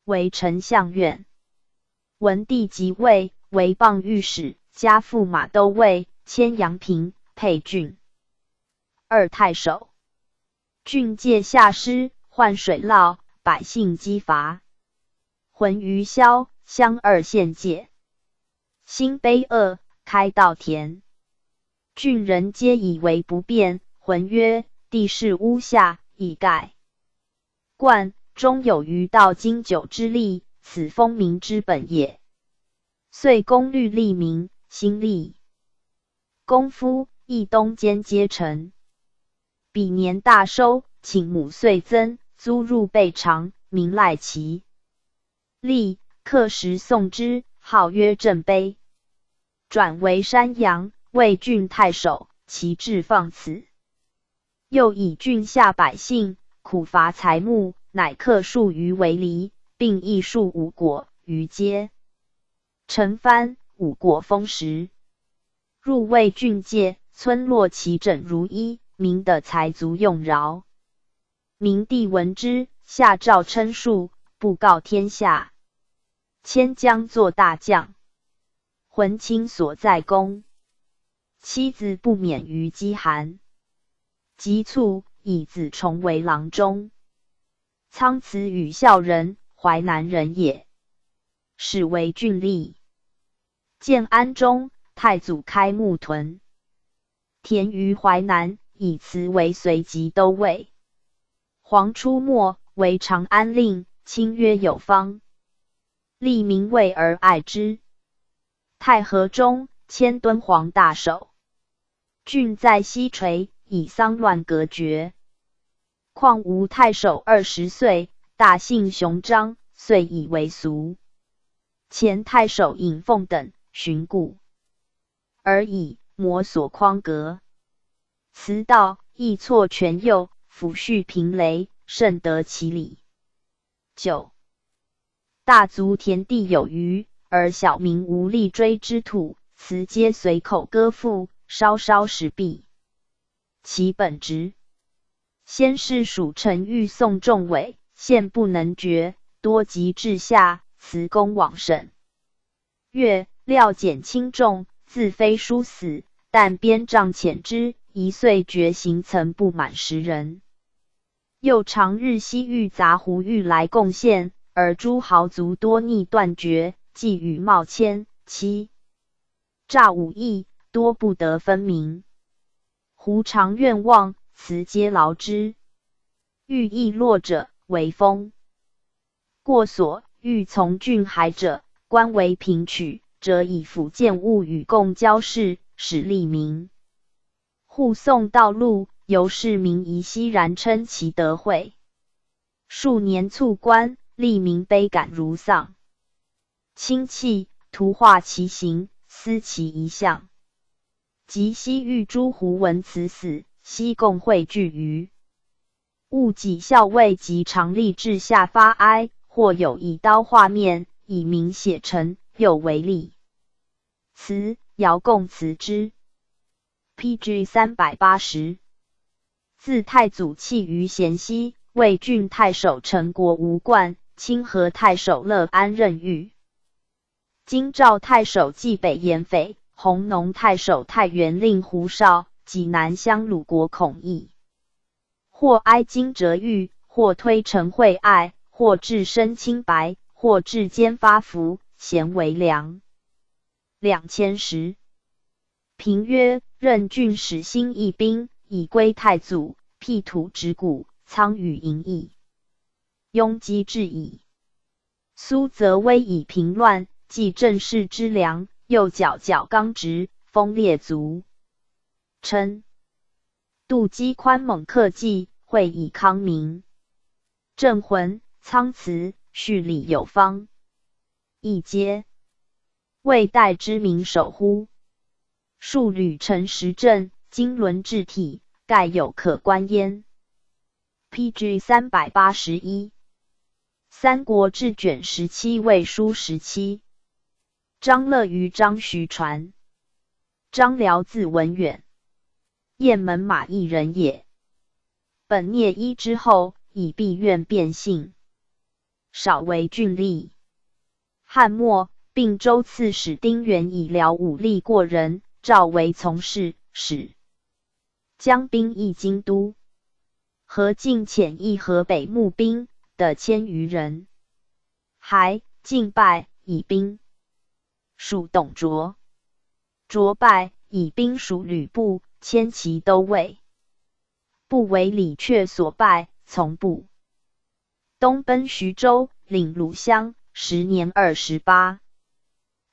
为丞相院。文帝即位，为傍御史，加驸马都尉，迁阳平、沛郡二太守。郡界下湿，患水涝，百姓饥乏。浑于萧、襄二县界，兴碑厄，开稻田，郡人皆以为不便。浑曰：地势屋下，以盖灌，终有余道经久之利，此丰民之本也。遂工律利民，兴利功夫，一冬间皆成。彼年大收，顷亩岁增，租入备偿，民赖其利，刻石颂之，号曰正碑。转为山阳、魏郡太守，其志放此。又以郡下百姓苦乏财木，乃刻树于为犁，并易树五果于街。陈蕃五果丰实，入魏郡界，村落齐整如一，民的财足用饶。明帝闻之，下诏称述，布告天下，迁将作大将。浑亲所在宫，妻子不免于饥寒。急卒，以子重为郎中。仓慈与孝人，淮南人也。始为郡吏。建安中，太祖开牧屯田于淮南，以慈为随吉都尉。黄初末，为长安令，亲约有方。吏民畏而爱之。太和中，迁敦煌大守。郡在西陲，以丧乱隔绝。况吴太守20岁，大姓熊章，遂以为俗。前太守尹凤等循故而已，摩所框格。辞道亦错权右，抚恤贫羸，甚得其礼。九，大族田地有余，而小民无力追之土，辞皆随口割付，稍稍使毕。其本职。先是属臣欲送众委，现不能决，多及至下，辞公往审。月料减轻重，自非殊死，但鞭杖遣之，一岁决行曾不满10人。又常日西域杂胡欲来贡献，而诸豪族多逆断绝，寄与冒迁欺诈武艺，多不得分明。胡常愿望，辞皆劳之。欲议落者为封过所，欲从郡海者，官为平取，者以辅建物与共交事，使利民。护送道路，由是民宜熙然称其德惠。数年卒官，吏民悲感如丧亲戚，图画其形，思其遗像。及西域诸胡闻此死，悉共汇聚于戊己校尉及常吏至下发哀，或有以刀画面，以名写成，又为例。辞遥共辞之。P.G. 380。自太祖弃于咸熙，魏郡太守陈国吴冠、清河太守乐安任豫、京兆太守冀北严匪、弘农太守太原令胡绍、济南乡鲁国孔毅，或哀金折玉，或推陈惠爱，或置身清白，或置监发福，咸为良2000石。平曰：任郡使兴义兵，以归太祖，辟土植谷，仓宇盈溢，拥积至矣。苏则威以平乱，济政事之良，又矫矫刚直，风烈足称。杜基宽猛克计，会以康民。镇魂仓慈，序礼有方，亦皆魏代之名守乎？数履成实政，经纶治体，盖有可观焉。P.G. 381，三国志卷17魏书17。张乐于张徐传。张辽字文远，雁门马邑人也。本聂壹之后，以毕愿变姓，少为郡吏。汉末，并州刺史丁原以辽武力过人，召为从事，使将兵役京都。何进遣一河北募兵的千余人，还进败，以兵属董卓。卓败，以兵属吕布，迁其都尉。不为李傕所败，从部东奔徐州，领鲁襄，时年28。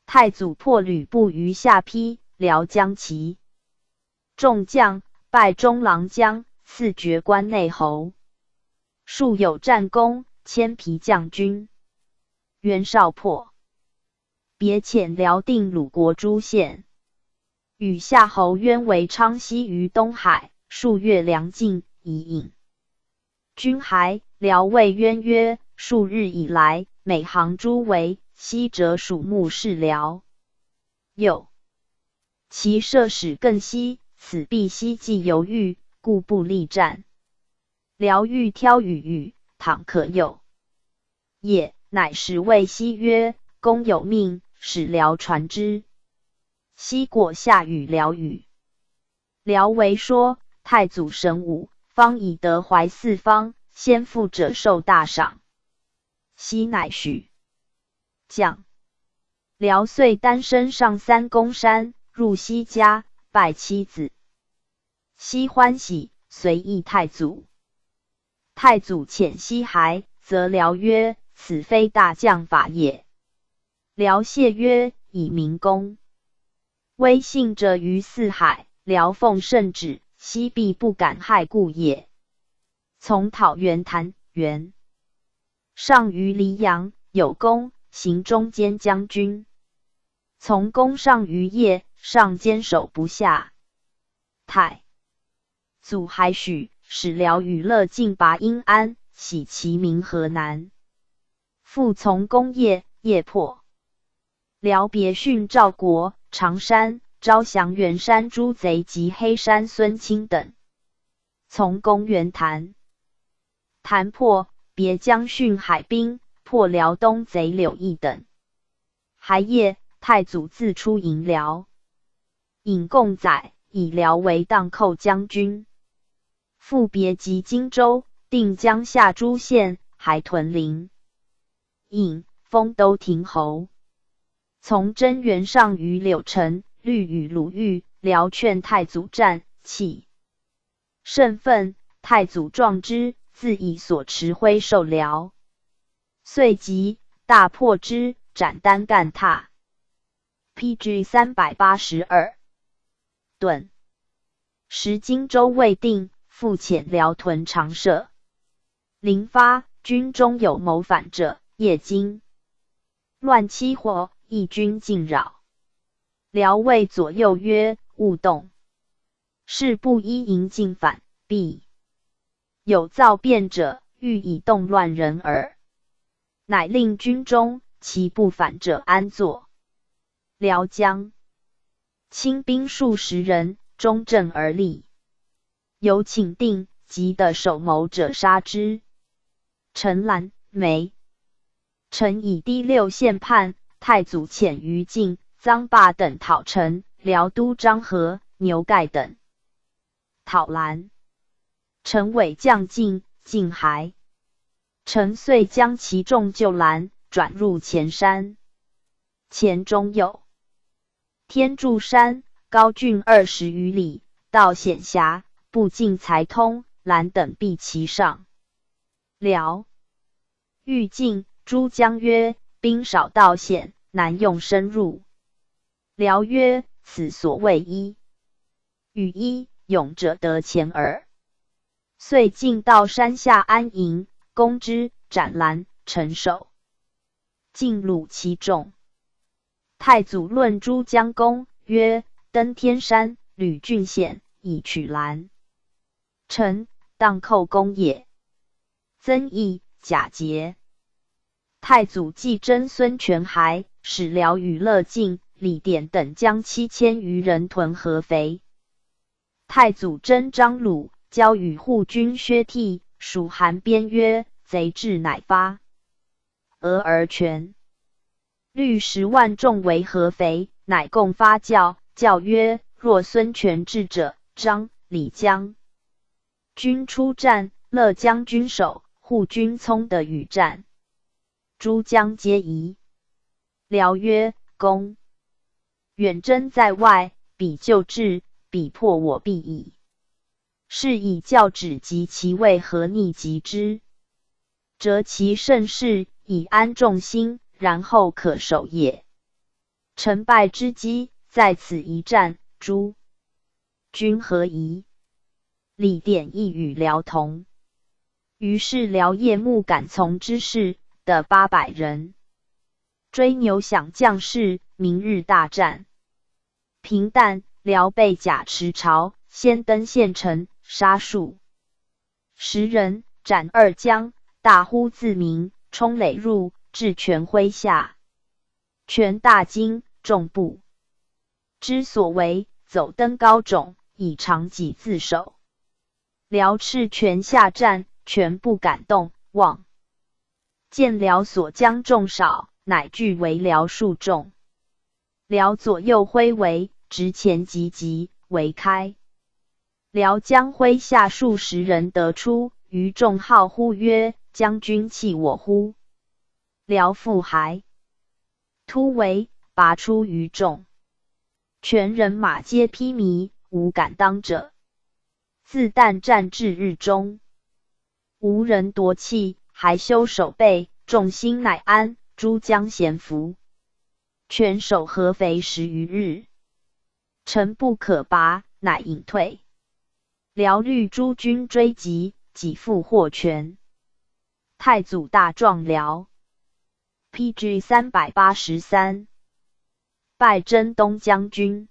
太祖破吕布于下邳，辽将其众将，拜中郎将，赐爵关内侯。数有战功，迁皮将军。袁绍破，别遣辽定鲁国诸县，与夏侯渊为昌西于东海，数月粮尽，以饮。军还，辽谓渊曰：“数日以来，每行诸围，西者属目视辽。又其射使更西，此必希冀犹豫，故不力战。辽欲挑与语，倘可诱也。”乃使谓奚曰：“公有命，使辽传之。”奚果下与辽语。辽为说：“太祖神武，方以德怀四方，先父者受大赏。”奚乃许。将辽遂单身上三公山，入奚家，拜妻子。奚欢喜，遂诣太祖。太祖遣西还，责辽曰：“此非大将法也。”辽谢曰：“以明公威信者于四海，辽奉圣旨，西必不敢害故也。”从讨袁谭，袁尚于黎阳有功，行中监将军。从攻上于邺，上坚守不下。太祖还许，使辽与乐进拔阴安，徙其民河南。复从攻邺，邺破。辽别训赵国、常山，招降元山诸贼及黑山孙钦等。从攻袁谭，谭破，别将训海兵，破辽东贼柳毅等。还夜，太祖自出迎辽，引贡载以辽为荡寇将军。复别及荆州，定江夏诸县，还屯临颍，封都亭侯。从征袁尚于柳城，虑与鲁豫，辽劝太祖战，弃甚愤。太祖壮之，自以所持徽授辽，遂即大破之，斩单干闼。P.G. 382。顿时荆州未定，复遣辽屯长社。临发，军中有谋反者，夜惊乱起火，义军进扰。辽谓左右曰：“勿动。事不依营进反，必有造变者，欲以动乱人耳。”乃令军中其不反者安坐。辽将亲兵数十人，中阵而立。有请定，即得首谋者杀之。陈兰梅，陈以第六县叛，太祖遣于禁、臧霸等讨陈，辽都张和、牛盖等讨兰。陈伟将进，进还。陈遂将其众救兰，转入前山。前中有天柱山，高峻20余里，道险狭，步进才通。兰等避其上。辽欲进，诸将曰：“兵少道险，难用深入。”辽曰：“此所谓一与一，勇者得前耳。”遂进到山下安营，攻之，斩兰、陈首，尽虏其众。太祖论诸将功，曰：“登天山，履峻险，以取兰、陈，荡寇功也。”曾毅、贾节。太祖既征孙权还，使辽与乐进、李典等将7000余人屯合肥。太祖征张鲁，交与护军薛悌，属韩边曰：“贼至乃发，俄而全。”率10万众围合肥，乃共发教，教曰：“若孙权至者，张、李将军出战，乐将军守，护军聪的与战。”诸将皆疑。辽曰：“公远征在外，彼就至，彼破我必矣。是以教旨及其为何逆及之，择其盛事，以安众心。然后可守也。成败之机，在此一战。”诸军何疑？李典亦与辽同。于是辽夜募敢从之士的800人，追牛响将士，明日大战。平旦，辽备甲持朝，先登县城，杀数十人，斩二将，大呼自明，冲垒入。至权麾下，权大惊，众不知所为，走登高冢，以长戟自守。辽斥权下战，权不敢动，望见辽所将众少，乃惧为辽数众。辽左右挥围，直前急急围开。辽将麾下数十人得出，于众号呼曰：“将军弃我乎？”辽复还，突围，拔出于众，全人马皆披靡，无敢当者。自旦战至日中，無人奪器，還修守備，眾心乃安。諸將咸服。权守合肥10余日，城不可拔，乃引退。辽率诸军追击，几复获全。太祖大壮辽。P.G. 383，拜征东将军。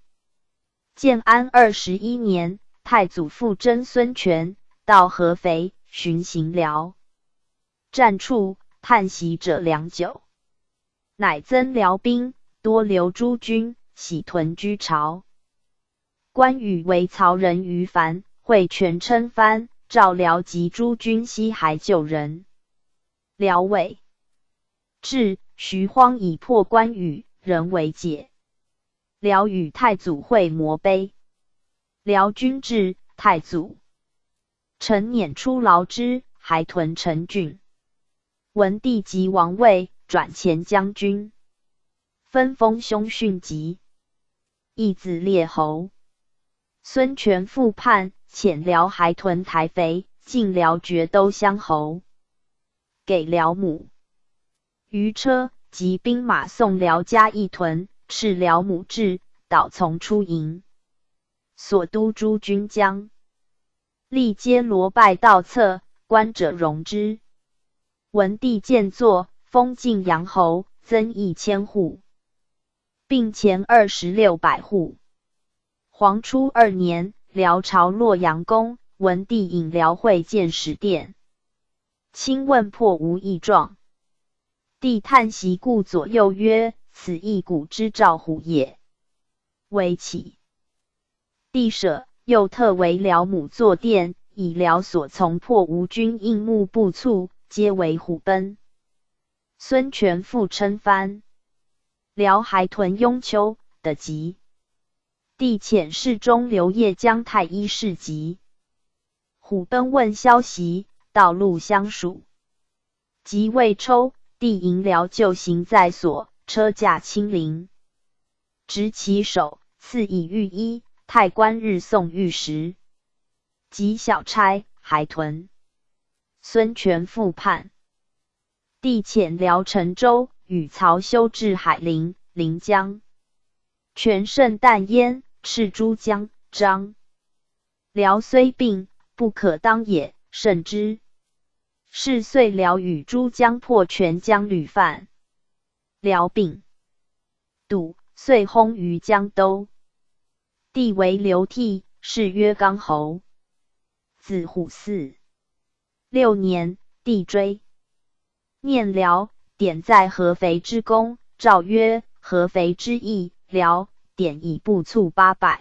建安21年，太祖复征孙权，到合肥，巡行辽。战处，叹息者良久。乃增辽兵，多留诸军，徙屯居巢。关羽为曹仁于樊，会权称藩，召辽及诸军西还救人。辽未至，徐晃以破关羽，人为解。辽与太祖会摩碑。辽军至，太祖乘辇出劳之，还屯陈郡。文帝即王位，转前将军，分封兄逊级，义子列侯。孙权复叛，遣辽还屯台肥，进辽爵都乡侯，给辽母余车及兵马送辽家一屯，敕辽母至，导从出营。所都诸军将，历皆罗拜道侧，观者荣之。文帝见作，封晋阳侯，增1000户，并前26百户。黄初二年，辽朝洛阳宫，文帝引辽会见使殿，亲问破吴异状。帝叹息，顾左右曰：“此亦古之赵虎也。”为起。帝舍，又特为辽母坐殿，以辽所从破吴军应募部卒，皆为虎贲。孙权复称藩，辽还屯雍丘的吉。帝遣侍中刘晔将太医事疾。虎贲问消息，道路相属。即未抽，帝迎辽就行在所，车驾亲临，执其手，赐以御医。太官日送御食。及小差，还屯。孙权复叛，帝遣辽陈州与曹休至海陵、临江。权胜旦焉，斥诸将张。辽虽病，不可当也，胜之。是岁，辽与诸将破权将吕范。辽病笃，遂薨于江都。帝为刘悌，谥曰刚侯。子虎嗣。六年，帝追念辽典在合肥之功，诏曰：合肥之役，辽典以步卒800，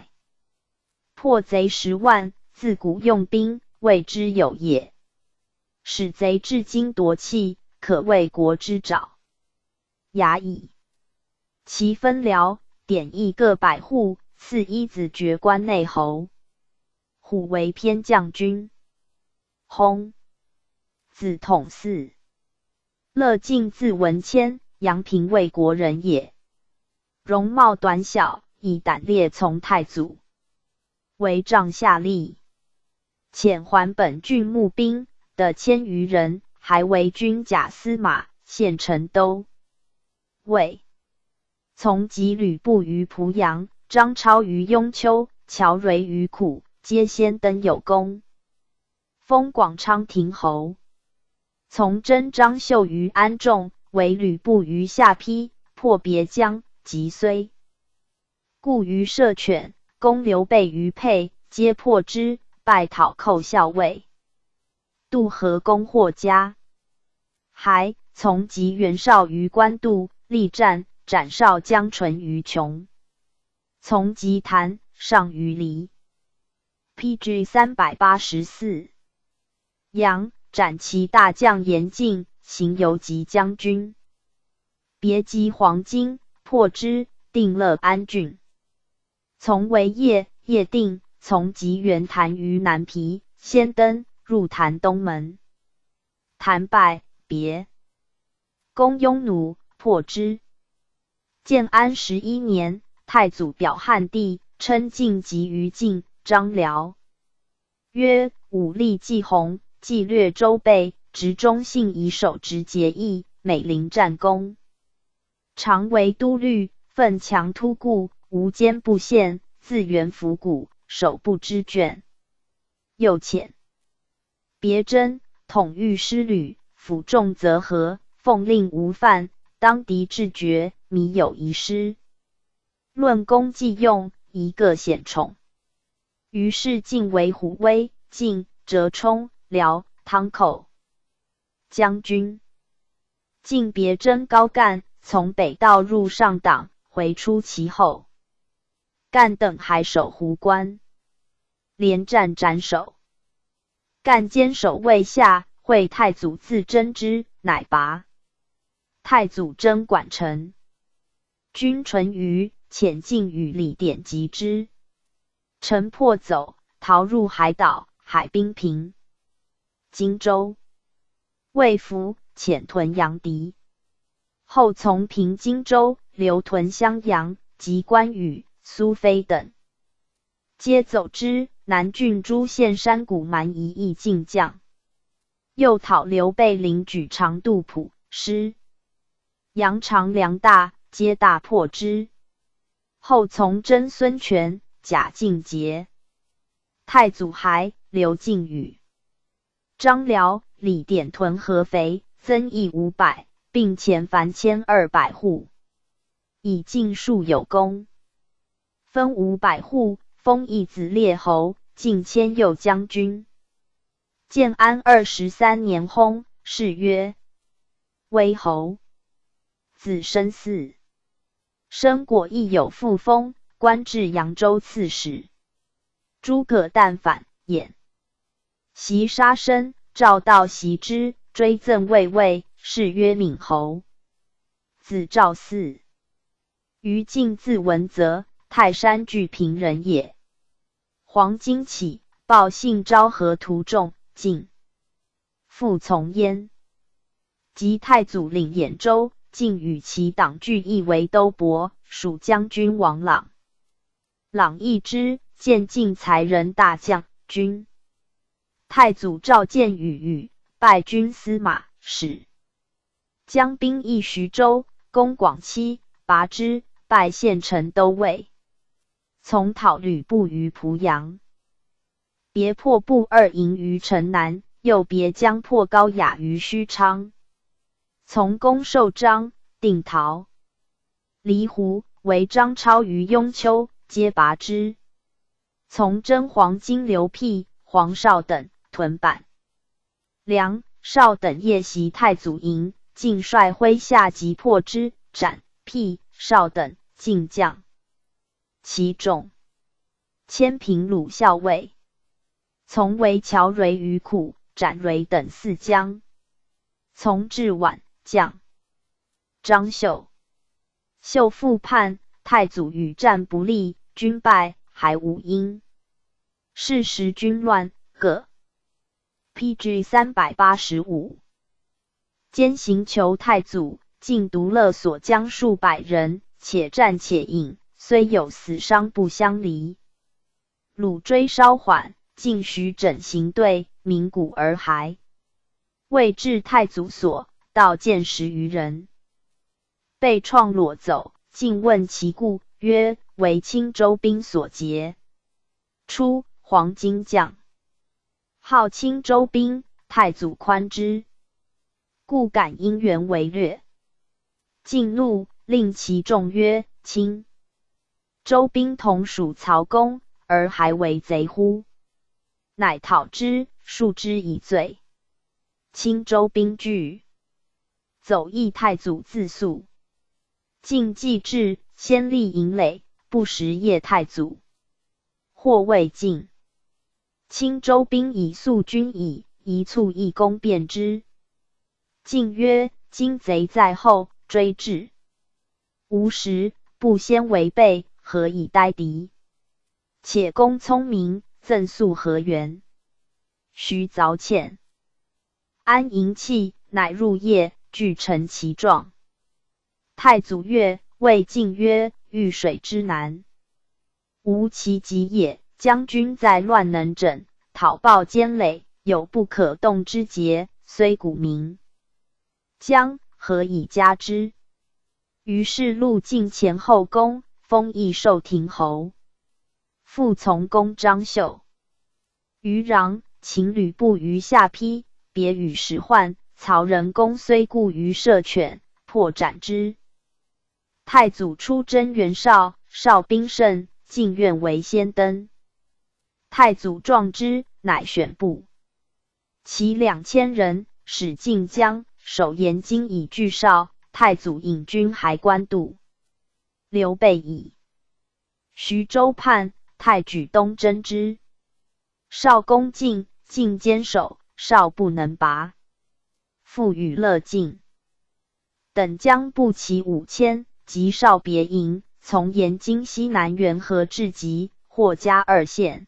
破贼10万，自古用兵未之有也。使贼至今夺气，可谓国之爪牙矣。其分辽典邑各百户，赐一子爵关内侯。虎为偏将军。薨。子统嗣。乐进字文谦，阳平魏国人也。容貌短小，以胆略从太祖，为帐下吏。遣还本郡募兵的千余人，还为军假司马、县城都尉。从击吕布于濮阳，张超于雍丘，乔蕤于苦，皆先登有功。封广昌亭侯。从征张绣于安众，围吕布于下邳，破别江，击睢。故于射犬，攻刘备于沛，皆破之，败讨寇校尉。渡河攻霍家。还从击袁绍于官渡，力战，斩少将淳于琼。从击谭，上于黎。P.G. 384。杨斩其大将严进，行游击将军。别击黄巾，破之，定乐安郡。从为业，业定，从击袁谭于南皮，先登，入谭东门。谭败，别。攻雍奴，破之。建安11年，太祖表汉帝，称晋及于晋、张辽，曰：武力既宏，计略周备，执忠信以守直节义，每临战功，常为都律，奋强突固，无坚不陷，自元服古，手不知倦。又遣别征统御师旅，辅众则和，奉令无犯，当敌至决，靡有遗失。论功计用，一个显宠。于是进为虎威、晋、折冲、辽、汤口将军。进别征高干，从北道入上党，回出其后。干等还守壶关，连战斩首。干坚守未下，会太祖自征之，乃拔。太祖征管城，军淳于遣进与李典击之，城破走，逃入海岛，海滨平荆州。魏服遣屯阳敌，后从平荆州，留屯襄阳，及关羽、苏飞等，皆走之。南郡诸县山谷蛮夷亦进将，又讨刘备领举长杜甫师杨长梁大，皆大破之。后从征孙权、贾敬节、太祖还，刘进宇、张辽、李典屯合肥，增邑500，并遣凡1200户，以尽数有功，分500户，封义子列侯，进迁右将军。建安23年薨，谥曰威侯。子申嗣。申果亦有复封，官至扬州刺史。诸葛诞反，偃袭杀申，赵道袭之，追赠卫尉，谥曰闵侯。子赵嗣。于禁字文泽，泰山聚平人也。黄巾起，报信昭和徒众，进复从焉。及太祖领兖州，晋与其党聚义为都伯，属将军王朗。朗义之，见晋才人大将军。太祖召见与语，拜军司马使，将兵役徐州，攻广期，拔之，拜县城都尉。从讨吕布于濮阳，别破布二营于城南，又别将破高雅于须昌。从攻寿张、定陶、离狐，为张超于雍丘，皆拔之。从征黄巾刘辟、黄绍等屯板梁、绍等夜袭太祖营，尽率麾下击破之，斩辟、绍等尽将。其众迁平鲁校尉，从为乔蕤于苦、斩蕤等四将。从至晚将张绣，绣复叛，太祖与战不利，军败，还无因。是时军乱，各 P.G. 385。兼行求太祖，竟独勒索将数百人，且战且饮。虽有死伤不相离。鲁追稍缓，竟许整行队，鸣鼓而还。未至太祖所，到见10余人，被创裸走。竟问其故，曰：为青州兵所劫。初，黄巾将号青州兵，太祖宽之，故敢因缘为略。进怒，令其众曰：青州兵同属曹公，而还为贼乎？乃讨之，恕之以罪。青州兵惧，走诣太祖自诉。晋既至，先立营垒，不时谒太祖。或未进，青州兵以速军矣，宜促一攻便之。晋曰：今贼在后，追至无时，不先为备，何以待敌？且公聪明，赠速何援？须凿堑，安营器，乃入夜，据成其状。太祖悦，谓晋曰：遇水之难，无其极也。将军在乱能整，讨报坚垒，有不可动之节，虽古名将，何以加之？于是录进前后宫，封邑寿亭侯。复从公张绣。余壤擒吕布于下邳，别与使唤。曹仁公虽故于射犬，破斩之。太祖出征袁绍，绍兵胜，进愿为先登。太祖壮之，乃选部骑2000人，使进将，守延津以拒绍。太祖引军还官渡。刘备以徐州叛，太举东征之。绍攻晋，晋坚守，绍不能拔。复与乐进等将步骑5000。及绍别营，从延津西南元河至吉，获加二县，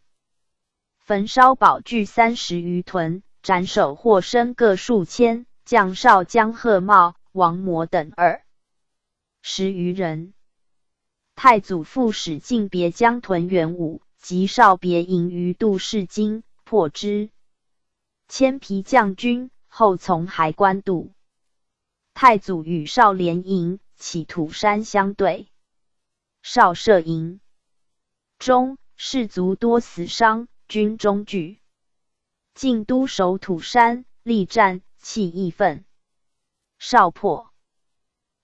焚烧宝具30余屯，斩首获牲各数千，将少将贺茂、王模等20余人。太祖复使进别将屯元武及绍别营于杜氏津，破之。千皮将军后从还官渡。太祖与绍联营，起土山相对，绍设营中，士卒多死伤，军中惧。晋都守土山，力战，气义愤。绍破。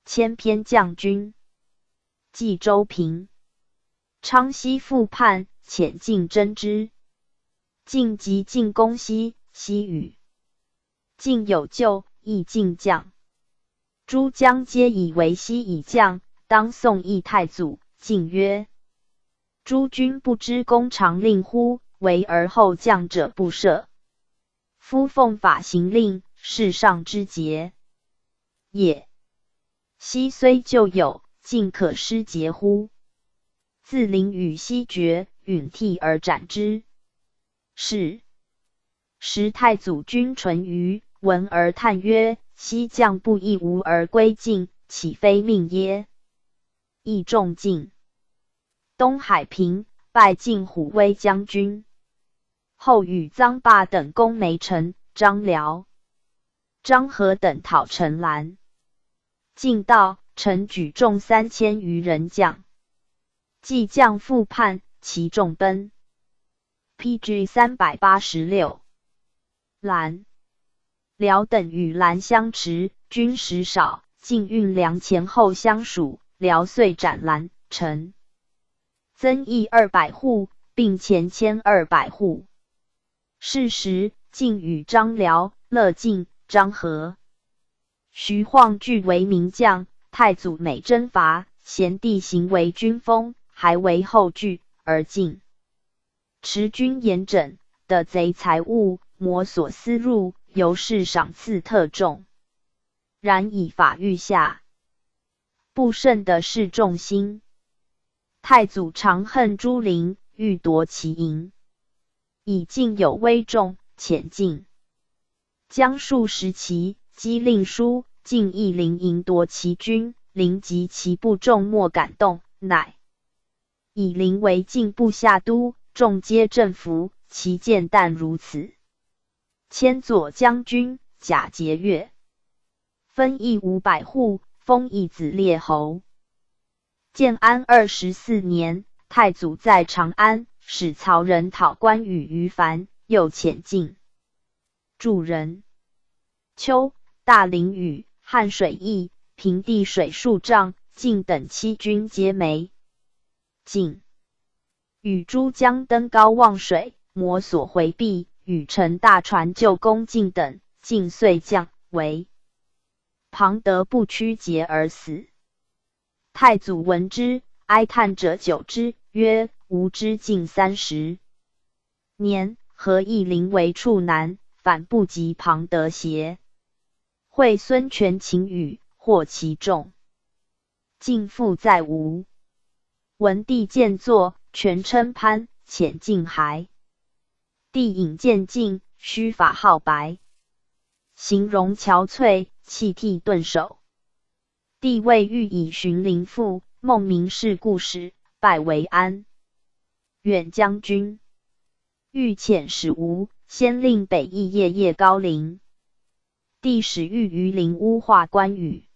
迁偏将军，冀州平。昌豨复叛，遣进征之。晋即进攻西，西与晋有旧，亦进将。诸将皆以为西已降，当送诣太祖。晋曰：“诸君不知公常令乎？为而后降者不赦。夫奉法行令，是上之节也。昔虽旧有，竟可失节乎？”自临与西决，允替而斩之。是时太祖君淳于闻而叹曰：昔将不义无而归晋，岂非命耶？亦重晋。东海平，拜晋虎威将军。后与臧霸等攻梅城，张辽、张合等讨陈兰。晋到，陈举众3000余人将，既将复叛，其众奔。P.G. 386。兰。辽等与兰相持，军食少，晋运粮前后相属，辽遂斩兰，陈增邑200户，并前1200户。是时，晋与张辽、乐进、张合、徐晃俱为名将。太祖每征伐，贤弟行为军锋，还为后拒，而晋持军严整，的贼财物，摩所私入。由是赏赐特重，然以法御下，不胜的是众心。太祖常恨朱灵，欲夺其营，以晋有威重，遣进将数十骑，击令书，晋义临营夺其军，临及其部众莫敢动，乃以灵为晋部下都，众皆振服，其见但如此。迁左将军，假节钺，分邑500户，封义子列侯。建安24年，太祖在长安，使曹仁讨关羽于樊，又遣进助人。秋，大凌雨，汉水溢，平地水数丈，晋等七军皆没。晋与诸将登高望水，摩所回避。与乘大船救攻晋等，晋遂降，为庞德不屈节而死。太祖闻之，哀叹者久之，曰：“吾知晋30年，何以临为处男，反不及庞德邪？”会孙权请与，获其众。晋父在吴。文帝见作，权称潘，遣晋还。帝引见晋，须发皓白，形容憔悴，泣涕顿首。帝谓欲以荀林父，孟明视故事，拜为安远将军。欲遣使吴，先令北邑夜夜高陵。帝始欲于陵污化关羽。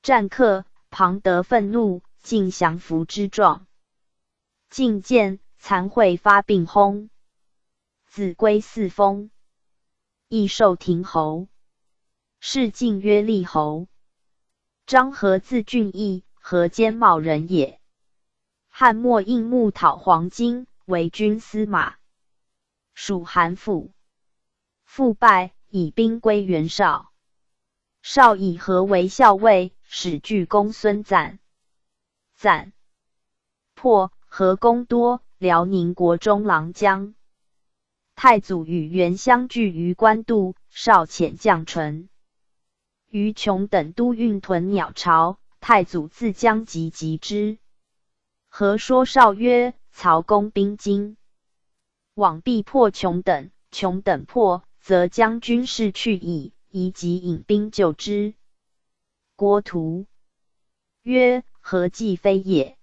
战克，庞德愤怒，进降服之状。进见残秽发病薨。子归嗣封，亦授亭侯。谥晋曰厉侯。张合字俊义，河间茂人也。汉末应募讨黄巾，为军司马。属韩馥。馥败，以兵归袁绍。绍以何为校尉，使拒公孙瓒。瓒破何功多，辽宁国中郎将。太祖与袁相聚于官渡，绍遣将淳于琼等都运屯鸟巢，太祖自将击击之。何说绍曰：“曹公兵精，往必破琼等，琼等破，则将军士去矣，宜即引兵救之。”郭图曰：“何计非也？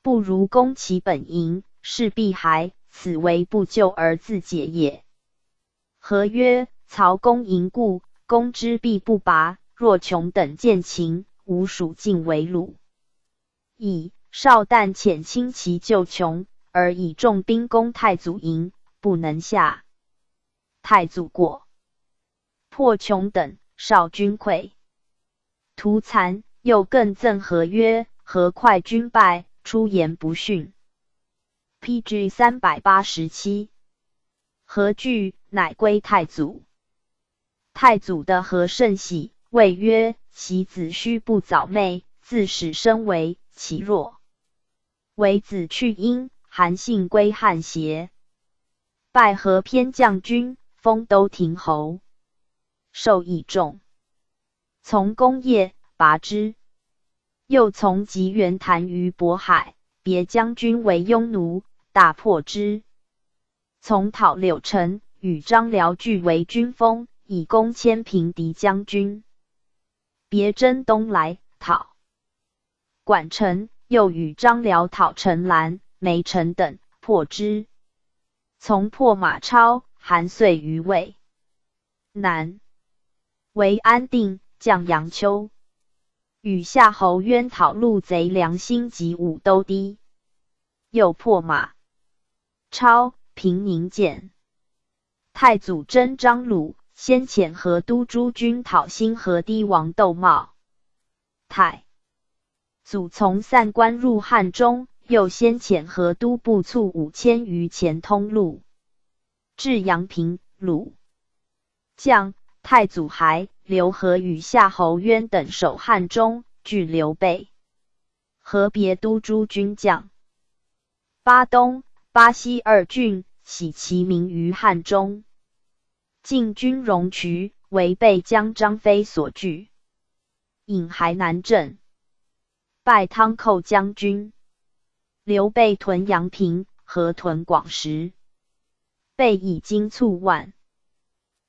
不如攻其本营，势必还，此为不救而自解也。”何曰：“曹公营固，攻之必不拔。若琼等见擒，吾属尽为虏矣。”绍但遣轻骑救琼，而以重兵攻太祖营，不能下。太祖过，破琼等，绍军溃。图残，又更赠何曰：“何快军败，出言不逊。”P.G. 387，何惧，乃归太祖。太祖的何甚喜，谓曰：“喜子须不早寐，自始生为其弱。为子去婴，韩信归汉邪？”拜河偏将军，封都亭侯，授益众。从功业，拔之。又从吉原谈于渤海，别将军为雍奴，大破之。从讨柳城，与张辽俱为军锋，以功迁平敌将军。别征东来讨管城，又与张辽讨陈兰、梅城等，破之。从破马超、韩遂于魏南，为安定，将杨秋。与夏侯渊讨路贼梁兴及武都堤，又破马超、平宁謇。太祖征张鲁，先遣河都诸军讨新河堤王窦茂。太祖从散关入汉中，又先遣河都部卒5000余前通路，至阳平、鲁将。太祖还，刘和与夏侯渊等守汉中，拒刘备。何别都诸军将，巴东、巴西二郡，徙其民于汉中。晋军戎渠，为备将张飞所拒，引海南镇，拜汤寇将军。刘备屯阳平，河屯广石，备以精卒万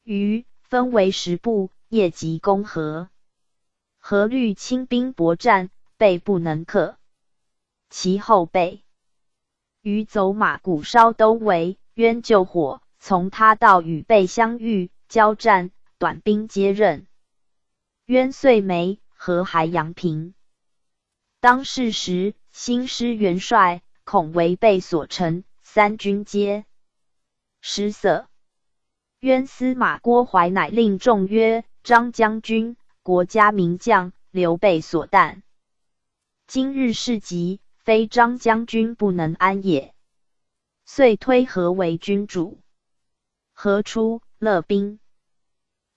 余，分为10部，夜急攻何。何虑轻兵搏战，备不能克。其后备于走马鼓烧都围，渊救火，从他道与备相遇，交战，短兵接刃。渊遂没，何还阳平。当是时，兴师元帅恐为备所乘，三军皆失色。渊司马郭淮乃令众曰：“张将军，国家名将，刘备所惮。今日事急，非张将军不能安也。”遂推何为君主。何出，乐兵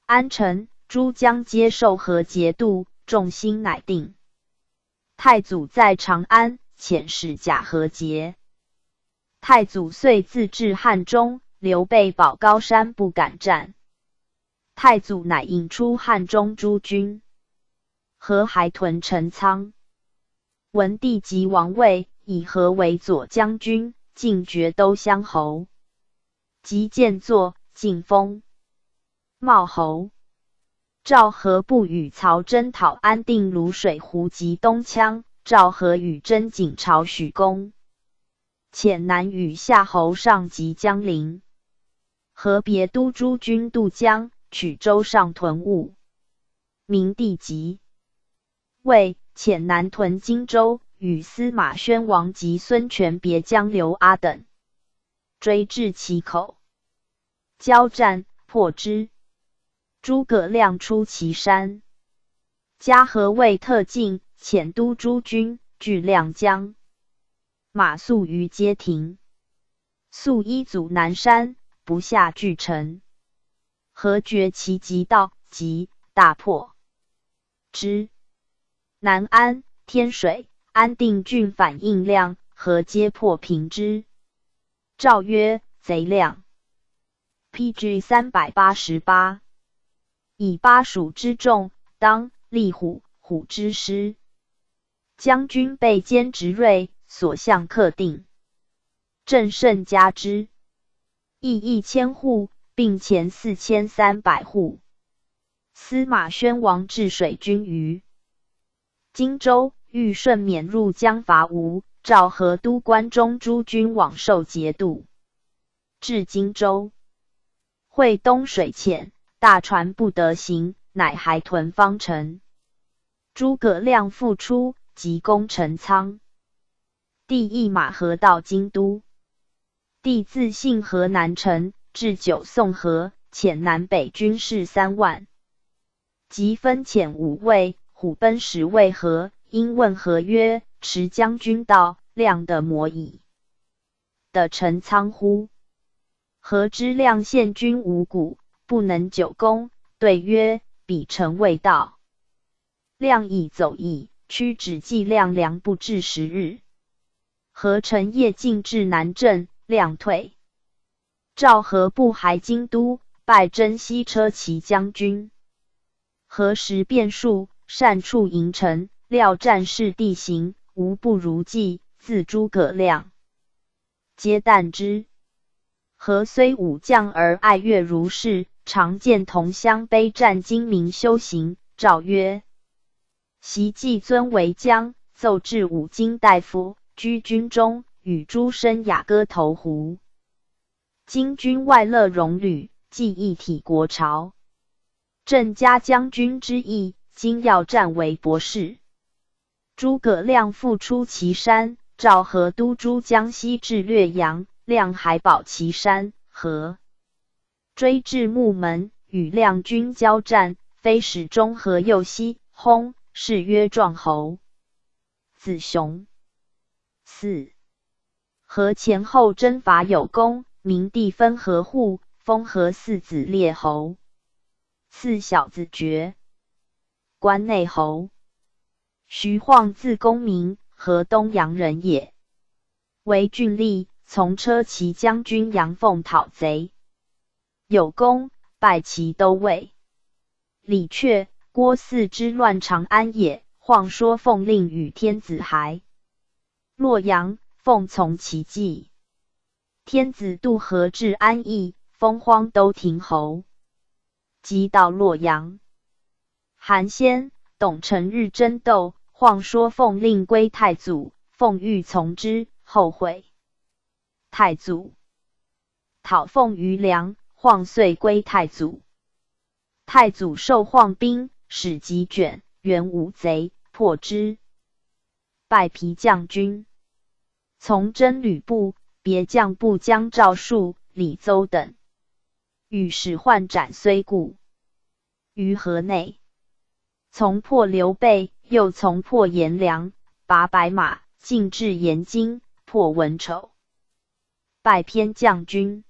安城，诸将皆受何节度，众心乃定。太祖在长安，遣使假何节。太祖遂自至汉中。刘备保高山不敢战，太祖乃引出汉中诸军，何还屯陈仓。文帝即王位，以何为左将军，进爵都乡侯。及建作，进封冒侯。赵何不与曹真讨安定卤水湖及东羌，赵何与真景朝许公，遣南与夏侯尚及江陵。何别都诸军渡江，取州上屯务。明帝即位，遣南屯荆州，与司马宣王及孙权别将刘阿等，追至其口，交战，破之。诸葛亮出祁山，嘉禾魏特进，遣都诸军拒亮将。马谡于街亭，谡依阻南山，不下拒城。何觉其急到，即大破之。南安、天水、安定郡反应亮，何皆破平之。诏曰：贼亮。P.G. 388，以巴蜀之众，当立虎虎之师。将军备兼执锐，所向克定。郑甚嘉之。邑1000户，并前4300户。司马宣王置水军于荆州，欲顺免入江伐吴，诏河都关中诸军往受节度。至荆州，会东水浅，大船不得行，乃还屯方城。诸葛亮复出，急攻陈仓。帝驿马河到京都。帝自信河南城，置酒送和，遣南北军士3万。即分遣五位，虎贲使谓何，因问何曰：“迟将军到，亮的摩矣。的陈仓乎？”何知亮县军无谷，不能久攻，对曰：“彼臣未到。”亮已走矣，屈指计量粮不至10日。何乘夜进至南郑，亮退。赵何不还京都，拜征西车骑将军。何时变数，善处营城，料战事地形，无不如计。自诸葛亮，皆惮之。何虽武将而爱乐如是，常见同乡悲战精明修行。诏曰：昔季尊为将，奏至五经大夫，居军中，与诸生雅歌投壶。今军外乐戎旅，既一体国朝。朕嘉将军之意，今要战为博士。诸葛亮复出祁山，诏河都诸江西至略阳，亮还保祁山，何追至木门，与亮军交战，飞使中河右西，薨，谥曰壮侯。子雄。四何前后征伐有功，明帝分河户，封何四子列侯。赐小子爵，关内侯。徐晃字公明，河东阳人也，为郡吏，从车骑将军杨奉讨贼，有功，拜骑都尉。李傕、郭汜之乱长安也，晃说奉令与天子还洛阳，奉从其计。天子渡河至安邑，封荒都亭侯。即到洛阳，韩暹、董承日争斗，晃说奉令归太祖，奉欲从之，后悔。太祖讨奉于梁，晃遂归太祖。太祖受晃兵，使击卷，援五贼，破之，拜皮将军。从征吕布，别将部将赵术、李邹等，与使唤斩虽故于河内。从破刘备，又从破颜良，拔白马，进至延津，破文丑，拜偏将军。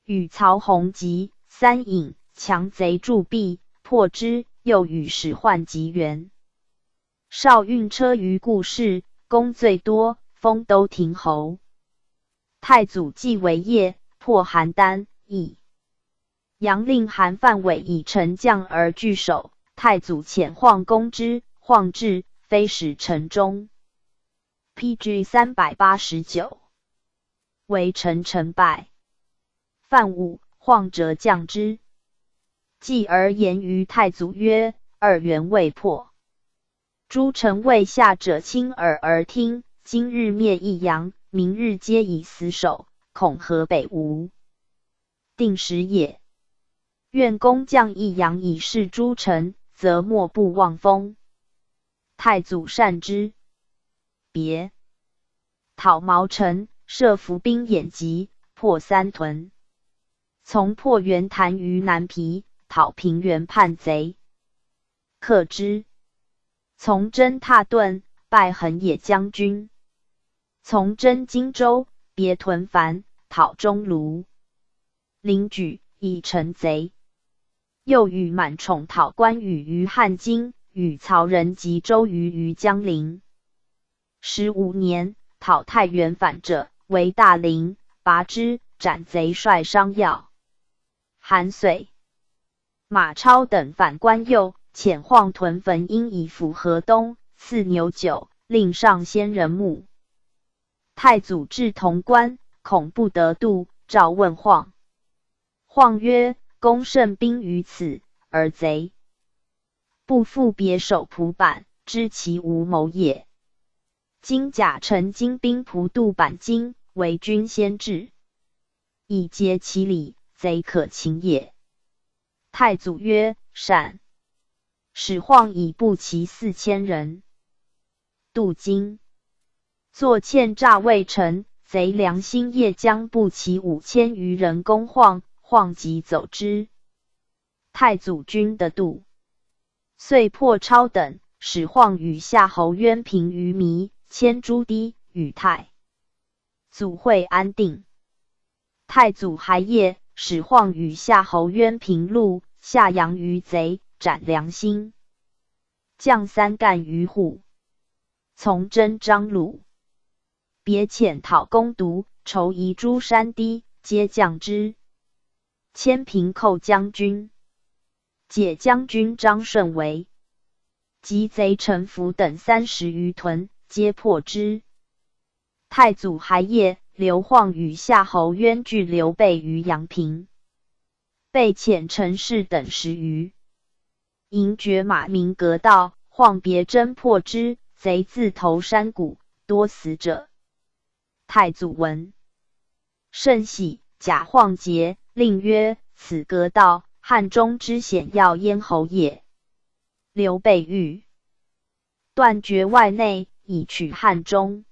与曹洪及三隐强贼铸币，破之，又与使唤及援。邵运车于故事，功最多，封都亭侯。太祖继为业，破邯郸，邑。杨令韩范伟以丞将而拒守，太祖遣晃攻之，晃至，飞使城中。P.G. 389，围城成败。范武、晃折将之。继而言于太祖曰：“二元未破，诸臣未下者亲耳而听。今日灭益阳，明日皆以死守，恐河北无。”定时也。愿公将一阳以示诸臣，则莫不望风。太祖善之。别讨毛城，设伏兵掩击，破三屯。从破袁谭于南皮，讨平原叛贼，克之。从征蹋顿，败横野将军。从征荆州，别屯樊，讨中卢。临举以成贼。又与满宠讨关羽于汉津，与曹仁及周瑜于江陵。15年，讨太原反者，为大陵，拔之，斩贼帅商耀。韩遂、马超等反关右，遣晃屯汾阴以抚河东，赐牛酒，令上先人墓。太祖至潼关，恐不得渡，诏问晃。晃曰：“公胜兵于此，而贼不复别守蒲坂，知其无谋也。今假陈精兵蒲渡板津，为君先至，以结其礼，贼可擒也。”太祖曰：“善。”使晃以步骑4000人渡津，作堑诈未成，贼梁兴业将步骑5000余人攻晃，晃即走之。太祖军得渡，遂破超等，使晃与夏侯渊平于糜，迁朱棣，与太祖会安定。太祖还业，使晃与夏侯渊平陆，下阳于贼，斩梁兴，将三干于虎。从征张鲁，别遣讨公独，筹夷诸山低，皆将之。迁平寇将军，解将军张顺为及贼陈福等30余屯，皆破之。太祖还业，刘晃与夏侯渊拒刘备于阳平，被遣陈氏等十余营绝马鸣阁道，晃别征破之，贼自投山谷，多死者。太祖闻，甚喜，假晃节，令曰：“此阁道，汉中之险要咽喉也。刘备欲断绝外内，以取汉中。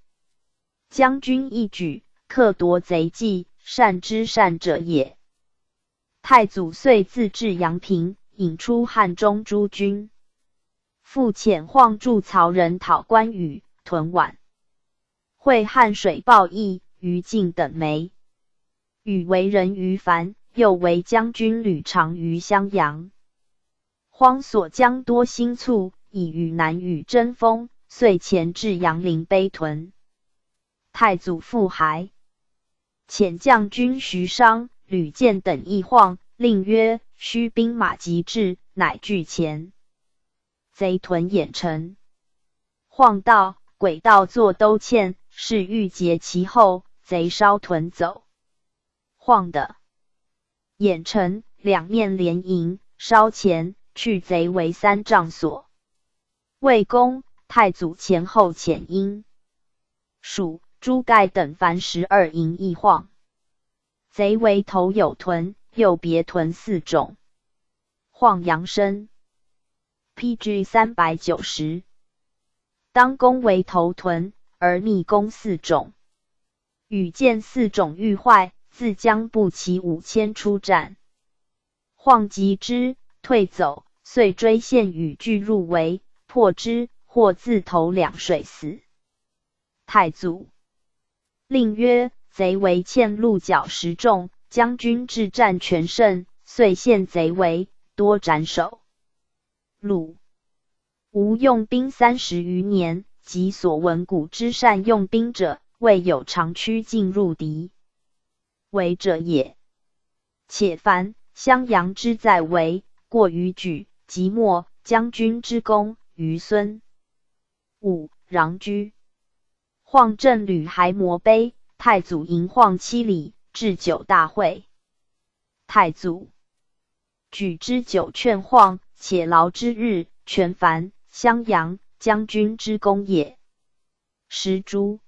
将军一举，克夺贼计，善之善者也。”太祖遂自至阳平，引出汉中诸军，复遣晃助曹仁讨关羽，屯宛，会汉水鲍义、于禁等没。与为人于樊，又为将军吕长于襄阳。荒所将多心促，以与南与争锋，遂前至阳陵碑屯。太祖复还，遣将军徐商、吕建等议晃，令曰：“须兵马急至，乃拒前。”贼屯郾城。晃道诡道作兜堑，是欲截其后，贼烧屯走。晃的郾城两面连营，烧前去贼为三丈所。魏公太祖前后遣殷、蜀、朱盖等凡12营一晃。贼为头有屯，又别屯四种。晃阳生。P.G. 390。当攻为头屯，而密攻四种。羽见四种欲坏，自将步骑5000出战。晃及之，退走，遂追献与俱入围，破之，或自投两水死。太祖令曰：“贼为欠鹿角十众，将军至战全胜，遂陷贼围，多斩首。鲁吴用兵30余年，及所闻古之善用兵者，未有长驱进入敌围者也。且凡襄阳之在围，过于举，即墨将军之功于孙武、穰苴。晃镇吕还摩碑，太祖迎晃7里，置酒大会。太祖举之酒劝晃，且劳之日，全凡襄阳将军之功也。时诸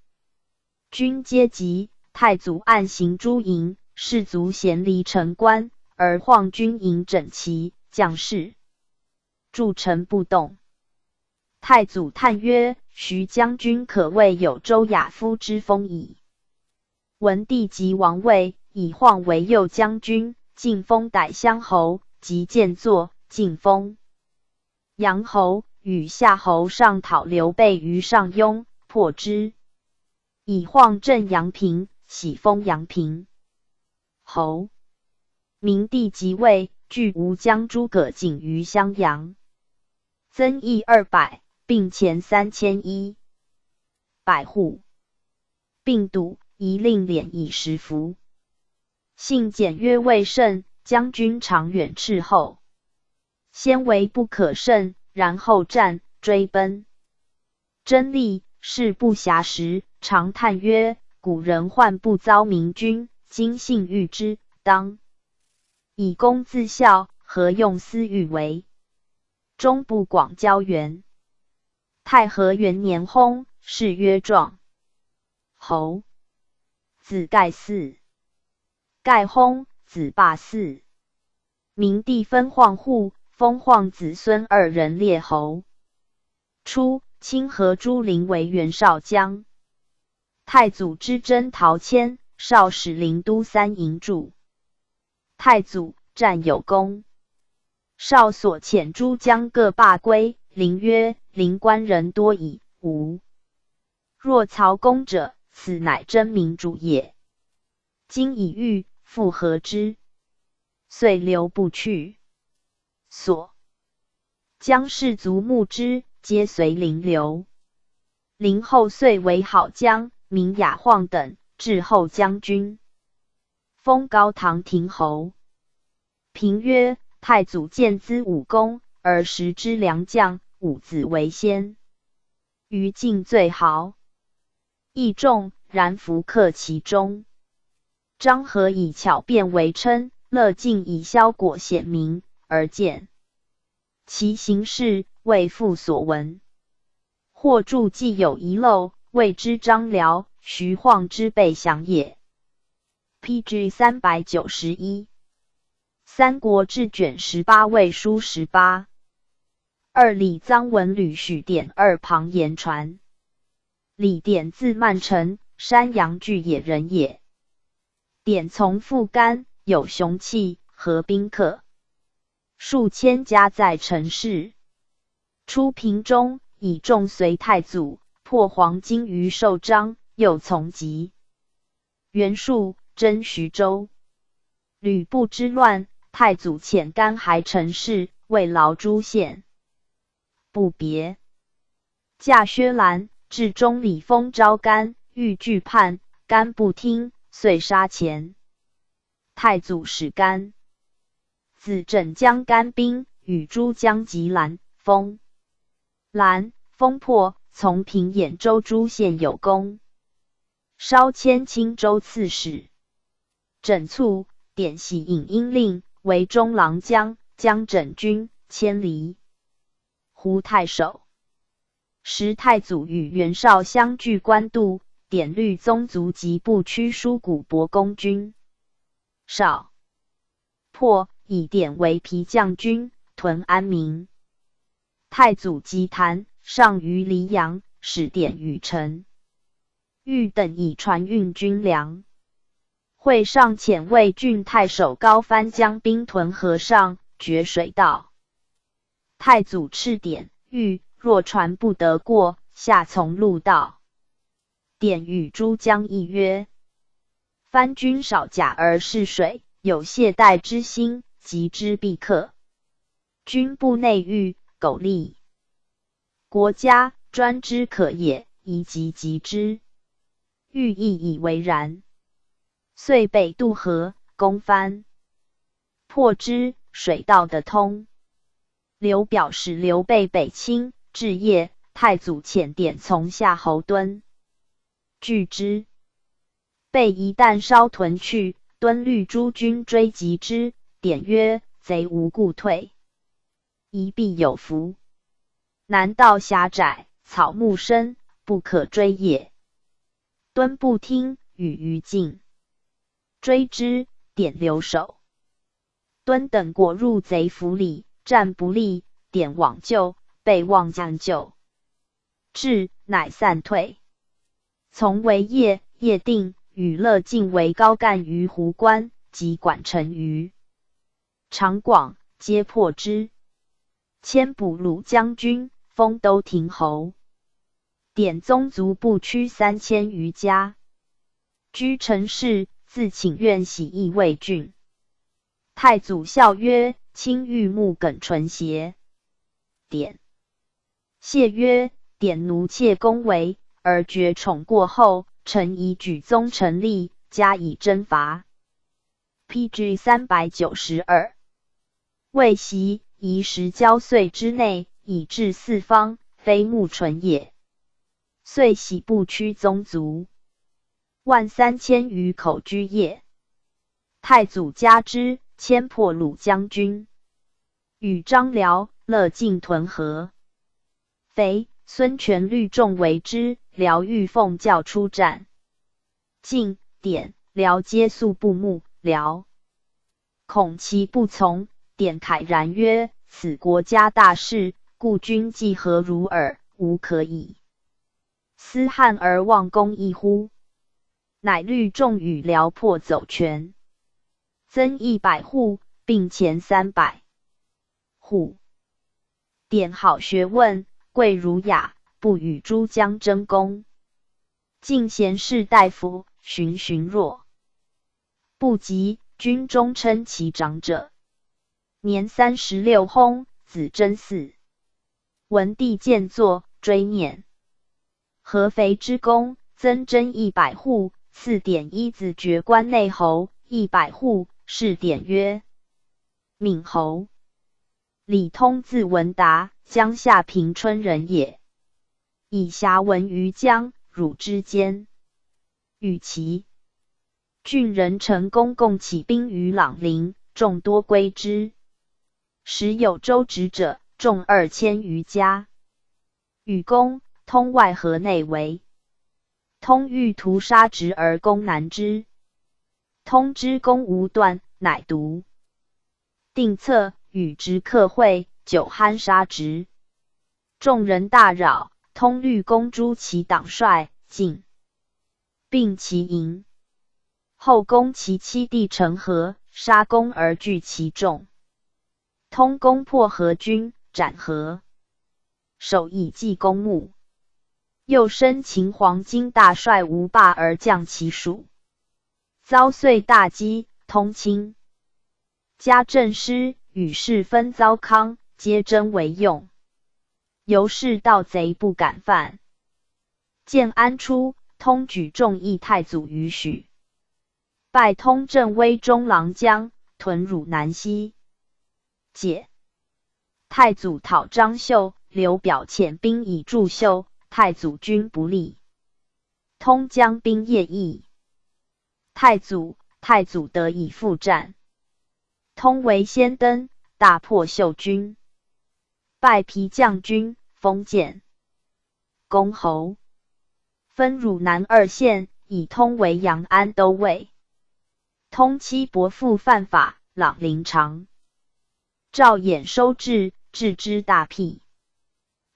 军皆集，太祖暗行诸营，士卒咸离城关，而晃军营整齐，将士筑城不动。太祖叹曰：“徐将军可谓有周亚夫之风矣。”文帝即王位，以晃为右将军，进封逮乡侯，及建作，进封阳侯，与夏侯尚讨刘备于上庸，破之。以晃镇阳平，徙封阳平侯。明帝即位，据吴将诸葛瑾于襄阳，增邑200，并钱3100户，并堵宜令敛以10斛。信简约未胜，将军长远斥候，先为不可胜，然后战追奔。真力事不暇时，常叹曰：“古人患不遭明君，今幸遇之，当以公自效，何用私欲为？”终不广交援。太和元年薨，谥曰壮侯。子盖嗣。盖薨，子霸嗣。明帝分晃户，封晃子孙二人列侯。初，清河朱林为袁绍将。太祖之征陶谦，绍使灵都三营助。太祖战有功，绍所遣诸将各罢归。灵曰：“灵官人多矣，吾若曹公者，此乃真明主也。今已遇，复何之？”遂留不去。所将士卒慕之，皆随灵留。灵后遂为好将，名雅晃等，至后将军，封高唐亭侯。评曰：太祖见资武功，而时之良将，五子为先，于晋最豪。义重，然弗克其中。张合以巧辩为称，乐进以骁果显名，而见其行事，为父所闻。或著记有遗漏，未知张辽、徐晃之辈详也。P.G. 391，《三国志》卷18魏书18。二李臧文吕许典二庞言传。李典字曼成，山阳巨野人也。典从父干，有雄气，和宾客数千家在城市。出平中，以众随太祖，破黄巾于寿张，又从击袁术，征徐州。吕布之乱，太祖遣干还陈氏，慰劳诸县。不别。驾薛兰，至中里封招干，欲拒叛，干不听，遂杀前。太祖使干子镇将干兵，与诸将及兰、封。兰、封破，从平兖州诸县有功，稍迁青州刺史。枕卒，典喜颍阴令，为中郎将、将枕军、千里胡太守。时太祖与袁绍相距官渡，典律宗族及部曲书古伯公军。绍破，以典为皮将军，屯安民。太祖即坛，上于黎阳，使典与陈玉等以船运军粮。会上遣魏郡太守高帆将兵屯河上，绝水道。太祖敕典谕：若船不得过，下从陆道。典与诸将议曰：藩军少甲而嗜水，有懈怠之心，击之必克。军部内狱，苟利国家，专之可也，宜急击之。欲亦以为然。遂北渡河，攻藩，破之，水道得通。刘表使刘备北侵，至邺，太祖遣典从夏侯惇拒之。备一旦稍屯去，敦律诸军追击之。典曰：“贼无故退，一必有伏。南道狭窄，草木深，不可追也。”敦不听，与于禁。追之，典留守。敦等果入贼府里，战不利，典往救，被望将救，至，乃散退。从为业，业定与乐进为高干于壶关，及管城于长广，皆破之。迁补鲁将军，封都亭侯。典宗族部曲3000余家，居城市，自请愿徙邑魏郡。太祖笑曰：“卿欲慕耿纯邪？”典谢曰：“典奴妾恭维，而觉宠过厚，臣以举宗成立，加以征伐。”P.G. 392。未袭以时交岁之内，以至四方，非慕纯也。遂徙部曲宗族1万3000余口居业。太祖嘉之，迁破虏将军，与张辽、乐进屯合肥。孙权虑众为之，辽欲奉教出战，进、典、辽皆素不睦。辽恐其不从，典慨然曰：“此国家大事，故君计何如尔？吾可以私汉而忘公义乎？”乃虑众与辽破走泉，增100户，并钱300户。典好学问，贵儒雅，不与诸将争功。进贤士大夫，循循若不及，军中称其长者。年36薨，子真嗣。文帝见作，追念合肥之功，增征一百户，赐典一子爵关内侯一百户，谥典曰闵侯。李通字文达，江夏平春人也。以侠闻于江、汝之间。与其郡人陈公共起兵于朗陵，众多归之。时有州职者，众2000余家。与公通外合内围，通欲屠杀侄而公难之。通知公无断，乃独定策，与侄客会，酒酣杀侄。众人大扰，通律公诛其党帅，尽并其营。后攻其妻弟成和，杀公而聚其众。通攻破何军，斩何首以祭公墓。又生秦黄巾大帅吴霸而降其属，遭遂大击，通亲家政师与士分糟糠，皆争为用。由是盗贼不敢犯。建安初，通举众议太祖于许，拜通政威中郎将，屯汝南西。解太祖讨张绣，刘表遣兵以助绣。太祖军不利，通将兵夜役。太祖，太祖得以复战。通为先登，大破绣军，拜皮将军，封建公侯，分汝南二县，以通为阳安都尉。通妻伯父犯法，朗陵长。赵衍收治，治之大辟。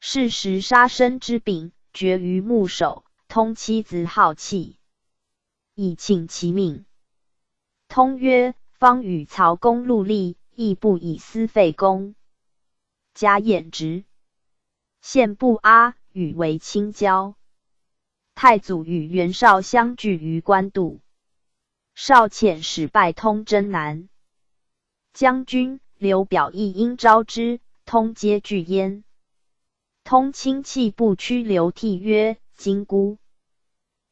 是时杀生之柄，绝于牧首。通妻子好气，以请其命。通曰：“方与曹公戮力，亦不以私废公。”加衍职，献不阿，与为亲交。太祖与袁绍相聚于官渡，绍遣使拜通征南将军，刘表亦应召之，通皆拒焉。通亲戚不屈刘悌曰：“今孤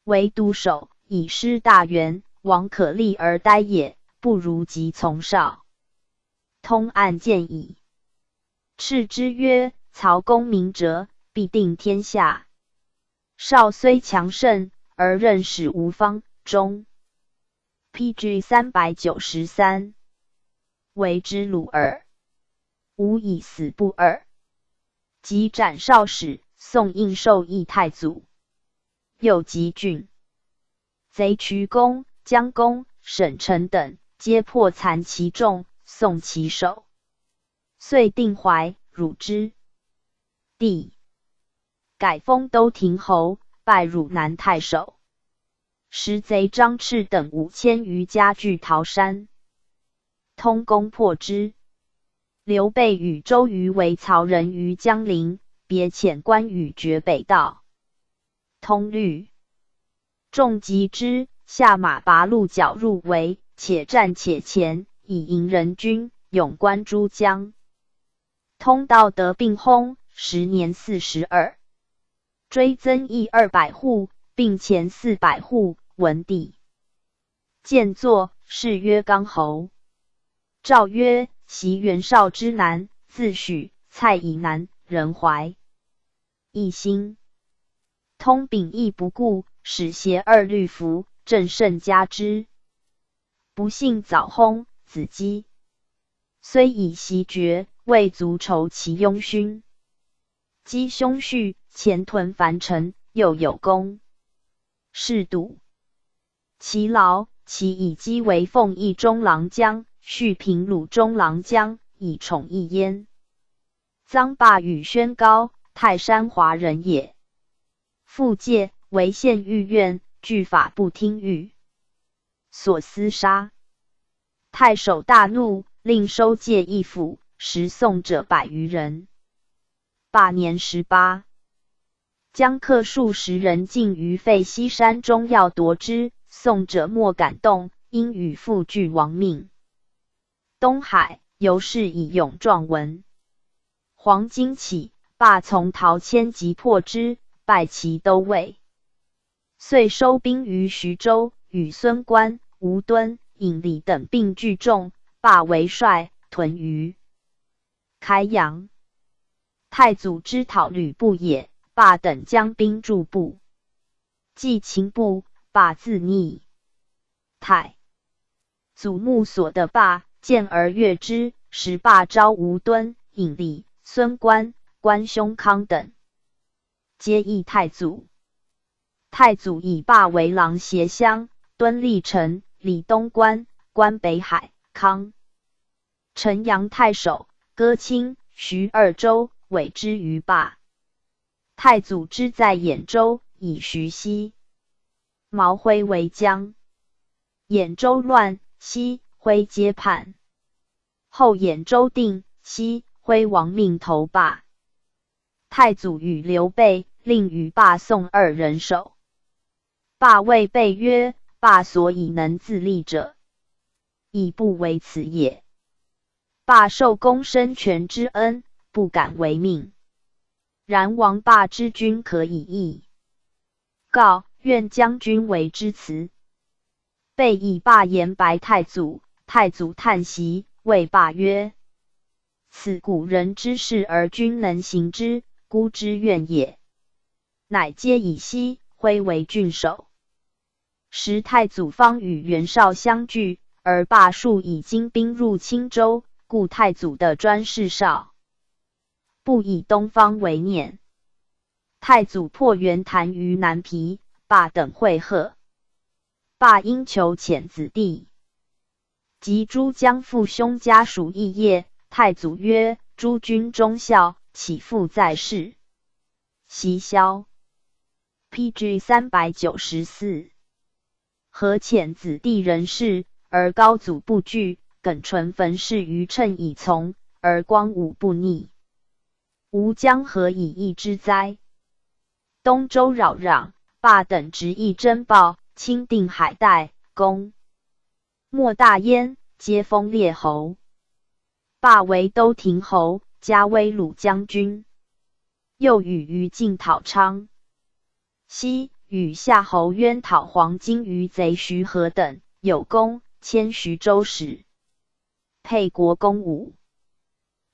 为独守，以失大员，王可立而待也，不如即从绍。”通暗见矣。叱之曰：“曹公明哲，必定天下。绍虽强盛，而任使无方。”终。P.G. 393，为之鲁耳，吾以死不尔。即斩少使，宋应授义太祖。又及郡贼渠公、姜公、沈成等，皆破残其众，送其首。遂定淮、汝之地，改封都亭侯，拜汝南太守。时贼张炽等5000余家聚桃山，通攻破之。刘备与周瑜围曹仁于江陵，别遣关羽绝北道。通律众击之，下马拔鹿角入围，且战且前，以迎人军，勇冠诸将。通道得病薨，时年42。追增邑200户，并钱400户。文帝见作，谥曰刚侯。诏曰：昔袁绍之难，自许、蔡以南，人怀异心。通秉义不顾，使携二律符，朕甚嘉之。不幸早薨，子姬虽已袭爵，未足酬其庸勋。姬兄婿前屯樊城，又有功，士笃其劳，其以姬为奉议中郎将，续平鲁中郎将，以宠义焉。臧霸与宣高，泰山华人也。复戒为县御苑，据法不听谕，所司杀。太守大怒，令收借一府，实送者百余人。霸年18，将客数十人进于废西山中，要夺之，送者莫敢动，因与父俱亡命。东海由是以勇壮闻。黄巾起，霸从陶谦击破之，败其都尉。遂收兵于徐州，与孙观、吴敦、尹礼等并聚众，霸为帅，屯于开阳。太祖之讨吕布也，霸等将兵助布。既擒布，霸自溺。太祖墓所得霸，见而悦之，时霸召吴敦、尹礼、孙观、关兄康等，皆诣太祖。太祖以霸为郎协相，敦历城、礼东关、观北海、康城阳太守，割青、徐二州，委之于霸。太祖之在兖州，以徐熙、毛辉为将。兖州乱，熙、辉皆叛。后兖州定，熙、辉亡命投霸。太祖与刘备，令与霸送二人首。霸谓备曰：“霸所以能自立者，以不为此也。霸受公身权之恩，不敢违命。然王霸之君可以议告，愿将军为之辞。”备以霸言白太祖，太祖叹息，谓霸曰：“此古人之事而君能行之，孤之愿也。”乃皆以熙、辉为郡守。时太祖方与袁绍相聚，而霸数已精兵入青州，故太祖的专事绍，不以东方为念。太祖破袁谭于南皮，霸等会贺。霸因求遣子弟及诸将父兄家属议业。太祖曰：“诸君忠孝，岂复在世？”檄枭。P.G. 394。何遣子弟人事，而高祖不惧；耿纯焚事于趁以从，而光武不逆。吾将何以易之哉？东周扰攘，霸等执意征报，钦定海岱，攻莫大焉，皆封列侯。霸为都亭侯，加威鲁将军。又与于禁讨昌西，与夏侯渊讨黄巾余贼徐和等，有功，迁徐州使。沛国公武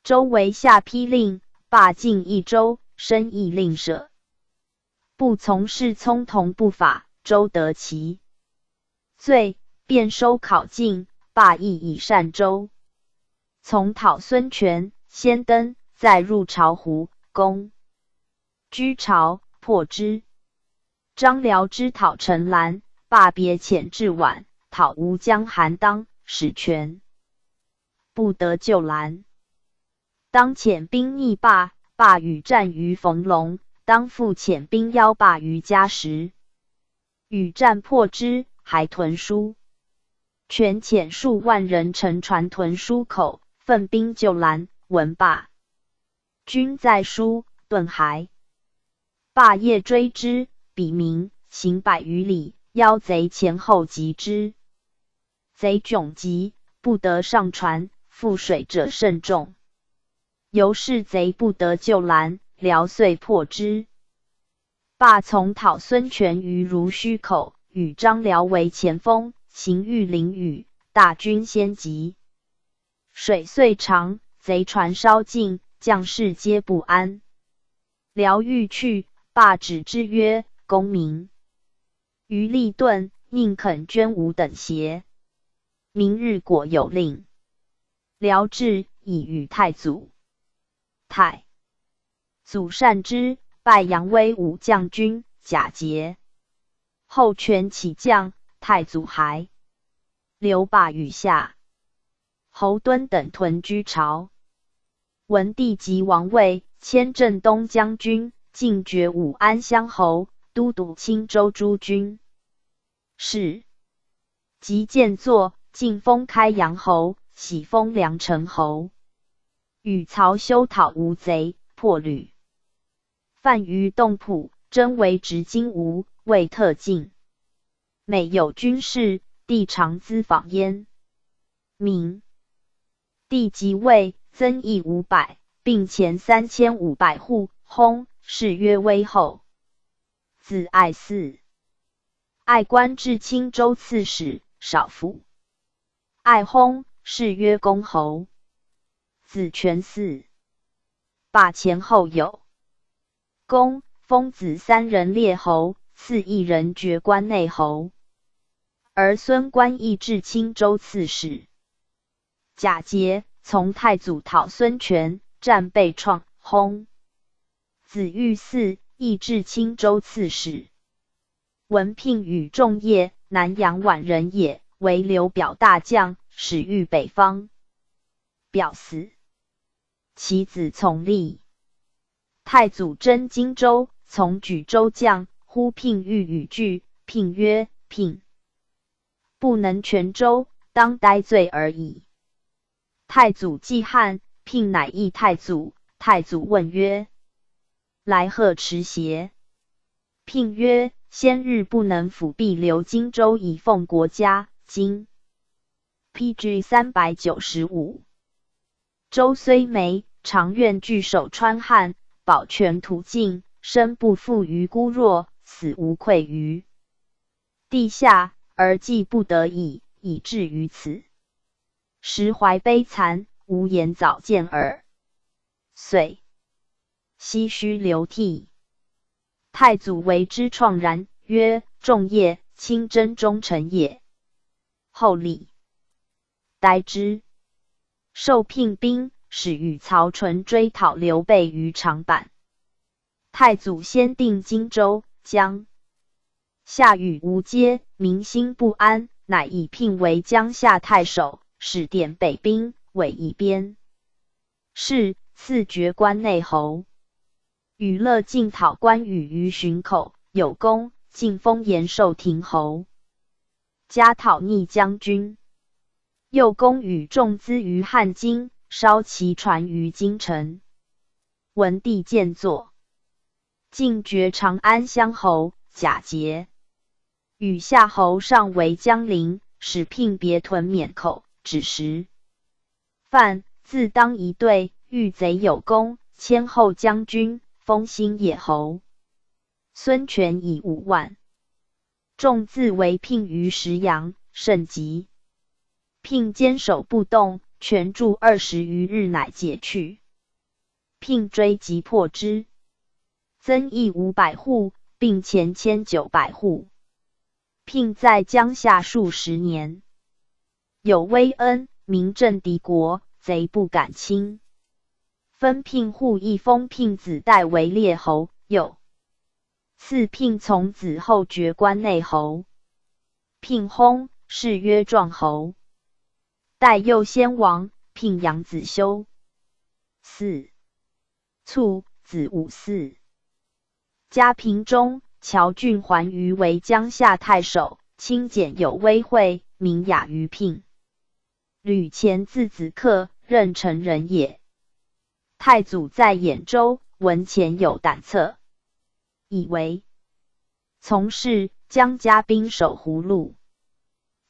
周为下邳令，霸进益州，身亦令舍。不从事聪同不法，周得其罪，便收考禁，霸亦以善州。从讨孙权，先登，再入巢湖，攻居巢，破之。张辽之讨陈兰，霸别遣至宛，讨讨吴将韩当，使权不得救拦。当遣兵逆霸，霸与战于逢龙。当复遣兵邀霸于嘉石，与战破之，还屯舒。权遣数万人乘船屯舒口，奋兵救拦。闻霸军在舒，遁还。霸夜追之，比名行100余里，邀贼前后及之。贼窘急，不得上船，覆水者甚众。由是贼不得救拦，辽遂破之。霸从讨孙权于濡须口，与张辽为前锋，行欲临禹，大军先急。水遂长，贼船稍近，将士皆不安。辽欲去，霸止之曰：“公明于利钝，宁肯捐吾等邪？明日果有令。”辽至，以与太祖。太祖善之，拜扬威武将军，假节。后权起将，太祖还，留霸与下侯敦等屯居巢。文帝即王位，迁镇东将军，进爵武安乡侯，都督青州诸军事。及建祚，进封开阳侯，徙封凉城侯。与曹休讨吴贼，破吕。范于洞浦，征为执金吾，卫特进。每有军事，帝常咨访焉。明帝即位，增邑500，并钱3500户，薨，谥曰威后。子爱嗣。爱官至青州刺史，少府。爱薨，谥曰公侯。子权嗣。霸前后有功，封子三人列侯，赐一人爵关内侯。儿孙官亦至青州刺史。贾节从太祖讨孙权，战被创，薨。子玉嗣亦至青州刺史。文聘与仲业，南阳宛人也，为刘表大将，使御北方。表死，其子从立。太祖征荆州，从举州将，呼聘欲与拒，聘曰：“聘不能全州，当呆罪而已。”太祖忌悍，聘乃诣太祖。太祖问曰：“来何迟邪？”聘曰：“先日不能辅弼留荆州以奉国家，今 P.G. 395。州虽没，常愿据守川汉，保全土境，生不负于孤弱，死无愧于地下，而计不得已，以至于此。实怀悲慚，无颜早见耳。”遂唏嘘流涕。太祖为之怆然，曰：“仲业，卿真忠臣也。”厚礼待之。受聘兵，使与曹纯追讨刘备于长坂。太祖先定荆州，江夏与吴接，民心不安，乃以聘为江夏太守，使点北兵，委以边事，赐爵关内侯。与乐进讨关羽于浔口，有功，进封延寿亭侯，加讨逆将军。又攻与众资于汉津，烧其船于京城。文帝见作，进爵长安乡侯，假节。与夏侯尚为江陵，使聘别屯沔口，止食饭，自当一队，遇贼有功，迁后将军，封新野侯。孙权以5万众自围聘于石阳，甚急。聘坚守不动，权驻20余日，乃解去。聘追击破之，增邑500户，并钱1900户。聘在江夏数十年，有威恩，名震敌国，贼不敢侵。分聘户亦封聘子代为列侯，又赐聘从子后爵关内侯。聘薨，谥曰壮侯。代右先王，聘杨子修。四卒，子武嗣。嘉平中，谯郡桓瑜为江夏太守，清简有威惠，名雅于聘。吕虔字子克，任城人也。太祖在兖州，闻虔有胆策，以为从事，将加兵守葫芦。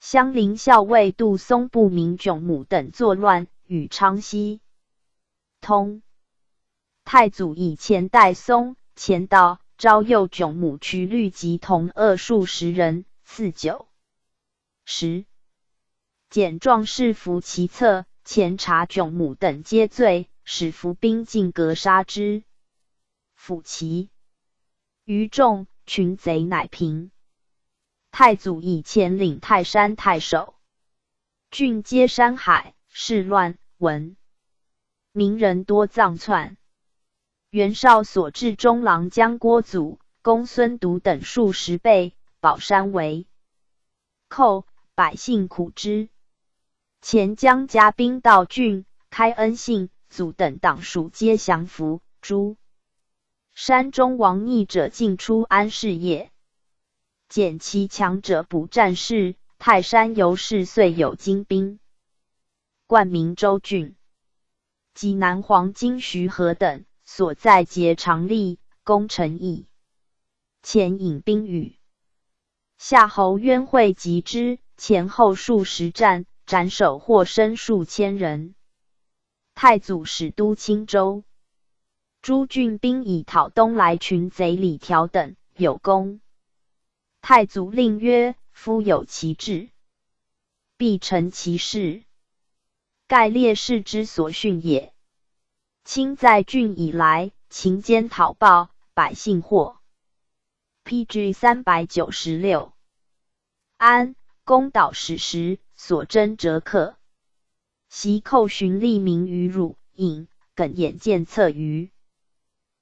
襄陵校尉杜松不明迥母等作乱，与昌豨通。太祖以钱代松、钱道，招诱迥母渠律及同恶数十人，赐酒食。简壮士服其策，前查迥母等皆罪，使伏兵进格杀之。抚其余众，群贼乃平。太祖以前领泰山太守，郡皆山海，事乱，闻民人多葬窜。袁绍所至中郎将郭祖、公孙笃等数十倍，保山为寇，百姓苦之。前将加兵到郡，开恩信、祖等党属皆降服。诸山中亡逆者尽出安事业，减其强者补战事。泰山由是遂有精兵，冠名州郡。济南黄金徐和等所在结长吏，攻城邑。前引兵与夏侯渊会集之，前后数十战，斩首获身数千人。太祖始都青州，诸郡兵以讨东来群贼李条等有功。太祖令曰：“夫有其志，必成其事。盖烈士之所训也。卿在郡以来，勤奸讨暴，百姓获。”P.G. 396。安公导史时所征折客，袭寇循吏民于汝颍，耿弇见策于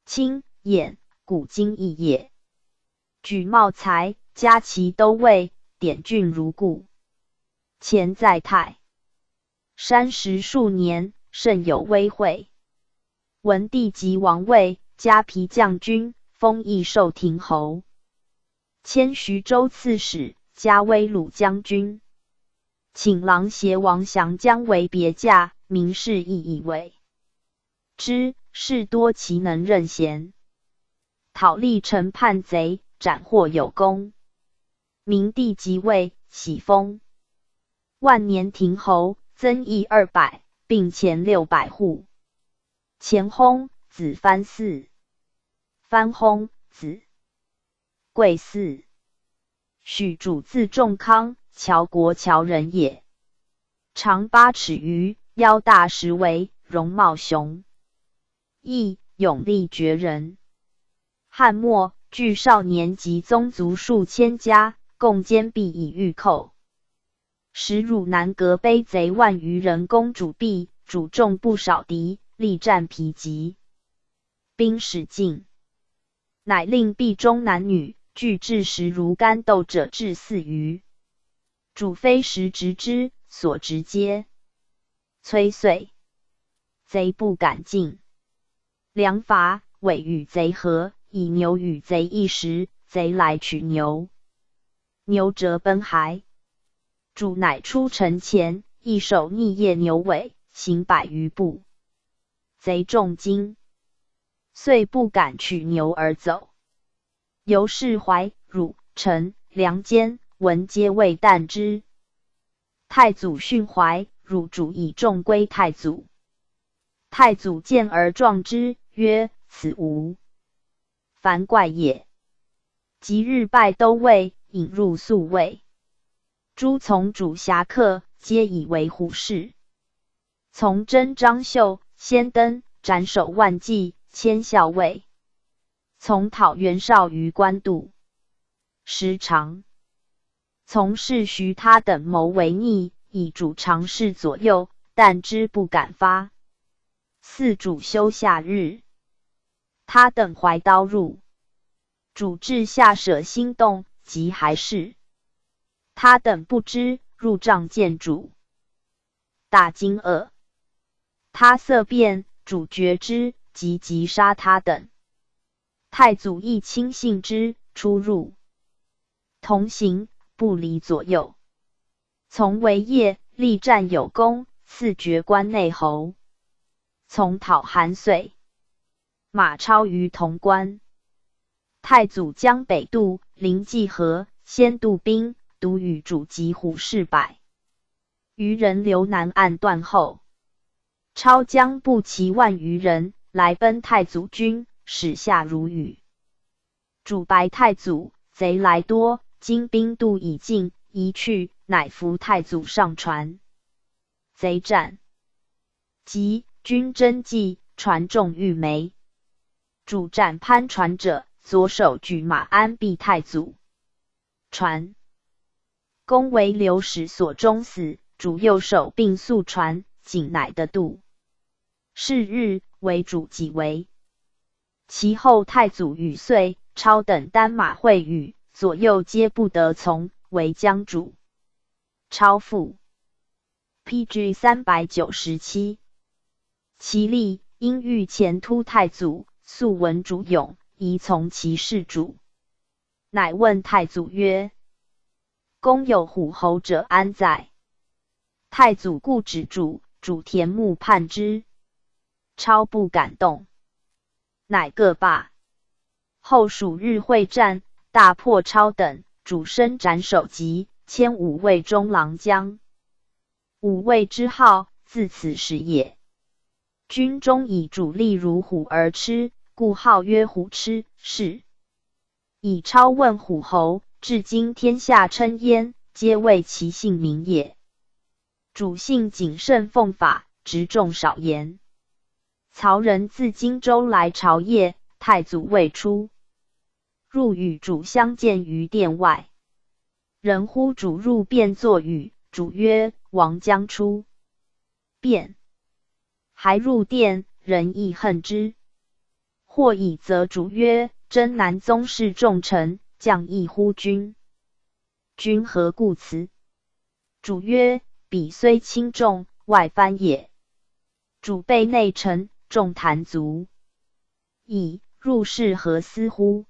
清兖，古今异也。举茂才，加其都尉，典郡如故。前在泰山十数年，甚有威惠。文帝即王位，加皮将军，封义寿亭侯，迁徐州刺史，加威虏将军。请郎协王降将为别驾，名士亦以为之。事多其能任贤，讨历城叛贼，斩获有功。明帝即位，喜封万年亭侯，增邑200，并钱600户。钱薨，子藩嗣。藩薨，子贵嗣。许主字仲康，谯国谯人也。长8尺余，腰大10围，容貌雄毅，勇力绝人。汉末，据少年及宗族数千家，共坚壁以御寇。时汝南阁背贼万余人攻主壁，主众不少敌，力战疲极，兵始尽，乃令壁中男女俱置食如干豆者至四余。主非时执之，所执皆摧碎，贼不敢进。粮乏，委与贼和，以牛与贼一食，贼来取牛，牛折奔还。主乃出城前，一手逆腋牛尾，行百余步，贼众惊，遂不敢取牛而走。由是淮、汝、陈、梁间闻皆畏惮之。太祖训淮、汝主以众归太祖。太祖见而壮之，曰：“此无凡怪也。”即日拜都尉，引入宿卫。诸从主侠客，皆以为虎视。从征张绣、先登，斩首万计，迁校尉。从讨袁绍于官渡。时常从事徐他等谋为逆，以主常侍左右，但之不敢发。四主休夏日，他等怀刀入，主至下舍心动，即还是。他等不知，入帐見主，大驚愕。他色變，主覺之，急急殺他等。太祖亦親信之，出入同行，不離左右。從為業，力戰有功，賜爵關內侯。從討韓遂，馬超於潼關。太祖將北渡，臨濟河，先渡兵，獨與主及虎士100餘人留南岸斷後。超將步騎萬餘人來奔太祖軍，矢下如雨。主白太祖，賊來多，今兵渡已盡，宜去，乃扶太祖上船。賊戰，急，軍偵骑，船重欲没。主斩攀船者，左手舉馬鞍臂太祖。船公為流矢所中死，主右手并速船，僅乃得渡。是日，為主己為。其後太祖與遂、超等單馬會與，左右皆不得從，為將主。超父。P.G. 397。其例因欲前突太祖，素聞主勇，宜從其事主。乃問太祖曰：公有虎侯者安在？太祖故指主，主田目判之。超不敢動，乃各罷。後數日會戰，大破超等，主身斬首級，遷武衛中郎將。武衛之號，自此始也。軍中以主力如虎而痴，故號曰虎痴。是以超問虎侯，至今天下稱焉，皆謂其姓名也。主性謹慎奉法，執眾少言。曹仁自荊州來朝謁，太祖未出，入與主相見於殿外。仁呼主入便坐語，主曰：王將出，便還入殿，仁亦恨之。或以責主曰：征南宗室重臣，將議乎君，君何故辭？主曰：彼雖輕重，外藩也。主輩內臣，重彈足矣，入仕何思乎？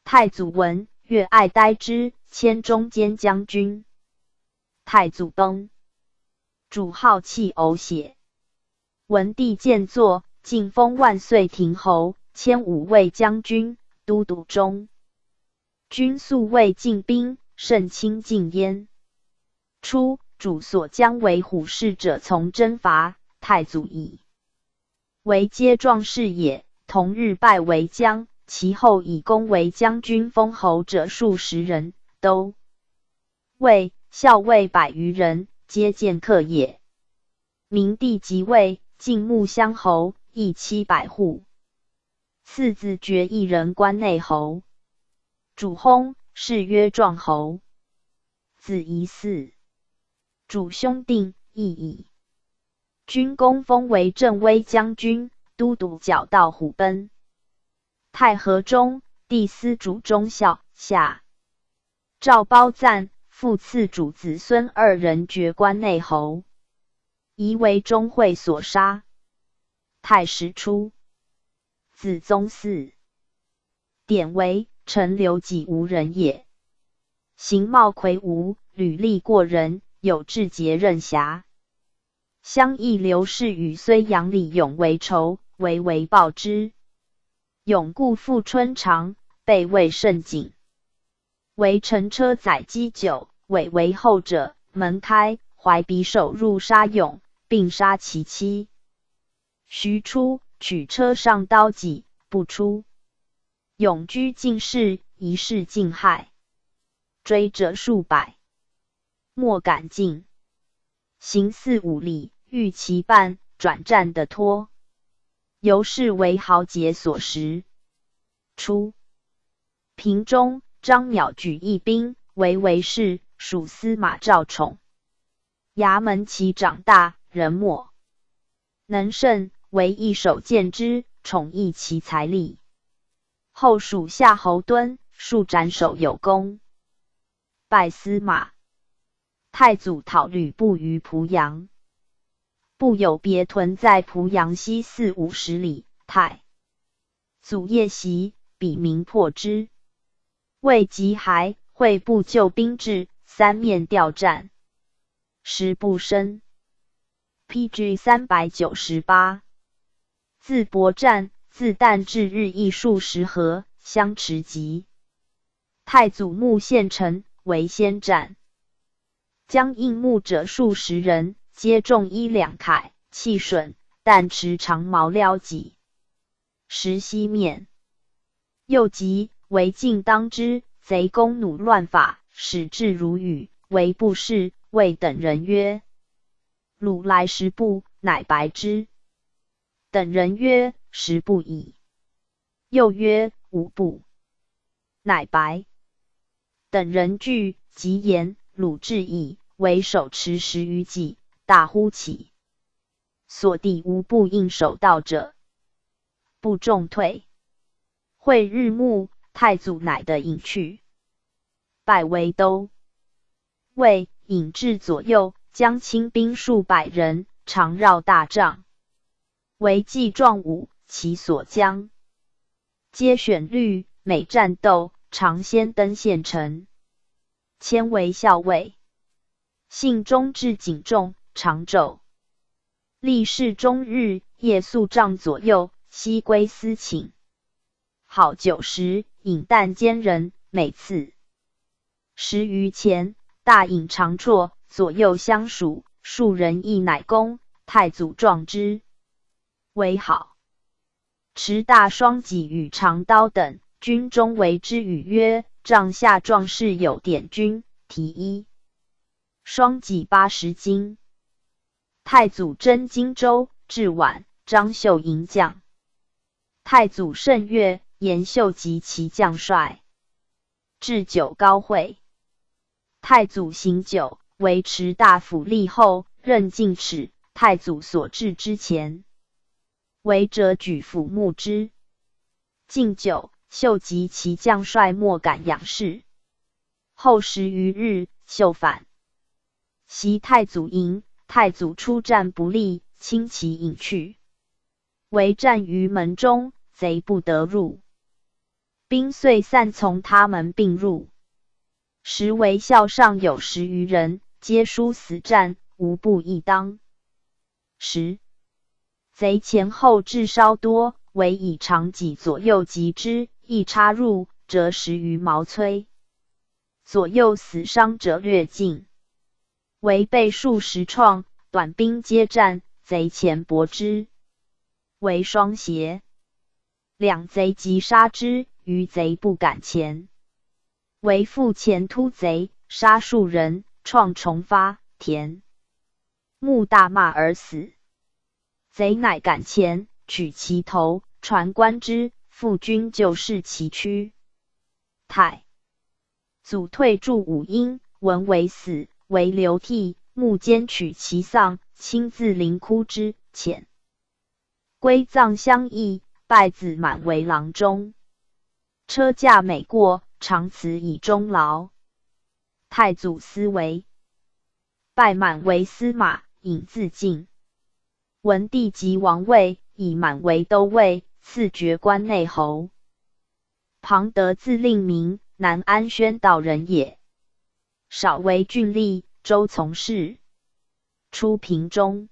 太祖聞，越愛呆之，遷中監將軍。太祖崩，主好氣嘔血。文帝見作，進封萬歲亭侯，遷武衛將軍、都督中軍，宿衛進兵，甚親近焉。初，主所將為虎視者從征伐，太祖以為皆壯士也，同日拜為將。其後以功為將軍封侯者數十人，都尉、校尉百餘人，皆劍客也。明帝即位，晉穆襄侯，邑700戶。次子爵一人關內侯。主薨，諡曰壯侯。子宜嗣。主兄定，亦以軍功封為振威將軍，都督剿盜虎賁。太和中，帝思主忠孝。下趙褒贊，復賜主子孫二人爵關內侯，疑為鍾會所殺。太始初，子宗嗣，典韦，陳留济吾人也。形貌魁梧，履歷過人，有志節任俠。襄邑劉氏與睢陽李勇為仇，為為報之。勇故富春長，備位甚謹。為乘車載積酒，委為後者，門開，懷匕首入殺勇，並殺其妻。徐出，取車上刀戟，不出。勇居近侍，一事盡害，追者數百，莫敢近。行四五里，遇其伴，轉戰得脫。由是為豪傑所識。初，平中張邈舉義兵為為氏，屬司馬趙寵。衙門其長大，人莫能勝，為一手見之，寵益其才力。後屬夏侯惇，數斬首有功，拜司馬。太祖讨吕布于濮阳，布有别屯在濮阳西四五十里。太祖夜袭，比名破之。未及还，会部救兵至，三面调战，时不生。P.G. 398，自搏战，自旦至日亦数十合，相持极。太祖募县城为先战，将应募者数十人，皆中一两铠，气损，但持长矛撩戟。时西面又急，为晋当之，贼弓弩乱发，使至如雨，为不是，谓等人曰：“鲁来十步，乃白之。”等人曰：“十步矣。”又曰：“五步，乃白。”等人惧，即言鲁至矣，为手持十余戟，大呼起，所抵无不应手到者，不众退。会日暮，太祖乃得引去，拜为都尉，引至左右，将亲兵数百人，常绕大帐。为计壮武，其所将皆选律，每战斗，常先登县城。迁为校尉。信忠至谨重，常奏立誓终日，夜宿帐左右，夕归私寝。好酒食，饮啖奸人，每次十余钱，大饮长啜，左右相属，数人亦乃公。太祖壮之为好，持大双戟与长刀等，军中为之语曰：“帐下壮士有点军，提一双戟80斤。”太祖征荆州，至晚，张绣迎将。太祖甚悦，言秀及其将帅。置酒高会。太祖行酒，维持大府立后，任进尺。太祖所至之前，为者举斧目之。敬酒，秀及其将帅莫敢仰视。后十余日，秀反。袭太祖营，太祖出战不利，轻骑引去，围战于门中，贼不得入。兵遂散从他们并入。时为校上有十余人，皆殊死战，无不一当。时贼前后至稍多，惟以长戟左右击之，一插入，折十余毛摧。左右死伤者略尽，惟被数十创，短兵接战，贼前搏之，为双胁。两贼急杀之，余贼不敢前。为复前突贼，杀数人，创重发，田木大骂而死。贼乃敢前，取其头，传观之，复军就视其躯。太祖退驻武阴，闻为死，为流涕，木兼取其丧，亲自临哭之，遣归葬相邑，拜子满为郎中。车驾每过，常辞以终劳。太祖思为，拜满为司马，引自尽。文帝即王位，以满为都尉，赐爵关内侯。庞德字令明，南安宣道人也。少为郡吏，州从事。出平中，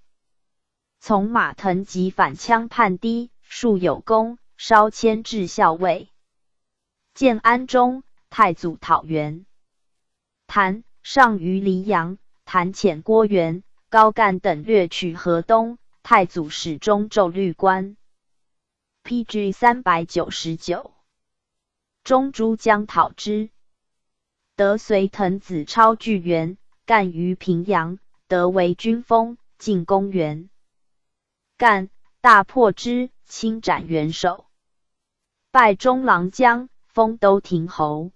从马腾及反羌叛堤，数有功，稍迁至校尉。建安中，太祖讨袁。谭上于黎阳，谭遣郭元、高干等掠取河东，太祖始终骤律官。P.G. 399，中诸将讨之，得随滕子超拒袁，干于平阳，得为军锋，进攻袁。干大破之，亲斩袁首，拜中郎将，封都亭侯。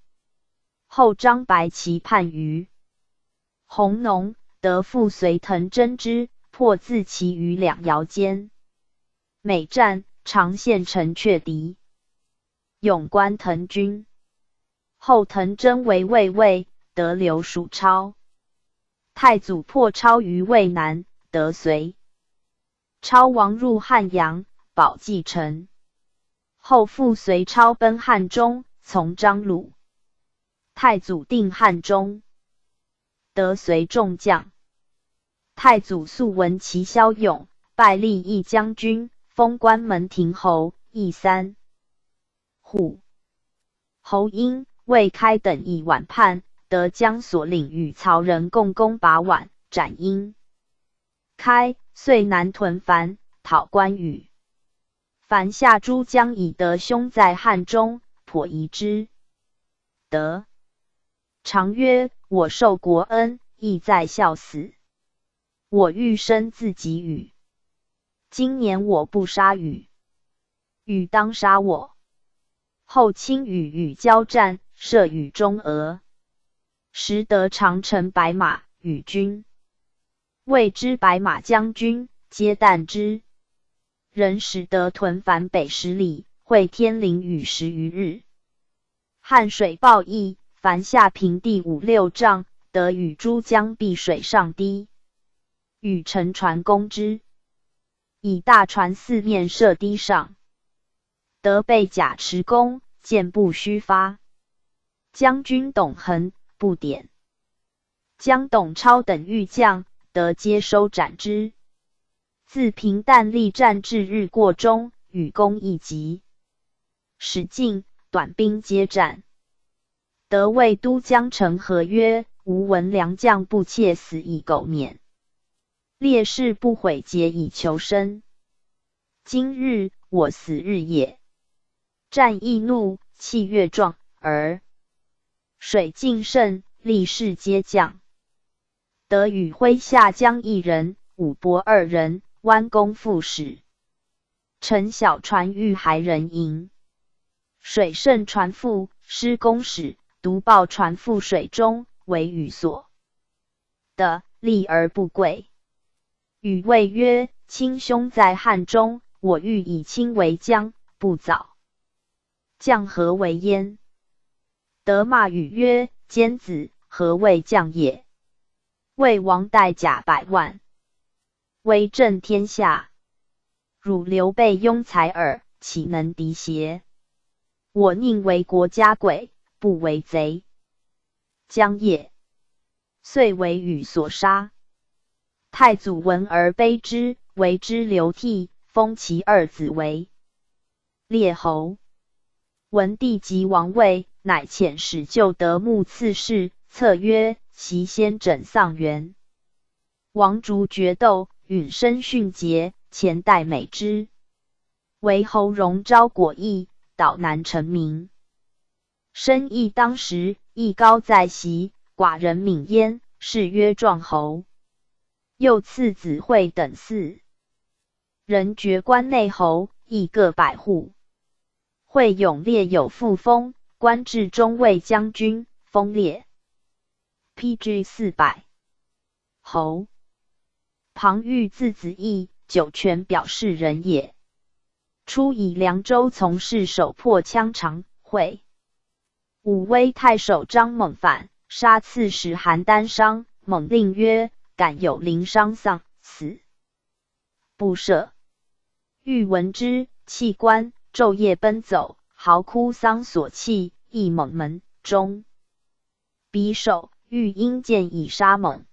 后张白旗叛于弘农，得复随滕征之，破自其于两姚间。每战常陷城却敌。勇关滕军。后滕征为卫尉，得留蜀超。太祖破超于渭南，得随超亡入汉阳，保继承。后复随超奔汉中，从张鲁。太祖定汉中，得随众将。太祖素闻其骁勇，拜立义将军，封关门亭侯，邑三户。侯英、魏开等以皖叛，得将所领与曹仁共攻拔皖，斩英开，遂南屯樊，讨关羽。樊下诸将以得兄在汉中，颇疑之。得常曰：“我受国恩，意在效死。我欲身自给予。今年我不杀羽，羽当杀我。”后亲与羽交战，射羽中额，时得长乘白马，羽军谓之白马将军，皆惮之。人使得屯樊北10里，会天灵雨10余日。汉水暴溢，樊下平地五六丈，得与诸将避水上堤。羽乘船攻之，以大船四面设堤上。得被甲持弓，箭不须发。将军董恒不点，将董超等御将得接收斩之。自平旦力战至日过中，与功一极，始尽，短兵接战。得谓都江成和曰：“吾闻良将不怯死以苟免，烈士不悔节以求生。今日我死日也。”战亦怒，气越壮，而水尽胜，力士皆降。得与麾下将一人，武伯二人，弯弓赴死。乘小船欲还人迎，水胜船覆，失弓矢，独抱船覆水中，为羽所得，立而不跪。羽谓曰：“卿兄在汉中，我欲以卿为将，不早。将何为焉？”得骂羽曰：“奸子，何谓将也？魏王带甲百万，威震天下。汝刘备庸才耳，岂能敌邪？我宁为国家鬼，不为贼。”将也，遂为羽所杀。太祖闻而悲之，为之流涕，封其二子为列侯。文帝即王位，乃遣使就德牧刺史，策曰：“昔先枕丧元，王族决斗，允身殉节，前代美之。惟侯戎昭果毅，岛难成名。生亦当时，艺高在席，寡人悯焉，是曰壮侯。又赐子惠等四人爵关内侯，邑各百户。惠勇烈有父封，官至中卫将军，封列 PG 400侯。庞昱字子义，酒泉表氏人也。初以凉州从事守破羌长会。武威太守张猛反，杀刺史邯郸商。猛令曰：“敢有临商丧死，不赦。”欲闻之，弃官，昼夜奔走，嚎哭丧所弃，诣猛门中，匕首，欲因剑以杀猛。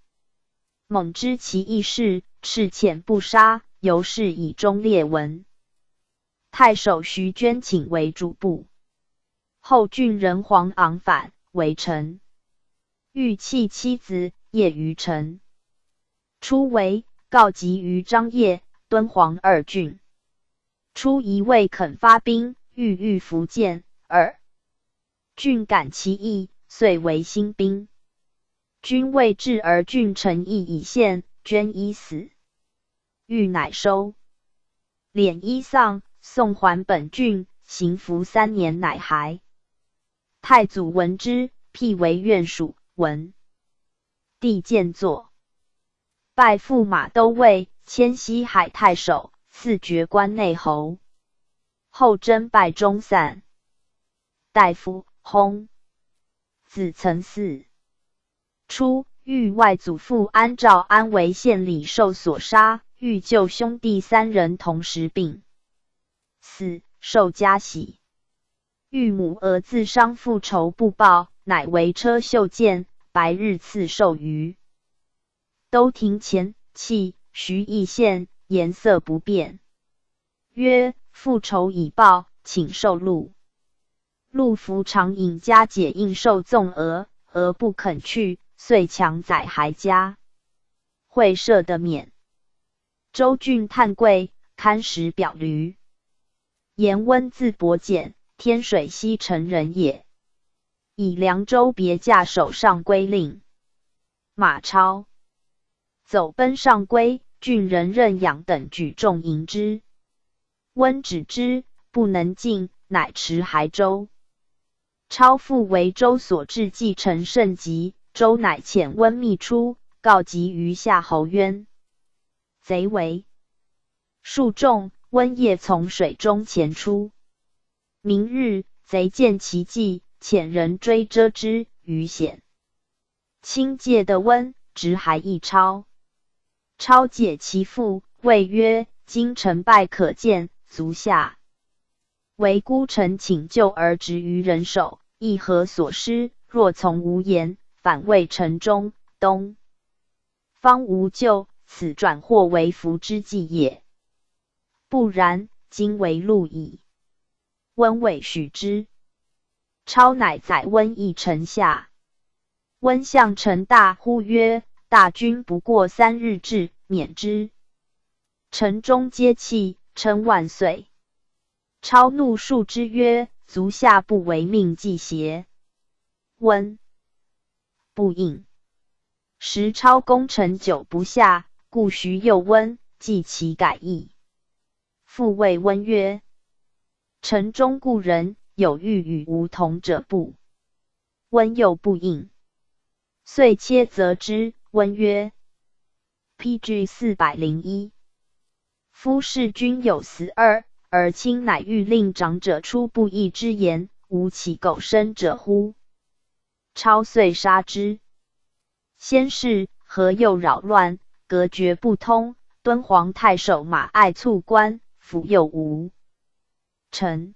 猛知其意事，斥遣不杀，由是以忠烈闻。太守徐捐请为主簿。后郡人黄昂反，为臣。欲弃妻子，夜于城。初为告急于张掖、敦煌二郡。初一未肯发兵，欲御福建，二郡感其意，遂为兴兵。军未至而郡城邑已陷，捐一死。欲乃收，敛衣丧，送还本郡，行服3年，乃还。太祖闻之，辟为院属。文帝见作，拜驸马都尉，迁西海太守。赐爵关内侯，后征拜中散大夫，薨。子曾嗣。初，遇外祖父安兆安为县里受所杀，遇舅兄弟三人同时病死，受加喜。遇母娥自伤父仇不报，乃为车袖剑，白日赐售于都亭前，弃徐邑县，颜色不变。曰：父仇已报，请受禄。陆服常引家解应受纵娥，娥不肯去，遂强载还家。会社的免。周郡探贵，堪使表驴。严温字伯简，天水西城人也。以凉州别驾守上归令。马超走奔上归，郡人任养等举众迎之。温止之，不能进，乃持还州。超复为州所至，继承甚急，周乃遣温密出，告急于夏侯渊。贼为数众，温夜从水中潜出。明日，贼见其迹，遣人追遮之，于险。亲借的温，直还一超。超解其父，谓曰：今成败可见，足下为孤臣请救而执于人手。亦何所失？若从无言，反为城中东方无救，此转祸为福之计也。不然，今为路矣。温未许之。超乃载温诣城下。温向臣大呼曰：“大军不过3日至，免之。”城中皆泣，称万岁。超怒数之曰：足下不为命计邪？温不应。时超攻城久不下，故徐诱温，计其改易。复谓温曰：“城中故人有欲与吾同者不？”温又不应，遂切责之。温曰：“P.G. 401。夫事君有死耳。”而卿乃欲令长者出不义之言，吾岂苟生者乎？超遂杀之。先是，河右扰乱，隔绝不通。敦煌太守马爱卒官，府右无臣。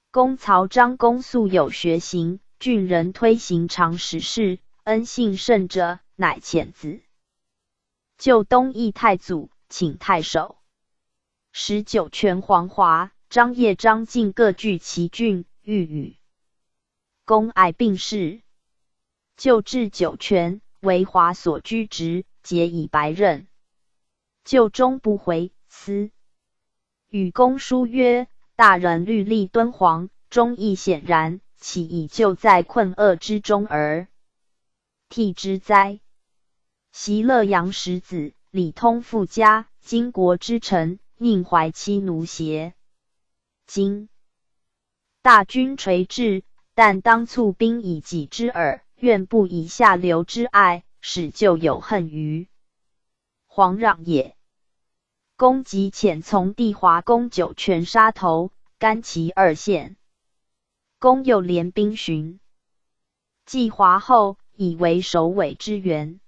公曹张公素有学行，郡人推行常使事，恩信甚者，乃遣子就东邑太祖，请太守。十九泉黄华、张掖、张敬各据其郡，欲与公爱并事，就至酒泉，为华所居职，皆以白任。就终不回，思与公书曰：“大人虑立敦煌，忠义显然，岂以就在困厄之中而替之哉？”袭乐阳石子李通富家，金国之臣。宁怀妻奴邪？今大军垂至，但当促兵以己之耳。愿不以下流之爱，使旧有恨于黄壤也。公即遣从弟华攻酒泉沙头、甘其二县。公又联兵巡，继华后，以为首尾之援。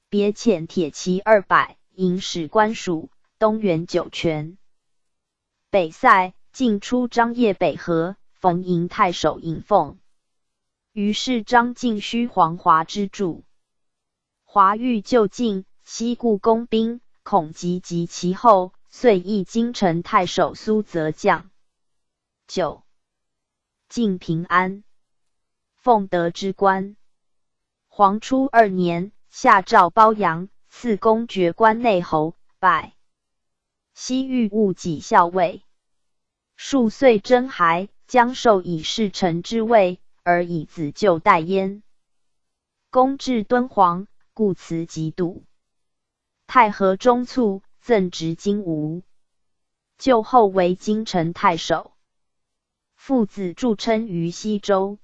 别遣铁骑200，引使官属。东援酒泉，北塞进出张掖北河，逢迎太守尹凤。于是张敬须黄华之助，华欲就近，西顾攻兵，恐及及其后，遂议京城太守苏泽将。九晋平安，奉德之官。黄初二年，下诏褒扬，赐公爵关内侯，拜。西域务己校尉，数岁真孩，将授以侍臣之位，而以子舅代焉。公至敦煌，故辞疾笃。太和中卒，赠职金吾。就后为京城太守。父子著称于西周。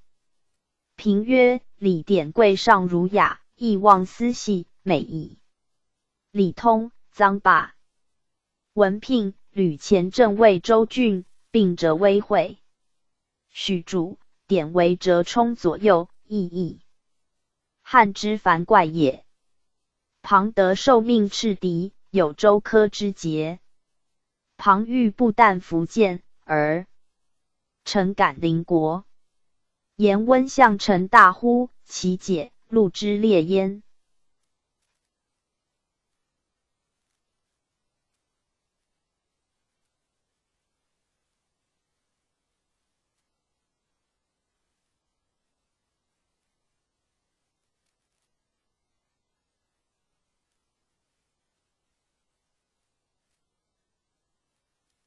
评曰：李典贵尚儒雅，亦忘私细，美矣。李通、臧霸。文聘吕前镇魏州郡，并折威会。许主典为折冲左右，意义。漢之凡怪也。龐德受命斥敵，有周苛之節。龐昱不但服諫，而誠感鄰國。言溫相臣大呼，其解，路之列焉。